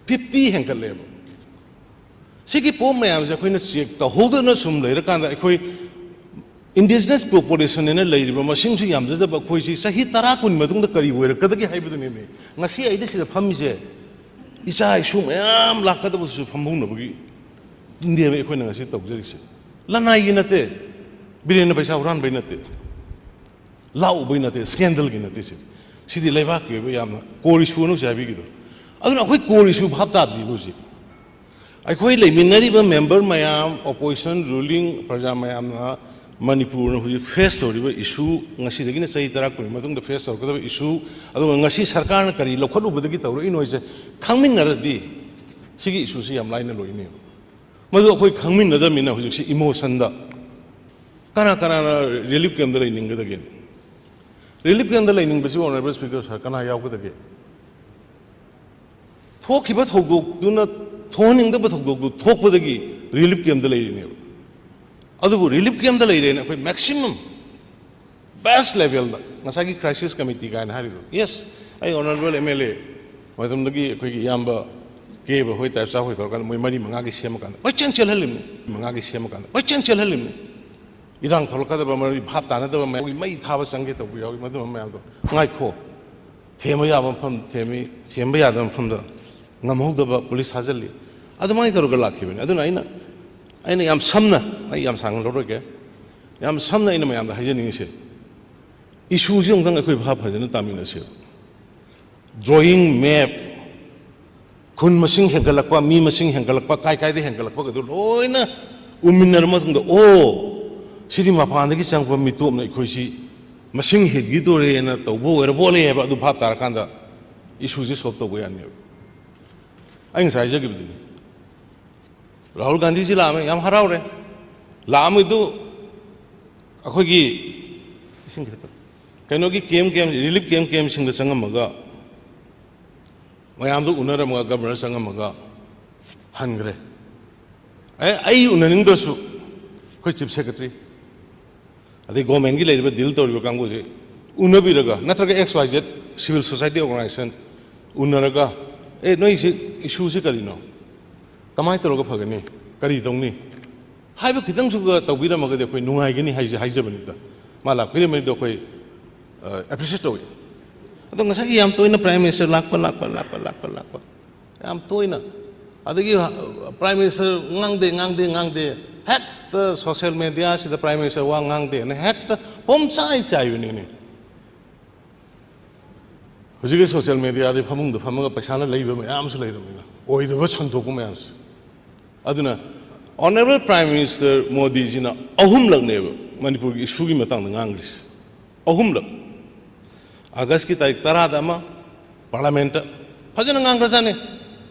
fifty ꯍꯦꯟꯀꯠꯂꯛꯑꯦꯕ꯫ ꯁꯤꯒꯤ ꯄꯣꯠ ꯃꯌꯥꯝꯁꯦ ꯑꯩꯈꯣꯏꯅ check ꯇꯧꯍꯧꯗꯅ ꯁꯨꯝ ꯂꯩꯔꯀꯥꯟꯗ, ꯑꯩꯈꯣꯏ indigenous population ꯍꯥꯏꯅ ꯂꯩꯔꯤꯕ ꯃꯁꯤꯡꯁꯨ ꯌꯥꯝꯖꯗꯕ ꯑꯩꯈꯣꯏꯁꯤ ꯆꯍꯤ ꯇꯔꯥ ꯀꯨꯟ ꯃꯇꯨꯡꯗ ꯀꯔꯤ ꯑꯣꯏꯔꯛꯀꯗꯒꯦ ꯍꯥꯏꯕꯗꯨꯅꯦꯃꯤ꯫ ꯉꯁꯤ ꯑꯩꯗꯤ ꯁꯤꯗ ꯐꯝꯃꯤꯁꯦ, ꯏꯆꯥ ꯏꯁꯨ ꯃꯌꯥꯝ ꯂꯥꯛꯀꯗꯕꯁꯨ ꯐꯝꯍꯧꯅꯕꯒꯤ ꯏꯟꯗꯤꯌꯥ ꯑꯩꯈꯣꯏꯅ ꯉꯁꯤ ꯇꯧꯖꯔꯤꯁꯦ꯫ ꯂꯅꯥꯏꯒꯤ ꯅꯠꯇꯦ, ꯕꯤꯔꯦꯟꯅ ꯄꯩꯁꯥ ꯍꯨꯔꯥꯟꯕꯩ ꯅꯠꯇꯦ, ꯂꯥꯛꯎꯕꯩ ꯅꯠꯇꯦ, scandalꯒꯤ ꯅꯠꯇꯦ꯫ ꯁꯤ, ꯁꯤꯗꯤ ꯂꯩꯕꯥꯛꯀꯤ ꯑꯣꯏꯕ ꯌꯥꯝꯅ core issueꯅ ꯍꯧꯖꯤꯛ ꯍꯥꯏꯕꯤꯈꯤꯗꯣ꯫ ꯑꯗꯨꯅ ꯑꯩꯈꯣꯏ core issue ꯚꯥꯞ ꯇꯥꯗ꯭ꯔꯤꯕ ꯍꯧꯖꯤꯛ꯫ ꯑꯩꯈꯣꯏ ꯂꯩꯃꯤꯟꯅꯔꯤꯕ member ꯃꯌꯥꯝ, opposition, ruling, ꯄ꯭ꯔꯖꯥ ꯃꯌꯥꯝꯅ ꯃꯅꯤꯄꯨꯔꯅ ꯍꯧꯖꯤꯛ face ꯇꯧꯔꯤꯕ issue, ꯉꯁꯤꯗꯒꯤꯅ ꯆꯍꯤ ꯇꯔꯥ ꯀꯨꯟꯒꯤ ꯃꯇꯨꯡꯗ face ꯇꯧꯔꯛꯀꯗꯕ issue, ꯑꯗꯨꯒ ꯉꯁꯤ ꯁꯔꯀꯥꯔꯅ ꯀꯔꯤ ꯂꯧꯈꯠꯂꯨꯕꯗꯒꯤ ꯇꯧꯔꯛꯏꯅꯣ ꯍꯥꯏꯁꯦ ꯈꯪꯃꯤꯟꯅꯔꯗꯤ, ꯁꯤꯒꯤ issueꯁꯤ ꯌꯥꯝ ꯂꯥꯏꯅ ꯂꯣꯏꯅꯦꯕ꯫ ꯃꯗꯨ ꯑꯩꯈꯣꯏ ꯈꯪꯃꯤꯟꯅꯗꯕꯅꯤꯅ ꯍꯧꯖꯤꯛꯁꯤ emotionꯗ, ꯀꯅꯥ ꯀꯅꯥꯅ relief campꯇ ꯂꯩꯅꯤꯡꯒꯗꯒꯦ? Relief campꯇ ꯂꯩꯅꯤꯡꯕꯁꯤ, Honourable Speaker sir, ꯀꯅꯥ ꯌꯥꯎꯒꯗꯒꯦ? ꯊꯣꯛꯈꯤꯕ ꯊꯧꯗꯣꯛꯇꯨꯅ, ꯊꯣꯛꯍꯟꯅꯤꯡꯗꯕ ꯊꯧꯗꯣꯛꯇꯨ ꯊꯣꯛꯄꯗꯒꯤ relief campꯇ ꯂꯩꯔꯤꯅꯦꯕ꯫ ꯑꯗꯨꯕꯨ relief campꯇ ꯂꯩꯔꯦꯅ ꯑꯩꯈꯣꯏ maximum, best levelꯗ, ꯉꯁꯥꯏꯒꯤ crisis committee ꯀꯥꯏꯅ ꯍꯥꯏꯔꯤꯗꯣ, yes, ꯑꯩ Honourable MLA ꯃꯇꯝꯗꯨꯒꯤ ꯑꯩꯈꯣꯏꯒꯤ ꯏꯌꯥꯝꯕ ꯀꯦꯕ ꯍꯣꯏ, ꯇꯥꯏꯞ ꯆꯥ ꯍꯣꯏ ꯇꯧꯔꯀꯥꯟꯗ ꯃꯣꯏ ꯃꯔꯤ ꯃꯉꯥꯒꯤ ꯁꯦꯝꯃꯀꯥꯟꯗ ꯀꯣꯏꯆꯦꯟ ꯆꯦꯜꯍꯜꯂꯤꯕꯅꯤ꯫ ꯃꯉꯥꯒꯤ ꯁꯦꯝꯃꯀꯥꯟꯗ ꯀꯣꯏꯆꯦꯟ ꯆꯦꯜꯍꯜꯂꯤꯕꯅꯤ꯫ ꯏꯔꯥꯡ ꯊꯣꯛꯂꯛꯀꯗꯕ, ꯃꯔꯤ ꯚꯥꯞ ꯇꯥꯅꯗꯕ ꯃꯌꯥꯝꯒꯤ ꯃꯩ ꯊꯥꯕ ꯆꯪꯒꯦ ꯇꯧꯕ ꯌꯥꯎꯏ꯫ ꯃꯗꯨꯝꯕ ꯃꯌꯥꯝꯗꯣ ꯉꯥꯏꯈꯣ, ꯊꯦꯝꯕ ꯌꯥꯕ ꯃꯐꯝ ꯊꯦꯝꯃꯤ, ꯊꯦꯝꯕ ꯌꯥꯗꯕ ꯃꯐꯝꯗ ꯉꯝꯍꯧꯗꯕ ꯄꯨꯂꯤꯁ ꯊꯥꯖꯤꯜꯂꯤ꯫ ꯑꯗꯨꯃꯥꯏꯅ ꯇꯧꯔꯒ ꯂꯥꯛꯈꯤꯕꯅꯤ꯫ ꯑꯗꯨꯅ ꯑꯩꯅ, ꯑꯩꯅ ꯌꯥꯝ ꯁꯝꯅ, ꯑꯩ ꯌꯥꯝ ꯁꯥꯡꯅ ꯂꯧꯔꯣꯏꯒꯦ, ꯌꯥꯝ ꯁꯝꯅ ꯑꯩꯅ ꯃꯌꯥꯝꯗ ꯍꯥꯏꯖꯅꯤꯡꯉꯤꯁꯦ, ꯏꯁꯨꯁꯤ ꯑꯃꯨꯛꯇꯪ ꯑꯩꯈꯣꯏ ꯚꯥꯞ ꯐꯖꯅ ꯇꯥꯃꯤꯟꯅꯁꯦꯕ꯫ Drawing, map, ꯈꯨꯟ ꯃꯁꯤꯡ ꯍꯦꯟꯒꯠꯂꯛꯄ, ꯃꯤ ꯃꯁꯤꯡ ꯍꯦꯟꯒꯠꯂꯛꯄ, ꯀꯥꯏ ꯀꯥꯏꯗ ꯍꯦꯟꯒꯠꯂꯛꯄꯒꯗꯨ ꯂꯣꯏꯅ ꯎꯃꯤꯟꯅꯔ ꯃꯇꯨꯡꯗ, ꯑꯣ, ꯁꯤꯗꯤ ꯃꯄꯥꯟꯗꯒꯤ ꯆꯪꯉꯛꯄ ꯃꯤꯇꯣꯞꯅ ꯑꯩꯈꯣꯏꯁꯤ ꯃꯁꯤꯡ ꯍꯦꯟꯈꯤꯗꯣꯔꯦꯅ ꯇꯧꯕ ꯑꯣꯏꯔꯕꯣꯠꯂꯦ ꯍꯥꯏꯕ ꯑꯗꯨ ꯚꯥꯞ ꯇꯥꯔꯀꯥꯟꯗ ꯏꯁꯨꯁꯦ ꯁꯣꯜꯕ ꯇꯧꯕ ꯌꯥꯅꯦꯕ꯫ ꯑꯩ ꯉꯁꯥꯏ ꯍꯥꯏꯖꯈꯤꯕꯗꯨꯅꯤ, ꯔꯥꯍꯨꯜ ꯒꯥꯟꯙꯤꯖꯤ ꯂꯥꯛꯑꯝꯃꯦ, ꯌꯥꯝ ꯍꯔꯥꯎꯔꯦ꯫ ꯂꯥꯛꯑꯝꯃꯤꯗꯨ ꯑꯩꯈꯣꯏꯒꯤ ꯏꯁꯤꯡ ꯈꯤꯇ ꯀꯩꯅꯣꯒꯤ ꯀꯦꯝ, ꯀꯦꯝ, ꯔꯤꯂꯤꯐ ꯀꯦꯝ, ꯀꯦꯝꯁꯤꯡꯗ ꯆꯪꯉꯝꯃꯒ ꯃꯌꯥꯝꯗꯣ ꯎꯅꯔꯝꯃꯒ ꯒꯕꯔꯅꯔ ꯆꯪꯉꯝꯃꯒ ꯍꯟꯈ꯭ꯔꯦ꯫ ꯑꯦ, ꯑꯩ ꯎꯅꯅꯤꯡꯗ꯭ꯔꯁꯨ ꯑꯩꯈꯣꯏ ꯆꯤꯐ ꯁꯦꯀ꯭ꯔꯦꯇꯔꯤ, ꯑꯗꯩ ꯒꯣꯔꯃꯦꯟꯒꯤ ꯂꯩꯔꯤꯕ ꯗꯤꯜ ꯇꯧꯔꯤꯕ ꯀꯥꯡꯕꯨꯁꯦ ꯎꯅꯕꯤꯔꯒ, ꯅꯠꯇ꯭ꯔꯒ X Y Z civil society organization ꯎꯅꯔꯒ, "ꯑꯦ, ꯅꯣꯏꯁꯤ ꯏꯁꯨꯁꯤ ꯀꯔꯤꯅꯣ? ꯀꯃꯥꯏꯅ ꯇꯧꯔꯒ ꯐꯒꯅꯤ? ꯀꯔꯤ ꯇꯧꯅꯤ?" ꯍꯥꯏꯕ ꯈꯤꯇꯪꯁꯨ ꯇꯧꯕꯤꯔꯝꯃꯒꯗꯤ ꯑꯩꯈꯣꯏ ꯅꯨꯡꯉꯥꯏꯒꯅꯤ ꯍꯥꯏꯁꯦ ꯍꯥꯏꯖꯕꯅꯤꯗ꯫ ꯃꯥ ꯂꯥꯛꯄꯤꯔꯝꯕꯅꯤꯗꯣ ꯑꯩꯈꯣꯏ, ꯑ, ꯑꯦꯄ꯭ꯔꯤꯁꯤꯌꯦꯠ ꯇꯧꯏ꯫ ꯑꯗꯣ ꯉꯁꯥꯏꯒꯤ ꯌꯥꯝ ꯇꯣꯏꯅ ꯄ꯭ꯔꯥꯏꯝ ꯃꯤꯅꯤꯁꯇꯔ ꯂꯥꯛꯄ, ꯂꯥꯛꯄ, ꯂꯥꯛꯄ, ꯂꯥꯛꯄ, ꯂꯥꯛꯄ꯫ ꯌꯥꯝ ꯇꯣꯏꯅ꯫ ꯑꯗꯒꯤ, ꯑ, ꯄ꯭ꯔꯥꯏꯝ ꯃꯤꯅꯤꯁꯇꯔ ꯉꯥꯡꯗꯦ, ꯉꯥꯡꯗꯦ, ꯉꯥꯡꯗꯦ꯫ ꯍꯦꯛꯇ ꯁꯣꯁꯤꯌꯦꯜ ꯃꯦꯗꯤꯌꯥꯁꯤꯗ ꯄ꯭ꯔꯥꯏꯝ ꯃꯤꯅꯤꯁꯇꯔ ꯋꯥ ꯉꯥꯡꯗꯦꯅ ꯍꯦꯛꯇ ꯄꯣꯝꯆꯥꯏ ꯆꯥꯏꯕꯅꯤꯅꯦ꯫ ꯍꯧꯖꯤꯛꯀꯤ ꯁꯣꯁꯤꯌꯦꯜ ꯃꯦꯗꯤꯌꯥꯗꯤ ꯐꯃꯨꯡꯗ ꯐꯝꯃꯒ ꯄꯩꯁꯥꯅ ꯂꯩꯕ ꯃꯌꯥꯝꯁꯨ ꯂꯩꯔꯕꯅꯤꯅ, ꯑꯣꯏꯗꯕ ꯁꯟꯗꯣꯛꯄ ꯃꯌꯥꯝꯁꯦ꯫ ꯑꯗꯨꯅ ꯑꯣꯅꯔꯦꯕꯜ ꯄ꯭ꯔꯥꯏꯝ ꯃꯤꯅꯤꯁꯇꯔ ꯃꯣꯗꯤꯖꯤꯅ ꯑꯍꯨꯝꯂꯛꯅꯦꯕ ꯃꯅꯤꯄꯨꯔꯒꯤ ꯏꯁꯨꯒꯤ ꯃꯇꯥꯡꯗ ꯉꯥꯡꯈ꯭ꯔꯤꯁꯦ꯫ ꯑꯍꯨꯝꯂꯛ꯫ ꯑꯥꯒꯁꯀꯤ ꯇꯥꯔꯤꯛ ꯇꯔꯥꯗ ꯑꯃ, ꯄꯥꯔꯂꯥꯃꯦꯟꯠꯇ ꯐꯖꯅ ꯉꯥꯡꯈ꯭ꯔꯖꯥꯠꯅꯤ꯫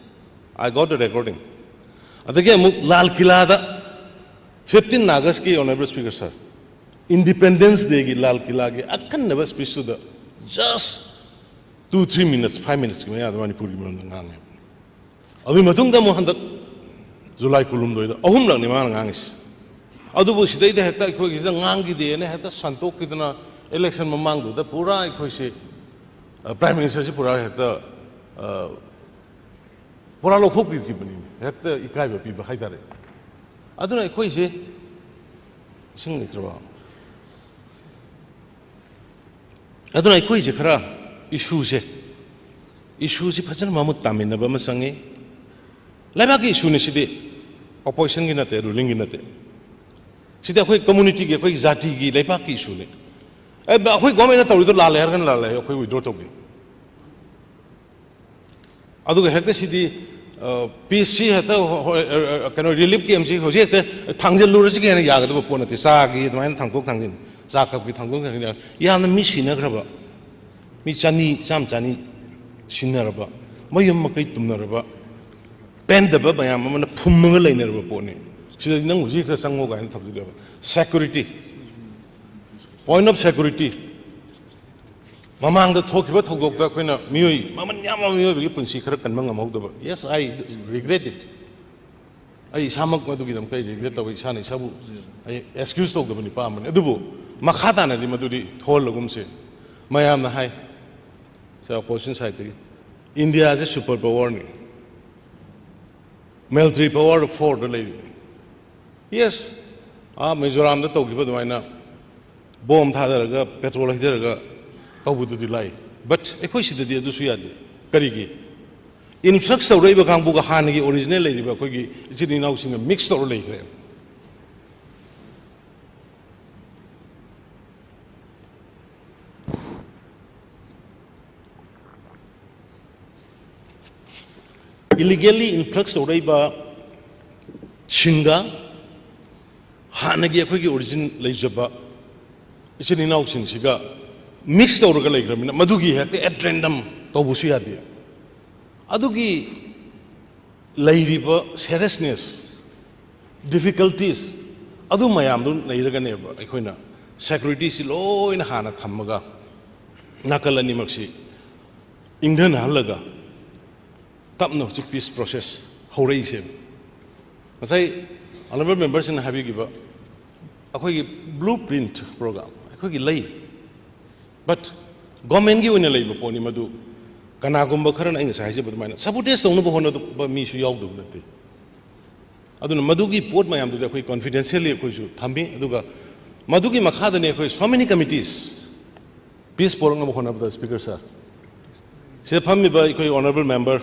I got the recording. ꯑꯗꯒꯤ ꯑꯃꯨꯛ ꯂꯥꯜ ꯀꯤꯂꯥꯗ, fifteen ꯑꯥꯒꯁꯀꯤ, ꯑꯣꯅꯔꯦꯕꯜ ꯁ꯭ꯄꯤꯀꯔ ꯁꯥꯔ, ꯏꯟꯗꯤꯄꯦꯟꯗꯦꯟꯁ ꯗꯦꯒꯤ ꯂꯥꯜ ꯀꯤꯂꯥꯒꯤ ꯑꯈꯟꯅꯕ ꯁ꯭ꯄꯤꯆꯇꯨꯗ just two, three minutes, five minutesꯀꯤ ꯃꯌꯥꯗ ꯃꯅꯤꯄꯨꯔꯒꯤ ꯃꯔꯝꯗ ꯉꯥꯡꯉꯦ꯫ ꯑꯗꯨꯒꯤ ꯃꯇꯨꯡꯗ ꯑꯃꯨꯛ ꯍꯟꯗꯛ ꯖꯨꯂꯥꯏ ꯀꯨꯟꯍꯨꯝꯗꯣꯏꯗ ꯑꯍꯨꯝꯂꯛꯅꯤ ꯃꯥꯅ ꯉꯥꯡꯉꯤꯁꯦ꯫ ꯑꯗꯨꯕꯨ ꯁꯤꯗꯩꯗ ꯍꯦꯛꯇ ꯑꯩꯈꯣꯏꯒꯤꯁꯤꯗ ꯉꯥꯡꯈꯤꯗꯦꯅ ꯍꯦꯛꯇ ꯁꯟꯇꯣꯛꯈꯤꯗꯅ, ꯏꯂꯦꯛꯁꯟ ꯃꯃꯥꯡꯗꯨꯗ ꯄꯨꯔꯥ ꯑꯩꯈꯣꯏꯁꯤ, ꯑ, ꯄ꯭ꯔꯥꯏꯝ ꯃꯤꯅꯤꯁꯇꯔꯁꯤ ꯄꯨꯔꯥ ꯍꯦꯛꯇ ꯄꯨꯔꯥ ꯂꯧꯊꯣꯛꯄꯤꯈꯤꯕꯅꯤ, ꯍꯦꯛꯇ ꯏꯀꯥꯏꯕ ꯄꯤꯕ ꯍꯥꯏꯇꯥꯔꯦ꯫ ꯑꯗꯨꯅ ꯑꯩꯈꯣꯏꯁꯦ, ꯏꯁꯤꯡ ꯂꯩꯇ꯭ꯔꯕ? ꯑꯗꯨꯅ ꯑꯩꯈꯣꯏꯁꯦ ꯈꯔ ꯏꯁꯨꯁꯦ, ꯏꯁꯨꯁꯤ ꯐꯖꯅ ꯃꯃꯨꯠ ꯇꯥꯃꯤꯟꯅꯕ ꯑꯃ ꯆꯪꯉꯤ꯫ ꯂꯩꯕꯥꯛꯀꯤ ꯏꯁꯨꯅꯤ ꯁꯤꯗꯤ, ꯑꯣꯄꯣꯖꯤꯁꯟꯒꯤ ꯅꯠꯇꯦ, ꯔꯨꯂꯤꯡꯒꯤ ꯅꯠꯇꯦ꯫ ꯁꯤꯗꯤ ꯑꯩꯈꯣꯏ ꯀꯝꯃꯨꯅꯤꯇꯤꯒꯤ, ꯑꯩꯈꯣꯏ ꯖꯥꯇꯤꯒꯤ, ꯂꯩꯕꯥꯛꯀꯤ ꯏꯁꯨꯅꯤ꯫ ꯑꯦ, ꯑꯩꯈꯣꯏ ꯒꯣꯔꯃꯦꯟꯅ ꯇꯧꯔꯤꯗꯣ ꯂꯥꯜꯂꯦ ꯍꯥꯏꯔꯒꯅ ꯂꯥꯜꯂꯦ, ꯑꯩꯈꯣꯏ ꯋꯤꯗ꯭ꯔꯣ ꯇꯧꯒꯦ꯫ ꯑꯗꯨꯒ ꯍꯦꯛꯇ ꯁꯤꯗꯤ, ꯄꯤꯁꯁꯤ ꯍꯦꯛꯇ ꯍꯣ-, ꯍꯣ-, ꯑ, ꯑ, ꯀꯩꯅꯣ, ꯔꯤꯂꯤꯐ ꯀꯦꯝꯁꯤ ꯍꯧꯖꯤꯛ ꯍꯦꯛꯇ ꯊꯥꯡꯖꯤꯜꯂꯨꯔꯁꯤ ꯀꯩꯅ ꯌꯥꯒꯗꯕ ꯄꯣꯠ ꯅꯠꯇꯦ꯫ ꯆꯥꯒꯤ ꯑꯗꯨꯃꯥꯏꯅ ꯊꯥꯡꯗꯣꯛ ꯊꯥꯡꯖꯤꯟ, ꯆꯥ ꯀꯞꯀꯤ ꯊꯥꯡꯗꯣꯛ ꯊꯥꯡꯖꯤꯟ ꯌꯥ-, ꯌꯥꯝꯅ ꯃꯤ ꯁꯤꯅꯈ꯭ꯔꯕ, ꯃꯤ ꯆꯅꯤ, ꯆꯥꯝ ꯆꯅꯤ ꯁꯤꯟꯅꯔꯕ, ꯃꯌꯨꯝ ꯃꯀꯩ ꯇꯨꯝꯅꯔꯕ, ꯄꯦꯟꯗꯕ ꯃꯌꯥꯝ ꯑꯃꯅ ꯐꯨꯝꯃꯒ ꯂꯩꯅꯔꯕ ꯄꯣꯠꯅꯤ꯫ ꯁꯤꯗꯗꯤ ꯅꯪ ꯍꯧꯖꯤꯛ ꯍꯦꯛꯇ ꯆꯪꯉꯣ ꯀꯥꯏꯅ ꯊꯝꯖꯤꯜꯂꯦꯕ꯫ Security, point of security꯫ ꯃꯃꯥꯡꯗ ꯊꯣꯛꯈꯤꯕ ꯊꯧꯗꯣꯛꯇ ꯑꯩꯈꯣꯏꯅ ꯃꯤꯑꯣꯏ ꯃꯃꯜ ꯌꯥꯝꯕ ꯃꯤꯑꯣꯏꯕꯒꯤ ꯄꯨꯟꯁꯤ ꯈꯔ ꯀꯟꯕ ꯉꯝꯍꯧꯗꯕ, yes, I regret it꯫ ꯑꯩ ꯏꯁꯥꯃꯛ ꯃꯗꯨꯒꯤꯗꯃꯛꯇ ꯑꯩ ꯔꯤꯒ꯭ꯔꯦꯠ ꯇꯧꯏ, ꯏꯁꯥꯅ ꯏꯁꯥꯕꯨ ꯑꯩ ꯑꯦꯛꯁꯀ꯭ꯌꯨꯁ ꯇꯧꯗꯕ ꯅꯨꯄꯥ ꯑꯃꯅꯤ꯫ ꯑꯗꯨꯕꯨ ꯃꯈꯥ ꯇꯥꯅꯗꯤ ꯃꯗꯨꯗꯤ ꯊꯣꯛꯍꯜꯂꯒꯨꯝꯁꯦ꯫ ꯃꯌꯥꯝꯅ ꯍꯥꯏ, ꯁꯤ ꯑꯣꯄꯣꯖꯤꯁꯟ ꯁꯥꯏꯠꯇꯒꯤ, ꯏꯟꯗꯤꯌꯥꯁꯦ ꯁꯨꯄꯔ ꯄꯋꯥꯔꯅꯤ, ꯃꯤꯂꯤꯇꯔꯤ ꯄꯋꯥꯔ ꯐꯣꯔꯗ ꯂꯩꯔꯤꯅꯤ꯫ ꯌꯦꯁ, ꯑꯥ ꯃꯤꯖꯣꯔꯥꯝꯗ ꯇꯧꯈꯤꯕ ꯑꯗꯨꯃꯥꯏꯅ ꯕꯣꯝ ꯊꯥꯗꯔꯒ, ꯄꯦꯇ꯭ꯔꯣꯜ ꯍꯩꯊꯔꯒ ꯇꯧꯕꯗꯨꯗꯤ ꯂꯥꯏ꯫ ꯕꯠ ꯑꯩꯈꯣꯏ ꯁꯤꯗꯗꯤ ꯑꯗꯨꯁꯨ ꯌꯥꯗꯦ꯫ ꯀꯔꯤꯒꯤ? ꯏꯟꯐ꯭ꯂꯛꯁ ꯇꯧꯔꯛꯏꯕ ꯀꯥꯡꯕꯨꯒ ꯍꯥꯟꯅꯒꯤ ꯑꯣꯔꯤꯖꯤꯅꯦꯜ ꯂꯩꯔꯤꯕ ꯑꯩꯈꯣꯏꯒꯤ ꯏꯆꯤꯟ ꯏꯅꯥꯎꯁꯤꯡꯒ ꯃꯤꯛꯁ ꯇꯧꯔ ꯂꯩꯈ꯭ꯔꯦ꯫ ꯏꯂꯤꯒꯦꯜꯂꯤ ꯏꯟꯐ꯭ꯂꯛꯁ ꯇꯧꯔꯛꯏꯕ ꯁꯤꯡꯒ ꯍꯥꯟꯅꯒꯤ ꯑꯩꯈꯣꯏꯒꯤ ꯑꯣꯔꯤꯖꯤꯟ ꯂꯩꯖꯕ ꯏꯆꯤꯟ ꯏꯅꯥꯎꯁꯤꯡꯁꯤꯒ ꯃꯤꯛꯁ ꯇꯧꯔꯒ ꯂꯩꯈ꯭ꯔꯕꯅꯤꯅ, ꯃꯗꯨꯒꯤ ꯍꯦꯛꯇ at random ꯇꯧꯕꯁꯨ ꯌꯥꯗꯦ꯫ ꯑꯗꯨꯒꯤ ꯂꯩꯔꯤꯕ ꯁꯦꯔꯁꯅꯦꯁ, ꯗꯤꯐꯤꯀꯜꯇꯤꯁ, ꯑꯗꯨ ꯃꯌꯥꯝꯗꯨ ꯂꯩꯔꯒꯅꯦꯕ ꯑꯩꯈꯣꯏꯅ ꯁꯦꯀ꯭ꯌꯨꯔꯤꯇꯤꯁꯤ ꯂꯣꯏꯅ ꯍꯥꯟꯅ ꯊꯝꯃꯒ, ꯅꯥꯀꯜ ꯑꯅꯤꯃꯛꯁꯤ ꯏꯪꯊꯅꯍꯜꯂꯒ, ꯇꯞꯅ ꯍꯧꯖꯤꯛ ꯄꯤꯁ ꯄ꯭ꯔꯣꯁꯦꯁ ꯍꯧꯔꯛꯏꯁꯦ꯫ ꯉꯁꯥꯏ ꯑꯣꯅꯔꯦꯕꯜ ꯃꯦꯝꯕꯔꯁꯤꯡꯅ ꯍꯥꯏꯕꯤꯈꯤꯕ ꯑꯩꯈꯣꯏꯒꯤ ꯕ꯭ꯂꯨ ꯄ꯭ꯔꯤꯟꯠ ꯄ꯭ꯔꯣꯒ꯭ꯔꯥꯝ ꯑꯩꯈꯣꯏꯒꯤ ꯂꯩ, ꯕꯠ ꯒꯣꯔꯃꯦꯟꯒꯤ ꯑꯣꯏꯅ ꯂꯩꯕ ꯄꯣꯠꯅꯤ ꯃꯗꯨ꯫ ꯀꯅꯥꯒꯨꯝꯕ ꯈꯔꯅ ꯑꯩ ꯉꯁꯥꯏ ꯍꯥꯏꯖꯕ ꯑꯗꯨꯃꯥꯏꯅ ꯁꯕꯣꯇꯦꯖ ꯇꯧꯅꯕ ꯍꯣꯠꯅꯕ ꯃꯤꯁꯨ ꯌꯥꯎꯗꯕ ꯅꯠꯇꯦ꯫ ꯑꯗꯨꯅ ꯃꯗꯨꯒꯤ ꯄꯣꯠ ꯃꯌꯥꯝꯗꯨꯗꯤ ꯑꯩꯈꯣꯏ ꯀꯣꯟꯐꯤꯗꯦꯟꯁꯤꯌꯦꯜꯂꯤ ꯑꯩꯈꯣꯏꯁꯨ ꯊꯝꯃꯤ꯫ ꯑꯗꯨꯒ ꯃꯗꯨꯒꯤ ꯃꯈꯥꯗꯅꯤ ꯑꯩꯈꯣꯏ so many committees peace ꯄꯣꯔꯛꯅꯕ ꯍꯣꯠꯅꯕꯗ, Speaker Sir, ꯁꯤꯗ ꯐꯝꯃꯤꯕ ꯑꯩꯈꯣꯏ honourable member,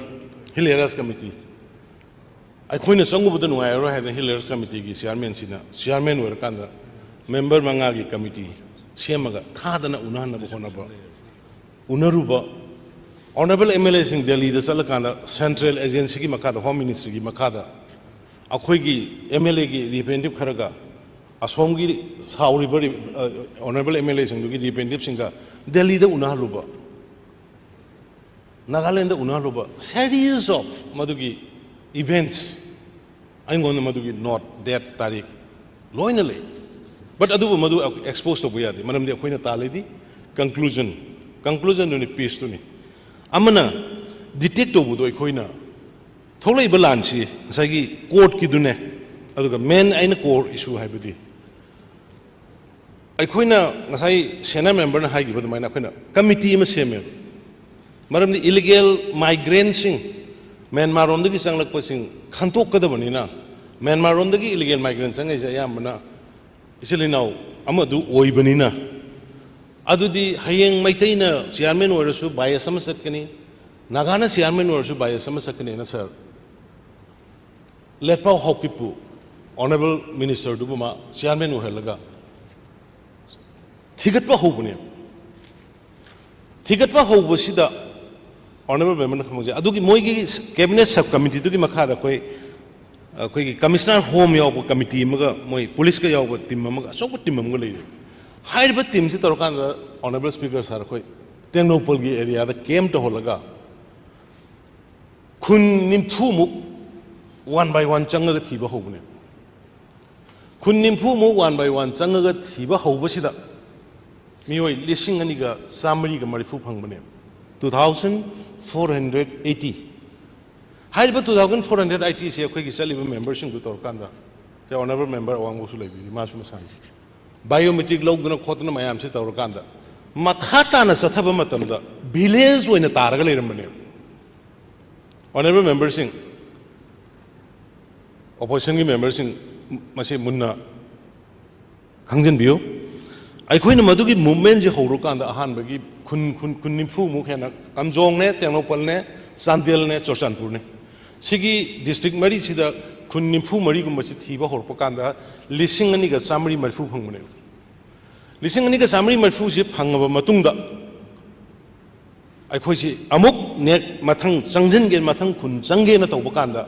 Hill Areas Committee, ꯑꯩꯈꯣꯏꯅ ꯆꯪꯉꯨꯕꯗ ꯅꯨꯡꯉꯥꯏꯔꯔꯣꯏ ꯍꯥꯏꯗꯅ Hill Areas Committeeꯒꯤ ꯆꯤꯌꯥꯔꯃꯦꯟꯁꯤꯅ ꯆꯤꯌꯥꯔꯃꯦꯟ ꯑꯣꯏꯔꯀꯥꯟꯗ ꯃꯦꯝꯕꯔ ꯃꯉꯥꯒꯤ ꯀꯃꯤꯇꯤ ꯁꯦꯝꯃꯒ ꯈꯥꯗꯅ ꯎꯅꯍꯟꯅꯕ ꯍꯣꯠꯅꯕ, ꯎꯅꯔꯨꯕ꯫ Honourable MLAꯁꯤꯡ ꯗꯦꯜꯂꯤꯗ ꯆꯠꯂꯀꯥꯟꯗ ꯁꯦꯟꯇ꯭ꯔꯦꯜ ꯑꯦꯖꯦꯟꯁꯤꯒꯤ ꯃꯈꯥꯗ, ꯍꯣꯝ ꯃꯤꯅꯤꯁꯇ꯭ꯔꯤꯒꯤ ꯃꯈꯥꯗ ꯑꯩꯈꯣꯏꯒꯤ MLAꯒꯤ representative ꯈꯔꯒ ꯑꯁꯣꯝꯒꯤ ꯁꯥꯎꯔꯤꯕ honourable MLAꯁꯤꯡꯗꯨꯒꯤ representativeꯁꯤꯡꯒ ꯗꯦꯜꯂꯤꯗ ꯎꯅꯍꯜꯂꯨꯕ, ꯅꯥꯒꯥꯂꯦꯟꯗ ꯎꯅꯍꯜꯂꯨꯕ, series of ꯃꯗꯨꯒꯤ events ꯑꯩꯉꯣꯟꯗ ꯃꯗꯨꯒꯤ note, date, ꯇꯥꯔꯤꯛ ꯂꯣꯏꯅ ꯂꯩ꯫ But ꯑꯗꯨꯕꯨ ꯃꯗꯨ expose ꯇꯧꯕ ꯌꯥꯗꯦ, ꯃꯔꯝꯗꯤ ꯑꯩꯈꯣꯏꯅ ꯇꯥꯜꯂꯤꯗꯤ conclusion, conclusionꯗꯨꯅꯤ, peaceꯇꯨꯅꯤ꯫ ꯑꯃꯅ detect ꯇꯧꯕꯗꯣ ꯑꯩꯈꯣꯏꯅ ꯊꯣꯛꯂꯛꯏꯕ ꯂꯥꯟꯁꯤ ꯉꯁꯥꯏꯒꯤ courtꯀꯤꯗꯨꯅꯦ, ꯑꯗꯨꯒ main ꯑꯩꯅ core issue ꯍꯥꯏꯕꯗꯤ ꯑꯩꯈꯣꯏꯅ ꯉꯁꯥꯏ senior memberꯅ ꯍꯥꯏꯈꯤꯕ ꯑꯗꯨꯃꯥꯏꯅ ꯑꯩꯈꯣꯏꯅ committee ꯑꯃ ꯁꯦꯝꯃꯦꯕ꯫ ꯃꯔꯝꯗꯤ illegal migrantꯁꯤꯡ, ꯃ꯭ꯌꯥꯟꯃꯥꯔꯔꯣꯝꯗꯒꯤ ꯆꯪꯂꯛꯄꯁꯤꯡ ꯈꯟꯇꯣꯛꯀꯗꯕꯅꯤꯅ, ꯃ꯭ꯌꯥꯟꯃꯥꯔꯔꯣꯝꯗꯒꯤ illegal migrant ꯆꯪꯉꯛꯏꯁꯦ ꯑꯌꯥꯝꯕꯅ ꯏꯆꯤꯜ ꯏꯅꯥꯎ ꯑꯃꯗꯨ ꯑꯣꯏꯕꯅꯤꯅ, ꯑꯗꯨꯗꯤ ꯍꯌꯦꯡ ꯃꯩꯇꯩꯅ ꯆꯤꯌꯥꯔꯃꯦꯟ ꯑꯣꯏꯔꯁꯨ bias ꯑꯃ ꯆꯠꯀꯅꯤ, ꯅꯥꯒꯥꯅ ꯆꯤꯌꯥꯔꯃꯦꯟ ꯑꯣꯏꯔꯁꯨ bias ꯑꯃ ꯆꯠꯀꯅꯤꯅ, ꯁꯥꯔ, ꯂꯦꯠꯄꯥꯎ ꯍꯥꯎꯀꯤꯞꯄꯨ, honourable ministerꯗꯨꯕꯨ ꯃꯥ ꯆꯤꯌꯥꯔꯃꯦꯟ ꯑꯣꯏꯍꯜꯂꯒ ꯊꯤꯒꯠꯄ ꯍꯧꯕꯅꯦꯕ꯫ ꯊꯤꯒꯠꯄ ꯍꯧꯕꯁꯤꯗ honourable memberꯅ ꯈꯪꯍꯧꯖꯩ, ꯑꯗꯨꯒꯤ ꯃꯣꯏꯒꯤ cabinet sub committeeꯗꯨꯒꯤ ꯃꯈꯥꯗ ꯑꯩꯈꯣꯏ, ꯑꯩꯈꯣꯏꯒꯤ commissioner home ꯌꯥꯎꯕ committee ꯑꯃꯒ, ꯃꯣꯏ policeꯀ ꯌꯥꯎꯕ team ꯑꯃꯒ, ꯑꯆꯧꯕ team ꯑꯃꯒ ꯂꯩꯔꯦ꯫ ꯍꯥꯏꯔꯤꯕ teamꯁꯤ ꯇꯧꯔꯀꯥꯟꯗ, honourable speaker sir, ꯑꯩꯈꯣꯏ ꯇꯦꯡꯅꯧꯄꯜꯒꯤ areaꯗ camp ꯇꯧꯍꯜꯂꯒ ꯈꯨꯟ ꯅꯤꯝꯐꯨꯃꯨꯛ one by one ꯆꯪꯉꯒ ꯊꯤꯕ ꯍꯧꯕꯅꯦ꯫ ꯈꯨꯟ ꯅꯤꯝꯐꯨꯃꯨꯛ one by one ꯆꯪꯉꯒ ꯊꯤꯕ ꯍꯧꯕꯁꯤꯗ ꯃꯤꯑꯣꯏ ꯂꯤꯁꯤꯡ ꯑꯅꯤꯒ ꯆꯥꯃꯔꯤꯒ ꯃꯔꯤꯐꯨ ꯐꯪꯕꯅꯦ, two thousand four hundred eighty꯫ ꯍꯥꯏꯔꯤꯕ two thousand four hundred eightyꯁꯦ ꯑꯩꯈꯣꯏꯒꯤ ꯆꯠꯂꯤꯕ memberꯁꯤꯡꯗꯨ ꯇꯧꯔꯀꯥꯟꯗ, ꯁꯦ honourable member ꯑꯋꯥꯡꯕꯁꯨ ꯂꯩꯕꯤꯔꯤ, ꯃꯥꯁꯨ ꯃꯁꯥꯅꯤ, biometric ꯂꯧꯗꯅ ꯈꯣꯠꯇꯅ ꯃꯌꯥꯝꯁꯦ ꯇꯧꯔꯀꯥꯟꯗ ꯃꯈꯥ ꯇꯥꯅ ꯆꯠꯊꯕ ꯃꯇꯝꯗ ꯚꯤꯂꯦꯖ ꯑꯣꯏꯅ ꯇꯥꯔꯒ ꯂꯩꯔꯝꯕꯅꯦꯕ꯫ ꯑꯣꯅꯔꯦꯕꯜ ꯃꯦꯝꯕꯔꯁꯤꯡ, ꯑꯣꯄꯣꯖꯤꯁꯟꯒꯤ ꯃꯦꯝꯕꯔꯁꯤꯡ, ꯃꯁꯤ ꯃꯨꯟꯅ ꯈꯪꯖꯤꯟꯕꯤꯌꯨ꯫ ꯑꯩꯈꯣꯏꯅ ꯃꯗꯨꯒꯤ ꯃꯨꯚꯃꯦꯟꯁꯦ ꯍꯧꯔꯀꯥꯟꯗ ꯑꯍꯥꯟꯕꯒꯤ ꯈꯨꯟ, ꯈꯨꯟ, ꯈꯨꯟ ꯅꯤꯐꯨꯃꯨꯛ ꯍꯦꯟꯅ, ꯀꯥꯝꯖꯣꯡꯅꯦ, ꯇꯦꯡꯅꯧꯄꯜꯅꯦ, ꯆꯥꯟꯗꯦꯜꯅꯦ, ꯆꯨꯔꯆꯥꯟꯄꯨꯔꯅꯦ, ꯁꯤꯒꯤ ꯗꯤꯁꯇ꯭ꯔꯤꯛ ꯃꯔꯤꯁꯤꯗ ꯈꯨꯟ ꯅꯤꯐꯨ ꯃꯔꯤꯒꯨꯝꯕꯁꯤ ꯊꯤꯕ ꯍꯧꯔꯛꯄ ꯀꯥꯟꯗ ꯂꯤꯁꯤꯡ ꯑꯅꯤꯒ ꯆꯥꯃꯔꯤ ꯃꯔꯤꯐꯨ ꯐꯪꯕꯅꯦꯕ꯫ ꯂꯤꯁꯤꯡ ꯑꯅꯤꯒ ꯆꯥꯃꯔꯤ ꯃꯔꯤꯐꯨꯁꯤ ꯐꯪꯉꯕ ꯃꯇꯨꯡꯗ, ꯑꯩꯈꯣꯏꯁꯤ ꯑꯃꯨꯛ ꯅꯦꯛ ꯃꯊꯪ ꯆꯪꯁꯤꯟꯒꯦ, ꯃꯊꯪ ꯈꯨꯟ ꯆꯪꯒꯦꯅ ꯇꯧꯕ ꯀꯥꯟꯗ,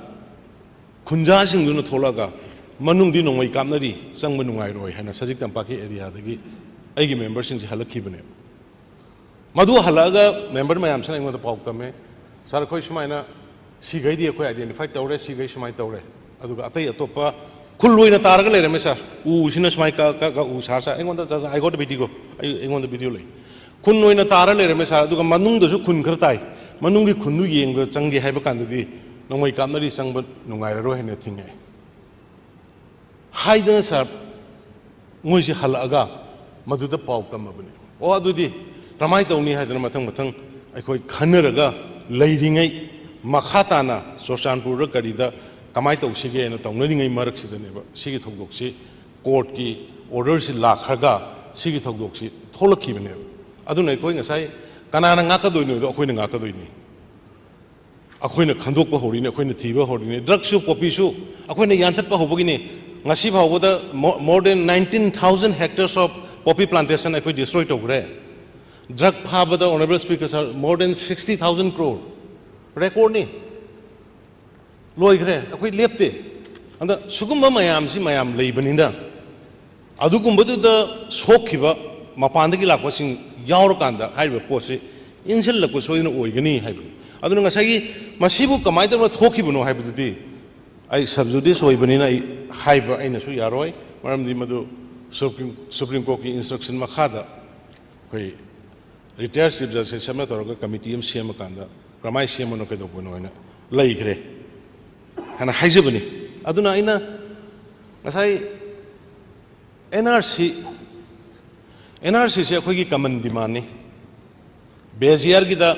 ꯈꯨꯟꯖꯥꯁꯤꯡꯗꯨꯅ ꯊꯣꯛꯂꯛꯑꯒ, "ꯃꯅꯨꯡꯗꯤ ꯅꯣꯡꯃꯩ ꯀꯥꯞꯅꯔꯤ, ꯆꯪꯕ ꯅꯨꯡꯉꯥꯏꯔꯣꯏ" ꯍꯥꯏꯅ ꯁꯖꯤꯛ ꯇꯝꯄꯥꯛꯀꯤ ꯑꯦꯔꯤꯌꯥꯗꯒꯤ ꯑꯩꯒꯤ ꯃꯦꯝꯕꯔꯁꯤꯡꯁꯤ ꯍꯜꯂꯛꯈꯤꯕꯅꯦꯕ꯫ ꯃꯗꯨ ꯍꯜꯂꯛꯑꯒ ꯃꯦꯝꯕꯔ ꯃꯌꯥꯝꯁꯤꯅ ꯑꯩꯉꯣꯟꯗ ꯄꯥꯎ ꯇꯝꯃꯦ, "ꯁꯥꯔ, ꯑꯩꯈꯣꯏ ꯁꯨꯃꯥꯏꯅ ꯁꯤꯈꯩꯗꯤ ꯑꯩꯈꯣꯏ ꯑꯥꯏꯗꯦꯟꯇꯤꯐꯥꯏ ꯇꯧꯔꯦ, ꯁꯤꯈꯩ ꯁꯨꯃꯥꯏꯅ ꯇꯧꯔꯦ, ꯑꯗꯨꯒ ꯑꯇꯩ ꯑꯇꯣꯞꯄ ꯈꯨꯜ ꯑꯣꯏꯅ ꯇꯥꯔꯒ ꯂꯩꯔꯝꯃꯦ ꯁꯥꯔ, ꯎꯁꯤꯅ ꯁꯨꯃꯥꯏꯅ ꯀꯛ, ꯀꯛ, ꯀꯛ, ꯎ ꯁꯥꯔ, ꯁꯥꯔ, ꯑꯩꯉꯣꯟꯗ, ꯁꯥꯔ, ꯁꯥꯔ, I got the video, ꯑꯩ, ꯑꯩꯉꯣꯟꯗ ꯚꯤꯗꯤꯑꯣ ꯂꯩ, ꯈꯨꯟ ꯑꯣꯏꯅ ꯇꯥꯔ ꯂꯩꯔꯝꯃꯦ ꯁꯥꯔ, ꯑꯗꯨꯒ ꯃꯅꯨꯡꯗꯁꯨ ꯈꯨꯟ ꯈꯔ ꯇꯥꯏ, ꯃꯅꯨꯡꯒꯤ ꯈꯨꯟꯗꯨ ꯌꯦꯡꯕ ꯆꯪꯒꯦ ꯍꯥꯏꯕ ꯀꯥꯟꯗꯗꯤ ꯅꯣꯡꯃꯩ ꯀꯥꯞꯅꯔꯤ, ꯆꯪꯕ ꯅꯨꯡꯉꯥꯏꯔꯔꯣꯏ" ꯍꯥꯏꯅ ꯊꯤꯡꯉꯛꯑꯦ ꯍꯥꯏꯗꯅ ꯁꯥꯔ, ꯃꯣꯏꯁꯤ ꯍꯜꯂꯛꯑꯒ ꯃꯗꯨꯗ ꯄꯥꯎ ꯇꯝꯃꯕꯅꯤ꯫ ꯑꯣ, ꯑꯗꯨꯗꯤ ꯀꯃꯥꯏꯅ ꯇꯧꯅꯤ ꯍꯥꯏꯗꯅ ꯃꯊꯪ ꯃꯊꯪ ꯑꯩꯈꯣꯏ ꯈꯟꯅꯔꯒ ꯂꯩꯔꯤꯉꯩ, ꯃꯈꯥ ꯇꯥꯅ ꯆꯨꯔꯆꯥꯟꯄꯨꯔꯗ ꯀꯔꯤꯗ ꯀꯃꯥꯏꯅ ꯇꯧꯁꯤꯒꯦꯅ ꯇꯧꯅꯔꯤꯉꯩ ꯃꯔꯛꯁꯤꯗꯅꯦꯕ ꯁꯤꯒꯤ ꯊꯧꯗꯣꯛꯁꯤ, ꯀꯣꯔꯠꯀꯤ ꯑꯣꯔꯗꯔꯁꯤ ꯂꯥꯛꯈ꯭ꯔꯒ ꯁꯤꯒꯤ ꯊꯧꯗꯣꯛꯁꯤ ꯊꯣꯛꯂꯛꯈꯤꯕꯅꯦꯕ꯫ ꯑꯗꯨꯅ ꯑꯩꯈꯣꯏ ꯉꯁꯥꯏ ꯀꯅꯥꯅ ꯉꯥꯛꯀꯗꯣꯏꯅꯣꯗꯣ ꯑꯩꯈꯣꯏꯅ ꯉꯥꯛꯀꯗꯣꯏꯅꯤ꯫ ꯑꯩꯈꯣꯏꯅ ꯈꯟꯗꯣꯛꯄ ꯍꯧꯔꯤꯅꯤ, ꯑꯩꯈꯣꯏꯅ ꯊꯤꯕ ꯍꯧꯔꯤꯅꯤ꯫ ꯗ꯭ꯔꯒꯁꯨ, ꯄꯣꯄꯤꯁꯨ ꯑꯩꯈꯣꯏꯅ ꯌꯥꯟꯊꯠꯄ ꯍꯧꯕꯒꯤꯅꯤ꯫ ꯉꯁꯤ ꯐꯥꯎꯕꯗ more than nineteen thousand hectares of poppy plantation ꯑꯩꯈꯣꯏ destroy ꯇꯧꯈ꯭ꯔꯦ꯫ ꯗ꯭ꯔꯒ ꯐꯥꯕꯗ, Honourable Speaker Sir, more than sixty thousand crore, ꯔꯦꯀꯣꯔꯗꯅꯤ꯫ ꯂꯣꯏꯈ꯭ꯔꯦ, ꯑꯩꯈꯣꯏ ꯂꯦꯞꯇꯦ꯫ ꯑꯗ ꯁꯤꯒꯨꯝꯕ ꯃꯌꯥꯝꯁꯤ ꯃꯌꯥꯝ ꯂꯩꯕꯅꯤꯅ, ꯑꯗꯨꯒꯨꯝꯕꯗꯨꯗ ꯁꯣꯛꯈꯤꯕ ꯃꯄꯥꯟꯗꯒꯤ ꯂꯥꯛꯄꯁꯤꯡ ꯌꯥꯎꯔꯀꯥꯟꯗ ꯍꯥꯏꯔꯤꯕ ꯄꯣꯠꯁꯤ ꯏꯟꯁꯤꯜꯂꯛꯄ ꯁꯣꯏꯗꯅ ꯑꯣꯏꯒꯅꯤ ꯍꯥꯏꯕꯅꯤ꯫ ꯑꯗꯨꯅ ꯉꯁꯥꯏꯒꯤ ꯃꯁꯤꯕꯨ ꯀꯃꯥꯏꯅ ꯇꯧꯔꯒ ꯊꯣꯛꯈꯤꯕꯅꯣ ꯍꯥꯏꯕꯗꯨꯗꯤ ꯑꯩ sub judice ꯑꯣꯏꯕꯅꯤꯅ ꯑꯩ ꯍꯥꯏꯕ ꯑꯩꯅꯁꯨ ꯌꯥꯔꯣꯏ, ꯃꯔꯝꯗꯤ ꯃꯗꯨ Supreme, Supreme Courtꯀꯤ instruction ꯃꯈꯥꯗ ꯑꯩꯈꯣꯏ retired Chief Justice ꯑꯃ ꯇꯧꯔꯒ committee ꯑꯃ ꯁꯦꯝꯃꯀꯥꯟꯗ ꯀꯔꯝꯍꯥꯏꯅ ꯁꯦꯝꯕꯅꯣ ꯀꯩꯗꯧꯕꯅꯣ ꯍꯥꯏꯅ ꯂꯩꯈ꯭ꯔꯦ ꯍꯥꯏꯅ ꯍꯥꯏꯖꯕꯅꯤ꯫ ꯑꯗꯨꯅ ꯑꯩꯅ ꯉꯁꯥꯏ N R C N R ꯁꯤꯁꯦ ꯑꯩꯈꯣꯏꯒꯤ ꯀꯃꯟ ꯗꯤꯃꯥꯟꯅꯤ꯫ ꯕꯦꯖ ꯌꯥꯔꯒꯤꯗ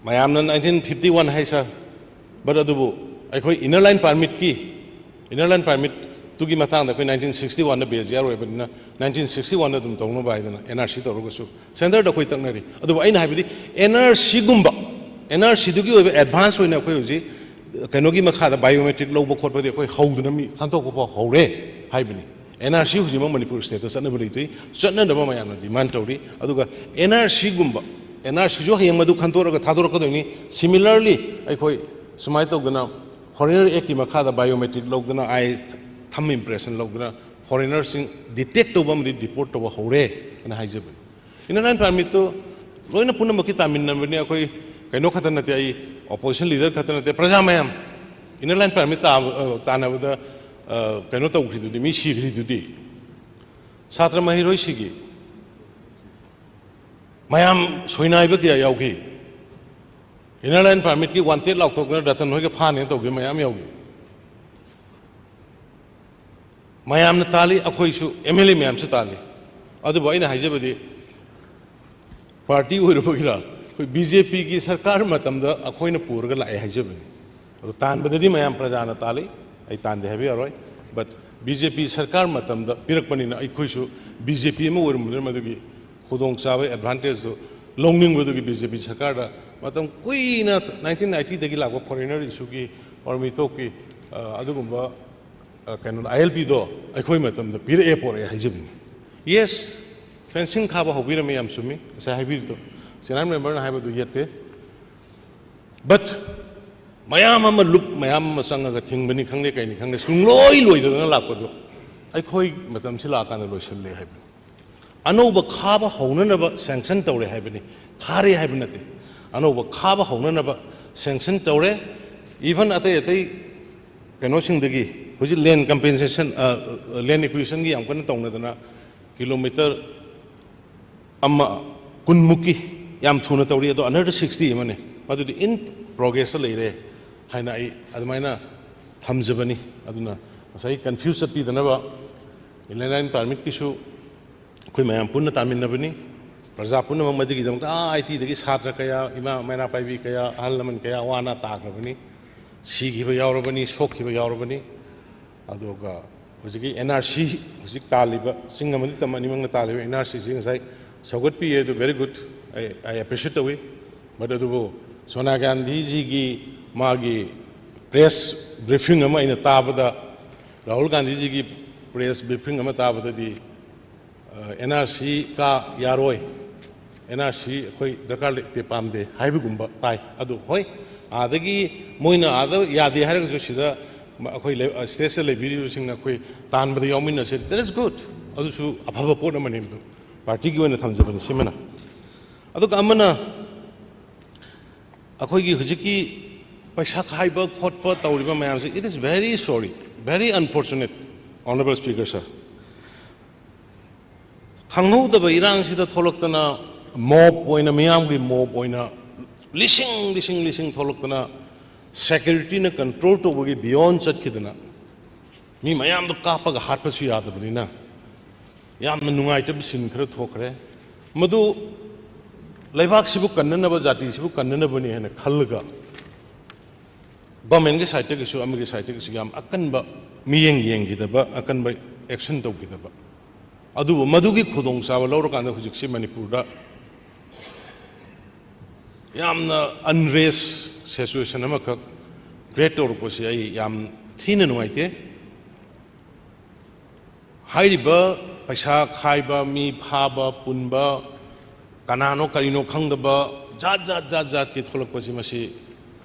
ꯃꯌꯥꯝꯅ ꯅꯥꯏꯟꯇꯤꯟ ꯐꯤꯐꯇꯤ ꯋꯥꯟ ꯍꯥꯏ ꯁꯥꯔ, ꯕꯠ ꯑꯗꯨꯕꯨ ꯑꯩꯈꯣꯏ ꯏꯅꯔ ꯂꯥꯏꯟ ꯄꯥꯔꯃꯤꯠꯀꯤ, ꯏꯅꯔ ꯂꯥꯏꯟ ꯄꯥꯔꯃꯤꯠꯇꯨꯒꯤ ꯃꯇꯥꯡꯗ ꯑꯩꯈꯣꯏ ꯅꯥꯏꯟꯇꯤꯟ ꯁꯤꯛꯁꯇꯤ ꯋꯥꯟꯗ ꯕꯦꯖ ꯌꯥꯔ ꯑꯣꯏꯕꯅꯤꯅ ꯅꯥꯏꯟꯇꯤꯟ ꯁꯤꯛꯁꯇꯤ ꯋꯥꯟꯗ ꯑꯗꯨꯝ ꯇꯧꯅꯕ ꯍꯥꯏꯗꯅ ꯑꯦꯟ ꯑꯥꯔ ꯁꯤ ꯇꯧꯔꯒꯁꯨ ꯁꯦꯟꯇꯔꯗ ꯑꯩꯈꯣꯏ ꯇꯛꯅꯔꯤ꯫ ꯑꯗꯨꯕꯨ ꯑꯩꯅ ꯍꯥꯏꯕꯗꯤ ꯑꯦꯟ ꯑꯥꯔ ꯁꯤꯒꯨꯝꯕ, ꯑꯦꯟ ꯑꯥꯔ ꯁꯤꯗꯨꯒꯤ ꯑꯣꯏꯕ ꯑꯦꯗꯚꯥꯟꯁ ꯑꯣꯏꯅ ꯑꯩꯈꯣꯏ ꯍꯧꯖꯤꯛ ꯀꯩꯅꯣꯒꯤ ꯃꯈꯥꯗ ꯕꯥꯏꯑꯣꯃꯦꯇ꯭ꯔꯤꯛ ꯂꯧꯕ ꯈꯣꯠꯄꯗꯤ ꯑꯩꯈꯣꯏ ꯍꯧꯗꯅ ꯃꯤ ꯈꯟꯗꯣꯛꯄ ꯐꯥꯎ ꯍꯧꯔꯦ ꯍꯥꯏꯕꯅꯤ꯫ ꯑꯦꯟ ꯑꯥꯔ ꯁꯤ ꯍꯧꯖꯤꯛꯃꯛ ꯃꯅꯤꯄꯨꯔ ꯁ꯭ꯇꯦꯠꯇ ꯆꯠꯅꯕ ꯂꯩꯇ꯭ꯔꯤ꯫ ꯆꯠꯅꯅꯕ ꯃꯌꯥꯝꯅ ꯗꯤꯃꯥꯟ ꯇꯧꯔꯤ꯫ ꯑꯗꯨꯒ ꯑꯦꯟ ꯑꯥꯔ ꯁꯤꯒꯨꯝꯕ, ꯑꯦꯟ ꯑꯥꯔ ꯁꯤꯁꯨ ꯍꯌꯦꯡ ꯃꯗꯨ ꯈꯟꯗꯣꯛꯑꯒ ꯊꯥꯗꯣꯔꯛꯀꯗꯣꯏꯅꯤ꯫ ꯁꯤꯃꯤꯂꯔꯂꯤ ꯑꯩꯈꯣꯏ ꯁꯨꯃꯥꯏꯅ ꯇꯧꯗꯅ ꯐꯣꯔꯦꯅꯔ ꯑꯦꯛꯀꯤ ꯃꯈꯥꯗ ꯕꯥꯏꯑꯣꯃꯦꯇ꯭ꯔꯤꯛ ꯂꯧꯗꯅ, ꯑꯥꯏ ꯊꯝ ꯏꯝꯄ꯭ꯔꯦꯁꯟ ꯂꯧꯗꯅ ꯐꯣꯔꯦꯅꯔꯁꯤꯡ ꯗꯤꯇꯦꯛ ꯇꯧꯕ ꯑꯃꯗꯤ ꯗꯤꯄꯣꯔꯠ ꯇꯧꯕ ꯍꯧꯔꯦ ꯍꯥꯏꯅ ꯍꯥꯏꯖꯕꯅꯤ꯫ ꯏꯅꯔ ꯂꯥꯏꯟ ꯄꯥꯔꯃꯤꯠꯇꯨ ꯂꯣꯏꯅ ꯄꯨꯝꯅꯃꯛꯀꯤ ꯇꯥꯃꯤꯟꯅꯕꯅꯤ꯫ ꯑꯩꯈꯣꯏ ꯀꯩꯅꯣ ꯈꯛꯇ ꯅꯠꯇꯦ, ꯑꯩ ꯑꯣꯄꯣꯖꯤꯁꯟ ꯂꯤꯗꯔ ꯈꯛꯇ ꯅꯠꯇꯦ, ꯄ꯭ꯔꯖꯥ ꯃꯌꯥꯝ ꯏꯅꯔ ꯂꯥꯏꯟ ꯄꯥꯔꯃꯤꯠ ꯇꯥꯕ, ꯑ, ꯇꯥꯟꯅꯕꯗ, ꯑ, ꯀꯩꯅꯣ ꯇꯧꯈ꯭ꯔꯤꯗꯨꯗꯤ, ꯃꯤ ꯁꯤꯈ꯭ꯔꯤꯗꯨꯗꯤ, ꯁꯥꯇ꯭ꯔ ꯃꯍꯩꯔꯣꯏ ꯁꯤꯈꯤ, ꯃꯌꯥꯝ ꯁꯣꯏꯅꯥꯏꯕ ꯀꯌꯥ ꯌꯥꯎꯈꯤ꯫ ꯏꯅꯔ ꯂꯥꯏꯟ ꯄꯥꯔꯃꯤꯠꯀꯤ ꯋꯥꯟꯇꯦꯠ ꯂꯥꯎꯊꯣꯛꯇꯅ ꯔꯇꯟ ꯍꯣꯏꯒ ꯐꯥꯅꯦꯅ ꯇꯧꯈꯤꯕ ꯃꯌꯥꯝ ꯌꯥꯎꯈꯤ꯫ ꯃꯌꯥꯝꯅ ꯇꯥꯜꯂꯤ, ꯑꯩꯈꯣꯏꯁꯨ ꯑꯦꯝ ꯑꯦꯜ ꯑꯦ ꯃꯌꯥꯝꯁꯨ ꯇꯥꯜꯂꯤ꯫ ꯑꯗꯨꯕꯨ ꯑꯩꯅ ꯍꯥꯏꯖꯕꯗꯤ, ꯄꯥꯔꯇꯤ ꯑꯣꯏꯔꯨꯕꯒꯤꯔ, ꯑꯩꯈꯣꯏ ꯕꯤ ꯖꯦ ꯄꯤꯒꯤ ꯁꯔꯀꯥꯔ ꯃꯇꯝꯗ ꯑꯩꯈꯣꯏꯅ ꯄꯨꯔꯒ ꯂꯥꯛꯑꯦ ꯍꯥꯏꯖꯕꯅꯤ꯫ ꯑꯗꯨ ꯇꯥꯟꯕꯗꯗꯤ ꯃꯌꯥꯝ ꯄ꯭ꯔꯖꯥꯅ ꯇꯥꯜꯂꯤ, ꯑꯩ ꯇꯥꯟꯗꯦ ꯍꯥꯏꯕ ꯌꯥꯔꯣꯏ꯫ ꯕꯠ ꯕꯤ ꯖꯦ ꯄꯤ ꯁꯔꯀꯥꯔ ꯃꯇꯝꯗ ꯄꯤꯔꯛꯄꯅꯤꯅ ꯑꯩꯈꯣꯏꯁꯨ ꯕꯤ ꯖꯦ ꯄꯤ ꯑꯃ ꯑꯣꯏꯔꯝꯕꯗꯨꯅ ꯃꯗꯨꯒꯤ ꯈꯨꯗꯣꯡꯆꯥꯕ, ꯑꯦꯗꯚꯥꯟꯇꯦꯖꯇꯨ ꯂꯧꯅꯤꯡꯕꯗꯨꯒꯤ ꯕꯤ ꯖꯦ ꯄꯤ ꯁꯔꯀꯥꯔꯗ ꯃꯇꯝ ꯀꯨꯏꯅ ꯅꯥꯏꯟꯇꯤꯟ ꯅꯥꯏꯟꯇꯤꯗꯒꯤ ꯂꯥꯛꯄ ꯐꯣꯔꯦꯅꯔ ꯏꯁꯨꯒꯤ ꯑꯣꯔ ꯃꯤꯇꯣꯛꯀꯤ, ꯑ, ꯑꯗꯨꯒꯨꯝꯕ, ꯑ, ꯀꯩꯅꯣ, ꯑꯥꯏ ꯑꯦꯜ ꯄꯤꯗꯣ ꯑꯩꯈꯣꯏ ꯃꯇꯝꯗ ꯄꯤꯔꯛꯑꯦ ꯄꯣꯔꯛꯑꯦ ꯍꯥꯏꯖꯕꯅꯤ꯫ ꯌꯦꯁ, ꯐꯦꯟꯁꯤꯡ ꯈꯥꯕ ꯍꯧꯕꯤꯔꯝꯃꯤ, ꯌꯥꯝ ꯆꯨꯝꯃꯤ ꯉꯁꯥꯏ ꯍꯥꯏꯕꯤꯔꯤꯗꯣ, ꯆꯤꯅꯥꯏ ꯃꯦꯝꯕꯔꯅ ꯍꯥꯏꯕꯗꯨ ꯌꯦꯠꯇꯦ꯫ ꯕꯠ ꯃꯌꯥꯝ ꯑꯃ ꯂꯨꯞ ꯃꯌꯥꯝ ꯑꯃ ꯆꯪꯉꯒ ꯊꯤꯡꯕꯅꯤ ꯈꯪꯗꯦ, ꯀꯩꯅꯤ ꯈꯪꯗꯦ, ꯁꯨꯡꯂꯣꯏ ꯂꯣꯏꯗꯗꯅ ꯂꯥꯛꯄꯗꯣ ꯑꯩꯈꯣꯏ ꯃꯇꯝꯁꯤ ꯂꯥꯛꯑꯀꯥꯟꯗ ꯂꯣꯏꯁꯤꯜꯂꯦ ꯍꯥꯏꯕꯅꯤ꯫ ꯑꯅꯧꯕ ꯈꯥꯕ ꯍꯧꯅꯅꯕ ꯁꯦꯡꯁꯟ ꯇꯧꯔꯦ ꯍꯥꯏꯕꯅꯤ, ꯈꯥꯔꯦ ꯍꯥꯏꯕ ꯅꯠꯇꯦ꯫ ꯑꯅꯧꯕ ꯈꯥꯕ ꯍꯧꯅꯅꯕ ꯁꯦꯡꯁꯟ ꯇꯧꯔꯦ꯫ ꯏꯚꯟ ꯑꯇꯩ ꯑꯇꯩ ꯀꯩꯅꯣꯁꯤꯡꯗꯒꯤ ꯍꯧꯖꯤꯛ ꯂꯦꯟ ꯀꯝꯄꯦꯟꯁꯦꯁꯟ, ꯂꯦꯟ ꯑꯦꯀ꯭ꯋꯤꯖꯤꯁꯟꯒꯤ ꯌꯥꯝ ꯀꯟꯅ ꯇꯧꯅꯗꯅ ꯀꯤꯂꯣꯃꯤꯇꯔ ꯑꯃ ꯀꯨꯟꯃꯨꯛꯀꯤ ꯌꯥꯝ ꯊꯨꯅ ꯇꯧꯔꯤ, ꯑꯗꯣ ꯑꯅꯗꯔ ꯁꯤꯛꯁꯇꯤ ꯑꯃꯅꯦ, ꯃꯗꯨꯗꯤ ꯏꯟ ꯄ꯭ꯔꯣꯒ꯭ꯔꯦꯁꯇ ꯂꯩꯔꯦ ꯍꯥꯏꯅ ꯑꯩ ꯑꯗꯨꯃꯥꯏꯅ ꯊꯝꯖꯕꯅꯤ꯫ ꯑꯗꯨꯅ ꯉꯁꯥꯏ ꯀꯟꯐ꯭ꯌꯨꯁ ꯆꯠꯄꯤꯗꯅꯕ, ꯏꯅꯔ ꯂꯥꯏꯟ ꯄꯥꯔꯃꯤꯠꯀꯤꯁꯨ ꯑꯩꯈꯣꯏ ꯃꯌꯥꯝ ꯄꯨꯟꯅ ꯇꯥꯃꯤꯟꯅꯕꯅꯤ꯫ ꯄ꯭ꯔꯖꯥ ꯄꯨꯝꯅꯃꯛ ꯃꯗꯨꯒꯤꯗꯃꯛꯇ ꯑꯥ ꯑꯥꯏ ꯇꯤꯗꯒꯤ ꯁꯥꯇ꯭ꯔ ꯀꯌꯥ, ꯏꯃꯥ ꯃꯩꯔꯥ ꯄꯥꯏꯕꯤ ꯀꯌꯥ, ꯑꯍꯜ ꯂꯃꯟ ꯀꯌꯥ ꯋꯥꯅ ꯇꯥꯈ꯭ꯔꯕꯅꯤ, ꯁꯤꯈꯤꯕ ꯌꯥꯎꯔꯕꯅꯤ, ꯁꯣꯛꯈꯤꯕ ꯌꯥꯎꯔꯕꯅꯤ꯫ ꯑꯗꯨꯒ ꯍꯧꯖꯤꯛꯀꯤ ꯑꯦꯟ ꯑꯥꯔ ꯁꯤ, ꯍꯧꯖꯤꯛ ꯇꯥꯜꯂꯤꯕ, ꯆꯤꯡ ꯑꯃꯗꯤ ꯇꯝ ꯑꯅꯤꯃꯛꯅ ꯇꯥꯜꯂꯤꯕ ꯑꯦꯟ ꯑꯥꯔ ꯁꯤꯁꯤ ꯉꯁꯥꯏ ꯁꯧꯒꯠꯄꯤꯌꯦ, ꯑꯗꯨ very good, ꯑꯩ ꯑꯩ ꯑꯦꯄ꯭ꯔꯤꯁꯤꯌꯦꯠ ꯇꯧꯏ꯫ ꯕꯠ ꯑꯗꯨꯕꯨ ꯁꯣꯅꯤꯌꯥ ꯒꯥꯟꯙꯤꯖꯤꯒꯤ ꯃꯥꯒꯤ ꯄ꯭ꯔꯦꯁ ꯕ꯭ꯔꯤꯐꯤꯡ ꯑꯃ ꯑꯩꯅ ꯇꯥꯕꯗ, ꯔꯥꯍꯨꯜ ꯒꯥꯟꯙꯤꯖꯤꯒꯤ ꯄ꯭ꯔꯦꯁ ꯕ꯭ꯔꯤꯐꯤꯡ ꯑꯃ ꯇꯥꯕꯗꯗꯤ, ꯑꯦꯟ ꯑꯥꯔ ꯁꯤ ꯀꯥ ꯌꯥꯔꯣꯏ, ꯑꯦꯟ ꯑꯥꯔ ꯁꯤ ꯑꯩꯈꯣꯏ ꯗꯔꯀꯥꯔ ꯂꯩꯇꯦ, ꯄꯥꯝꯗꯦ ꯍꯥꯏꯕꯒꯨꯝꯕ ꯇꯥꯏ꯫ ꯑꯗꯨ ꯍꯣꯏ, ꯑꯥꯗꯒꯤ ꯃꯣꯏꯅ ꯑꯥꯗ ꯌꯥꯗꯦ ꯍꯥꯏꯔꯒꯁꯨ ꯁꯤꯗ ꯃ-, ꯑꯩꯈꯣꯏ ꯂꯩ-, ꯁ꯭ꯇꯦꯠꯁꯇ ꯂꯩꯕꯤꯔꯤꯕꯁꯤꯡꯅ ꯑꯩꯈꯣꯏ ꯇꯥꯟꯕꯗ ꯌꯥꯎꯃꯤꯟꯅꯁꯦ, that is good, ꯑꯗꯨꯁꯨ ꯑꯐꯕ ꯄꯣꯠ ꯑꯃꯅꯤ꯫ ꯑꯗꯨ ꯄꯥꯔꯇꯤꯒꯤ ꯑꯣꯏꯅ ꯊꯝꯖꯕꯅꯤ ꯁꯤꯃꯅ꯫ ꯑꯗꯨꯒ ꯑꯃꯅ ꯑꯩꯈꯣꯏꯒꯤ ꯍꯧꯖꯤꯛꯀꯤ ꯄꯩꯁꯥ ꯈꯥꯏꯕ ꯈꯣꯠꯄ ꯇꯧꯔꯤꯕ ꯃꯌꯥꯝꯁꯦ, it is very sorry, very unfortunate, Honourable Speaker Sir꯫ ꯈꯪꯍꯧꯗꯕ ꯏꯔꯥꯡꯁꯤꯗ ꯊꯣꯛꯂꯛꯇꯅ, mop ꯑꯣꯏꯅ, ꯃꯤꯌꯥꯝꯒꯤ ꯃꯣꯕ ꯑꯣꯏꯅ ꯂꯤꯁꯤꯡ, ꯂꯤꯁꯤꯡ, ꯂꯤꯁꯤꯡ ꯊꯣꯛꯂꯛꯇꯅ, ꯁꯦꯀ꯭ꯌꯨꯔꯤꯇꯤꯅ ꯀꯟꯇ꯭ꯔꯣꯜ ꯇꯧꯕꯒꯤ ꯕꯤꯌꯣꯟ ꯆꯠꯈꯤꯗꯅ, ꯃꯤ ꯃꯌꯥꯝꯗꯣ ꯀꯥꯞꯄꯒ ꯍꯥꯠꯄꯁꯨ ꯌꯥꯗꯕꯅꯤꯅ, ꯌꯥꯝꯅ ꯅꯨꯡꯉꯥꯏꯇꯕ ꯁꯤꯟ ꯈꯔ ꯊꯣꯛꯈ꯭ꯔꯦ꯫ ꯃꯗꯨ ꯂꯩꯕꯥꯛꯁꯤꯕꯨ ꯀꯟꯅꯅꯕ, ꯖꯥꯇꯤꯁꯤꯕꯨ ꯀꯟꯅꯅꯕꯅꯤ ꯍꯥꯏꯅ ꯈꯜꯂꯒ, ꯒꯣꯔꯃꯦꯟꯒꯤ ꯁꯥꯏꯠꯇꯒꯤꯁꯨ, ꯑꯃꯒꯤ ꯁꯥꯏꯠꯇꯒꯤꯁꯨ ꯌꯥꯝ ꯑꯀꯟꯕ ꯃꯤꯠꯌꯦꯡ ꯌꯦꯡꯈꯤꯗꯕ, ꯑꯀꯟꯕ ꯑꯦꯛꯁꯟ ꯇꯧꯈꯤꯗꯕ꯫ ꯑꯗꯨꯕꯨ ꯃꯗꯨꯒꯤ ꯈꯨꯗꯣꯡꯆꯥꯕ ꯂꯧꯔꯀꯥꯟꯗ ꯍꯧꯖꯤꯛꯁꯤ ꯃꯅꯤꯄꯨꯔꯗ ꯌꯥꯝꯅ ꯑꯟꯔꯦꯁ ꯁꯤꯆꯨꯋꯦꯁꯟ ꯑꯃꯈꯛ ꯀ꯭ꯔꯤꯌꯦꯠ ꯇꯧꯔꯛꯄꯁꯤ ꯑꯩ ꯌꯥꯝ ꯊꯤꯅ ꯅꯨꯡꯉꯥꯏꯇꯦ꯫ ꯍꯥꯏꯔꯤꯕ ꯄꯩꯁꯥ ꯈꯥꯏꯕ, ꯃꯤ ꯐꯥꯕ, ꯄꯨꯟꯕ, ꯀꯅꯥꯅꯣ ꯀꯔꯤꯅꯣ ꯈꯪꯗꯕ, ꯖꯥꯠ ꯖꯥꯠ ꯖꯥꯠ ꯖꯥꯠꯀꯤ ꯊꯣꯛꯂꯛꯄꯁꯤ, ꯃꯁꯤ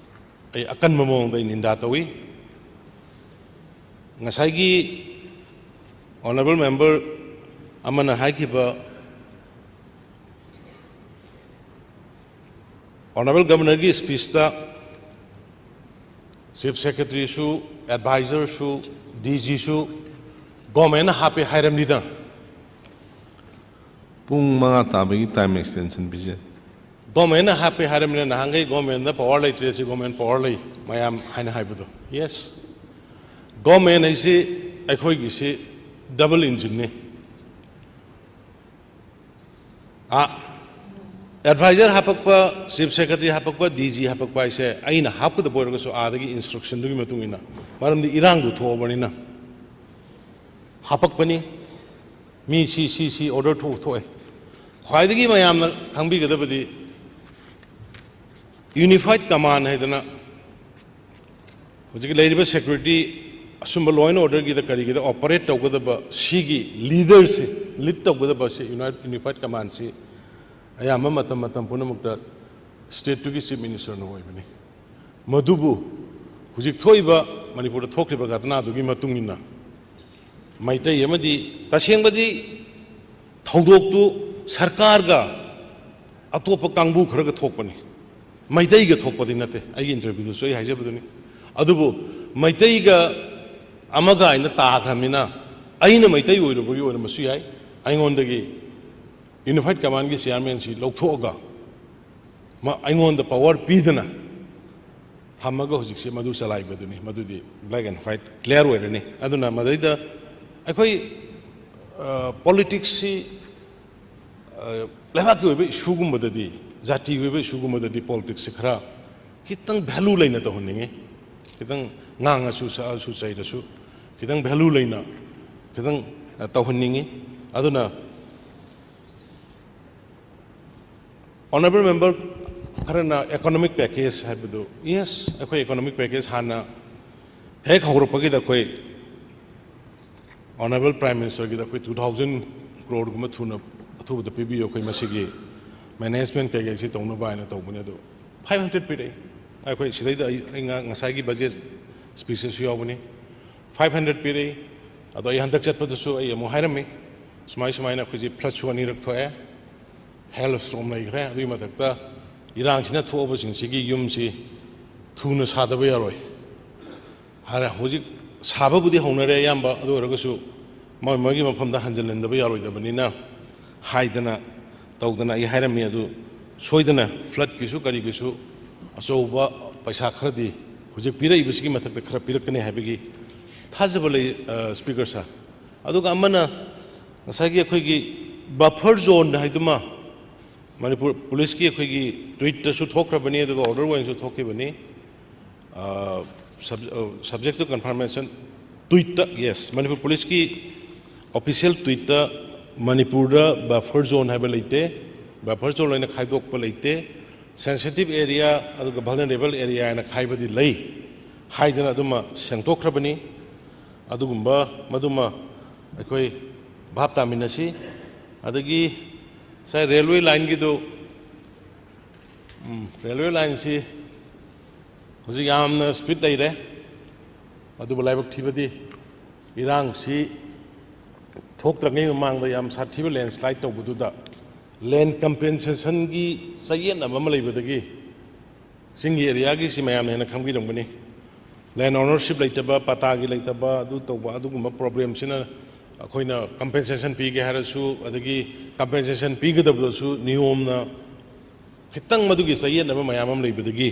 ꯑꯩ ꯑꯀꯟꯕ ꯃꯑꯣꯡꯗ ꯑꯩ ꯅꯤꯟꯗꯥ ꯇꯧꯏ꯫ ꯉꯁꯥꯏꯒꯤ Honourable Member ꯑꯃꯅ ꯍꯥꯏꯈꯤꯕ, Honourable Governorꯒꯤ ꯁ꯭ꯄꯤꯆꯇ Chief Secretaryꯁꯨ, Advisorꯁꯨ, ꯗꯤ ꯖꯤꯁꯨ ꯒꯣꯔꯃꯦꯟꯅ ꯍꯥꯞꯄꯦ ꯍꯥꯏꯔꯝꯅꯤꯗ꯫ ꯄꯨꯡ ꯃꯉꯥ ꯇꯥꯕꯒꯤ ꯇꯥꯏꯝ ꯑꯦꯛꯁꯇꯦꯟꯁꯟ ꯄꯤꯖꯩ꯫ ꯒꯣꯔꯃꯦꯟꯅ ꯍꯥꯞꯄꯦ ꯍꯥꯏꯔꯝꯅꯤꯅ, ꯅꯍꯥꯟꯈꯩ ꯒꯣꯔꯃꯦꯟꯗ ꯄꯋꯥꯔ ꯂꯩꯇ꯭ꯔꯦ, ꯁꯤ ꯒꯣꯔꯃꯦꯟ ꯄꯋꯥꯔ ꯂꯩ ꯃꯌꯥꯝ ꯍꯥꯏꯅ ꯍꯥꯏꯕꯗꯣ꯫ ꯌꯦꯁ, ꯒꯣꯔꯃꯦꯟ ꯍꯥꯏꯁꯤ ꯑꯩꯈꯣꯏꯒꯤꯁꯤ double ꯏꯟꯖꯤꯟꯅꯤ꯫ Adviser ꯍꯥꯄꯛꯄ, chief secretary ꯍꯥꯄꯛꯄ, D G ꯍꯥꯄꯛꯄ ꯍꯥꯏꯁꯦ ꯑꯩꯅ ꯍꯥꯞꯀꯗꯕ ꯑꯣꯏꯔꯒꯁꯨ ꯑꯥꯗꯒꯤ ꯏꯟꯁꯇ꯭ꯔꯛꯁꯟꯗꯨꯒꯤ ꯃꯇꯨꯡ ꯏꯟꯅ, ꯃꯔꯝꯗꯤ ꯏꯔꯥꯡꯗꯨ ꯊꯣꯛꯑꯕꯅꯤꯅ꯫ ꯍꯥꯄꯛꯄꯅꯤ꯫ ꯃꯤ ꯁꯤ ꯁꯤ ꯁꯤ ꯑꯣꯔꯗꯔ ꯊꯣꯛ ꯊꯣꯛꯑꯦ꯫ ꯈ꯭ꯋꯥꯏꯗꯒꯤ ꯃꯌꯥꯝꯅ ꯈꯪꯕꯤꯒꯗꯕꯗꯤ ꯌꯨꯅꯤꯐꯥꯏꯠ ꯀꯃꯥꯟ ꯍꯥꯏꯗꯅ ꯍꯧꯖꯤꯛ ꯂꯩꯔꯤꯕ ꯁꯦꯀ꯭ꯌꯨꯔꯤꯇꯤ, ꯑꯁꯨꯝꯕ ꯂꯣ ꯑꯦꯟ ꯑꯣꯔꯗꯔꯒꯤꯗ ꯀꯔꯤꯒꯤꯗ ꯑꯣꯄꯔꯦꯠ ꯇꯧꯒꯗꯕ ꯁꯤꯒꯤ ꯂꯤꯗꯔꯁꯤ, ꯂꯤꯗ ꯇꯧꯒꯗꯕꯁꯤ ꯌꯨꯅꯥꯏꯠ ꯌꯨꯅꯤꯐꯥꯏꯠ ꯀꯃꯥꯟꯁꯤ ꯑꯌꯥꯝꯕ ꯃꯇꯝ ꯃꯇꯝ ꯄꯨꯝꯅꯃꯛꯇ ꯁ꯭ꯇꯦꯠꯇꯨꯒꯤ ꯆꯤꯐ ꯃꯤꯅꯤꯁꯇꯔꯅ ꯑꯣꯏꯕꯅꯤ꯫ ꯃꯗꯨꯕꯨ ꯍꯧꯖꯤꯛ ꯊꯣꯛꯏꯕ ꯃꯅꯤꯄꯨꯔꯗ ꯊꯣꯛꯈ꯭ꯔꯤꯕ ꯘꯇꯅꯥꯗꯨꯒꯤ ꯃꯇꯨꯡ ꯏꯟꯅ ꯃꯩꯇꯩ ꯑꯃꯗꯤ, ꯇꯁꯦꯡꯕꯗꯤ ꯊꯧꯗꯣꯛꯇꯨ ꯁꯔꯀꯥꯔꯒ ꯑꯇꯣꯞꯄ ꯀꯥꯡꯕꯨ ꯈꯔꯒ ꯊꯣꯛꯄꯅꯤ, ꯃꯩꯇꯩꯒ ꯊꯣꯛꯄꯗꯤ ꯅꯠꯇꯦ꯫ ꯑꯩꯒꯤ ꯏꯟꯇꯔꯚ꯭ꯌꯨꯗꯁꯨ ꯑꯩ ꯍꯥꯏꯖꯕꯗꯨꯅꯤ꯫ ꯑꯗꯨꯕꯨ ꯃꯩꯇꯩꯒ ꯑꯃꯒ ꯍꯥꯏꯅ ꯇꯥꯈ꯭ꯔꯕꯅꯤꯅ, ꯑꯩꯅ ꯃꯩꯇꯩ ꯑꯣꯏꯔꯨꯕꯒꯤ ꯑꯣꯏꯔꯝꯕꯁꯨ ꯌꯥꯏ, ꯑꯩꯉꯣꯟꯗꯒꯤ ꯌꯨꯅꯤꯐꯥꯏꯠ ꯀꯃꯥꯟꯒꯤ ꯆꯤꯌꯥꯔꯃꯦꯟꯁꯤ ꯂꯧꯊꯣꯛꯑꯒ ꯃ-, ꯑꯩꯉꯣꯟꯗ ꯄꯋꯥꯔ ꯄꯤꯗꯅ ꯊꯝꯃꯒ ꯍꯧꯖꯤꯛꯁꯦ ꯃꯗꯨ ꯆꯂꯥꯏꯕꯗꯨꯅꯤ꯫ ꯃꯗꯨꯗꯤ ꯕ꯭ꯂꯦꯛ ꯑꯦꯟ ꯋꯥꯏꯠ ꯀ꯭ꯂꯤꯌꯥꯔ ꯑꯣꯏꯔꯅꯤ꯫ ꯑꯗꯨꯅ ꯃꯗꯩꯗ ꯑꯩꯈꯣꯏ, ꯑ, ꯄꯣꯂꯤꯇꯤꯛꯁꯁꯤ, ꯑ, ꯂꯩꯕꯥꯛꯀꯤ ꯑꯣꯏꯕ ꯏꯁꯨꯒꯨꯝꯕꯗꯗꯤ, ꯖꯥꯇꯤꯒꯤ ꯑꯣꯏꯕ ꯏꯁꯨꯒꯨꯝꯕꯗꯗꯤ ꯄꯣꯂꯤꯇꯤꯛꯁꯁꯤ ꯈꯔ ꯈꯤꯇꯪ ꯚꯦꯂꯨ ꯂꯩꯅ ꯇꯧꯍꯟꯅꯤꯡꯉꯤ꯫ ꯈꯤꯇꯪ ꯉꯥꯡꯉꯁꯨ, ꯁꯛꯑꯁꯨ, ꯆꯩꯔꯁꯨ ꯈꯤꯇꯪ ꯚꯦꯂꯨ ꯂꯩꯅ ꯈꯤꯇꯪ, ꯑ, ꯇꯧꯍꯟꯅꯤꯡꯉꯤ꯫ ꯑꯗꯨꯅ ꯑꯣꯅꯔꯦꯕꯜ ꯃꯦꯝꯕꯔ ꯈꯔꯅ ꯏꯀꯣꯅꯣꯃꯤꯛ ꯄꯦꯀꯦꯖ ꯍꯥꯏꯕꯗꯨ, ꯌꯦꯁ, ꯑꯩꯈꯣꯏ ꯏꯀꯣꯅꯣꯃꯤꯛ ꯄꯦꯀꯦꯖ ꯍꯥꯟꯅ ꯍꯦꯛ ꯍꯧꯔꯛꯄꯒꯤꯗ ꯑꯩꯈꯣꯏ ꯑꯣꯅꯔꯦꯕꯜ ꯄ꯭ꯔꯥꯏꯝ ꯃꯤꯅꯤꯁꯇꯔꯒꯤꯗ ꯑꯩꯈꯣꯏ ꯇꯨ ꯊꯥꯎꯖꯟ ꯀ꯭ꯔꯣꯔꯒꯨꯝꯕ ꯊꯨꯅ, ꯑꯊꯨꯕꯗ ꯄꯤꯕꯤꯌꯨ, ꯑꯩꯈꯣꯏ ꯃꯁꯤꯒꯤ ꯃꯦꯅꯦꯖꯃꯦꯟ ꯀꯩꯀꯩꯁꯤ ꯇꯧꯅꯕ ꯍꯥꯏꯅ ꯇꯧꯕꯅꯤ꯫ ꯑꯗꯨ ꯐꯥꯏꯚ ꯍꯟꯗ꯭ꯔꯦꯠ ꯄꯤꯔꯛꯏ꯫ ꯑꯩꯈꯣꯏ ꯁꯤꯗꯩꯗ ꯑꯩ, ꯑꯩ ꯉ-, ꯉꯁꯥꯏꯒꯤ ꯕꯖꯦꯠ ꯁ꯭ꯄꯤꯆꯇꯁꯨ ꯌꯥꯎꯕꯅꯤ꯫ ꯐꯥꯏꯚ ꯍꯟꯗ꯭ꯔꯦꯠ ꯄꯤꯔꯛꯏ꯫ ꯑꯗꯣ ꯑꯩ ꯍꯟꯗꯛ ꯆꯠꯄꯗꯁꯨ ꯑꯩ ꯑꯃꯨꯛ ꯍꯥꯏꯔꯝꯃꯤ, ꯁꯨꯃꯥꯏ ꯁꯨꯃꯥꯏꯅ ꯑꯩꯈꯣꯏꯁꯦ ꯐ꯭ꯂꯠꯁꯨ ꯑꯅꯤꯔꯛ ꯊꯣꯛꯑꯦ, ꯍꯦꯜ ꯁ꯭ꯇꯣꯔꯝ ꯂꯩꯈ꯭ꯔꯦ, ꯑꯗꯨꯒꯤ ꯃꯊꯛꯇ ꯏꯔꯥꯡꯁꯤꯅ ꯊꯣꯛꯑꯕꯁꯤꯡꯁꯤꯒꯤ ꯌꯨꯝꯁꯤ ꯊꯨꯅ ꯁꯥꯗꯕ ꯌꯥꯔꯣꯏ꯫ ꯍꯥꯟꯅ ꯍꯧꯖꯤꯛ ꯁꯥꯕꯕꯨꯗꯤ ꯍꯧꯅꯔꯦ ꯑꯌꯥꯝꯕ, ꯑꯗꯨ ꯑꯣꯏꯔꯒꯁꯨ ꯃꯣꯏ ꯃꯣꯏꯒꯤ ꯃꯐꯝꯗ ꯍꯟꯖꯤꯜꯍꯟꯗꯕ ꯌꯥꯔꯣꯏꯗꯕꯅꯤꯅ ꯍꯥꯏꯗꯅ ꯇꯧꯗꯅ ꯑꯩ ꯍꯥꯏꯔꯝꯃꯤ꯫ ꯑꯗꯨ ꯁꯣꯏꯗꯅ ꯐ꯭ꯂꯠꯀꯤꯁꯨ ꯀꯔꯤꯒꯤꯁꯨ ꯑꯆꯧꯕ ꯄꯩꯁꯥ ꯈꯔꯗꯤ ꯍꯧꯖꯤꯛ ꯄꯤꯔꯛꯏꯕꯁꯤꯒꯤ ꯃꯊꯛꯇ ꯈꯔ ꯄꯤꯔꯛꯀꯅꯤ ꯍꯥꯏꯕꯒꯤ ꯊꯥꯖꯕ ꯂꯩ, ꯑ, ꯁ꯭ꯄꯤꯀꯔ ꯁꯥꯔ꯫ ꯑꯗꯨꯒ ꯑꯃꯅ ꯉꯁꯥꯏꯒꯤ ꯑꯩꯈꯣꯏꯒꯤ ꯕꯐꯔ ꯖꯣꯟ ꯍꯥꯏꯗꯨꯃ ꯃꯅꯤꯄꯨꯔ ꯄꯨꯂꯤꯁꯀꯤ ꯑꯩꯈꯣꯏꯒꯤ ꯇ꯭ꯋꯤꯠꯇꯁꯨ ꯊꯣꯛꯈ꯭ꯔꯕꯅꯤ, ꯑꯗꯨꯒ ꯑꯣꯔꯗꯔ ꯑꯣꯏꯅꯁꯨ ꯊꯣꯛꯈꯤꯕꯅꯤ꯫ ꯁꯕꯖꯦꯛ ꯇꯨ ꯀꯟꯐꯥꯔꯃꯦꯁꯟ ꯇ꯭ꯋꯤꯠꯇ, ꯌꯦꯁ, ꯃꯅꯤꯄꯨꯔ ꯄꯨꯂꯤꯁꯀꯤ ꯑꯣꯐꯤꯁꯤꯌꯦꯜ ꯇ꯭ꯋꯤꯠꯇ ꯃꯅꯤꯄꯨꯔꯗ ꯕꯐꯔ ꯖꯣꯟ ꯍꯥꯏꯕ ꯂꯩꯇꯦ, ꯕꯐꯔ ꯖꯣꯟ ꯑꯣꯏꯅ ꯈꯥꯏꯗꯣꯛꯄ ꯂꯩꯇꯦ, ꯁꯦꯟꯁꯤꯇꯤꯞ ꯑꯦꯔꯤꯌꯥ ꯑꯗꯨꯒ ꯚꯜꯅꯔꯦꯕꯜ ꯑꯦꯔꯤꯌꯥ ꯍꯥꯏꯅ ꯈꯥꯏꯕꯗꯤ ꯂꯩ ꯍꯥꯏꯗꯅ ꯑꯗꯨꯃ ꯁꯦꯡꯗꯣꯛꯈ꯭ꯔꯕꯅꯤ꯫ ꯑꯗꯨꯒꯨꯝꯕ ꯃꯗꯨꯃ ꯑꯩꯈꯣꯏ ꯚꯥꯞ ꯇꯥꯃꯤꯟꯅꯁꯤ꯫ ꯑꯗꯒꯤ ꯉꯁꯥꯏ ꯔꯦꯜꯋꯦ ꯂꯥꯏꯟꯒꯤꯗꯨ, ꯎꯝ, ꯔꯦꯜꯋꯦ ꯂꯥꯏꯟꯁꯤ ꯍꯧꯖꯤꯛ ꯌꯥꯝꯅ ꯁ꯭ꯄꯤꯗ ꯂꯩꯔꯦ, ꯑꯗꯨꯕꯨ ꯂꯥꯏꯕꯛ ꯊꯤꯕꯗꯤ ꯏꯔꯥꯡꯁꯤ ꯊꯣꯛꯇ꯭ꯔꯤꯉꯩ ꯃꯃꯥꯡꯗ ꯌꯥꯝ ꯁꯥꯊꯤꯕ ꯂꯦꯟꯁ꯭ꯂꯥꯏꯗ ꯇꯧꯕꯗꯨꯗ ꯂꯦꯟ ꯀꯝꯄꯦꯟꯁꯦꯁꯟꯒꯤ ꯆꯌꯦꯠꯅꯕ ꯑꯃ ꯂꯩꯕꯗꯒꯤ, ꯆꯤꯡꯒꯤ ꯑꯦꯔꯤꯌꯥꯒꯤꯁꯤ ꯃꯌꯥꯝꯅ ꯍꯦꯟꯅ ꯈꯪꯕꯤꯔꯝꯒꯅꯤ, ꯂꯦꯟ ꯑꯣꯅꯔꯁꯤꯞ ꯂꯩꯇꯕ, ꯄꯇꯥꯒꯤ ꯂꯩꯇꯕ, ꯑꯗꯨ ꯇꯧꯕ, ꯑꯗꯨꯒꯨꯝꯕ ꯄ꯭ꯔꯣꯕ꯭ꯂꯦꯝꯁꯤꯅ ꯑꯩꯈꯣꯏꯅ ꯀꯝꯄꯦꯟꯁꯦꯁꯟ ꯄꯤꯒꯦ ꯍꯥꯏꯔꯁꯨ, ꯑꯗꯒꯤ ꯀꯝꯄꯦꯟꯁꯦꯁꯟ ꯄꯤꯒꯗꯕꯗꯁꯨ ꯅꯤꯌꯣꯝꯅ ꯈꯤꯇꯪ ꯃꯗꯨꯒꯤ ꯆꯌꯦꯠꯅꯕ ꯃꯌꯥꯝ ꯑꯃ ꯂꯩꯕꯗꯒꯤ,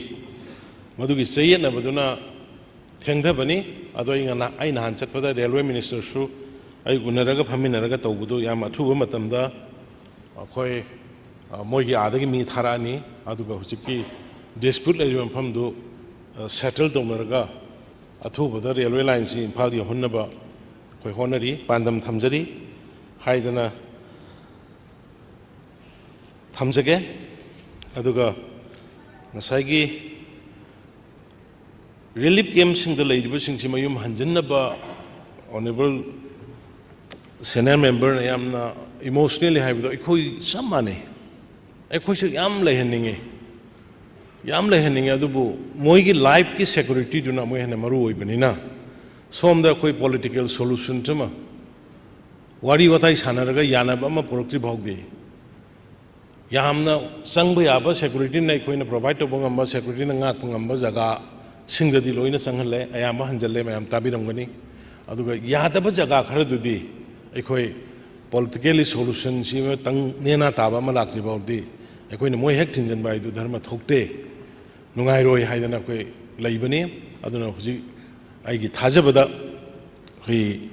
ꯃꯗꯨꯒꯤ ꯆꯌꯦꯠꯅꯕꯗꯨꯅ ꯊꯦꯡꯊꯕꯅꯤ꯫ ꯑꯗꯣ ꯑꯩ ꯉꯅ-, ꯑꯩ ꯅꯍꯥꯟ ꯆꯠꯄꯗ ꯔꯦꯜꯋꯦ ꯃꯤꯅꯤꯁꯇꯔꯁꯨ ꯑꯩ ꯎꯅꯔꯒ ꯐꯝꯃꯤꯟꯅꯔꯒ ꯇꯧꯕꯗꯨ ꯌꯥꯝ ꯑꯊꯨꯕ ꯃꯇꯝꯗ ꯑꯩꯈꯣꯏ, ꯑ, ꯃꯣꯏꯒꯤ ꯑꯥꯗꯒꯤ ꯃꯤ ꯊꯥꯔꯛꯑꯅꯤ, ꯑꯗꯨꯒ ꯍꯧꯖꯤꯛꯀꯤ ꯗꯤꯁꯄ꯭ꯌꯨꯠ ꯂꯩꯔꯤꯕ ꯃꯐꯝꯗꯨ, ꯑ, ꯁꯦꯇꯜ ꯇꯧꯅꯔꯒ ꯑꯊꯨꯕꯗ ꯔꯦꯜꯋꯦ ꯂꯥꯏꯟꯁꯤ ꯏꯝꯐꯥꯜ ꯌꯧꯍꯟꯅꯕ ꯑꯩꯈꯣꯏ ꯍꯣꯠꯅꯔꯤ, ꯄꯥꯟꯗꯝ ꯊꯝꯖꯔꯤ ꯍꯥꯏꯗꯅ ꯊꯝꯖꯒꯦ꯫ ꯑꯗꯨꯒ ꯉꯁꯥꯏꯒꯤ ꯔꯤꯂꯤꯐ ꯀꯦꯝꯞꯁꯤꯡꯗ ꯂꯩꯔꯤꯕꯁꯤꯡꯁꯤ ꯃꯌꯨꯝ ꯍꯟꯖꯤꯟꯅꯕ ꯑꯣꯅꯔꯦꯕꯜ ꯁꯦꯅꯤꯌꯔ ꯃꯦꯝꯕꯔꯅ ꯌꯥꯝꯅ ꯏꯃꯣꯁꯅꯦꯜꯂꯤ ꯍꯥꯏꯕꯗꯣ ꯑꯩꯈꯣꯏ ꯆꯞ ꯃꯥꯟꯅꯩ꯫ ꯑꯩꯈꯣꯏꯁꯨ ꯌꯥꯝ ꯂꯩꯍꯟꯅꯤꯡꯉꯤ, ꯌꯥꯝ ꯂꯩꯍꯟꯅꯤꯡꯉꯤ, ꯑꯗꯨꯕꯨ ꯃꯣꯏꯒꯤ ꯂꯥꯏꯐꯀꯤ ꯁꯦꯀ꯭ꯌꯨꯔꯤꯇꯤꯗꯨꯅ ꯑꯃꯨꯛ ꯍꯦꯟꯅ ꯃꯔꯨ ꯑꯣꯏꯕꯅꯤꯅ, ꯁꯣꯝꯗ ꯑꯩꯈꯣꯏ ꯄꯣꯂꯤꯇꯤꯀꯦꯜ ꯁꯣꯂꯨꯁꯟꯁ ꯑꯃ, ꯋꯥꯔꯤ ꯋꯥꯇꯥꯏ ꯁꯥꯟꯅꯔꯒ ꯌꯥꯅꯕ ꯑꯃ ꯄꯨꯔꯛꯇ꯭ꯔꯤ ꯐꯥꯎꯗꯤ, ꯌꯥꯝꯅ ꯆꯪꯕ ꯌꯥꯕ ꯁꯦꯀ꯭ꯌꯨꯔꯤꯇꯤꯅ, ꯑꯩꯈꯣꯏꯅ ꯄ꯭ꯔꯣꯚꯥꯏꯗ ꯇꯧꯕ ꯉꯝꯕ, ꯁꯦꯀ꯭ꯌꯨꯔꯤꯇꯤꯅ ꯉꯥꯛꯄ ꯉꯝꯕ ꯖꯒꯥꯁꯤꯡꯗꯗꯤ ꯂꯣꯏꯅ ꯆꯪꯍꯜꯂꯦ, ꯑꯌꯥꯝꯕ ꯍꯟꯖꯜꯂꯦ, ꯃꯌꯥꯝ ꯇꯥꯕꯤꯔꯝꯒꯅꯤ꯫ ꯑꯗꯨꯒ ꯌꯥꯗꯕ ꯖꯒꯥ ꯈꯔꯗꯨꯗꯤ ꯑꯩꯈꯣꯏ ꯄꯣꯂꯤꯇꯤꯀꯦꯜꯂꯤ ꯁꯣꯂꯨꯁꯟꯁꯤ ꯑꯃꯇꯪ ꯅꯦꯅꯥ ꯇꯥꯕ ꯑꯃ ꯂꯥꯛꯇ꯭ꯔꯤ ꯐꯥꯎꯗꯤ ꯑꯩꯈꯣꯏꯅ ꯃꯣꯏ ꯍꯦꯛ ꯊꯤꯡꯖꯤꯟꯕ ꯍꯥꯏꯗꯨ ꯙꯔꯃ ꯊꯣꯛꯇꯦ, ꯅꯨꯡꯉꯥꯏꯔꯣꯏ ꯍꯥꯏꯗꯅ ꯑꯩꯈꯣꯏ ꯂꯩꯕꯅꯤ꯫ ꯑꯗꯨꯅ ꯍꯧꯖꯤꯛ ꯑꯩꯒꯤ ꯊꯥꯖꯕꯗ ꯑꯩꯈꯣꯏ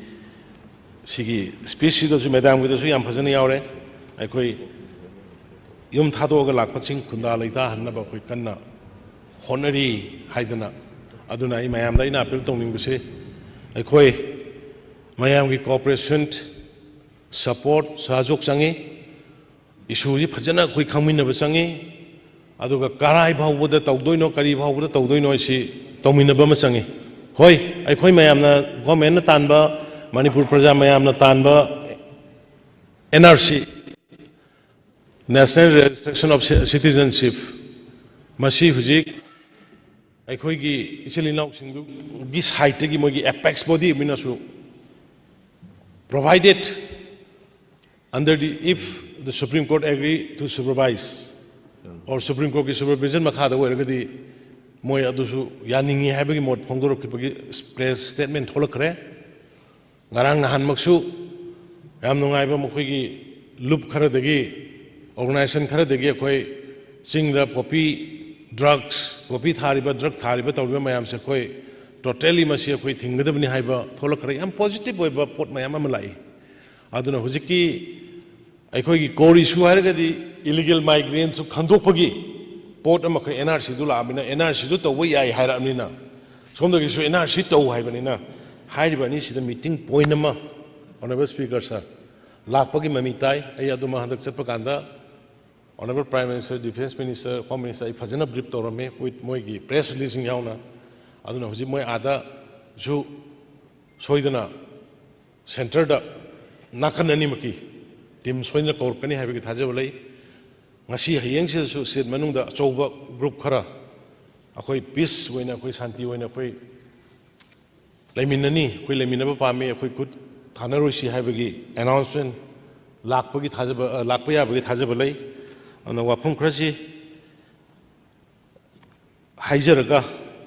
ꯁꯤꯒꯤ ꯁ꯭ꯄꯤꯆꯁꯤꯗꯁꯨ ꯃꯦꯗꯥꯝꯒꯤꯗꯁꯨ ꯌꯥꯝ ꯐꯖꯅ ꯌꯥꯎꯔꯦ꯫ ꯑꯩꯈꯣꯏ ꯌꯨꯝ ꯊꯥꯗꯣꯛꯑꯒ ꯂꯥꯛꯄꯁꯤꯡ ꯈꯨꯟꯗꯥ ꯂꯩꯇꯥꯍꯟꯅꯕ ꯑꯩꯈꯣꯏ ꯀꯟꯅ ꯍꯣꯠꯅꯔꯤ ꯍꯥꯏꯗꯅ꯫ ꯑꯗꯨꯅ ꯑꯩ ꯃꯌꯥꯝꯗ ꯑꯩꯅ ꯑꯄꯤꯜ ꯇꯧꯅꯤꯡꯕꯁꯤ, ꯑꯩꯈꯣꯏ ꯃꯌꯥꯝꯒꯤ cooperation, support, ꯁꯍꯖꯣꯛ ꯆꯪꯉꯤ꯫ Issueꯁꯤ ꯐꯖꯅ ꯑꯩꯈꯣꯏ ꯈꯪꯃꯤꯟꯅꯕ ꯆꯪꯉꯤ꯫ ꯑꯗꯨꯒ ꯀꯔꯥꯏ ꯐꯥꯎꯕꯗ ꯇꯧꯗꯣꯏꯅꯣ, ꯀꯔꯤ ꯐꯥꯎꯕꯗ ꯇꯧꯗꯣꯏꯅꯣ ꯍꯥꯏꯁꯤ ꯇꯧꯃꯤꯟꯅꯕ ꯑꯃ ꯆꯪꯉꯤ꯫ ꯍꯣꯏ, ꯑꯩꯈꯣꯏ ꯃꯌꯥꯝꯅ, governmentꯅ ꯇꯥꯟꯕ, ꯃꯅꯤꯄꯨꯔ ꯄ꯭ꯔꯖꯥ ꯃꯌꯥꯝꯅ ꯇꯥꯟꯕ N R C, National Registration of Ci-, Citizenship, ꯃꯁꯤ ꯍꯧꯖꯤꯛ ꯑꯩꯈꯣꯏꯒꯤ ꯏꯆꯤꯜ ꯏꯅꯥꯎꯁꯤꯡꯗꯨꯒꯤ sideꯇꯒꯤ ꯃꯣꯏꯒꯤ apex body ꯑꯃꯅꯁꯨ, provided under the, if the Supreme Court agree to supervise, or Supreme Courtꯀꯤ supervision ꯃꯈꯥꯗ ꯑꯣꯏꯔꯒꯗꯤ, ꯃꯣꯏ ꯑꯗꯨꯁꯨ ꯌꯥꯅꯤꯡꯉꯤ ꯍꯥꯏꯕꯒꯤ ꯃꯣꯠ ꯐꯣꯡꯗꯣꯔꯛꯈꯤꯕꯒꯤ press statement ꯊꯣꯛꯂꯛꯈ꯭ꯔꯦ꯫ ꯉꯔꯥꯡ ꯅꯍꯥꯟꯃꯛꯁꯨ ꯌꯥꯝ ꯅꯨꯡꯉꯥꯏꯕ, ꯃꯈꯣꯏꯒꯤ ꯂꯨꯞ ꯈꯔꯗꯒꯤ, organization ꯈꯔꯗꯒꯤ ꯑꯩꯈꯣꯏ ꯆꯤꯡꯗ poppy, drugs, poppy ꯊꯥꯔꯤꯕ, drug ꯊꯥꯔꯤꯕ, ꯇꯧꯔꯤꯕ ꯃꯌꯥꯝꯁꯦ ꯑꯩꯈꯣꯏ totally ꯃꯁꯤ ꯑꯩꯈꯣꯏ ꯊꯤꯡꯒꯗꯕꯅꯤ ꯍꯥꯏꯕ ꯊꯣꯛꯂꯛꯈ꯭ꯔꯦ꯫ ꯌꯥꯝ positive ꯑꯣꯏꯕ ꯄꯣꯠ ꯃꯌꯥꯝ ꯑꯃ ꯂꯥꯛꯏ꯫ ꯑꯗꯨꯅ ꯍꯧꯖꯤꯛꯀꯤ ꯑꯩꯈꯣꯏꯒꯤ core issue ꯍꯥꯏꯔꯒꯗꯤ illegal migrantꯁꯨ ꯈꯟꯗꯣꯛꯄꯒꯤ ꯄꯣꯠ ꯑꯃꯈꯛ N R Cꯗꯨ ꯂꯥꯛꯑꯕꯅꯤꯅ, N R Cꯗꯨ ꯇꯧꯕ ꯌꯥꯏ ꯍꯥꯏꯔꯛꯑꯕꯅꯤꯅ, ꯁꯣꯝꯗꯒꯤꯁꯨ N R C ꯇꯧ ꯍꯥꯏꯕꯅꯤꯅ, ꯍꯥꯏꯔꯤꯕ ꯑꯅꯤꯁꯤꯗ meeting point ꯑꯃ, Honourable Speaker Sir, ꯂꯥꯛꯄꯒꯤ ꯃꯃꯤ ꯇꯥꯏ꯫ ꯑꯩ ꯑꯗꯨꯃ ꯍꯟꯗꯛ ꯆꯠꯄ ꯀꯥꯟꯗ Honourable Prime Minister, Defence Minister, Home Minister ꯑꯩ ꯐꯖꯅ brief ꯇꯧꯔꯝꯃꯤ with ꯃꯣꯏꯒꯤ press releaseꯁꯤꯡ ꯌꯥꯎꯅ꯫ ꯑꯗꯨꯅ ꯍꯧꯖꯤꯛ ꯃꯣꯏ ꯑꯥꯗꯁꯨ ꯁꯣꯏꯗꯅ centreꯗ ꯅꯥꯀꯟ ꯑꯅꯤꯃꯛꯀꯤ team ꯁꯣꯏꯗꯅ ꯀꯧꯔꯛꯀꯅꯤ ꯍꯥꯏꯕꯒꯤ ꯊꯥꯖꯕ ꯂꯩ꯫ ꯉꯁꯤ ꯍꯌꯦꯡꯁꯤꯗꯁꯨ state ꯃꯅꯨꯡꯗ ꯑꯆꯧꯕ group ꯈꯔ ꯑꯩꯈꯣꯏ peace ꯑꯣꯏꯅ, ꯑꯩꯈꯣꯏ ꯁꯥꯟꯇꯤ ꯑꯣꯏꯅ ꯑꯩꯈꯣꯏ ꯂꯩꯃꯤꯟꯅꯅꯤ, ꯑꯩꯈꯣꯏ ꯂꯩꯃꯤꯟꯅꯕ ꯄꯥꯝꯃꯤ, ꯑꯩꯈꯣꯏ ꯈꯨꯠ ꯊꯥꯅꯔꯣꯏꯁꯤ ꯍꯥꯏꯕꯒꯤ announcement ꯂꯥꯛꯄꯒꯤ ꯊꯥꯖꯕ, ꯑ, ꯂꯥꯛꯄ ꯌꯥꯕꯒꯤ ꯊꯥꯖꯕ ꯂꯩ꯫ ꯑꯗꯨꯅ ꯋꯥꯐꯝ ꯈꯔꯁꯤ ꯍꯥꯏꯖꯔꯒ,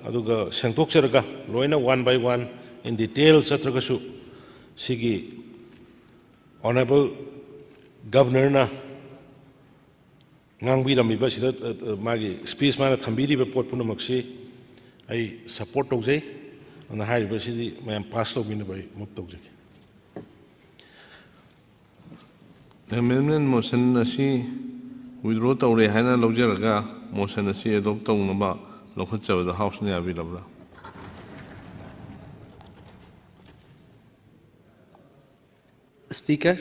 ꯑꯗꯨꯒ ꯁꯦꯡꯗꯣꯛꯆꯔꯒ, ꯂꯣꯏꯅ one by one in detail ꯆꯠꯇ꯭ꯔꯒꯁꯨ, ꯁꯤꯒꯤ Honourable Governorꯅ ꯉꯥꯡꯕꯤꯔꯝꯃꯤꯕ ꯁꯤꯗ, ꯑ, ꯑ, ꯃꯥꯒꯤ speech ꯃꯥꯅ ꯊꯝꯕꯤꯔꯤꯕ ꯄꯣꯠ ꯄꯨꯝꯅꯃꯛꯁꯤ ꯑꯩ support ꯇꯧꯖꯩ꯫ ꯑꯗꯨꯅ ꯍꯥꯏꯔꯤꯕꯁꯤꯗꯤ ꯃꯌꯥꯝ pass ꯇꯧꯕꯤꯅꯕ ꯑꯩ move ꯇꯧꯖꯒꯦ꯫ Amendment motion ꯑꯁꯤ Withdraw ꯇꯧꯔꯦ ꯍꯥꯏꯅ ꯂꯧꯖꯔꯒ motion ꯑꯁꯤ adopt ꯇꯧꯅꯕ ꯂꯧꯈꯠꯆꯕꯗ Houseꯅ ꯌꯥꯕꯤꯔꯕ꯭ꯔꯥ? Speaker,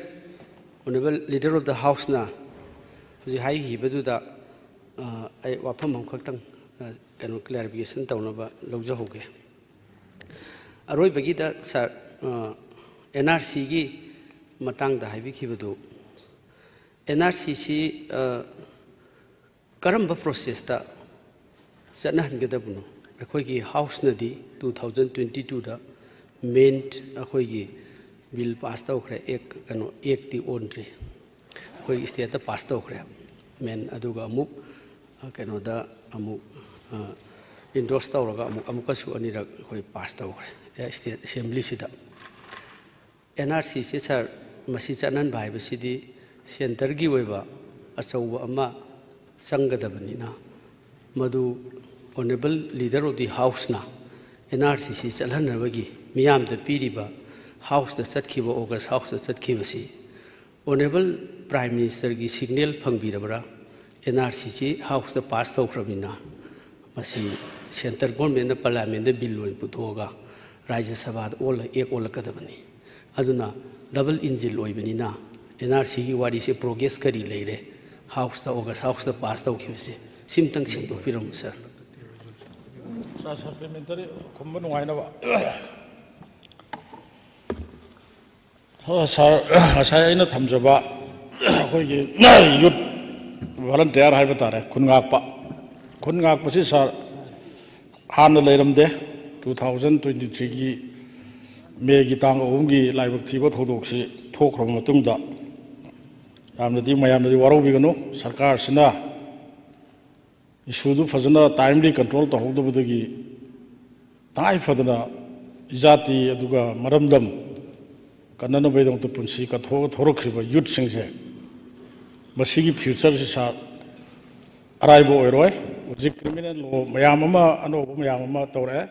Honorable Leader of the Houseꯅ ꯍꯧꯖꯤꯛ ꯍꯥꯏꯈꯤꯕꯗꯨꯗ, ꯑ, ꯑꯩ ꯋꯥꯐꯝ ꯑꯃꯈꯛꯇꯪ, ꯑ, ꯀꯩꯅꯣ, clarification ꯇꯧꯅꯕ ꯂꯧꯖꯍꯧꯒꯦ꯫ ꯑꯔꯣꯏꯕꯒꯤꯗ, sir, ꯑ, NRCꯒꯤ ꯃꯇꯥꯡꯗ ꯍꯥꯏꯕꯤꯈꯤꯕꯗꯨ, NRCꯁꯤ, ꯑ, ꯀꯔꯝꯕ processꯇ ꯆꯠꯅꯍꯟꯒꯗꯕꯅꯣ? ꯑꯩꯈꯣꯏꯒꯤ Houseꯅꯗꯤ two thousand twenty twoꯗ main ꯑꯩꯈꯣꯏꯒꯤ bill pass ꯇꯧꯈ꯭ꯔꯦ, act, ꯀꯩꯅꯣ, actꯇꯤ ꯑꯣꯟꯗ꯭ꯔꯤ꯫ ꯑꯩꯈꯣꯏꯒꯤ stateꯇ pass ꯇꯧꯈ꯭ꯔꯦ main, ꯑꯗꯨꯒ ꯑꯃꯨꯛ, ꯑ, ꯀꯩꯅꯣꯗ ꯑꯃꯨꯛ, ꯑ, endorse ꯇꯧꯔꯒ ꯑꯃꯨꯛ, ꯑꯃꯨꯛꯀꯁꯨ ꯑꯅꯤꯔꯛ ꯑꯩꯈꯣꯏ pass ꯇꯧꯈ꯭ꯔꯦ, ꯑꯦ, state assemblyꯁꯤꯗ꯫ NRCꯁꯦ, sir, ꯃꯁꯤ ꯆꯠꯅꯍꯟꯕ ꯍꯥꯏꯕꯁꯤꯗꯤ centreꯒꯤ ꯑꯣꯏꯕ ꯑꯆꯧꯕ ꯑꯃ ꯆꯪꯒꯗꯕꯅꯤꯅ, ꯃꯗꯨ Honorable Leader of the Houseꯅ NRCC ꯆꯠꯍꯟꯅꯕꯒꯤ ꯃꯤꯌꯥꯝꯗ ꯄꯤꯔꯤꯕ, Houseꯇ ꯆꯠꯈꯤꯕ, August Houseꯇ ꯆꯠꯈꯤꯕꯁꯤ Honorable Prime Ministerꯒꯤ signal ꯐꯪꯕꯤꯔꯕ꯭ꯔꯥ? NRCC Houseꯇ pass ꯇꯧꯈ꯭ꯔꯕꯅꯤꯅ, ꯃꯁꯤ centre governmentꯅ parliamentꯇ bill ꯑꯣꯏꯅ ꯄꯨꯊꯣꯛꯑꯒ ꯔꯥꯖ꯭ꯌ ꯁꯚꯥꯗ ꯑꯣꯜꯂ, act ꯑꯣꯜꯂꯛꯀꯗꯕꯅꯤ꯫ ꯑꯗꯨꯅ double engine ꯑꯣꯏꯕꯅꯤꯅ, NRCꯒꯤ ꯋꯥꯔꯤꯁꯦ progress ꯀꯔꯤ ꯂꯩꯔꯦ, Houseꯇ, August Houseꯇ pass ꯇꯧꯈꯤꯕꯁꯦ, ꯁꯤꯝꯇꯪ ꯁꯦꯡꯗꯣꯛꯄꯤꯔꯝꯃꯨ, sir꯫ Sir, supplementary ꯈꯨꯝꯕ ꯅꯨꯡꯉꯥꯏꯅꯕ꯫ ꯑꯣ, sir, ꯉꯁꯥꯏ ꯑꯩꯅ ꯊꯝꯖꯕ ꯑꯩꯈꯣꯏꯒꯤ youth volunteer ꯍꯥꯏꯕ ꯇꯥꯔꯦ, ꯈꯨꯟ ꯉꯥꯛꯄ꯫ ꯈꯨꯟ ꯉꯥꯛꯄꯁꯤ, sir, ꯍꯥꯟꯅ ꯂꯩꯔꯝꯗꯦ꯫ Two thousand twenty threeꯒꯤ Mayꯒꯤ ꯇꯥꯡ ꯑꯍꯨꯝꯒꯤ ꯂꯥꯏꯕꯛ ꯊꯤꯕ ꯊꯧꯗꯣꯛꯁꯤ ꯊꯣꯛꯈ꯭ꯔꯕ ꯃꯇꯨꯡꯗ ꯌꯥꯝꯅꯗꯤ, ꯃꯌꯥꯝꯅꯗꯤ ꯋꯥꯔꯧꯕꯤꯒꯅꯨ꯫ ꯁꯔꯀꯥꯔꯁꯤꯅ issueꯗꯨ ꯐꯖꯅ timely control ꯇꯧꯍꯧꯗꯕꯗꯒꯤ ꯇꯉꯥꯏ ꯐꯗꯅ ꯏꯖꯥꯇꯤ ꯑꯗꯨꯒ ꯃꯔꯝꯗꯝ ꯀꯟꯅꯅꯕꯒꯤꯗꯃꯛꯇ ꯄꯨꯟꯁꯤ ꯀꯠꯊꯣꯛꯑꯒ ꯊꯣꯔꯛꯈ꯭ꯔꯤꯕ youthꯁꯤꯡꯁꯦ, ꯃꯁꯤꯒꯤ futureꯁꯤ, sir, ꯑꯔꯥꯏꯕ ꯑꯣꯏꯔꯣꯏ꯫ ꯍꯧꯖꯤꯛ criminal law ꯃꯌꯥꯝ ꯑꯃ, ꯑꯅꯧꯕ ꯃꯌꯥꯝ ꯑꯃ ꯇꯧꯔꯛꯑꯦ꯫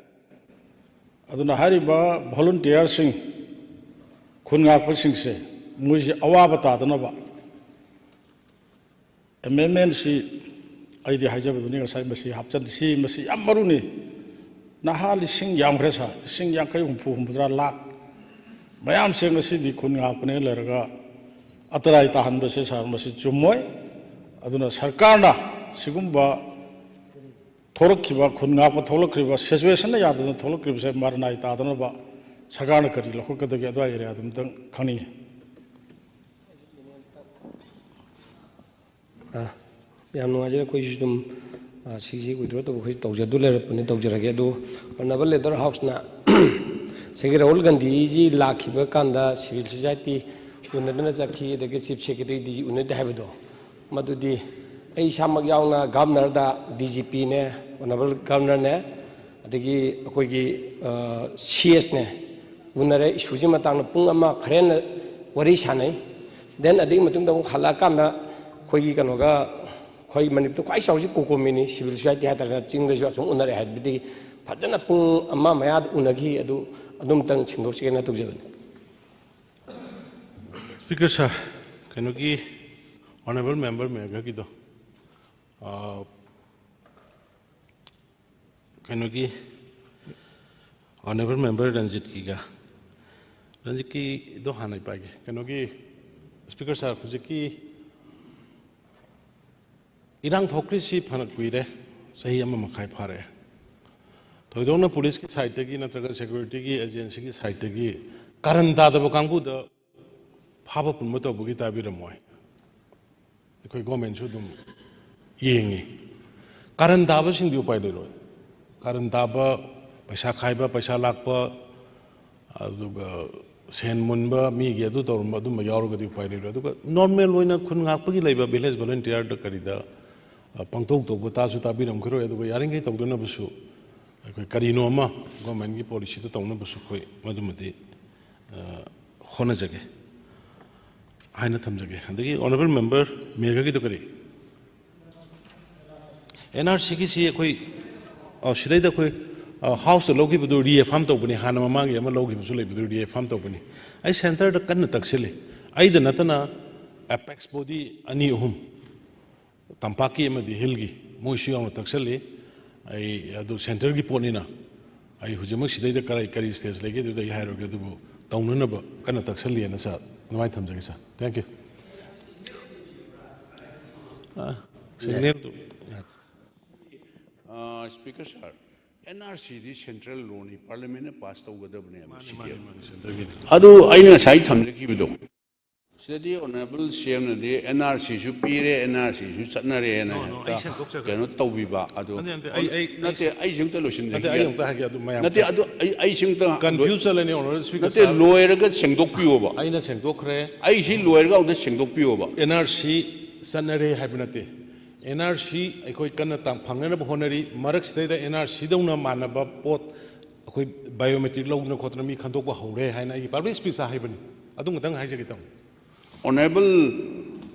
ꯑꯗꯨꯅ ꯍꯥꯏꯔꯤꯕ volunteerꯁꯤꯡ, ꯈꯨꯟ ꯉꯥꯛꯄꯁꯤꯡꯁꯦ, ꯃꯣꯏꯁꯦ ꯑꯋꯥꯕ ꯇꯥꯗꯅꯕ ꯑꯦꯃꯦꯟꯃꯦꯟꯁꯤ ꯑꯩꯗꯤ ꯍꯥꯏꯖꯕꯗꯨꯅꯤ ꯉꯁꯥꯏ, ꯃꯁꯤ ꯍꯥꯞꯆꯤꯟ, ꯁꯤ, ꯃꯁꯤ ꯌꯥꯝ ꯃꯔꯨꯅꯤ꯫ ꯅꯍꯥ ꯂꯤꯁꯤꯡ ꯌꯥꯝꯈ꯭ꯔꯦ ꯁꯥꯔ, ꯂꯤꯁꯤꯡ ꯌꯥꯡꯈꯩ, ꯍꯨꯝꯐꯨ, ꯍꯨꯝꯐꯨꯇꯔꯥ, ꯂꯥꯛ ꯃꯌꯥꯝꯁꯦ ꯉꯁꯤꯗꯤ ꯈꯨꯟ ꯉꯥꯛꯄꯅꯦ ꯂꯩꯔꯒ ꯑꯇꯔꯥꯏ ꯇꯥꯍꯟꯕꯁꯦ ꯁꯥꯔ, ꯃꯁꯤ ꯆꯨꯝꯃꯣꯏ꯫ ꯑꯗꯨꯅ ꯁꯔꯀꯥꯔꯅ ꯁꯤꯒꯨꯝꯕ ꯊꯣꯛꯂꯛꯈꯤꯕ, ꯈꯨꯟ ꯉꯥꯛꯄ ꯊꯣꯛꯂꯛꯈ꯭ꯔꯤꯕ, ꯁꯤꯆꯨꯋꯦꯁꯟꯅ ꯌꯥꯗꯗꯅ ꯊꯣꯛꯂꯛꯈ꯭ꯔꯤꯕꯁꯦ ꯃꯔꯅꯥꯏ ꯇꯥꯗꯅꯕ ꯁꯔꯀꯥꯔꯅ ꯀꯔꯤ ꯂꯧꯈꯠꯀꯗꯒꯦ, ꯑꯗꯨ ꯑꯦꯔꯤꯌꯥꯗꯨ ꯑꯃꯇꯪ ꯈꯪꯅꯤꯡꯉꯤ꯫ ꯑ, ꯌꯥꯝ ꯅꯨꯡꯉꯥꯏꯖꯔꯦ꯫ ꯑꯩꯈꯣꯏꯁꯨ ꯑꯗꯨꯝ, ꯑ, ꯁꯤꯁꯤ ꯋꯤꯗ꯭ꯔꯣ ꯇꯧꯕ, ꯑꯩꯈꯣꯏ ꯇꯧꯖꯗꯨ ꯂꯩꯔꯛꯄꯅꯤ, ꯇꯧꯖꯔꯒꯦ꯫ ꯑꯗꯨ Honourable Leader House ꯅ ꯉꯁꯥꯏꯒꯤ ꯔꯥꯍꯨꯜ ꯒꯥꯟꯙꯤꯖꯤ ꯂꯥꯛꯈꯤꯕ ꯀꯥꯟꯗ civil society ꯎꯅꯗꯅ ꯆꯠꯈꯤ, ꯑꯗꯒꯤ Chief Secretary ꯗꯤ ꯎꯅꯗꯦ ꯍꯥꯏꯕꯗꯣ, ꯃꯗꯨꯗꯤ ꯑꯩ ꯏꯁꯥꯃꯛ ꯌꯥꯎꯅ Governor ꯗ, D G P ꯅꯦ, Honourable Governor ꯅꯦ, ꯑꯗꯒꯤ ꯑꯩꯈꯣꯏꯒꯤ, ꯑ, C S ꯅꯦ ꯎꯅꯔꯦ꯫ Issue ꯁꯤ ꯃꯇꯥꯡꯗ ꯄꯨꯡ ꯑꯃ ꯈꯔ ꯍꯦꯟꯅ ꯋꯥꯔꯤ ꯁꯥꯟꯅꯩ꯫ Then ꯑꯗꯨꯒꯤ ꯃꯇꯨꯡꯗ ꯑꯃꯨꯛ ꯍꯜꯂꯛꯑꯀꯥꯟꯗ ꯑꯩꯈꯣꯏꯒꯤ ꯀꯩꯅꯣꯒ, ꯑꯩꯈꯣꯏ ꯃꯅꯤꯄꯨꯔꯗ ꯈ꯭ꯋꯥꯏ ꯆꯥꯎꯔꯤꯁꯤ COCOMI ꯅꯤ, civil society ꯍꯥꯏꯇꯥꯔꯦ, ꯆꯤꯡꯗꯁꯨ ꯑꯁꯨꯝ ꯎꯅꯔꯦ ꯍꯥꯏꯕꯗꯒꯤ ꯐꯖꯅ ꯄꯨꯡ ꯑꯃ ꯃꯌꯥꯗ ꯎꯅꯈꯤ꯫ ꯑꯗꯨ ꯑꯗꯨꯝꯇꯪ ꯁꯦꯡꯗꯣꯛꯁꯤꯒꯦꯅ ꯇꯧꯖꯕꯅꯤ꯫ Speaker sir, ꯀꯩꯅꯣꯒꯤ Honourable Member ꯃꯦꯘꯒꯤꯗꯣ, ꯑ, ꯀꯩꯅꯣꯒꯤ Honourable Member ꯔꯟꯖꯤꯠꯀꯤꯒ, ꯔꯟꯖꯤꯠꯀꯤꯗꯣ ꯍꯥꯟꯅ ꯑꯩ ꯄꯥꯏꯒꯦ꯫ ꯀꯩꯅꯣꯒꯤ Speaker sir, ꯍꯧꯖꯤꯛꯀꯤ ꯏꯔꯥꯡ ꯊꯣꯛꯈ꯭ꯔꯤꯁꯤ ꯐꯅ ꯀꯨꯏꯔꯦ, ꯆꯍꯤ ꯑꯃ ꯃꯈꯥꯏ ꯐꯥꯔꯛꯑꯦ꯫ ꯊꯣꯏꯗꯣꯛꯅ police ꯀꯤ side ꯇꯒꯤ ꯅꯠꯇ꯭ꯔꯒ security ꯒꯤ agency ꯒꯤ side ꯇꯒꯤ ꯀꯥꯔꯟ ꯇꯥꯗꯕ ꯀꯥꯡꯕꯨꯗ ꯐꯥꯕ ꯄꯨꯟꯕ ꯇꯧꯕꯒꯤ ꯇꯥꯕꯤꯔꯝꯃꯣꯏ꯫ ꯑꯩꯈꯣꯏ government ꯁꯨ ꯑꯗꯨꯝ ꯌꯦꯡꯉꯤ꯫ ꯀꯥꯔꯟ ꯇꯥꯕꯁꯤꯡꯗꯤ ꯎꯄꯥꯏ ꯂꯩꯔꯣꯏ꯫ ꯀꯥꯔꯟ ꯇꯥꯕ, ꯄꯩꯁꯥ ꯈꯥꯏꯕ, ꯄꯩꯁꯥ ꯂꯥꯛꯄ, ꯑꯗꯨꯒ ꯁꯦꯟ ꯃꯨꯟꯕ, ꯃꯤꯒꯤ ꯑꯗꯨ ꯇꯧꯔꯝꯕ, ꯑꯗꯨꯝꯕ ꯌꯥꯎꯔꯒꯗꯤ ꯎꯄꯥꯏ ꯂꯩꯔꯣꯏ꯫ ꯑꯗꯨꯒ normal ꯑꯣꯏꯅ ꯈꯨꯟ ꯉꯥꯛꯄꯒꯤ ꯂꯩꯕ village volunteer ꯗ ꯀꯔꯤꯗ, ꯑ, ꯄꯪꯇꯧ ꯇꯧꯕ ꯇꯥꯁꯨ ꯇꯥꯕꯤꯔꯝꯈꯤꯔꯣꯏ꯫ ꯑꯗꯨꯒ ꯌꯥꯔꯤꯈꯩ ꯇꯧꯗꯅꯕꯁꯨ ꯑꯩꯈꯣꯏ ꯀꯔꯤꯅꯣ ꯑꯃ government ꯀꯤ policy ꯗ ꯇꯧꯅꯕꯁꯨ ꯑꯩꯈꯣꯏ ꯃꯗꯨꯃꯗꯤ, ꯑ, ꯍꯣꯠꯅꯖꯒꯦ ꯍꯥꯏꯅ ꯊꯝꯖꯒꯦ꯫ ꯑꯗꯒꯤ Honourable Member ꯃꯦꯘꯒꯤꯗꯣ ꯀꯔꯤ? N R C ꯒꯤꯁꯤ ꯑꯩꯈꯣꯏ, ꯑ, ꯁꯤꯗꯩꯗ ꯑꯩꯈꯣꯏ, ꯑ, House ꯇ ꯂꯧꯈꯤꯕꯗꯨ reaffirm ꯇꯧꯕꯅꯤ, ꯍꯥꯟꯅ ꯃꯃꯥꯡꯒꯤ ꯑꯃ ꯂꯧꯈꯤꯕꯁꯨ ꯂꯩꯕꯗꯨ reaffirm ꯇꯧꯕꯅꯤ꯫ ꯑꯩ centre ꯗ ꯀꯟꯅ ꯇꯛꯁꯤꯜꯂꯤ, ꯑꯩꯗ ꯅꯠꯇꯅ apex body ꯑꯅꯤ ꯑꯍꯨꯝ ꯇꯝꯄꯥꯛꯀꯤ ꯑꯃꯗꯤ ꯍꯤꯜꯒꯤ, ꯃꯣꯏꯁꯨ ꯌꯥꯎꯅ ꯇꯛꯁꯜꯂꯤ꯫ ꯑꯩ ꯑꯗꯨ ꯁꯦꯟꯇꯔꯒꯤ ꯄꯣꯠꯅꯤꯅ ꯑꯩ ꯍꯧꯖꯤꯛꯃꯛ ꯁꯤꯗꯩꯗ ꯀꯔꯤ ꯀꯔꯤ ꯁ꯭ꯇꯦꯖ ꯂꯩꯒꯦ ꯑꯗꯨꯗ ꯑꯩ ꯍꯥꯏꯔꯒꯦ, ꯑꯗꯨꯕꯨ ꯇꯧꯅꯅꯕ ꯀꯟꯅ ꯇꯛꯁꯜꯂꯤꯑꯅ ꯁꯥꯔ ꯑꯗꯨꯃꯥꯏꯅ ꯊꯝꯖꯒꯦ ꯁꯥꯔ꯫ Thank you꯫ ꯑ, ꯁꯤꯒꯅꯦꯜꯗꯨ꯫ ꯁ꯭ꯄꯤꯀꯔ ꯁꯥꯔ, ꯑꯦꯟ ꯑꯥꯔ ꯁꯤꯗꯤ ꯁꯦꯟꯇ꯭ꯔꯦꯜ ꯂꯣꯅꯤ, ꯄꯥꯔꯂꯤꯌꯥꯃꯦꯟꯅ ꯄꯥꯁ ꯇꯧꯒꯗꯕꯅꯦꯕ꯫ ꯁꯤꯒꯤ ꯑꯗꯨ ꯑꯩꯅ ꯉꯁꯥꯏ ꯊꯝꯖꯈꯤꯕꯗꯣ, ꯁꯤꯗꯗꯤ ꯑꯣꯅꯔꯦꯕꯜ ꯁꯤ ꯑꯦꯝꯅꯗꯤ ꯑꯦꯟ ꯑꯥꯔ ꯁꯤꯁꯨ ꯄꯤꯔꯦ, ꯑꯦꯟ ꯑꯥꯔ ꯁꯤꯁꯨ ꯆꯠꯅꯔꯦꯅ No, no, ꯍꯦꯛꯇ ꯑꯩ ꯁꯦꯡꯗꯣꯛꯆꯒꯦ꯫ ꯀꯩꯅꯣ ꯇꯧꯕꯤꯕ꯫ ꯑꯗꯨ ꯅꯠꯇꯦ, ꯅꯠꯇꯦ, ꯑꯩ- ꯑꯩ- ꯅꯠꯇꯦ, ꯑꯩꯁꯦ ꯑꯝꯇ ꯂꯣꯏꯁꯤꯟꯖꯒꯦ꯫ ꯅꯠꯇꯦ, ꯑꯩ ꯑꯝꯇ ꯍꯥꯏꯒꯦ, ꯑꯗꯨ ꯃꯌꯥꯝ ꯅꯠꯇꯦ, ꯑꯗꯨ ꯑꯩ ꯑꯩꯁꯦ ꯑꯝꯇ ꯀꯟꯐ꯭ꯌꯨꯁ ꯆꯠꯂꯅꯤ, ꯑꯣꯅꯔꯦꯕꯜ ꯁ꯭ꯄꯤꯀꯔ ꯅꯠꯇꯦ, ꯁꯥꯔ꯫ ꯂꯣꯏꯔꯒ ꯁꯦꯡꯗꯣꯛꯄꯤꯌꯣꯕ꯫ ꯑꯩꯅ ꯁꯦꯡꯗꯣꯛꯈ꯭ꯔꯦ꯫ ꯑꯩ ꯁꯤ ꯂꯣꯏꯔꯒ ꯑꯃꯨꯛꯇ ꯁꯦꯡꯗꯣꯛꯄꯤꯌꯣꯕ꯫ ꯑꯦꯟ ꯑꯥꯔ ꯁꯤ ꯆꯠꯅꯔꯦ ꯍꯥꯏꯕ ꯅꯠꯇꯦ꯫ ꯑꯦꯟ ꯑꯥꯔ ꯁꯤ ꯑꯩꯈꯣꯏ ꯀꯟꯅ ꯇꯥꯡ ꯐꯪꯅꯅꯕ ꯍꯣꯠꯅꯔꯤ꯫ ꯃꯔꯛꯁꯤꯗꯩꯗ ꯑꯦꯟ ꯑꯥꯔ ꯁꯤꯗꯧꯅ ꯃꯥꯟꯅꯕ ꯄꯣꯠ ꯑꯩꯈꯣꯏ ꯕꯥꯏꯑꯣꯃꯦꯇ꯭ꯔꯤꯛ ꯂꯧꯗꯅ ꯈꯣꯠꯇꯅ ꯃꯤ ꯈꯟꯗꯣꯛꯄ ꯍꯧꯔꯦ ꯍꯥꯏꯅ ꯑꯩꯒꯤ ꯄꯕ꯭ꯂꯤꯛ ꯁ꯭ꯄꯤꯆꯇ ꯍꯥꯏꯕꯅꯤ꯫ ꯑꯗꯨ ꯈꯛꯇꯪ ꯍꯥꯏꯖꯒꯦ ꯇꯧꯅꯤ꯫ ꯑꯣꯅꯔꯦꯕꯜ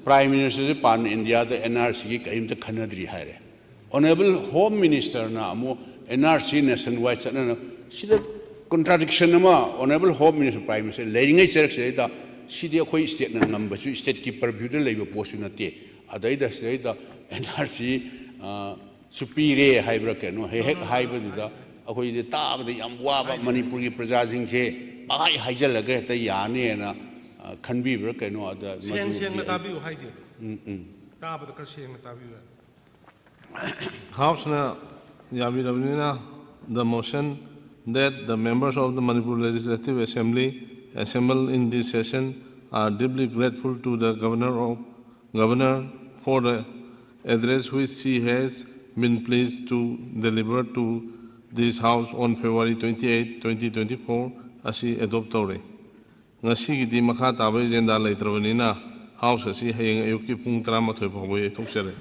ꯄ꯭ꯔꯥꯏꯝ ꯃꯤꯅꯤꯁꯇꯔꯁꯦ ꯄꯥꯟ ꯏꯟꯗꯤꯌꯥꯗ ꯑꯦꯟ ꯑꯥꯔ ꯁꯤꯒꯤ ꯀꯔꯤꯝꯇ ꯈꯟꯅꯗ꯭ꯔꯤ ꯍꯥꯏꯔꯦ꯫ ꯑꯣꯅꯔꯦꯕꯜ ꯍꯣꯝ ꯃꯤꯅꯤꯁꯇꯔꯅ ꯑꯃꯨꯛ ꯑꯦꯟ ꯑꯥꯔ ꯁꯤ ꯅꯦꯁꯟ ꯋꯥꯏꯗ ꯆꯠꯅꯅ, ꯁꯤꯗ ꯀꯣꯟꯇ꯭ꯔꯥꯗꯤꯛꯁꯟ ꯑꯃ꯫ Honourable home minister, prime minister ꯂꯩꯔꯤꯉꯩ ꯆꯔꯛꯁꯤꯗꯩꯗ ꯁꯤꯗꯤ ꯑꯩꯈꯣꯏ ꯁ꯭ꯇꯦꯠꯅ ꯉꯝꯕꯁꯨ, ꯁ꯭ꯇꯦꯠꯀꯤ ꯄꯔꯚ꯭ꯌꯨꯗ ꯂꯩꯕ ꯄꯣꯠꯁꯨ ꯅꯠꯇꯦ꯫ ꯑꯗꯩꯗ ꯁꯤꯗꯩꯗ ꯑꯦꯟ ꯑꯥꯔ ꯁꯤ ꯁꯨ ꯄꯤꯔꯦ ꯍꯥꯏꯕ꯭ꯔꯥ ꯀꯩꯅꯣ ꯍꯦꯛ ꯍꯦꯛ ꯍꯥꯏꯕꯗꯨꯗ ꯑꯩꯈꯣꯏꯗꯤ ꯇꯥꯕꯗ ꯌꯥꯝ ꯋꯥꯕ, ꯃꯅꯤꯄꯨꯔꯒꯤ ꯄ꯭ꯔꯖꯥꯁꯤꯡꯁꯦ ꯄꯪꯍꯥꯏ ꯍꯥꯏꯖꯜꯂꯒ ꯍꯦꯛꯇ ꯌꯥꯅꯦꯅ, ꯑ, ꯈꯟꯕꯤꯕ꯭ꯔꯥ ꯀꯩꯅꯣ꯫ ꯑꯗ ꯁꯦꯡ ꯃꯗꯨꯗꯤ ꯁꯦꯡꯅ ꯑꯩ ꯇꯥꯕꯤꯌꯨ ꯍꯥꯏꯗꯦ ꯑꯗꯣ꯫ ꯎꯝ, ꯎꯝ꯫ ꯇꯥꯕꯗ ꯈꯔ ꯁꯦꯡꯅ ꯇꯥꯕꯤꯌꯨ ꯍꯥꯏ꯫ ꯍꯥꯎꯁꯅ ꯌꯥꯕꯤꯔꯕꯅꯤꯅ, the motion that the members of the Manipur Legislative Assembly assembled in this session are deeply grateful to the Governor of, Governor for the address which she has been pleased to deliver to this House on February twenty-eight, twenty twenty-four ꯑꯁꯤ adopt ꯇꯧꯔꯦ꯫ ꯉꯁꯤꯒꯤꯗꯤ ꯃꯈꯥ ꯇꯥꯕ agenda ꯂꯩꯇ꯭ꯔꯕꯅꯤꯅ house ꯑꯁꯤ ꯍꯌꯦꯡ ꯑꯌꯨꯛꯀꯤ ꯄꯨꯡ ꯇꯔꯥꯃꯥꯊꯣꯏ ꯐꯥꯎꯕ ꯌꯩꯊꯣꯛꯆꯔꯦ꯫